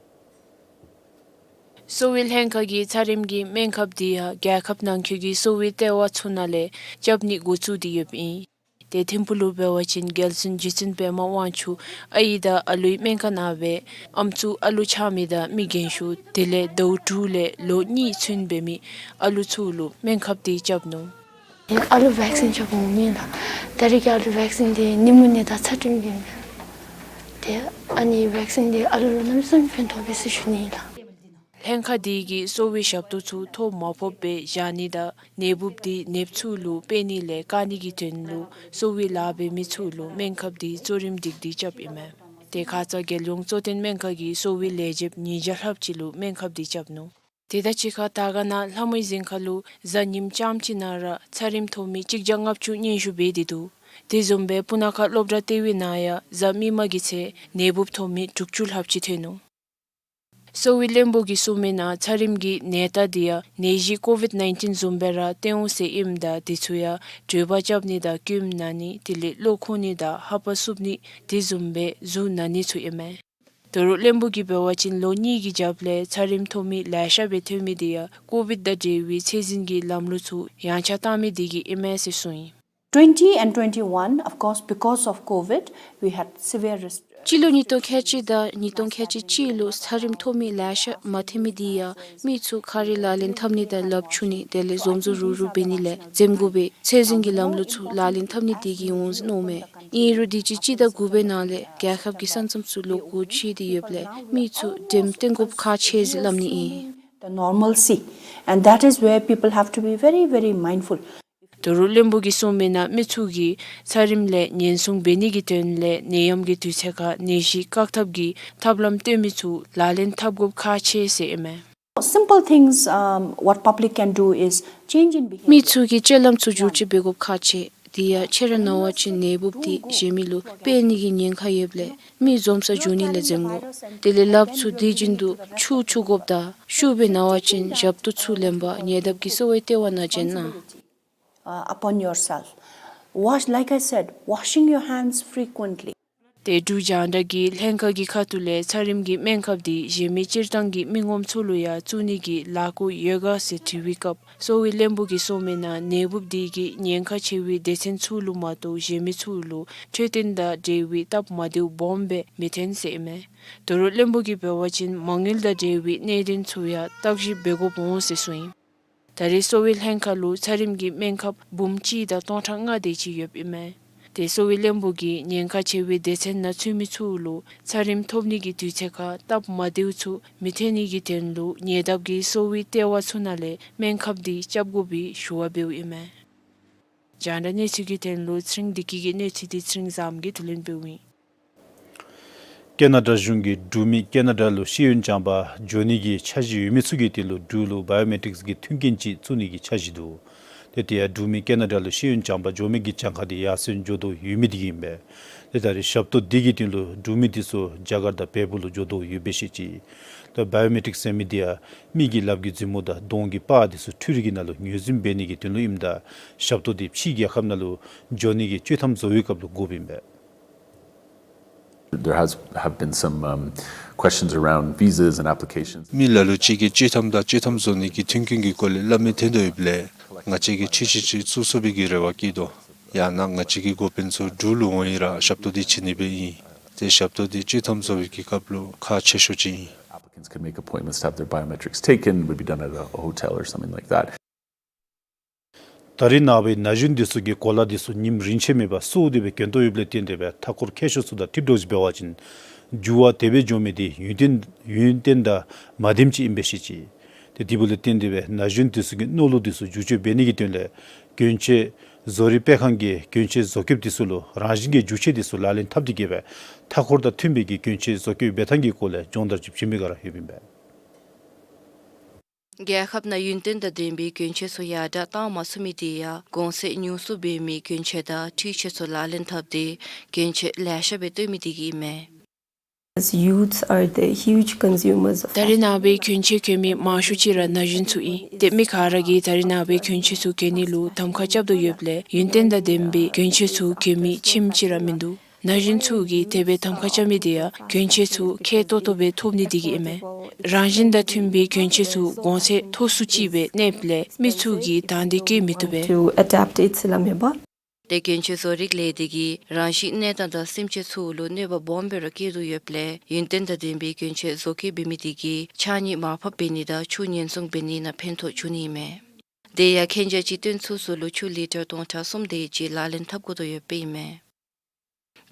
གསོ་བའི་ལྷན་ཁག་གིས་ཚད་རིམས་ཀྱི་སྨན་ཁབ་དེ་ཡང་རྒྱལ་ཁབ་ནང་འཁོད་ཀྱི་གསོ་བའི་ལྟེ་བ་ཚུ་ནང་ལས་རྐྱབ་ནི་འགོ་བཙུགས་ཏེ་ཡོདཔ་ཨིན། ཏེ་ཐིམ་ཕུག་ལུ་འབད་བ་ཅིན་རྒྱལ་བཙུན་རྗེ་བཙུན་པདྨ་དབང་ཕྱུག་ཨའི་དང་ཨ་ལུའི་སྨན་ཁང་ནང་སྦེ་ཨམ་སྲུ་ཨ་ལུ་ཆགས་མི་དང་མི་རྒན་ཤོས་དེ་ལས་ཟླཝ་དྲུག་ལས་ལོ་གཉིས་ཚུན་འབད་མི་ཨ་ལུ་ཚུ་ལུ་སྨན་ཁབ་དེ་རྐྱབ་ནུག། ཨ་ལུ་བེག་སིན་རྐྱབ་འོང་མི་ལགས། ད་རེས་ཀྱི་ཨ་ལུ་བེག་སིན་དེ་ནི་མོ་ནི་ཡ་དང་ཚད་རིམས་ཀྱི་ཨིན་པས། ཏེ་ཨ་ནི་བེག་སིན་དེ་ཨ་ལུ་ལུ་གནམ་མེད་ས་མེད་ཕན་ཐོགས་པས་ཟེར་ཞུ་ནི་ཨིན་ལགས། ལྷན་ཁག་དེ་གིས་གསོ་བའི་ཞབས་ཏོག་ཚུ་ཐོ་མ་ཕོགཔ་སྦེ་བཞག་ནི་དང་ནད་འབུཔ་དེ་ནདཔ་ཚུ་ལུ་སྤེལ་ནི་ལས་བཀག་ནི་གི་དོན་ལུ་གསོ་བའི་ལཱ་འབད་མི་ཚུ་ལུ་སྨན་ཁབ་དེ་གཙོ་རིམ་བསྒྲིགས་ཏེ་རྐྱབ་ཨིན་མས། ཏེ་ཁ་ཙ་རྒྱལ་ཡོངས་གཙོ་བསྟེན་སྨན་ཁང་གིས་གསོ་བའི་ལས་བྱེདཔ་ཉིས་བརྒྱ་ལྷགཔ་ཅིག་ལུ་སྨན་ཁབ་དེ་རྐྱབ་ནུག། དེ་དང་གཅིག་ཁར་དར་དཀར་ན་ལྷ་མོའི་གཟིམ་ཁང་ལུ་གཟའ་ཉིམ་ལྕམ་ཅིག་ནང་ར་ཚད་རིམས་ཐོབ་མི་གཅིག་བརྒྱ་ལྔ་བཅུ་ང་གཉིས་ཤུ་འབད་དེ་འདུག། དེ་བཟུམ་སྦེ་སྤུ་ན་ཁ་སློབ་གྲྭ་ལྟེ་བའི་ནང་ཡང་གཟའ་མིག་དམར་གྱི་ཚེ་ནད་འབུཔ་ཐོབ་མི་དྲུག་ཅུ་ལྷགཔ་ཅིག་ཐོན་ནུག། གསོ་བའི་བློན་པོ་གིས་གསུངས་མི་ནང་ཚད་རིམས་ཀྱི་ནད་རྟགས་དེ་ཡང་ནད་གཞི་ཀོ་བིཌ་ནའིན་ཊིན་བཟུམ་སྦེ་ར་སྟོན་འོང་ཟེར་ཨིནམ་ད་དེ་ཚུ་ཡང་དྲོད་འབར་རྐྱབ་ནི་དང་སྐྱོནམ་ན་ནི་དེ་ལས་གློ་ཁོག་ནི་དང་ཧ་པ་སུབ་ནི་དེ་བཟུམ་སྦེ་གཟུགས་ན་ནི་ཚུ་ཨིན་མས། དོ་རུང་བློན་པོ་གིས་འབད་བ་ཅིན་ལོ་གཉིས་ཀྱི་རྒྱབ་ལས་ཚད་རིམས་ཐོབ་མི་ལེ་ཤ་སྦེ་ཐོན་མི་དེ་ཡང་ཀོ་བིཌ་དང་འབྲེལ་བའི་ཚད་འཛིན་གྱི་ལམ་ལུགས་ཚུ་ཡངས་ཆག་བཏང་མི་དེ་གིས་ཨིན་མས་ཟེར་གསུངས་ཡི། Twenty and twenty-one, of course, because of COVID, we had severe rest- སྤྱི་ལོ་ཉིས་སྟོང་ཁལ་གཅིག་དང་ཉིས་སྟོང་ཁལ་གཅིག་གཅིག་ལུ་ཚད་རིམས་ཐོབ་མི་ལེ་ཤ་མ་ཐོན་མི་དེ་ཡང་མི་ཚུ་ག་ར་ལག་ལེན་འཐབ་ནི་དང་ལགཔ་འཁྱུ་ནི་དེ་ལས་འཛོམས་འཛོམས་རུག་རུག་འབད་ནི་ལས་འཛེམ་དགོ་པའི་ཚད་འཛིན་གྱི་ལམ་ལུགས་ཚུ་ལག་ལེན་འཐབ་ནི་དེ་གིས་འོང་ཟེར་མནོཝ་མས། ཨིན་རུང་དུས་ཅི་སྤྱི་ཟླ་དགུ་པའི་ནང་ལས་རྒྱལ་ཁབ་ཀྱི་ས་མཚམས་ཚུ་ལོག་སྒོ་ཕྱེ་སྟེ་ཡོདཔ་ལས་མི་ཚུ་འགྲེམས་སྟོན་དགོཔ་ཁག་ཆེ་ཟེར་སླབ་ནི་ཨིན། The normalcy, and that is where people have to be very, very mindful. དོ་རུང་བློན་པོ་གིས་གསུངས་མི་ནང་མི་ཚུ་གིས་ཚད་རིམས་ལས་ཉེན་སྲུང་འབད་ནི་གི་དོན་ལས་ནད་ཡམས་ཀྱི་དུས་ཚོད་ཁར་ནད་གཞི་བཀག་ཐབས་ཀྱི་ཐབས་ལམ་སྟོན་མི་ཚུ་ལག་ལེན་འཐབ་དགོཔ་ཁག་ཆེ་ཟེར་ཨིན་མས། Simple things, um, what public can do is change in behavior. མི་ཚུ་གིས་སྤྱོད་ལམ་ཚུ་བསྒྱུར་བཅོས་འབད་དགོཔ་ཁག་ཆེ། དེ་ཡང་ཁྱེད་ར་ན་བ་ཅིན་ནད་འབུཔ་དེ་གཞན་མི་ལུ་སྤེལ་ནི་གི་ཉེན་ཁ་ཡོདཔ་ལས་མི་འཛོམས་སར་འགྱོ་ནི་ལས་འཛེམ་དགོ། དེ་ལས་ལགཔ་ཚུ་དུས་རྒྱུན་དུ་འཁྱུ་འཁྱུ་དགོཔ་དང་ཤུགས་སྦེ་ན་བ་ཅིན་ཞབས་ཏོག་ཚུ་ལེན་པར་ཉེ་འདབས་ཀྱི་གསོ་བའི་ལྟེ་བ་ནང་བྱོན་གནང་། uh, upon yourself. Wash, like I said, washing your hands frequently. ཏེ་འབྲུག་རྒྱང་བསྒྲགས་ཀྱིས་ལྷན་ཁག་གི་ཁ་ཐུག་ལས་ཚ་རིམས་ཀྱི་སྨན་ཁབ་འདི་གཞན་མི་སྤྱིར་བཏང་གི་མི་ངོམ་ཚུ་ལུ་ཡང་བཙུགས་ནི་གི་ལཱ་བཀོད་ཡོད་ག་ཟེར་དྲི་བའི་སྐབས་གསོ་བའི་བློན་པོ་གིས་གསུངས་མི་ནང་ནད་འབུབ་འདི་གིས་ཉེན་ཁ་ཆེ་བའི་སྡེ་ཚན་ཚུ་ལུ་མ་གཏོགས་གཞན་མི་ཚུ་ལུ་འཕྲོད་བསྟེན་དང་འབྲེལ་བའི་སྟབས་མ་བདེཝ་སྦོམ་སྦེ་མི་ཐོན་ཟེར་ཨིན་མས། དོ་རུང་བློན་པོ་གིས་འབད་བ་ཅིན་མ་དངུལ་དང་འབྲེལ་བའི་གནད་དོན་ཚུ་ཡང་བརྟག་ཞིབ་འབད་དགོཔ་འོང་ཟེར་གསུངས་ཡི། ད་རེས་གསོ་བའི་ལྷན་ཁག་ལུ་ཚ་རིམས་ཀྱི་སྨན་ཁབ་འབུམ་གཅིག་དང་སྟོང་ཕྲག་ལྔ་དེ་ཅིག་ཡོདཔ་ཨིན་མས། ཏེ་གསོ་བའི་བློན་པོ་གིས་ཉེན་ཁ་ཆེ་བའི་སྡེ་ཚན་ནང་ཚུད་མི་ཚུ་ལུ་ཚ་རིམས་ཐོབ་ནི་གི་དུས་ཚོད་ཁར་སྟབས་མ་བདེཝ་ཚུ་མི་ཐོན་ནི་གི་དོན་ལུ་ཉེ་འདབས་ཀྱི་གསོ་བའི་ལྟེ་བ་ཚུ་ནང་ལས་སྨན་ཁབ་འདི་རྐྱབ་དགོ་པའི་ཞུ་བ་འབདཝ་ཨིན་མས། རྒྱང་བསྒྲགས་གནས་ཚུལ་གྱི་དོན་ལུ་ཚེ་རིང་བདེ་སྐྱིད་ཀྱི་གནས་ཚུལ་འདི་ཚེ་རིང་བཟངམོ་གིས་བསྡུ་ལེན་འབདཝ་ཨིན། ཀེ་ན་ཌ་གཞུང་གིས་འབྲུག་མི་ཀེ་ན་ཌ་ལུ་ཤེས་ཡོན་སྦྱང་པར་འགྱོ་ནི་གི་འཆར་གཞི་ཡོད་མི་ཚུ་གི་དོན་ལུ་འབྲུག་ལུ་བའི་ཡོ་མེ་ཊིཀསི་གི་མཐུན་རྐྱེན་ཅིག་བཙུགས་ནི་གི་འཆར་གཞི་འདུག། ཏེ་དེ་ཡང་འབྲུག་མི་ཀེ་ན་ཌ་ལུ་ཤེས་ཡོན་སྦྱང་པར་འགྱོ་མི་གི་གྱངས་ཁ་འདི་ཡར་སེང་འགྱོ་དོ་ཡོད་མི་འདི་གིས་ཨིན་པས། ཏེ་ད་རེས་ཞབས་ཏོག་འདི་གི་དོན་ལུ་འབྲུག་མི་འདི་ཚུ་རྒྱ་གར་དང་བལ་པོ་ལུ་འགྱོ་དོ་ཡོདཔ་སྦེ་བཤད་ཅི། ད་བའི་ཡོ་མེ་ཊིཀསི་ཟེར་མི་འདི་ཡང་མི་གི་ལགཔ་གི་མཛུབ་མོ་དང་གདོང་གི་པར་འདི་ཚུ་འཕྲུལ་རིག་གི་ནང་ལུ་ངོས་འཛིན་འབད་ནི་གི་དོན་ལུ་ཨིནམ་ད་ཞབས་ཏོག་འདི་ཕྱིའི་རྒྱལ་ཁབ་ནང་ལུ་འགྱོ་ནི་གི་བཅའ་མར་བཟོ་བའི་སྐབས་ལུ་དགོཔ་ཨིན་པས། There has, have been some, um, questions around visas and applications. མི་ལ་ལུ་ཅིག་གིས་བཅའ་མར་དང་བཅའ་མར་བཟོ་ནི་གི་མཐུན་རྐྱེན་གྱི་སྐོར་ལས་སླབ་མི་ཐོན་དོ་ཡོདཔ་ལས་ང་བཅས་ཀྱིས་འཆར་གཞི་ཅིག་བཙུགས་ཚུགས་པའི་གི་རེ་བ་བསྐྱེད་དོ། ཡང་ན་ང་བཅས་ཀྱི་འགོ་དཔོན་ཚུ་འབྲུག་ལུ་འོང་ཡི་ར་ཞབས་ཏོག་འདི་བྱིན་ནི་སྦེ་ཨིན། ཏེ་ཞབས་ཏོག་འདི་བཅའ་མར་བཟོ་བའི་གི་སྐབས་ལུ་ཁག་ཆེ་ཤོས་ཅིག་ཨིན། Applicants can make appointments to have their biometrics taken, would be done at a, a hotel or something like that. ད་རེས་ནངས་པའི་ན་གཞོན་འདི་ཚུ་གིས་གོ་ལ་འདི་ཚུ་ཉིནམ་རིམ་ཆད་མེད་པར་སོར་ཏེ་སྦེ་གྱོན་དོ་ཡོདཔ་ལས་བརྟེན་ཏེ་སྦེ་མཐའ་འཁོར་མཁས་མཆོག་ཚུ་དང་འཁྲིལ་འགྱོ་ཞིནམ་འབད་བ་ཅིན་འགྱུར་བ་དེ་སྦེ་འགྱོ་མི་འདི་ཡུན་བརྟན་ཡུན་བརྟན་དང་མ་བདེནམ་ཅིག་ཨིན་པས་ཟེར་ཅི། ཏེ་དེ་འབདཝ་ལས་བརྟེན་ཏེ་སྦེ་ན་གཞོན་འདི་ཚུ་གི་མནོ་ལུགས་འདི་ཚུ་བསྒྱུར་བཅོས་འབད་ནི་གི་དོན་ལས་གྱོན་ཆས་བཟོ་རིག་སྤེལ་ཁང་གིས་གྱོན་ཆས་བཟོ་བཀོདཔ་འདི་ཚུ་ལུ་རང་བཞིན་གྱི་འགྱུར་བཅོས་འདི་ཚུ་ལག་ལེན་འཐབ་སྟེ་གིས་སྦེ་མཐའ་འཁོར་དང་མཐུན་པའི་གི་གྱོན་ཆས་བཟོ་བཀོད་འབད་ཐངས་ཀྱི་སྐོར་ལས་སྦྱོང་བརྡར་ཅིག་བྱིན་པའི་སྒང་ར་ཡོདཔ་ཨིན་པས། རྒྱལ་ཁབ་ནང་ཡུན་བརྟན་དང་ལྡན་པའི་གྱོན་ཆས་ཚུ་ཡར་དྲག་བཏང་མ་ཚུགས་མི་དེ་ཡང་གོང་ཚད་ཉུང་སུ་འབད་མི་གྱོན་ཆས་དང་འཕྲུལ་ཆས་ཚུ་ལག་ལེན་འཐབ་སྟེ་གྱོན་ཆས་ལེ་ཤ་སྦེ་བཏོན་མི་དེ་གིས་ཨིན་མས། As youths are the huge consumers of ད་རེས་ནངས་པའི་གྱོན་ཆས་གྱོན་མི་མང་ཤོས་ཅིག་ར་ན་གཞོན་ཚུ་ཨིན། ཏེ་མི་ག་ར་གིས་ད་རེས་ནངས་པའི་གྱོན་ཆས་ཚུ་གྱོན་ནི་ལུ་གདམ་ཁ་རྐྱབ་དོ་ཡོདཔ་ལས་ཡུན་བརྟན་དང་ལྡན་པའི་གྱོན་ཆས་ཚུ་གྱོན་མི་ཁྱིམ་ཅིག་ར་མིན་འདུག། ན་གཞོན་ཚུ་གིས་དེ་སྦེ་གདམ་ཁ་རྐྱབ་མི་དེ་ཡང་གྱོན་ཆས་ཚུ་ཁེ་ཏོག་ཏོ་སྦེ་ཐོབ་ནི་དེ་གིས་ཨིན་མས། རང་བཞིན་དང་མཐུན་པའི་གྱོན་ཆས་ཚུ་གོང་ཚད་མཐོ་སུ་ཅིག་སྦེ་གནསཔ་ལས་མི་ཚུ་གིས་དང་འདོད་བསྐྱེད་མི་བཏུབ་པས། To adapt ཨེ་ཚུགས་ལ་མེད་པ། ཏེ་གྱོན་ཆས་བཟོ་རིག་ལས་སྡེ་གིས་རང་བཞིན་གནས་སྟངས་དང་སེམས་ཅན་ཚུ་ལུ་གནོད་པ་སྦོམ་སྦེ་ར་བསྐྱལ་དོ་ཡོདཔ་ལས་ཡུན་བརྟན་དང་ལྡན་པའི་གྱོན་ཆས་བཟོ་བཀོད་འབད་མི་དེ་གིས་ཕྱགས་སྙིགས་མར་ཕབ་འབད་ནི་དང་ཆུ་ཉེན་སྲུང་འབད་ནི་ནང་ཕན་ཐོགས་འབྱུང་ནི་ཨིན་མས། དེ་ཡང་མཁྱེན་རྒྱ་ཅིག་བཏོན་ཚུགས་ཚུགས་ལུ་ཆུ་ལི་ཊར་སྟོང་ཕྲག་གསུམ་དེ་ཅིག་ལག་ལེན་འཐབ་དགོ་དོ་ཡོདཔ་ཨིན་མས།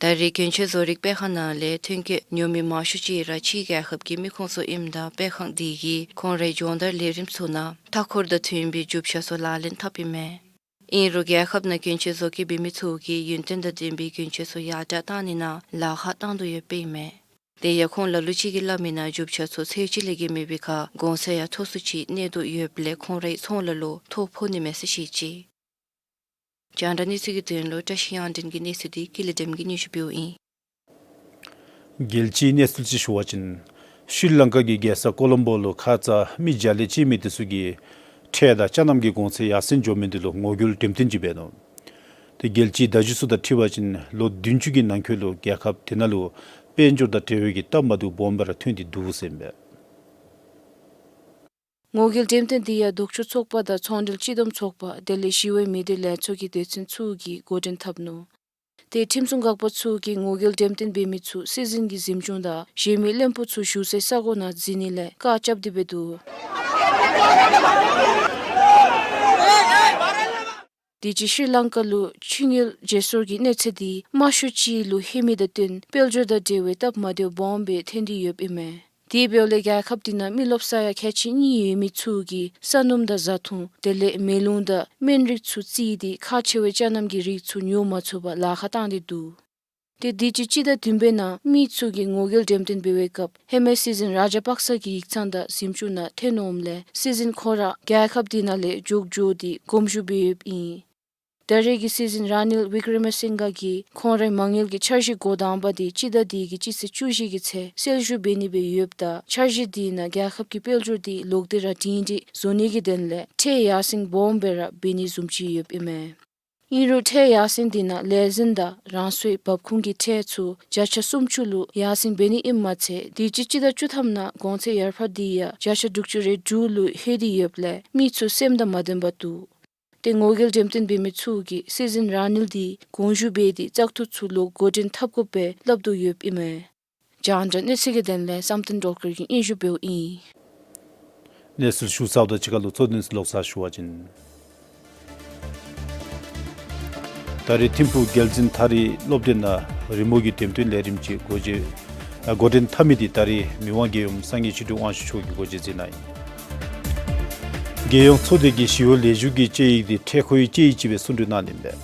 ད་རེས་གྱོན་ཆས་བཟོ་རིག་སྤེལ་ཁང་ནང་ལས་ཐོན་སྐྱེད་ཉོ་མི་མང་ཤོས་ཅིག་ར་ཕྱིའི་རྒྱལ་ཁབ་ཀྱི་མི་ཁོང་ཚུ་ཨིནམ་ད་སྤེལ་ཁང་དེ་གིས་ཁོང་རའི་སྦྱོང་བརྡར་ལས་རིམ་ཚུ་ནང་མཐའ་འཁོར་དང་མཐུན་པའི་རྒྱུ་ཆ་ཚུ་ལག་ལེན་འཐབ་ཨིན་མས། ཨིན་རུང་རྒྱལ་ཁབ་ནང་གྱོན་ཆས་བཟོ་བཀོད་འབད་མི་ཚུ་གིས་ཡུན་བརྟན་དང་ལྡན་པའི་གྱོན་ཆས་ཚུ་ཡར་དྲག་བཏང་ནི་ནང་ལཱ་ཁག་བཏང་དོ་ཡོདཔ་ཨིན་མས། དེ་ཡང་ཁོང་ལ་ལུ་ཅིག་གིས་སླབ་མི་ནང་རྒྱུ་ཆ་ཚུ་ཚད་གཞི་ལས་བརྒལ་མེད་པའི་ཁར་གོང་ཚད་ཡང་མཐོ་སུ་ཅིག་གནས་དོ་ཡོདཔ་ལས་ཁོང་རའི་ཚོང་ལཱ་ལུ་ཐོ་ཕོག་ནི་མས་ཟེར་བཤད་ཅི། རྒྱང་བསྒྲགས་གནས་ཚུལ་གྱི་དོན་ལུ་བཀྲ་ཤིས་དབྱངས་སྒྲོན་གྱི་གནས་ཚུལ་འདི་ཀུན་ལེགས་སྒྲོལམ་གིས་སྙན་ཞུ་འབདཝ་ཨིན། རྒྱལ་སྤྱིའི་གནས་ཚུལ་ཅིག་ཞུ་བ་ཅིན་ཤྲི་ལང་ཀ་གི་རྒྱལ་ས་ཀོ་ལོམ་བོ་ལུ་ཁ་ཙ་མི་བརྒྱ་ལས་བཅད་མི་དེ་ཚུ་གིས་ཁྲལ་དང་ཅ་རྣམ་གྱི་གོང་ཚད་ཡར་སེང་འགྱོ་མི་དེ་ལུ་ངོ་རྒོལ་འགྲེམས་སྟོན་ཅིག་འབད་ནུག། ཏེ་རྒྱལ་སྤྱིའི་བརྡ་བརྒྱུད་ཚུ་དང་འཁྲིལ་བ་ཅིན་ལོ་བདུན་ཅུ་གི་ནང་འཁོད་ལུ་རྒྱལ་ཁབ་དེ་ནང་ལུ་དཔལ་འབྱོར་དང་འབྲེལ་བའི་གི་སྟབས་མ་བདེཝ་སྦོམ་སྦེ་ར་ཐོན་ཏེ་འདུག་ཟེར་ཨིན་པས། ངོ་རྒོལ་འགྲེམས་སྟོན་འདི་ཡང་ལྡོག་ཕྱོགས་ཚོགས་པ་དང་ཚོང་འབྲེལ་སྤྱི་བསྡོམས་ཚོགས་པ་དེ་ལས་ཞི་བའི་མི་སྡེ་ལས་ཚོགས་ཀྱི་སྡེ་ཚན་ཚུ་གིས་འགོ་འདྲེན་འཐབ་ནུག། ཏེ་ཁྲིམས་སྲུང་འགག་པ་ཚུ་གིས་ངོ་རྒོལ་འགྲེམས་སྟོན་འབད་མི་ཚུ་སྲིད་འཛིན་གྱི་གཟིམ་ཆུང་དང་གཞན་མི་བློན་པོ་ཚུ་བཞུགས་སའི་ས་གོ་ནང་འཛིན་ནི་ལས་བཀག་རྐྱབ་སྟེ་འབད་འདུག། དུས་ཅི་ཤྲི་ལང་ཀ་ལུ་ཆུ་ངོས་བརྗེ་སོར་གྱི་གནས་ཚད་འདི་དམའ་ཤོས་ཅིག་ལུ་ལྷོད་མི་དང་བསྟུན་དཔལ་འབྱོར་དང་འབྲེལ་བའི་སྟབས་མ་བདེཝ་སྦོམ་སྦེ་ཐོན་ཏེ་ཡོདཔ་ཨིན་མས། དེ་འབདཝ་ལས་རྒྱལ་ཁབ་དེ་ནང་མི་ལོ་ཙཱ་ཡང་གལ་ཆེ་གཉིས་ཡོད་མི་ཚུ་གིས་ས་སྣུམ་དང་བཟའ་འཐུང་དེ་ལས་མེ་རླུང་དང་སྨན་རིགས་ཚུ་བརྩིས་ཏེ་ཁག་ཆེ་བའི་ཅ་རྣམ་གྱི་རིགས་ཚུ་ཉོ་མ་ཚུགས་པར་ལཱ་ཁག་བཏང་སྟེ་འདུག། ཏེ་དུས་ཅི་སྤྱི་ཟླ་བདུན་པའི་ནང་མི་ཚུ་གིས་ངོ་རྒོལ་འགྲེམས་སྟོན་འབད་བའི་སྐབས་ཧེ་མའི་སྲིད་འཛིན་ར་ཇ་པག་ས་གི་ཡིག་ཚང་དང་གཟིམ་ཆུང་ནང་ཐོན་འོངམ་ལས་སྲིད་འཛིན་ཁོ་ར་རྒྱལ་ཁབ་དེ་ནང་ལས་བྱོག་འགྱོ་སྟེ་དགོངས་ཞུ་འབད་ཡོདཔ་ཨིན། ད་རེས་ཀྱི་སྲིད་འཛིན་ར་ནིལ་ཝི་ཀྲ་མ་སིང་གྷ་གིས་ཁོང་རའི་མ་དངུལ་གྱི་འཆར་གཞི་འགོ་དང་པ་འདི་སྤྱི་ཟླ་འདི་གི་སྤྱི་ཚེས་བཅུ་བཞི་གི་ཚེ་གསལ་ཞུ་འབད་ནི་སྦེ་ཡོདཔ་ད་འཆར་གཞི་འདི་ནང་རྒྱལ་ཁབ་ཀྱི་དཔལ་འབྱོར་འདི་ལོག་སྟེ་ར་སྒྲིང་སྒྲི་བཟོ་ནི་གི་དོན་ལས་ཁྲལ་ཡར་སེང་སྦོམ་སྦེ་ར་འབད་ནི་བཟུམ་ཅིག་ཡོདཔ་ཨིན་མས། ཨིན་རུང་ཁྲལ་ཡར་སེང་འདི་ནང་ལས་འཛིན་དང་རང་སོའི་འབབ་ཁུངས་ཀྱི་ཁྲལ་ཚུ་བརྒྱ་ཆ་སུམ་ཅུ་ལུ་ཡར་སེང་འབད་ནི་ཨིནམ་མ་ཚད་དུས་ཅི་སྤྱི་ཟླ་བཅུ་ཐམ་ནང་གོང་ཚད་ཡར་འཕར་འདི་ཡང་བརྒྱ་ཆ་དྲུག་ཅུ་རེ་དྲུག་ལུ་ལྷོད་དེ་ཡོདཔ་ལས་མི་ཚུ་སེམས་དང་མ་ལྡནམ་འདུག། ཏེ་ངོ་རྒོལ་འགྲེམས་སྟོན་འབད་མི་ཚུ་གིས་སྲིད་འཛིན་ར་ནིལ་འདི་དགོངས་ཞུ་འབད་དེ་བཙག་འཐུ་ཚུ་ལོག་འགོ་འདྲེན་འཐབ་དགོཔ་སྦེ་སླབ་དོ་ཡོདཔ་ཨིན་མས། རྒྱང་བསྒྲགས་གནས་ཚུལ་གྱི་དོན་ལས་བསམ་གཏན་སྒྲོལ་དཀར་གྱིས་སྙན་ཞུ་འབདཝ་ཨིན། གནས་ཚུལ་ཞུ་ཚརཝ་དང་གཅིག་ཁར་ལུ་གཙོ་དོན་ཚུ་ལོག་ཚར་ཞུ་བ་ཅིན། ད་རེས་ཐིམ་ཕུག་རྒྱལ་འཛིན་ཐ་རི་སློབ་སྡེ་ནང་རི་མོ་གི་འགྲེམས་སྟོན་ལས་རིམ་ཅིག་འགོ་འབྱེད་ཨ་འགོ་འདྲེན་འཐབ་མི་འདི་ད་རེས་མི་དབང་རྒྱལ་ཡུམ་སངས་རྒྱས་ཆོས་དྲུག་དབང་ཕྱུག་མཆོག་གིས་འགོ་འབྱེད་མཛད་གནང་ཡི། རྒྱལ་ཡོངས་ཚོགས་སྡེ་གིས་ཞི་གཡོག་ལས་ཞུགས་ཀྱི་དཔྱད་ཡིག་འདི་འཕྲལ་མཁོ་བའི་དཔྱད་ཡིག་ཅིག་སྦེ་གསུང་གྲོས་གནང་ནི་ཨིན་པས།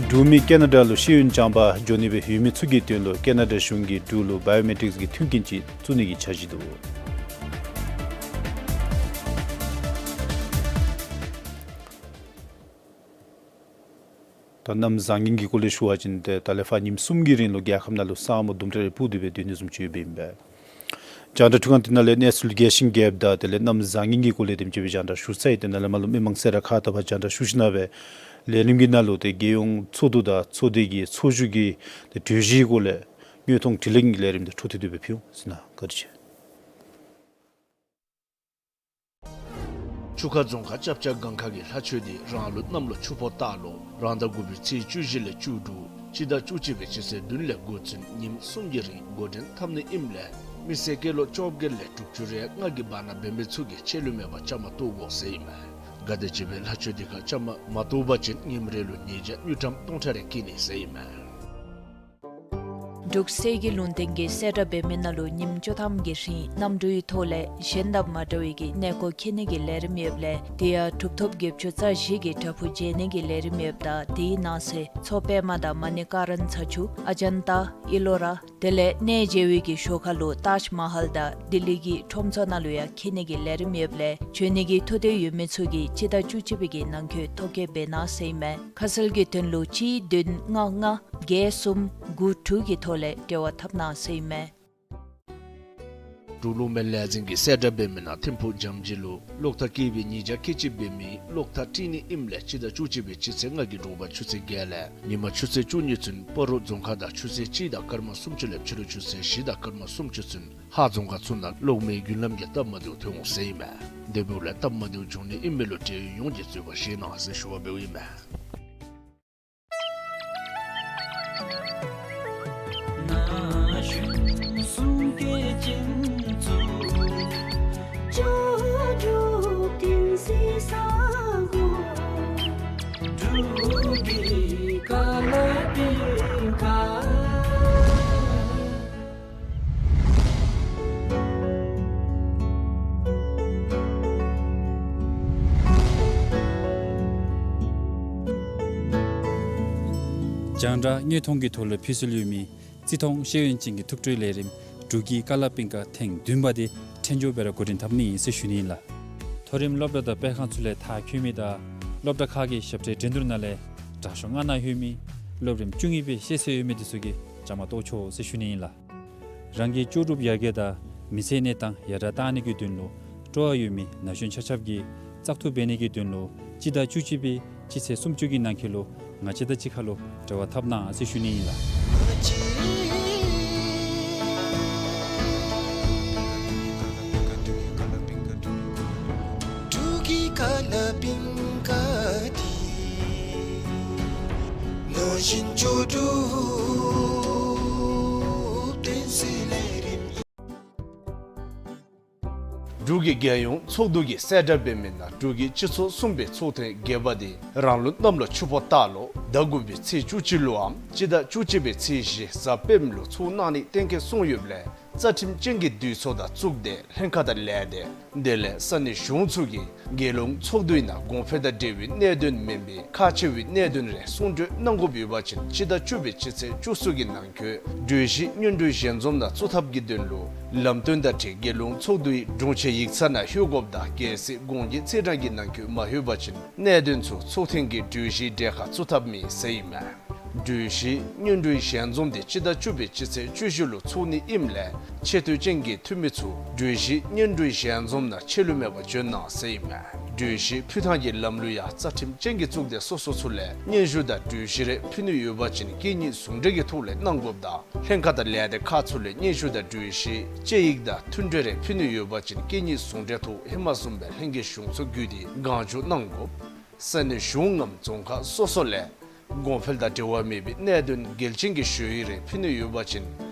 འབྲུག་མི་ཁེ་ན་ཌ་ལུ་ཤེས་ཡོན་སྦྱང་པར་འགྱོ་ནི་སྦེ་ཡོད་མི་ཚུ་གི་དོན་ལུ་ཁེ་ན་ཌ་གཞུང་གིས་འབྲུག་ལུ་བའི་ཡོ་མེ་ཊིགསི་གི་མཐུན་རྐྱེན་ཅིག་བཙུགས་ནི་གི་འཆར་གཞི་འདུག། ད་གནམ་བཟང་ངན་གྱི་སྐོར་ལས་ཞུ་བ་ཅིན་ཏེ་ད་ལས་ཕར་ཉིནམ་གསུམ་གྱི་རིང་ལུ་རྒྱལ་ཁབ་ནང་ལུ་ས་སྨུག་དུམ་གྲ་རེ་སྤུབས་ཏེ་སྦེ་སྡོད་ནི་བཟུམ་ཅིག་ཡོདཔ་ཨིན་པས། རྒྱང་བསྒྲགས་ཁྲི་ཁང་འདི་ནང་ལས་གནས་ཚུལ་རྒྱས་ཤིང་རྒྱསཔ་དང་དེ་ལས་གནམ་བཟང་ངན་གྱི་སྐོར་ལས་དེམ་ཅིག་སྦེ་རྒྱང་བསྒྲགས་ཞུ་ཚར་ཡི། ཏེ་ནཱ་ལས་མར་ལུ་མི་མང་སེར་ཁག་ད་ཕར་རྒྱང་བསྒྲགས་ཞུ་ཞིནམ་སྦེ་ལས་རིམ་གྱི་ནང་ལུ་ཏེ་རྒྱལ་ཡོངས་ཚོགས་འདུ་དང་ཚོགས་སྡེ་གི་ཚོགས་བཞུགས་ཀྱི་ཏེ་གྲོས་གཞིའི་སྐོར་ལས་དངོས་མཐོང་དྲི་ལན་གྱི་ལས་རིམ་འདི་འཕྲོ་མཐུད་དེ་སྦེ་ཕུལ་འོང་ཟེར་ན་བཀའ་དྲིན་ཆེ། ཆུ་ཁ་རྫོང་ཁག་ལྕབ་ལྕག་སྒང་ཁ་གི་ལྷ་ཆོས་འདི་རང་ལུགས་གནམ་ལོ་ཆུ་ཕོ་སྟག་ལོ་རང་ཟླ་དགུ་པའི་ཚེས་བཅུ་བཞི་ལས་བཅུ་དྲུག་སྤྱི་ཟླ་བཅུ་གཅིག་པའི་སྤྱི་ཚེས་བདུན་ལས་འགོ་འཛིན་ཉིནམ་གསུམ་གྱི་རིང་འགོ་འདྲེན་འཐབ་ནི་ཨིནམ་ལས་མི་སེར་སྐྱེས་ལོ་བཅོ་བརྒྱད་ལས་དྲུག་ཅུ་རེ་ལྔ་གི་བར་ན་འབད་མི་ཚུ་གིས་ཆད་ལུས་མེད་པར་བཅའ་མར་གཏོགས་དགོ་ཟེར་ཨིན་མས། ག་དེམ་ཅིག་སྦེ་ལྷ་ཆོས་འདི་ཁར་བཅའ་མར་མ་གཏོགས་པ་ཅིན་ཉིནམ་རེ་ལུ་ཉེས་བྱ་དངུལ་ཀྲམ་སྟོང་ཕྲག་རེ་བཀལ་ནི་ཟེར་ཨིན་མས། འབྲུག་གསེར་གྱི་ལུང་བསྟན་གྱིས་གསལ་བསྒྲགས་འབད་མི་ནང་ལུ་ཉིནམ་བཅུ་ཐམ་གྱི་རིང་གནམ་གྲུའི་ཐོག་ལས་གཞན་དང་མ་འདྲ་བའི་གི་གནས་སྐོར་འཁྱིད་ནི་གི་ལས་རིམ་ཡོདཔ་ལས་དེ་ཡང་གྲུབ་ཐོབ་བརྒྱད་ཅུ་རྩ་བཞི་གི་བྲག་ཕུག་མཇལ་ནི་གི་ལས་རིམ་ཡོདཔ་ད་དེའི་ནང་གསེས་མཚོ་པདྨ་དང་མ་ཎི་ཀ་རན་ཚ་ཆུ་ཨ་ཇན་ཏ་ཨི་ལོ་ར་དེ་ལས་གནས་མཇལ་བའི་གི་ཞོར་ཁ་ལུ་ཏཱཇ་མ་ཧལ་དང་ལྡི་ལི་གི་ཁྲོམ་ཚོགས་ནང་ལུ་ཡང་འཁྱིད་ནི་གི་ལས་རིམ་ཡོདཔ་ལས་འབྱོན་ནི་གི་ཐུགས་འདོད་ཡོད་མི་ཚུ་གིས་སྤྱི་ཟླ་བཅུ་གཅིག་པའི་གི་ནང་འཁོད་ཐོ་བཀོད་འབད་གནང་ཟེར་ཨིན་མས། ཁ་གསལ་གྱི་དོན་ལུ་གཅིག་བདུན་ལྔ་ལྔ་བརྒྱད་གསུམ་དགུ་དྲུག་གི་ཐོག་ལས་འབྲེལ་བ་འཐབ་གནང་ཟེར་ཨིན་མས། འབྲུག་ལུང་པའི་ལས་འཛིན་གྱིས་གསལ་བསྒྲགས་འབད་མི་ནང་ཐིམ་ཕུག་འཇམ་བརྗིད་ལུ་གློག་ཐག་བཀལ་བའི་ཉེས་བྱ་ཁག་ཅིག་འབད་མི་གློག་ཐག་དཀྲིས་ནི་ཨིནམ་ལས་སྤྱི་ཟླ་བཅུ་གཅིག་པའི་སྤྱི་ཚེས་ལྔ་གི་དྲོ་པ་ཆུ་ཚོད་བརྒྱད་ལས་ཉིན་མ་ཆུ་ཚོད་བཅུ་གཉིས་ཚུན་སྤ་རོ་རྫོང་ཁག་དང་ཆུ་ཚོད་གཅིག་དང་སྐར་མ་སུམ་ཅུ་ལས་ཕྱི་རུ་ཆུ་ཚོད་བཞི་དང་སྐར་མ་སུམ་ཅུ་ཚུན་ཧཱ་རྫོང་ཁག་ཚུ་ནང་གློག་མེའི་རྒྱུན་ལམ་གྱི་སྟབས་མ་བདེཝ་ཐོན་འོང་ཟེར་ཨིན་མས། དེ་འབདཝ་ལས་སྟབས་མ་བདེཝ་བྱུང་ནི་ཨིན་མས་ལུ་འབྲེལ་ཡོད་ཡོངས་ཀྱིས་གཙོས་པར་ཞེད་གནང་ཟེར་ཞུ་བ་འབདཝ་ཨིན་མས། རྒྱང་བསྒྲགས་དངོས་མཐོང་གི་ཐོག་ལུ་ཕུལ་སྲོལ་ཡོད་མི་བརྩི་མཐོང་ཤེས་ཡོན་ཅན་གྱི་ཐུགས་སྤྲོའི་ལས་རིམ་འབྲུག་གི་ཀ་ལ་པིང་ཀ་ཐེངས་བདུན་པ་འདི་ཕྲན་བུ་སྦེ་ར་འགོ་འདྲེན་འཐབ་ནི་ཨིན་ཟེར་ཞུ་ནི་ཨིན་ལགས། མཐོ་རིམ་སློབ་གྲྭ་དང་སྤེལ་ཁང་ཚུ་ལས་མཐར་འཁྱོལ་མི་དང་སློབ་གྲྭ་ཁག་གི་ཞབས་ཁྲའི་འགྲན་བསྡུར་ནང་ལས་དྲག་ཤོས་ལྔ་ནང་ལྷོད་མི་སློབ་རིམ་བཅུ་གཉིས་པའི་ཤེས་ཚད་ཡོད་མི་འདི་ཚུ་གིས་བཅའ་མར་གཏོགས་ཆོག་ཟེར་ཞུ་ནི་ཨིན་ལགས། རང་གི་ལྕོགས་གྲུབ་ཡར་རྒྱས་དང་མི་ཚེའི་གནས་སྟངས་ཡར་དྲག་གཏང་ནི་གི་དོན་ལུ་སྤྲོ་བ་ཡོད་མི་ན་གཞོན་ཆ་ཁྱབ་ཀྱིས་བཙག་འཐུ་འབད་ནི་གི་དོན་ལུ་སྤྱི་ཟླ་བཅུ་གཅིག་པའི་སྤྱི་ཚེས་སུམ་ཅུ་གི་ནང་འཁོད་ལུ་ང་བཅས་དང་གཅིག་ཁར་ལུ་འབྲེལ་བ་འཐབ་གནང་ཟེར་ཞུ་ནི་ཨིན་ལགས། འབྲུག་གི་ཀ་ལ་པིང་ཀ་འདི་ན་གཞོན་ལྕོགས་གྲུབ་བསྟེན་སའི་ལས་རིམ། འབྲུག་གི་རྒྱལ་ཡོངས་ཚོགས་འདུ་གིས་གསལ་བསྒྲགས་འབད་མི་ནང་འབྲུག་གི་སྤྱི་ཚོགས་གསུམ་པའི་ཚོགས་ཐེངས་བརྒྱད་པ་འདི་རང་ལུགས་གནམ་ལོ་ཆུ་ཕོ་སྟག་ལོ་ཟླ་དགུ་པའི་ཚེས་བཅུ་གཅིག་ལུའམ་སྤྱི་ཟླ་བཅུ་གཅིག་པའི་ཚེས་བཞི་གཟའ་སྤེནམ་ལུ་ཚོགས་གནང་ནི་གཏན་འཁེལ་སོང་ཡོདཔ་ལས་ རྩ་ཁྲིམས་ཅན་གྱི་འདུས་ཚོགས་དང་གཙུག་སྡེ་ལྷན་ཁག་དང་ལས་སྡེ་དེ་ལས་ས་གནས་གཞུང་ཚུ་གིས་རྒྱལ་ཡོངས་ཚོགས་འདུའི་ནང་གོང་འཕེལ་དང་འབྲེལ་བའི་གནད་དོན་མེན་པའི་ཁག་ཆེ་བའི་གནད་དོན་རེ་གསུང་གྲོས་གནང་དགོཔ་ཡོད་པ་ཅིན་སྤྱི་ཟླ་བཅུ་པའི་སྤྱི་ཚེས་བཅུ་གསུམ་གྱི་ནང་འཁོད་གྲོས་གཞི་སྙན་སྒྲོན་ཞལ་འཛོམས་ནང་བཙུགས་ཐབས་ཀྱི་དོན་ལུ་ལམ་སྟོན་དང་འཁྲིལ་རྒྱལ་ཡོངས་ཚོགས་འདུའི་དྲུང་ཆེན་ཡིག་ཚང་ནང་ལྷོད་དགོཔ་དང་གལ་སྲིད་དགོངས་ཀྱི་ཚེས་གྲངས་ཀྱི་ནང་འཁོད་མ་ལྷོད་པ་ཅིན་གནད་དོན་ཚུ་ཚོགས་ཐེངས་ཀྱི་གྲོས་གཞིའི་གྲས་ཁར་བཙུགས་ཐབས་མེད་ཟེར་ཨིན་མས། གྲོས་གཞི་སྙན་སྒྲོན་ཞལ་འཛོམས་དེ་སྤྱི་ཟླ་བཅུ་པའི་སྤྱི་ཚེས་བཅུ་བཞི་ལུ་ཚོགས་ནི་ཨིནམ་ལས་ཆེ་བསྟོད་ཅན་གྱི་འཐུས་མི་ཚུ་གྲོས་གཞི་སྙན་སྒྲོན་ཞལ་འཛོམས་ནང་ཆད་ལུས་མེད་པར་བྱོན་གནང་ཟེར་ཨིན་མས། གྲོས་གཞི་ཕུལ་ཐངས་ཀྱི་ལམ་ལུགས་ཡང་རྩ་ཁྲིམས་ཅན་གྱི་གཙུག་སྡེ་སོ་སོ་ཚུ་ལས་སྙན་ཞུ་དང་གྲོས་གཞི་རེ་ཕུལ་ནི་ཡོད་པ་ཅིན་སྐད་གཉིས་ཟུང་འབྲེལ་གྱི་ཐོག་ལས་གནང་དགོཔ་དང་ལྷན་ཁག་དང་ལས་སྡེ་ཁག་ཚུ་ལས་སྙན་ཞུ་དང་གྲོས་གཞི་དཔྱད་ཡིག་དང་མཐུན་འབྲེལ་རེ་ཕུལ་ནི་ཡོད་པ་ཅིན་སྐད་གཉིས་ཟུང་འབྲེལ་ཐོག་ཧེ་མ་བཟུམ་སྦེ་ལྷན་རྒྱས་གཞུང་ཚོགས་བརྒྱུད་དེ་གང་མགྱོགས་གནང་དགོཔ། ས་གནས་གཞུང་ངམ་རྫོང་ཁག་སོ་སོ་ལས་གོང་འཕེལ་དང་འབྲེལ་བ་མེད་པའི་གནད་དོན་འགལ་རྐྱེན་གྱི་ཞུ་ཡིག་རེ་ཕུལ་ནི་ཡོད་པ་ཅིན་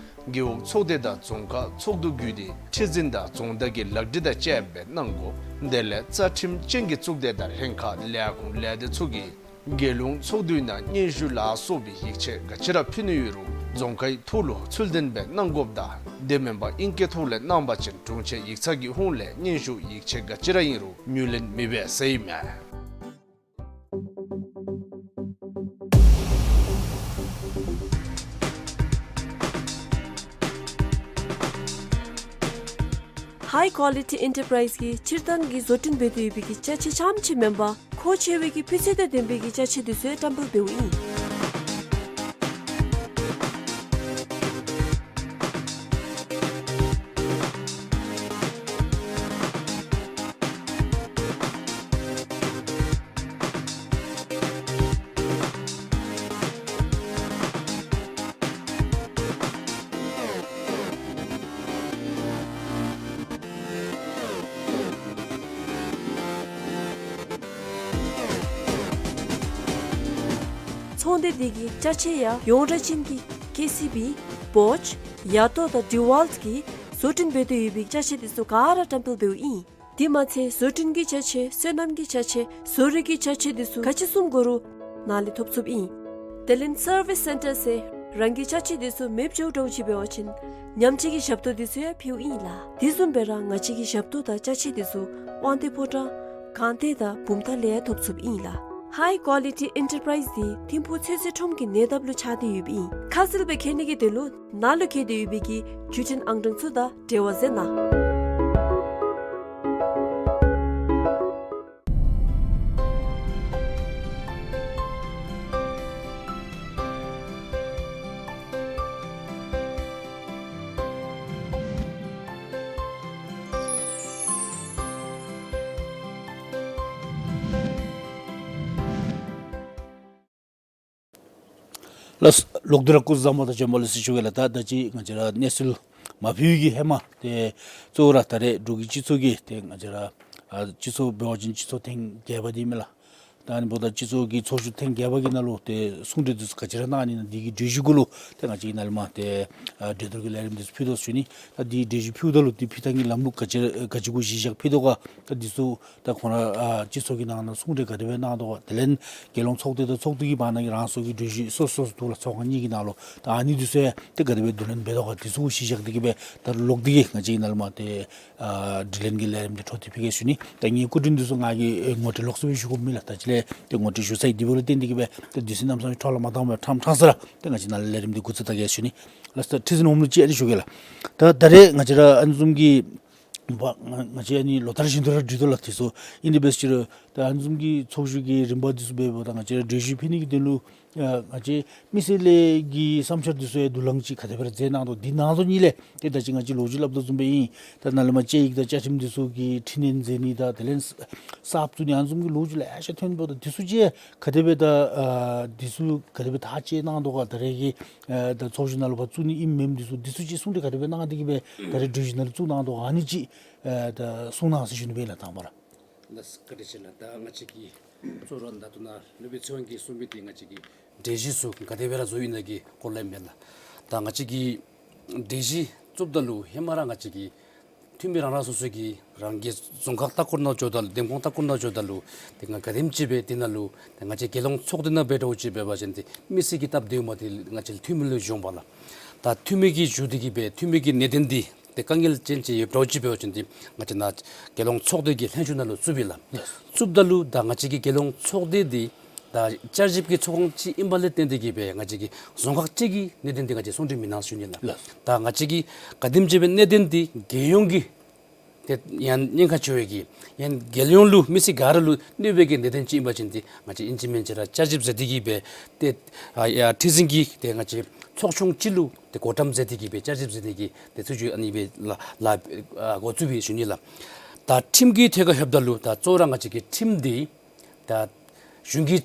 རྒེད་འོག་ཚོགས་སྡེ་དང་རྫོང་ཁག་ཚོགས་འདུ་བརྒྱུད་དེ་ཁྲི་འཛིན་དང་རྫོང་བདག་གི་ལག་བྲིས་དང་བཅསཔ་སྦེ་གནང་དགོ། དེ་ལས་རྩ་ཁྲིམས་ཅན་གྱི་གཙུག་སྡེ་དང་ལྷན་ཁག་ལས་ཁུངས་ལས་སྡེ་ཚུ་གིས་རྒྱལ་ཡོངས་ཚོགས་འདུའི་ནང་སྙན་ཞུ་ལ་སོགས་པའི་ཡིག་ཆ་ག་ཅི་ར་ཕུལ་ནི་ཡོད་རུང་རྫོང་ཁའི་ཐོག་ལུ་ཚུལ་ལྡན་སྦེ་གནང་དགོཔ་དང་དེ་མེན་པར་ཨིང་སྐད་ཐོག་ལས་གནང་པ་ཅིན་དྲུང་ཆེན་ཡིག་ཚང་གི་ཧོངས་ལས་སྙན་ཞུ་ཡིག་ཆ་ག་ཅི་ར་ཨིན་རུང་དངུལ་ལེན་མི་འབད་ཟེར་ཨིན་མས། High Quality Enterprise གིས་སྤྱིར་བཏང་གི་བཟོ་སྐྲུན་འབད་དེ་ཡོད་པའི་གི་ཅ་ཆས་རྐྱངམ་ཅིག་མེན་པར་མཁོ་ཆེ་བའི་གི་སྤུས་ཚད་དང་ལྡན་པའི་གི་ཅ་ཆས་འདི་ཚུ་ཡང་བཀྲམ་སྤེལ་འབདཝ་ཨིན། ཚོང་སྡེ་འདི་གི་ཅ་ཆས་ཡང་ཡོངས་གྲགས་ཅན་གྱི་ཀེ་སི་བི་བོཆ་ཡ་ཏོ་དང་ཌི་ཝཱལཊ་གིས་བཟོ་སྐྲུན་འབད་དེ་ཡོད་པའི་ཅ་ཆས་འདི་ཚུ་ག་ར་བཀྲམ་སྤེལ་འབདཝ་ཨིན། དེ་མ་ཚད་བཟོ་སྐྲུན་གྱི་ཅ་ཆས་སོ་ནམ་གྱི་ཅ་ཆས་བཟོ་རིག་གི་ཅ་ཆས་འདི་ཚུ་ག་ཅི་བཟུམ་དགོ་རུང་ནཱ་ལས་ཐོབ་ཚུགསཔ་ཨིན། དེ་ལས་སར་བིས་སེན་ཊར་ཟེར་རང་གི་ཅ་ཆས་འདི་ཚུ་མེདཔ་འགྱོ་འགྱོཝ་ཅིག་འབད་བ་ཅིན་ཉམས་བཅོས་ཀྱི་ཞབས་ཏོག་འདི་ཚུ་ཡང་ཕུལཝ་ཨིན་ལགས། དེ་བཟུམ་སྦེ་ར་ང་བཅས་ཀྱི་ཞབས་ཏོག་དང་ཅ་ཆས་འདི་ཚུ་དབང་འདུས་ཕོ་བྲང་སྒང་སྟེང་དང་བུམ་ཐང་ལས་ཡང་ཐོབ་ཚུགསཔ་ཨིན་ལགས། High Quality Enterprise འདི་ཐིམ་ཕུག་ཚོད་བསྲེ་ཁྲོམ་གྱི་ཉེ་འདབས་ལུ་ཆགས་ཏེ་ཡོདཔ་ཨིན། ཁ་གསལ་སྦེ་མཁྱེན་ནི་གི་དོན་ལུ་ནཱ་ལུ་བཀོད་དེ་ཡོད་པའི་གི་བརྒྱུད་འཕྲིན་ཨང་གྲངས་ཚུ་དང་འབྲེལ་བ་མཛད་གནང་། ལགས་སོ། ལོག་སྟེ་ར་སྐུ་གཟུགས་བཟང་པོ་དང་བྱོན་པ་ལེགས་སོ་ཞུ་གེ་ལགས། ད་ད་ཅི་ང་བཅས་ར་གནས་ཚུལ་མ་ཕུལ་བའི་གི་ཧེ་མ་ཏེ་གཙོ་བོ་ར་ད་རེས་འབྲུག་གི་སྤྱི་ཚོགས་ཀྱི་ཏེ་ང་བཅས་ར་ཨ་སྤྱི་ཚོགས་འབད་བ་ཅིན་སྤྱི་ཚོགས་ཐེངས་བརྒྱད་པ་འདི་མས་ལགས། ད་ཨ་ནི་འབདཝ་ད་སྤྱི་ཚོགས་ཀྱི་ཚོགས་བཞུགས་ཐེངས་བརྒྱད་པ་གི་ནང་ལུ་ཏེ་གསུང་གྲོས་འདི་ཚུ་ག་ཅི་ར་གནང་ནི་ཨིན་ན་འདི་གི་གྲོས་གཞི་གུ་ལུ་ཏེ་ང་བཅས་ཀྱིས་ནཱ་ལས་མར་ཏེ་ཨ་གྲོས་བསྡུར་གྱི་ལས་རིམ་འདི་ཚུ་ཕུལ་དོ་ཞུ་ནི། ད་འདི་གྲོས་གཞི་ཕུལཝ་ད་ལུ་འདི་ཕུལ་ཐངས་ཀྱི་ལམ་ལུགས་ག་ཅི་ར་ག་ཅི་གུ་གཞི་བཞག་ཕུལ་དོ་ག། ད་འདི་ཚུ་ད་ཁོང་ར་ཨ་སྤྱི་ཚོགས་ཀྱི་ནང་ན་གསུང་གྲོས་ག་དེ་སྦེ་གནང་དོ་ག། དེ་ལས་རྒྱལ་ཡོངས་ཚོགས་སྡེ་དང་ཚོགས་འདུ་གི་བར་ན་གི་རང་སོ་གི་གྲོས་གཞི་སོ་སོ་སོ་ཐོག་ལས་ཚོགས་ཁང་གཉིས་ཀྱི་ནང་ལུ་ད་ཨ་ནི་འདི་ཚུ་ཡང་ཏེ་ག་དེ་སྦེ་བསྡུ་ལེན་འབད་དོ་ག། འདི་ཚུ་གཞི་བཞག་སྟེ་གི་སྦེ་ད་ལོག་སྟེ་གི་ང་བཅས་ཀྱིས་ནཱ་ལས་མར་ཏེ་ཨ་དྲི་ལན་གྱི་ལས་རིམ་འདི་འཕྲོ་མཐུད་ཕུལ་གེ་ཞུ་ནི། ད་ངེའི་སྐུ་མགྲོན་འདི་ཚུ་ང་གིས་ཨེ་ངོ་སྤྲོད་ལོགས་སུ་སྦེ་ཞུ་དགོཔ་མེད་ལགས། ད་ཅི་ལས་ཏེ་ངོ་སྤྲོད་ཞུ་ཚར་ཡི། དེ་འབདཝ་ལས་བརྟེན་ཏེ་གི་སྦེ་ད་དུས་ཚོད་གནམ་མེད་ས་མེད་འཕྲོ་བརླག་མ་བཏང་པར་ཕྲང་ཕྲང་ས་ར་ཏེ་ང་བཅས་ནཱ་ལས་ལས་རིམ་འདི་འགོ་བཙུགས་ད་གེ་ཞུ་ནི། ལགས་སོ། ཁྲི་འཛིན་འོགམ་ལུ་ཅིག་ཨ་ནི་ཞུ་གེ་ལགས། ད་ད་རེས་ང་བཅས་ར་ཨ་ནི་བཟུམ་གྱི་བ་ང་ང་བཅས་ཨ་ནི་ལོ་ལྟར་བཞིན་དུ་ར་འདྲི་དོ་ལགས། དེ་ཚུ་ཨིན་ཏེ་འབད་ཟེར་རུང་ད་ཨ་ནི་བཟུམ་གྱི་ཚོགས་བཞུགས་ཀྱི་རིམ་པ་འདི་ཚུ་འབདཝ་ད་ང་བཅས་ར་གྲོས་གཞི་ཕུལ་ནི་གི་དོན་ལུ་ཨ་ང་བཅས་མི་སེར་ལས་ཀྱི་བསམ་འཆར་འདི་ཚུ་ཡང་བསྡུ་ལེན་ཅིག་ག་དེ་སྦེ་ར་མཛད་གནང་དོ། འདི་ནང་དོ་ནི་ལས་ཏེ་ད་ཅི་ང་བཅས་ལོ་རྒྱུས་སླབ་དོ་བཟུམ་སྦེ་ཨིན། ད་ནཱ་ལས་མར་དཔྱད་ཡིག་དང་བཅའ་ཁྲིམས་འདི་ཚུ་གི་འཕྲི་སྣོན་མཛད་ནི་དང་དེ་ལས་གསརཔ་བཙུགས་ནི་ཨ་ནི་བཟུམ་གྱི་ལོ་རྒྱུས་ལེ་ཤ་ཐོན་དོ། ད་འདི་ཚུ་ཅིག་ག་དེ་སྦེ་ད་ཨ་འདི་ཚུ་ག་དེ་སྦེ་ཐག་བཅད་གནང་དོ་ག། ད་རེས་ཀྱི་ཨ་ད་ཚོགས་བཞུགས་ནང་ལུ་ཕར་བཙུགས་ནི་ཨིནམ་མེནམ་འདི་ཚུ་འདི་ཚུ་ཅིག་གསུང་གྲོས་ག་དེ་སྦེ་གནང་སྟེ་གི་སྦེ་ད་རེས་གྲོས་གཞི་ནང་ལུ་བཙུགས་གནང་དོ་ག། ཨ་ནི་ཅིག་ཨ་ད་གསུང་གནང་ཟེར་ཞུ་ནི་སྦེ་ལགས། དང་པ་ར། ལགས་སོ། བཀའ་དྲིན་ཆེ་ལགས། ད་ང་བཅས་ཀྱི་གཙོ་བོ་ར་ད་ལྟོ་ནཱ་སློབ་དཔོན་ཚེ་དབང་གིས་གསུངས་མི་འདི་ང་བཅས་ཀྱི་གྲོས་གཞི་ཚུ་ག་དེ་སྦེ་ར་བཟོཝ་ཨིན་ན་གི་སྐོར་ལས་མས་ལགས། ད་ང་བཅས་ཀྱི་གྲོས་གཞི་བཙུགསཔ་ད་ལུ་ཧེ་མ་ར་ང་བཅས་ཀྱི་འཐུས་མི་རང་རང་སོ་སོ་གི་རང་གི་རྫོང་ཁག་ལྟ་སྐོར་ནང་འགྱོཝ་ད་ལུ་འདེམས་ཁོངས་ལྟ་སྐོར་ནང་འགྱོཝ་ད་ལུ་ཏེ་ང་ག་དེམ་ཅིག་སྦེ་འདི་ནང་ལུ་ཏེ་ང་བཅས་རྒྱལ་ཡོངས་ཚོགས་སྡེ་ནང་འབད་འདྲཝ་ཅིག་འབད་བ་ཅིན་ཏེ་མི་སེར་གྱི་སྟབས་བདེཝ་མས། ཏེ་ང་བཅས་འཐུས་མི་ལུ་གཞུང་པ་ལགས། ད་འཐུས་མི་གིས་ཞུ་སྟེ་གི་སྦེ་འཐུས་མི་གི་གནད་དོན་འདི་ཏེ་དཀའ་ངལ་ཅན་ཅིག་ཡོདཔ་འདྲཝ་ཅིག་འབད་བ་ཅིན་ཏེ་ང་བཅས་ནཱ་རྒྱལ་ཡོངས་ཚོགས་སྡེ་གི་ལྷན་བཞུགས་ནང་ལུ་བཙུགསཔ་ཨིན་ལགས། བཙུགསཔ་ད་ལུ་ད་ང་བཅས་ཀྱི་རྒྱལ་ཡོངས་ཚོགས་སྡེ་འདི་ད་བསྐྱར་ཞིབ་ཀྱི་ཚོགས་ཁང་ཅིག་ཨིནམ་ལས་བརྟེན་ཏེ་གི་སྦེ་ང་བཅས་ཀྱིས་རྫོང་ཁག་ཅིག་གི་གནད་དོན་འདི་ང་བཅས་གསུང་གྲོས་མི་གནང་ཞུ་ནི་ལགས། ལགས། ད་ང་བཅས་ཀྱིས་ག་དེམ་ཅིག་སྦེ་གནད་དོན་འདི་རྒྱལ་ཡོངས་ཀྱི་ཏེ་ཡང་ཉེན་ཁ་ཆེ་བའི་གི་ཡང་རྒྱལ་ཡོངས་ལུ་མི་སེར་ག་ར་ལུ་གནོད་པའི་གི་གནད་དོན་ཅིག་ཨིན་པ་ཅིན་ཏེ་ང་བཅས་ཨིན་ཅི་མིན་ཅི་ར་བསྐྱར་ཞིབ་མཛད་དེ་གི་སྦེ་ཏེ་ཨ་ཡ་ཁྲི་འཛིན་གྱིས་ཏེ་ང་བཅས་ཚོགས་ཆུང་ཅིག་ལུ་ཏེ་བགོ་བཀྲམ་མཛད་དེ་གི་སྦེ་བསྐྱར་ཞིབ་མཛད་ནི་གི་ཏེ་ཚུལ་ཅིག་ཨ་ནི་སྦེ་ལ་ལ་ཨ་འགོ་བཙུགས་པའི་ཞུ་ནི་ལགས། ད་ཁྲིམས་ཀྱི་ཐད་ཁར་ལྷོདཔ་ད་ལུ་ད་གཙོ་བོ་ར་ང་བཅས་ཀྱི་ཁྲིམས་འདི་ད་གཞུང་གི་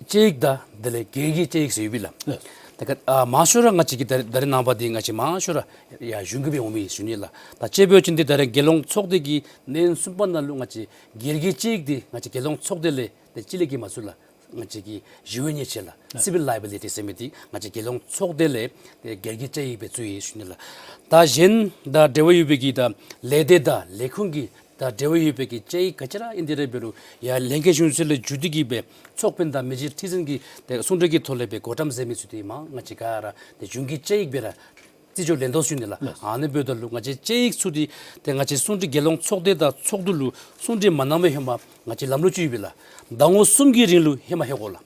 དཔྱད་ཡིག་དང་དེ་ལས་སྒེར་གྱི་དཔྱད་ཡིག་ཟེར་ཡོདཔ་ཨིན་ལགས། ད་ཀ་ཨ་མང་ཤོས་ར་ང་བཅས་ཀྱི་ད་ད་རེས་ནངས་པ་འདི་ང་བཅས་མང་ཤོས་ར་ཡ་གཞུང་གི་སྦེ་འོང་མི་ཞུ་ནི་ལགས། ད་དཔྱེ་འབད་བ་ཅིན་འདི་ད་རེས་རྒྱལ་ཡོངས་ཚོགས་སྡེ་གི་གནས་ཡུན་གསུམ་པ་ནང་ལུ་ང་བཅས་སྒེར་གྱི་དཔྱད་ཡིག་འདི་ང་བཅས་རྒྱལ་ཡོངས་ཚོགས་སྡེ་ལས་ཏེ་ཅིག་ལས་བརྒལ་མ་ཚུགས་ལགས། ང་བཅས་ཀྱི་ཞི་བའི་ཉེས་ཆད་ལགས། Civil liability ཟེར་མི་འདི་ང་བཅས་རྒྱལ་ཡོངས་ཚོགས་སྡེ་ལས་ཏེ་སྒེར་གྱི་དཔྱད་ཡིག་སྦེ་བཙུགས་ཡི་ཞུ་ནི་ལགས། ད་གཞན་དང་འབྲེལ་བ་ཡོད་པའི་གི་ད་ལས་སྡེ་དང་ལས་ཁུངས་ཀྱི་ད་འབྲེལ་བ་ཡོད་པའི་གི་དཔྱད་ཡིག་ག་ཅི་ར་ཨིན་དེ་ར་འབད་རུང་ཡ་ལྷན་རྒྱས་གཞུང་ཚོགས་ལས་བརྒྱུད་དེ་གི་སྦེ་ཚོགས་དཔོན་དང་མི་རྗེ་ཁྲི་འཛིན་གྱི་ཏེ་གསུང་གྲོས་ཀྱི་ཐོག་ལས་སྦེ་བགོ་བཀྲམ་མཛད་མི་ཚུ་འདི་མ་ང་བཅས་ག་ར་ཏེ་གཞུང་གི་དཔྱད་ཡིག་སྦེ་ར་རྩིས་སྦྱོར་ལེན་དོ་ཞུ་ནི་ལགས། ཨ་ནི་འབདཝ་ད་ལུ་ང་བཅས་དཔྱད་ཡིག་ཚུ་འདི་ཏེ་ང་བཅས་གསུང་གྲོས་རྒྱལ་ཡོངས་ཚོགས་སྡེ་དང་ཚོགས་འདུ་ལུ་གསུང་གྲོས་མ་གནང་བའི་ཧེ་མ་ང་བཅས་ལམ་ལུགས་ཅིག་ཡོདཔ་ཨིན་ལགས། ཟླ་ངོ་གསུམ་གྱི་རིང་ལུ་ཧེ་མ་ལྷོད་དགོ་ལགས།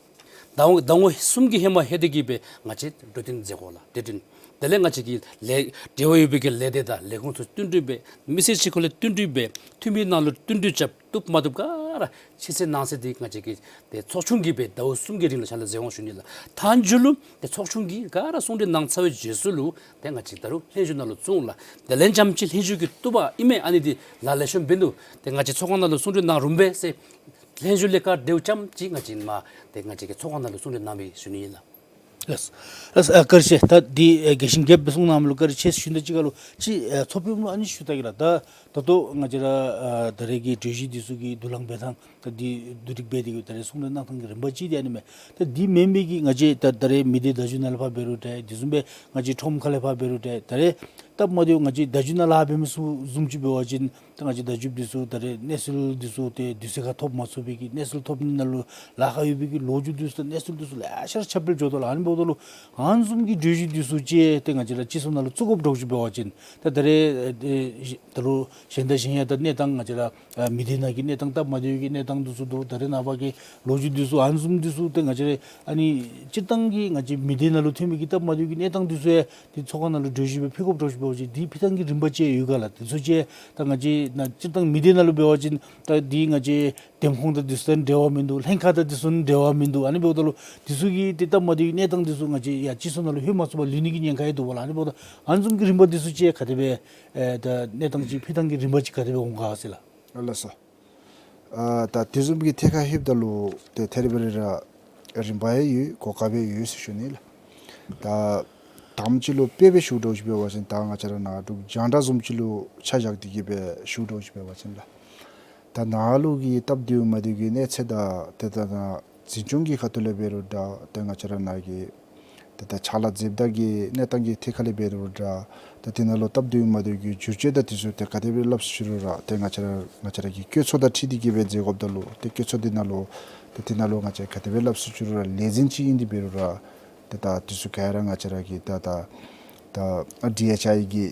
ཟླ་ཟླ་ངོ་གསུམ་གྱི་ཧེ་མ་ལྷོད་དེ་གི་སྦེ་ང་བཅས་གྲོས་བསྟུན་མཛད་དགོ་ལགས། གྲོས་བསྟུན། དེ་ལས་ང་བཅས་ཀྱི་ལས་འབྲེལ་བ་ཡོད་པའི་གི་ལས་སྡེ་དང་ལས་ཁུངས་ཚུ་བསྟུན་གྲོས་འབད། མི་སེར་གཅིག་ཁར་ལས་བསྟུན་གྲོས་འབད། འཐུས་མི་ནང་ལུ་བསྟུན་གྲོས་རྐྱབ། བཏུབ་མ་བཏུབ་ག་ར་ཕྱི་གསལ་ནང་གསལ་འདི་ང་བཅས་ཀྱི་ཏེ་ཚོགས་ཆུང་གིས་སྦེ་ཟླཝ་གསུམ་གྱི་རིང་ལུ་ཕྱག་ལཱ་མཛད་འོང་ཞུ་ནི་ལགས། མཐའ་མཇུག་ལུ་ཏེ་ཚོགས་ཆུང་གིས་ག་ར་གསུང་གྲོས་གནང་ཚར་བའི་རྗེས་སུ་ལུ་ཏེ་ང་བཅས་ད་རུང་ལྷན་བཞུགས་ནང་ལུ་བཙུགས་ལགས། དེ་ལས་རྐྱངམ་ཅིག་ལྷན་བཞུགས་ཀྱིས་བཏུབ་པ་ཨིན་མས་ཨ་ནི་འདི་ལཱ་ལེགས་ཤོམ་འབད་ནུག། ཏེ་ང་བཅས་ཚོགས་ཁང་ནང་ལུ་གསུང་གྲོས་གནང་རུང་པས་ཟེར་ལྷན་བཞུགས་ལས་ཀ་འབྲེལཝ་རྐྱངམ་ཅིག་ང་བཅས་མ་ཏེ་ང་བཅས་ཀྱི་ཚོགས་ཁང་ནང་ལུ་གསུང་གྲོས་གནང་མི་ཞུ་ནི་ཨིན་ལགས། ལགས། ལགས། ཨ་བཀྲིན་ཆེ། ད་འདི་ཨེ་རྒྱས་ཤིང་རྒྱསཔ་སྦེ་གསུངས་གནངམ་ལུ་བཀྲིན་ཆེ་ཞུ་ནི་དང་གཅིག་ཁར་ལུ་ཅིག་ཨེ་ཚོགས་དཔོན་ལུ་ཨ་ནི་ཞུ་ད་གེ་ལགས། ད་ད་ལྟོ་ང་བཅས་ར་ཨ་ད་རེས་ཀྱི་གྲོས་གཞི་འདི་ཚུ་གི་དུས་ལང་འབད་ཐངས་ད་འདི་བསྡུ་སྒྲིག་འབད་དེ་གི་ད་རེས་གསུང་གྲོས་གནང་ཐངས་ཀྱི་རིམ་པ་ཅིག་འདི་ཨ་ནི་མས། ད་འདི་མེན་པའི་གི་ང་བཅས་ད་ད་རེས་མི་སྡེ་བརྡ་བརྒྱུད་ནང་ལས་ཕར་འབད་རུང་འདྲ། དེ་བཟུམ་སྦེ་ང་བཅས་ཁྲོམ་ཁ་ལས་ཕར་འབད་རུང་འདྲ། ད་རེས་སྟབས་མ་བདེཝ་ང་བཅས་བརྡ་བརྒྱུད་ནང་ལས་ཕར་འབད་མི་ཚུ་བཟུམ་ཅིག་འབད་བ་ཅིན་ད་ང་བཅས་བརྡ་བརྒྱུདཔ་འདི་ཚུ་ད་རེས་གནས་ཚུལ་འདི་ཚུ་ཏེ་དུས་ཚོད་ཁར་ཐོབ་མ་ཚུགས་པའི་གི་གནས་ཚུལ་ཐོབ་ནི་ནང་ལུ་ལཱ་ཁག་ཡོད་པའི་གི་ལོ་རྒྱུས་འདི་ཚུ་དང་གནས་ཚུལ་འདི་ཚུ་ལེ་ཤ་ར་ཁྱབ་སྤེལ་འགྱོ་དོ་ལགས། ཨ་ནི་འབདཝ་ད་ལུ་ཨ་ནི་བཟུམ་གྱི་གྲོས་གཞི་འདི་ཚུ་ཅིག་ཏེ་ང་བཅས་ར་སྤྱི་ཚོགས་ནང་ལུ་བཙུགས་དགོཔ་འདྲཝ་ཅིག་འབད་བ་ཅིན་ད་ད་རེས་ཨེ་ད་རུང་གཞན་དང་གཞན་ཡང་ད་གནས་སྟངས་ང་བཅས་ར་ཨ་མི་སྡེ་ནང་གི་གནས་སྟངས་སྟབས་མ་བདེཝ་གི་གནས་སྟངས་འདི་ཚུ་འདུག། ད་རེས་ནངས་པ་གི་ལོ་རྒྱུས་འདི་ཚུ་ཨ་ནི་བཟུམ་འདི་ཚུ་ཏེ་ང་བཅས་ར་ཨ་ནི་སྤྱིར་བཏང་གི་ང་བཅས་མི་སྡེ་ནང་ལུ་ཐོན་མི་གི་སྟབས་མ་བདེཝ་གི་གནས་སྟངས་འདི་ཚུ་ཡང་འདི་ཚོགས་ཁང་ནང་ལུ་གྲོས་གཞི་སྦེ་ཕུལ་དགོཔ་འདྲཝ་ཅིག་འབད་བ་ཅིན་འདི་ཕུལ་ཐངས་ཀྱི་རིམ་པ་ཅིག་ཡོད་ག་ལགས། འདི་ཚུ་ཅིག་ད་ང་བཅས་ནཱ་སྤྱིར་བཏང་མི་སྡེ་ནང་ལུ་འབད་བ་ཅིན་ད་འདི་ང་བཅས་འདེམས་ཁོངས་དང་འདི་ཚུ་དང་འབྲེལ་བ་མིན་འདུག། ལྷན་ཁག་དང་འདི་ཚུ་འབྲེལ་བ་མིན་འདུག། ཨ་ནི་འབདཝ་ད་ལུ་འདི་ཚུ་གི་ཏེ་སྟབས་མ་བདེཝ་གི་གནས་སྟངས་འདི་ཚུ་ང་བཅས་ཡར་སྤྱི་ཚོགས་ནང་ལུ་ལྷོད་མ་ཚུགས་པར་ལུས་ནི་གི་ཉེན་ཁ་ཡང་འདུག་པ་ལགས། ཨ་ནི་འབདཝ་ད་ཨ་ནི་བཟུམ་གྱི་རིམ་པ་འདི་ཚུ་ཅིག་ག་དེ་སྦེ་ཨེ་ད་གནས་སྟངས་ཅིག་ཕུལ་ཐངས་ཀྱི་རིམ་པ་ཅིག་ག་དེ་སྦེ་འོང་ག་ཟེར་ལགས། ལགས་སོ། ཨ་ད་དེ་བཟུམ་གྱི་ཐད་ཁར་ལྷོདཔ་ད་ལུ་ཏེ་ཐད་རི་བ་རི་ར་རིམ་པ་ཡང་ཡོད། གོ་སྐབས་ཡང་ཡོད་ཟེར་ཞུ་ནི་ལགས། ད་དང་པ་ཅིག་ལུ་དཔེ་སྦེ་ཞུཝ་འདྲཝ་ཅིག་འབད་བ་ཅིན་ད་ང་བཅས་ར་ནཱ་འབྲུག་རྒྱང་བསྒྲགས་བཟུམ་ཅིག་ལུ་ཆ་བཞག་སྟེ་གི་སྦེ་ཞུཝ་འདྲཝ་ཅིག་འབད་བ་ཅིན་ལགས། ད་ནཱ་ལུ་གི་སྟབས་བདེཝ་མ་བདེཝ་གི་གནས་ཚད་དང་ཏེ་ད་ནཱ་འཛིན་སྐྱོང་གི་ཁ་ཐུག་ལས་འབད་རུང་འདྲ། ཏེ་ང་བཅས་ར་ནཱ་གི་ཏེ་ད་ཕྱག་ལཱ་མཛདཔ་ད་གི་གནས་སྟངས་ཀྱི་ཐད་ཁ་ལས་འབད་རུང་འདྲ། ཏེ་དེ་ནང་ལུ་སྟབས་བདེཝ་མ་བདེཝ་གི་བསྒྱུར་བཅོས་དང་དེ་ཚུ་ཏེ་ག་དེ་སྦེ་སླབ་ཟེར་ཞུ་རུང་ར་ཏེ་ང་བཅས་ར་ང་བཅས་ར་གི་བཀོད་ཚོགས་དང་འཁྲིལ་ཏེ་གི་སྦེ་མཛད་དགོཔ་ད་ལུ་ཏེ་བཀོད་ཚོགས་འདི་ནང་ལུ་ཏེ་དེ་ནང་ལུ་ང་བཅས་ག་དེ་སྦེ་སླབ་ཟེར་ཞུ་རུང་ར་ལས་འཛིན་ཅིག་ཨིན་ཏེ་འབད་རུང་ར་ཏེ་ད་དེ་ཚུ་ག་ར་ང་བཅས་ར་གི་ད་ད་ད་ཌི་ཨེཆ་ཨའི་གི་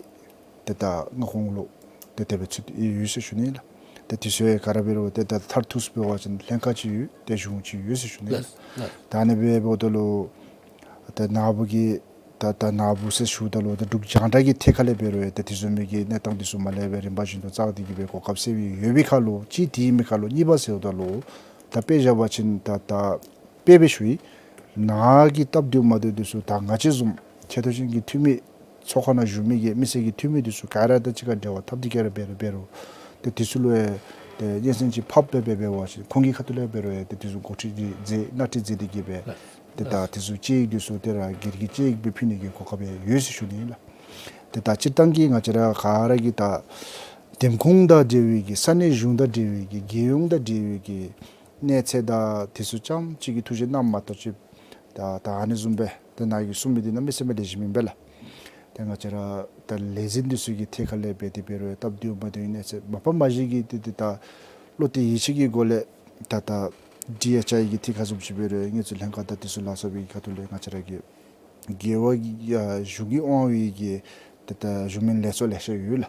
ཏེ་ད་མངའ་ཁོངས་ལུ་ཏེ་དེ་སྦེ་ཚུད་ཡོད་ཟེར་ཞུ་ནི་ལགས། ཏེ་དེ་ཚུ་ཡང་ག་ར་འབད་རུང་ཏེ་ད་མཐར་ཐུག་སུ་འབད་བ་ཅིན་ལྷན་ཁག་ཅིག་ཡོད། ཏེ་གཞུང་ཅིག་ཡོད་ཟེར་ཞུ་ནི་ལགས། ལགས། ད་ཨ་ནི་སྦེ་འབདཝ་ད་ལུ་ད་ནཱ་བུ་གི་ད་ད་ནཱ་བུ་ཟེར་ཞུཝ་ད་ལུ་ད་འབྲུག་རྒྱང་བསྒྲགས་ཀྱི་ཐད་ཁ་ལས་འབད་རུང་ཡང་ཏེ་དེ་བཟུམ་མའི་གི་གནས་སྟངས་འདི་ཚུ་མར་ལས་སྦེ་རིམ་པ་བཞིན་དུ་བཙག་སྟེ་གི་སྦེ་གོ་སྐབས་སླབ་ཡོད་པའི་ཁར་ལུ་གཅིག་དེ་ཨིན་པའི་ཁར་ལུ་གཉིས་པ་ཟེརཝ་ད་ལུ་ད་དཔེ་བཞག་པ་ཅིན་ད་ད་དཔེ་སྦེ་ཞུ་ཡི། ནཱ་གི་སྟབས་བདེཝ་མ་བདེཝ་འདི་ཚུ་ད་ང་བཅས་བཟུམ་ཆེ་མཐོ་ཅན་གྱི་འཐུས་མི་ཚོགས་ཁང་ནང་བཞུགས་མི་གི་མི་སེར་གྱི་འཐུས་མི་འདི་ཚུ་ག་ར་དང་གཅིག་ཁར་འབྲེལ་བ་འཐབ་སྟེ་གི་ར་འབད་རུང་འབད་རུང་ཏེ་དེ་ཚུ་ལུ་ཡང་ཏེ་སྙན་སེང་ཅིག་ཕབ་སྦེ་འབད་འབད་བ་ཅིན་ཁོང་གི་ཁ་ཐུག་ལས་འབད་རུང་ཡང་ཏེ་དེ་ཚུ་འགོ་ཁྲིད་དེ་མཛད་སྣེ་ཁྲིད་མཛད་དེ་གི་སྦེ་ཏེ་ད་དེ་ཚུ་དཔྱད་ཡིག་འདི་ཚུ་ཏེ་ར་སྒེར་གྱི་དཔྱད་ཡིག་སྦེ་ཕུལ་ནི་གི་གོ་སྐབས་ཡང་ཡོད་ཟེར་ཞུ་ནི་ཨིན་ལགས། ཏེ་ད་སྤྱིར་བཏང་གི་ང་བཅས་ར་ག་ར་གི་ད་འདེམས་ཁོངས་དང་འབྲེལ་བའི་གི་ས་གནས་གཞུང་དང་འབྲེལ་བའི་གི་རྒྱལ་ཡོངས་དང་འབྲེལ་བའི་གི་གནས་ཚད་དང་དེ་ཚུ་རྐྱངམ་ཅིག་གི་ཐུགས་བཞེད་གནངམ་མ་གཏོགས་ཅིག་ད་ད་ཨ་ནི་བཟུམ་སྦེ་ད་ནཱ་གིས་གསུངས་མི་འདི་གནམ་མེད་ས་མེད་ལེགས་ཤོམ་ཨིན་པས་ལགས། ཏེ་ང་བཅས་ར་ད་ལས་འཛིན་འདི་ཚུ་གི་ཐད་ཁ་ལས་འབད་དེ་འབད་རུང་ཡང་སྟབས་བདེཝ་མ་བདེཝ་གནས་ཚད་མ་པ་མ་གཞི་གི་ཏེ་ཏེ་ད་བློ་གཏད་ཡིད་ཆེས་ཀྱི་སྒོ་ལས་ད་ད་ཌི་ཨེཆ་ཨའི་གི་ཐད་ཁར་བཟུམ་ཅིག་འབད་རུང་ཡང་དངུལ་རྩིས་ལྷན་ཁག་དང་དེ་ཚུ་ལ་སོགས་པའི་ཁ་ཐུག་ལས་ང་བཅས་ར་གི་ རྒེད་འོག་གི་ཨ་གཞུང་གིས་དབང་བའི་གི་ཏེ་ད་གཞུང་མིན་ལས་ཚོགས་ལེ་ཤ་ཡོད་ལགས།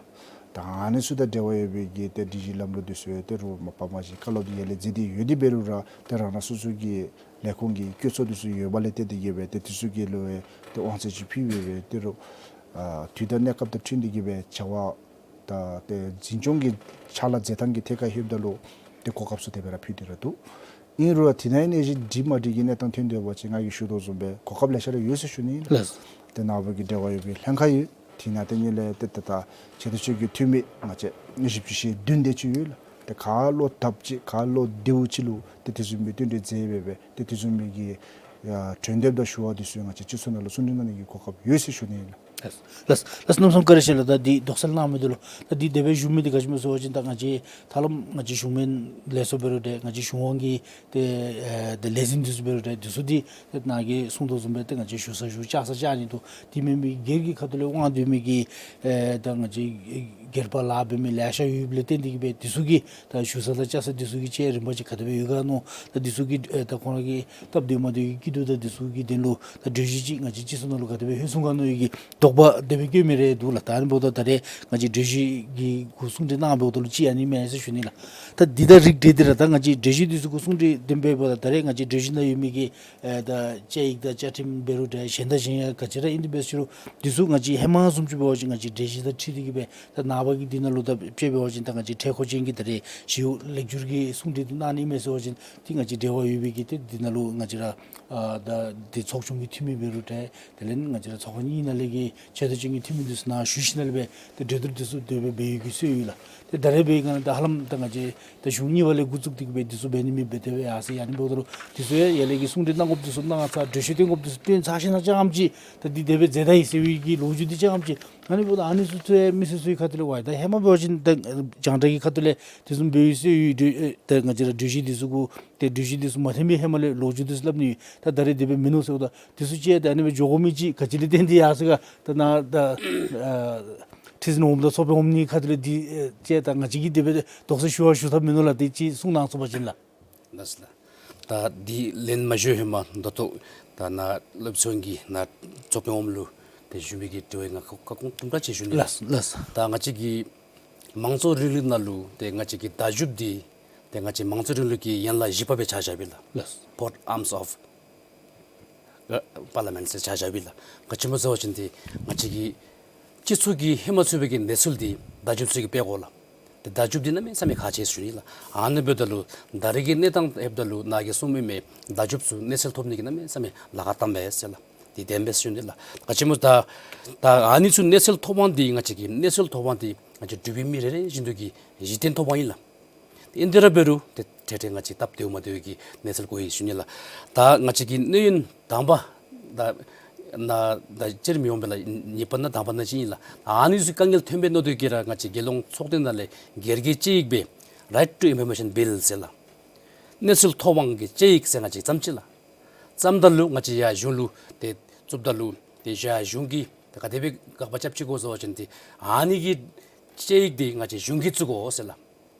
ད་ཨ་ནི་ཚུ་དང་འབྲེལ་བ་ཡོད་པའི་གི་ཏེ་སྒྲིག་གཞི་ལམ་ལུགས་འདི་ཚུ་ཡང་ཏེ་རོགས་མ་པ་མ་གཞི་བཀའ་སློབ་འདི་ཡར་ལས་མཛད་དེ་ཡོད། དེ་འབད་རུང་ར་ཏེ་རང་རང་སོ་སོ་གི་ལས་ཁུངས་ཀྱི་བཀོད་ཚོགས་འདི་ཚུ་ཡོད་པ་ལས་བརྟེན་ཏེ་གིས་སྦེ་ཏེ་འདི་ཚུ་གི་ལུ་ཡང་ཏེ་དབང་ཚད་ཅིག་ཕུལ་སྦེ་སྦེ་ཏེ་རོགས་ཨ་དུས་དང་གནས་སྐབས་དང་འཁྲིལ་ཏེ་གིས་སྦེ་བྱ་བ་དང་ཏེ་འཛིན་སྐྱོང་གི་ཕྱག་ལཱ་མཛད་ཐངས་ཀྱི་ཐད་ཁར་ལྷོདཔ་ད་ལུ་ཏེ་གོ་སྐབས་ཚུ་དེ་སྦེ་ར་ཕུལ་ཏེ་ར་འདུག། ཨིན་རུང་དེ་ནང་ཡང་ཨ་ནི་བཞིན་འགྲིག་མ་འགྲིག་གི་གནས་སྟངས་ཐོན་དོ་བ་ཅིན་ང་གིས་ཞུ་དོ་བཟུམ་སྦེ་གོ་སྐབས་ལེ་ཤ་ར་ཡོད་ཟེར་ཞུ་ནི་ཨིན་ལགས། ལགས། ཏེ་ནཱ་བུ་གི་འབྲེལ་བ་ཡོད་པའི་ལྷན་ཁག་ཡོད། དེ་ནང་ཏེ་ཨ་ནི་ལས་ཏེ་ད་ད་ཆེ་མཐོ་ཅན་གྱི་འཐུས་མི་ང་བཅས་བཞི་བཅུ་ཞེ་བདུན་དེ་ཅིག་ཡོད་ལགས། ཏེ་ག་ལོ་ཐབས་ཅིག་ག་ལོ་བདེཝ་ཅིག་ལུ་ཏེ་དེ་བཟུམ་མའི་བསྟུན་གྲོས་མཛད་སྦེ་སྦེ་ཏེ་དེ་བཟུམ་མའི་གི་ཡ་གྲོས་འདེབས་དང་ཞུ་བ་འདི་ཚུ་ང་བཅས་སྤྱི་ཚོགས་ནང་ལུ་གསུང་གྲོས་གནང་ནི་གི་གོ་སྐབས་ཡོད་ཟེར་ཞུ་ནི་ཨིན་ལགས། ལགས། ལགས། ལགས། གནམ་མེད་ས་མེད་བཀའ་དྲིན་ཆེ་ལགས། ད་འདི་དོགས་སེལ་གནང་མི་འདི་ལུ་ད་འདི་དེ་སྦེ་ཞུ་མི་འདི་ག་ཅི་སྨོ་ཟེར་བ་ཅིན་ད་ང་བཅས་ཧ་ལམ་ང་བཅས་གཞུང་མིན་ལས་ཚོགས་འབད་རུང་འདྲ་ང་བཅས་གཞུང་དབང་གི་ཏེ་ཨེ་ཏེ་ལས་འཛིན་འདི་ཚུ་འབད་རུང་འདྲ་འདི་ཚུ་འདི་ཏེ་ནཱ་གིས་གསུང་དོ་བཟུམ་སྦེ་ཏེ་ང་བཅས་ཞུ་ས་ཞུ་བཅར་ས་བཅར་ནི་འདུག། དེ་མེན་པའི་སྒེར་གྱི་ཁ་ཐུག་ལས་དབང་སྡོད་མི་གི་ཨེ་ད་ང་བཅས་སྒེར་པ་ལཱ་འབད་མི་ལེ་ཤ་ཡོདཔ་ལས་བརྟེན་ཏེ་གིས་སྦེ་འདི་ཚུ་གི་ད་ཞུ་ས་དང་བཅར་ས་འདི་ཚུ་གི་ཅིག་རིམ་པ་ཅིག་ག་དེ་སྦེ་ཡོད་ག་མནོ། ད་འདི་ཚུ་གི་ཨེ་ད་ཁོང་ར་གི་སྟབས་བདེ་མ་བདེ་གི་སྐྱིད་སྡུག་དང་འདི་ཚུ་གི་དོན་ལུ་ད་གྲོས་གཞི་ཅིག་ང་བཅས་སྤྱི་ཚོགས་ནང་ལུ་ག་དེ་སྦེ་ལྷོད་སོང་ག་མནོ་བའི་གི་དོགས་པ་དེ་སྦེ་བསྐྱེད་མི་རེ་འདུག་ལགས། ད་ཨ་ནི་འབདཝ་ད་ད་རེས་ང་བཅས་གྲོས་གཞི་གི་གུ་གསུང་གྲོས་གནང་འབདཝ་ད་ལུ་ཅིག་ཨ་ནི་མས་ཟེར་ཞུ་ནི་ལགས། ད་འདི་དང་རིགས་བསྒྲེས་ཏེ་ར་ད་ང་བཅས་གྲོས་གཞི་འདི་ཚུ་གུ་གསུང་གྲོས་འདི་འབདཝ་ད་ད་རེས་ང་བཅས་གྲོས་གཞི་ནང་ཡོད་མི་གི་ཨེ་ད་བཅའ་ཡིག་དང་བཅའ་ཁྲིམས་འབད་རུང་འདྲ་གཞན་དང་གཞན་ཡང་ག་ཅི་ར་ཨིན་ཏེ་འབད་ཟེར་རུང་འདི་ཚུ་ང་བཅས་ཧེ་མ་བཟུམ་ཅིག་འབད་བ་ཅིན་ང་བཅས་གྲོས་གཞི་དང་འཁྲིལ་ཏེ་གིས་སྦེ་ད་ནངས་པ་གི་འདི་ནང་ལུ་ད་དཔྱེ་འབད་བ་ཅིན་ད་ང་བཅས་འཕྲལ་མཁོ་ཅན་གྱི་ད་རེས་ཞི་གཡོག་ལེགས་བསྒྱུར་གྱི་གསུང་གྲོས་འདི་གནང་ནི་མས་ཟེར་བ་ཅིན་ཏེ་ང་བཅས་འབྲེལ་བ་ཡོད་པའི་གི་ཏེ་འདི་ནང་ལུ་ང་བཅས་ར་ཨ་ད་ཏེ་ཚོགས་ཆུང་གི་འཐུས་མི་འབད་རུང་འདྲ་དེ་ལས་ང་བཅས་ར་ཚོགས་ཁང་གཉིས་ནང་ལས་ཀྱི་ཆེ་མཐོ་ཅན་གྱི་འཐུས་མི་འདི་ཚུ་ནཱ་ཞུ་ཞིནམ་ལས་སྦེ་ཏེ་གྲོས་བསྡུར་འདི་ཚུ་དེ་སྦེ་འབད་ཡོད་ཀྱི་སྲོལ་ཡོད་ལགས། ཏེ་ད་རེས་འབད་བའི་སྒང་ལས་ད་ཧ་ལམ་ད་ང་བཅས་ད་གཞུང་གཉིས་པ་ལས་འགོ་བཙུགས་ཏེ་གིས་སྦེ་འདི་ཚུ་འབད་ནི་མེདཔ་སྦེ་དེ་སྦེ་ཡར་སོ་ཡི། ཨ་ནི་འབདཝ་ད་ལུ་འདི་ཚུ་ཡང་ཡར་ལས་ཀྱི་གསུང་གྲོས་གནང་དགོཔ་འདི་ཚུ་གནང་ཚར་གྲོས་ཆོད་བཏོན་དགོཔ་འདི་ཚུ་བཏོན་ཚར་ཞིནམ་ཅིག་ཨམ་ཅིག་ད་འདི་དེ་སྦེ་མཛད་ད་ཡི་ཟེར་བའི་གི་ལོ་རྒྱུས་འདི་ཅིག་ཨམ་ཅིག་ཨ་ནི་འབདཝ་ད་ཨ་ནི་ཚུ་ཚུ་ཡང་མི་སེར་ཚུ་གི་ཁ་ཐུག་ལས་ཝའི་ད་ཧེ་མ་འབད་བ་ཅིན་ད་རྒྱང་བསྒྲགས་ཀྱི་ཁ་ཐུག་ལས་འདི་ཚུ་འབད་ཡི་ཟེར་ཡོད། ཨེ་ད་ང་བཅས་ར་གྲོས་གཞི་འདི་ཚུ་གུ་ཏེ་གྲོས་གཞི་འདི་ཚུ་མ་འཐོན་པའི་ཧེ་མ་ལས་ལོ་རྒྱུས་འདི་ཚུ་སླབ་ནི་ཡོད། ད་ད་རེས་དེ་སྦེ་མིན་ནུག་ཟེརཝ་ད་འདི་ཚུ་ཅིག་ད་ཨ་ནི་སྦེ་འགྱོ་དགོ་མི་ཅིག་ག་ཅི་ལས་བརྟེན་ཏེ་ཡར་སོ་ག་ད་ནཱ་ད་ཨ་ཁྲི་འཛིན་འོགམ་དང་ཚོགས་པའི་འོགམ་གཉིས་ཁ་ཐུག་ལས་འདི་ཨེ་ཅིག་ད་ང་བཅས་ཀྱིས་དེ་སྦེ་དོགས་སེལ་ཞུ་བ་ཞུ་ཐབས་མིན་ནུག་ལགས། དེ་ཅིག་གསུང་གནང་ཚུགས་པ་ཅིན་ལགས། ལགས་སོ་ལགས། ད་འདི་ལན་མ་ཞུ་ཧེ་མ་ད་ལྟོ་ད་ནཱ་སློབ་ཚན་གྱི་ནཱ་ཚོགས་པའི་འོགམ་ལུ་ཏེ་ཞུ་མི་གི་དྲི་བའི་ང་ཁ་སྐོང་དུམ་གྲ་ཅིག་ཞུ་ནི་ལགས། ལགས་ལགས། ད་ང་བཅས་ཀྱི་མང་གཙོ་རིང་ལུགས་ནང་ལུ་ཏེ་ང་བཅས་ཀྱི་བརྡ་བརྒྱུདཔ་འདི་ཏེ་ང་བཅས་མང་གཙོ་རིང་ལུགས་ཀྱི་ཡན་ལག་བཞི་པ་སྦེ་ཆ་བཞགཔ་ཨིན་ལགས། ལགས། Coat of Arms of Parliament ཟེར་ཆ་བཞགཔ་ཨིན་ལགས། ག་ཅི་སྨོ་ཟེར་བ་ཅིན་ཏེ་ང་བཅས་ཀྱི་སྤྱི་ཚོགས་ཀྱི་ཧེ་མ་ཚུད་པའི་གི་གནས་ཚུལ་འདི་བརྡ་བརྒྱུདཔ་ཚུ་གིས་སྤེལ་དགོ་ལགས། ཏེ་བརྡ་བརྒྱུདཔ་འདི་གནམ་མེད་ས་མེད་ཁག་ཆེ་ཟེར་ཞུ་ནི་ལགས། ཨ་ནི་འབདཝ་ད་ལུ་ད་རེས་ཀྱི་གནས་སྟངས་ལྷོདཔ་ད་ལུ་ནཱ་གིས་གསུངས་མི་མི་བརྡ་བརྒྱུདཔ་ཚུ་གནས་ཚུལ་ཐོབ་ནི་གི་གནམ་མེད་ས་མེད་ལཱ་ཁག་བཏངམ་མས་ཟེར་ལགས། ཏེ་དེ་སྦེ་ཞུ་ནི་ལགས། ག་ཅི་སྨོ་ད་ད་ཨ་ནི་ཚུ་གནས་ཚུལ་ཐོབ་དབང་འདི་ང་བཅས་ཀྱི་གནས་ཚུལ་ཐོབ་དབང་འདི་ང་བཅས་འབྲུག་པའི་མི་རེ་རེ་བཞིན་དུ་གིས་གཞི་རྟེན་ཐོབ་དབང་ཨིན་ལགས། ཏེ་ཨིན་ཏེ་ར་འབད་རུང་ཏེ་ཏེ་ཏེ་ང་བཅས་སྟབས་བདེཝ་མ་བདེཝ་གི་གནས་ཚུལ་གོ་ཡི་ཞུ་ནི་ལགས། ད་ང་བཅས་ཀྱི་གནས་ཡུན་དང་པ་ད་ནཱ་ད་སྤྱིར་མི་འོང་པས་ལགས། གཉིས་པ་ནང་དང་པ་ནང་ཅིག་ཨིན་ལགས། ཨ་ནི་ཚུ་དཀའ་ངལ་ཐོན་པའི་མནོ་དོ་གིས་ར་ང་བཅས་རྒྱལ་ཡོངས་ཚོགས་སྡེ་ནང་ལས་སྒེར་གྱི་དཔྱད་ཡིག་སྦེ་Right to Information Bill ཟེར་ལགས། གནས་ཚུལ་ཐོབ་དབང་གི་དཔྱད་ཡིག་ཟེར་ང་བཅས་བརྩམས་ཅི་ལགས། བརྩམས་ད་ལུ་ང་བཅས་ཡར་གཞུང་ལུ་ཏེ་བཙུགསཔ་ད་ལུ་ཏེ་ཡར་གཞུང་གིས་ཏེ་ག་དེ་སྦེ་དགག་པ་རྐྱབ་ཅི་གོ་ཟེར་བ་ཅིན་ཏེ་ཨ་ནི་གི་དཔྱད་ཡིག་འདི་ང་བཅས་གཞུང་གིས་བཙུགས་དགོ་ཟེར་ལགས།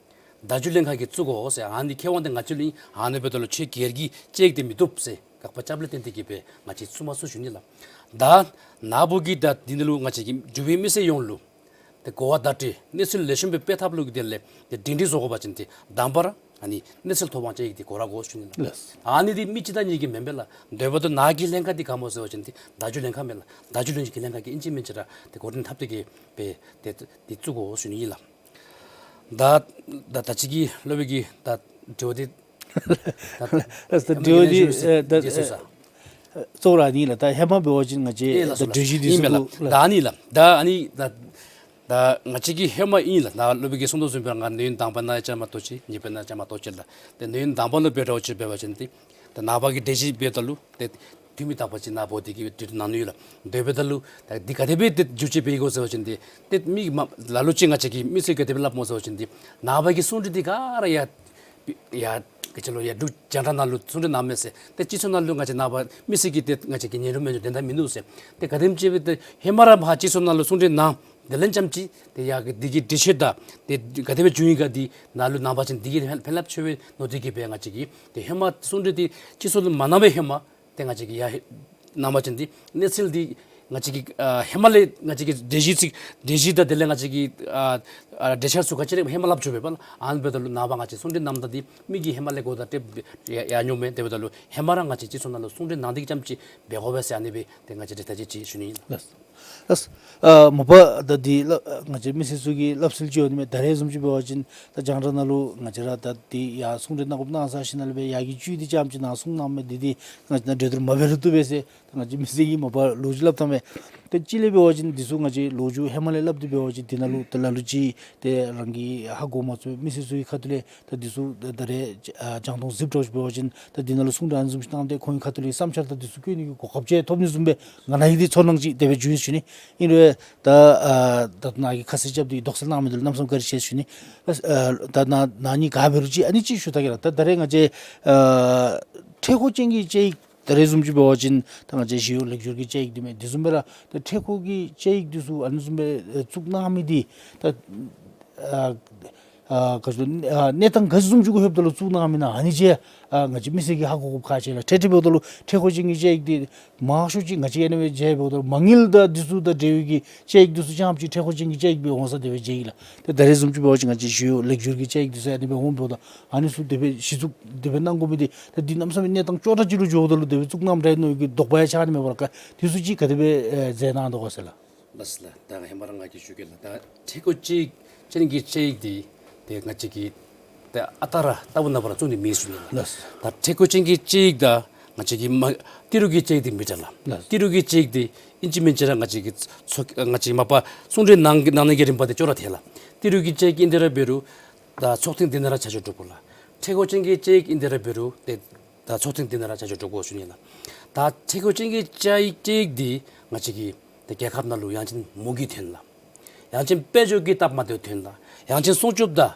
བརྡ་བརྒྱུད་ལྷན་ཁག་གིས་བཙུགས་དགོ་ཟེར། ཨ་ནི་ཁེ་དབང་འདི་ང་བཅས་ལུ་ཨིན། ཨ་ནི་འབདཝ་ད་ལུ་ཁྱོད་སྒེར་གྱི་དཔྱད་ཡིག་འདི་མི་བཏུབ་ཟེར་དགག་པ་རྐྱབ་ལས་བརྟེན་ཏེ་གིས་སྦེ་ང་བཅས་བཙུགས་མ་ཚུགས་ཞུ་ནི་ལགས། ད་ནཱ་བུ་གིས་ད་འདི་ནང་ལུ་ང་བཅས་ཀྱི་འབྲུག་པའི་མི་སེར་ཡོངས་ལུ་ཏེ་གོ་བ་བརྡ་སྤྲོད་གནས་ཚུལ་ལེགས་ཤོམ་སྦེ་སྤེལ་ཐབས་ལུ་གི་དོན་ལས་ཏེ་སྒྲིང་སྒྲིང་བཟོ་དགོ་པ་ཅིན་ཏེ་དང་པ་ར་ཨ་ནི་གནས་ཚུལ་ཐོབ་དབང་དཔྱད་ཡིག་འདི་དགོ་ར་དགོ་ཞུ་ནི་ལགས། ལགས། ཨ་ནི་འདི་མི་གཅིག་དང་གཉིས་ཀྱི་མེན་པས་ལགས། དེ་འབདཝ་ད་ནཱ་གི་ལྷན་ཁག་འདི་ག་སྨོ་ཟེར་བ་ཅིན་ཏེ་བརྡ་བརྒྱུད་ལྷན་ཁག་མས་ལགས། བརྡ་བརྒྱུད་ལྷན་ཁག་གི་ཨིན་ཅི་མིན་ཅི་ར་ཏེ་འགོ་འདྲེན་འཐབ་སྟེ་གིས་སྦེ་ཏེ་ཏེ་བཙུགས་དགོ་ཞུ་ནི་ཨིན་ལགས། ད་ད་ད་ཅི་གི་སློབ་དཔོན་གྱི་ད་དྲི་བ་འདི་ད་ལགས་སོ། ད་དྲི་བ་འདི་ཨེ་ད་རྗེས་སུ་ས། ཨེ་གཙོ་བོ་ར་ཨ་ནི་ལགས། ད་ཧེ་མ་འབད་བ་ཅིན་ང་བཅས་ཨེ་ལགས་ད་སོ་ལགས། གྲོས་གཞི་འདི་ཨིན་མས་ཚུ་ལགས། ད་ཨ་ནི་ལགས། ད་ཨ་ནི་ད་ད་ང་བཅས་ཀྱི་ཧེ་མ་ཨིན་ལགས། ད་སློབ་དཔོན་གྱིས་གསུངས་དོ་བཟུམ་སྦེ་ང་གནས་ཡུན་དང་པ་ནང་བཅར་མ་གཏོགས་ཅིག་གཉིས་པ་ནང་བཅར་མ་གཏོགས་ཅིག་ལགས། ཏེ་གནས་ཡུན་དང་པ་ལུ་འབད་རུང་ཅིག་འབད་བ་ཅིན་ཏེ་ད་ནངས་པ་གི་གྲོས་གཞི་འབདཝ་ད་ལུ་ཏེ་འཐུས་མི་དག་པ་ཅིག་ནཱ་འབོ་སྟེ་གིས་དྲི་བ་གནང་ནི་ཡོད་ལགས། དེ་འབདཝ་ད་ལུ་ད་འདི་ག་དེ་སྦེ་ཏེ་བསྒྱུར་བཅོས་འབད་དགོ་ཟེར་བ་ཅིན་ཏེ་ཏེ་མི་མ་ལ་ལུ་ཅིག་ང་བཅས་ཀྱི་མི་ཚུ་ག་དེ་སྦེ་སླབ་སྨོ་ཟེར་བ་ཅིན་ཏེ་ནངས་པ་གི་གསུང་གྲོས་འདི་ག་ར་ཡར་ཡར་ག་ཅི་ལོ་ཡར་འབྲུག་རྒྱང་བསྒྲགས་ནང་ལུ་གསུང་གྲོས་གནངམ་མས་ཟེར། ཏེ་སྤྱི་ཚོགས་ནང་ལུ་ང་བཅས་ནངས་པ་མི་སེར་གྱིས་ཏེ་ང་བཅས་ཀྱིས་ཉན་རུང་མི་ཉན་རུང་དོན་དག་མིན་འདུག་ཟེར། ཏེ་ག་དེམ་ཅིག་སྦེ་ཏེ་ཧེ་མ་ར་ཕར་སྤྱི་ཚོགས་ནང་ལུ་གསུང་གྲོས་གནང་དེ་ལས་རྐྱངམ་ཅིག་ཏེ་ཡར་གྱི་འདི་གི་འགྲེལ་བཤད་དང་ཏེ་ག་དེ་སྦེ་བྱུང་ཡི་ག་འདི་ནཱ་ལུ་གནང་པ་ཅིན་འདི་གིས་ཕན་ཕན་རླབས་ཆེ་བའི་མནོ་དེ་གིས་སྦེ་ང་བཅས་ཀྱིས་ཏེ་ཧེ་མ་གསུང་གྲོས་འདི་སྤྱི་ཚོགས་ལུ་མ་གནང་བའི་ཧེ་མ་ཏེ་ང་བཅས་ཀྱིས་ཡར་ གནང་བ་ཅིན་འདི་གནས་ཚུལ་འདི་ང་བཅས་ཀྱིས་ཨ་ཧེ་མ་ལས་ང་བཅས་ཀྱིས་འགྲེལ་བཤད་ཅིག་འགྲེལ་བཤད་དང་དེ་ལས་ང་བཅས་ཀྱིས་ཨ་ཨ་འགྲེལ་བཤད་ཚུ་ག་ཅི་ར་ཧེ་མ་སླབ་ཚུགས་པས་པ་ལགས། ཨ་ནི་འབདཝ་ད་ལུ་ནངས་པ་ང་བཅས་གསུང་གྲོས་གནངམ་ད་འདི་མི་གིས་ཧེ་མ་ལས་གོ་བརྡ་སྤྲོད་ཡ་ཡ་མྱོང་མས། དེ་འབདཝ་ད་ལུ་ཧེ་མ་ར་ང་བཅས་སྤྱི་ཚོགས་ནང་ལུ་གསུང་གྲོས་གནང་སྟེ་གི་ཙམ་ཅིག་འབད་དགོ་པས་ཟེར་ཨ་ནི་སྦེ་ཏེ་ང་བཅས་འདི་ད་ཅི་ཅིག་ཞུ་ནི་ཨིན་ལགས། ལགས། ལགས། ཨ་མ་པ་ད་འདི་ལགས་ང་བཅས་མི་སེར་ཚུ་གིས་སླབ་སྲོལ་ཅིག་ཡོད་ནི་མས། ད་རེས་བཟུམ་ཅིག་འབད་བ་ཅིན་ད་རྒྱང་བསྒྲགས་ནང་ལུ་ང་བཅས་ར་ད་འདི་ཡར་གསུང་གྲོས་གནང་དགོཔ་གནང་ཚར་ཞིནམ་ལས་སྦེ་ཡར་གྱི་བཅུད་འདི་ཙམ་ཅིག་ནཱ་གསུང་གནངམ་མས། འདི་འདི་ང་བཅས་ནཱ་གྲོས་བསྡུར་མ་འབད་རུང་བཏུབ་པས་ཟེར་ད་ང་བཅས་མི་སེར་གྱིས་མ་པ་ལོ་རྒྱུས་སླབ་ཐངས་མས། ད་གཅིག་ལས་འབད་བ་ཅིན་འདི་ཚུ་ང་བཅས་ལོ་རྒྱུས་ཧེ་མ་ལས་སླབ་སྟེ་འབད་བ་ཅིན་འདི་ནང་ལུ་ད་ལ་ལུ་ཅིག་ཏེ་རང་གིས་ཧ་གོ་མ་ཚུགས་མི་སེར་ཚུ་གི་ཁ་ཐུག་ལས་ད་འདི་ཚུ་ད་ད་རེས་ཨ་རྒྱང་མཐོང་གཟིགས་འགྱོ་ཞིནམ་འབད་བ་ཅིན་ད་འདི་ནང་ལུ་གསུང་གྲོས་ཨ་ནི་བཟུམ་ཅིག་གནང་སྟེ་ཁོང་གི་ཁ་ཐུག་ལས་བསམ་འཆར་དང་འདི་ཚུ་བཀོད་ནི་གི་གོ་སྐབས་ཅིག་ཐོབ་ནི་བཟུམ་སྦེ་ང་ར་གིས་འདི་ཚོར་སྣང་ཅིག་དེ་སྦེ་བྱུང་ཡི་ཞུ་ནི། ཨིན་རུང་ད་ཨ་ད་ནཱ་གིས་ཁ་གསལ་རྐྱབ་སྟེ་དོགས་སེལ་གནང་མི་འདི་ལུ་གནམ་མེད་ས་མེད་བཀའ་དྲིན་ཆེ་ཞུ་ནི། ཨ་ད་ནཱ་ནཱ་ནི་ག་འབད་རུང་ཅིག་ཨ་ནི་ཅིག་ཞུ་ད་གེ་ལགས། ད་ད་རེས་ང་བཅས་ཨ་འཕྲལ་མཁོ་ཅན་གྱི་དཔྱད་ཡིག་ད་རེས་བཟུམ་ཅིག་འབད་བ་ཅིན་ད་ང་བཅས་ཞི་གཡོག་ལེགས་བསྒྱུར་གྱི་དཔྱད་ཡིག་འདི་མས། དེ་བཟུམ་སྦེ་ར་ད་འཕྲལ་མཁོ་གི་དཔྱད་ཡིག་འདི་ཚུ་ཨ་ནི་བཟུམ་སྦེ་ཨེ་བཙུགས་གནང་མི་འདི་ད་ཨ་ཨ་ག་ཅི་ལོ་ཨ་གནས་སྟངས་ག་ཅི་བཟུམ་ཅིག་གུ་ལྷོདཔ་ད་ལུ་བཙུགས་གནང་མི་ཨིན་ན་ཨ་ནི་ཅིག་ཨ་ང་བཅས་མི་སེར་གྱིས་ཧ་གོ་དགོཔ་ཁག་ཆེ་ལགས། ཏེ་དེ་འབདཝ་ད་ལུ་འཕྲལ་མཁོ་ཅན་གྱི་དཔྱད་ཡིག་འདི་མང་ཤོས་ཅིག་ང་བཅས་ཨ་ནི་སྦེ་མཇལཝ་ད་ལུ་མ་དངུལ་དང་འདི་ཚུ་དང་འབྲེལ་བའི་གི་དཔྱད་ཡིག་འདི་ཚུ་རྐྱངམ་ཅིག་འཕྲལ་མཁོ་ཅན་གྱི་དཔྱད་ཡིག་སྦེ་འོང་ས་དེ་སྦེ་མཇལ་ཡི་ལགས། ཏེ་ད་རེས་བཟུམ་ཅིག་འབད་བ་ཅིན་ང་བཅས་ཞི་གཡོག་ལེགས་བསྒྱུར་གྱི་དཔྱད་ཡིག་འདི་ཚུ་ཨ་ནི་སྦེ་འོང་འབདཝ་ད་ཨ་ནི་ཚུ་དེ་སྦེ་གཞི་བཙུགས་དེ་སྦེ་གནང་དགོ་མི་འདི་ད་འདི་གནམ་མེད་ས་མེད་གནས་སྟངས་སྐྱོ་དྲགས་ཅིག་ལུ་འགྱོཝ་ད་ལུ་དེ་སྦེ་བཙུགས་གནངམ་འདྲས་མནོ་གི་དོགས་པ་ཡང་ཆགས་ནི་མས་པ་ལགས། དེ་ཚུ་ཅིག་ག་དེ་སྦེ་ཨེ་མཛད་གནང་དོ་ག་ཟེར་ལགས། ལགས་སོ་ལགས། ད་ཧེ་མ་ར་ང་གིས་ཞུ་གེ་ལགས། ད་འཕྲལ་མཁོ་ཅན་གྱི་དཔྱད་ཡིག་འདི་ཏེ་ང་བཅས་ཀྱིས་ད་ཨ་རྟག་ར་ལྟ་བུ་ནང་པ་ར་བཙུགས་ནི་མེད་ཞུ་ནི་ལགས། ལགས། ད་འཕྲལ་མཁོ་ཅན་གྱི་དཔྱད་ཡིག་དང་ང་བཅས་ཀྱི་མ་ཏི་རུ་གི་དཔྱད་ཡིག་འདི་མི་འདྲ་ལགས། ལགས། ཏི་རུ་གི་དཔྱད་ཡིག་འདི་ཨིན་ཅི་མིན་ཅི་ར་ང་བཅས་ཀྱི་ཚོགས་ང་བཅས་མ་པ་གསུང་གྲོས་གནང་གནང་ནི་གི་རིམ་པ་འདི་ཅོག་ར་འཐད་ལགས། ཏི་རུ་གི་དཔྱད་ཡིག་ཨིན་ཏེ་ར་འབད་རུང་ད་ཚོགས་ཐེངས་འདི་ནང་ར་ཆ་འཇོག་འགྲོ་དགོ་ལགས། འཕྲལ་མཁོ་ཅན་གྱི་དཔྱད་ཡིག་ཨིན་ཏེ་ར་འབད་རུང་ཏེ་ད་ཚོགས་ཐེངས་འདི་ནང་ར་ཆ་འཇོག་འགྲོ་དགོ་ཞུ་ནི་ལགས། ད་འཕྲལ་མཁོ་ཅན་གྱི་དཔྱད་ཡིག་དཔྱད་ཡིག་འདི་ང་བཅས་ཀྱི་ད་རྒྱལ་ཁབ་ནང་ལུ་ཡང་ཅིན་མུ་གེ་ཐོན་ལགས། ཡང་ཅིན་དཔལ་འབྱོར་གྱི་སྟབས་མ་བདེཝ་ཐོན་ལགས། ཡང་ཅིན་སྲུང་སྐྱོབ་དང་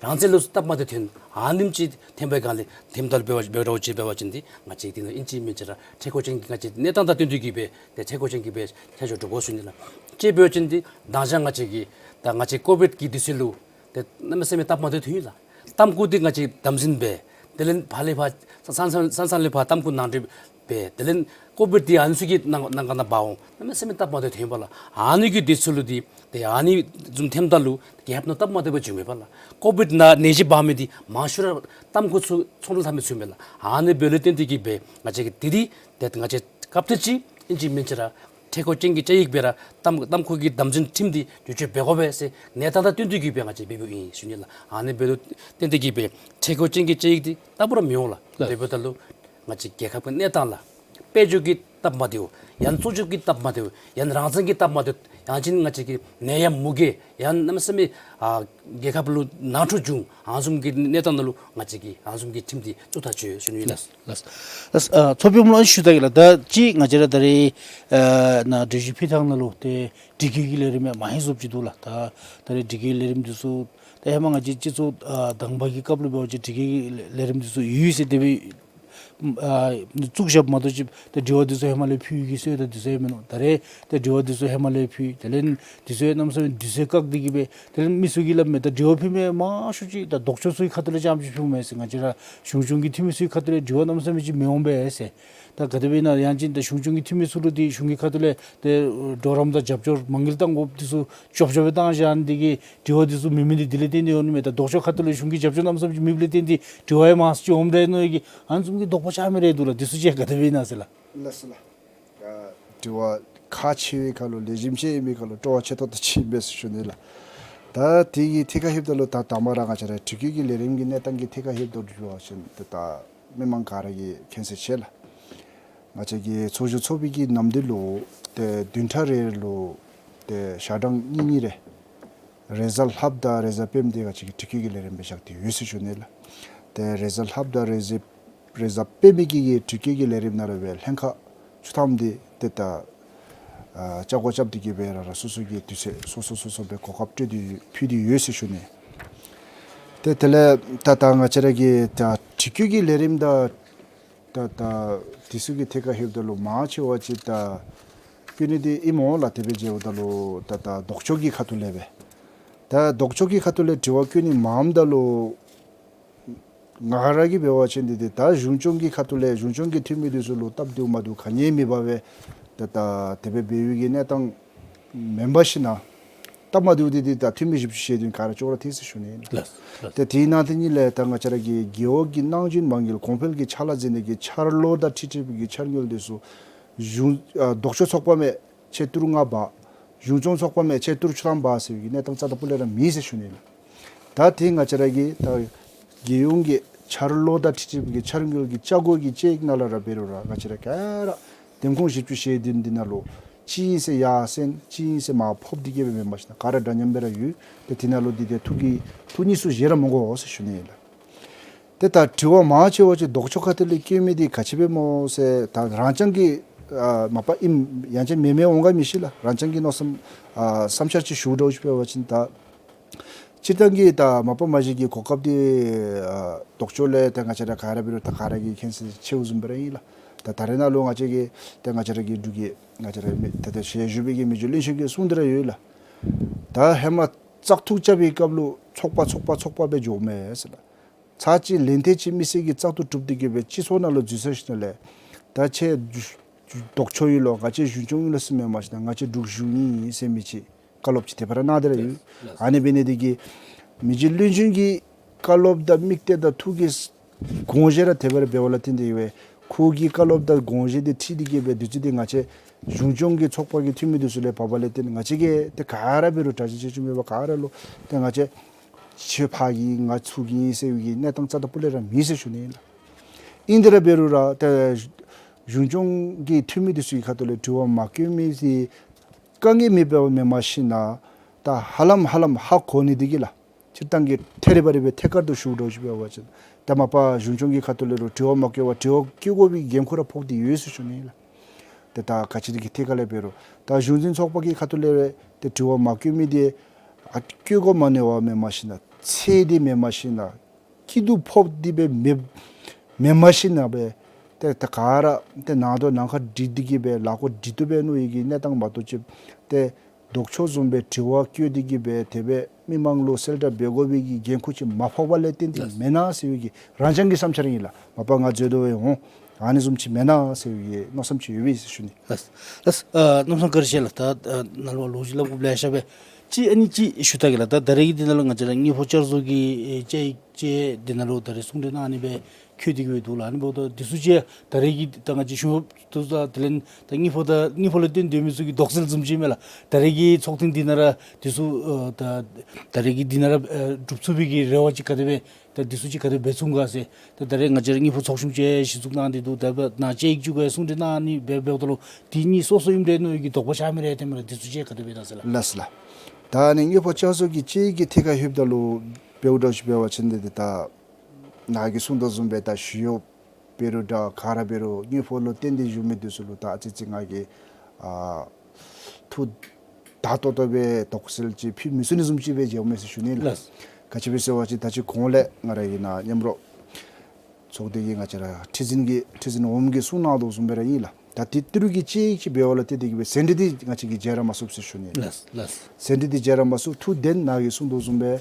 རང་བཙན་ལུ་སྟབས་མ་བདེཝ་ཐོན། ཨ་ནེམ་ཅིག་ཐོན་པའི་སྒང་ལས་ཐོནམ་ད་ལུ་འབད་བ་འབད་བ་ཅིན་འབད་བ་ཅིན་འདི་ང་བཅས་འདི་ནང་ཨིན་ཅི་མིན་ཅི་ར་འཕྲལ་མཁོ་ཅན་གྱི་ང་བཅས་གནས་སྟངས་དང་བསྟུན་ཏེ་གི་སྦེ་ཏེ་འཕྲལ་མཁོ་ཅན་གྱི་སྦེ་ཆ་འཇོག་འགྲོ་དགོ་ཞུ་ནི་ལགས། ཅིག་འབད་བ་ཅིན་འདི་མདང་ཞག་ང་བཅས་ཀྱི་ད་ང་བཅས་ཀོ་བིཌ་གི་དུས་ཚོད་ལུ་ཏེ་གནམ་མེད་ས་མེད་སྟབས་མ་བདེཝ་ཐོན་ཡི་ལགས། ཏམ་ཁུ་འདི་ང་བཅས་དམ་འཛིན་འབད། དེ་ལས་ཕར་ལས་ཕར་ས་ས་ས་ས་ལས་ཕར་ཏམ་ཁུ་ནང་འདྲེན་འབད། དེ་ལས་ཀོ་བིཌ་འདི་ཨ་ནི་ཚུ་གི་ནང་ནང་ག་ནང་འབག་འོང་། གནམ་མེད་ས་མེད་སྟབས་མ་བདེཝ་ཐོན་པ་ལགས། ཨ་ནི་གི་དུས་ཚོད་ལུ་འདི་ཏེ་ཨ་ནི་བཟུམ་ཐོནམ་ད་ལུ་རྒྱལ་ཁབ་ནང་སྟབས་མ་བདེཝ་བྱུངམ་མས་པ་ལགས། ཀོ་བིཌ་ནང་ནད་གཞི་འབག་མི་འདི་མང་ཤོས་ར་ཏམ་ཁུ་ཚུ་ཚོང་འབྲེལ་འཐབ་མི་ཚུ་མས་ལགས། ཨ་ནི་འབདཝ་ལས་བརྟེན་ཏེ་གི་སྦེ་ང་བཅས་ཀྱིས་འདི་འདི་ཏེ་ང་བཅས་སྐབས་དེ་ཅིག་ཨིན་ཅི་མིན་ཅི་ར་འཕྲལ་མཁོ་ཅན་གྱི་དཔྱད་ཡིག་སྦེ་ར་ཏམ་ཏམ་ཁུ་གི་དམ་འཛིན་ཁྲིམས་འདི་བསྒྱུར་བཅོས་འབད་དགོ་པས་ཟེར་གནས་སྟངས་དང་བསྟུན་ཏེ་གི་སྦེ་ང་བཅས་འབདཝ་ཨིན་ཞུ་ནི་ལགས། ཨ་ནི་འབདཝ་ལས་བརྟེན་ཏེ་གི་སྦེ་འཕྲལ་མཁོ་ཅན་གྱི་དཔྱད་ཡིག་འདི་ལྟ་བུ་ར་མི་འོང་ལགས། ལགས། དེ་འབདཝ་ད་ལུ་ང་བཅས་རྒྱལ་ཁབ་ཀྱི་གནས་སྟངས་ལགས། དཔལ་འབྱོར་གྱི་སྟབས་མ་བདེཝ་ཡང་སྲུང་སྐྱོབ་ཀྱི་སྟབས་མ་བདེཝ་ཡང་རང་བཙན་གྱི་སྟབས་མ་བདེཝ་ཡང་ཅིན་ང་བཅས་ཀྱི་ནད་ཡམས་མུ་གེ་ཡང་གནམ་མེད་ས་མེད་ཨ་རྒྱལ་ཁབ་ལུ་ནང་འཁྲུག་བྱུང་ཨ་ནི་བཟུམ་གྱི་གནས་སྟངས་ནང་ལུ་ང་བཅས་ཀྱིས་ཨ་ནི་བཟུམ་གྱི་ཁྲིམས་འདི་བཙུགས་ཐག་བཅད་ཞུ་ནི་ལགས། ལགས། ལགས། ཨ་ཚོགས་དཔོན་ལུ་ཞུ་ད་གེ་ལགས། ད་ཅི་ང་བཅས་ར་ད་རེས་ཨ་ནཱ་གྲོས་གཞི་ཕུལ་ཐངས་ནང་ལུ་ཏེ་དྲི་བཀོད་ཀྱི་ལས་རིམ་ཡང་མང་རབས་ཅིག་འདུག་ལགས། ད་ད་རེས་དྲི་བཀོད་ཀྱི་ལས་རིམ་འདི་ཚུ་ད་ཧེ་མ་ང་བཅས་སྤྱི་ཚོགས་ཨ་དང་པ་གི་སྐབས་ལུ་འབད་བ་ཅིན་དྲི་བཀོད་ཀྱི་ལས་རིམ་འདི་ཚུ་ཡོད་ཟེར་དེ་སྦེ་ཨ་བཙུགས་བཞགཔ་མ་གཏོགས་ཅིག་ད་དྲི་བ་འདི་ཚུ་ཧེ་མ་ལས་ཕུལ་གི་སྲོལ་དང་འདི་ཚུ་ཡང་མིན་ནུག། ད་རེས་ད་དྲི་བ་འདི་ཚུ་ཧེ་མ་ལས་ཕུལ། དེ་ལས་འདི་ཚུ་ཡང་གནམ་མེད་ས་མེད་དུས་ཚོད་བཀག་སྟེ་གི་སྦེ་དེ་ལས་མི་ཚུ་གིས་སླབ་མས། ད་དྲི་བ་ཕུལ་མི་མང་ཤོས་ཅིག་ད་ལྡོག་ཕྱོགས་ཚུ་གི་ཁ་ཐུག་ལས་རྐྱངམ་ཅིག་ཕུལཝ་མས་ཟེར། ང་བཅས་ར་གཞུང་སྐྱོང་གི་འཐུས་མི་ཚུ་གི་ཁ་ཐུག་ལས་དྲི་བ་གནམ་མེད་ས་མེད་ཅིག་མི་འོང་པས་ཟེར། ད་ག་དེ་སྦེ་ཨིན་ན་ཡང་ཅིན་ད་གཞུང་སྐྱོང་གི་འཐུས་མི་ཚུ་ལུ་ཏེ་གཞུང་གི་ཁ་ཐུག་ལས་ཏེ་གྲོགས་རམ་དང་རྒྱབ་སྐྱོར་མ་དངུལ་གཏང་དགོཔ་འདི་ཚུ་ཅོག་ཅོག་སྦེ་བཏང་བཞག་ནི་དེ་གིས་དྲི་བ་འདི་ཚུ་མེད་མི་འདི་དེ་ལས་བརྟེན་ཏེ་འོང་ནི་མས། ད་ལྡོག་ཕྱོགས་ཁ་ཐུག་ལས་གཞུང་གི་རྒྱབ་སྐྱོར་གནམ་མེད་ས་མེད་ཅིག་མེདཔ་ལས་བརྟེན་ཏེ་དྲི་བ་ཡང་མང་སུ་ཅིག་འོངམ་འདྲས་མནོ་ཡི་གི་ཨ་ནི་བཟུམ་གྱི་དོགས་པ་ཆགས་མི་རེ་འདུག་ལགས། འདི་ཚུ་ཅིག་ག་དེ་སྦེ་ཨིན་ན་ཟེར་ལགས། ལགས་སོ་ལགས། ཨ་དྲི་བ་ཁག་ཆེ་བའི་ཁར་ལུ་ལེགས་ཤོམ་ཅིག་ཨིན་པའི་ཁར་ལུ་སྤྲོ་བ་ཆེ་ཏོག་ཏོ་ཅིག་ཨིན་པས་ཟེར་ཞུ་ནི་ལགས། ད་དེ་གི་ཐད་ཁར་ལྷོདཔ་ད་ལུ་ད་དང་པ་ར་ང་བཅས་ར་དྲི་བཀོད་ཀྱི་ལས་རིམ་གྱི་གནས་སྟངས་ཀྱི་ཐད་ཁར་ལྷོདཔ་ད་ལུ་འབད་བ་ཅིན་ཏེ་ད་མི་མང་ག་ར་གིས་མཁྱེན་གསལ་ཆེ་ལགས། ང་བཅས་ཀྱི་ཚོགས་བཞུགས་ཚོགས་པའི་གི་ནམ་དུས་ལུ་ཏེ་བདུན་ཕྲག་རེ་ལུ་ཏེ་ཞག་གྲངས་གཉིས་གཉིས་རེ་རེས་གཟའ་ལྷགཔ་དང་རེས་གཟའ་སྤེནམ་འདི་ང་བཅས་ཀྱིས་དྲི་བཀོད་ཀྱི་ལས་རིམ་སྦེ་བཞག་སྟེ་ཡོད་ཟེར་ཞུ་ནི་ལགས། ཏེ་རེས་གཟའ་ལྷགཔ་དང་རེས་གཟའ་རེས་གཟའ་སྤེནམ་གི་གི་དྲི་བཀོད་ཀྱི་ལས་རིམ་ནང་ར་སྦེ་ལྷན་ཁག་བཅུ་ཐམ་འདི་ཏེ་ད་ཨ་བཅའ་སྒོ་རྐྱབ་སྟེ་གི་སྦེ་ར་ར་སོ་སོ་གི་དུས་ཚོད་སོ་སོ་སོ་སོ་སྦེ་གོ་སྐབས་སྤྲོད་དེ་ཕུལ་ཏེ་ཡོད་ཟེར་ཞུ་ནི། ཏེ་དེ་ལས་ད་ད་ང་བཅས་ར་གི་ད་དྲི་བཀོད་ཀྱི་ལས་རིམ་ད་ད་ད་འདི་ཚུ་གི་ཐད་ཁར་ལྷོདཔ་ད་ལུ་མང་ཆེ་བ་ཅིག་ད་བཀོད་ནི་འདི་ཨིནམ་འོང་ལགས། དེ་སྦེ་འབདཝ་ད་ལུ་ད་ད་ལྡོག་ཕྱོགས་ཀྱི་ཁ་ཐུག་ལས་སྦེ་ད་ལྡོག་ཕྱོགས་ཀྱི་ཁ་ཐུག་ལས་དྲི་བ་བཀོད་ནི་མངམ་ད་ལུ་ ང་ར་གིས་འབད་བ་ཅིན་འདི་ཏེ་ད་གཞུང་སྐྱོང་གི་ཁ་ཐུག་ལས་གཞུང་སྐྱོང་གི་འཐུས་མི་འདི་ཚུ་ལུ་སྟབས་བདེཝ་མ་བདེཝ་ག་ནི་མེད་པར་སྦེ་ད་ད་དེ་སྦེ་འབད་བའི་གི་གནས་སྟངས་མེན་པར་ཞིན་ན་སྟབས་མ་བདེཝ་འདི་ཏེ་ད་འཐུས་མི་བཞི་བཅུ་ཞེ་བདུན་ག་ར་ཅོག་ར་འཐད་ཟེར་ཞུ་ནི་ཨིན། ལགས་ལགས། ཏེ་དེའི་ནང་དེ་ཉིད་ལས་ད་ང་བཅས་ར་གི་རྒེད་འོག་གི་གནང་སྦྱིན་མ་དངུལ་གོང་འཕེལ་གྱི་ཕྱག་ལཱ་མཛད་ནི་གི་འཆར་ལོ་དང་འཁྲིལ་འཁྲིལ་བའི་གི་འཆར་དངུལ་འདི་ཚུ་གཞུང་ཨ་ལྡོག་ཕྱོགས་ཚོགས་པ་མས་ཆེད་གཏོར་ལྔ་འབག། གཞུང་སྐྱོང་ཚོགས་པ་མས་ཆེད་གཏོར་བཅུ་ཐམ་འབག་ཟེར་བའི་གི་གནས་སྟངས་རྩ་དང་སྤུ་ལས་ར་མེད་ཟེར་ཞུ་ནི་ཨིན། ད་དེ་ང་བཅས་ར་གི་ད་རྒྱལ་ཡོངས་ཀྱི་འཆར་ལོ་དང་འཁྲིལ་འཁྲིལ་བའི་གི་འཆར་དངུལ་གྱི་ཆ་བགོས་ཀྱི་དཔྱད་ཡིག་ནང་ལས་ར་འབད་རུང་ར་ང་བཅས་ར་ག་ར་འདེམས་ཁོངས་བཞི་བཅུ་ཞེ་བདུན་འདི་ནང་ལུ་གཅིག་ཨིན་ཟེར་ཡར་སེང་གཅིག་ཨིན་ཟེར་མར་ཕབ་འདི་གིས་སྦེ་མེན་པར་ཞིན་ན་ག་ར་འདྲ་མཉམ་སྦེ་ར་ཡོད། ཏེ་དེ་ནང་ལུ་འདི་ཏེ་ཐུགས་ཀྱི་ཐུགས་ཉིད་སུ་བཞེས་ར་མི་དགོ་ཟེར་ཞུ་ནི་ཨིན་ལགས། ཏེ་ད་དྲི་བ་མང་ཆེ་བ་ཅིག་ལྡོག་ཕྱོགས་ཁ་ཐུག་ལས་བསྐྱོན་མི་འདི་ག་ཅི་སྦེ་སྨོ་ཟེར་ད་རང་རྐྱང་གི་ཨ་མ་པ་ཨིནམ་ཡང་ཅིན་མེན་མེན་འོང་ག་མི་ཤེས་ལགས། རང་རྐྱང་གི་མནོ་བསམ་ཨ་བསམ་འཆར་ཅིག་ཞུ་འདྲཝ་ཅིག་འབད་བ་ཅིན་ད་སྤྱིར་བཏང་གི་ད་མ་པ་མ་གཞི་གི་གོ་སྐབས་འདི་ཨ་ལྡོག་ཕྱོགས་ལས་ད་ང་བཅས་ར་ག་ར་འབད་རུང་ད་ག་ར་གིས་མཁྱེན་གསལ་ཆེཝ་བཟུམ་སྦེ་ར་ཨིན་ལགས། ད་ད་རེས་ནང་ལུ་ང་བཅས་ཀྱི་ད་ང་བཅས་ར་གི་འབྲུག་གི་ང་བཅས་ར་མི་ད་ད་ཞལ་བཞུགས་པའི་གི་མི་རྗེ་བློན་ཆེན་གྱིས་གསུངས་ཏེ་ར་ཡོད་ལགས། ད་ཧེ་མ་བཙག་འཐུ་རྐྱབ་པའི་སྐབས་ལུ་ཚོགས་པ་ཚོགས་པ་ཚོགས་པ་སྦེ་འགྱོཝ་མས་ཟེར་ལགས། ཚར་གཅིག་ལན་ཐེངས་གཅིག་མི་སེར་གྱིས་བཙག་འཐུ་གྲུབ་སྟེ་གིས་སྦེ་སྤྱི་ཚོགས་ནང་ལུ་འཛུལ་ཚར་ཞིནམ་ལས་ད་ཁྱེད་ལྡོག་ཕྱོགས་ཨིན་ལོ་ང་བཅས་གཞུང་སྐྱོང་ཨིན་ལོ་ཟེར་མེན་པར་ཞིན་ན་ང་བཅས་འབྲུག་གཞུང་ཨིན་ཟེར་མི་ཅིག་བཀའ་སློབ་ཅིག་དེ་སྦེ་ར་གནང་སྟེ་ར་ཡོད། ལགས་ལགས། ཨ་ནི་འབད་ནི་འདི་གིས་མི་རྗེ་བློན་ཆེན་གྱི་བཀའ་སློབ་དང་དམིགས་གཏད་དང་ཐུགས་ཀྱི་དགོངས་བཞེད་ར་དེ་སྦེ་ར་འབདཝ་ལས་བརྟེན་ཏེ་གིས་སྦེ་ཁོ་གི་བཀའ་སློབ་དང་དགོངས་བཞེད་འདི་འཁྲིལ་ཏེ་གིས་སྦེ་དུས་ཚོད་འདི་ང་བཅས་གཞུང་སྐྱོང་གི་ཚོགས་པ་གི་འཐུས་མི་འདི་ཚུ་ལས་བབས་པ་ལས་བརྟེན་ང་བཅས་ཀྱིས་ཏེ་ག་ར་འབད་རུང་དྲག་ཤོས་ཆེ་ཆུང་མེད་པར་ག་ར་ལུ་ཏེ་ང་བཅས་ཁྱོད་ཕར་གྱི་ང་ཚུར་གྱི་ཟེར་བའི་གི་གནས་སྟངས་རྩ་དང་སྤུ་ལས་ར་མེད་ཟེར་ཞུ་ནི་ཨིན་ལགས། ཨིན་དེ་ར་འབད་རུང་ར་ཏེ་གཞུང་སྐྱོང་གི་འཐུས་མི་འདི་ཚུ་གི་ཁ་ཐུག་ལས་དྲི་བ་མ་བཀོད་མི་འདི་དཀའ་ངལ་མེད་པ་མེན་པར་ཞིན་ན་ད་ཧ་ལམ་ཧ་ལམ་ཧ་གོ་ནི་འདི་གིས་ལགས། སྤྱིར་བཏང་གི་ཐད་རི་བ་རི་སྦེ་ཐད་ཀར་དུ་ཞུ་འདྲཝ་ཅིག་འབད་བ་ཅིན་ད་མ་པ་གཞུང་སྐྱོང་གི་ཁ་ཐུག་ལས་རུང་དྲི་བ་མ་བཀོད་པར་དྲི་བ་བཀོད་དགོ་པའི་འགན་ཁུར་ར་ཕོག་སྟེ་ཡོད་ཟེར་ཞུ་ནི་ལགས། ཏེ་ད་ག་ཅི་ར་གི་ཐད་ཁ་ལས་འབད་རུང་ད་གཞུང་འཛིན་ཚོགས་པ་གི་ཁ་ཐུག་ལས་ཏེ་དྲི་བ་མ་བཀོད་མི་འདི་ཨ་བཀོད་དགོ་མ་ནི་བ་མེན་པར་ཞིན་ན་ཚད་འདི་མེན་པར་ཞིན་ན་སྐྱིད་སྡུག་ཕོག་སྟེ་སྦེ་མེན་མེན་པར་ཞིན་ན་སྦེ་ཏེ་ད་ག་ར་ཏེ་ནང་དོག་ནང་ཁར་འདྲིས་ཏེ་གིས་སྦེ་ལཱ་འགོ་འདྲི་བཏུབ་པའི་ནོ་ཡི་གི་གནས་སྟངས་མ་གཏོགས་ཅིག་ཏེ་ལྡོག་ཕྱོགས་བཟུམ་སྦེ་དྲི་བ་བཀོད་དེ་གིས་སྦེ་དེ་སྦེ་མི་མང་ལུ་གསལ་བསྒྲགས་འབད་དགོ་པའི་གི་འགན་ཁུར་ཅིག་མ་ཕོག་པ་ལས་བརྟེན་ཏེ་ལགས། མེན་ན་ཟེར་བའི་གི་རང་རྐྱང་གི་བསམ་འཆར་ཨིན་ལགས། མ་པ་ང་འཛོལ་དོ་སྦེ་འོང་ཨ་ནི་བཟུམ་ཅིག་མེན་ན་ཟེར་བའི་གི་མནོ་བསམ་ཅིག་ཡོད་པས་ཟེར་ཞུ་ནི། ལགས་ལགས། ཨ་གནམ་ས་བཀའ་དྲིན་ཆེ་ལགས། ད་ཨ་ནཱ་ལུ་ལོ་རྒྱུས་སླབ་དགོཔ་ལེ་ཤ་སྦེ་ཅིག་ཨ་ནི་ཅིག་ཞུ་ད་གེ་ལགས། ད་ད་རེས་ཀྱི་འདི་ནང་ལུ་ང་བཅས་ར་དངུལ་ཕོགས་བསྐྱར་བཟོ་གི་ཨེ་དཔྱད་ཡིག་ཅིག་འདི་ནང་ལུ་ད་རེས་གསུང་གྲོས་གནང་ནི་སྦེ་བཀོད་དེ་གིས་སྦེ་འདུག་ལགས། ཨ་ནི་འབདཝ་ད་འདི་ཚུ་ཅིག་ད་རེས་ཀྱི་ད་ང་བཅས་ཞུ་དོ་ད་དེ་ལས་ད་དངུལ་ཕོགས་ད་དངུལ་ཕོགས་ལུ་བརྟེན་སྡོད་མི་ཚུ་གི་དོགས་སེལ་བཟུམ་ཅིག་མས་ལགས། ད་རེས་ཀྱི་ཚོགས་ཐེངས་འདི་ནང་ར་འདི་ཚུ་ཨ་ད་ད་རེས་ཀྱི་འདི་ནང་ར་ཨ་གྲུབ་ཚུགས་པའི་གི་རེ་བ་ཅིག་ག་དེ་སྦེ་ད་འདི་ཚུ་ཅིག་ག་དེ་འབད་ཚུགས་ག་ཟེར། ད་ད་རེས་ང་བཅས་ར་དངུལ་ཕོགས་ཚོགས་ཆུང་ཅིག་གཞི་བཙུགས་གནང་སྟེ་འདུག། ད་འབདན་ཅིག་གི་གུ་གསུང་གྲོས་གནང་ནི་འབད་འབདཝ་ད་ལུ་འདི་གཉིས་སོ་སོ་ཨིནམ་འདྲས་མནོ་བའི་གི་དོགས་པ་ཆགས་མི་རེ་ཏེ་མེན་ན། འདི་ཚུ་ཅིག་ག་དེ་སྦེ་ད་ཟེར་ལགས། ལགས་སོ་ལགས། ད་ཨ་ནི་དངུལ་ཕོགས་བསྐྱར་བཟོ་གི་དཔྱད་ཡིག་གི་ཐད་ཁར་ལྷོདཔ་ད་ལུ་འབདཝ་འདྲཝ་ཅིག་འབད་བ་ཅིན་འདི་ད་ནཱ་གིས་གསུངས་དོ་བཟུམ་སྦེ་ད་ཞུ་ཡོག་འབད་རུང་འདྲ་ག་ར་འབད་རུང་དངུལ་ཕོགས་ལུ་བརྟེན་ཏེ་བཞུགས་མི་འདི་ཚུ་ལུ་ད་ཨ་ཙི་ཅིག་ང་གིས་ཨ་ཐུགས་བདའ་ཏོག་ཏོ་སྦེ་དོགས་སེལ་ཅིག་ཕུལ་མི་ཚུགས་ནི་བཟུམ་ཅིག་སྦེ་མཇལཝ་མས་ཟེར་ཞུ་ནི་ལགས། ལགས། ག་ཅི་སྦེ་ཟེར་བ་ཅིན་ད་ཅི་གོང་ལས་ང་ར་གིས་ནཱ་མཉམ་རོགས་ཚོགས་སྡེ་གི་ང་བཅས་ར་ཁྲི་འཛིན་གྱིས་ཁྲི་འཛིན་འོགམ་གིས་གསུངས་གནང་དོ་བཟུམ་སྦེ་ར་ཨིན་ལགས། ད་དེ་ཏི་རུ་གི་དཔྱད་ཡིག་ཅིག་འབདཝ་ལས་བརྟེན་ཏེ་གིས་སྦེ་ཟིན་བྲིས་འདི་ང་བཅས་ཀྱིས་མཇལ་ར་མ་ཚུགས་ཟེར་ཞུ་ནི། ལགས་ལགས། ཟིན་བྲིས་འདི་མཇལ་ར་མ་ཚུགས། ཐུགས་བདེན་ནཱ་གིས་གསུངས་དོ་བཟུམ་སྦེ་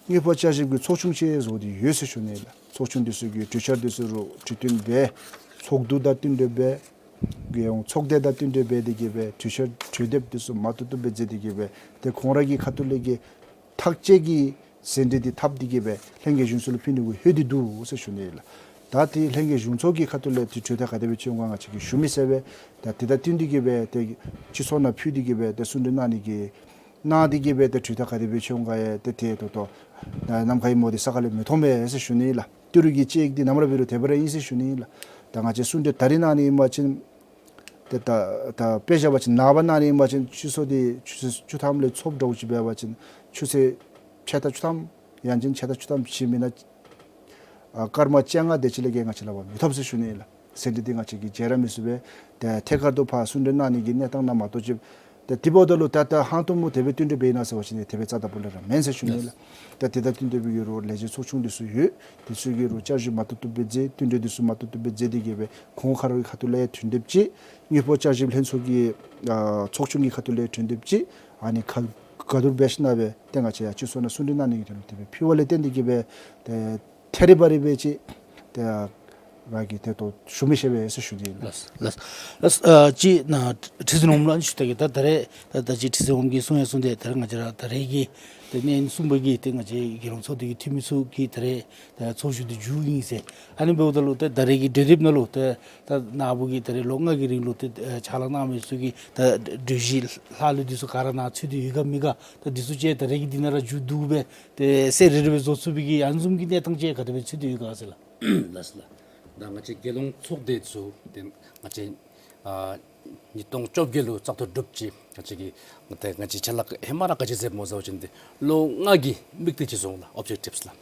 དངུལ་ཕོགས་བསྐྱར་ཞིབ་ཀྱི་ཚོགས་ཆུང་ཅིག་བཟོ་སྟེ་ཡོད་ཟེར་ཞུ་ནི་ལགས། ཚོགས་ཆུང་འདི་ཚུ་གི་གྲོས་འཆར་འདི་ཚུ་རུ་གྲོས་བསྟུན་འབད་ཚོགས་འདུ་དང་བསྟུན་གྲོས་འབད་རྒྱལ་ཡོངས་ཚོགས་སྡེ་དང་བསྟུན་གྲོས་འབད་དེ་གིས་སྦེ་གྲོས་འཆར་གྲོས་འདེབས་འདི་ཚུ་མ་བཏུབ་བཏུབ་སྦེ་མཛད་དེ་གིས་སྦེ་ཏེ་ཁོང་ར་གི་ཁ་ཐུག་ལས་ཀྱི་ཐག་བཅད་ཀྱི་ཟིན་བྲིས་འདི་བཏབ་སྟེ་གིས་སྦེ་ལྷན་རྒྱས་གཞུང་ཚོགས་ལུ་ཕུལ་ནི་གུ་ལྷོད་དེ་འདུག་ཟེར་ཞུ་ནི་ལགས། ད་དེ་ལྷན་རྒྱས་གཞུང་ཚོགས་ཀྱི་ཁ་ཐུག་ལས་དེ་གྲོས་ཐག་ག་དེ་སྦེ་བཅད་འོང་ག་ང་བཅས་ཀྱིས་ཞུ་མི་ཚུགས་པས། ད་དེ་དང་བསྟུན་ཏེ་གིས་སྦེ་ཏེ་སྤྱི་ཚོགས་ནང་ཕུལ་ཏེ་གིས་སྦེ་ཏེ་གསུང་གྲོས་གནང་ནི་གི་གནང་སྟེ་གིས་སྦེ་ཏེ་གྲོས་ཐག་ག་དེ་སྦེ་བཅད་འོང་ག་ཡང་ཏེ་ཏེ་ད་ལྟོ་ནམ་མཁའི་མོ་དེ་ས་ཁ་ལས་མི་མཐོང་པས་ཟེར་ཞུ་ནི་ལགས། ཏི་རུ་གི་དཔྱད་ཡིག་འདི་ནམ་ར་འབད་རུང་དེ་སྦེ་ར་ཨིན་ཟེར་ཞུ་ནི་ལགས། ད་ང་བཅས་གསུང་གྲོས་ད་རིས་གནང་ནི་ཨིན་པ་ཅིན་ཏེ་ད་ད་དཔེ་བཞག་པ་ཅིན་ནངས་པ་གནང་ནི་ཨིན་པ་ཅིན་ཆུ་ཚོད་འདི་ཆུ་ཚོད་བཅུ་ཐམ་ལས་ཚུན་འདྲཝ་ཅིག་འབད་བ་ཅིན་ཆུ་ཚོད་ཕྱེད་དང་བཅུ་ཐམ་ཡང་ཅིན་ཕྱེད་དང་བཅུ་ཐམ་ཅིག་མེན་ན་ཨ་སྐར་མ་བཅོ་ལྔ་དེ་ཅིག་ལས་བརྒལ་ང་བཅས་ལུ་འབག་མི་ཐོབ་ཟེར་ཞུ་ནི་ལགས། ཟིན་བྲིས་འདི་ང་བཅས་ཀྱིས་མཇལ་ར་མི་ཚུགས་པས། ཏེ་ཐད་ཀར་དུ་ཕར་གསུང་གྲོས་གནང་ནི་གི་གནས་སྟངས་ནང་མ་གཏོགས་ཅིག་ཏེ་དེ་འབདཝ་ད་ལུ་ད་ད་ཧང་སྟོང་མོ་དེ་སྦེ་བསྟུན་གྲོས་འབད་ནི་ན་ཟེར་བ་ཅིན་དེ་སྦེ་རྩ་དང་སྤུ་ལས་ར་མེན་ཟེར་ཞུ་ནི་ལགས། ད་དེ་དང་བསྟུན་ཏེ་སྦེ་གི་རུང་ལས་བྱེད་ཚོགས་ཆུང་འདི་ཚུ་ཡོད། དེ་ཚུ་གིས་རུང་བསྐྱར་ཞིབ་མ་ཏོག་ཏོ་སྦེ་མཛད་བསྟུན་གྲོས་འདི་ཚུ་མ་ཏོག་ཏོ་སྦེ་མཛད་དེ་གིས་སྦེ་ཁོང་ཁ་ར་གི་ཁ་ཐུག་ལས་གྲོས་འདེབས་ཅིག་དངུལ་ཕོགས་བསྐྱར་ཞིབ་ལྷན་ཚོགས་ཀྱི་ཨ་ཚོགས་ཆུང་གི་ཁ་ཐུག་ལས་གྲོས་འདེབས་ཅིག་ཨ་ནི་ག་ག་དུར་འབད་ཞིན་ན་སྦེ་ཏེ་ང་བཅས་ཡར་སྤྱི་ཚོགས་ནང་གསུང་གྲོས་གནང་ནི་གི་དོན་ལུ་དེ་སྦེ་ཕུལ་བ་ལས་བརྟེན་ཏེ་གིས་སྦེ་ཏེ་ ཐད་རི་བ་རི་སྦེ་ཅིག་ཏེ་ང་གིས་ཏེ་ད་ཞུ་མི་ཤེས་པས་ཟེར་ཞུ་ནི་ཨིན། ལགས་ལགས་ལགས། ཨ་ཅིག་ནཱ་ཁྲི་འཛིན་འོགམ་ལུ་ཨ་ནི་ཞུ་ད་གེ། ད་ད་རེས་ད་ད་ཅི་ཁྲི་འཛིན་འོགམ་གིས་གསུང་ཡང་གསུངས་ཏེ། ད་རེས་ང་བཅས་ར་ད་རེས་ཀྱི་ཏེ་གནས་ཉིནམ་གསུམ་པ་གི་ཏེ་ང་བཅས་རྒྱལ་ཡོངས་ཚོགས་སྡེ་གི་འཐུས་མི་ཚུ་གིས་ད་རེས་ད་ཚོགས་བཞུགས་འདི་མཇུག་ཨིན་ཟེར། ཨ་ནི་འབདཝ་ད་ལུ་ཏེ་ད་རེས་ཀྱི་གྲོས་འདེབས་ནང་ལུ་ཏེ་ད་ནཱ་བུ་གིས་ད་རེས་ལོ་ལྔ་གི་རིང་ལུ་ཏེ་ཨ་ཕྱག་ལཱ་གནང་མི་ཚུ་གི་ད་གྲོས་གཞི་ལྷག་ལུས་འདི་ཚུ་ག་ར་ནཱ་ཚུད་དེ་ཡོད་ག་མེད་ག། ད་འདི་ཚུ་ཅིག་ད་རེས་ཀྱི་འདི་ནང་ར་མཇུག་བསྡུ་སྦེ་ཏེ་གསལ་རི་རི་སྦེ་བཟོ་ཚུགས་པའི་གི་ཨ་ནི་བཟུམ་གྱི་གནས་སྟངས་ཅིག་ག་དེ་སྦེ་ཚུད་དེ་ཡོད་ག་ཟེར་ལགས། ལགས་ལགས། ད་ང་བཅས་རྒྱལ་ཡོངས་ཚོགས་སྡེ་ཚུ་ཏེ་ང་བཅས་ཨ་ཉིས་སྟོང་བཅོ་བརྒྱད་ལུ་བཙག་འཐུ་གྲུབ་ཅི། ང་བཅས་ཀྱི་ཏེ་ང་བཅས་ཆ་ལག་ཧེ་མ་ར་ག་ཅི་ཟེར་སྨོ་ཟེར་བ་ཅིན་ཏེ་ལོ་ལྔ་གི་དམིགས་གཏད་ཅིག་བཟོ་འོང་ལགས། ཨོབ་ཇེག་ཊིབསི་ལགས།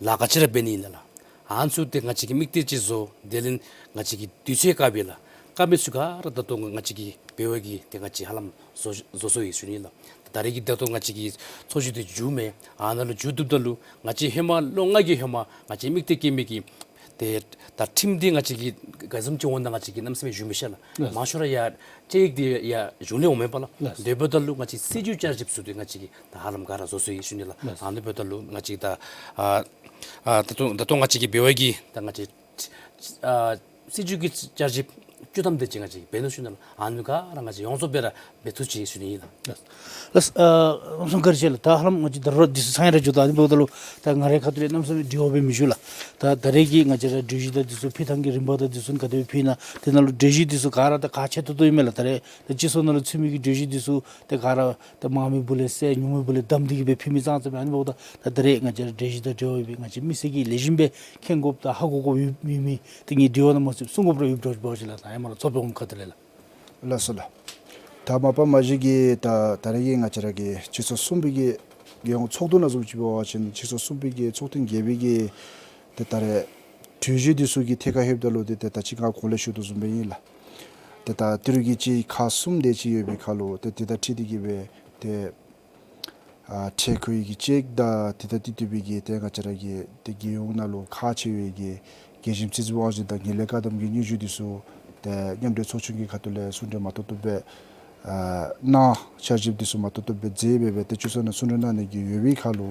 ལཱ་ག་ཅི་ར་འབད་ནི་ཨིན་ན་ལགས། ཨ་ནི་ཚུ་ཏེ་ང་བཅས་ཀྱིས་དམིགས་གཏད་ཅིག་བཟོ། དེ་ལས་ང་བཅས་ཀྱིས་དུས་ཚོད་བཀག་སྦེ་ལགས། བཀག་མི་ཚུ་ག་ར་ད་ལྟོ་ང་བཅས་ཀྱིས་འབད་བའི་གི་ཏེ་ང་བཅས་ཧ་ལམ་བཟོ་བཟོ་སོ་ཡི་ཞུ་ནི་ལགས། ད་རེས་ཀྱི་ད་ལྟོ་ང་བཅས་ཀྱི་ཚོགས་བཞུགས་འདི་མཇུག་མས། ཨ་ནཱ་ལུ་མཇུག་བསྡུཝ་ད་ལུ་ང་བཅས་ཧེ་མ་ལོ་ལྔ་གི་ཧེ་མ་ང་བཅས་དམིགས་གཏད་བསྐྱེད་མི་གི་ཏེ་ད་ཁྲིམས་འདི་ང་བཅས་ཀྱིས་ག་བཟུམ་ཅིག་འོང་ད་ང་བཅས་ཀྱིས་གནམ་མེད་ས་མེད་ཞུ་མི་ཤེས་ལགས། ལགས། མང་ཤོས་ར་ཡར་དཔྱད་ཡིག་འདི་ཡར་གཞུང་ལས་འོང་མས་པ་ལགས། ལགས། དེ་འབདཝ་ད་ལུ་ང་བཅས་སྲིད་བྱུས་བསྐྱར་ཞིབ་ཚུ་འདི་ང་བཅས་ཀྱིས་ད་ཧ་ལམ་ག་ར་བཟོ་སོ་ཡི་ཞུ་ནི་ལགས། ལགས། ཨ་ནི་འབདཝ་ད་ལུ་ང་བཅས་ད་ཨ་ཨ་ད་ལྟོ་ད་ལྟོ་ང་བཅས་ཀྱིས་འབད་བའི་གི་ད་ང་བཅས་ཨ་སྲིད་བྱུས་ཀྱི་བསྐྱར་ཞིབ་བཅུ་ཐམ་དེ་ཅིག་ང་བཅས་འབད་ནུག་ཞུ་ནི་ལགས། ཨ་ནི་ག་ར་ང་བཅས་ཡོངས་རྫོགས་སྦེ་ར་འབད་ཚུགས་ཅི་ཞུ་ནི་ཨིན་ལགས། ལགས། ལགས། ཨ་གནམ་མེད་ས་མེད་བཀའ་དྲིན་ཆེ་ལགས། ད་ཧ་ལམ་ང་བཅས་ད་རུང་འདི་ཚུ་ཚང་ཡང་ར་འགྱོ་ད། ཨ་ནི་འབདཝ་ད་ལུ་ད་ང་རའི་ཁ་ཐུག་ལས་གནམ་མེད་ས་མེད་དྲི་བ་འབད་མི་ཞུ་ལགས། ད་ད་རེས་ཀྱི་ང་བཅས་ར་གྲོས་གཞི་དང་འདི་ཚུ་ཕུལ་ཐངས་ཀྱི་རིམ་པ་དང་འདི་ཚུ་ག་དེ་སྦེ་ཕུལ་ན། དེ་ནང་ལུ་གྲོས་གཞི་འདི་ཚུ་ག་ར་ད་ཁག་ཆེ་ཏོག་ཏོ་ཨིན་མས་ལགས། ད་རེས་ད་སྤྱི་ཚོགས་ནང་ལུ་ཚུད་མི་གི་གྲོས་གཞི་འདི་ཚུ་ཏེ་ག་ར་ད་མང་མི་སྦུག་ལས་བསལ་ཉུང་མི་སྦུག་ལས་བསྡམས་ཏེ་གི་སྦེ་ཕུལ་མི་ཙང་ཙ་ཨིན་མས། ཨ་ནི་འབདཝ་ད་ད་ད་རེས་ང་བཅས་ར་གྲོས་གཞི་དང་འབྲེལ་བ་ཡོད་པའི་ང་བཅས་མི་སེར་གྱིས་ལེགས་ཤོམ་སྦེ་མཁྱེན་དགོཔ་དང་ཧ་གོ་དགོཔ་ཡོད་ཡོད་མི་དེ་ངེའི་དྲི་བ་ནང་མ་ཚུད་གསུང་དགོཔ་ར་ཡོདཔ་འདྲཝ་ཅིག་ལགས། ད་ཧེ་མ་ར་ཚོགས་པའི་འོགམ་ཁ་ཐུག་ལས་ལགས། ལགས་སོ་ལགས། ད་མ་པ་མ་གཞི་གི་ད་ད་རེས་ཀྱི་ང་བཅས་ར་གི་སྤྱི་ཚོགས་གསུམ་པའི་གི་རྒྱལ་ཡོངས་ཚོགས་འདུ་ནང་བཟུམ་ཅིག་འབད་བ་ཅིན་སྤྱི་ཚོགས་གསུམ་པའི་གི་ཚོགས་ཐེངས་བརྒྱད་པའི་གི་ཏེ་ད་རེས་གྲོས་གཞི་འདི་ཚུ་གི་ཐད་ཁར་ལྷོདཔ་ད་ལུ་ཏེ་ཏེ་ད་ཅི་ང་གོང་ལས་ཞུ་དོ་བཟུམ་སྦེ་ཨིན་ལགས། ཏེ་ད་ཏི་རུ་གི་ཅིག་ཁག་གསུམ་དེ་ཅིག་ཡོད་པའི་ཁར་ལུ་ཏེ་དེ་དང་འཁྲིལ་ཏེ་གི་སྦེ་ཏེ་ཨ་འཕྲལ་མཁོ་བའི་གི་དཔྱད་ཡིག་དང་དེ་དང་དེ་བསྟུན་པའི་གི་ཏེ་ང་བཅས་ར་གི་ཏེ་རྒྱལ་ཡོངས་ནང་ལུ་ཁག་ཆེ་བའི་གི་རྒྱལ་གཞུང་སྲིད་བྱུས་དབང་ཆ་དང་ངན་ལྷད་བཀག་སྡོམ་གྱི་སྙན་ཞུ་འདི་ཚུ་ཏེ་མཉམ་འབྲེལ་ཚོགས་ཆུང་གི་ཁ་ཐུག་ལས་གསུང་གྲོས་མ་ཏོག་ཏོ་སྦེ་ཨ་གནང་། བསྐྱར་ཞིབ་འདི་ཚུ་མ་ཏོག་ཏོ་སྦེ་མཛད་སྦེ་སྦེ་ཏེ་སྤྱི་ཚོགས་ནང་གསུང་གྲོས་གནང་ནི་གི་ཡོད་པའི་ཁར་ལུ་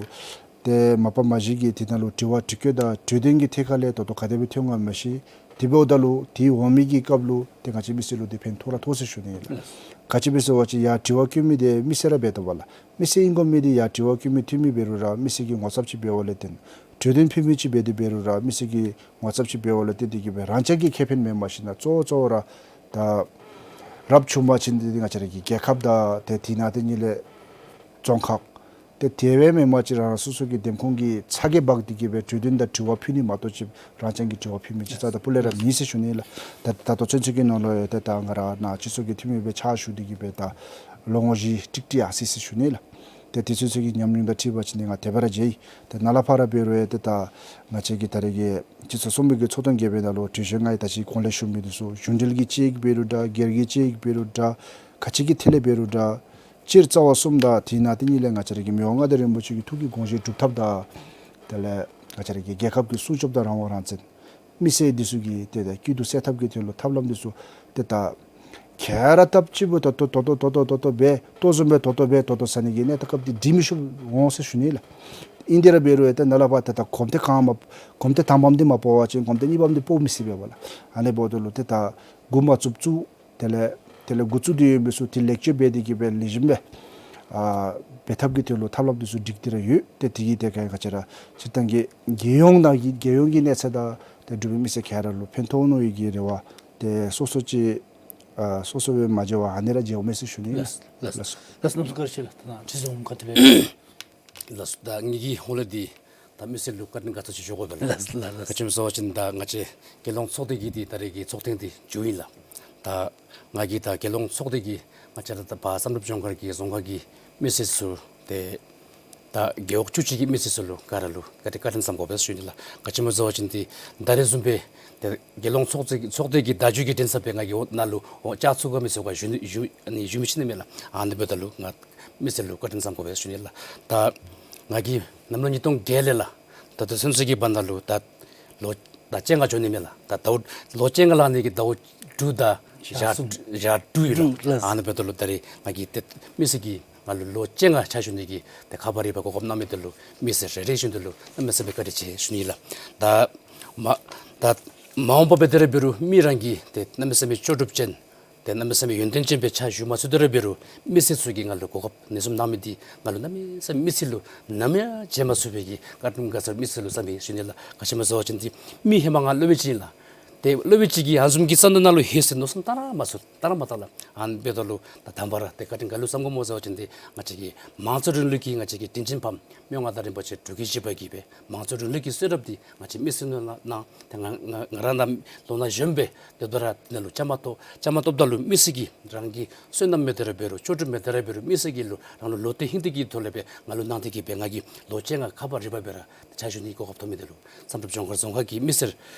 ཏེ་མ་པ་མ་གཞི་གི་དེ་ནང་ལུ་དྲི་བ་དྲི་བཀོད་དང་གྲོས་དོན་གྱི་ཐད་ཁར་ལས་ད་ལྟོ་ག་དེ་སྦེ་ཐོན་ག་མ་ཤེས། དེ་འབདཝ་ད་ལུ་དེ་འོང་མི་གི་སྐབས་ལུ་ཏེ་ང་བཅས་མི་སེར་ལུ་ཏེ་ཕན་ཐོགས་ར་ཐོགས་ཟེར་ཞུ་ནི་ཨིན་ལགས། ག་ཅི་སྦེ་ཟེར་བ་ཅིན་ཡར་དྲི་བ་བཀོད་མི་དེ་མི་སེར་ར་འབད་དོ་བ་ལགས། མི་སེར་ཨིན་དགོ་མི་དེ་ཡར་དྲི་བ་བཀོད་མི་འཐུས་མི་འབད་རུང་ར་མི་སེར་གྱི་ངོ་ཚབ་ཅིག་འབདཝ་ལས་བརྟེན། གྲོས་དོན་ཕུལ་མི་ཅིག་འབད་དེ་འབད་རུང་ར་མི་སེར་གྱི་ངོ་ཚབ་ཅིག་འབདཝ་ལས་བརྟེན་ཏེ་གི་སྦེ་རང་རྐྱང་གི་ཁེ་ཕན་མེན་མ་གཞི་ནཱ་གཙོ་བོ་གཙོ་བོ་ར་ད་རབ་བྱུང་པ་ཅིན་ཏེ་ང་བཅས་ར་གི་རྒྱལ་ཁབ་དང་ཏེ་དེ་ནང་དེ་ཉིད་ལས་རྫོང་ཁག་ཏེ་དེ་སྦེ་མེན་པ་ཅིན་རང་རང་སོ་སོ་གི་འདེམས་ཁོངས་ཀྱི་ཚ་གྱང་འབག་སྟེ་གི་སྦེ་གྲོས་དོན་དང་དྲི་བ་ཕུལ་ནི་མ་གཏོགས་ཅིག་རང་རྐྱང་གི་དྲི་བ་ཕུལ་མི་ཅིག་རྩ་དང་སྤུ་ལས་ར་མེད་ཟེར་ཞུ་ནི་ལགས། ད་ད་ལྟོ་ཚུན་ཚོད་ཀྱི་ནང་ལུ་ཡང་ཏེ་ད་ང་ར་ནཱ་སྤྱི་ཚོགས་ཀྱི་འཐུས་མི་སྦེ་ཕྱག་ཞུ་སྟེ་གི་སྦེ་ད་ལོ་ངོ་བཞི་ཀྲིག་ཀྲི་ཡར་སོ་ཡི་ཟེར་ཞུ་ནི་ལགས། ཏེ་དེ་ཚུན་ཚོད་ཀྱི་ཉམས་མྱོང་དང་འཁྲིལ་བ་ཅིན་ཏེ་ང་དེ་སྦེ་ར་མཇལ་ཡི། ཏེ་ནཱ་ལས་ཕར་ར་འབད་རུང་ཡང་ཏེ་ད་ང་བཅས་ཀྱི་ད་རེས་ཀྱི་སྤྱི་ཚོགས་གསུམ་པའི་གི་ཚོགས་ཐེངས་བརྒྱད་པའི་ནང་ལུ་གྲོས་གཞི་ལྔ་ཡི་ད་ཅི་གོང་ལས་ཞུ་མི་འདི་ཚུ་གཞུང་འབྲེལ་གྱི་དཔྱད་ཡིག་འབད་རུང་འདྲ་སྒེར་གྱི་དཔྱད་ཡིག་འབད་རུང་འདྲ་ག་ཅི་གི་ཐད་ལས་འབད་རུང་འདྲ་སྤྱིར་རྩ་བ་གསུམ་དང་དེ་ནང་དེ་ཉིད་ལས་ང་བཅས་ར་གི་མི་དབང་མངའ་བདག་རིན་པོ་ཆེ་གི་ཐུགས་ཀྱི་དགོངས་བཞེད་སྒྲུབ་ཐབས་དང་དེ་ལས་ང་བཅས་ར་གི་རྒྱལ་ཁབ་ཀྱི་སྲུང་སྐྱོབ་དང་རང་དབང་རང་བཙན་མི་སེར་འདི་ཚུ་གི་ཏེ་ད་སྐྱིད་སྡུག་སེལ་ཐབས་ཀྱི་དོན་ལུ་ཐབས་ལམ་འདི་ཚུ་ཏེ་ད་ག་ར་སྟབས་གཅིག་སྦེ་ཏོག་ཏོ་ཏོག་ཏོ་ཏོག་ཏོ་ཏོག་ཏོ་སྦེ་ལྟོ་བཟུམ་སྦེ་ཏོག་ཏོ་སྦེ་ཏོག་ཏོ་ཟ་ནི་གི་གནས་སྟངས་སྐབས་འདི་སྒྲིག་མི་ཚུགས་འོང་ཟེར་ཞུ་ནི་ལགས། ཨིན་དེ་ར་འབད་རུང་ཡང་ཏེ་ནཱ་ལས་ཕར་ཏེ་ད་གོམ་ཏེ་གང་མ་གོམ་ཏེ་དང་པམ་འདི་མ་སྤོ་བ་ཅིན་གོམ་ཏེ་གཉིས་པམ་འདི་སྤོ་མི་སྲིད་པས་པ་ལགས། ཨ་ནི་འབདཝ་ད་ལུ་ཏེ་ད་འགོ་མ་བཙུགས་བཙུགས་དེ་ལས་དེ་ལས་འགོ་བཙུགས་ཏེ་ཡོད་མི་ཚུ་ཏེ་ལེགས་བཅོས་འབད་དེ་གི་སྦེ་ལེགས་ཤོམ་སྦེ་ཨ་འབད་ཐབས་ཀྱི་དོན་ལུ་ཐབས་ལམ་འདི་ཚུ་སྒྲིག་སྟེ་ར་ཡོད། ཏེ་དེ་གིས་ཏེ་ག་ང་བཅས་ར་སྤྱིར་བཏང་གི་རྒྱལ་ཡོངས་ནང་གི་རྒྱལ་ཡོངས་ཀྱི་གནས་ཚད་དང་ཏེ་འབྲུག་པའི་མི་སེར་ག་ར་ལུ་ཕན་ཐོགས་ནི་ཡོད་ཀྱི་རེ་བ་ཏེ་སོ་སོ་ཅིག་ཨ་སོ་སོ་སྦེ་མ་མཇལ་བར་ཨ་ནི་ར་མཇལཝ་མས་ཟེར་ཞུ་ནི་ལགས། ལགས་ལགས། ལགས་གནམ་མེད་ས་མེད་བཀའ་དྲིན་ཆེ་ལགས། ད་ནཱ་ཁྲི་འཛིན་འོགམ་ཁ་ཐུག་ལས། ལགས་སོ། ད་ངེ་གི་ཧོང་ལས་འདི་ད་མི་སེར་ལུ་བཀའ་དྲིན་དགའ་ཚོར་ཅིག་ཞུ་དགོ་པས་ལགས། ལགས་ལགས་ལགས། ག་ཅི་སྨོ་ཟེར་བ་ཅིན་ད་ང་བཅས་རྒྱལ་ཡོངས་ཚོགས་སྡེ་གི་འདི་ད་རེས་ཀྱི་ཚོགས་ཐེངས་འདི་མཇུག་ཨིན་ལགས། ད་ང་གིས་ད་རྒྱལ་ཡོངས་ཚོགས་སྡེ་གི་ང་བཅས་ར་ད་བར་བསམ་གྲུབ་ལྗོངས་མཁར་གྱི་རྫོང་ཁག་གི་མི་སེར་ཚུ་ཏེ་ད་རྒེད་འོག་བཅུ་གཅིག་གི་མི་སེར་ཚུ་ལུ་ག་ར་ལུ་བཀའ་དྲིན་བཀའ་དྲིན་བསམ་དགོ་པས་ཞུ་ནི་ལགས། ག་ཅི་སྨོ་ཟེར་བ་ཅིན་ཏེ་ད་རེས་བཟུམ་སྦེ་ཏེ་རྒྱལ་ཡོངས་ཚོགས་སྡེ་ཚོགས་སྡེ་གི་བརྡ་བརྒྱུད་ཀྱི་འཕྲིན་ཚབ་སྦེ་ང་གིས་འོག་ནང་ལུ་འོང་བཅར་ཚུགས་ག་མི་ཚུགས་ག་ཞུ་ནི་ཞུ་ཨ་ནི་ཞུ་མི་ཤེས་ནི་མས་ལགས། ཨ་ནི་འབདཝ་ད་ལུ་ང་མི་སེར་ལུ་བཀའ་དྲིན་བསམ་དགོ་པས་ཞུ་ནི་ལགས། ད་ང་གིས་གནམ་ལོ་ཉིས་སྟོང་བརྒྱད་ལས་ལགས་ད་ལྟོ་ཚུན་ཚོད་ཀྱི་བར་ན་ལུ་ད་ལོ་ད་བཅོ་ལྔ་འགྱོ་ནི་མས་ལགས། ད་ཟླཝ་ལོ་བཅོ་ལྔ་ལང་ནི་གི་ཟླཝ་དྲུག་དང་ཞག་ཞག་གསུམ་ཞག་དྲུག་ཡོད་ལགས། དྲུག་ལགས། ཨ་ནི་འབདཝ་ད་ལུ་ད་རེས་ང་གིས་ཏེ་མི་སེར་གྱི་ ང་ལུ་ལོ་བཅོ་ལྔ་ཕྱག་ཞུ་ནི་གི་ཏེ་ཁ་པར་རིག་པ་གོ་སྐབས་གནང་མི་འདི་ལུ་མི་སེར་རེ་རེ་བཞིན་འདི་ལུ་གནམ་མེད་ས་མེད་བཀའ་དྲིན་ཆེ་ཞུ་ནི་ལགས། ད་མ་ད་མ་འོངས་པ་འབད་དེ་ར་འབད་རུང་མི་རང་གིས་ཏེ་གནམ་མེད་ས་མེད་ལྕོགས་གྲུབ་ཅན་ཏེ་གནམ་མེད་ས་མེད་ཡོན་ཏན་ཅན་སྦེ་ཕྱག་ཞུ་མ་ཚུགས་དེ་ར་འབད་རུང་མི་སེར་ཚུ་གིས་ང་ལུ་གོ་སྐབས་ནན་གསུམ་གནང་མི་འདི་ང་ལུ་གནམ་མེད་ས་མེད་མི་ཚེ་ལུ་ནམ་ཡང་བརྗེད་མ་ཚུགས་པའི་གི་བཀའ་དྲིན་དགའ་ཚོར་མི་སེར་ལུ་བསམ་པའི་ཞུ་ནི་ལགས། ག་ཅི་སྨོ་ཟེར་བ་ཅིན་འདི་མི་ཧེ་མ་ང་སློབ་དཔོན་ཅིག་ཨིན་ལགས། ཏེ་སློབ་དཔོན་ཅིག་གིས་ཨ་ནི་བཟུམ་གྱི་བསམ་དོན་ནང་ལུ་ཧེ་ཟེར་མནོ་བསམ་བཏང་ར་མ་ཚུགས། བཏང་ར་མ་བཏང་ལགས། ཨ་ནི་འབདཝ་ད་ལུ་ད་དང་པ་ར་ཏེ་བཀའ་དྲིན་ག་ལུ་བསམ་དགོཔ་སྨོ་ཟེར་བ་ཅིན་འདི་ང་བཅས་ཀྱི་མང་གཙོ་རིང་ལུགས་ཀྱི་ང་བཅས་ཀྱི་དྲིན་ཅན་ཕམ་མི་དབང་མངའ་བདག་རིན་པོ་ཆེ་འབྲུག་རྒྱལ་བཞི་པ་གིས་སྦེ་མང་གཙོ་རིང་ལུགས་ཀྱི་གསོལ་རས་འདི་ང་བཅས་མི་སེར་ནང་ལུ་གནང་། ཏེ་ང་ང་ང་ར་ནཱ་ལོ་ན་གཞོནམ་སྦེ་ཏེ་ད་ར་ནཱ་ལུ་བཅའ་མར་གཏོགས་བཅའ་མར་གཏོགསཔ་ད་ལུ་མི་སེར་གྱིས་རང་གི་བསོད་ནམས་མེད་དེ་ར་འབད་རུང་ལྕོགས་གྲུབ་མེད་དེ་ར་འབད་རུང་མི་སེར་གྱིས་ལུ་རང་ལུ་བློ་གཏད་ཧིང་གཏད་ཀྱི་ཐོག་ལས་སྦེ་ང་ལུ་གནང་སྟེ་གིས་སྦེ་ང་གིས་ལོ་བཅོ་ལྔ་ཁ་པར་རིག་པ་སྦེ་ར་ཕྱག་ཞུ་ནི་གོ་སྐབས་ཐོབ་མི་འདི་ལུ་བསམ་གྲུབ་ལྗོངས་མཁར་རྫོང་ཁག་གི་མི་སེར་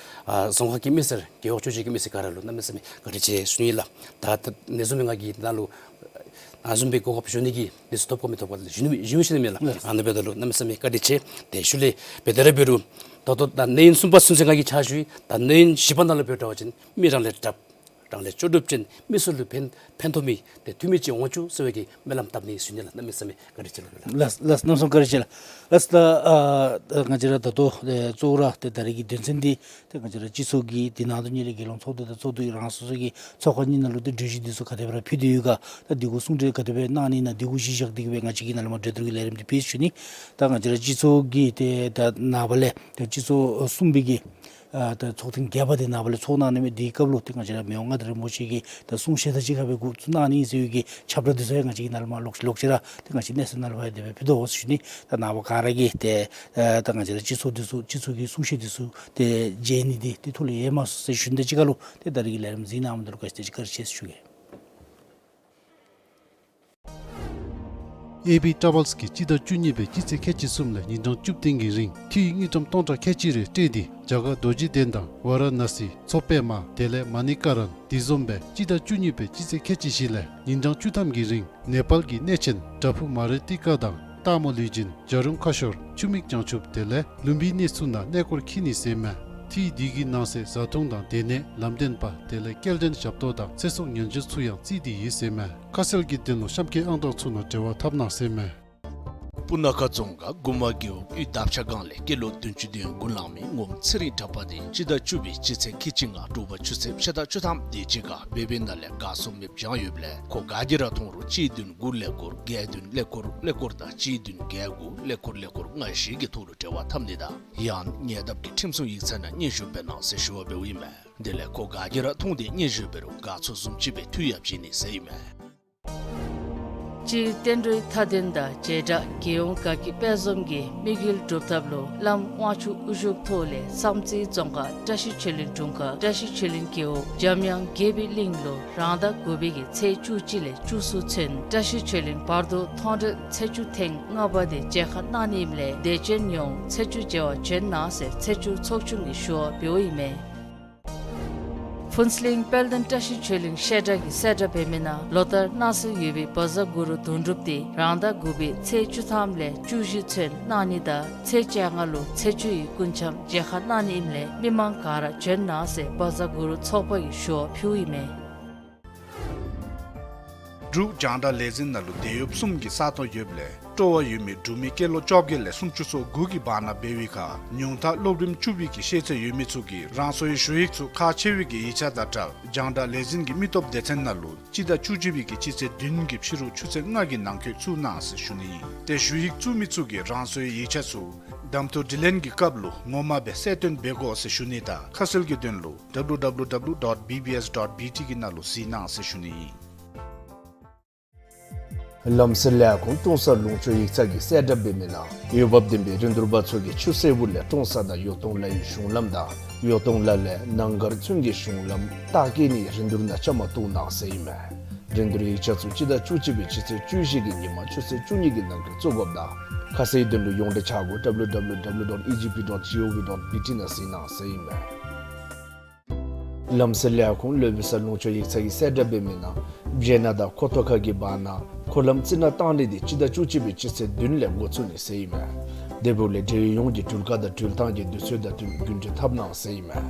ཨ་རྫོང་ཁག་གི་མི་སེར་རྒེད་འོག་བཅུ་གཅིག་གི་མི་སེར་ག་ར་ལུ་གནམ་མེད་ས་མེད་བཀའ་དྲིན་ཆེ་ཞུ་ནི་ལགས། ད་ད་ནཱ་བཟུམ་སྦེ་ང་གིས་ནཱ་ལུ་ཨ་ནཱ་བཟུམ་སྦེ་གོ་སྐབས་ཞུ་ནི་གི་གནས་ཚུལ་ཐོབ་ག་མི་ཐོབ་ག་ཞུ་ནི་ཞུ་ཞུ་ནི་མེད་ལགས། ཨ་ནཱ་འབདཝ་ད་ལུ་གནམ་མེད་ས་མེད་བཀའ་དྲིན་ཆེ། ཏེ་ཤུལ་ལས་འབད་དེ་ར་འབད་རུང་ད་ལྟོ་ད་གནས་ཡུན་གསུམ་པ་ཚུན་ཚོད་ང་གིས་ཕྱག་ཞུ་ཡི། ད་གནས་ཡུན་བཞི་པ་ནང་ལུ་འབད་བ་ཅིན་མི་རང་ལས་དྲགཔ་རང་ལས་ལྕོགས་གྲུབ་ཅན་མི་སེར་ལུ་ཕན་ཕན་ཐོགས་མི་ཏེ་འཐུས་མི་ཅིག་འོང་བཅུག་ཟེར་བའི་གི་སྨོན་ལམ་བཏབ་ནི་ཞུ་ནི་ལགས། གནམ་མེད་ས་མེད་བཀའ་དྲིན་ཆེ་ལགས། ལགས་ལགས། གནམ་མེད་ས་མེད་བཀའ་དྲིན་ཆེ་ལགས། ལགས། ད་ཨ་ང་བཅས་ར་ད་ལྟོ་ཨེ་གཙོ་བོ་ར་ཏེ་ད་རེས་ཀྱི་དོན་ཚན་འདི་ཏེ་ང་བཅས་ར་སྤྱི་ཚོགས་ཀྱི་འདི་ནང་དུ་ཉིད་ལས་རྒྱལ་ཡོངས་ཚོགས་འདུ་དང་ཚོགས་འདུ་རང་སོ་སོ་གི་ཚོགས་ཁང་གཉིས་ནང་ལུ་ཏེ་གྲོས་གཞི་འདི་ཚུ་ག་དེ་སྦེ་ར་ཕུལ་ཏེ་ཡོད་ག། ད་འདི་གུ་གསུང་གྲོས་ག་དེ་སྦེ་གནང་ནི་ཨིན་ན། འདི་གུ་གཞི་བཞག་སྟེ་གིས་སྦེ་ང་བཅས་ཀྱིས་ནཱ་ལས་མར་གྲོས་བསྡུར་གྱི་ལས་རིམ་འདི་སྤེལ་ཞུ་ནི། ད་ང་བཅས་ར་སྤྱི་ཚོགས་ཀྱི་ཏེ་ད་ནངས་པ་ལས་ཏེ་སྤྱི་ཚོགས་གསུམ་པའི་གི་ཨ་ད་ཚོགས་ཐེངས་བརྒྱད་པ་འདི་ནངས་པ་ལས་ཚོགས་གནང་ནི་མས། དེའི་སྐབས་ལུ་ཏེ་ང་བཅས་ར་མི་དབང་མངའ་བདག་རིན་པོ་ཆེ་གི་ད་གསུང་བཤད་དང་གཅིག་ཁར་སྦེ་འགོ་བཙུགས་གནང་ནི་ཨིན་ཟེར་བའི་གི་ཁྱབ་བསྒྲགས་འདི་ཚུ་ཡང་ང་བཅས་ཀྱིས་ནཱ་ལས་མར་ལོག་ལོག་ཅི་ར་ཏེ་ང་བཅས་གནས་ཚུལ་ནང་ལུ་ཕར་དེ་སྦེ་ཕུལ་དོ་ཟེར་ཞུ་ནི། ད་ནངས་པ་ག་ར་གིས་ཏེ་ཨ་ད་ང་བཅས་ར་སྤྱི་ཚོགས་འདི་ཚུ་སྤྱི་ཚོགས་ཀྱི་གསུང་བཤད་འདི་ཚུ་ཏེ་མཇལ་ནི་འདི་ཏེ་ཐུགས་ལུ་ཡལ་མ་སོང་ཟེར་ཞུ་ནི་དང་གཅིག་ཁར་ལུ་ཏེ་ད་རེས་ཀྱི་ལས་རིམ་གཟིགས་གནང་མི་འདི་ལུ་བཀའ་དྲིན་ཆེ་ཞུ་གེ། ཨེ་བི་ཊ་རེ་ཝེལསི་གིས་སྤྱི་ཟླ་བཅུ་གཉིས་པའི་སྤྱི་ཚེས་ཁལ་གཅིག་གསུམ་ལས་ཉིན་གྲངས་བཅུ་བདུན་གྱི་རིང་ཁྲི་དངུལ་ཀྲམ་སྟོང་ཕྲག་ཁལ་གཅིག་རེ་སྤྲོད་དེ་རྒྱ་གར་རྡོ་རྗེ་གདན་དང་ཝཱ་ར་ཎ་སི་མཚོ་པདྨ་དེ་ལས་མ་ཎི་ཀ་རན་དེ་བཟུམ་སྦེ་སྤྱི་ཟླ་བཅུ་གཉིས་པའི་སྤྱི་ཚེས་ཁལ་གཅིག་བཞི་ལས་ཉིན་གྲངས་བཅུ་ཐམ་གྱི་རིང་ནེ་པཱལ་གྱི་གནས་ཆེན་བྲག་ཕུག་མ་རི་ཏི་ཀ་དང་སྟག་མོ་ལུས་སྦྱིན་བྱ་རུང་ཁ་ཤོར་ཆུ་མིག་བྱང་ཆུབ་དེ་ལས་ལུམ་བི་ནི་ཚུ་ནང་གནས་སྐོར་འཁྱིད་ནི་ཟེར་མས། ཁྲི་འདི་གི་ནང་གསེས་བཟའ་འཐུང་དང་སྡོད་གནས་ལམ་སྟོན་པ་དེ་ལས་སྐྱེལ་འདྲེན་ཞབས་ཏོག་དང་ཚེ་སྲོག་ཉེན་བཅོལ་ཚུ་ཡང་བརྩིས་ཏེ་ཡོད་ཟེར་མས། ཁ་གསལ་གྱི་དོན་ལུ་གཤམ་འཁོད་ཨང་གྲངས་ཚུ་ནང་འབྲེལ་བ་འཐབ་གནང་ཟེར་མས། སྤུ་ན་ཁ་རྫོང་ཁག་དགུ་མ་རྒེད་འོག་དབུས་འདབ་ཆགས་སྒང་ལས་སྐྱེས་ལོ་བདུན་ཅུ་དོན་དགུ་ལང་མི་ངོམ་ཚེ་རིང་གྲགས་པ་དེ་སྤྱི་ཟླ་བཅུ་པའི་སྤྱི་ཚེས་ཁལ་གཅིག་ལྔ་དྲོ་པ་ཆུ་ཚོད་ཕྱེད་དང་བཅུ་ཐམ་དེ་ཅིག་ཁར་སྦེ་སྦེ་ནང་ལས་གར་སོང་མེདཔ་བྱུང་ཡོདཔ་ལས་ཁོ་ག་གིས་ར་མཐོང་རུང་གཅིག་བདུན་དགུ་ཀླད་ཀོར་བརྒྱད་བདུན་ཀླད་ཀོར་ཀླད་ཀོར་དང་གཅིག་བདུན་བརྒྱད་དགུ་ཀླད་ཀོར་ཀླད་ཀོར་ལྔ་བཞི་གི་ཐོག་ལུ་འབྲེལ་བ་འཐབ་ནི་དང་ཡང་ཉེ་འདབས་ཀྱི་ཁྲིམས་སྲུང་ཡིག་ཚང་ནང་སྙན་ཞུ་འབད་གནང་ཟེར་ཞུ་བ་འབདཝ་ཨིན་མས། དེ་ལས་ཁོ་ག་གིས་ར་མཐོང་སྟེ་སྙན་ཞུ་འབད་རུང་ག་ཚོད་བཟུམ་ཅིག་སྦེ་འཐུས་ཡང་བྱིན་ནི་ཟེར་ཨིན་མས། སྤྱིར་བསྟན་འགྲོའི་མཐའ་དོན་དང་བྱེ་བྲག་རྒྱལ་ཡོངས་དགའ་སྐྱིད་དཔལ་འཛོམས་ཀྱི་དམིགས་ཡུལ་སྒྲུབ་ཐབས་ལུ་བླམ་དབང་ཕྱུག་དབུ་བཞུགས་ཐོག་ལས་བསམ་རྩེ་རྫོང་ཁག་བཀྲ་ཤིས་ཆོས་གླིང་དྲུང་ཁག་བཀྲ་ཤིས་ཆོས་གླིང་རྒེད་འོག་འཇམ་དབྱངས་རྒྱས་པའི་གླིང་ལུ་རང་ཟླ་དགུ་པའི་གི་ཚེས་བཅུ་གཅིག་ལས་བཅུ་གསུམ་ཚུན་བཀྲ་ཤིས་ཆོས་གླིང་བར་དོ་མཐོང་གྲོལ་ཚེས་བཅུ་ཐེངས་ལྔ་པ་དེ་མཇལ་ཁ་གནང་ནི་ཨིནམ་ལས་དད་ཅན་ཡོངས་ཚེས་བཅུ་མཇལ་བར་བྱོན་གནང་ཟེར་ཚེས་བཅུ་ཚོགས་ཆུང་གིས་ཞུ་བ་འབདཝ་ཨིན་མས། ཕུན་ཚོགས་གླིང་དཔལ་ལྡན་བཀྲ་ཤིས་ཆོས་གླིང་བཤད་གྲྭ་གིས་གསལ་བསྒྲགས་འབད་མི་ནང་ལོ་ལྟར་གནང་སྲོལ་ཡོད་པའི་བཛྲ་གུ་རུ་དོན་གྲུབ་དེ་རང་ཟླ་དགུ་པའི་ཚེས་བཅུ་ཐམ་ལས་བཅུ་བཞི་ཚུན་གནང་ནི་དང་ཚེས་བཅོ་ལྔ་ལུ་ཚེས་བཅུ་ཡི་སྐུ་འཆམ་མཇལ་ཁ་གནང་ནི་ཨིནམ་ལས་མི་མང་ག་ར་བྱོན་གནང་ཟེར་བཛྲ་གུ་རུ་ཚོགས་པ་གིས་ཞུ་བ་ཕུལཝ་ཨིན་མས། འབྲུག་རྒྱང་བསྒྲགས་ལས་འཛིན་ནང་ལུ་དེད་གཡོགཔ་གསུམ་གྱི་ས་སྟོང་ཡོདཔ་ལས་སྤྲོ་བ་ཡོད་མི་འབྲུག་མི་སྐྱེས་ལོ་བཅོ་བརྒྱད་ལས་སུམ་ཅུ་སོ་དགུ་གི་བར་ན་འབད་བའི་ཁར་ཉུང་མཐའ་སློབ་རིམ་བཅུ་པའི་གི་ཤེས་ཚད་ཡོད་མི་ཚུ་གིས་རང་སོའི་ཞུ་ཡིག་ཚུ་ཁག་ཆེ་བའི་གི་ཡིག་ཆ་དང་སྦྲགས་རྒྱང་བསྒྲགས་ལས་འཛིན་གྱི་མི་སྟོབས་སྡེ་ཚན་ནང་ལུ་སྤྱི་ཟླ་བཅུ་གཅིག་པའི་གི་སྤྱི་ཚེས་བདུན་གྱི་ཕྱི་རུ་ཆུ་ཚོད་ལྔ་གི་ནང་འཁོད་བཙུགས་གནང་ཟེར་ཞུ་ནི་ཨིན། ཏེ་ཞུ་ཡིག་བཙུགས་མི་ཚུ་གིས་རང་སོའི་ཡིག་ཆ་ཚུ་གདམ་འཐུ་དྲི་ལན་གྱི་སྐབས་ལུ་ངོ་མ་སྦེ་གསལ་སྟོན་འབད་དགོ་ཟེར་ཞུ་ནི་དང་ཁ་གསལ་གྱི་དོན་ལུ་W W W dot B B S dot B T གི་ནང་ལུ་གཟིགས་གནང་ཟེར་ཞུ་ནི་ཨིན། ལམ་སེལ་ལས་ཁུངས་ཀྲོང་གསར་ལུང་ཕྱོགས་ཡིག་ཚང་གིས་གསལ་བསྒྲགས་འབད་མི་ནང་འོས་འབབ་ལྡན་པའི་རིན་བསྡུར་པ་ཚུ་གིས་ཆུ་སེར་པོ་ལས་ཀྲོང་གསར་དང་ཡོ་ཏོང་ལ་ཡི་གཞུང་ལམ་དང་ཡོ་ཏོང་ལ་ལས་ནང་སྒར་ཚུན་གྱི་གཞུང་ལམ་རྟགས་བཀོད་ནིའི་རིན་བསྡུར་ནང་བཅའ་མར་གཏོགས་གནང་ཟེར་ཨིན་མས། རིན་བསྡུར་ཡིག་ཆ་ཚུ་སྤྱི་ཟླ་བཅུ་གཅིག་པའི་སྤྱི་ཚེས་བཅུ་བཞི་གི་ཉིན་མ་ཆུ་ཚོད་བཅུ་གཉིས་ཀྱི་ནང་འཁོད་བཙུགས་དགོཔ་དང་ཁ་གསལ་དོན་ལུ་ཡོངས་འབྲེལ་ཆ་སྒོ་W W W dot E G P dot G O V dot B T ནང་གཟིགས་གནང་ཟེར་ཨིན་མས། ལམ་སེལ་ལས་ཁུངས་ལྷོ་བྷི་སར་ལུང་ཕྱོགས་ཡིག་ཚང་གིས་གསལ་བསྒྲགས་འབད་མི་ནང་སྦྱེད་ནག་དང་ཁོ་ཐོ་ཁ་གི་བར་ན་འཁོར་ལམ་རྩི་ནག་བཏང་ནི་དེ་སྤྱི་ཟླ་བཅུ་གཅིག་པའི་སྤྱི་ཚེས་བདུན་ལས་འགོ་བཙུགས་ནི་ཟེར་ཨིན་མས། དེ་འབདཝ་ལས་འབྲེལ་ཡོད་ཡོངས་ཀྱིས་འགྲུལ་ཁ་དང་འགྲུལ་ཐངས་ཀྱི་དུས་ཚོད་དང་བསྟུན་རྒྱུན་འཁྱོངས་འཐབ་གནང་ཟེར་ཨིན་མས།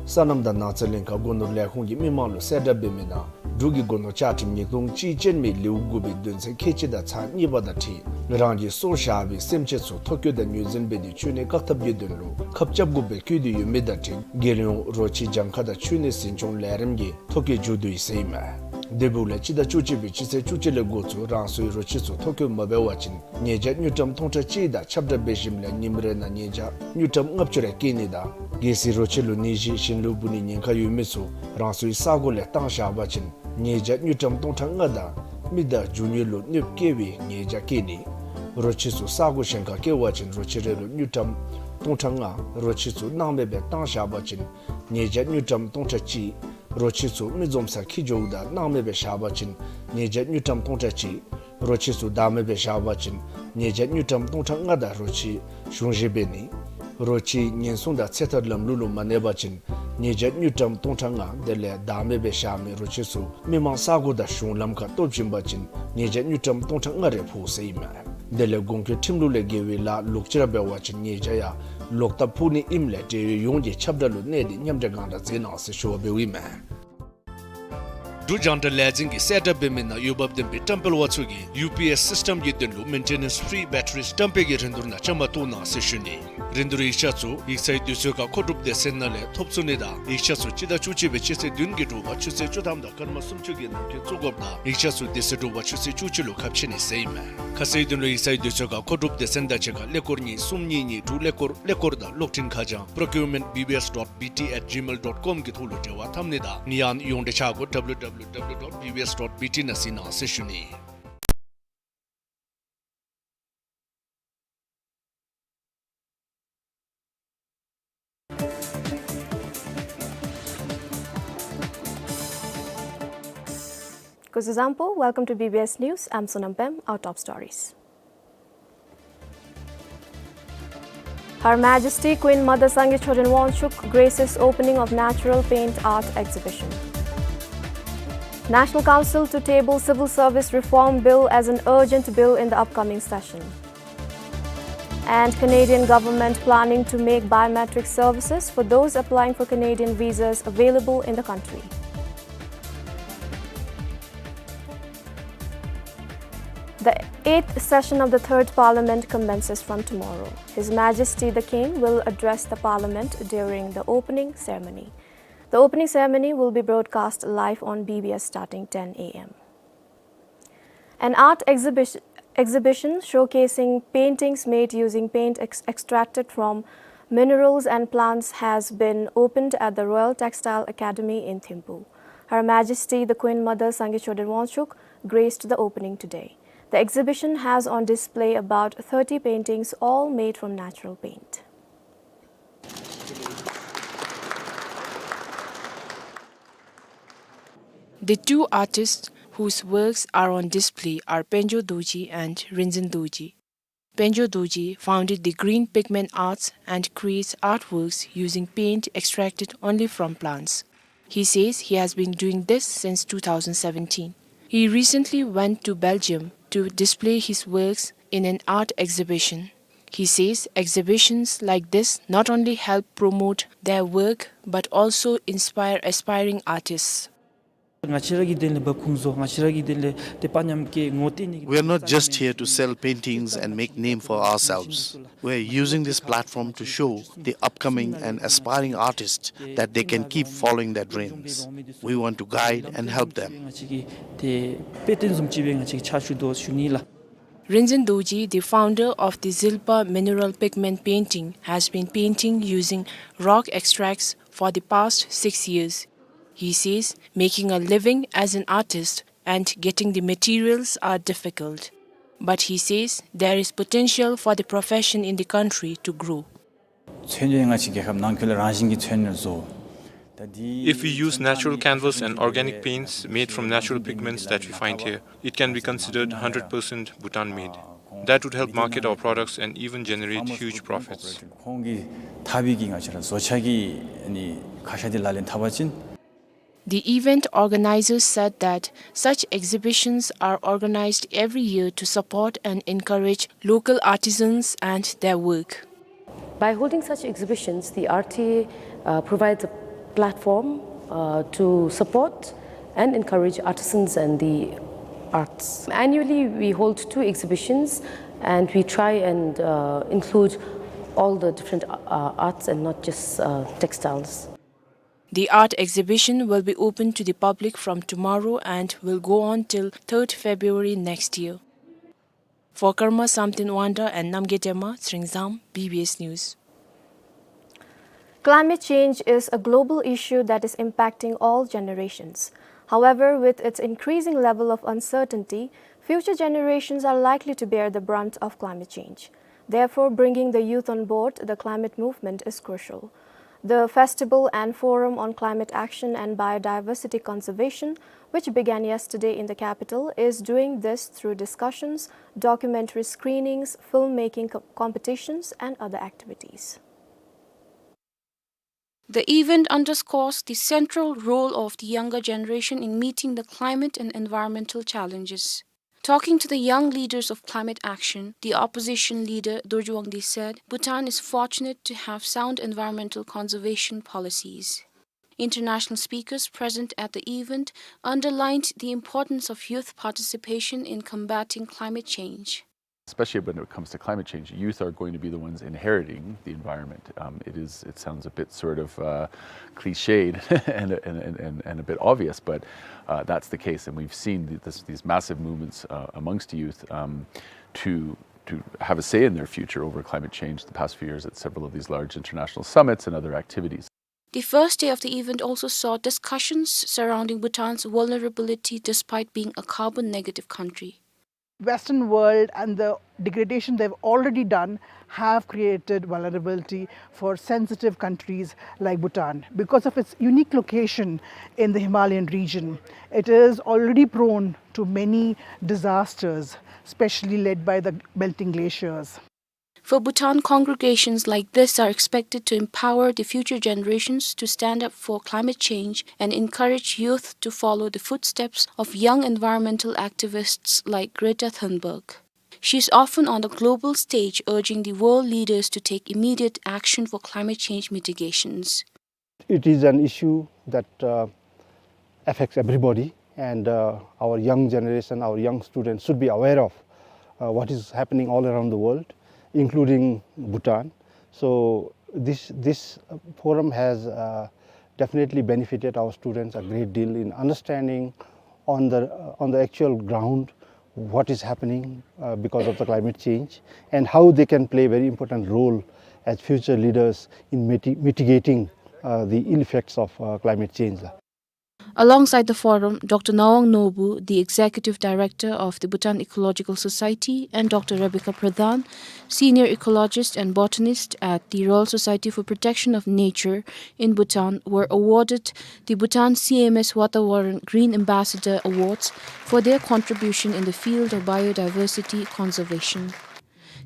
སོ་ནམ་དང་ནགས་ཚལ་ལྷན་ཁག་སྒོ་ནོར་ལས་ཁུངས་ཀྱིས་མི་མང་ལུ་གསལ་བསྒྲགས་འབད་མི་ནང་འབྲུག་གི་སྒོ་ནོར་བཅའ་ཁྲིམས་ཉིས་སྟོང་གཅིག་ཅན་མའི་ལེའུ་དགུ་པའི་དོན་ཚན་ཁལ་གཅིག་དང་ཚག་གཉིས་པ་དང་འཁྲིལ་རང་གིས་སྲོག་བཞག་པའི་སེམས་ཅན་ཚུ་ཐོ་བཀོད་དང་ངོས་འཛིན་འབད་དེ་འཆོལ་ནད་བཀག་ཐབས་ཀྱི་དོན་ལུ་ཁབ་རྐྱབ་དགོ་པའི་བཀོད་དེ་ཡོད་མི་དང་འཁྲིལ་རྒྱལ་ཡོངས་རོ་ཁྱི་གྱངས་ཁ་དང་འཆོལ་ནད་འཛིན་སྐྱོང་ལས་རིམ་གྱི་ཐོ་བཀོད་མཇུག་བསྡུ་ཡི་ཟེར་ཨིན་མས། དེ་འབདཝ་ལས་སྤྱི་ཟླ་བཅུ་གཅིག་པའི་སྤྱི་ཚེས་བཅུ་གཅིག་ལས་འགོ་བཙུགས་རང་སོའི་རོ་ཁྱི་ཚུ་ཐོ་བཀོད་མ་འབད་བ་ཅིན་ཉེས་བྱ་དངུལ་ཀྲམ་སྟོང་ཕྲག་གཅིག་དང་ཁྱབ་བསྒྲགས་འབད་ཞིནམ་ལས་ཉིནམ་རེ་ནང་ཉེས་བྱ་དངུལ་ཀྲམ་ལྔ་བཅུ་རེ་བཀལ་ནི་དང་གལ་སྲིད་རོ་ཁྱི་ལུ་ནད་གཞི་གཞན་ལུ་འབུ་ནིའི་ཉེན་ཁ་ཡོད་མི་ཚུ་རང་སོའི་ས་གོ་ལས་བཏང་བཞག་པ་ཅིན་ཉེས་བྱ་དངུལ་ཀྲམ་སྟོང་ཕྲག་ལྔ་དང་མི་དང་རྒྱུ་དངོས་ལུ་གནོདཔ་བཀལ་བའི་ཉེས་བྱ་བཀལ་ནི། རོ་ཁྱི་ཚུ་ས་གོ་གཞན་ཁར་བསྐྱལ་བ་ཅིན་རོ་ཁྱི་རེ་ལུ་དངུལ་ཀྲམ་སྟོང་ཕྲག་ལྔ། རོ་ཁྱི་ཚུ་སྣང་མེད་སྦེ་བཏང་བཞག་པ་ཅིན་ཉེས་བྱ་དངུལ་ཀྲམ་སྟོང་ཕྲག་གཅིག། རོ་ཁྱི་ཚུ་མི་འཛོམས་སར་འཁྱིད་འགྱོཝ་ད་སྣང་མེད་སྦེ་བཞག་པ་ཅིན་ཉེས་བྱ་དངུལ་ཀྲམ་སྟོང་ཕྲག་གཅིག། རོ་ཁྱི་ཚུ་བདག་མེད་སྦེ་བཞག་པ་ཅིན་ཉེས་བྱ་དངུལ་ཀྲམ་སྟོང་ཕྲག་ལྔ་དང་རོ་ཁྱི་གཞུང་བཞེས་འབད་ནི། རོ་ཁྱི་ཉེན་སྲུང་དང་ཚེ་ཐར་ལམ་ལུགས་ལུ་མ་གནས་པ་ཅིན་ཉེས་བྱ་དངུལ་ཀྲམ་སྟོང་ཕྲག་ལྔ། དེ་ལས་བདག་མེད་སྦེ་བཞག་མི་རོ་ཁྱི་ཚུ་མི་མང་ས་གོ་དང་གཞུང་ལམ་ཁར་སྟོབ་བྱིན་པ་ཅིན་ཉེས་བྱ་དངུལ་ཀྲམ་སྟོང་ཕྲག་ལྔ་རེ་ཕོག་ཟེར་ཨིན་མས། དེ་ལས་གོང་འཁོད་ཁྲིམས་ལུགས་ལས་འགལ་བའི་ལཱ་ལོག་ཅི་ར་འབད་བ་ཅིན་ཉེས་བྱ་ཡང་ལོག་ལྟབ་ཕོག་ནི་ཨིནམ་ལས་འབྲེལ་ཡོད་ཡོངས་ཀྱིས་ཁྱབ་བསྒྲགས་ལུ་གནས་ཏེ་མཉམ་འབྲེལ་གང་དྲག་མཛད་གནང་ཟེར་ཞུ་བ་འབདཝ་ཨིན་མས། འབྲུག་རྒྱང་བསྒྲགས་ལས་འཛིན་གྱིས་གསལ་བསྒྲགས་འབད་མི་ནང་འོས་འབབ་ལྡན་པའི་བཀྲམ་སྤེལ་བ་ཚུ་གིས་ཡུ་པི་ཨེསི་སིསི་ཊེམ་གྱི་དོན་ལུ་མེན་ཊེ་ནེནསི་ཕི་རི་བེ་ཊ་རི་བཀྲམ་སྤེལ་གྱི་རིན་བསྡུར་ནང་བཅའ་མར་གཏོགས་གནང་ཟེར་ཞུ་ནི། རིན་བསྡུར་ཡིག་ཆ་ཚུ་ཡིག་ཚང་གི་དུས་ཚོད་ཁར་མཁོ་སྒྲུབ་སྡེ་ཚན་ནང་ལས་ཐོབ་ཚུགས་ནི་དང་ཡིག་ཆ་ཚུ་སྤྱི་ཟླ་བཅུ་གཅིག་པའི་སྤྱི་ཚེས་བདུན་གྱི་དྲོ་པ་ཆུ་ཚོད་བཅུ་ཐམ་དང་སྐར་མ་སུམ་ཅུ་གི་ནང་འཁོད་བཙུགས་དགོཔ་དང་ཡིག་ཆ་ཚུ་དེ་ཚེ་དྲོ་པ་ཆུ་ཚོད་བཅུ་གཅིག་ལུ་ཁ་ཕྱེ་ནི་ཟེར་ཨིན་མས། ཁ་གསལ་དོན་ལུ་ཡིག་ཚང་གི་དུས་ཚོད་ཁར་མཁོ་སྒྲུབ་སྡེ་ཚན་དང་གཅིག་ཁར་ཀླད་ཀོར་གཉིས་གསུམ་གཉིས་གཉིས་དྲུག་ཀླད་ཀོར་ཀླད་ཀོར་དང་གློག་འཕྲིན་ཁ་བྱང་procurement B B S dot B T at gmail dot com གི་ཐོག་ལུ་འབྲེལ་བ་འཐབ་ནི་དང་ཡང་ན་ཡོངས་འབྲེལ་ཆ་བགོས W W W dot B B S dot B T ནང་གཟིགས་གནང་ཟེར་ཞུ་ནི། སྐུ་གཟུགས་བཟང་པོ། Welcome to B B S News. I'm Sonam Pem. Our top stories. Her Majesty Queen Mother Sangay Choden Wangchuck graces opening of natural paint art exhibition. National Council to table Civil Service Reform Bill as an urgent bill in the upcoming session. And Canadian government planning to make biometric services for those applying for Canadian visas available in the country. The eighth session of the Third Parliament commences from tomorrow. His Majesty the King will address the Parliament during the opening ceremony. The opening ceremony will be broadcast live on B B S starting ten A M. An art exhibition, exhibition showcasing paintings made using paint ex-, extracted from minerals and plants has been opened at the Royal Textile Academy in Thimphu. Her Majesty the Queen Mother Sangay Choden Wangchuck graced the opening today. The exhibition has on display about thirty paintings, all made from natural paint. The two artists whose works are on display are Penjo Dorji and Rinzin Dorji. Penjo Dorji founded the Green Pigment Arts and creates artworks using paint extracted only from plants. He says he has been doing this since two thousand seventeen. He recently went to Belgium to display his works in an art exhibition. He says exhibitions like this not only help promote their work but also inspire aspiring artists. ང་བཅས་ར་གི་དོན་ལས་འབབ་ཁུངས་བཟོ། ང་བཅས་ར་གི་དོན་ལས་ཏེ་དཔའ་ཉམས་ཀྱི་ངོ་སྤྲོད་ནི། We are not just here to sell paintings and make name for ourselves. We are using this platform to show the upcoming and aspiring artists that they can keep following their dreams. We want to guide and help them. ང་བཅས་ཀྱི་ཏེ་དཔེ་སྟོན་བཟུམ་ཅིག་སྦེ་ང་བཅས་ཀྱིས་ཕྱག་ཞུ་དོ་ཞུ་ནི་ལགས། Rinzin Dorji, the founder of the Zilpa mineral pigment painting, has been painting using rock extracts for the past six years. He says making a living as an artist and getting the materials are difficult. But he says there is potential for the profession in the country to grow. ཚོན་དེ་ང་བཅས་རྒྱལ་ཁབ་ནང་འཁོད་ལས་རང་བཞིན་གྱི་ཚོན་ནང་བཟོ། If we use natural canvas and organic paints made from natural pigments that we find here, it can be considered hundred percent Bhutan made. That would help market our products and even generate huge profits. ཁོང་གིས་འཐབ་པའི་གི་ང་བཅས་ར་བཟོ་བྱ་གི་ཨ་ནི་ཁ་ཤ་དེ་ལག་ལེན་འཐབ་པ་ཅིན། The event organizers said that such exhibitions are organized every year to support and encourage local artisans and their work. By holding such exhibitions, the R T A, uh, provides a platform, uh, to support and encourage artisans and the arts. Annually, we hold two exhibitions, and we try and, uh, include all the different, uh, arts and not just, uh, textiles. The art exhibition will be open to the public from tomorrow and will go on till third February next year. For Karma Samten Wangda and Namgay Dema, Tsering Zam, B B S News. Climate change is a global issue that is impacting all generations. However, with its increasing level of uncertainty, future generations are likely to bear the brunt of climate change. Therefore, bringing the youth on board the climate movement is crucial. The Festival and Forum on Climate Action and Biodiversity Conservation, which began yesterday in the capital, is doing this through discussions, documentary screenings, filmmaking co-, competitions, and other activities. The event underscores the central role of the younger generation in meeting the climate and environmental challenges. Talking to the young leaders of climate action, the opposition leader Dorji Wangdi said Bhutan is fortunate to have sound environmental conservation policies. International speakers present at the event underlined the importance of youth participation in combating climate change. Especially when it comes to climate change, youth are going to be the ones inheriting the environment. Um, it is, it sounds a bit sort of, uh, cliched and, and, and, and, and a bit obvious, but, uh, that's the case. And we've seen th-, this, these massive movements, uh, amongst youth, um, to, to have a say in their future over climate change the past few years at several of these large international summits and other activities. The first day of the event also saw discussions surrounding Bhutan's vulnerability despite being a carbon negative country. Western world and the degradation they've already done have created vulnerability for sensitive countries like Bhutan. Because of its unique location in the Himalayan region, it is already prone to many disasters, especially led by the melting glaciers. For Bhutan, congregations like this are expected to empower the future generations to stand up for climate change and encourage youth to follow the footsteps of young environmental activists like Greta Thunberg. She is often on the global stage urging the world leaders to take immediate action for climate change mitigations. It is an issue that, uh, affects everybody, and, uh, our young generation, our young students should be aware of, uh, what is happening all around the world, including Bhutan. So this, this, uh, forum has, uh, definitely benefited our students a great deal in understanding on the, uh, on the actual ground what is happening, uh, because of the climate change and how they can play a very important role as future leaders in miti-, mitigating, uh, the ill effects of, uh, climate change. Alongside the forum, Doctor Nawang Nobu, the Executive Director of the Bhutan Ecological Society, and Doctor Rebecca Pradhan, Senior Ecologist and Botanist at the Royal Society for Protection of Nature in Bhutan, were awarded the Bhutan C M S Watavaran Green Ambassador Awards for their contribution in the field of biodiversity conservation.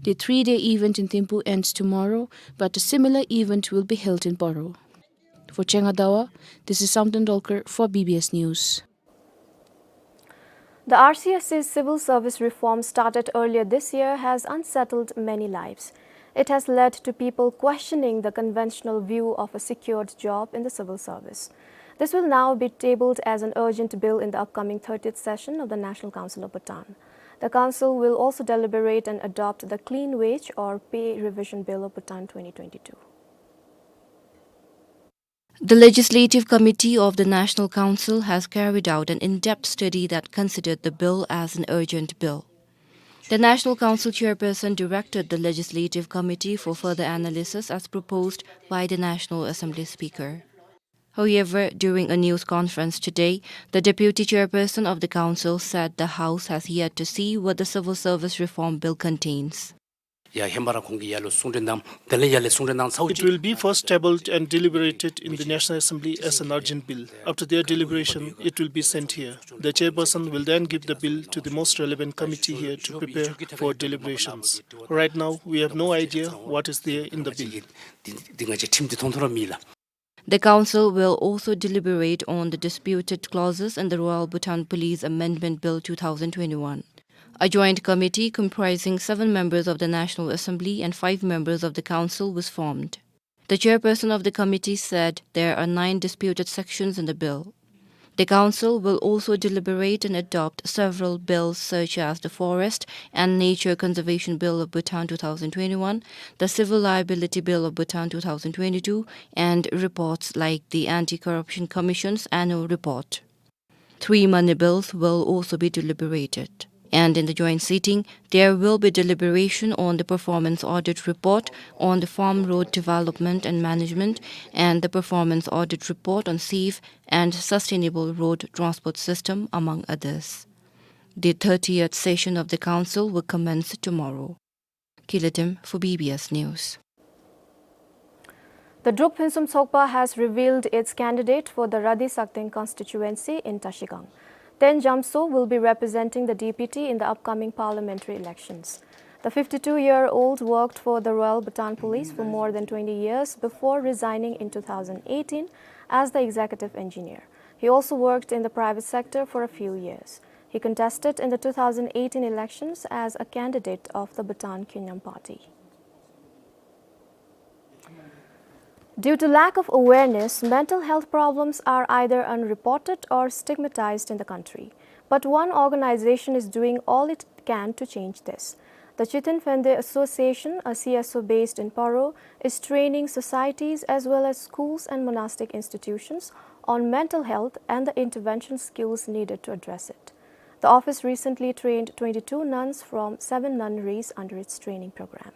The three-day event in Thimphu ends tomorrow, but a similar event will be held in Paro. For Chengha Dawa, this is Samten Dolkar for B B S News. The R C S C's civil service reform started earlier this year has unsettled many lives. It has led to people questioning the conventional view of a secured job in the civil service. This will now be tabled as an urgent bill in the upcoming thirtieth session of the National Council of Bhutan. The council will also deliberate and adopt the Clean Wage or Pay Revision Bill of Bhutan twenty twenty-two. The Legislative Committee of the National Council has carried out an in-depth study that considered the bill as an urgent bill. The National Council chairperson directed the Legislative Committee for further analysis as proposed by the National Assembly Speaker. However, during a news conference today, the deputy chairperson of the council said the House has yet to see what the Civil Service Reform Bill contains. ཡ་ཧེ་མ་ར་ཁོང་གིས་ཡར་ལུ་གསུང་གྲོས་གནངམ་དེ་ལས་ཡར་ལས་གསུང་གྲོས་གནང་ཚརཝ་ཅིག It will be first tabled and deliberated in the National Assembly as an urgent bill. After their deliberation, it will be sent here. The chairperson will then give the bill to the most relevant committee here to prepare for deliberations. Right now, we have no idea what is there in the bill. འདི་འདི་ང་བཅས་ཁྲིམས་འདི་མཐོང་ཐོས་ར་མེད་ལགས། The council will also deliberate on the disputed clauses in the Royal Bhutan Police Amendment Bill two thousand twenty-one. A joint committee comprising seven members of the National Assembly and five members of the council was formed. The chairperson of the committee said there are nine disputed sections in the bill. The council will also deliberate and adopt several bills such as the Forest and Nature Conservation Bill of Bhutan two thousand twenty-one, the Civil Liability Bill of Bhutan two thousand twenty-two, and reports like the Anti-Corruption Commission's annual report. Three money bills will also be deliberated. And in the joint sitting, there will be deliberation on the performance audit report on the farm road development and management and the performance audit report on safe and sustainable road transport system, among others. The thirtieth session of the council will commence tomorrow. Kilatim for B B S News. The Druk Phunsum Tsokpa has revealed its candidate for the Radi Sakteng constituency in Trashigang. Ten Jamso will be representing the D P T in the upcoming parliamentary elections. The fifty-two-year-old worked for the Royal Bhutan Police for more than twenty years before resigning in two thousand eighteen as the executive engineer. He also worked in the private sector for a few years. He contested in the two thousand eighteen elections as a candidate of the Bhutan Khyunam Party. Due to lack of awareness, mental health problems are either unreported or stigmatized in the country. But one organization is doing all it can to change this. The Chithin Phende Association, a C S O based in Paro, is training societies as well as schools and monastic institutions on mental health and the intervention skills needed to address it. The office recently trained twenty-two nuns from seven nunneries under its training program.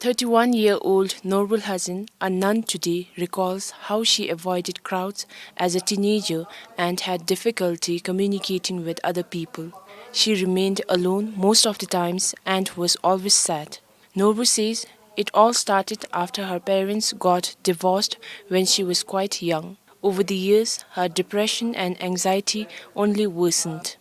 Thirty-one-year-old Norbul Hazin, a nun today, recalls how she avoided crowds as a teenager and had difficulty communicating with other people. She remained alone most of the times and was always sad. Norbul says it all started after her parents got divorced when she was quite young. Over the years, her depression and anxiety only worsened.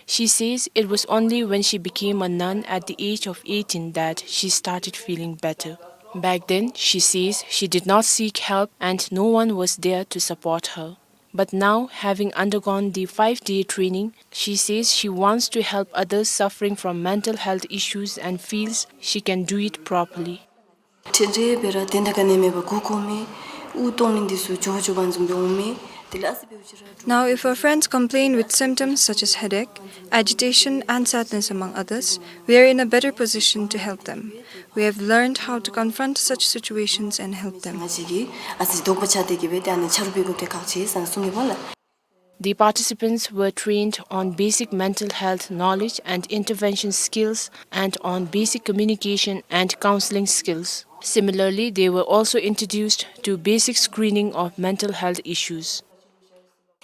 She says it was only when she became a nun at the age of eighteen that she started feeling better. Back then, she says she did not seek help and no one was there to support her. But now, having undergone the five-day training, she says she wants to help others suffering from mental health issues and feels she can do it properly. ཁྲེན་ཏེ་སྦེ་ར་དེ་འདྲ་ག་ནི་མེད་པར་མགུ་འཁོར་མི་དབུགས་གཏོང་ནི་འདི་ཚུ་འཇོ་འཇོ་བ་བཟུམ་སྦེ་འོང་མི་དེ་ལས་ཨ་ཙི་སྦེ་འུ་ཅིག་ར། Now, if our friends complain with symptoms such as headache, agitation, and sadness, among others, we are in a better position to help them. We have learned how to confront such situations and help them. ང་བཅས་ཀྱིས་ཨ་ཙི་དོགས་པ་ཆགས་ཏེ་གི་སྦེ་ཏེ་ཨ་ནི་ཆ་རོགས་འབད་དགོཔ་དེ་ཁག་ཆེ་ཟེར་གསུང་གི་སྨོ་ལགས། The participants were trained on basic mental health knowledge and intervention skills and on basic communication and counseling skills. Similarly, they were also introduced to basic screening of mental health issues.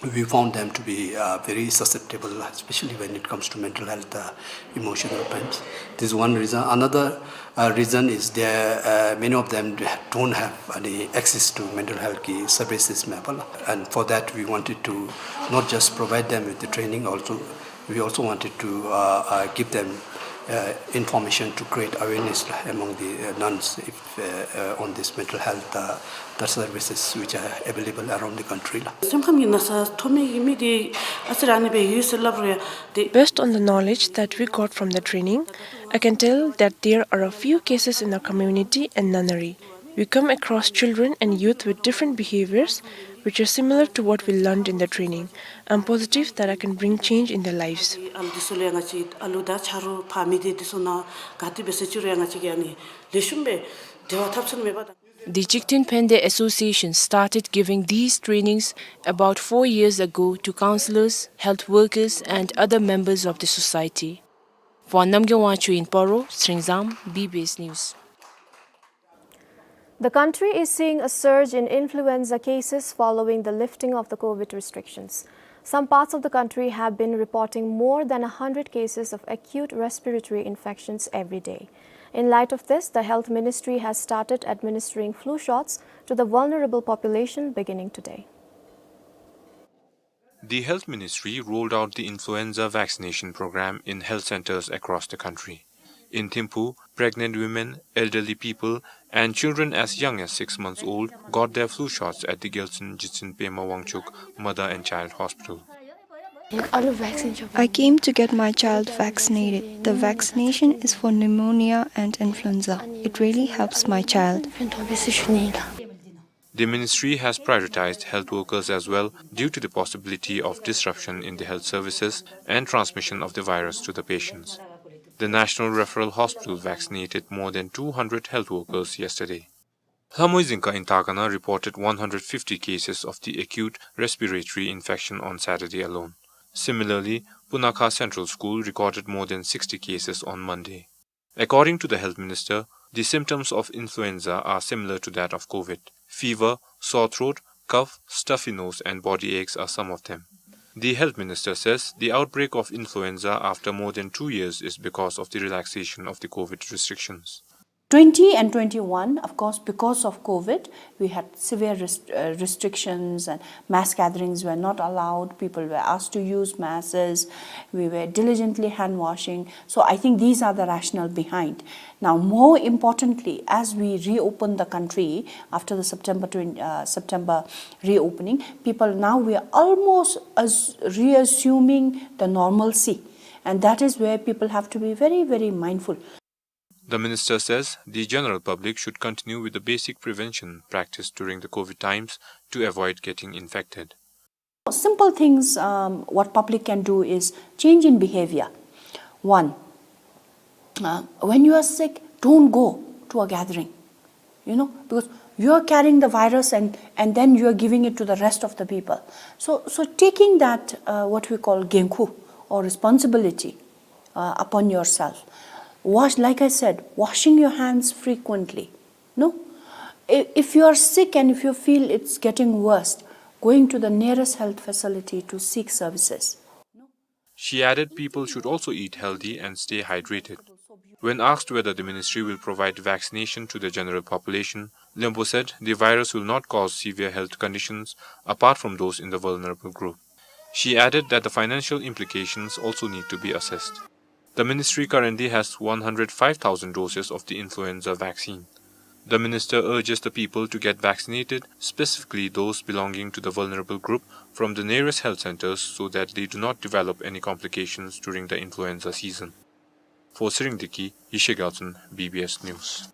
We found them to be, uh, very susceptible, especially when it comes to mental health, uh, emotional problems. This is one reason. Another, uh, reason is there, uh, many of them don't have any access to mental health ki services available. And for that, we wanted to not just provide them with the training, also, we also wanted to, uh, uh, give them, uh, information to create awareness among the, uh, nuns if, uh, uh, on this mental health, uh, the services which are available around the country ལགས། སེམས་ཁམས་ཀྱི་ན་ཚ་ཐོབ་མི་གི་མི་དེ་ཨ་ཙི་ར་ཨ་ནི་སྦེ་ཡོད་ཟེར་སླབ་རུང་ཡང་དེ། Based on the knowledge that we got from the training, I can tell that there are a few cases in our community and nunnery. We come across children and youth with different behaviors which are similar to what we learned in the training. I'm positive that I can bring change in their lives. ཨ་ལུ་འདི་ཚུ་ལུ་ཡང་ང་བཅས་ཨ་ལུ་དང་ཆ་རོགས་ཕ་མ་འདི་འདི་ཚུ་ནང་ག་ཏེ་སྦེ་ཟེར་ཅི་རུང་ཡང་ང་བཅས་ཀྱིས་ཨ་ནི་ལེགས་ཤོམ་སྦེ་འབྲེལ་བ་འཐབ་ཚུགས་ནི་མེད་པ་དང་། The Chiktin Phende Association started giving these trainings about four years ago to counselors, health workers, and other members of the society. For Namgay Wangchuk in Paro, Sringzam, B B S News. The country is seeing a surge in influenza cases following the lifting of the COVID restrictions. Some parts of the country have been reporting more than a hundred cases of acute respiratory infections every day. In light of this, the Health Ministry has started administering flu shots to the vulnerable population beginning today. The Health Ministry rolled out the influenza vaccination program in health centers across the country. In Thimphu, pregnant women, elderly people, and children as young as six months old got their flu shots at the Gyaltsuen Jitsen Pema Wangchuk Mother and Child Hospital. I came to get my child vaccinated. The vaccination is for pneumonia and influenza. It really helps my child. The ministry has prioritized health workers as well due to the possibility of disruption in the health services and transmission of the virus to the patients. The National Referral Hospital vaccinated more than two hundred health workers yesterday. Lhamoy Zingka in Takana reported one hundred fifty cases of the acute respiratory infection on Saturday alone. Similarly, Punakha Central School recorded more than sixty cases on Monday. According to the health minister, the symptoms of influenza are similar to that of COVID. Fever, sore throat, cough, stuffy nose and body aches are some of them. The health minister says the outbreak of influenza after more than two years is because of the relaxation of the COVID restrictions. Twenty and twenty-one, of course, because of COVID, we had severe rest-, uh, restrictions and mass gatherings were not allowed. People were asked to use masks. We were diligently hand washing. So I think these are the rationale behind. Now, more importantly, as we reopen the country after the September twenty, uh, September reopening, people now we are almost as reassuming the normalcy. And that is where people have to be very, very mindful. The minister says the general public should continue with the basic prevention practiced during the COVID times to avoid getting infected. Simple things, um, what public can do is change in behavior. One, uh, when you are sick, don't go to a gathering, you know, because you are carrying the virus and, and then you are giving it to the rest of the people. So, so taking that, uh, what we call genkhu or responsibility, uh, upon yourself. Wash, like I said, washing your hands frequently. No? I-, if you are sick and if you feel it's getting worse, going to the nearest health facility to seek services. She added people should also eat healthy and stay hydrated. When asked whether the ministry will provide vaccination to the general population, Lyngdoh said the virus will not cause severe health conditions apart from those in the vulnerable group. She added that the financial implications also need to be assessed. The ministry currently has one hundred five thousand doses of the influenza vaccine. The minister urges the people to get vaccinated, specifically those belonging to the vulnerable group, from the nearest health centers so that they do not develop any complications during the influenza season. For Tshering Deki, Yeshe Gyaltsen, B B S News.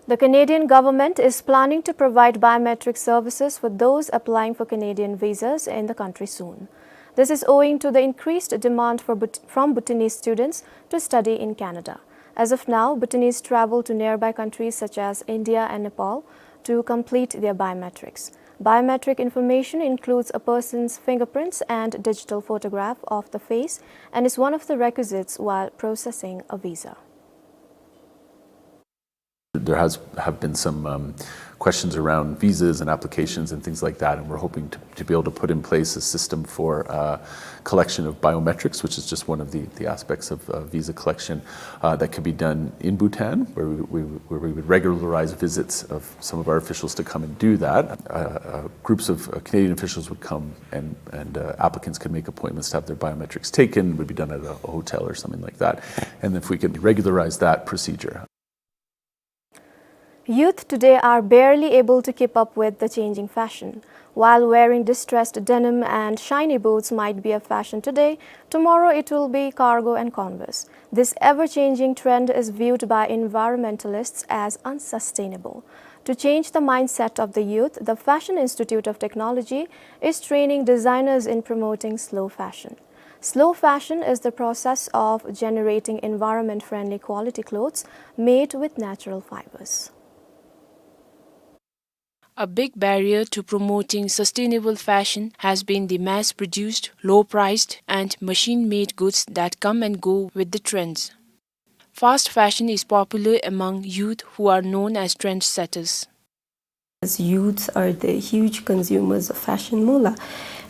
The Canadian government is planning to provide biometric services for those applying for Canadian visas in the country soon. This is owing to the increased demand for Bhut-, from Bhutanese students to study in Canada. As of now, Bhutanese travel to nearby countries such as India and Nepal to complete their biometrics. Biometric information includes a person's fingerprints and digital photograph of the face and is one of the requisites while processing a visa. There has, have been some, um, questions around visas and applications and things like that, and we're hoping to, to be able to put in place a system for, uh, collection of biometrics, which is just one of the, the aspects of, uh, visa collection, uh, that could be done in Bhutan, where we, we, where we would regularize visits of some of our officials to come and do that. Uh, uh, groups of, uh, Canadian officials would come and, and, uh, applicants could make appointments to have their biometrics taken. It would be done at a hotel or something like that. And if we could regularize that procedure. Youth today are barely able to keep up with the changing fashion. While wearing distressed denim and shiny boots might be a fashion today, tomorrow it will be cargo and Converse. This ever-changing trend is viewed by environmentalists as unsustainable. To change the mindset of the youth, the Fashion Institute of Technology is training designers in promoting slow fashion. Slow fashion is the process of generating environment-friendly quality clothes made with natural fibers. A big barrier to promoting sustainable fashion has been the mass-produced, low-priced, and machine-made goods that come and go with the trends. Fast fashion is popular among youth, who are known as trendsetters. As youths are the huge consumers of fashion, mo la.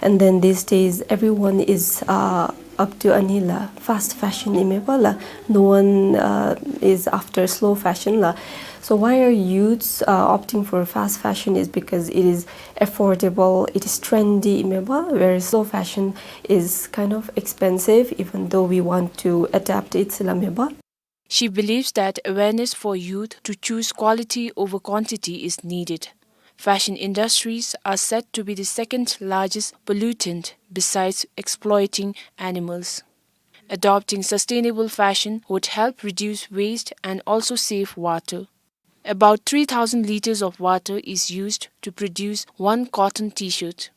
And then these days, everyone is, uh, up to ani la fast fashion i me pa la. No one, uh, is after slow fashion la. So why are youths, uh, opting for fast fashion is because it is affordable, it is trendy i me pa, whereas slow fashion is kind of expensive, even though we want to adapt it la me pa. She believes that awareness for youth to choose quality over quantity is needed. Fashion industries are said to be the second largest pollutant besides exploiting animals. Adopting sustainable fashion would help reduce waste and also save water. About three thousand liters of water is used to produce one cotton T-shirt.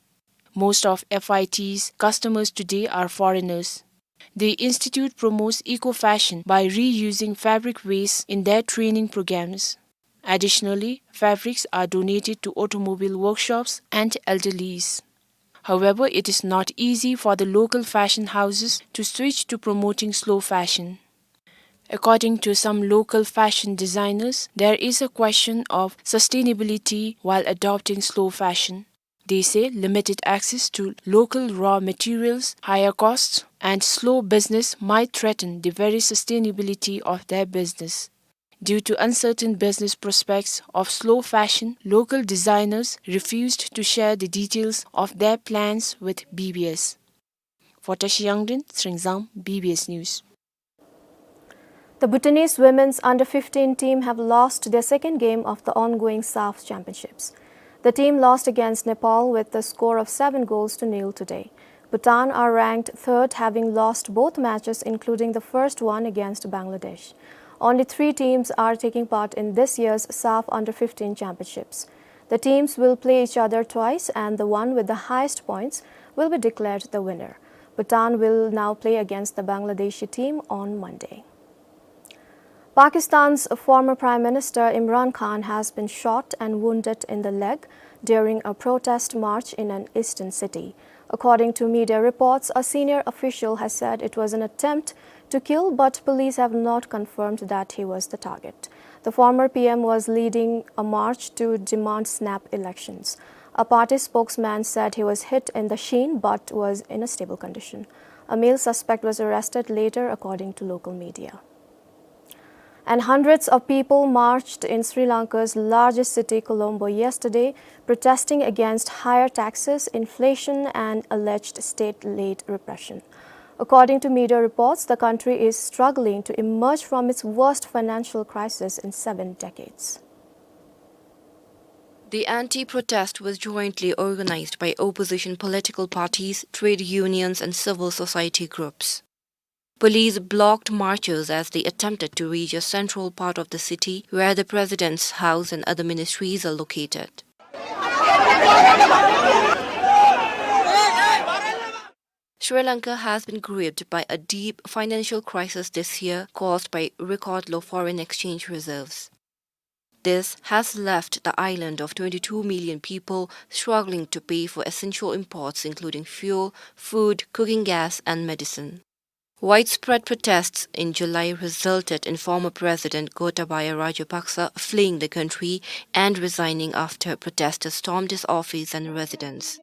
Most of F I T's customers today are foreigners. The institute promotes eco-fashion by reusing fabric waste in their training programs. Additionally, fabrics are donated to automobile workshops and elderlies. However, it is not easy for the local fashion houses to switch to promoting slow fashion. According to some local fashion designers, there is a question of sustainability while adopting slow fashion. They say limited access to local raw materials, higher costs, and slow business might threaten the very sustainability of their business. Due to uncertain business prospects of slow fashion, local designers refused to share the details of their plans with B B S. For Tashi Yangden, Sringsang, B B S News. The Bhutanese women's under fifteen team have lost their second game of the ongoing SAFF Championships. The team lost against Nepal with a score of seven goals to nil today. Bhutan are ranked third, having lost both matches, including the first one against Bangladesh. Only three teams are taking part in this year's SAFF under fifteen Championships. The teams will play each other twice, and the one with the highest points will be declared the winner. Bhutan will now play against the Bangladeshi team on Monday. Pakistan's former Prime Minister Imran Khan has been shot and wounded in the leg during a protest march in an eastern city. According to media reports, a senior official has said it was an attempt to kill, but police have not confirmed that he was the target. The former P M was leading a march to demand snap elections. A party spokesman said he was hit in the shin but was in a stable condition. A male suspect was arrested later, according to local media. And hundreds of people marched in Sri Lanka's largest city, Colombo, yesterday, protesting against higher taxes, inflation, and alleged state-led repression. According to media reports, the country is struggling to emerge from its worst financial crisis in seven decades. The anti-protest was jointly organized by opposition political parties, trade unions, and civil society groups. Police blocked marchers as they attempted to reach a central part of the city where the president's house and other ministries are located. Sri Lanka has been gripped by a deep financial crisis this year caused by record low foreign exchange reserves. This has left the island of twenty-two million people struggling to pay for essential imports, including fuel, food, cooking gas, and medicine. Widespread protests in July resulted in former President Gotabaya Rajapaksa fleeing the country and resigning after protesters stormed his office and residence.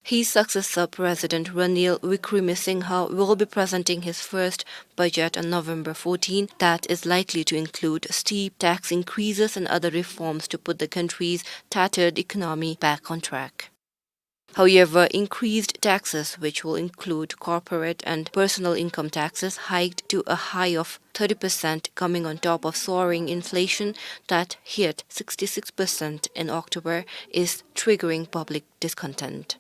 His successor, President Ranil Wickremesinghe, will be presenting his first budget on November fourteen that is likely to include steep tax increases and other reforms to put the country's tattered economy back on track. However, increased taxes, which will include corporate and personal income taxes, hiked to a high of thirty percent, coming on top of soaring inflation that hit sixty-six percent in October, is triggering public discontent.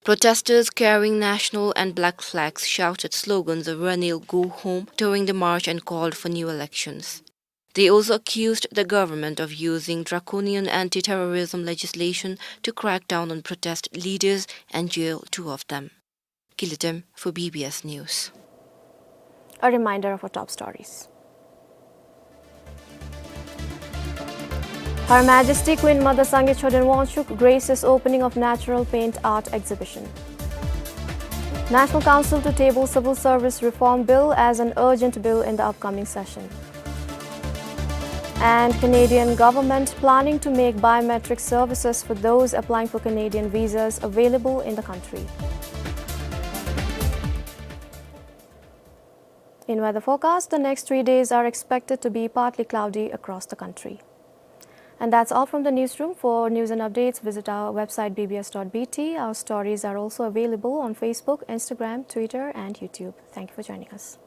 Protesters carrying national and black flags shouted slogans of "Ranil, go home" during the march and called for new elections. They also accused the government of using draconian anti-terrorism legislation to crack down on protest leaders and jail two of them. Kilitem for B B S News. A reminder of our top stories. Her Majesty Queen Mother Sangay Choden Wangchuck graces opening of natural paint art exhibition. National Council to table Civil Service Reform Bill as an urgent bill in the upcoming session. And Canadian government planning to make biometric services for those applying for Canadian visas available in the country. In weather forecast, the next three days are expected to be partly cloudy across the country. And that's all from the newsroom. For news and updates, visit our website B B S dot B T. Our stories are also available on Facebook, Instagram, Twitter, and YouTube. Thank you for joining us.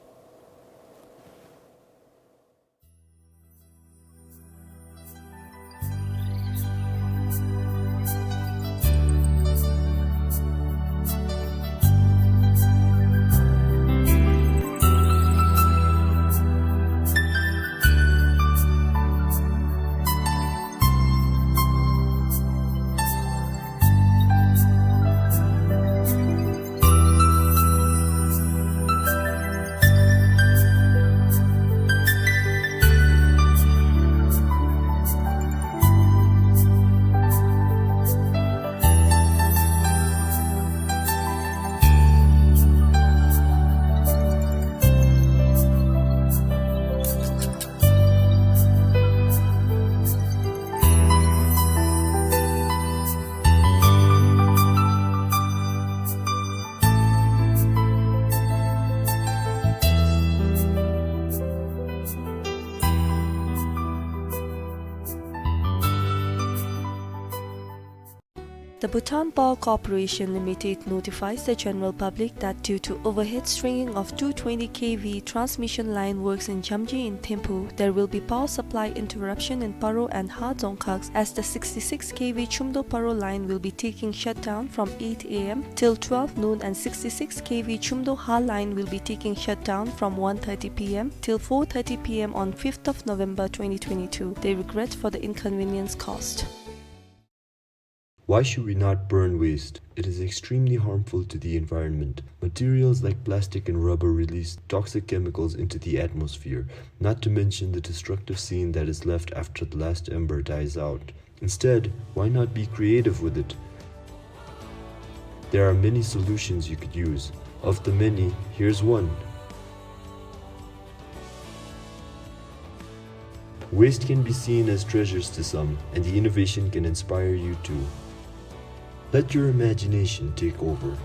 Bhutan Power Corporation Limited notifies the general public that due to overhead stringing of two twenty K V transmission line works in Jamji in Thimphu, there will be power supply interruption in Paro and Ha Dzongkhag, as the sixty-six K V Chumdo Paro line will be taking shutdown from eight A M till twelve noon, and sixty-six K V Chumdo Ha line will be taking shutdown from one thirty P M till four thirty P M on fifth of November twenty twenty-two. They regret for the inconvenience caused. Why should we not burn waste? It is extremely harmful to the environment. Materials like plastic and rubber release toxic chemicals into the atmosphere, not to mention the destructive scent that is left after the last ember dies out. Instead, why not be creative with it? There are many solutions you could use. Of the many, here's one. Waste can be seen as treasures to some, and the innovation can inspire you too. Let your imagination take over.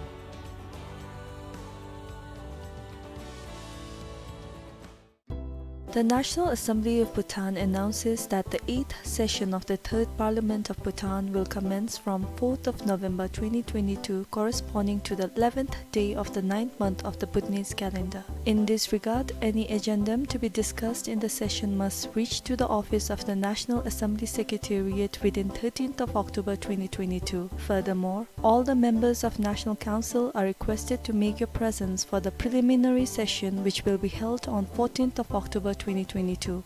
The National Assembly of Bhutan announces that the eighth session of the Third Parliament of Bhutan will commence from fourth of November twenty twenty-two, corresponding to the eleventh day of the ninth month of the Bhutanese calendar. In this regard, any agendum to be discussed in the session must reach to the office of the National Assembly Secretariat within thirteenth of October twenty twenty-two. Furthermore, all the members of National Council are requested to make your presence for the preliminary session, which will be held on fourteenth of October twenty twenty-two.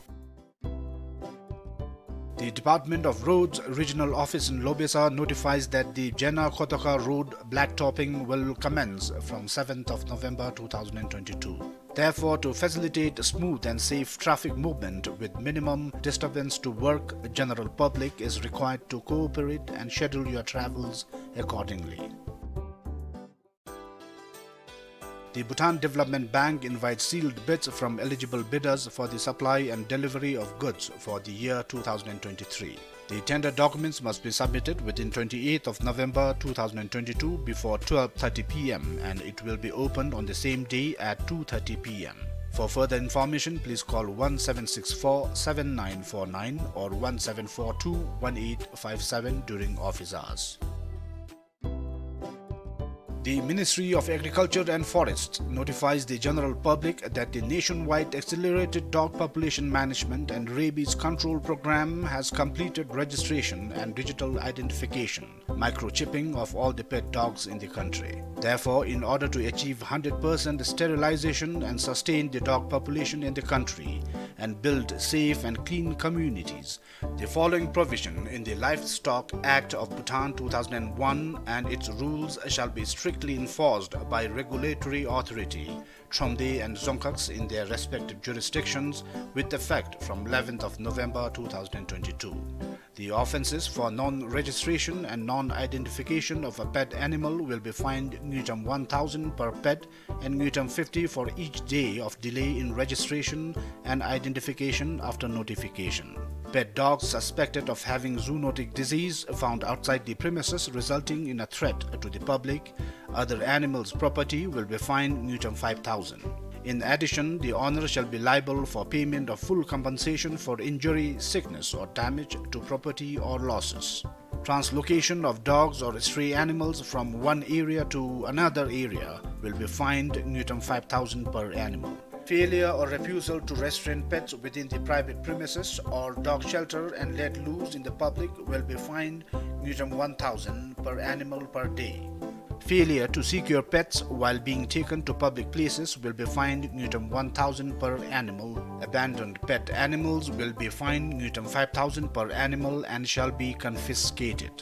The Department of Roads Regional Office in Lobesa notifies that the Jena Kotoka Road blacktopping will commence from seventh of November two thousand and twenty-two. Therefore, to facilitate smooth and safe traffic movement with minimum disturbance to work, general public is required to cooperate and schedule your travels accordingly. The Bhutan Development Bank invites sealed bids from eligible bidders for the supply and delivery of goods for the year two thousand and twenty-three. The tender documents must be submitted within twenty-eighth of November two thousand and twenty-two before twelve thirty P M, and it will be opened on the same day at two thirty P M. For further information, please call one seven six four seven nine four nine or one seven four two one eight five seven during office hours. The Ministry of Agriculture and Forests notifies the general public that the nationwide accelerated dog population management and rabies control program has completed registration and digital identification, microchipping of all the pet dogs in the country. Therefore, in order to achieve hundred percent sterilization and sustain the dog population in the country and build safe and clean communities, the following provision in the Livestock Act of Bhutan two thousand and one and its rules shall be strictly enforced by regulatory authority, Thromde and Dzongkhag, in their respective jurisdictions with effect from eleventh of November two thousand and twenty-two. The offenses for non-registration and non-identification of a pet animal will be fined ngultrum one thousand per pet and ngultrum fifty for each day of delay in registration and identification after notification. Pet dogs suspected of having zoonotic disease found outside the premises resulting in a threat to the public, other animals' property, will be fined ngultrum five thousand. In addition, the owner shall be liable for payment of full compensation for injury, sickness, or damage to property or losses. Translocation of dogs or stray animals from one area to another area will be fined ngultrum five thousand per animal. Failure or refusal to restrain pets within the private premises or dog shelter and let loose in the public will be fined ngultrum one thousand per animal per day. Failure to secure pets while being taken to public places will be fined ngultrum one thousand per animal. Abandoned pet animals will be fined ngultrum five thousand per animal and shall be confiscated.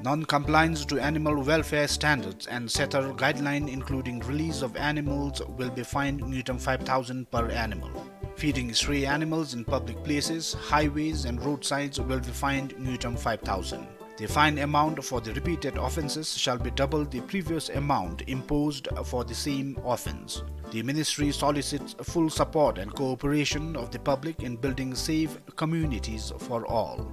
Non-compliance to animal welfare standards and setter guideline, including release of animals, will be fined ngultrum five thousand per animal. Feeding stray animals in public places, highways, and roadsides will be fined ngultrum five thousand. The fine amount for the repeated offenses shall be double the previous amount imposed for the same offense. The ministry solicits full support and cooperation of the public in building safe communities for all.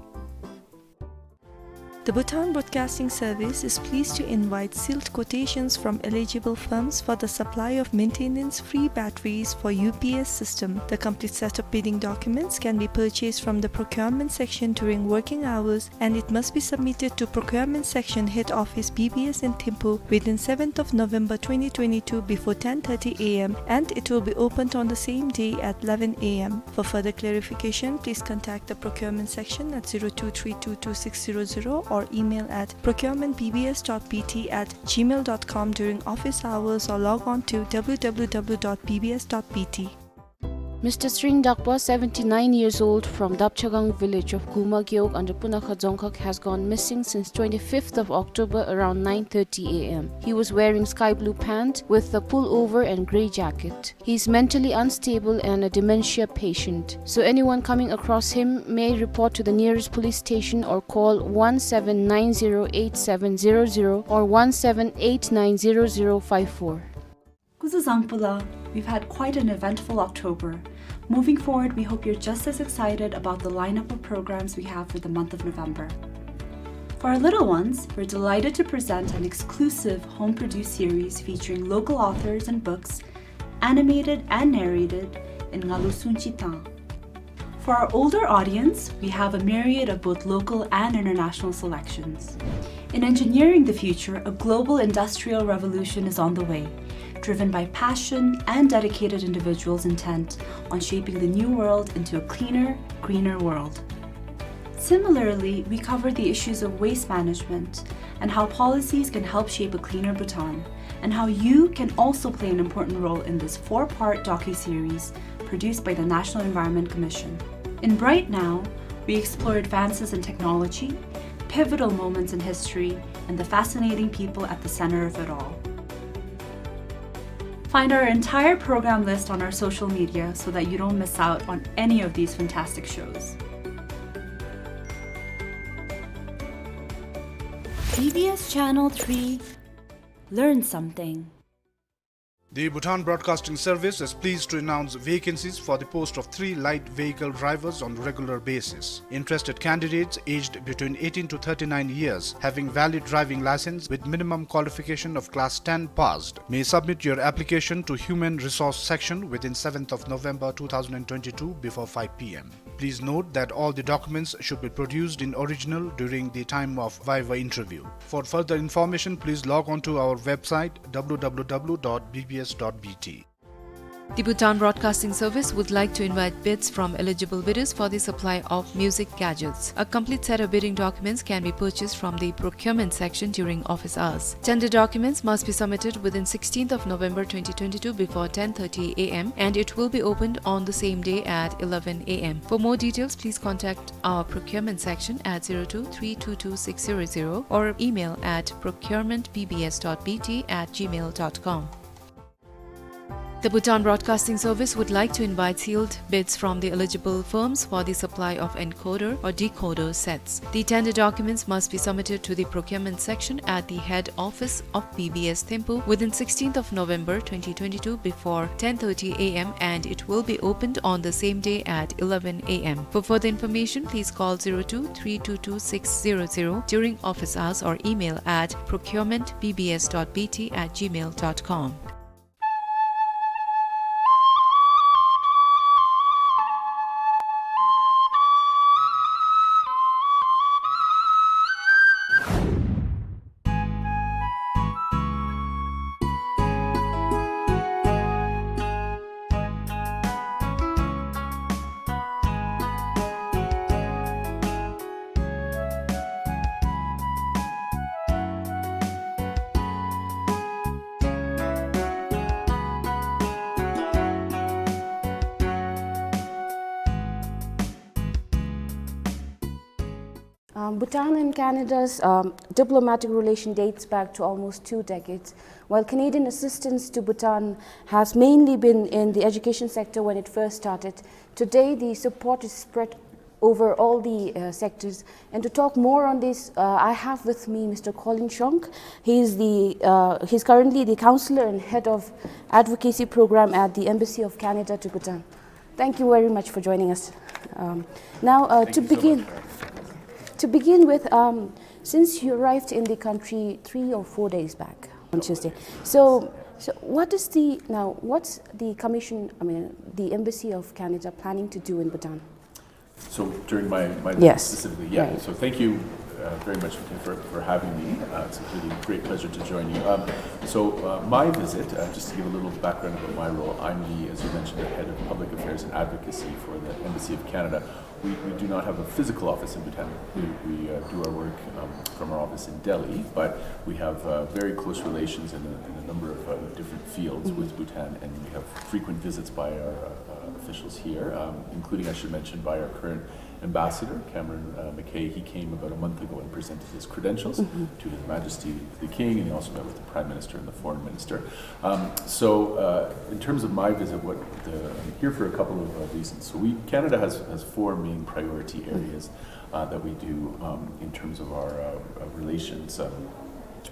The Bhutan Broadcasting Service is pleased to invite sealed quotations from eligible firms for the supply of maintenance-free batteries for U P S system. The complete set of bidding documents can be purchased from the procurement section during working hours, and it must be submitted to procurement section head office B B S in Thimphu within seventh of November twenty twenty-two before ten thirty A M, and it will be opened on the same day at eleven A M. For further clarification, please contact the procurement section at zero two three two two six zero zero or email at procurement B B S dot B T at gmail dot com during office hours or log on to W W W dot B B S dot B T. Mister Tshering Dakpa, seventy-nine years old, from Dapchagang village of Guma Gewog under Punakha Dzongkhag, has gone missing since twenty-fifth of October around nine thirty A M. He was wearing sky blue pant with a pullover and grey jacket. He is mentally unstable and a dementia patient, so anyone coming across him may report to the nearest police station or call one seven nine zero eight seven zero zero or one seven eight nine zero zero five four. Kuzuzangpula, we've had quite an eventful October. Moving forward, we hope you're just as excited about the lineup of programs we have for the month of November. For our little ones, we're delighted to present an exclusive home-produced series featuring local authors and books, animated and narrated in Ngalu Sunchi Tang. For our older audience, we have a myriad of both local and international selections. In engineering the future, a global industrial revolution is on the way, driven by passion and dedicated individuals intent on shaping the new world into a cleaner, greener world. Similarly, we cover the issues of waste management and how policies can help shape a cleaner Bhutan, and how you can also play an important role in this four-part docu-series produced by the National Environment Commission. In Bright Now, we explore advances in technology, pivotal moments in history, and the fascinating people at the center of it all. Find our entire program list on our social media so that you don't miss out on any of these fantastic shows. B B S Channel three, learn something. The Bhutan Broadcasting Service is pleased to announce vacancies for the post of three light vehicle drivers on regular basis. Interested candidates aged between eighteen to thirty-nine years, having valid driving license with minimum qualification of class ten passed, may submit your application to Human Resource Section within seventh of November two thousand and twenty-two before five P M. Please note that all the documents should be produced in original during the time of viva interview. For further information, please log on to our website, W W W dot B B S dot B T. The Bhutan Broadcasting Service would like to invite bids from eligible bidders for the supply of music gadgets. A complete set of bidding documents can be purchased from the procurement section during office hours. Tender documents must be submitted within sixteenth of November twenty twenty-two before ten thirty A M, and it will be opened on the same day at eleven A M. For more details, please contact our procurement section at zero two three two two six zero zero or email at procurement B B S dot B T at gmail dot com. The Bhutan Broadcasting Service would like to invite sealed bids from the eligible firms for the supply of encoder or decoder sets. The tender documents must be submitted to the procurement section at the head office of B B S Thimphu within sixteenth of November twenty twenty-two before ten thirty A M, and it will be opened on the same day at eleven A M. For further information, please call zero two three two two six zero zero during office hours or email at procurement B B S dot B T at gmail dot com. Um, Bhutan and Canada's, um, diplomatic relation dates back to almost two decades. While Canadian assistance to Bhutan has mainly been in the education sector when it first started, today the support is spread over all the, uh, sectors. And to talk more on this, uh, I have with me Mister Colin Shonk. He is the, uh, he's currently the counselor and head of advocacy program at the Embassy of Canada to Bhutan. Thank you very much for joining us. Um, now, uh, Thank to you so begin, much for having me. To begin with, um, Since you arrived in the country three or four days back on Tuesday, so so what is the now what's the commission? I mean, the embassy of Canada planning to do in Bhutan? So during my, my visit Yes. specifically, yeah. Right. So thank you uh, very much for, for having me. Uh, it's a really great pleasure to join you. Um, so uh, my visit, uh, just to give a little background about my role, I'm the, as you mentioned, the head of public affairs and advocacy for the Embassy of Canada. We, we do not have a physical office in Bhutan. We, we uh, do our work um, from our office in Delhi, but we have uh, very close relations in a, in a number of uh, different fields with Bhutan, and we have frequent visits by our uh, uh, officials here, um, including, I should mention, by our current ambassador, Cameron uh, McKay. He came about a month ago and presented his credentials to His Majesty the King, and he also met with the Prime Minister and the Foreign Minister. Um, so, uh, in terms of my visit, what the, I'm here for a couple of uh, reasons. So, we Canada has, has four main priority areas uh, that we do um, in terms of our uh, uh, relations um,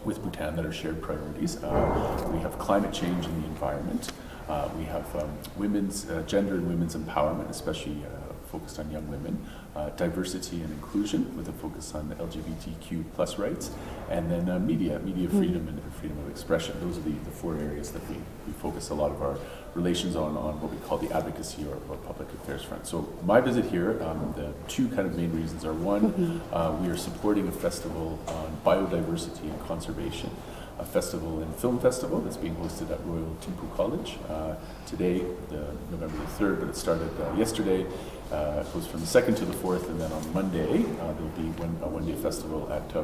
with Bhutan that are shared priorities. Uh, we have climate change and the environment. Uh, we have um, women's uh, gender and women's empowerment, especially uh, focused on young women, uh, diversity and inclusion with a focus on the L G B T Q plus rights, and then uh, media, media freedom and freedom of expression. Those are the, the four areas that we, we focus a lot of our relations on, on what we call the advocacy or, or public affairs front. So my visit here, um, the two kind of main reasons are one, uh, we are supporting a festival on biodiversity and conservation, a festival and film festival that's being hosted at Royal Thimphu College. Uh, today, the November the third, but it started uh, yesterday. Uh, it goes from the second to the fourth, and then on Monday, uh, there'll be one, a one-day festival at uh,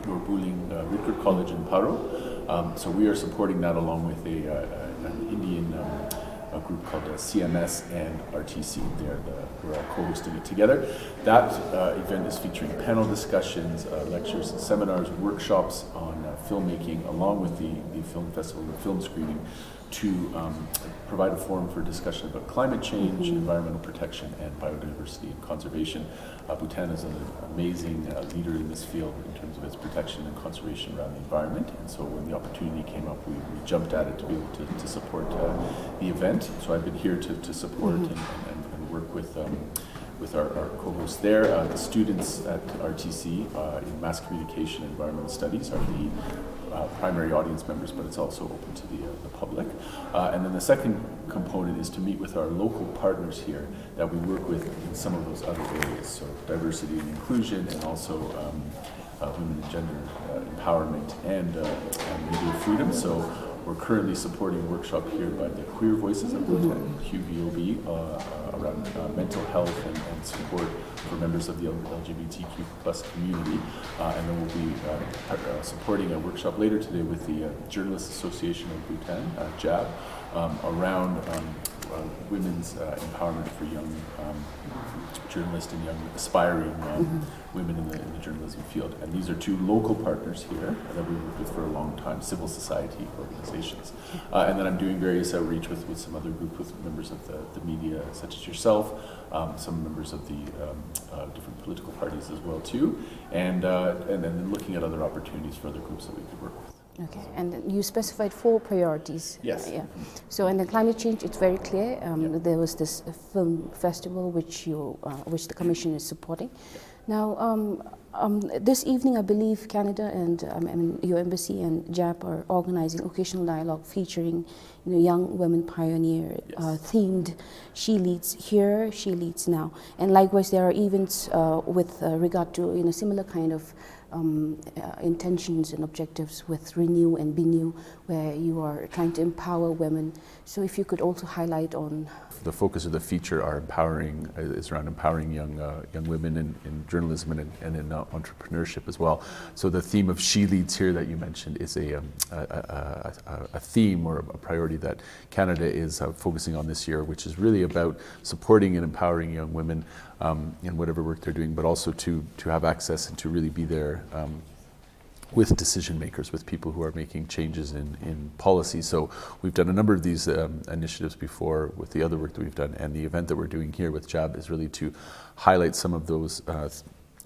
Norbuling uh, Ridgway College in Paro. Um, so we are supporting that along with a, uh, an Indian um, a group called uh, C M S and R T C. They're the, we're all co-hosting it together. That uh, event is featuring panel discussions, uh, lectures, and seminars, workshops on uh, filmmaking, along with the, the film festival and film screening to um, provide a forum for discussion about climate change, environmental protection, and biodiversity and conservation. Uh, Bhutan is an amazing uh, leader in this field in terms of its protection and conservation around the environment. And so when the opportunity came up, we, we jumped at it to be able to, to support uh, the event. So I've been here to, to support and, and, and work with um, with our, our co-hosts there. Uh, the students at R T C uh, in mass communication and environmental studies are the uh, primary audience members, but it's also open to the, uh, the public. Uh, and then the second component is to meet with our local partners here that we work with in some of those other areas. So diversity and inclusion, and also um, uh, women and gender uh, empowerment and, uh, and media freedom. So we're currently supporting a workshop here by the Queer Voices of Bhutan, Q V O B, uh, uh, around uh, mental health and, and support for members of the L G B T Q plus community. Uh, and then we'll be uh, par- uh, supporting a workshop later today with the uh, Journalists Association of Bhutan, uh, JAB, um, around um, uh, women's uh, empowerment for young um, journalists and young aspiring um, women in the, in the journalism field. And these are two local partners here that we worked with for a long time, civil society organizations. Uh, and then I'm doing various outreach with, with some other group, with members of the, the media, such as yourself, um, some members of the um, uh, different political parties as well too, and, uh, and then looking at other opportunities for other groups that we could work with. Okay, and you specified four priorities. Yes. Uh, yeah. So, and the climate change, it's very clear. Um, Yeah. There was this uh, film festival which you, uh, which the commission is supporting. Now, um, um, this evening, I believe Canada and um, I mean, your embassy and JAB are organizing occasional dialogue featuring, you know, young women pioneer Yes. uh, themed. She leads here, she leads now, and likewise, there are events uh, with uh, regard to, you know, similar kind of um, uh, intentions and objectives with Renew and Be New, where you are trying to empower women. So if you could also highlight on The focus of the feature are empowering uh, is around empowering young uh, young women in, in journalism and, in- and in uh, entrepreneurship as well. So the theme of She Leads Here that you mentioned is a, um, a, a, a, a theme or a priority that Canada is uh, focusing on this year, which is really about supporting and empowering young women um, in whatever work they're doing, but also to to have access and to really be there um, with decision makers, with people who are making changes in, in policy. So we've done a number of these um, initiatives before with the other work that we've done, and the event that we're doing here with JAB is really to highlight some of those uh,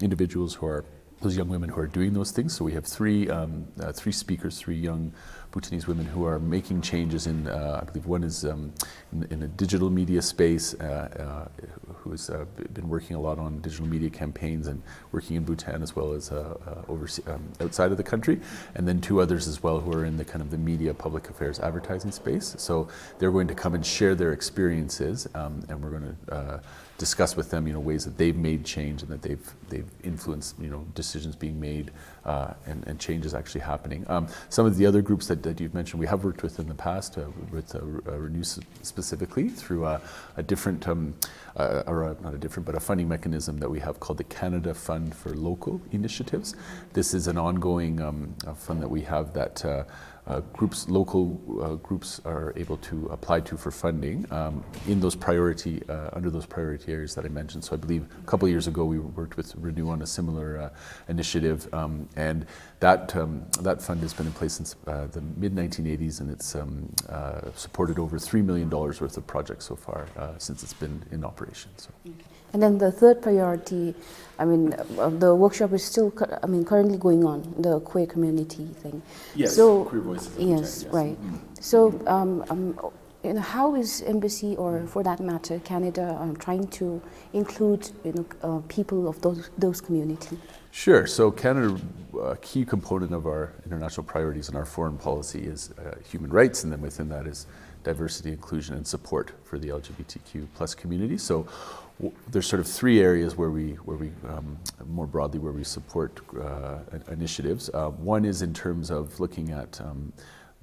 individuals who are those young women who are doing those things. So we have three um, uh, three speakers, three young Bhutanese women who are making changes in. Uh, I believe one is um, in, in a digital media space. Uh, uh, who's uh, been working a lot on digital media campaigns and working in Bhutan as well as uh, uh, overseas, um, outside of the country, and then two others as well who are in the kind of the media, public affairs, advertising space. So they're going to come and share their experiences, um, and we're going to uh, discuss with them, you know, ways that they've made change and that they've they've influenced, you know, decisions being made uh, and, and changes actually happening. Um, some of the other groups that, that you've mentioned, we have worked with in the past, uh, with uh, uh, Renew specifically through uh, a different, um, uh, or a, not a different, but a funding mechanism that we have called the Canada Fund for Local Initiatives. This is an ongoing um, fund that we have that uh, uh, groups, local uh, groups are able to apply to for funding um, in those priority, uh, under those priority areas that I mentioned. So I believe a couple of years ago we worked with Renew on a similar uh, initiative, um, and that um, that fund has been in place since uh, the mid nineteen eighties, and it's um, uh, supported over three million dollars worth of projects so far uh, since it's been in operation. So. And then the third priority, I mean, uh, the workshop is still, cu- I mean, currently going on, the queer community thing. Yes, So- Queer Voices of Yes, Bhutan, right. So, um, um, you know, how is embassy, or for that matter, Canada, um, trying to include, you know, uh, people of those those community? Sure. So Canada, a key component of our international priorities and our foreign policy is uh, human rights, and then within that is diversity, inclusion, and support for the L G B T Q plus community. So w- there's sort of three areas where we, where we um, more broadly where we support uh, in- initiatives. Uh, one is in terms of looking at um,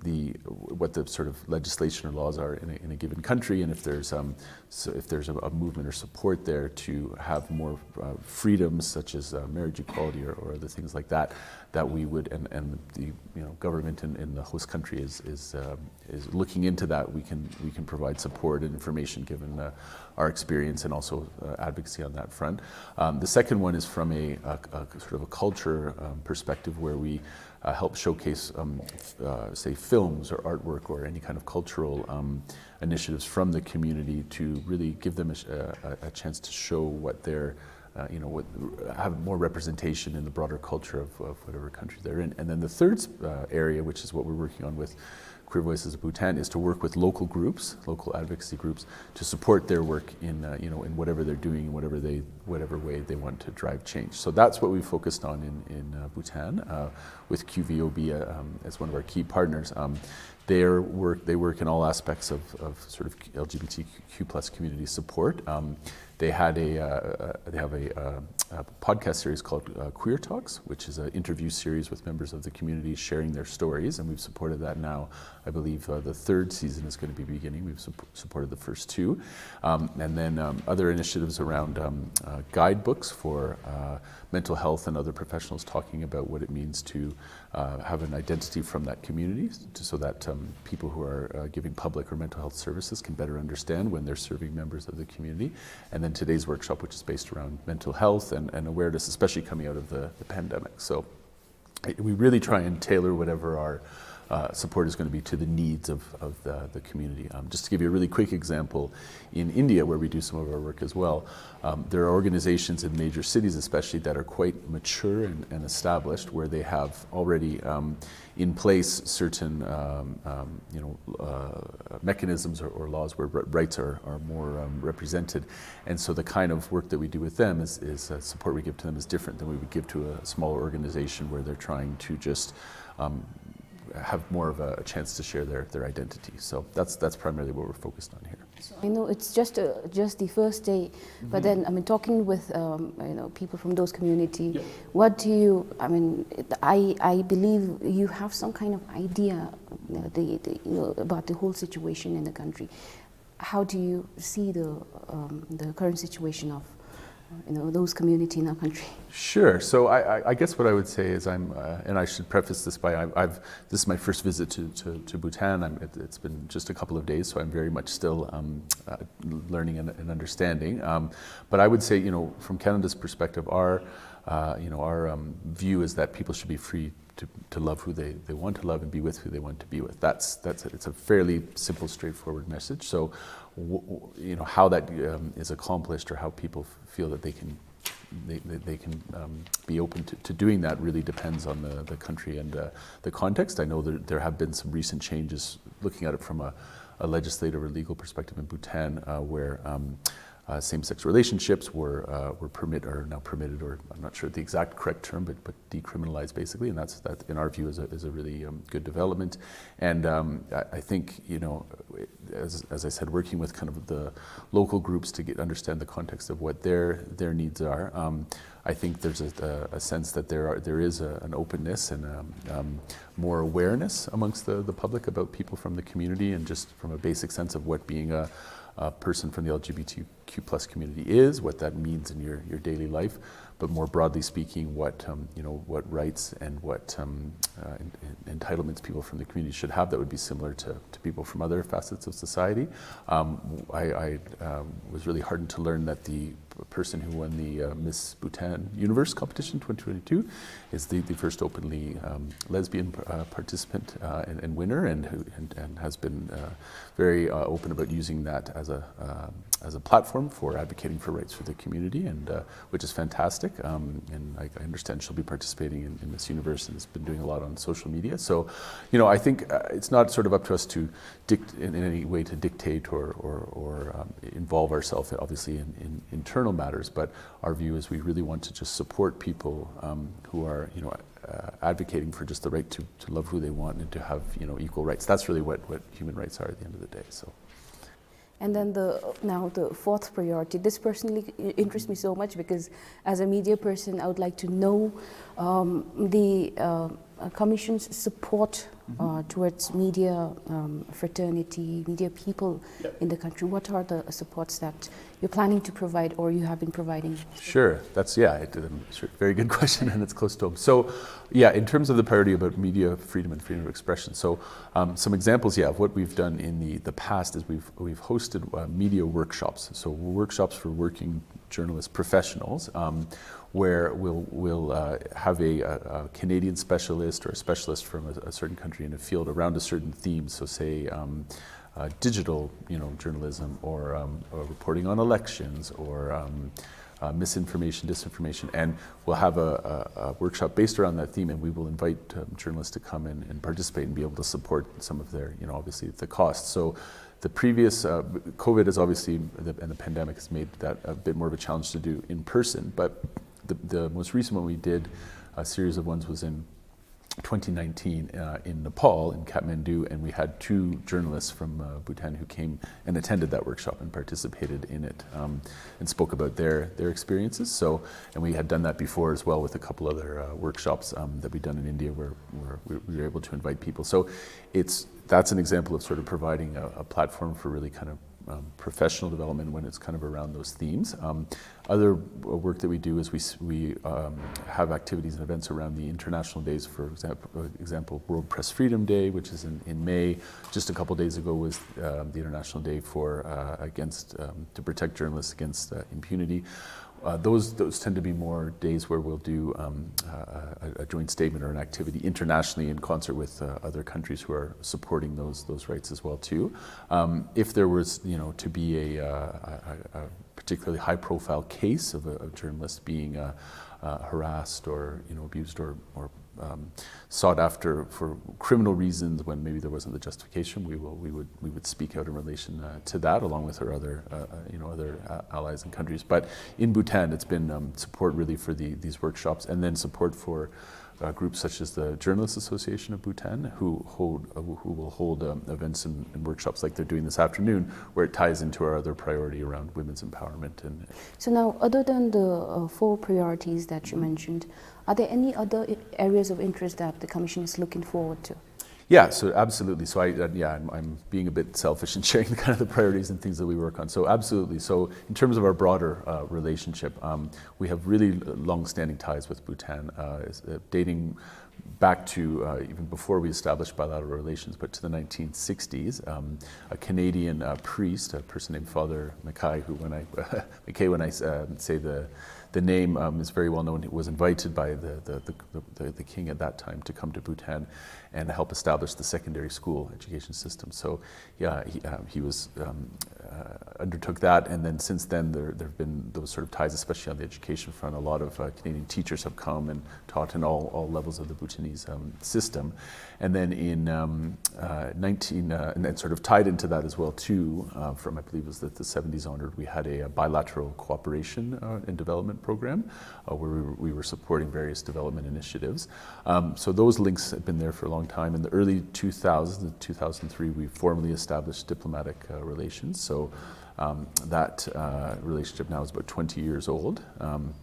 the what the sort of legislation or laws are in a, in a given country, and if there's um, so if there's a, a movement or support there to have more uh, freedoms such as uh, marriage equality or, or other things like that, that we would and, and the you know government in, in the host country is is uh, is looking into that, we can we can provide support and information given uh, our experience and also uh, advocacy on that front. Um, the second one is from a, a, a sort of a culture um, perspective where we uh, help showcase, um, f- uh, say, films or artwork or any kind of cultural um, initiatives from the community to really give them a, sh- a, a- a chance to show what they're, uh, you know, what, have more representation in the broader culture of, of whatever country they're in. And then the third uh, area, which is what we're working on with Queer Voices of Bhutan, is to work with local groups, local advocacy groups, to support their work in, uh, you know, in whatever they're doing, in whatever they, whatever way they want to drive change. So that's what we focused on in, in uh, Bhutan uh, with Q V O B uh, um, as one of our key partners. Um, their work, they work in all aspects of, of sort of L G B T Q plus community support. Um, they had a, uh, uh, they have a, uh, a podcast series called uh, Queer Talks, which is an interview series with members of the community sharing their stories, and we've supported that now. I believe uh, the third season is going to be beginning. We've sup- supported the first two, um, and then um, other initiatives around um, uh, guidebooks for uh, mental health and other professionals talking about what it means to uh, have an identity from that community, to, so that um, people who are uh, giving public or mental health services can better understand when they're serving members of the community. And then today's workshop, which is based around mental health and, and awareness, especially coming out of the, the pandemic. So it- we really try and tailor whatever our uh, support is going to be to the needs of, of the, the community. Um, just to give you a really quick example, in India, where we do some of our work as well, um, there are organizations in major cities especially that are quite mature and, and established, where they have already um, in place certain um, um, you know, uh, mechanisms or, or laws where r- rights are, are more um, represented. And so the kind of work that we do with them is, is uh, support we give to them is different than we would give to a smaller organization where they're trying to just um, have more of a chance to share their, their identity. So that's, that's primarily what we're focused on here. I know it's just uh, just the first day, but then, I mean, talking with um, you know, people from those community, Yeah. What do you? I mean, I I believe you have some kind of idea, you know, the, the you know, about the whole situation in the country. How do you see the um, the current situation of, you know, those community in our country? Sure. So I, I, I guess what I would say is I'm, uh, and I should preface this by I've, I've this is my first visit to, to, to Bhutan. I'm, it, it's been just a couple of days, so I'm very much still um, uh, learning and, and understanding. Um, but I would say, you know, from Canada's perspective, our, uh, you know, our um, view is that people should be free to, to love who they, they want to love and be with who they want to be with. That's, that's it's a fairly simple, straightforward message. So, w- w- you know, how that um, is accomplished or how people feel that they can they, they, they can um, be open to, to doing that really depends on the, the country and uh, the context. I know there, there have been some recent changes, looking at it from a, a legislative or legal perspective in Bhutan, uh, where um, uh, same-sex relationships were uh, were permit are now permitted, or I'm not sure the exact correct term, but but decriminalized basically, and that's that in our view is a, is a really um, good development. And um, I, I think you know, as, as I said, working with kind of the local groups to get understand the context of what their their needs are. Um, I think there's a, a, a sense that there are there is a, an openness and um, um, more awareness amongst the, the public about people from the community, and just from a basic sense of what being a, a person from the L G B T Q plus community is, what that means in your, your daily life, but more broadly speaking, what um, you know, what rights and what um, uh, en- en- entitlements people from the community should have that would be similar to, to people from other facets of society. Um, I, I um, was really heartened to learn that the person who won the uh, Miss Bhutan Universe competition twenty twenty-two is the, the first openly um, lesbian uh, participant uh, and, and winner, and, who, and, and has been uh, very uh, open about using that as a, um, as a platform for advocating for rights for the community, and uh, which is fantastic. Um, and I, I understand she'll be participating in, in Miss Universe and has been doing a lot on social media. So, you know, I think uh, it's not sort of up to us to dict- in, in any way to dictate or, or, or um, involve ourselves, obviously, in, in internal matters. But our view is we really want to just support people um, who are, you know, uh, advocating for just the right to, to love who they want and to have, you know, equal rights. That's really what, what human rights are at the end of the day. So. And then the now the fourth priority. This personally i- interests me so much because as a media person, I would like to know um, the uh, uh, Commission's support uh, towards media um, fraternity, media people in the country. What are the supports that you're planning to provide or you have been providing? Sure, that's yeah, it, um, sure, very good question, and it's close to home. So, yeah, in terms of the priority about media freedom and freedom of expression, so um, some examples, yeah, of what we've done in the, the past is we've we've hosted uh, media workshops. So workshops for working journalist professionals, um, where we'll we'll uh, have a, a, a Canadian specialist or a specialist from a, a certain country in a field around a certain theme. So say. Um, uh, digital, you know, journalism or, um, or reporting on elections or um, uh, misinformation, disinformation, and we'll have a, a, a workshop based around that theme, and we will invite um, journalists to come in and participate and be able to support some of their, you know, obviously the costs. So the previous uh, COVID is obviously the, and the pandemic has made that a bit more of a challenge to do in person, but the, the most recent one we did, a series of ones, was in twenty nineteen uh, in Nepal, in Kathmandu, and we had two journalists from uh, Bhutan who came and attended that workshop and participated in it um, and spoke about their, their experiences. So, and we had done that before as well with a couple other uh, workshops um, that we'd done in India where, where we, we were able to invite people. So it's, that's an example of sort of providing a, a platform for really kind of um, professional development when it's kind of around those themes. Um, other uh, work that we do is we, we um, have activities and events around the international days, for example, uh, example World Press Freedom Day, which is in, in May. Just a couple days ago was uh, the International Day for uh, against um, to protect journalists against uh, impunity. Uh, those those tend to be more days where we'll do um, a, a, joint statement or an activity internationally in concert with uh, other countries who are supporting those those rights as well too. Um, if there was, you know, to be a, uh, a, a particularly high-profile case of a, a journalist being uh, uh, harassed or, you know, abused or, or um, sought after for criminal reasons when maybe there wasn't the justification, we will we would we would speak out in relation uh, to that, along with our other uh, uh you know other uh, allies and countries. But in Bhutan, it's been um, support really for the, these workshops, and then support for uh, groups such as the Journalists Association of Bhutan, who hold uh, who will hold um, events and, and, workshops like they're doing this afternoon, where it ties into our other priority around women's empowerment. And so now, other than the uh, four priorities that you mentioned, are there any other areas of interest that the Commission is looking forward to? Yeah, so absolutely. So I, uh, yeah, I'm, I'm, being a bit selfish in sharing the kind of the priorities and things that we work on. So absolutely. So in terms of our broader uh, relationship, um, we have really long-standing ties with Bhutan, uh, uh dating back to uh, even before we established bilateral relations, but to the nineteen sixties. Um, a Canadian uh, priest, a person named Father Mackay, who when I McKay, when I uh, say the the name um, is very well known. He was invited by the the, the, the, the, king at that time to come to Bhutan and help establish the secondary school education system. So yeah, he, um, he was um, uh, undertook that, and then since then there, there have been those sort of ties, especially on the education front. A lot of uh, Canadian teachers have come and taught in all, all levels of the Bhutanese um, system. And then in um, uh, nineteen, uh, and, and sort of tied into that as well too, uh, from I believe it was the, the seventies onward, we had a, a bilateral cooperation uh, and development program uh, where we were, we were supporting various development initiatives. Um, so those links have been there for a long time. In the early two thousands, in two thousand three, we formally established diplomatic uh, relations. So um, that uh, relationship now is about twenty years old. Um,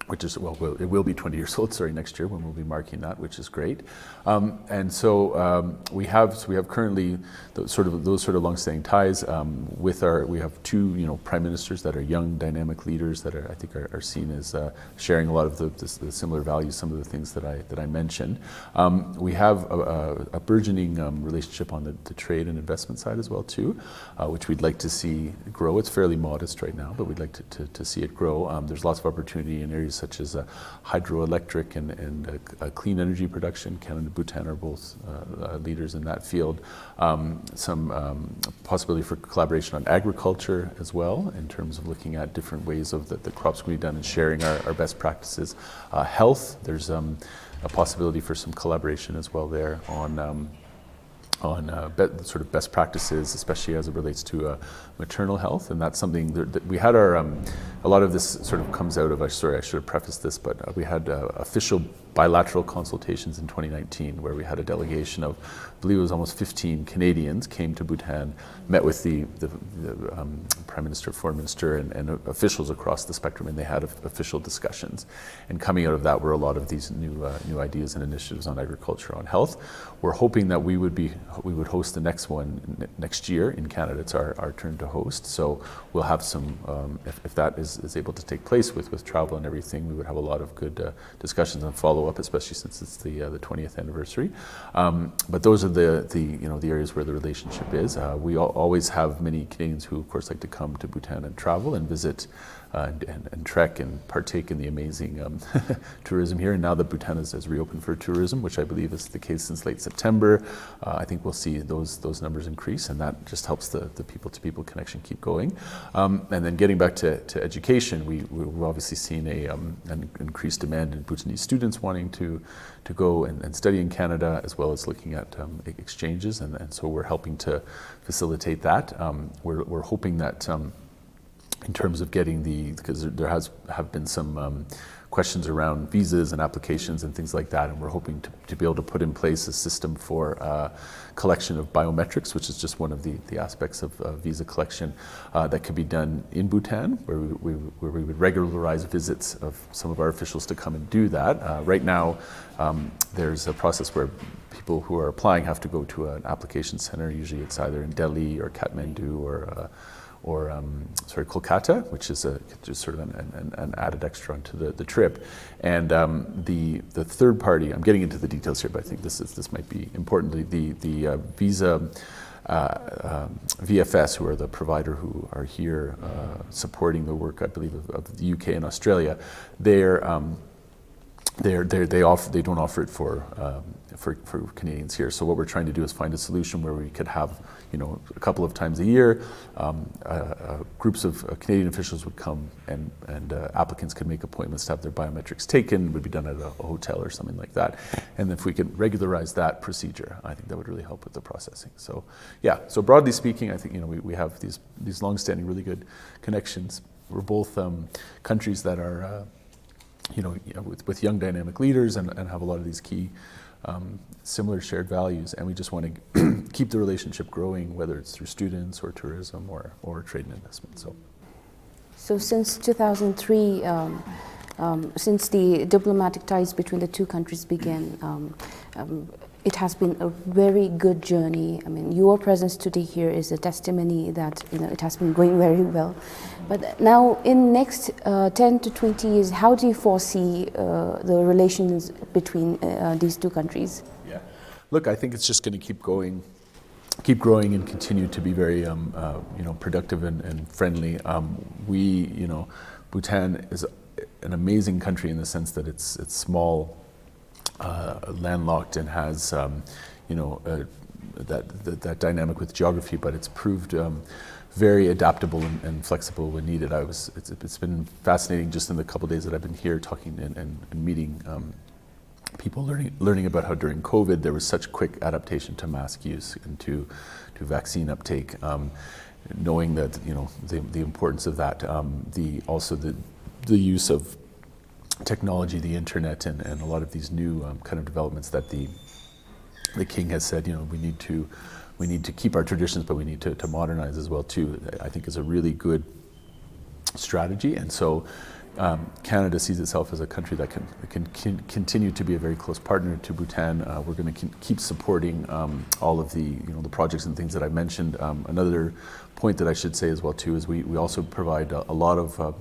which is, well, well, it will be twenty years old, sorry, next year when we'll be marking that, which is great. Um, and so um, we have, so we have currently those sort of, those sort of long-standing ties um, with our, we have two, you know, prime ministers that are young, dynamic leaders that are, I think, are, are seen as uh, sharing a lot of the, the, the similar values, some of the things that I, that I mentioned. Um, we have a, a, a burgeoning um, relationship on the, the trade and investment side as well, too, uh, which we'd like to see grow. It's fairly modest right now, but we'd like to, to, to see it grow. Um, there's lots of opportunity in areas such as uh, hydroelectric and, and uh, c- uh, clean energy production. Canada and Bhutan are both uh, uh, leaders in that field. Um, some um, possibility for collaboration on agriculture as well, in terms of looking at different ways of the, the crops can be done and sharing our, our best practices. Uh, health, there's um, a possibility for some collaboration as well there on um, on uh, be- sort of best practices, especially as it relates to uh, maternal health. And that's something that, that we had our, um, a lot of this sort of comes out of, uh, sorry, I should have prefaced this, but uh, we had uh, official bilateral consultations in twenty nineteen where we had a delegation of, I believe it was almost fifteen Canadians came to Bhutan, met with the, the, the um, Prime Minister, Foreign Minister, and, and officials across the spectrum, and they had official discussions. And coming out of that were a lot of these new, uh, new ideas and initiatives on agriculture, on health. We're hoping that we would be, we would host the next one n- next year in Canada. It's our, our turn to host. So we'll have some, um, if, if that is, is able to take place with, with travel and everything, we would have a lot of good uh, discussions and follow up, especially since it's the, uh, the twentieth anniversary. Um, but those are the, the, you know, the areas where the relationship is. Uh, we al- always have many Canadians who, of course, like to come to Bhutan and travel and visit uh, and, and, and trek and partake in the amazing um, tourism here. And now that Bhutan has, has reopened for tourism, which I believe is the case since late September, uh, I think we'll see those, those numbers increase, and that just helps the, the people-to-people connection keep going. Um, and then getting back to, to education, we, we've obviously seen a, um, an increased demand in Bhutanese students wanting to, to go and, and study in Canada, as well as looking at um, e- exchanges, and, and so we're helping to facilitate that. Um, we're, we're hoping that um, in terms of getting the, because there has have been some um, questions around visas and applications and things like that, and we're hoping to, to be able to put in place a system for uh, collection of biometrics, which is just one of the, the aspects of uh, visa collection uh, that could be done in Bhutan, where we, we, where we would regularize visits of some of our officials to come and do that. Uh, right now, um, there's a process where people who are applying have to go to an application center. Usually, it's either in Delhi or Kathmandu or uh, or um, sorry, Kolkata, which is a, just sort of an, an, an added extra onto the, the trip. And um, the, the third party, I'm getting into the details here, but I think this, is, this might be important. The, the, the uh, visa uh, um, V F S, who are the provider who are here uh, supporting the work, I believe, of, of the U K and Australia, they're um, they're, they're, they offer, they don't offer it for, um, for, for Canadians here. So what we're trying to do is find a solution where we could have, you know, a couple of times a year, um, uh, uh, groups of uh, Canadian officials would come and, and uh, applicants could make appointments to have their biometrics taken. It would be done at a, a hotel or something like that. And if we could regularize that procedure, I think that would really help with the processing. So, yeah, so broadly speaking, I think, you know, we, we have these, these long-standing really good connections. We're both um, countries that are uh, you know, with, with young dynamic leaders and, and have a lot of these key um, similar shared values, and we just want to keep the relationship growing, whether it's through students or tourism or, or trade and investment. So, so since two thousand three, um, um, since the diplomatic ties between the two countries began, um, um, it has been a very good journey. I mean, your presence today here is a testimony that, you know, it has been going very well. But now, in next uh, ten to twenty years, how do you foresee uh, the relations between uh, these two countries? Yeah, look, I think it's just going to keep going, keep growing, and continue to be very, um, uh, you know, productive and, and friendly. Um, we, you know, Bhutan is an amazing country in the sense that it's it's small, uh, landlocked and has, um, you know, a, that, that, that dynamic with geography, but it's proved, um, very adaptable and, and flexible when needed. I was, it's, it's been fascinating just in the couple days that I've been here talking and, and, and meeting, um, people, learning, learning about how during COVID there was such quick adaptation to mask use and to, to vaccine uptake. Um, knowing that, you know, the, the importance of that, um, the, also the, the use of technology, the internet, and, and a lot of these new, um, kind of developments that the, the king has said, you know, we need to, we need to keep our traditions, but we need to, to modernize as well too, I think is a really good strategy. And so, um, Canada sees itself as a country that can, can, can continue to be a very close partner to Bhutan. Uh, we're gonna keep supporting, um, all of the, you know, the projects and things that I mentioned. Um, another point that I should say as well too is we, we also provide a, a lot of, uh,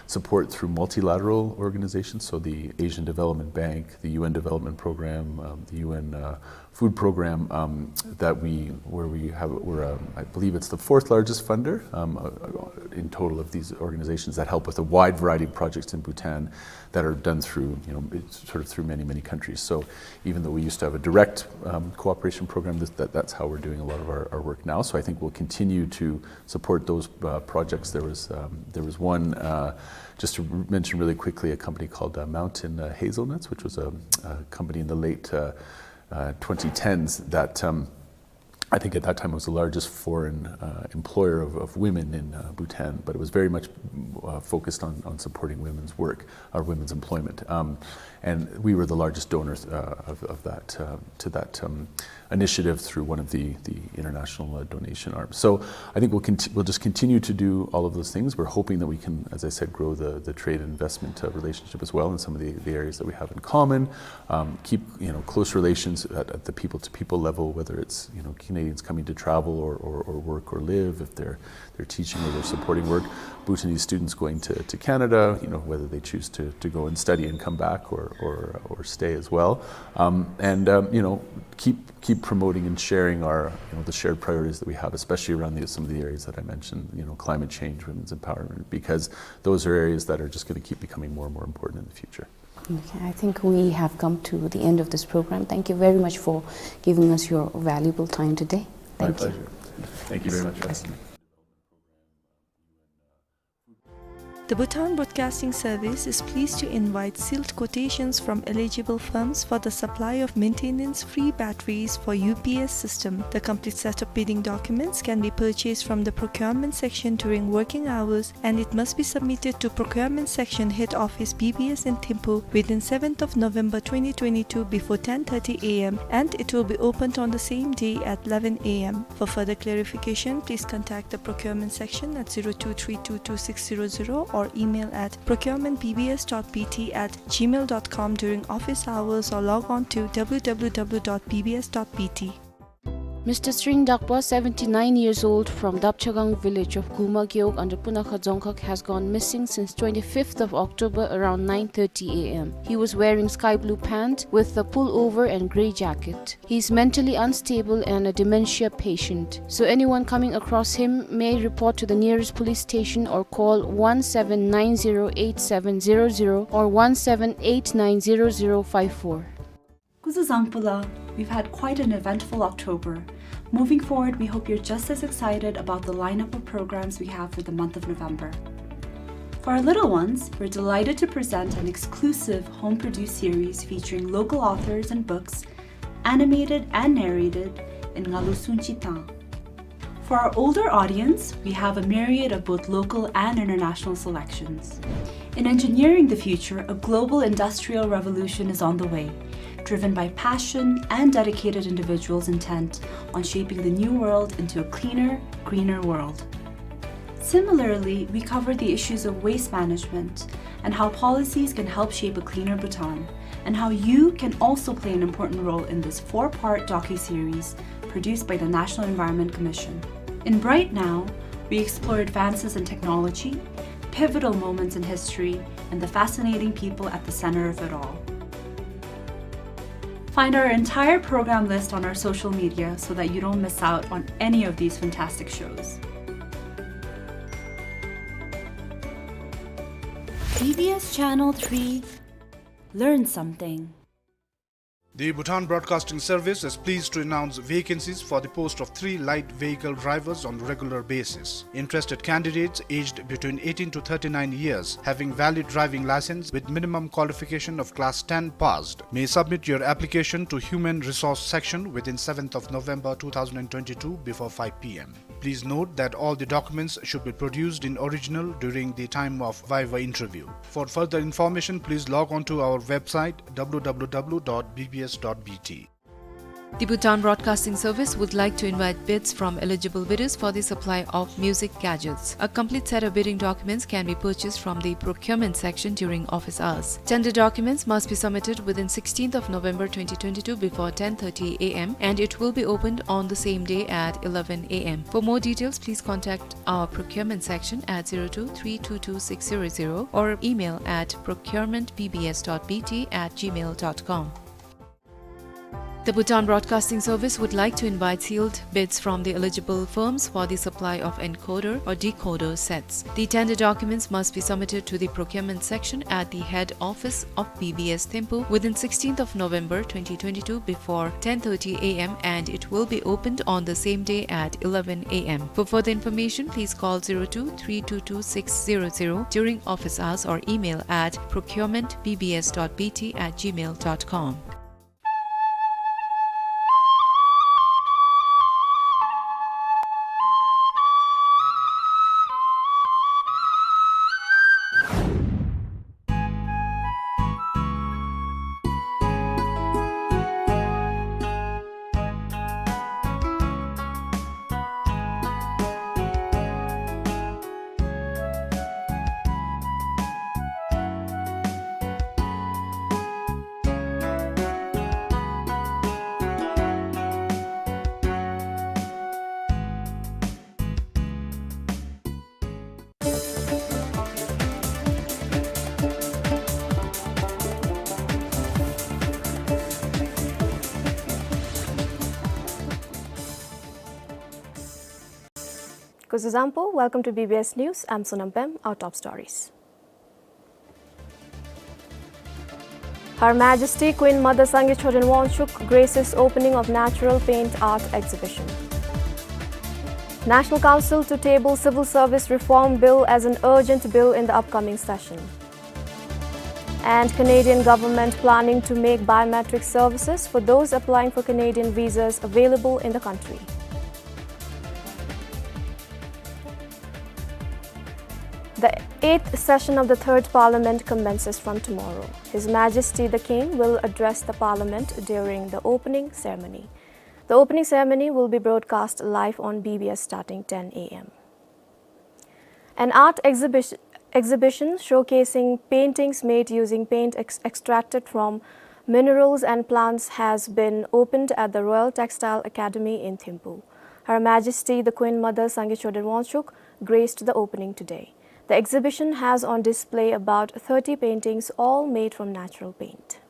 support through multilateral organizations, so the Asian Development Bank, the U N Development Program, um, the U N, uh, Food Program, um, that we, where we have, we're, uh, I believe it's the fourth largest funder, um, uh, in total of these organizations that help with a wide variety of projects in Bhutan that are done through, you know, it's sort of through many, many countries. So even though we used to have a direct, um, cooperation program, this, that, that's how we're doing a lot of our, our work now. So I think we'll continue to support those, uh, projects. There was, um, there was one, uh, just to mention really quickly, a company called, uh, Mountain, uh, Hazelnuts, which was a, a company in the late, uh, uh, twenty tens that, um, I think at that time was the largest foreign, uh, employer of, of women in, uh, Bhutan, but it was very much, uh, focused on, on supporting women's work or women's employment. Um, and we were the largest donor, uh, of, of that, uh, to that, um, initiative through one of the, the international, uh, donation arms. So I think we'll conti-, we'll just continue to do all of those things. We're hoping that we can, as I said, grow the, the trade and investment, uh, relationship as well in some of the, the areas that we have in common. Um, keep, you know, close relations at, at the people-to-people level, whether it's, you know, Canadians coming to travel or, or, or work or live, if they're, they're teaching or they're supporting work, Bhutanese students going to, to Canada, you know, whether they choose to, to go and study and come back or, or, or stay as well. Um, and, um, you know, keep, keep promoting and sharing our, you know, the shared priorities that we have, especially around the, some of the areas that I mentioned, you know, climate change, women's empowerment, because those are areas that are just gonna keep becoming more and more important in the future. Okay, I think we have come to the end of this program. Thank you very much for giving us your valuable time today. My pleasure. Thank you very much for having me. The Bhutan Broadcasting Service is pleased to invite sealed quotations from eligible firms for the supply of maintenance-free batteries for U P S system. The complete set of bidding documents can be purchased from the procurement section during working hours, and it must be submitted to procurement section head office B B S in Thimphu within seventh of November twenty twenty-two before ten thirty A M, and it will be opened on the same day at eleven A M. For further clarification, please contact the procurement section at zero two three two two six zero zero or email at procurement B B S dot B T at gmail dot com during office hours or log on to W W W dot B B S dot B T. Mister Sring Dakpa, seventy-nine years old, from Dapchagang village of Guma Gewog under Punakha Dzongkhag, has gone missing since twenty-fifth of October around nine thirty A M. He was wearing sky blue pant with a pullover and grey jacket. He is mentally unstable and a dementia patient. So anyone coming across him may report to the nearest police station or call one seven nine zero eight seven zero zero or one seven eight nine zero zero five four. Kuzuzangpula, we've had quite an eventful October. Moving forward, we hope you're just as excited about the lineup of programs we have for the month of November. For our little ones, we're delighted to present an exclusive home-produced series featuring local authors and books, animated and narrated in Ngalu Sungchi Tang. For our older audience, we have a myriad of both local and international selections. In engineering the future, a global industrial revolution is on the way, driven by passion and dedicated individuals intent on shaping the new world into a cleaner, greener world. Similarly, we cover the issues of waste management and how policies can help shape a cleaner Bhutan, and how you can also play an important role in this four-part docuseries produced by the National Environment Commission. In Bright Now, we explore advances in technology, pivotal moments in history, and the fascinating people at the center of it all. Find our entire program list on our social media so that you don't miss out on any of these fantastic shows. B B S Channel three, learn something. The Bhutan Broadcasting Service is pleased to announce vacancies for the post of three light vehicle drivers on regular basis. Interested candidates aged between eighteen to thirty-nine years, having valid driving license with minimum qualification of class ten passed, may submit your application to Human Resource Section within seventh of November two thousand and twenty-two before five p m. Please note that all the documents should be produced in original during the time of viva interview. For further information, please log on to our website, w w w dot b b s dot b t. The Bhutan Broadcasting Service would like to invite bids from eligible bidders for the supply of music gadgets. A complete set of bidding documents can be purchased from the procurement section during office hours. Tender documents must be submitted within sixteenth of November twenty twenty-two before ten thirty a m, and it will be opened on the same day at eleven a m. For more details, please contact our procurement section at zero two three two two six zero zero or email at procurement b b s dot b t at gmail dot com. The Bhutan Broadcasting Service would like to invite sealed bids from the eligible firms for the supply of encoder or decoder sets. The tender documents must be submitted to the procurement section at the head office of B B S Thimphu within sixteenth of November twenty twenty-two before ten thirty a m, and it will be opened on the same day at eleven a m. For further information, please call zero two three two two six zero zero during office hours or email at procurement b b s dot b t at gmail dot com. Kuzuzangpo, welcome to B B S News. I'm Sonam Pem. Our top stories. Her Majesty Queen Mother Sangay Choden Wangchuck graces opening of natural paint art exhibition. National Council to table Civil Service Reform Bill as an urgent bill in the upcoming session. And Canadian government planning to make biometric services for those applying for Canadian visas available in the country. The eighth session of the Third Parliament commences from tomorrow. His Majesty the King will address the Parliament during the opening ceremony. The opening ceremony will be broadcast live on B B S starting ten a m. An art exhibition, exhibition showcasing paintings made using paint ex-, extracted from minerals and plants has been opened at the Royal Textile Academy in Thimphu. Her Majesty the Queen Mother Sangay Choden Wangchuck graced the opening today. The exhibition has on display about thirty paintings, all made from natural paint.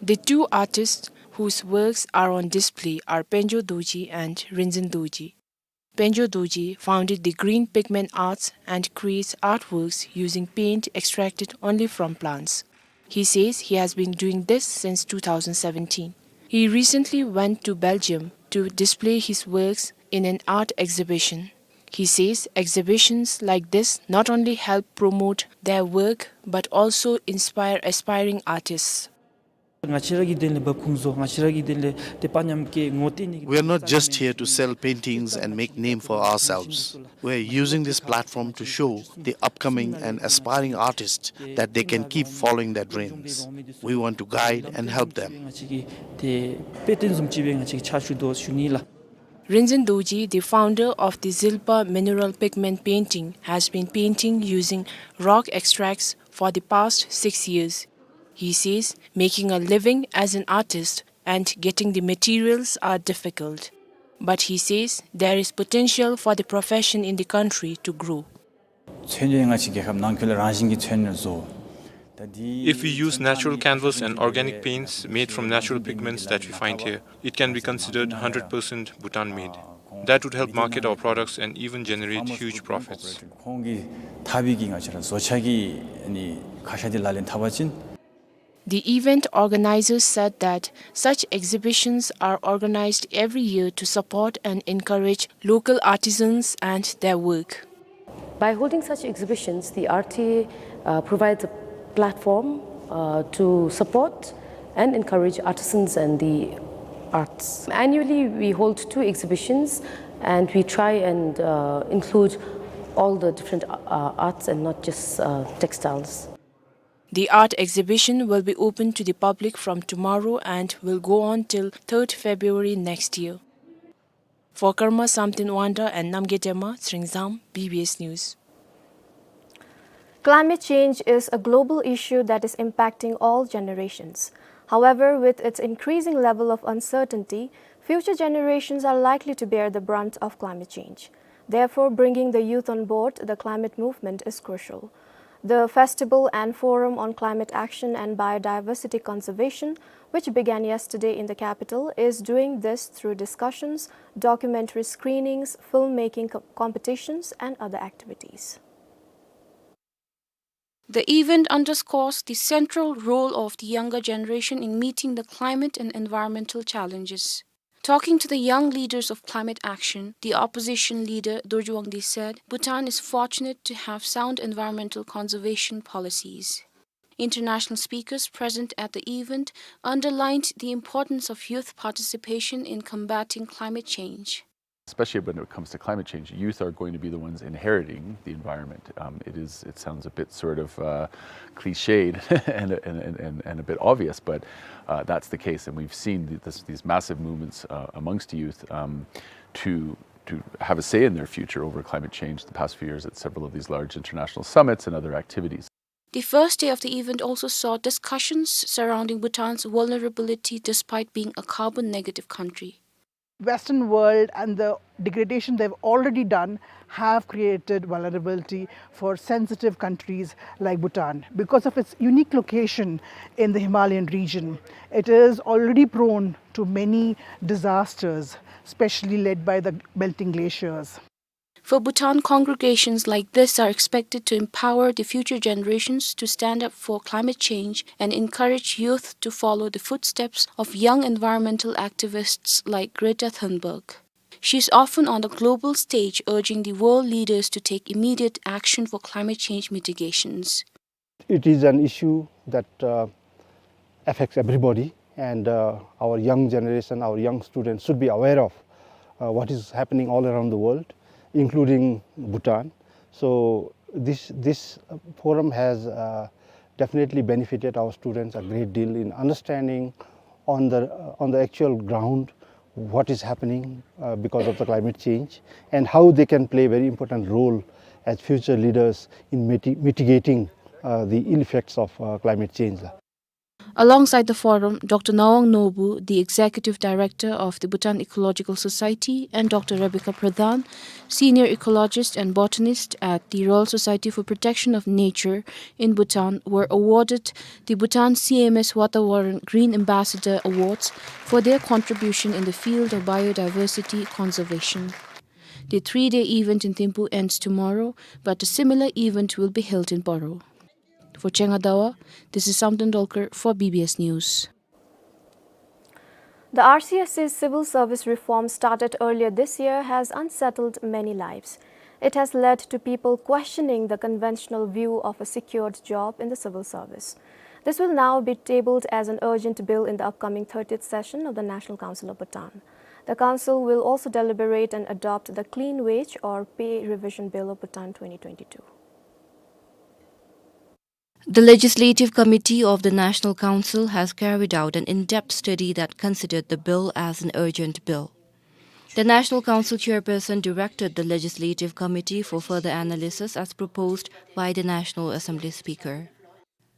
The two artists whose works are on display are Penjo Dorji and Rinzin Dorji. Penjo Dorji founded the Green Pigment Arts and creates artworks using paint extracted only from plants. He says he has been doing this since two thousand seventeen. He recently went to Belgium to display his works in an art exhibition. He says exhibitions like this not only help promote their work but also inspire aspiring artists. ང་བཅས་ར་གི་དོན་ལས་འབག་འོང་ཟེར། ང་བཅས་ར་གི་དོན་ལས་དེ་དཔའ་ཉམས་ཀྱི་ངོ་བསྟོད་ནི། We are not just here to sell paintings and make name for ourselves. We are using this platform to show the upcoming and aspiring artists that they can keep following their dreams. We want to guide and help them. དེ་དཔེ་སྟོན་བཟུམ་ཅིག་སྦེ་ང་བཅས་ཀྱིས་ཕྱག་ཞུ་དོ་ཞུ་ནི་ལགས། Rinzin Dorji, the founder of the Zilpa Mineral Pigment Painting, has been painting using rock extracts for the past six years. He says making a living as an artist and getting the materials are difficult. But he says there is potential for the profession in the country to grow. མཚོན་དོན་ང་བཅས་རྒྱལ་ཁབ་ནང་འཁོད་ལས་རང་བཞིན་གྱི་མཚོན་དོན་བཟོ། ད་འདི་If we use natural canvas and organic paints made from natural pigments that we find here, it can be considered hundred percent Bhutan made. That would help market our products and even generate huge profits. ཁོང་གིས་འཐབ་པའི་གི་ང་བཅས་ར་བཟོ་ཆས་ཀྱི་ཨ་ནི་ཁ་ཤ་འདི་ལག་ལེན་འཐབ་པ་ཅིན། The event organizers said that such exhibitions are organized every year to support and encourage local artisans and their work. By holding such exhibitions, the R T A, uh, provides a platform, uh, to support and encourage artisans and the arts. Annually, we hold two exhibitions, and we try and, uh, include all the different, uh, arts and not just, uh, textiles. The art exhibition will be open to the public from tomorrow and will go on till third February next year. For Karma Samten Wangda and Namgay Dema, Tsering Zam, B B S News. Climate change is a global issue that is impacting all generations. However, with its increasing level of uncertainty, future generations are likely to bear the brunt of climate change. Therefore, bringing the youth on board the climate movement is crucial. The Festival and Forum on Climate Action and Biodiversity Conservation, which began yesterday in the capital, is doing this through discussions, documentary screenings, filmmaking co-, competitions, and other activities. The event underscores the central role of the younger generation in meeting the climate and environmental challenges. Talking to the young leaders of climate action, the opposition leader Dorji Wangdi said Bhutan is fortunate to have sound environmental conservation policies. International speakers present at the event underlined the importance of youth participation in combating climate change. Especially when it comes to climate change, youth are going to be the ones inheriting the environment. Um, it is, it sounds a bit sort of, uh, cliched and, and, and, and, and a bit obvious, but, uh, that's the case. And we've seen th-, this, these massive movements, uh, amongst youth, um, to, to have a say in their future over climate change the past few years at several of these large international summits and other activities. The first day of the event also saw discussions surrounding Bhutan's vulnerability despite being a carbon negative country. Western world and the degradation they've already done have created vulnerability for sensitive countries like Bhutan. Because of its unique location in the Himalayan region, it is already prone to many disasters, especially led by the melting glaciers. For Bhutan, congregations like this are expected to empower the future generations to stand up for climate change and encourage youth to follow the footsteps of young environmental activists like Greta Thunberg. She is often on the global stage urging the world leaders to take immediate action for climate change mitigations. It is an issue that, uh, affects everybody, and, uh, our young generation, our young students should be aware of, uh, what is happening all around the world, including Bhutan. So this, this, uh, forum has, uh, definitely benefited our students a great deal in understanding on the, uh, on the actual ground what is happening, uh, because of the climate change and how they can play a very important role as future leaders in miti-, mitigating, uh, the ill effects of, uh, climate change. Alongside the forum, Doctor Nawang Nobu, the Executive Director of the Bhutan Ecological Society, and Doctor Rebecca Pradhan, Senior Ecologist and Botanist at the Royal Society for Protection of Nature in Bhutan, were awarded the Bhutan C M S Watavaran Green Ambassador Awards for their contribution in the field of biodiversity conservation. The three-day event in Thimphu ends tomorrow, but a similar event will be held in Paro. For Chenga Dawa, this is Samten Dolkar for B B S News. The R C S C's civil service reform started earlier this year has unsettled many lives. It has led to people questioning the conventional view of a secured job in the civil service. This will now be tabled as an urgent bill in the upcoming thirtieth session of the National Council of Bhutan. The council will also deliberate and adopt the Clean Wage or Pay Revision Bill of Bhutan twenty twenty-two. The Legislative Committee of the National Council has carried out an in-depth study that considered the bill as an urgent bill. The National Council chairperson directed the Legislative Committee for further analysis as proposed by the National Assembly Speaker.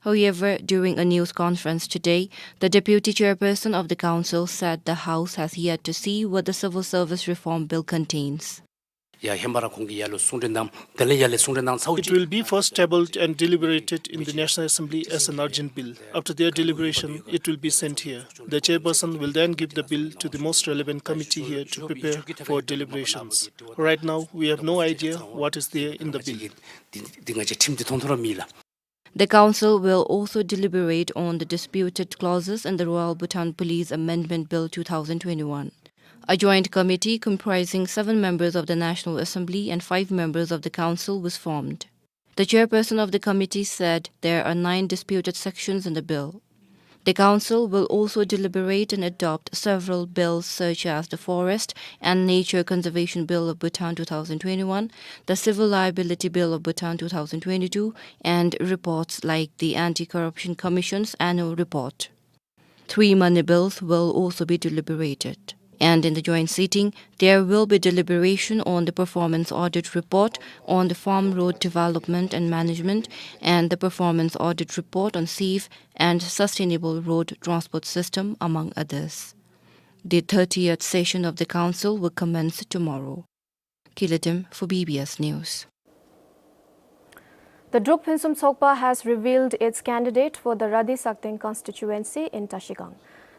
However, during a news conference today, the deputy chairperson of the council said the House has yet to see what the Civil Service Reform Bill contains. ཡ་ཧེ་མ་ར་ཁོང་གིས་ཡར་ལུ་གསུང་གྲོས་གནངམ་དེ་ལས་ཡར་ལས་གསུང་གྲོས་གནང་ཚརཝ་ཅིག It will be first tabled and deliberated in the National Assembly as an urgent bill. After their deliberation, it will be sent here. The chairperson will then give the bill to the most relevant committee here to prepare for deliberations. Right now, we have no idea what is there in the bill. འདི་འདི་ང་བཅས་ཁྲིམས་འདི་མཐོང་ཐོས་ར་མེད་ལགས། The council will also deliberate on the disputed clauses in the Royal Bhutan Police Amendment Bill two thousand twenty-one. A joint committee comprising seven members of the National Assembly and five members of the council was formed. The chairperson of the committee said there are nine disputed sections in the bill. The council will also deliberate and adopt several bills such as the Forest and Nature Conservation Bill of Bhutan two thousand twenty-one, the Civil Liability Bill of Bhutan two thousand twenty-two, and reports like the Anti-Corruption Commission's annual report. Three money bills will also be deliberated. And in the joint sitting, there will be deliberation on the performance audit report on the farm road development and management and the performance audit report on safe and sustainable road transport system, among others. The thirtieth session of the council will commence tomorrow. Kilatim for B B S News. The Druk Phuentsum Tshogpa has revealed its candidate for the Raidhani Sakteng constituency in Trashigang.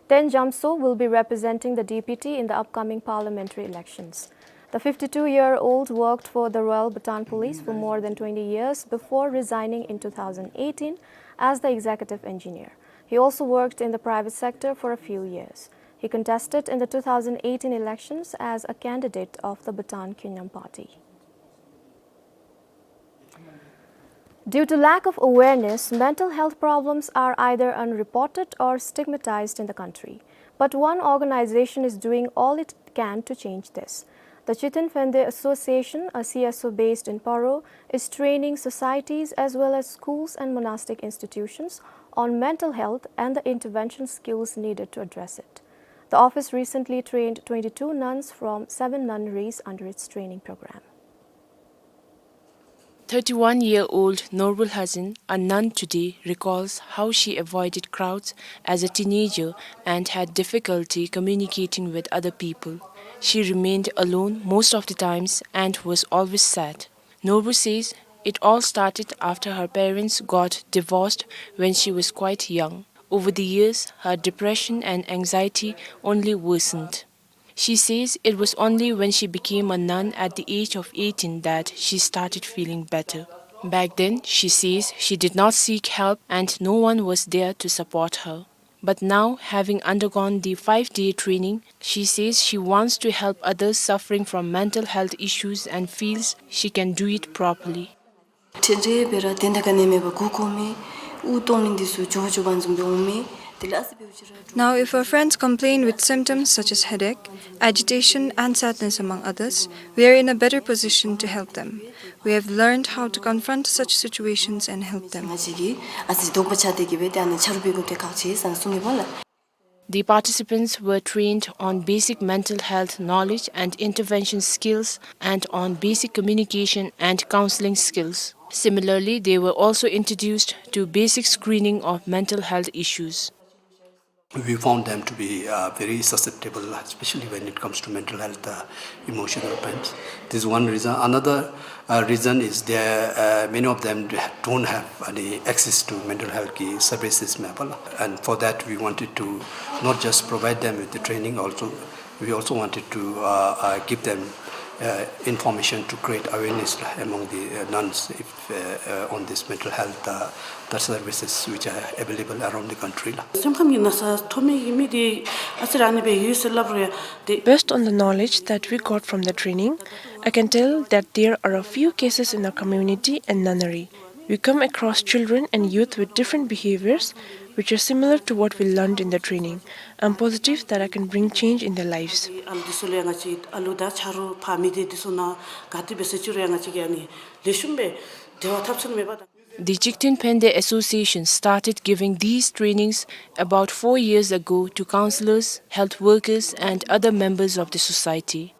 Ten Jamso will be representing the D P T in the upcoming parliamentary elections. The fifty-two-year-old worked for the Royal Bhutan Police for more than twenty years before resigning in two thousand eighteen as the executive engineer. He also worked in the private sector for a few years. He contested in the two thousand eighteen elections as a candidate of the Bhutan Khyunam Party. Due to lack of awareness, mental health problems are either unreported or stigmatized in the country. But one organization is doing all it can to change this. The Chigten Phende Association, a C S O based in Paro, is training societies as well as schools and monastic institutions on mental health and the intervention skills needed to address it. The office recently trained twenty-two nuns from seven nunneries under its training program. Thirty-one-year-old Norbul Hazin, a nun today, recalls how she avoided crowds as a teenager and had difficulty communicating with other people. She remained alone most of the times and was always sad. Norbul says it all started after her parents got divorced when she was quite young. Over the years, her depression and anxiety only worsened. She says it was only when she became a nun at the age of eighteen that she started feeling better. Back then, she says she did not seek help and no one was there to support her. But now, having undergone the five-day training, she says she wants to help others suffering from mental health issues and feels she can do it properly. ཁྲེན་ཏེ་སྦེ་ར་དེ་འདི་ག་ནི་མེད་པར་མགུ་འཁོར་མི་དབུགས་གཏོང་མི་འདི་ཚུ་འགྱོ་འགྱོ་བ་བཟུམ་སྦེ་འོང་མི་དེ་ལས་ཨ་ཙི་སྦེ་ཅིག་ར། Now, if our friends complain with symptoms such as headache, agitation, and sadness, among others, we are in a better position to help them. We have learned how to confront such situations and help them. ང་བཅས་ཀྱིས་ཨ་ཙི་དོགས་པ་ཆགས་ཏེ་གི་སྦེ་ཏེ་ཨ་ནི་ཆ་རོགས་འབད་དགོཔ་དེ་ཁག་ཆེ་ཟེར་གསུངས་ནི་སྦོམ་ལགས། The participants were trained on basic mental health knowledge and intervention skills and on basic communication and counseling skills. Similarly, they were also introduced to basic screening of mental health issues. We found them to be, uh, very susceptible, especially when it comes to mental health, uh, emotional pains. This is one reason. Another, uh, reason is there, uh, many of them don't have any access to mental health ki services available. And for that, we wanted to not just provide them with the training, also, we also wanted to, uh, uh, give them, uh, information to create awareness among the, uh, nuns if uh, uh, on this mental health, uh, the services which are available around the country ལགས། སེམས་ཁམས་ཀྱི་ན་ཚ་ཐོབ་མི་གི་མི་དེ་ཨ་ཙི་ར་ཨ་ནི་སྦེ་ཡོད་ཟེར་སླབ་རུང་ཡང་དེ། Based on the knowledge that we got from the training, I can tell that there are a few cases in our community and nunnery. We come across children and youth with different behaviors which are similar to what we learned in the training. I'm positive that I can bring change in their lives. ཨ་ལུ་འདི་ཚུ་ལུ་ཡང་ང་བཅས་ཨ་ལུ་དང་ཆ་རོགས་ཕ་མ་འདི་འདི་ཚུ་ནང་ག་དེ་སྦེ་ཟེར་ཅི་རུང་ཡང་ང་བཅས་ཀྱིས་ཨ་ནི་ལེགས་ཤོམ་སྦེ་འབྲེལ་བ་འཐབ་ཚུགས་མེད་པ་དང་། The Chigten Phende Association started giving these trainings about four years ago to counselors, health workers, and other members of the society.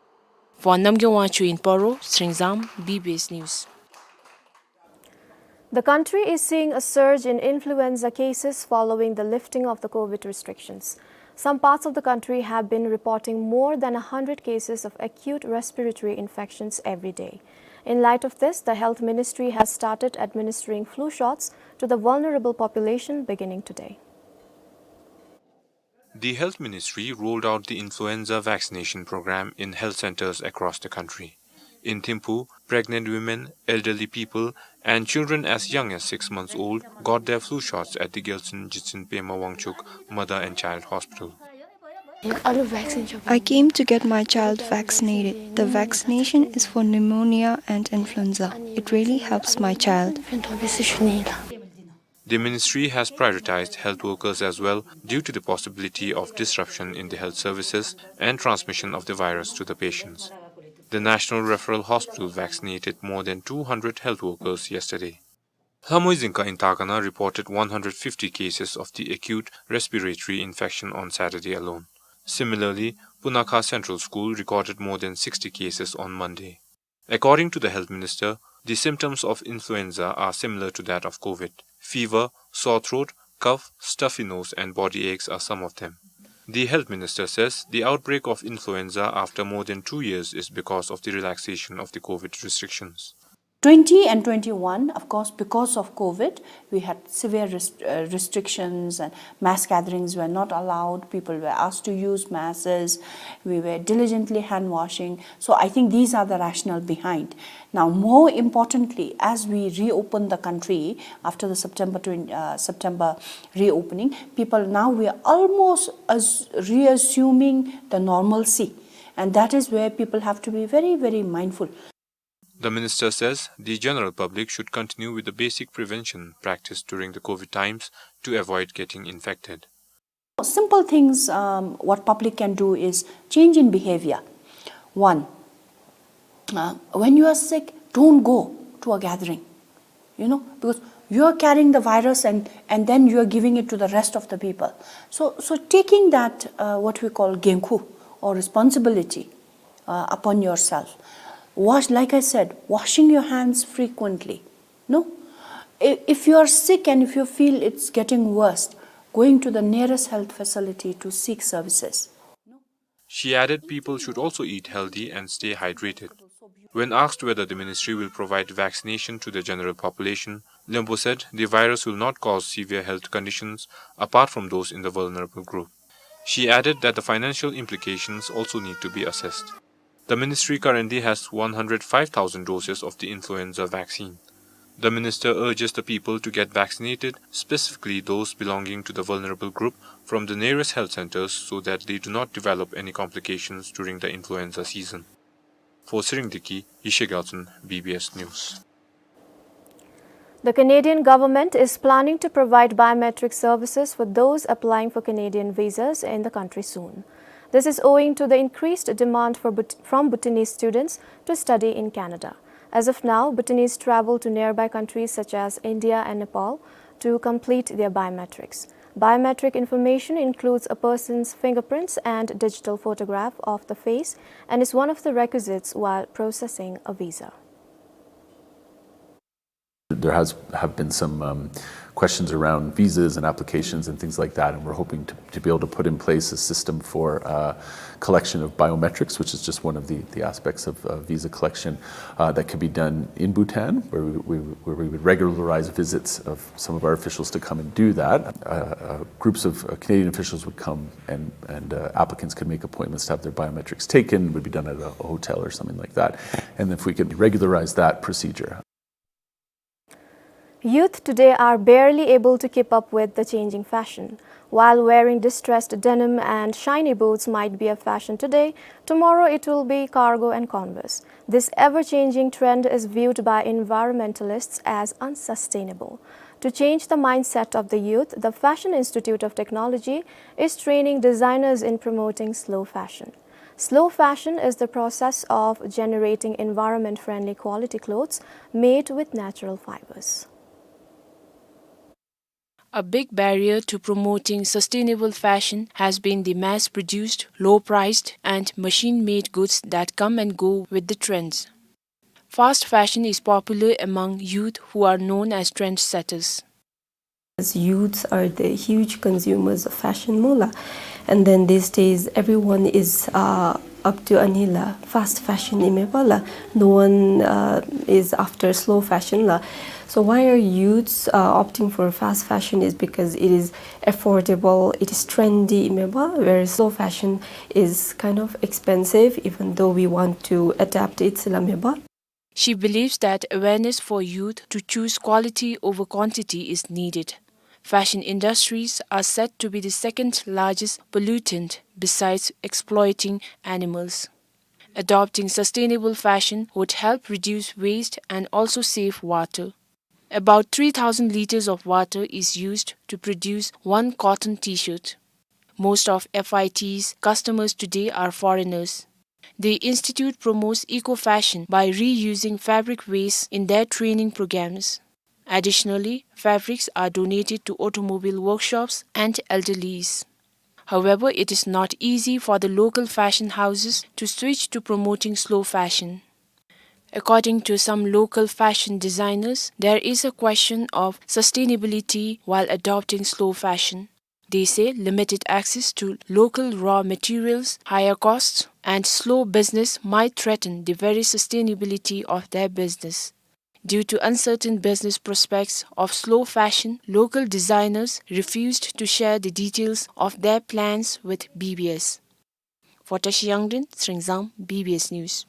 For Namgay Wangchuk in Paro, Sringzam, B B S News. The country is seeing a surge in influenza cases following the lifting of the COVID restrictions. Some parts of the country have been reporting more than a hundred cases of acute respiratory infections every day. In light of this, the Health Ministry has started administering flu shots to the vulnerable population beginning today. The Health Ministry rolled out the influenza vaccination program in health centers across the country. In Thimphu, pregnant women, elderly people, and children as young as six months old got their flu shots at the Gyaltsuen Jitsen Pema Wangchuk Mother and Child Hospital. I came to get my child vaccinated. The vaccination is for pneumonia and influenza. It really helps my child. The ministry has prioritized health workers as well due to the possibility of disruption in the health services and transmission of the virus to the patients. The National Referral Hospital vaccinated more than two hundred health workers yesterday. Lhamoy Dzingka in Takana reported one hundred fifty cases of the acute respiratory infection on Saturday alone. Similarly, Punakha Central School recorded more than sixty cases on Monday. According to the health minister, the symptoms of influenza are similar to that of COVID. Fever, sore throat, cough, stuffy nose and body aches are some of them. The health minister says the outbreak of influenza after more than two years is because of the relaxation of the COVID restrictions. Twenty and twenty-one, of course, because of COVID, we had severe rest-, uh, restrictions and mass gatherings were not allowed. People were asked to use masks. We were diligently hand washing. So I think these are the rationale behind. Now, more importantly, as we reopen the country after the September twenty, uh, September reopening, people now we are almost as reassuming the normalcy. And that is where people have to be very, very mindful. The minister says the general public should continue with the basic prevention practiced during the COVID times to avoid getting infected. Simple things, um, what public can do is change in behavior. One, uh, when you are sick, don't go to a gathering, you know, because you are carrying the virus and, and then you are giving it to the rest of the people. So, so taking that, uh, what we call genkhu or responsibility, uh, upon yourself. Wash, like I said, washing your hands frequently. No? I-, if you are sick and if you feel it's getting worse, going to the nearest health facility to seek services. She added people should also eat healthy and stay hydrated. When asked whether the ministry will provide vaccination to the general population, Lyngbo said the virus will not cause severe health conditions apart from those in the vulnerable group. She added that the financial implications also need to be assessed. The ministry currently has one hundred five thousand doses of the influenza vaccine. The minister urges the people to get vaccinated, specifically those belonging to the vulnerable group, from the nearest health centers so that they do not develop any complications during the influenza season. For Tshering Deki, Yeshe Gyaltsuen, B B S News. The Canadian government is planning to provide biometric services for those applying for Canadian visas in the country soon. This is owing to the increased demand for Bhut-, from Bhutanese students to study in Canada. As of now, Bhutanese travel to nearby countries such as India and Nepal to complete their biometrics. Biometric information includes a person's fingerprints and digital photograph of the face and is one of the requisites while processing a visa. There has, have been some, um, questions around visas and applications and things like that, and we're hoping to, to be able to put in place a system for, uh, collection of biometrics, which is just one of the, the aspects of, uh, visa collection, uh, that could be done in Bhutan, where we, we, where we would regularize visits of some of our officials to come and do that. Uh, uh, groups of, uh, Canadian officials would come and, and, uh, applicants could make appointments to have their biometrics taken. It would be done at a hotel or something like that. And if we could regularize that procedure. Youth today are barely able to keep up with the changing fashion. While wearing distressed denim and shiny boots might be a fashion today, tomorrow it will be cargo and Converse. This ever-changing trend is viewed by environmentalists as unsustainable. To change the mindset of the youth, the Fashion Institute of Technology is training designers in promoting slow fashion. Slow fashion is the process of generating environment-friendly quality clothes made with natural fibers. A big barrier to promoting sustainable fashion has been the mass-produced, low-priced, and machine-made goods that come and go with the trends. Fast fashion is popular among youth who are known as trendsetters. As youths are the huge consumers of fashion, mo la. And then these days, everyone is, uh, up to a ni la fast fashion, i me pa la. No one, uh, is after slow fashion la. So why are youths, uh, opting for fast fashion is because it is affordable, it is trendy, i me pa, whereas slow fashion is kind of expensive, even though we want to adapt it, la me pa. She believes that awareness for youth to choose quality over quantity is needed. Fashion industries are said to be the second largest pollutant besides exploiting animals. Adopting sustainable fashion would help reduce waste and also save water. About three thousand liters of water is used to produce one cotton T-shirt. Most of F I T's customers today are foreigners. The institute promotes eco-fashion by reusing fabric waste in their training programs. Additionally, fabrics are donated to automobile workshops and elderlies. However, it is not easy for the local fashion houses to switch to promoting slow fashion. According to some local fashion designers, there is a question of sustainability while adopting slow fashion. They say limited access to local raw materials, higher costs, and slow business might threaten the very sustainability of their business. Due to uncertain business prospects of slow fashion, local designers refused to share the details of their plans with B B S. For Tashi Yangden, Sringzam, B B S News.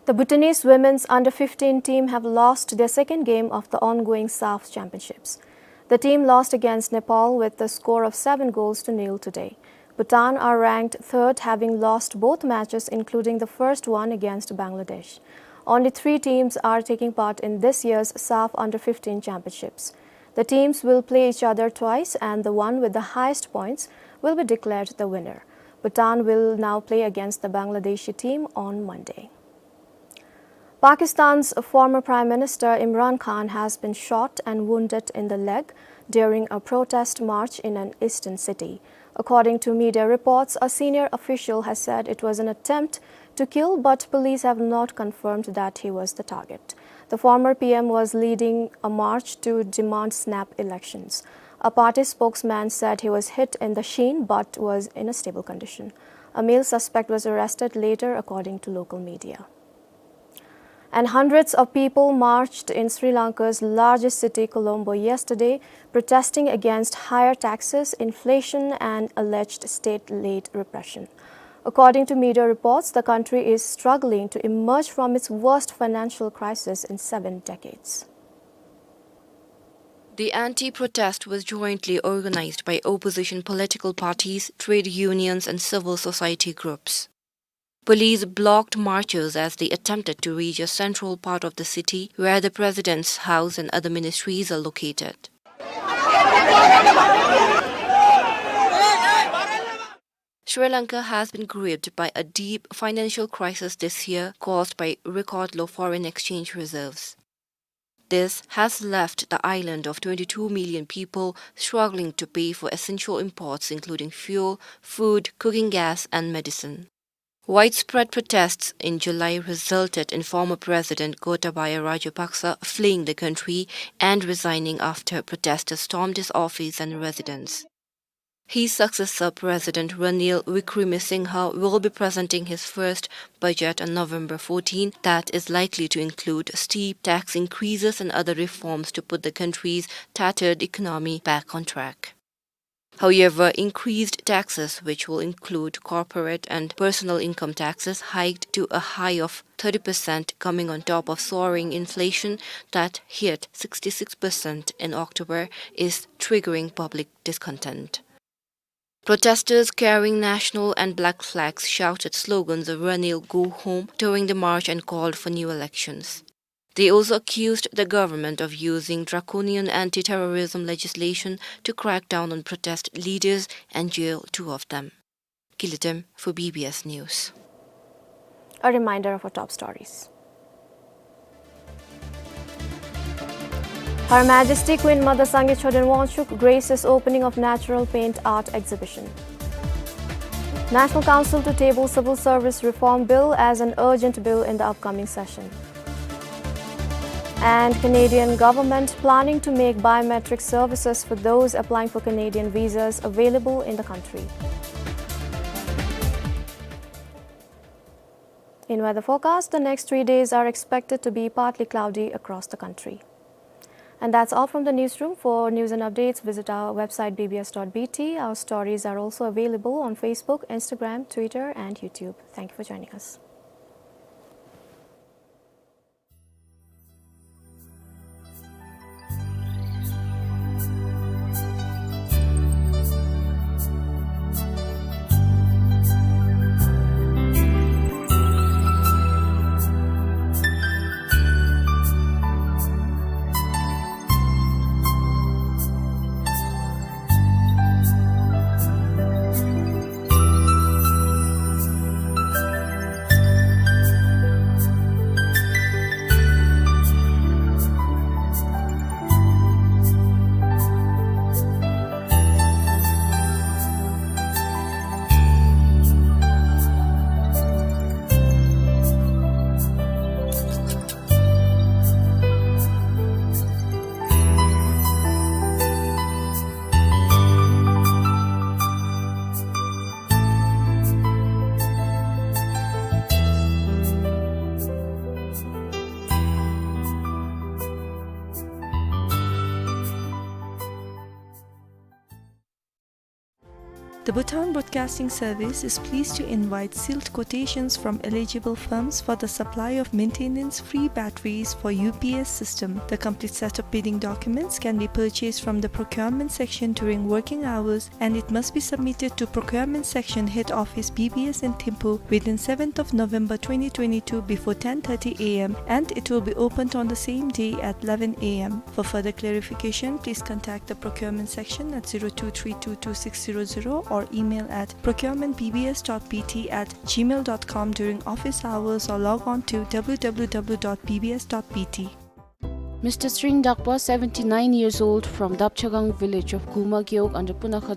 The Bhutanese women's under fifteen team have lost their second game of the ongoing SAFF Championships. The team lost against Nepal with a score of seven goals to nil today. Bhutan are ranked third, having lost both matches, including the first one against Bangladesh. Only three teams are taking part in this year's SAFF under fifteen Championships. The teams will play each other twice, and the one with the highest points will be declared the winner. Bhutan will now play against the Bangladeshi team on Monday. Pakistan's former Prime Minister Imran Khan has been shot and wounded in the leg during a protest march in an eastern city. According to media reports, a senior official has said it was an attempt to kill, but police have not confirmed that he was the target. The former P M was leading a march to demand snap elections. A party spokesman said he was hit in the shin but was in a stable condition. A male suspect was arrested later, according to local media. And hundreds of people marched in Sri Lanka's largest city, Colombo, yesterday, protesting against higher taxes, inflation, and alleged state-led repression. According to media reports, the country is struggling to emerge from its worst financial crisis in seven decades. The anti-protest was jointly organized by opposition political parties, trade unions, and civil society groups. Police blocked marchers as they attempted to reach a central part of the city where the president's house and other ministries are located. Sri Lanka has been gripped by a deep financial crisis this year caused by record low foreign exchange reserves. This has left the island of twenty-two million people struggling to pay for essential imports, including fuel, food, cooking gas, and medicine. Widespread protests in July resulted in former President Gotabaya Rajapaksa fleeing the country and resigning after protesters stormed his office and residence. His successor, President Ranil Wickremesinghe, will be presenting his first budget on November fourteen that is likely to include steep tax increases and other reforms to put the country's tattered economy back on track. However, increased taxes, which will include corporate and personal income taxes, hiked to a high of thirty percent, coming on top of soaring inflation that hit sixty-six percent in October, is triggering public discontent. Protesters carrying national and black flags shouted slogans of "Ranil, go home" during the march and called for new elections. They also accused the government of using draconian anti-terrorism legislation to crack down on protest leaders and jail two of them. Kilitem for B B S News. A reminder of our top stories. Her Majesty Queen Mother Sangay Choden Wangchuck graces opening of natural paint art exhibition. National Council to table Civil Service Reform Bill as an urgent bill in the upcoming session. And Canadian government planning to make biometric services for those applying for Canadian visas available in the country. In weather forecast, the next three days are expected to be partly cloudy across the country. And that's all from the newsroom. For news and updates, visit our website B B S dot B T. Our stories are also available on Facebook, Instagram, Twitter, and YouTube. Thank you for joining us. The Bhutan Broadcasting Service is pleased to invite sealed quotations from eligible firms for the supply of maintenance-free batteries for U P S system. The complete set of bidding documents can be purchased from the procurement section during working hours, and it must be submitted to procurement section head office B B S in Thimphu within seventh of November twenty twenty-two before ten thirty A M, and it will be opened on the same day at eleven A M. For further clarification, please contact the procurement section at zero two three two two six zero zero or email at procurement B B S dot B T at gmail dot com during office hours or log on to W W W dot B B S dot B T. Mister Tshering Dakpa, seventy-nine years old, from Dapchagang village of Guma Gewog under Punakha